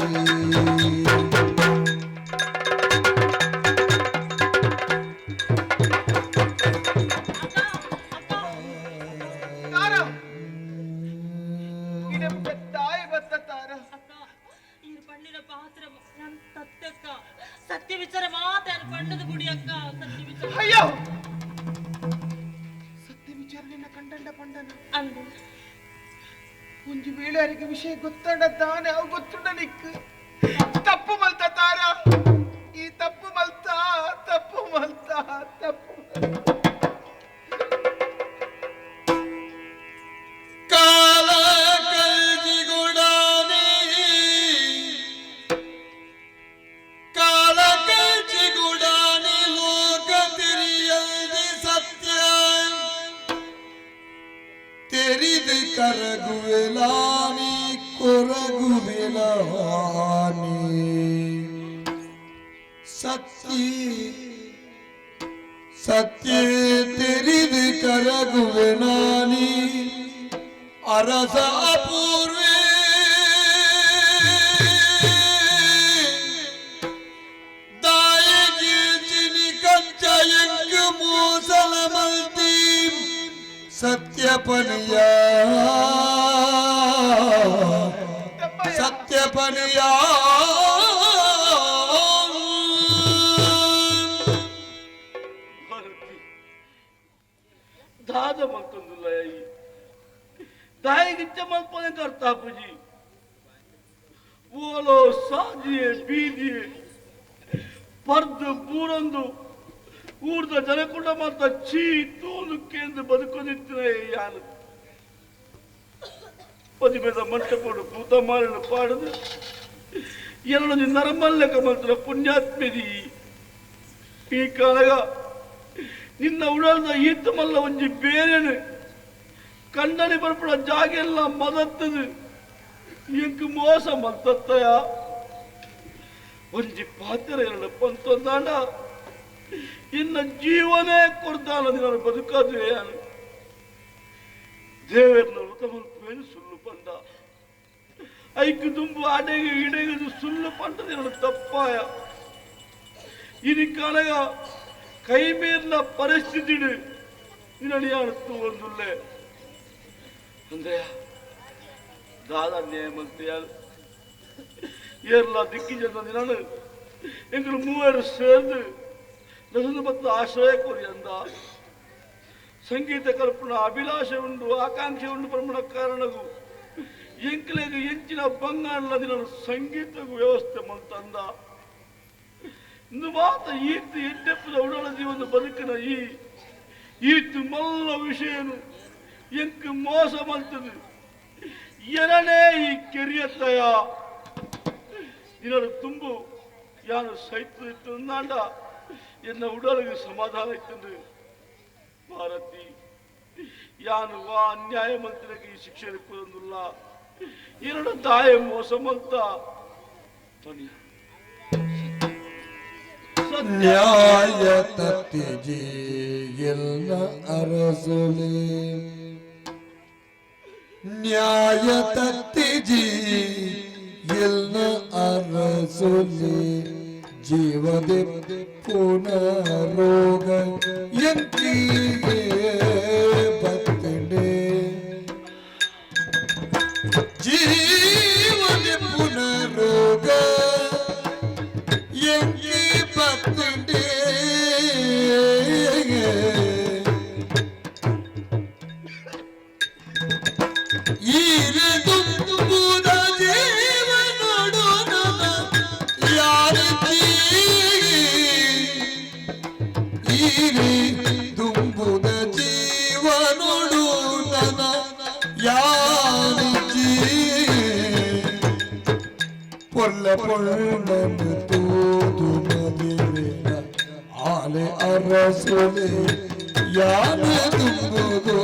ತಾರ ಇಡಂಬ ತಾಯಿ ಬತ್ತ ತಾರ ಈರ್ ಪಣ್ಣಿನ ಪಾತ್ರ ನನ್ ತತ್ತಕ್ಕ ಸತ್ಯ ವಿಚಾರ ಮಾತ ಪಂಡದ ಗುಡಿ ಅಕ್ಕ ಸತ್ಯ ವಿಚಾರ ಅಯ್ಯೋ ಸತ್ಯ ವಿಚಾರ ನಿನ್ನ ಕಂಡಂಡ ಪಂಡನ ಅಂದು ಒಂಜಿ ವೇಳೆ ವಿಷಯ ಗೊತ್ತಂಡ ತಾನೆ ಅವು ಗೊತ್ತುಂಡ ನಿಕ್ ತಪ್ಪು ಮಲ್ತ ತಾರ ಈ ತಪ್ಪು ಮಲ್ತ ತಪ್ಪು ಮಲ್ತ ತಪ್ಪು ಕಾಲ ಕಲ್ಜಿಗುಡಾನಿ ಕಾಲ ಕಲ್ಜಿಗುಡಾನಿ ಲೋಕ ತಿರಿಯಲ್ದಿ ಸತ್ಯ ತೆರಿದು ಕರಗುವೆಲಾನಿ ಕೊರಗುವೆಲಾನಿ. ಸತ್ಯ ಸತ್ಯ ತೆರಿದು ಕರಗುವೆ ನಾನಿ ಅರಸ ಅಪೂರ್ವೇ ದಾಯಕಿ ಕಂಚ ಎಂಕು ಮೋಸಲ ಮಲ್ತಿ ಸತ್ಯಪನಿಯ ಸತ್ಯಪನಿಯ ದಾದ ಮಲ್ತೊಂದುಲ್ಲ ದಾಯಿಗಿಚ್ಚ ಮಲ್ಪನೆ ಕರ್ತಾಪುಜಿ ಓಲೋ ಸಾಜಿಯೆ ಬೀದಿಯೆ ಪರ್ದು ಬೂರೊಂದು ಊರ್ದ ಜನಕುಂಡ ಮಾತ ಚೀ ತೂಲು ಕೇಂದ್ರ ಬದುಕೊಂಡಿತ್ತಿನ ಯಾನು ಪದಿಮೇದ ಮಂಟಪೋಡು ಭೂತ ಮಾರಲು ಪಾಡದು ಎರಡು ನರಮಲ್ಲಕ ಮಂತ್ರ ಪುಣ್ಯಾತ್ಮೆದಿ ಈ ಕಾಲಗ ನಿನ್ನ ಉಡಲ್ದ ಈತ ಮಲ್ಲ ಒಂಜಿ ಬೇರೆನು ಕಂಡನಿ ಬರ್ಪಡ ಜಾಗೆಲ್ಲ ಮದತ್ತದು ಎಂಕ್ ಮೋಸ ಮಲ್ತತ್ತಯ ಒಂಜಿ ಪಾತ್ರ ಎರಡು ಪಂತೊಂದಾಂಡ ಇನ್ನ ಜೀವನೇ ಕೊಡ್ತಾನ ನಾನು ಬದುಕಾದುವೆ ಯಾನು ದೇವರನ್ನ ವೃತ ಮಲ್ಪುವೇನು ಸುಳ್ಳು ಪಂಡ ಐಕು ದುಂಬು ಅಡೆಗೆ ಇಡೆಗೆ ಸುಳ್ಳು ಪಂಡದ ಎರಡು ತಪ್ಪಾಯ ಇನಿ ಕಾಲಗ ಕೈ ಮೀರಿನ ಪರಿಸ್ಥಿತಿ ನಿನ್ನಡಿಯಾನು ತೂವೊಂದುಲ್ಲೆ ಅಂದ್ರೆ ದಾದ ಅನ್ಯಾಯ ಮಲ್ತಿಯಾರು ಏರ್ಲ ದಿಕ್ಕಿ ಜನ ನಾನು ಎಂಗಳು ಮೂವರು ಸೇರ್ದು ನಸಂದು ಮತ್ತು ಆಶ್ರಯ ಕೊರಿ ಅಂದ ಸಂಗೀತ ಕಲ್ಪನ ಅಭಿಲಾಷೆ ಉಂಡು ಆಕಾಂಕ್ಷೆ ಉಂಡು ಪ್ರಮಾಣ ಕಾರಣಗೂ ಎಂಕ್ಲೆಗ್ ಎಂಚಿನ ಬಂಗಾಳದ ನಾನು ಸಂಗೀತಗೂ ವ್ಯವಸ್ಥೆ ಮಂತಂದ ಇಂದು ಮಾತ ಈತು ಎಡ್ಡೆಪ್ಪದ ಉಡಲ ಜೀವನ ಬದುಕಿನ ಈ ಈತು ಮಲ್ಲ ವಿಷಯನು ಎಂಕ್ ಮೋಸ ಮಲ್ತದು ಎರಡೇ ಈ ಕೆರಿಯತ್ತಯ ನಿನ್ನದು ತುಂಬು ಯಾನು ಸೈತು ಇತ್ತು ಅಂದಾಂಡ ಎನ್ನ ಉಡಲಿಗೆ ಸಮಾಧಾನ ಇತ್ತು ಭಾರತಿ ಯಾನು ವಾ ಅನ್ಯಾಯ ಮಂತ್ರಕ್ಕೆ ಈ ಶಿಕ್ಷೆ ಕೊರೊಂದುಲ್ಲ ಎರಡು ತಾಯಿ ಮೋಸ ಮಂತ ನ್ಯಾಯ ತತ್ತಿಜಿಲ್ಲ ಅರಸುಲಿ ನ್ಯಾಯ ತತ್ತಿಜಿ ಇಲ್ಲ ಅರಸುಲಿ ಜೀವದೆ ಪುನರೋಗ ಎಂತಿಗೆ ಬತ್ತಂಡೆ ಜೀವದೆ ಪುನರೋಗ ಎಂಕಿ ಬತ್ತಂಡೆ ಈರೆ ಜೀವನೊಡು ಯಾರಿದ್ದೀ ಈರೆ ದುಂಬುದ ಜೀವನೊಡು ನನ ಯಾರಿದ್ದೀ ಪೊಲ್ಲ ಪೊಳ್ಳನು ತೂದು ಮದಿವಿನ ಆಲೆ ಅರಸುಲೆ ಯಾನ ತುಂಬುದೋ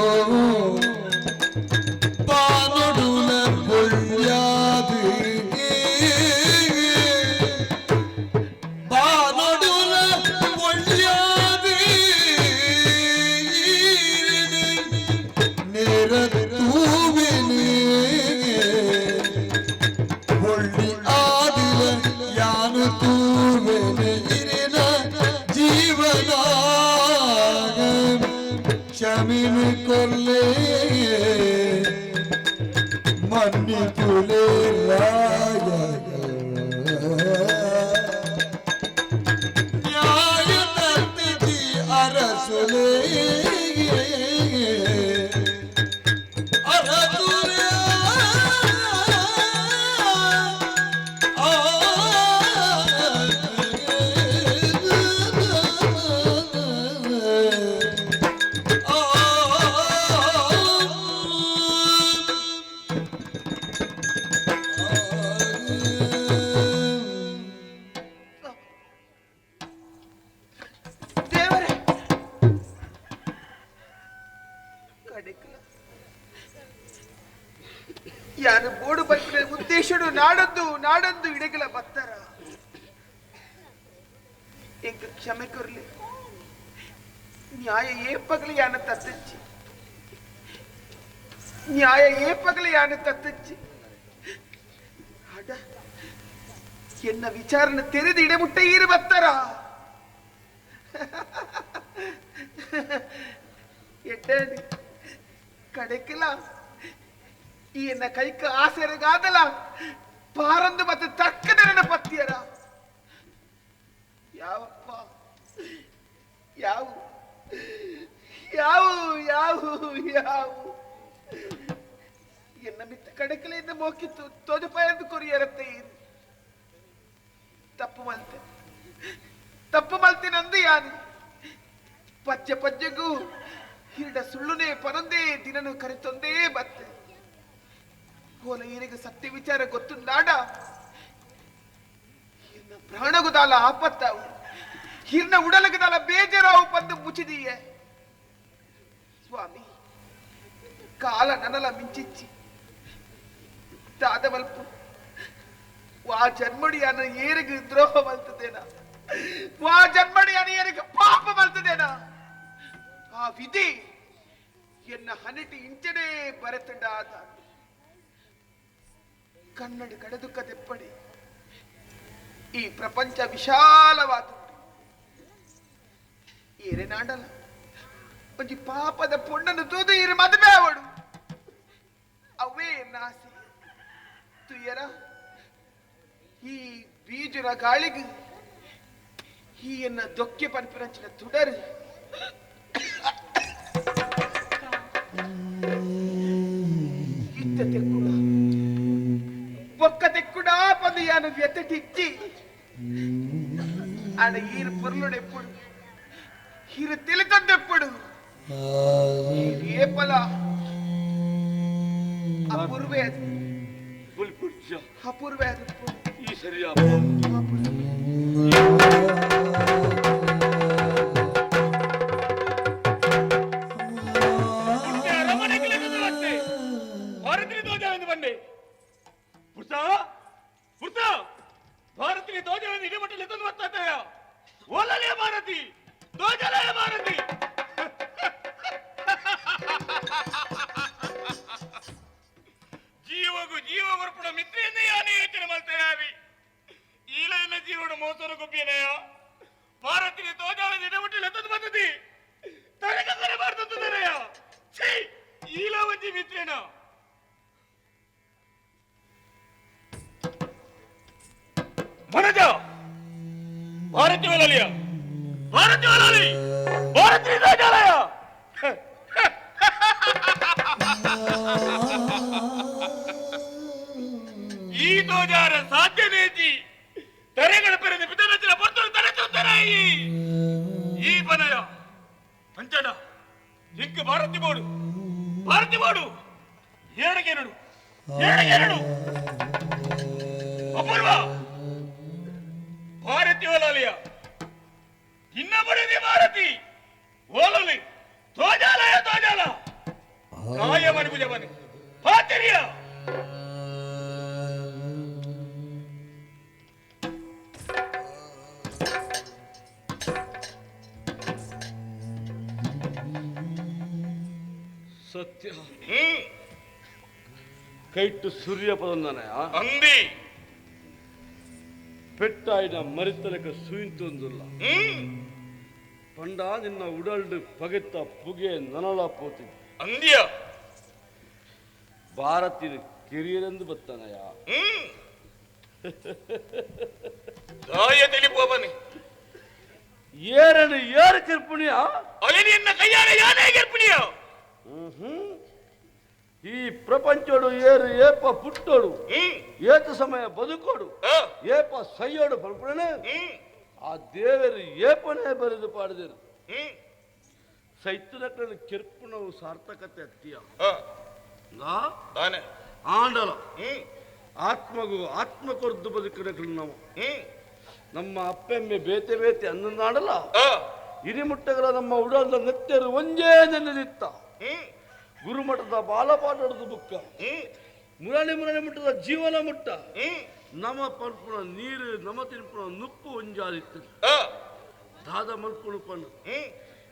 ಬಾನೊಡುಲ ಪೊಳ್ಯಾದು ಬಾನೊಡುಲ ಪೊಳ್ಯಾದು ನೇರ ತೂವಿನಿ ಒಳ್ಳಿ ಆದಿಲ ಯಾನು ತೂವೆನೆ ಇರಿನ ಜೀವನ ಕ್ಷಮಿನ ಕೊಲ್ಲೆ ಮನ್ನಿಪುಲೆ ರಾಯ ನ್ಯಾಯ ತತ್ತಿಜಿ ಅರಸುಲೇ ಅರಸುಲೇ ದೇವರೇ ಕಡೆಕಲ ಯಾರು ಬೋಡು ಬಲ್ಪಿನ ಉದ್ದೇಶಡು ನಾಡೊಂದು ನಾಡೊಂದು ಇಡಗಲ ಬತ್ತರ ಎಂಕ ಕ್ಷಮೆ ಕೊರ್ಲಿ. ನ್ಯಾಯ ಏಪಗಲಿ ಯಾನ ತತ್ತಚ್ಚಿ, ನ್ಯಾಯ ಏಪಗಲಿ ಯಾನ ತತ್ತಚ್ಚಿ. ಅಡ ಎನ್ನ ವಿಚಾರನ ತೆರೆದು ಇಡಮುಟ್ಟ ಈರು ಬತ್ತಾರ ಎಡ್ಡಾಡಿ ಕಡೆಕಿಲ್ಲ ಈ ಎನ್ನ ಕೈಕ ಆಸೆರೆಗಾದಲ ಪಾರಂದು ಮತ್ತೆ ತಕ್ಕದರನ ಪತ್ತಿಯರ. ಯಾವಪ್ಪ ಯಾವ ಯಾವ ಯಾವ ಯಾವ ಎನ್ನ ಮಿತ್ತ ಕಡೆಕಲೆಯಿಂದ ಮೋಕಿತ್ತು ತೋಜಪಾಯಂದು ಕೊರಿಯರತ್ತೆ. ತಪ್ಪು ಮಲ್ತೆ, ತಪ್ಪು ಮಲ್ತಿನಂದು ಯಾನು ಪಜ್ಜೆ ಪಜ್ಜೆಗೂ ಹಿರಡ ಸುಳ್ಳುನೇ ಪನೊಂದೇ ದಿನನು ಕರೆತೊಂದೇ ಬತ್ತೆ. ಹೋಲ ಏನಿಗೆ ಸತ್ಯ ವಿಚಾರ ಗೊತ್ತುಂದಾಡ ಹಿರ್ನ ಪ್ರಾಣಗುದಾಲ ಆಪತ್ತಾವು, ಹಿರ್ನ ಉಡಲಗುದಾಲ ಬೇಜಾರಾವು ಬಂದು ಮುಚಿದೀಯ ಸ್ವಾಮಿ. ಕಾಲ ನನಲ ಮಿಂಚಿಚ್ಚಿ ದಾದವಲ್ಪು ವಾ ಜನ್ಮಡಿಯಾನ ಏರಿಗೆ ದ್ರೋಹ ಮಲ್ತದೇನ, ವಾ ಜನ್ಮಡಿಯಾನ ಏರಿಗೆ ಪಾಪ ಮಲ್ತದೇನ. ಆ ವಿಧಿ ಎನ್ನ ಹನಿಟಿ ಇಂಚನೇ ಬರೆತಂಡಾದ ಕನ್ನಡ ಕಡೆದುಕ್ಕ ದೆಪ್ಪಡಿ. ಈ ಪ್ರಪಂಚ ವಿಶಾಲವಾದ ಏರೆ ನಾಡಲ ಒಂಜಿ ಪಾಪದ ಪೊಣ್ಣನ್ನು ತೂದು ಇರು ಮದುವೆ ಅವಳು ಅವೇ ನಾಸಿ ತುಯರ. ಈ ಬೀಜರ ಗಾಳಿಗೆ ಈ ಎನ್ನ ದೊಕ್ಕೆ ಪನ್ಪಿರಂಚಿನ ತುಡರು ಇತ್ತ ತೆಕ್ಕುಡ ಒಕ್ಕ ತೆಕ್ಕುಡ ಬಂದು ಯಾನು ವ್ಯತಟಿಚ್ಚಿ ಆಡ ಈರು ಪೊರ್ಲುಡೆಪ್ಪುಡು ಹೀರು ತಿಳಿತಂದೆಪ್ಪುಡು ಏಪಲ ಅಪೂರ್ವೇ ಅದು ಅಪೂರ್ವೇ ಅದು. ಈ ಸರಿಯಾ ಭಾರತಿಗೆ ದೋಜವನ್ನು ಇಡಮಟ್ಟಲ್ಲಿ ತಂದು ಬರ್ತಾ ಓಲಲೇ ಭಾರತಿ, ದೋಜಲೇ ಭಾರತಿ. ಜೀವಗೂ ಜೀವ ಕೊರ್ಪುಣ ಮಿತ್ರೆಯನ್ನೇ ಯಾನೇ ಯೋಚನೆ ಮಾಡ್ತಾಯಾವಿ. ಈಲೈನ ಜೀವನ ಮೋಸನ ಗುಬ್ಬಿಯನಯ ಭಾರತಿಗೆ ದೋಜವನ್ನು ಇಡಮಟ್ಟಲ್ಲಿ ತಂದು ಬರ್ತದೆ ತರಕ ಬರಬಾರ್ದು. ಛೀ, ಈಲ ಒಂಜಿ ಮಿತ್ರೇನ. ಮನಜ ಭಾರತಿ ಒಲಲಿಯ, ಭಾರತಿ ಒಲಲಿ, ಭಾರತಿ ದೋಜಾಲಯ. ಈ ದೋಜಾರ ಸಾಧ್ಯನೇಜಿ ತರೆಗಳ ಪೆರೆದ ಪಿತನಚಿನ ಪೊರ್ತರು ತರೆ ಚೊತ್ತರಾಯಿ ಈ ಬನಯ ಪಂಚಡ ಇಂಕ್ ಭಾರತಿ ಬೋಡು, ಭಾರತಿ ಬೋಡು. ಏಳಗೆರಡು, ಏಳಗೆರಡು. ಅಪೂರ್ವ ಭಾರತಿ ಓಲಾಲಿಯ ಇನ್ನ ಬಡದಿ ಭಾರತಿ ಓಲಲಿ ತೋಜಾಲಯ ತೋಜಾಲ ಕಾಯ ಮನುಭುಜ ಬನ್ನಿ ಪಾಚರಿಯ. ಸತ್ಯ ಕೈಟ್ಟು ಸೂರ್ಯ ಪದಂದಾನೆ ಅಂದಿ ಪೆಟ್ಟಾಯಿನ ಮರಿತಲಕ ಸುಯಿಂತೊಂದುಲ್ಲ ಪಂಡ ನಿನ್ನ ಉಡಲ್ಡು ಪಗೆತ್ತ ಪುಗೆ ನನಲ ಪೋತಿ ಅಂದಿಯ ಭಾರತಿನ ಕಿರಿಯರೆಂದು ಬತ್ತನಯ ದಾಯ ತಿಳಿಪೋಬನಿ ಏರನು ಏರು ಕಿರ್ಪುಣಿಯ ಅಳಿನಿನ್ನ ಕೈಯಾರೆ ಯಾನೇ ಕಿರ್ಪುಣಿಯ. ಈ ಪ್ರಪಂಚೋಡು ಏರು ಏಪ ಪುಟ್ಟೋಡು ಏತ ಸಮಯ ಬದುಕೋಡು ಏಪ ಸೈಯೋಡು ಪಲ್ಪುಣನೆ ಆ ದೇವರು ಏಪನೇ ಬರೆದು ಪಾಡಿದರು. ಸೈತುನಕ್ಕನ ಕಿರ್ಪುಣವು ಸಾರ್ಥಕತೆ ಅತ್ತಿಯ ಆಂಡಲ ಆತ್ಮಗೂ ಆತ್ಮ ಕೊರ್ದು ಬದುಕಿನಗಳು ನಾವು ನಮ್ಮ ಅಪ್ಪೆಮ್ಮೆ ಬೇತೆ ಬೇತೆ ಅನ್ನನ್ನಾಡಲ್ಲ ಹಿರಿಮುಟ್ಟಗಳ ನಮ್ಮ ಉಡಲ್ದ ನೆತ್ತೆರು ಒಂಜೇ ನೆನೆದಿತ್ತ ಗುರುಮಠದ ಬಾಲಪಾಠದ ಬುಕ್ಕ ಮುರಳಿ ಮುರಳಿ ಮುಟ್ಟದ ಜೀವನ ಮುಟ್ಟ ನಮ ಪಲ್ಪುಣ ನೀರು ನಮ ತಿನ್ಪುಣ ನುಪ್ಪು ಒಂಜಾದಿತ್ತು. ದಾದ ಮಲ್ಪುಣು ಪಣ್ಣು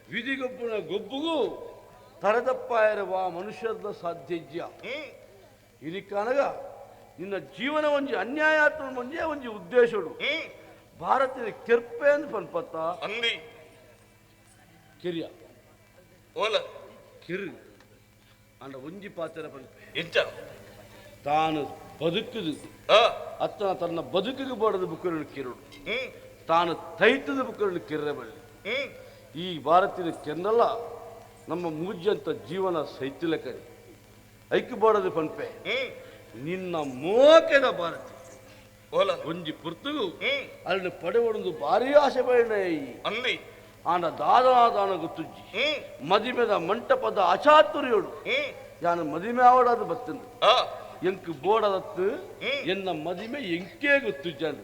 ವಿಧಿಗೊಬ್ಬನ ಗೊಬ್ಬುಗೂ ತರದಪ್ಪಾಯರವ ಮನುಷ್ಯದ ಸಾಧ್ಯಜ್ಯ ಇದಕ್ಕಾನಗ ನಿನ್ನ ಜೀವನ ಒಂಜಿ ಅನ್ಯಾಯ ಒಂಜೇ ಒಂಜಿ ಉದ್ದೇಶಡು ಭಾರತದ ಕೆರ್ಪೆ ಅಂತ ಪನ್ಪತ್ತ ಅಂದಿ ಕಿರಿಯ ಓಲ ಕಿರು ಅಂಡ ಒಂಜಿ ಪಾತ್ರ ಪನ್ಪೆ ಎಂಚ ತಾನು ಬದುಕುದು ಅತ್ತನ ತನ್ನ ಬದುಕಿಗೆ ಬೋಡದ ಬುಕ್ಕರು ಕಿರುಡು ತಾನು ತೈತದ ಬುಕ್ಕರು ಕಿರ್ರೆ ಬಳ್ಳಿ ಈ ಭಾರತೀಯ ಕೆನ್ನಲ್ಲ ನಮ್ಮ ಮೂಜ್ಯಂತ ಜೀವನ ಸೈತಿಲ ಕರಿ ಐಕ್ಯ ಬೋಡದ ಪನ್ಪೆ ನಿನ್ನ ಮೋಕೆದ ಭಾರತಿ ಒಂಜಿ ಪುರ್ತುಗು ಅಲ್ಲಿ ಪಡೆವಡೊಂದು ಭಾರಿ ಆಸೆ ಪಡೆಯ ಅಂದಿ ಆನ ದಾದನಾದಾನ ಗೊತ್ತುಜ್ಜಿ ಮದಿಮೆದ ಮಂಟಪದ ಅಚಾತುರ್ಯೋಡು ಯಾನು ಮದಿಮೆ ಆವಡಾದ ಬತ್ತಂದು ಎಂಕ್ ಬೋಡದತ್ತು ಎನ್ನ ಮದಿಮೆ ಎಂಕೇ ಗೊತ್ತುಜ್ಜಾನು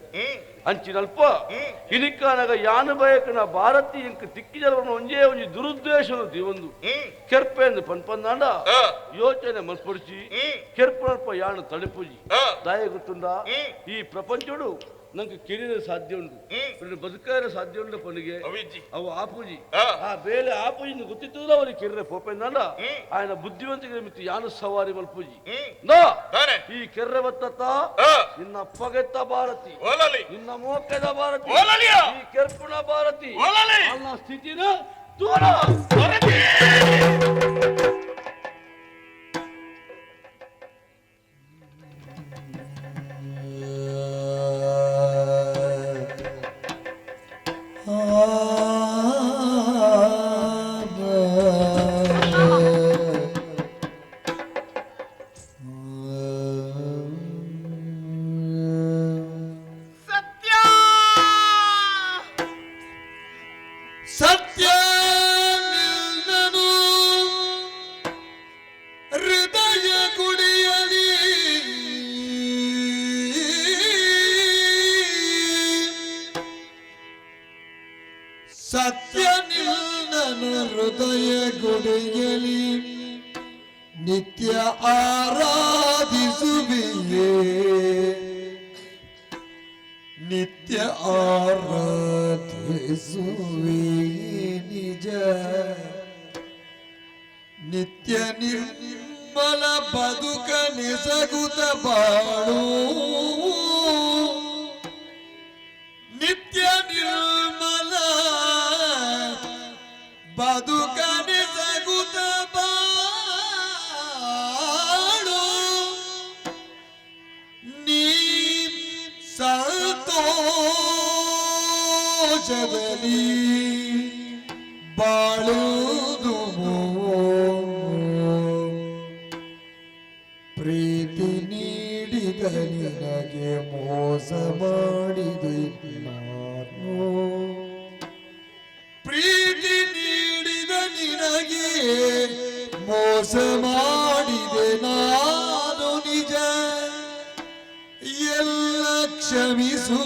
ಅಂಚಿನಲ್ಪ ಇನಿಕಾನಗ ಯಾನು ಬಯಕನ ಭಾರತಿ ಎಂಕ್ ತಿಕ್ಕಿಜರವನು ಒಂಜೇ ಒಂಜಿ ದುರುದ್ದೇಶನು ದಿವಂದು ಕೆರ್ಪೆ ಎಂದು ಪನ್ಪಂದಾಂಡ ಯೋಚನೆ ಮಲ್ಪೊಡ್ಚಿ ಕೆರ್ಪನಲ್ಪ ಯಾನು ತಡೆಪುಜಿ ದಾಯ ಗೊತ್ತುಂಡ ಈ ಪ್ರಪಂಚಡು ನಂಗೆ ಕಿರಿಯ ಸಾಧ್ಯ ಉಂಟು ಬದುಕಾರ ಸಾಧ್ಯ ಉಂಟು ಪನಿಗೆ ಅವು ಆಪೂಜಿ ಆ ಬೇಲೆ ಆಪೂಜಿ ಗೊತ್ತಿತ್ತು ಅವರಿಗೆ ಕಿರ್ರೆ ಪೋಪೆಂದಾಂಡ ఆయన ಬುದ್ಧಿವಂತಿಕೆ ಮಿತ್ತು ಯಾನು ಸವಾರಿ ಮಲ್ಪೂಜಿ ನೋ ಈ ಕೆರ್ರೆ ಬತ್ತತ್ತ ನಿನ್ನ ಪಗೆತ್ತ ಭಾರತಿ ನಿನ್ನ ಮೋಕೆದ ಭಾರತಿ ಈ ಕೆರ್ಪುಣ ಭಾರತಿ ಅನ್ನ ಸ್ಥಿತಿನ ದೂರ. ಸತ್ಯ ನಿನ್ನನು ಹೃದಯ ಗುಡಿಯಲಿ ಸತ್ಯ ನಿನ್ನನು ಹೃದಯ ಗುಡಿಯಲಿ ನಿತ್ಯ ಆರಾಧಿಸುವಿಯೇ ನಿತ್ಯ ಆರಾಧಿಸುವೆ ನಿಜ ನಿತ್ಯ ನಿರ್ಮಲ ಬದುಕ ನೆಸಗುತ ಬಾಳು ನಿತ್ಯ ನಿರ್ಮಲ ಬದುಕ ನೆಸಗುತ ಬಾಳು ನೀ ಸಂತೋಷದಲ್ಲಿ ಬಾಳುವುದು ಪ್ರೀತಿ ನೀಡಿದ ನಿನಗೆ ಮೋಸ ಮಾಡಿದೆ ನಾನು ಪ್ರೀತಿ ನೀಡಿದ ನಿನಗೆ ಮೋಸ ಮಾಡಿದೆ ನಾನು ನಿಜ ಎಲ್ಲ ಕ್ಷಮಿಸು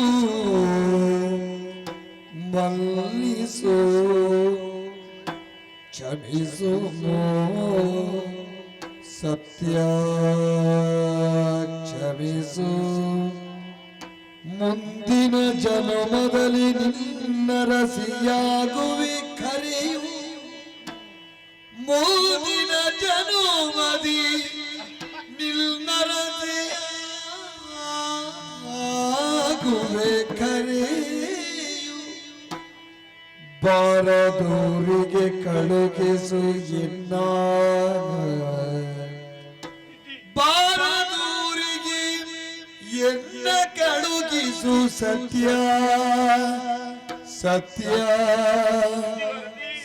ಮನ್ನಿಸು ಕ್ಷಮಿಸು ಸತ್ಯ ಕ್ಷಮಿಸು ಮುಂದಿನ ಜನ್ಮದಲ್ಲಿ ನಿನ್ನ ರಸಿಯಾಗುವಿ ಕರೆಯು ಮುಂದಿನ ಜನ್ಮದಿ ನಿನ್ನ ರಸಿಯಾಗುವೆ ಕರೆಯು ಬಾರದೂರಿಗೆ ಕಳುಗಿಸು ಎನ್ನ ಬಾರದೂರಿಗೆ ಎನ್ನ ಕಳುಗಿಸು ಸತ್ಯ ಸತ್ಯ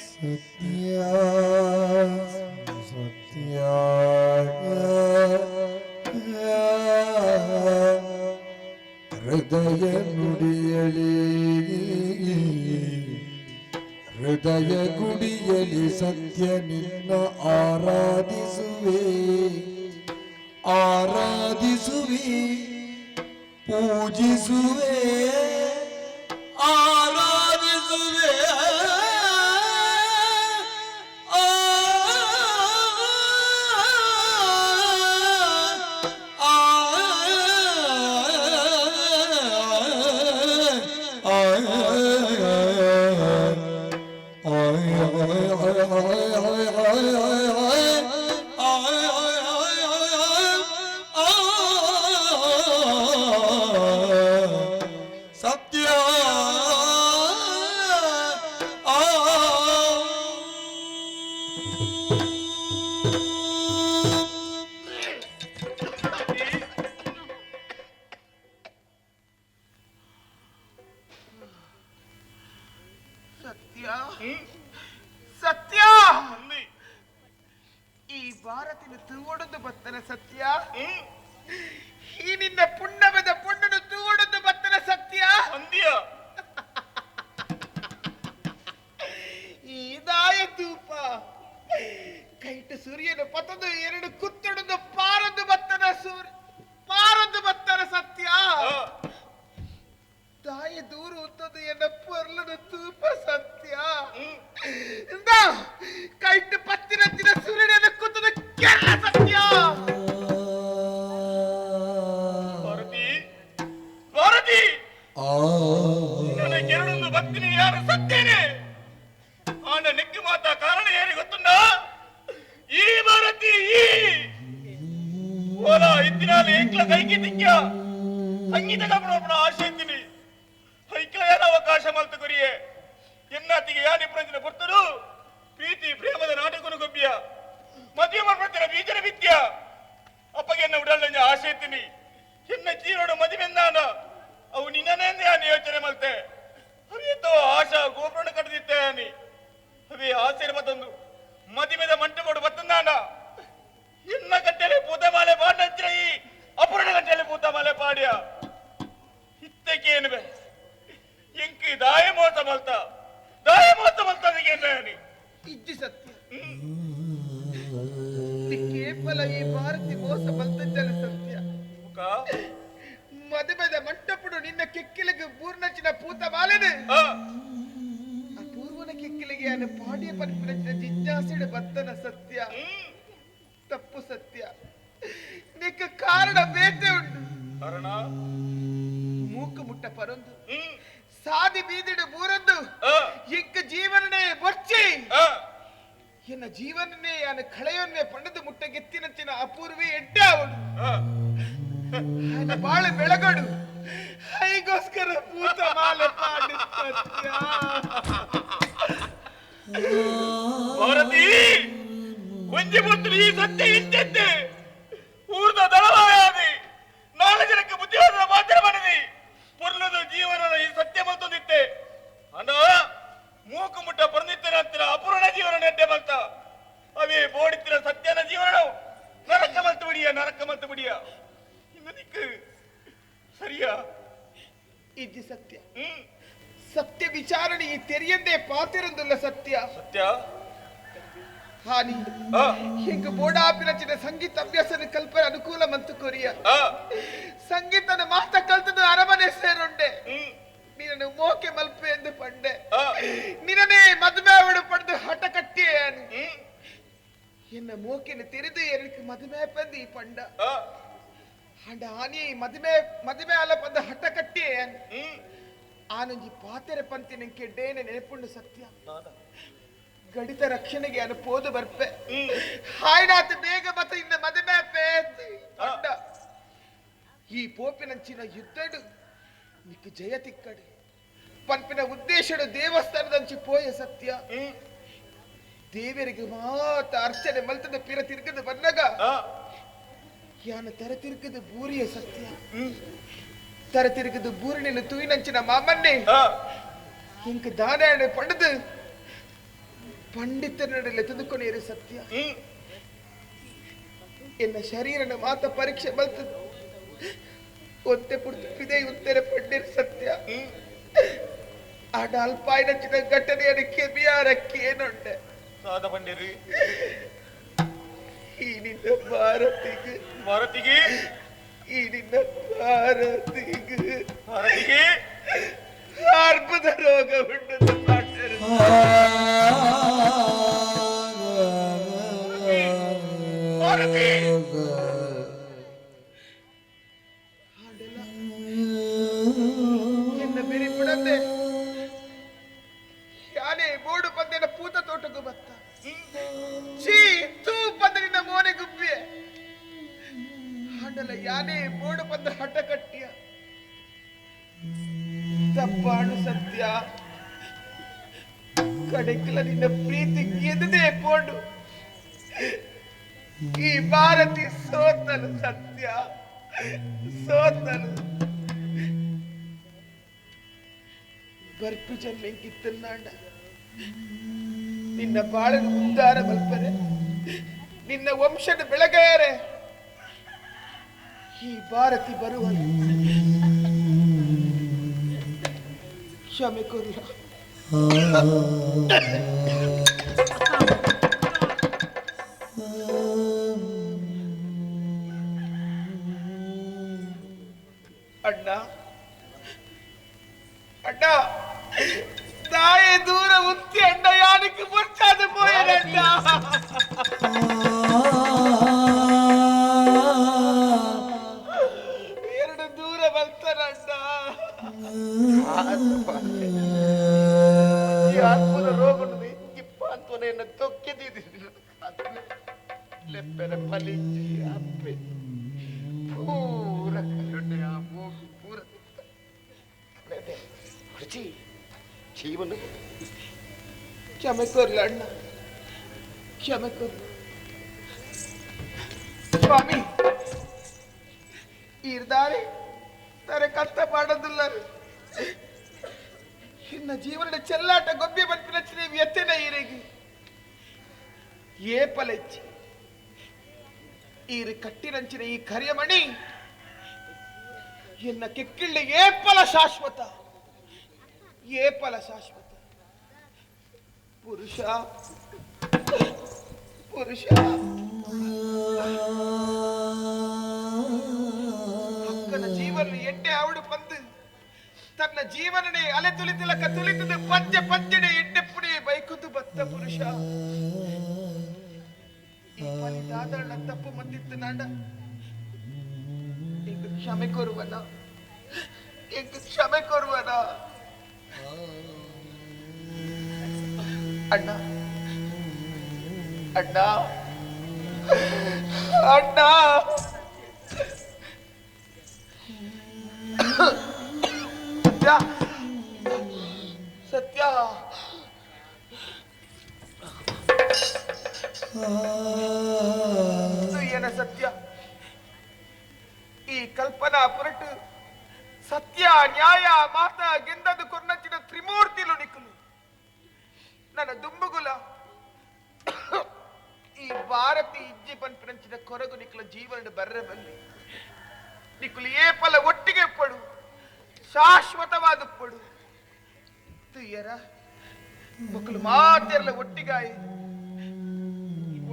ಸತ್ಯ ಸತ್ಯ ಹೃದಯ ನುಡಿಯಲಿ ಹೃದಯ ಗುಡಿಯಲಿ ಸತ್ಯ ನಿನ್ನ ಆರಾಧಿಸುವೆ ಆರಾಧಿಸುವೆ ಪೂಜಿಸುವೆ ಆರಾಧಿಸುವೆ ಆ ಆ ಆ ಆ. ಸತ್ಯ ಸತ್ಯ ಈ ಭಾರತಿನ ತೂವೊಡೊಂದು ಬತ್ತನ ಸತ್ಯ ಈ ನಿನ್ನ ಪುಣ್ಯದ ಪುಣ್ಣನು ತೂವೊಡೊಂದು ಬತ್ತನ ಸತ್ಯ ಈ ದಾಯ ತೂಪ ಕೈಟ ಸೂರ್ಯನ ಪತದು ಎರಡು ಕುತ್ತೊಡದು ಪಾರದು ಬತ್ತನ ಸೂರ್ಯ ಪಾರದು ಬತ್ತನ ಸತ್ಯ ತಾಯಿ ದೂರ ಉತ್ತದು ಎನ್ನ ಪೊರ್ಲನ ತೂಪ ಸತ್ಯ ಕೈಟ್ ಪತ್ತಿನ ಸೂರ್ಯನ ಕುತ್ತದ ಕೆಲ್ಲ ಸತ್ಯ ಭಾರತಿ ಭಾರತಿ ನನ್ನ ಕೆರಡೊಂದು ಭಕ್ತಿನಿ ಯಾರು ಸತ್ತೇನೆ ಆಂಡ ನೆಕ್ಕು ಮಾತ ಕಾರಣ ಏನು ಗೊತ್ತುಂಡ ಈ ಭಾರತಿ ಈ ಓಲಾ ಇತ್ತಿನಾಲ ಏಕ್ಲ ಕೈಗೆ ತಿಕ್ಯ ಸಂಗೀತ ಕಲ್ಪನ ಆಶೆ ಇದ್ದೀನಿ ಐಕ್ಲ ಏನ ಅವಕಾಶ ಮಲ್ತು ಗುರಿಯೇ ಎನ್ನಾತಿಗೆ ಯಾನಿ ಪ್ರಂಜಿನ ಪುರ್ತರು ಪ್ರೀತಿ ಪ್ರೇಮದ ನಾಟಕನು ಗೊಬ್ಬಿಯ ಮದುವೆ ಮಾಡ್ಬಿಡ್ತೀರ ಬೀಜನ ವಿದ್ಯ ಅಪ್ಪಗೆ ಎನ್ನ ಉಡಲ್ ಆಶೆ ಇದ್ದೀನಿ ಎನ್ನ ಜೀವನ ಮದುವೆ ಅವು ನಿನ್ನನೇ ಯಾನ್ ಯೋಚನೆ ಮಲ್ತೆ ಅವೇತೋ ಆಶಾ ಗೋಪುರಣ ಕಟ್ಟದಿತ್ತೆ ಅನಿ ಅವೇ ಆಸೆ ಮತ್ತೊಂದು ಮದುವೆದ ಮಂಟಪೋಡು ಬತ್ತಂದಾನ ಎನ್ನ ಕಟ್ಟೆಲೆ ಪೂತಮಾಲೆ ಪಾಂಡಂಚಿನ ಈ ಅಪೂರ್ಣ ಕಟ್ಟೆಲೆ ಪೂತಮಾಲೆ ಪಾಡ್ಯ ಇತ್ತಕ್ಕೆ ಏನು ಬೇ ಇಂಕಿ ದಾಯ ಮೋಸ ಮಲ್ತ ದಾಯ ಮೋಸ ಮಲ್ತ ಅದಕ್ಕೆ ಅನಿ ಇಜ್ಜಿ ಸತ್ಯ ಕೇವಲ ಈ ಭಾರತಿ ಮೋಸ ಮಲ್ತಜ್ಜಲ ಸತ್ಯ ಮದುವೆದ ಮಂಟಪುಡು ನಿನ್ನ ಕೆಕ್ಕಿಲಿಗೆ ಪೂರ್ಣಚಿನ ಪೂತ ಬಾಲನು ಆ ಪೂರ್ವನ ಕೆಕ್ಕಿಲಿಗೆ ಅನು ಪಾಡ್ಯ ಪನ್ಪಿನಚಿನ ಜಿಜ್ಞಾಸೆಡು ಬತ್ತನ ಸತ್ಯ ತಪ್ಪು ಸತ್ಯ ನಿಕ್ಕ ಕಾರಣ ಬೇತೆ ಉಂಟು ಕಾರಣ ಮೂಕು ಮುಟ್ಟ ಪರೊಂದು ಸಾದಿ ಬೀದಿಡು ಬೂರೊಂದು ಇಂಕ ಜೀವನನೇ ಬೊರ್ಚಿ ಎನ್ನ ಜೀವನನೇ ಅನು ಕಳೆಯೊನ್ನೆ ಪಂಡದು ಮುಟ್ಟ ಗೆತ್ತಿನಂಚಿನ ಅಪೂರ್ವಿ ಎಡ್ಡೆ ಅವಳು ಬಾಳ ಬೆಳಗಡು ಐಗೋಸ್ಕರ ಪೂತ ಮಾಲೆ ಪಾಡಿ ಸತ್ಯ ಭಾರತಿ ಒಂಜಿ ಪೊತ್ತು ಈ ಸತ್ಯ ಇಂಚೆತ್ತೆ ಊರ್ದ ದಳವಾಯಾದಿ ನಾಲ್ಕು ಜನಕ್ಕೆ ಬುದ್ಧಿವಾದ ಮಾತ್ರ ಮಾಡಿದಿ ಪೊರ್ಲದ ಜೀವನದ ಈ ಸತ್ಯ ಮಲ್ತೊಂದಿತ್ತೆ ಅಣ್ಣ ಮೂಕು ಮುಟ್ಟ ಪರ್ನಿತ್ತಿನ ಹತ್ತಿರ ಅಪೂರ್ಣ ಜೀವನ ನೆಡ್ಡೆ ಮಲ್ತ ಅವೇ ಬೋಡಿತ್ತಿನ ಸತ್ಯನ ಜೀವನ ನರಕ ಮಲ್ತು ಬಿಡಿಯ ನರಕ ಮಲ್ತು ಬಿಡಿಯ ಇನ್ನು ನಿಕ್ಕು ಸರಿಯಾ ಇಜ್ಜಿ ಸತ್ಯ ಸತ್ಯ ವಿಚಾರಣೆ ಈ ತೆರೆಯಂದೇ ಪಾತಿರಂದುಲ್ಲ ಸತ್ಯ ಸತ್ಯ ಹಾನಿ ಹಿಂಗ ಬೋಡಾಪಿನಚಿನ ಸಂಗೀತ ಅಭ್ಯಾಸನ ಕಲ್ಪನೆ ಅನುಕೂಲ ಮಂತು ಕೊರಿಯ ಸಂಗೀತನ ಮಾತ ಕಲ್ತದ್ದು ಅರಮನೆ ಸೇರುಂಡೆ ನೀನನ್ನು ಮೋಕೆ ಮಲ್ಪೆ ಎಂದು ಪಂಡೆ ನಿನ್ನನೇ ಮದುವೆ ಅವಳು ಪಡೆದು ಹಠ ಕಟ್ಟಿಯೇ ಎನ್ನ ಮೋಕೆನ ತೆರೆದು எனக்கு ಮದುವೆ ಪಂದು ಈ ಪಂಡ ಅಂಡ ಆನಿ ಮದುವೆ ಮದುವೆ ಅಲ್ಲ ಪಂದ ಹಠ ಕಟ್ಟಿಯೇ ಆನಂಜಿ ಪಾತೆರೆ ಪಂತಿ ನಿಂಗೆ ಡೇನೆ ನೆನಪುಂಡು ಸತ್ಯ ಗಡಿತ ರಕ್ಷಣೆಗೆ ಅನು ಪೋದು ಬರ್ಪೆ ಹಾಯ್ನಾತ್ ಬೇಗ ಬತ್ತ ಇನ್ನ ಮದುವೆ ಪಂಡ ಈ ಪೋಪಿನಂಚಿನ ಯುದ್ಧಡು ನಿಕ್ಕು ಜಯ ತಿಕ್ಕಡು ಪನ್ಪಿನ ಉದ್ದೇಶಡು ದೇವಸ್ಥಾನದಂಚಿ ಪೋಯ ಸತ್ಯ ದೇವರಿಗೆ ಮಾತ ಅರ್ಚನೆ ಮಲ್ತದ ಪಿರ ತಿರ್ಗದ ಬನ್ನಗ ಯಾನ ತರ ತಿರ್ಗದ ಬೂರಿಯ ಸತ್ಯ ತರ ತಿರ್ಗದ ಬೂರಿನ ತೂಯಿನಂಚಿನ ಮಾಮನ್ನೇ ಇಂಕ ದಾನ ಪಡೆದು ಪಂಡಿತನಡಲೆ ತೆಗೆದುಕೊಂಡಿರು ಸತ್ಯ ಎನ್ನ ಶರೀರನ ಮಾತ ಪರೀಕ್ಷೆ ಮಲ್ತದ ಒತ್ತೆ ಪುಡ್ತಿದೆ ಉತ್ತರ ಪಂಡಿರ್ ಸತ್ಯ ಆಡ ಅಲ್ಪಾಯಿನಂಚಿನ ಘಟನೆಯನ್ನು ಕೆಬಿಯಾರಕ್ಕೆ ಏನುಂಡೆ ಸಾದ ಪಂಡಿರಿ ಈ ನಿನ್ನ ಭಾರತಿಗೆ ಭಾರತಿಗೆ ಈ ನಿನ್ನ ಭಾರತಿಗೆ ಭಾರತಿಗೆ ಅರ್ಬುದ ರೋಗ ಉಂಟು ಭಾರತಿ ಎನ್ನ ಬೆರಿ ಬಿಡಂದೆ ಯಾನೇ ಬೋಡು ಪಂದೆನ ಪೂತ ತೋಟಕ್ಕೂ ಬತ್ತ ಚೀ ತೂ ಪಂದ ನಿನ್ನ ಮೋನೆ ಗುಬ್ಬಿಯೆ ಹಾಡಲ್ಲ ಯಾನೇ ಬೋಡು ಪಂದ ಹಠ ಕಟ್ಟಿಯ ತಪ್ಪಾಡು ಸತ್ಯ ಕಡೆಕಲ ನಿನ್ನ ಪ್ರೀತಿ ಗೆದ್ದದೆ ಪೋಡು ಈ ಭಾರತಿ ಸೋತಲು ಸತ್ಯ ಸೋತಲು. ಬರ್ಪು ಜನ್ಮೆಂಕಿತ್ತನ್ನಾಂಡ ನಿನ್ನ ಬಾಳನ ಉದ್ಧಾರ ಬಲ್ಪರೆ ನಿನ್ನ ವಂಶದ ಬೆಳಗೆಯರೆ ಈ ಭಾರತಿ ಬರುವ ಕ್ಷಮೆ ಕೊರ್ಲ. ಅಣ್ಣ ಅಣ್ಣ ತಾಯಿ ದೂರ ಉತ್ತಿ ಅಣ್ಣ ಯಾನಕ್ಕೆ ಮುರ್ಚಾದ ಪೋಯರಣ್ಣ. ಎರಡು ದೂರ ಬರ್ತಾರಣ್ಣ. ಈ ಆತ್ಮನ ರೋಗನು ಇಂಗಿಪ್ಪ ಅಂತವನ ತೊಕ್ಕೆದಿದ್ದೀನಿ ಲೆಪ್ಪೆರ ಫಲಿಜಿ ಅಪ್ಪೆ ಪೂರ ಕರುಣೆ ಆ ಮೋಗು ಪೂರ ರುಚಿ ಜೀವನ. ಕ್ಷಮೆ ಕೊರ್ಲ ಅಣ್ಣ, ಕ್ಷಮೆ ಕೊರ್ಲ ಸ್ವಾಮಿ. ಈರ್ದಾರೆ ತಾರೆ ಕಷ್ಟ ಪಾಡೋದಿಲ್ಲ. ಇನ್ನ ಜೀವನದ ಚೆಲ್ಲಾಟ ಗೊಬ್ಬೆ ಬರ್ಪಿನ ವ್ಯಥೆನ ಈರೆಗೆ ಏ ಪಲೆಚ್ಚಿ ಈರು ಕಟ್ಟಿರಂಚಿನ ಈ ಕರಿಯಮಣಿ ಎನ್ನ ಕೆಕ್ಕಿಳ್ಳಿ ಏಪಲ ಶಾಶ್ವತ, ಏಪಲ ಶಾಶ್ವತ. ಪುರುಷ ಪುರುಷ ಅಕ್ಕನ ಜೀವನ ಎಡ್ಡೆ ಅವಳು ಬಂದು ತನ್ನ ಜೀವನನೇ ಅಲೆ ತುಳಿತಿಲಕ ತುಳಿತದ ಪಂಜೆ ಪಂಜಡೆ ಎಡ್ಡೆ ಪುಡಿ ಬೈಕುದು ಬತ್ತ ಪುರುಷ. ಈ ಪಲಿ ದಾದಣ್ಣ ತಪ್ಪು ಮಂದಿತ್ತು ನಾಡ ಎಂಕು ಕ್ಷಮೆ ಕೊರುವನ, ಎಂಕು ಕ್ಷಮೆ ಕೊರುವನ ಅಣ್ಣ ಅಣ್ಣ ಅಣ್ಣ. ಸತ್ಯ ಸತ್ಯ ಏನ ಸತ್ಯ ಈ ಕಲ್ಪನಾ ಪುರಟು ಸತ್ಯ ನ್ಯಾಯ ಮಾತ ಗೆಂದದು ಕೊರ್ನಚ್ಚಿನ ತ್ರಿಮೂರ್ತಿಲು ನಿಕ್ಕಲು ನನ್ನ ದುಂಬುಗುಲ ಈ ಭಾರತಿ ಇಜ್ಜಿ ಪನ್ಪಿನಂಚಿನ ಕೊರಗು ನಿಕ್ಕಲ ಜೀವನ ಬರ್ರೆ ಬಲ್ಲಿ ನಿಕ್ಕಲು ಏಪಲ ಒಟ್ಟಿಗೆ ಪಡು ಶಾಶ್ವತವಾದ ಪಡು ತುಯ್ಯರ ಮಕ್ಕಳು ಮಾತೆರ್ಲ ಒಟ್ಟಿಗಾಯಿ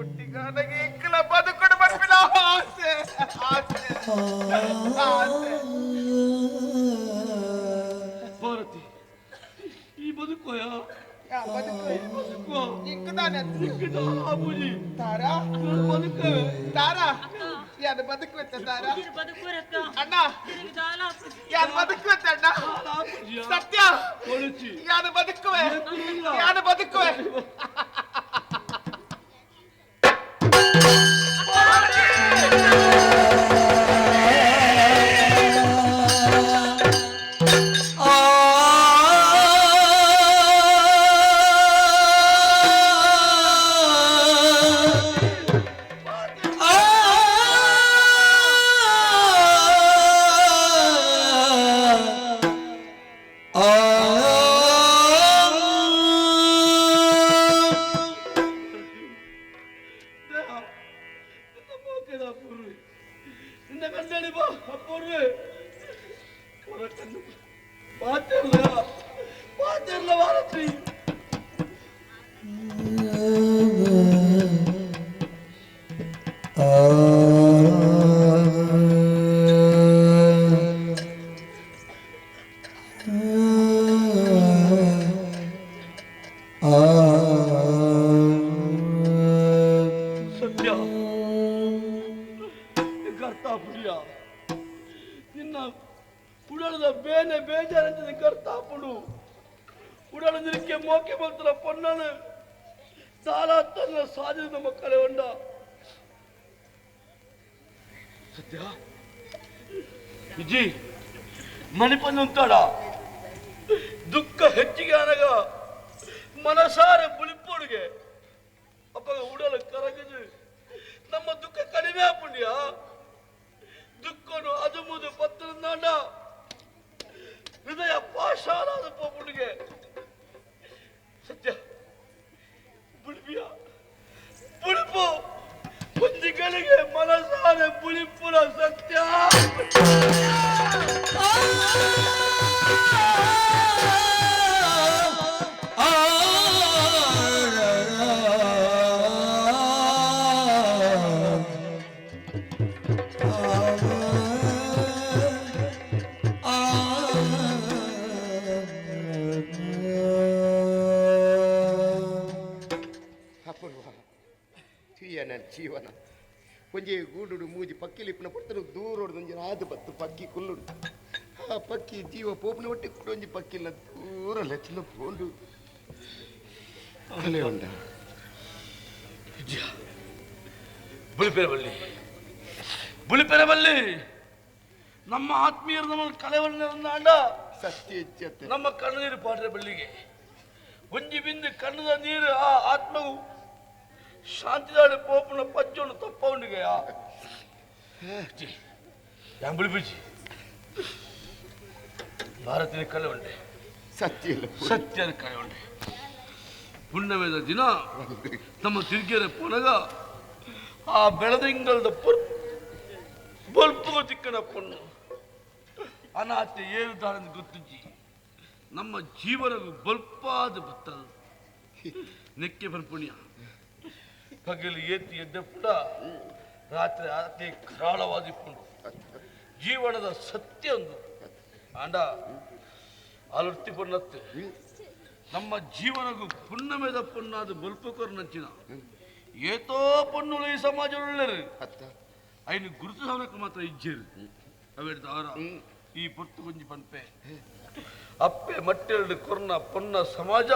ಒಟ್ಟಿಗಾನಗೆ ಇಕ್ಕಲ ಬದುಕಡು ಬರ್ಪಿನ ಆಸೆ ಆಸೆ ಆಸೆ. ಭಾರತಿ ಈ ಬದುಕೋಯ ತಾರಾ ತಾರಾ ಯಾರು ಬದುಕುತ್ತ ತಾರಾ ಅಣ್ಣ ಯಾರು ಬದುಕುತ್ತ ಅಣ್ಣ ಸತ್ಯ ಯಾರು ಬದುಕುವೆ ಯಾರು ಬದುಕುವೆ. ಸತ್ಯ ಕರ್ತಾಪುಡಿಯ ನಿನ್ನ ಉಡಲದ ಬೇನೆ ಬೇಜಾರಂತ ಕರ್ತಾಪುಡು ಉಡಲದಿಕ್ಕೆ ಮೋಕೆ ಬಂತರ ಪೊನ್ನನು ತಾರಾ ತನ್ನ ಸಾಧಿಸಿದ ಮಕ್ಕಳೇ ಉಂಡ ಸತ್ಯ ವಿಜಿ ಮಣಿಪನ್ನುಂತಾಡ ದುಃಖ ಹೆಚ್ಚಿಗೆ ಅನಗ ಮನಸಾರೆ ಬುಲಿಪೋಡುಗೆ ಅಪ್ಪ ಉಡಲ ಕರಗದು ನಮ್ಮ ದುಃಖ ಕಡಿಮೆ ಪುಣ್ಯ ದುಃಖನು ಅದು ಮುದು ಪತ್ರ ನಾಡ ಹೃದಯ ಪಾಷಾಣದ ಪೋಪುಂಡಿಗೆ ಸತ್ಯ ಬುಳಿಪಿಯ ಬುಳಿಪು ಒಂದಿಗಳಿಗೆ ಮನಸಾರೆ ಬುಳಿಪುರ ಸತ್ಯ ಜೀವನ ಒಂಜಿ ಗೂಡುಡು ಮೂಜಿ ಪಕ್ಕಿಲಿಪ್ಪನ ಪೊರ್ತನು ದೂರೋಡು ಒಂಜಿ ರಾದು ಬತ್ತು ಪಕ್ಕಿ ಕುಲ್ಲುಡು ಆ ಪಕ್ಕಿ ಜೀವ ಪೋಪುನ ಒಟ್ಟಿ ಕೂಡ ಒಂಜಿ ಪಕ್ಕಿಲ್ಲ ದೂರ ಲೆಚ್ಚನ ಪೋಂಡು ಅಲ್ಲೇ ಉಂಡ ಬುಳಿಪೆರಬಲ್ಲಿ ಬುಳಿಪೆರಬಲ್ಲಿ ನಮ್ಮ ಆತ್ಮೀಯರು ನಮ್ಮ ಕಲೆವನ್ನ ಸತ್ಯ ನಮ್ಮ ಕಣ್ಣೀರು ಪಾಟ್ರೆ ಬಳ್ಳಿಗೆ ಒಂಜಿ ಬಿಂದು ಕಣ್ಣದ ನೀರು ಆ ಆತ್ಮವು ಶಾಂತಿದಾಳಿ ಪೋಪುನ ಪಜ್ಜೋನು ತಪ್ಪವನಿಗೆ ಬಿಳಿಪಿಜಿ ಭಾರತೀಯ ಕಲೆ ಉಂಡೆ ಸತ್ಯ ಸತ್ಯದ ಕಲೆ ಉಂಡೆ ಪುಣ್ಯವೇದ ದಿನ ನಮ್ಮ ತಿರುಗಿಯರ ಪುನಗ ಆ ಬೆಳದಿಂಗಳದ ಬೊಲ್ಪು ತಿಕ್ಕನ ಪೊಣ್ಣು ಅನಾಥೆ ಏರುತ್ತಾರೆಂದು ಗೊತ್ತಿಜ್ಜಿ ನಮ್ಮ ಜೀವನವು ಬಲ್ಪಾದ ಬತ್ತದ ನೆಕ್ಕೆ ಪುಣ್ಯ ಪಗಲು ಏತಿ ಎದ್ದ ಪುಡ ರಾತ್ರಿ ಅತಿ ಕರಾಳವಾದಿಪ್ಪುಂಡು ಜೀವನದ ಸತ್ಯ ಒಂದು ಆಂಡ ಅಲರ್ತಿ ಪೊನ್ನತ್ತೆ ನಮ್ಮ ಜೀವನಗೂ ಪುಣ್ಯಮೇದ ಪುಣ್ಣಾದ ಬಲ್ಪುಕರ್ ನಂಚಿನ ಏತೋ ಪೊನ್ನುಳು ಈ ಸಮಾಜ ಐನು ಗುರುತು ಸಾವನಕ್ಕೆ ಮಾತ್ರ ಇಜ್ಜೇರು ಅವೆಡ್ದ ಅವರ ಈ ಪೊತ್ತು ಕೊಂಜಿ ಪನ್ಪೆ ಅಪ್ಪೆ ಮಟ್ಟೆರಡು ಕೊರ್ನ ಪೊನ್ನ ಸಮಾಜ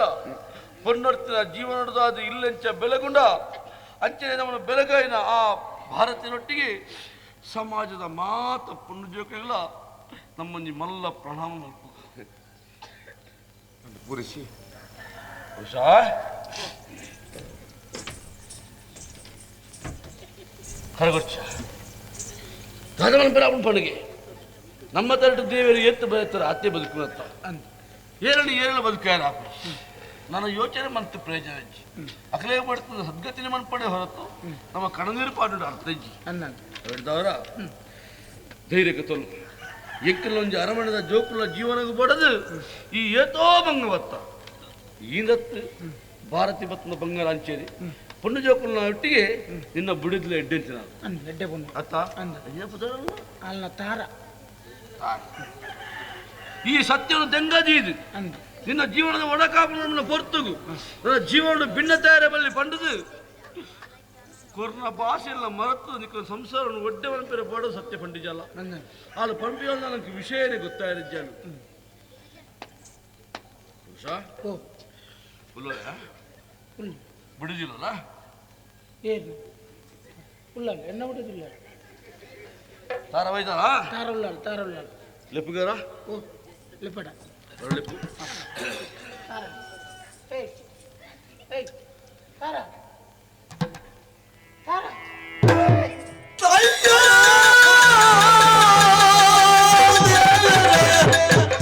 ಪೊನ್ನರ್ತಿನ ಜೀವನದಾದ ಇಲ್ಲೆಂಚ ಬೆಲಗುಂಡ ಅಂಚನೆ ನಮ್ಮ ಬೆಲಗಾಯಿನ ಆ ಭಾರತೀಯರೊಟ್ಟಿಗೆ ಸಮಾಜದ ಮಾತ ಪುಣ್ಯಜೋಕೆಗಳ ನಮ್ಮೊಂಜಿ ಮಲ್ಲ ಪ್ರಣಾಮ ಮಲ್ಪು ಪುರುಷಿ ಪುರುಷ ಕರಗೊಚ್ಚ ದಾದಮನ ಪೆರಾಪುನ ಪಂಡುಗೆ ನಮ್ಮ ತರಟು ದೇವರು ಎತ್ತು ಬಯತ್ತಾರೆ ಅತ್ತೆ ಬದುಕುನತ್ತ ಏರಳು ಏರಳು ಬದುಕಾರ ನನ್ನ ಯೋಚನೆ ಮಂತು ಪ್ರಯೋಜನ ಇಜ್ಜಿ ಅಕಲೇ ಪಡ್ತದೆ ಸದ್ಗತಿನ ಮನ್ಪಡೆ ಹೊರತು ನಮ್ಮ ಕಣನೀರು ಪಾಡು ಅರ್ಥ ಇಜ್ಜಿ ಹಿಡ್ದವರ ಧೈರ್ಯಕ್ಕೆ ತೊಲು ಎಕ್ಕಲೊಂಜಿ ಅರಮಣದ ಜೋಕುಲ ಜೀವನಗೂ ಬಡದು ಈ ಏತೋ ಬಂಗ ಬತ್ತ ಈಂದತ್ತು ಭಾರತಿ ಬತ್ತನ ಬಂಗಾರ ಅಂಚೇರಿ ಪೊಣ್ಣು ಜೋಕುಲ್ನ ಒಟ್ಟಿಗೆ ನಿನ್ನ ಬುಡಿದ್ಲೆ ಎಡ್ಡೆಂಚಿನ ಎಡ್ಡೆ ಪೊಣ್ಣು ಅತ್ತ ಅಲ್ಲ ತಾರ ಈ ಸತ್ಯವನ್ನು ದೆಂಗದಿ ಇದು ನಿನ್ನ ಜೀವನದ ಒಡಕಾಪನ ಪೊರ್ತುಗು ನನ್ನ ಜೀವನ ಭಿನ್ನತೆಯ ಬಲ್ಲಿ ಪಂಡದು ಕೊರ್ನ ಭಾಷೆಲ್ಲ ಮರೆತು ನಿಕ್ಕ ಸಂಸಾರವನ್ನು ಒಡ್ಡೆವನ ಪೇರೆ ಬಡ ಸತ್ಯ ಪಂಡಿಜಲ್ಲ ಅದು ಪಂಪಿಯಲ್ಲ ನನಗೆ ವಿಷಯನೇ ಗೊತ್ತಾಯಿಜ್ಜಾನು ಬಿಡುದಿಲ್ಲಲ್ಲ ಏನು ಉಳ್ಳಲ್ಲ ಎನ್ನ ಬಿಡುದಿಲ್ಲ ತಾರ ವೈದಾರ ತಾರ ಉಳ್ಳಲ್ಲ ತಾರ ಉಳ್ಳಲ್ಲ ಲೆಪ್ಪುಗಾರ ಓ ಲೆಪ್ಪಡ ಲೆಪ್ಪು ತಾರ ಏಯ್ ಏಯ್ ತಾರ ತಾರ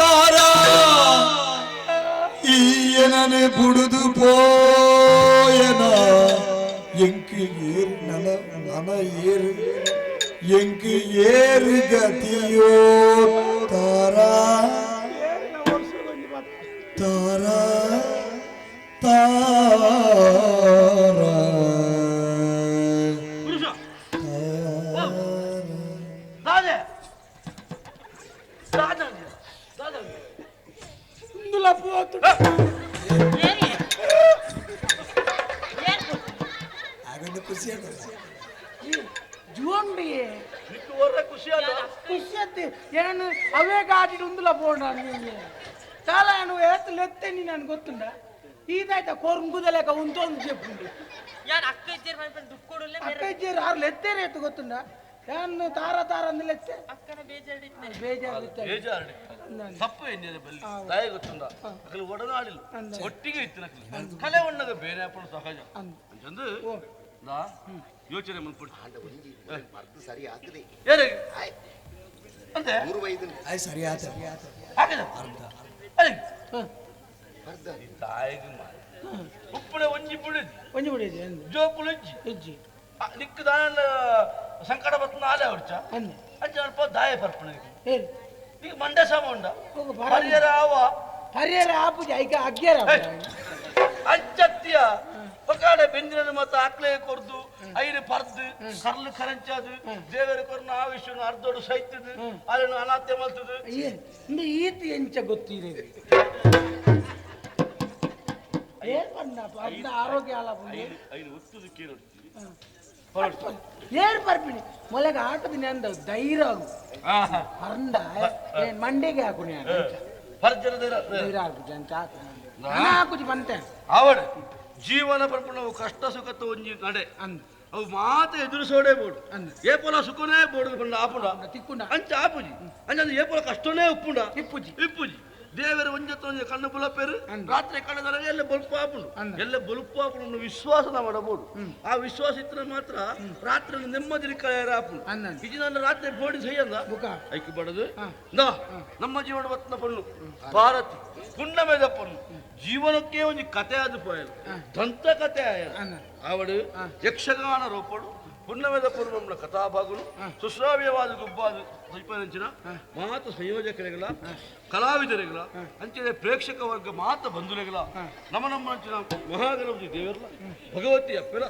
ತಾರ ಈಯನನೆ ಬುಡುದು ಪೋಯನ ಎಂಕು ಏರು ನನ ನನ ಏರು ಎಂಕು ಏರು ಗತಿಯೋ ತಾರ ತಾರ ತಾರ ಪುರುಷ ದಾದೆ ದಾದ ದಾದ ಹಾಗೊಂದು ಖುಷಿ ಆಗುತ್ತೆ ಜುವಂಡಿಯೇ ನಿಕ್ಕು ವರ್ರ ಖುಷಿ ಆದ ಖುಷಿ ಆತು ಏನು ಅವೇ ಗಾಡಿ ಉಂದುಲ ಪೋಣ ನೀನು చాలా నువ్వు ఏత్తలు ఎత్తే నేను ಗೊತ್ತುಂಡ ಈದಾಯ್ತ ಕೊರಂಗುದಲೇಕ ಉಂತೊಂದು చెప్పుండు ಯಾನ್ ಅಕ್ಕ ಇಜ್ಜೇರ್ ಪನ್ಪೆನ್ ದುಕ್ಕೊಡುಲ್ಲೆ ಅಕ್ಕ ಇಜ್ಜೇರ್ ಆರ್ಲು ಎತ್ತೇರೆ ಎತ್ತು ಗೊತ್ತುಂಡ ಯಾನ್ ತಾರ ತಾರ ಅಂದಲೆ ಎತ್ತೆ ಅಕ್ಕನ ಬೇಜಾರ್ಡಿತ್ತೆ ಬೇಜಾರ್ಡಿತ್ತೆ ಬೇಜಾರ್ಡಿತ್ತೆ ತಪ್ಪು ಎನ್ನಿದೆ ಬಲ್ಲಿ ತಾಯಿ ಗೊತ್ತುಂಡ ಅಕಲು ಒಡನಾಡಿಲ್ಲ ಒಟ್ಟಿಗೆ ಇತ್ತು ನಕಲು ಕಲೆ ಒಣ್ಣಗ ಬೇರೆ ಅಪ್ಪಣ ಸಹಜ ಅಂತಂದು ನಾ ಯೋಚನೆ ಮನ್ಪುಡಿ ಮರ್ದು ಸರಿ ಆಗ್ತದೆ ಏನೇ ಅಂತೆ ಮೂರು ವೈದ್ಯನ ಆಯ್ ಸರಿ ಆತ ಉಪ್ಪುಡೆ ಒಂಜಿ ಪುಡಿದು ಒಂಜಿ ಪುಡಿದು ಜೋಕುಲು ಇಜ್ಜಿ ಇಜ್ಜಿ ನಿಕ್ಕು ದಾನ ಸಂಕಟ ಬತ್ತನ ಆಲೆ ಹೊಡ್ಚ ಅಂಚ ಅಲ್ಪ ದಾಯ ಪರ್ಪಣ ಈಗ ಮಂಡೆ ಸಮ ಉಂಡ ಪರಿಯರ ಆವ ಪರಿಯರ ಆಪುಜಿ ಐಕ ಅಗ್ಗ್ಯರ ಅಂಚತ್ತಿಯ ಒಕಾಡೆ ಬೆಂದಿನ ಮತ್ತ ಆಕ್ಲೆ ಕೊರ್ದು ಐನು ಪರ್ದು ಕರ್ಲು ಕರಂಚಾದು ದೇವರ ಕೊರ್ನ ಆವಿಷ್ಯನು ಅರ್ಧೋಡು ಸೈತದು ಅದನ್ನು ಅನಾಥ್ಯ ಮಲ್ತದು ಇಂದು ಈತ ಎಂಚ ಗೊತ್ತಿದೆ ಏನ್ ಪಂಡ ಅರ್ಧ ಆರೋಗ್ಯ ಅಲ್ಲ ಐನು ಒತ್ತುದು ಕೇಳೊಡ್ತಿ ಏರ್ ಪರ್ಪಿಣಿ ಮೊಲೆಗ ಆಟದ ನೆಂದ ಧೈರ್ಯ ಆಗು ಅರ್ಂಡ ಏನ್ ಮಂಡೆಗೆ ಹಾಕು ಧೈರ್ಯ ಹಾಕುಜಿ ಅಂತ ಹಾಕುಜಿ ಬಂತೆ ಆವಡ ಜೀವನ ಪರ್ಪಣ ಕಷ್ಟ ಸುಖದ ಒಂಜಿ ನಡೆ ಅವು ಮಾತ ಎದುರಿಸೋಡೆ ಬೋಡು ಏಪೋಲ ಸುಖನೇ ಬೋಡು ಪಂಡ ಆಪುಂಡ ತಿಕ್ಕುಂಡ ಅಂಚ ಆಪುಜಿ ಅಂಚ ಏಪೋಲ ಕಷ್ಟನೇ ಉಪ್ಪುಂಡ ಇಪ್ಪುಜಿ ಇಪ್ಪುಜಿ ದೇವರ ಒಂಜತ್ತ ಒಂಜಿ ಕಣ್ಣು ಬುಲಪೇರು ರಾತ್ರಿ ಕಣ್ಣದೊಳಗೆ ಎಲ್ಲ ಬೊಲ್ಪು ಆಪುಂಡು ಎಲ್ಲ ಬೊಲ್ಪು ಆಪುಂಡು ವಿಶ್ವಾಸ ನಾವು ಮಾಡಬಹುದು ಆ ವಿಶ್ವಾಸ ಇದ್ರೆ ಮಾತ್ರ ರಾತ್ರಿ ನೆಮ್ಮದಿ ಕಳೆಯರ ಆಪುಂಡು ಇದು ನನ್ನ ರಾತ್ರಿ ಬೋಡಿ ಸೈಯಂದ ಐಕ್ ಬಡದು ನಮ್ಮ ಜೀವನ ಬತ್ತಿನ ಪಣ್ಣು ಭಾರತಿ ಪುಣ್ಣಮೆದ ಪಣ್ಣು ಜೀವನಕ್ಕೆ ಒಂದು ಕತೆ ಅದು ಪೋಯಲು ದಂತ ಕತೆ ಆಯಲು ಆವಡು ಯಕ್ಷಗಾನ ರೂಪಡು ಪುಣ್ಣಮೆದ ಪೂರ್ವಂನ ಕಥಾಭಾಗಲು ಸುಶ್ರಾವ್ಯವಾದ ಗುಬ್ಬಾದ ಸ್ವಲ್ಪನಂಚಿನ ಮಾತ ಸಂಯೋಜಕರಿಗಳ ಕಲಾವಿದರಿಗಳ ಅಂಚನೆ ಪ್ರೇಕ್ಷಕ ವರ್ಗ ಮಾತ ಬಂಧುರಿಗಳ ನಮ್ಮ ನಮ್ಮಂಚಿನ ಮಹಾಗಣಪತಿ ದೇವರ್ಲ ಭಗವತಿ ಅಪ್ಪೆಲ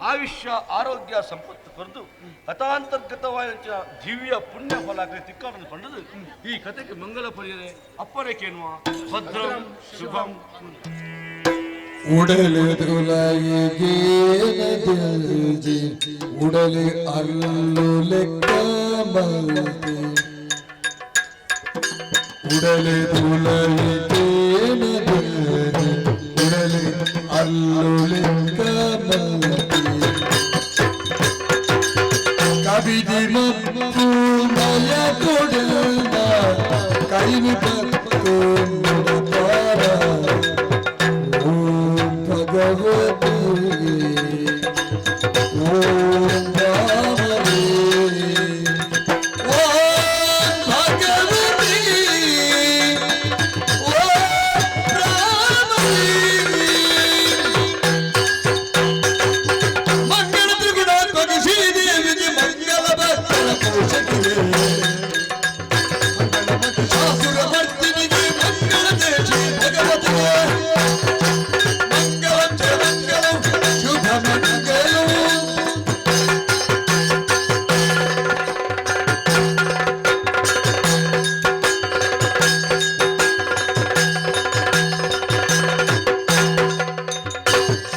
ಆಯುಷ್ಯ ಆರೋಗ್ಯ ಸಂಪತ್ತು ಕೊರದು ಕಥಾಂತರ್ಗತವಾದಂಚಿನ ದಿವ್ಯ ಪುಣ್ಯ ಫಲ ತಿಕ್ಕಾಡಲು ಕಂಡದು ಈ ಕಥೆಗೆ ಮಂಗಲ ಪರಿಯರೆ ಅಪ್ಪರೆ ಕೇನುವ ಭದ್ರಂ ಶುಭಂ. ಉಡಲು ದುಲಯಿಗೇನದಿಲ್ಜಿ ಉಡಲು ಅಲ್ಲು ಲೆಕ್ಕ ಮಲ್ತಿ ಉಡಲು ದುಲಯಿಗೇನದಿಲ್ಜಿ ಉಡಲು ಅಲ್ಲು ಲೆಕ್ಕ ಮಲ್ತಿ ಕವಿದಿ ಮಪ್ಪು ಮಯ ಕೊಡಲ್ದ ಕೈವಿ ಪತ್ತು ಪಾರ ಭಗವತಿ.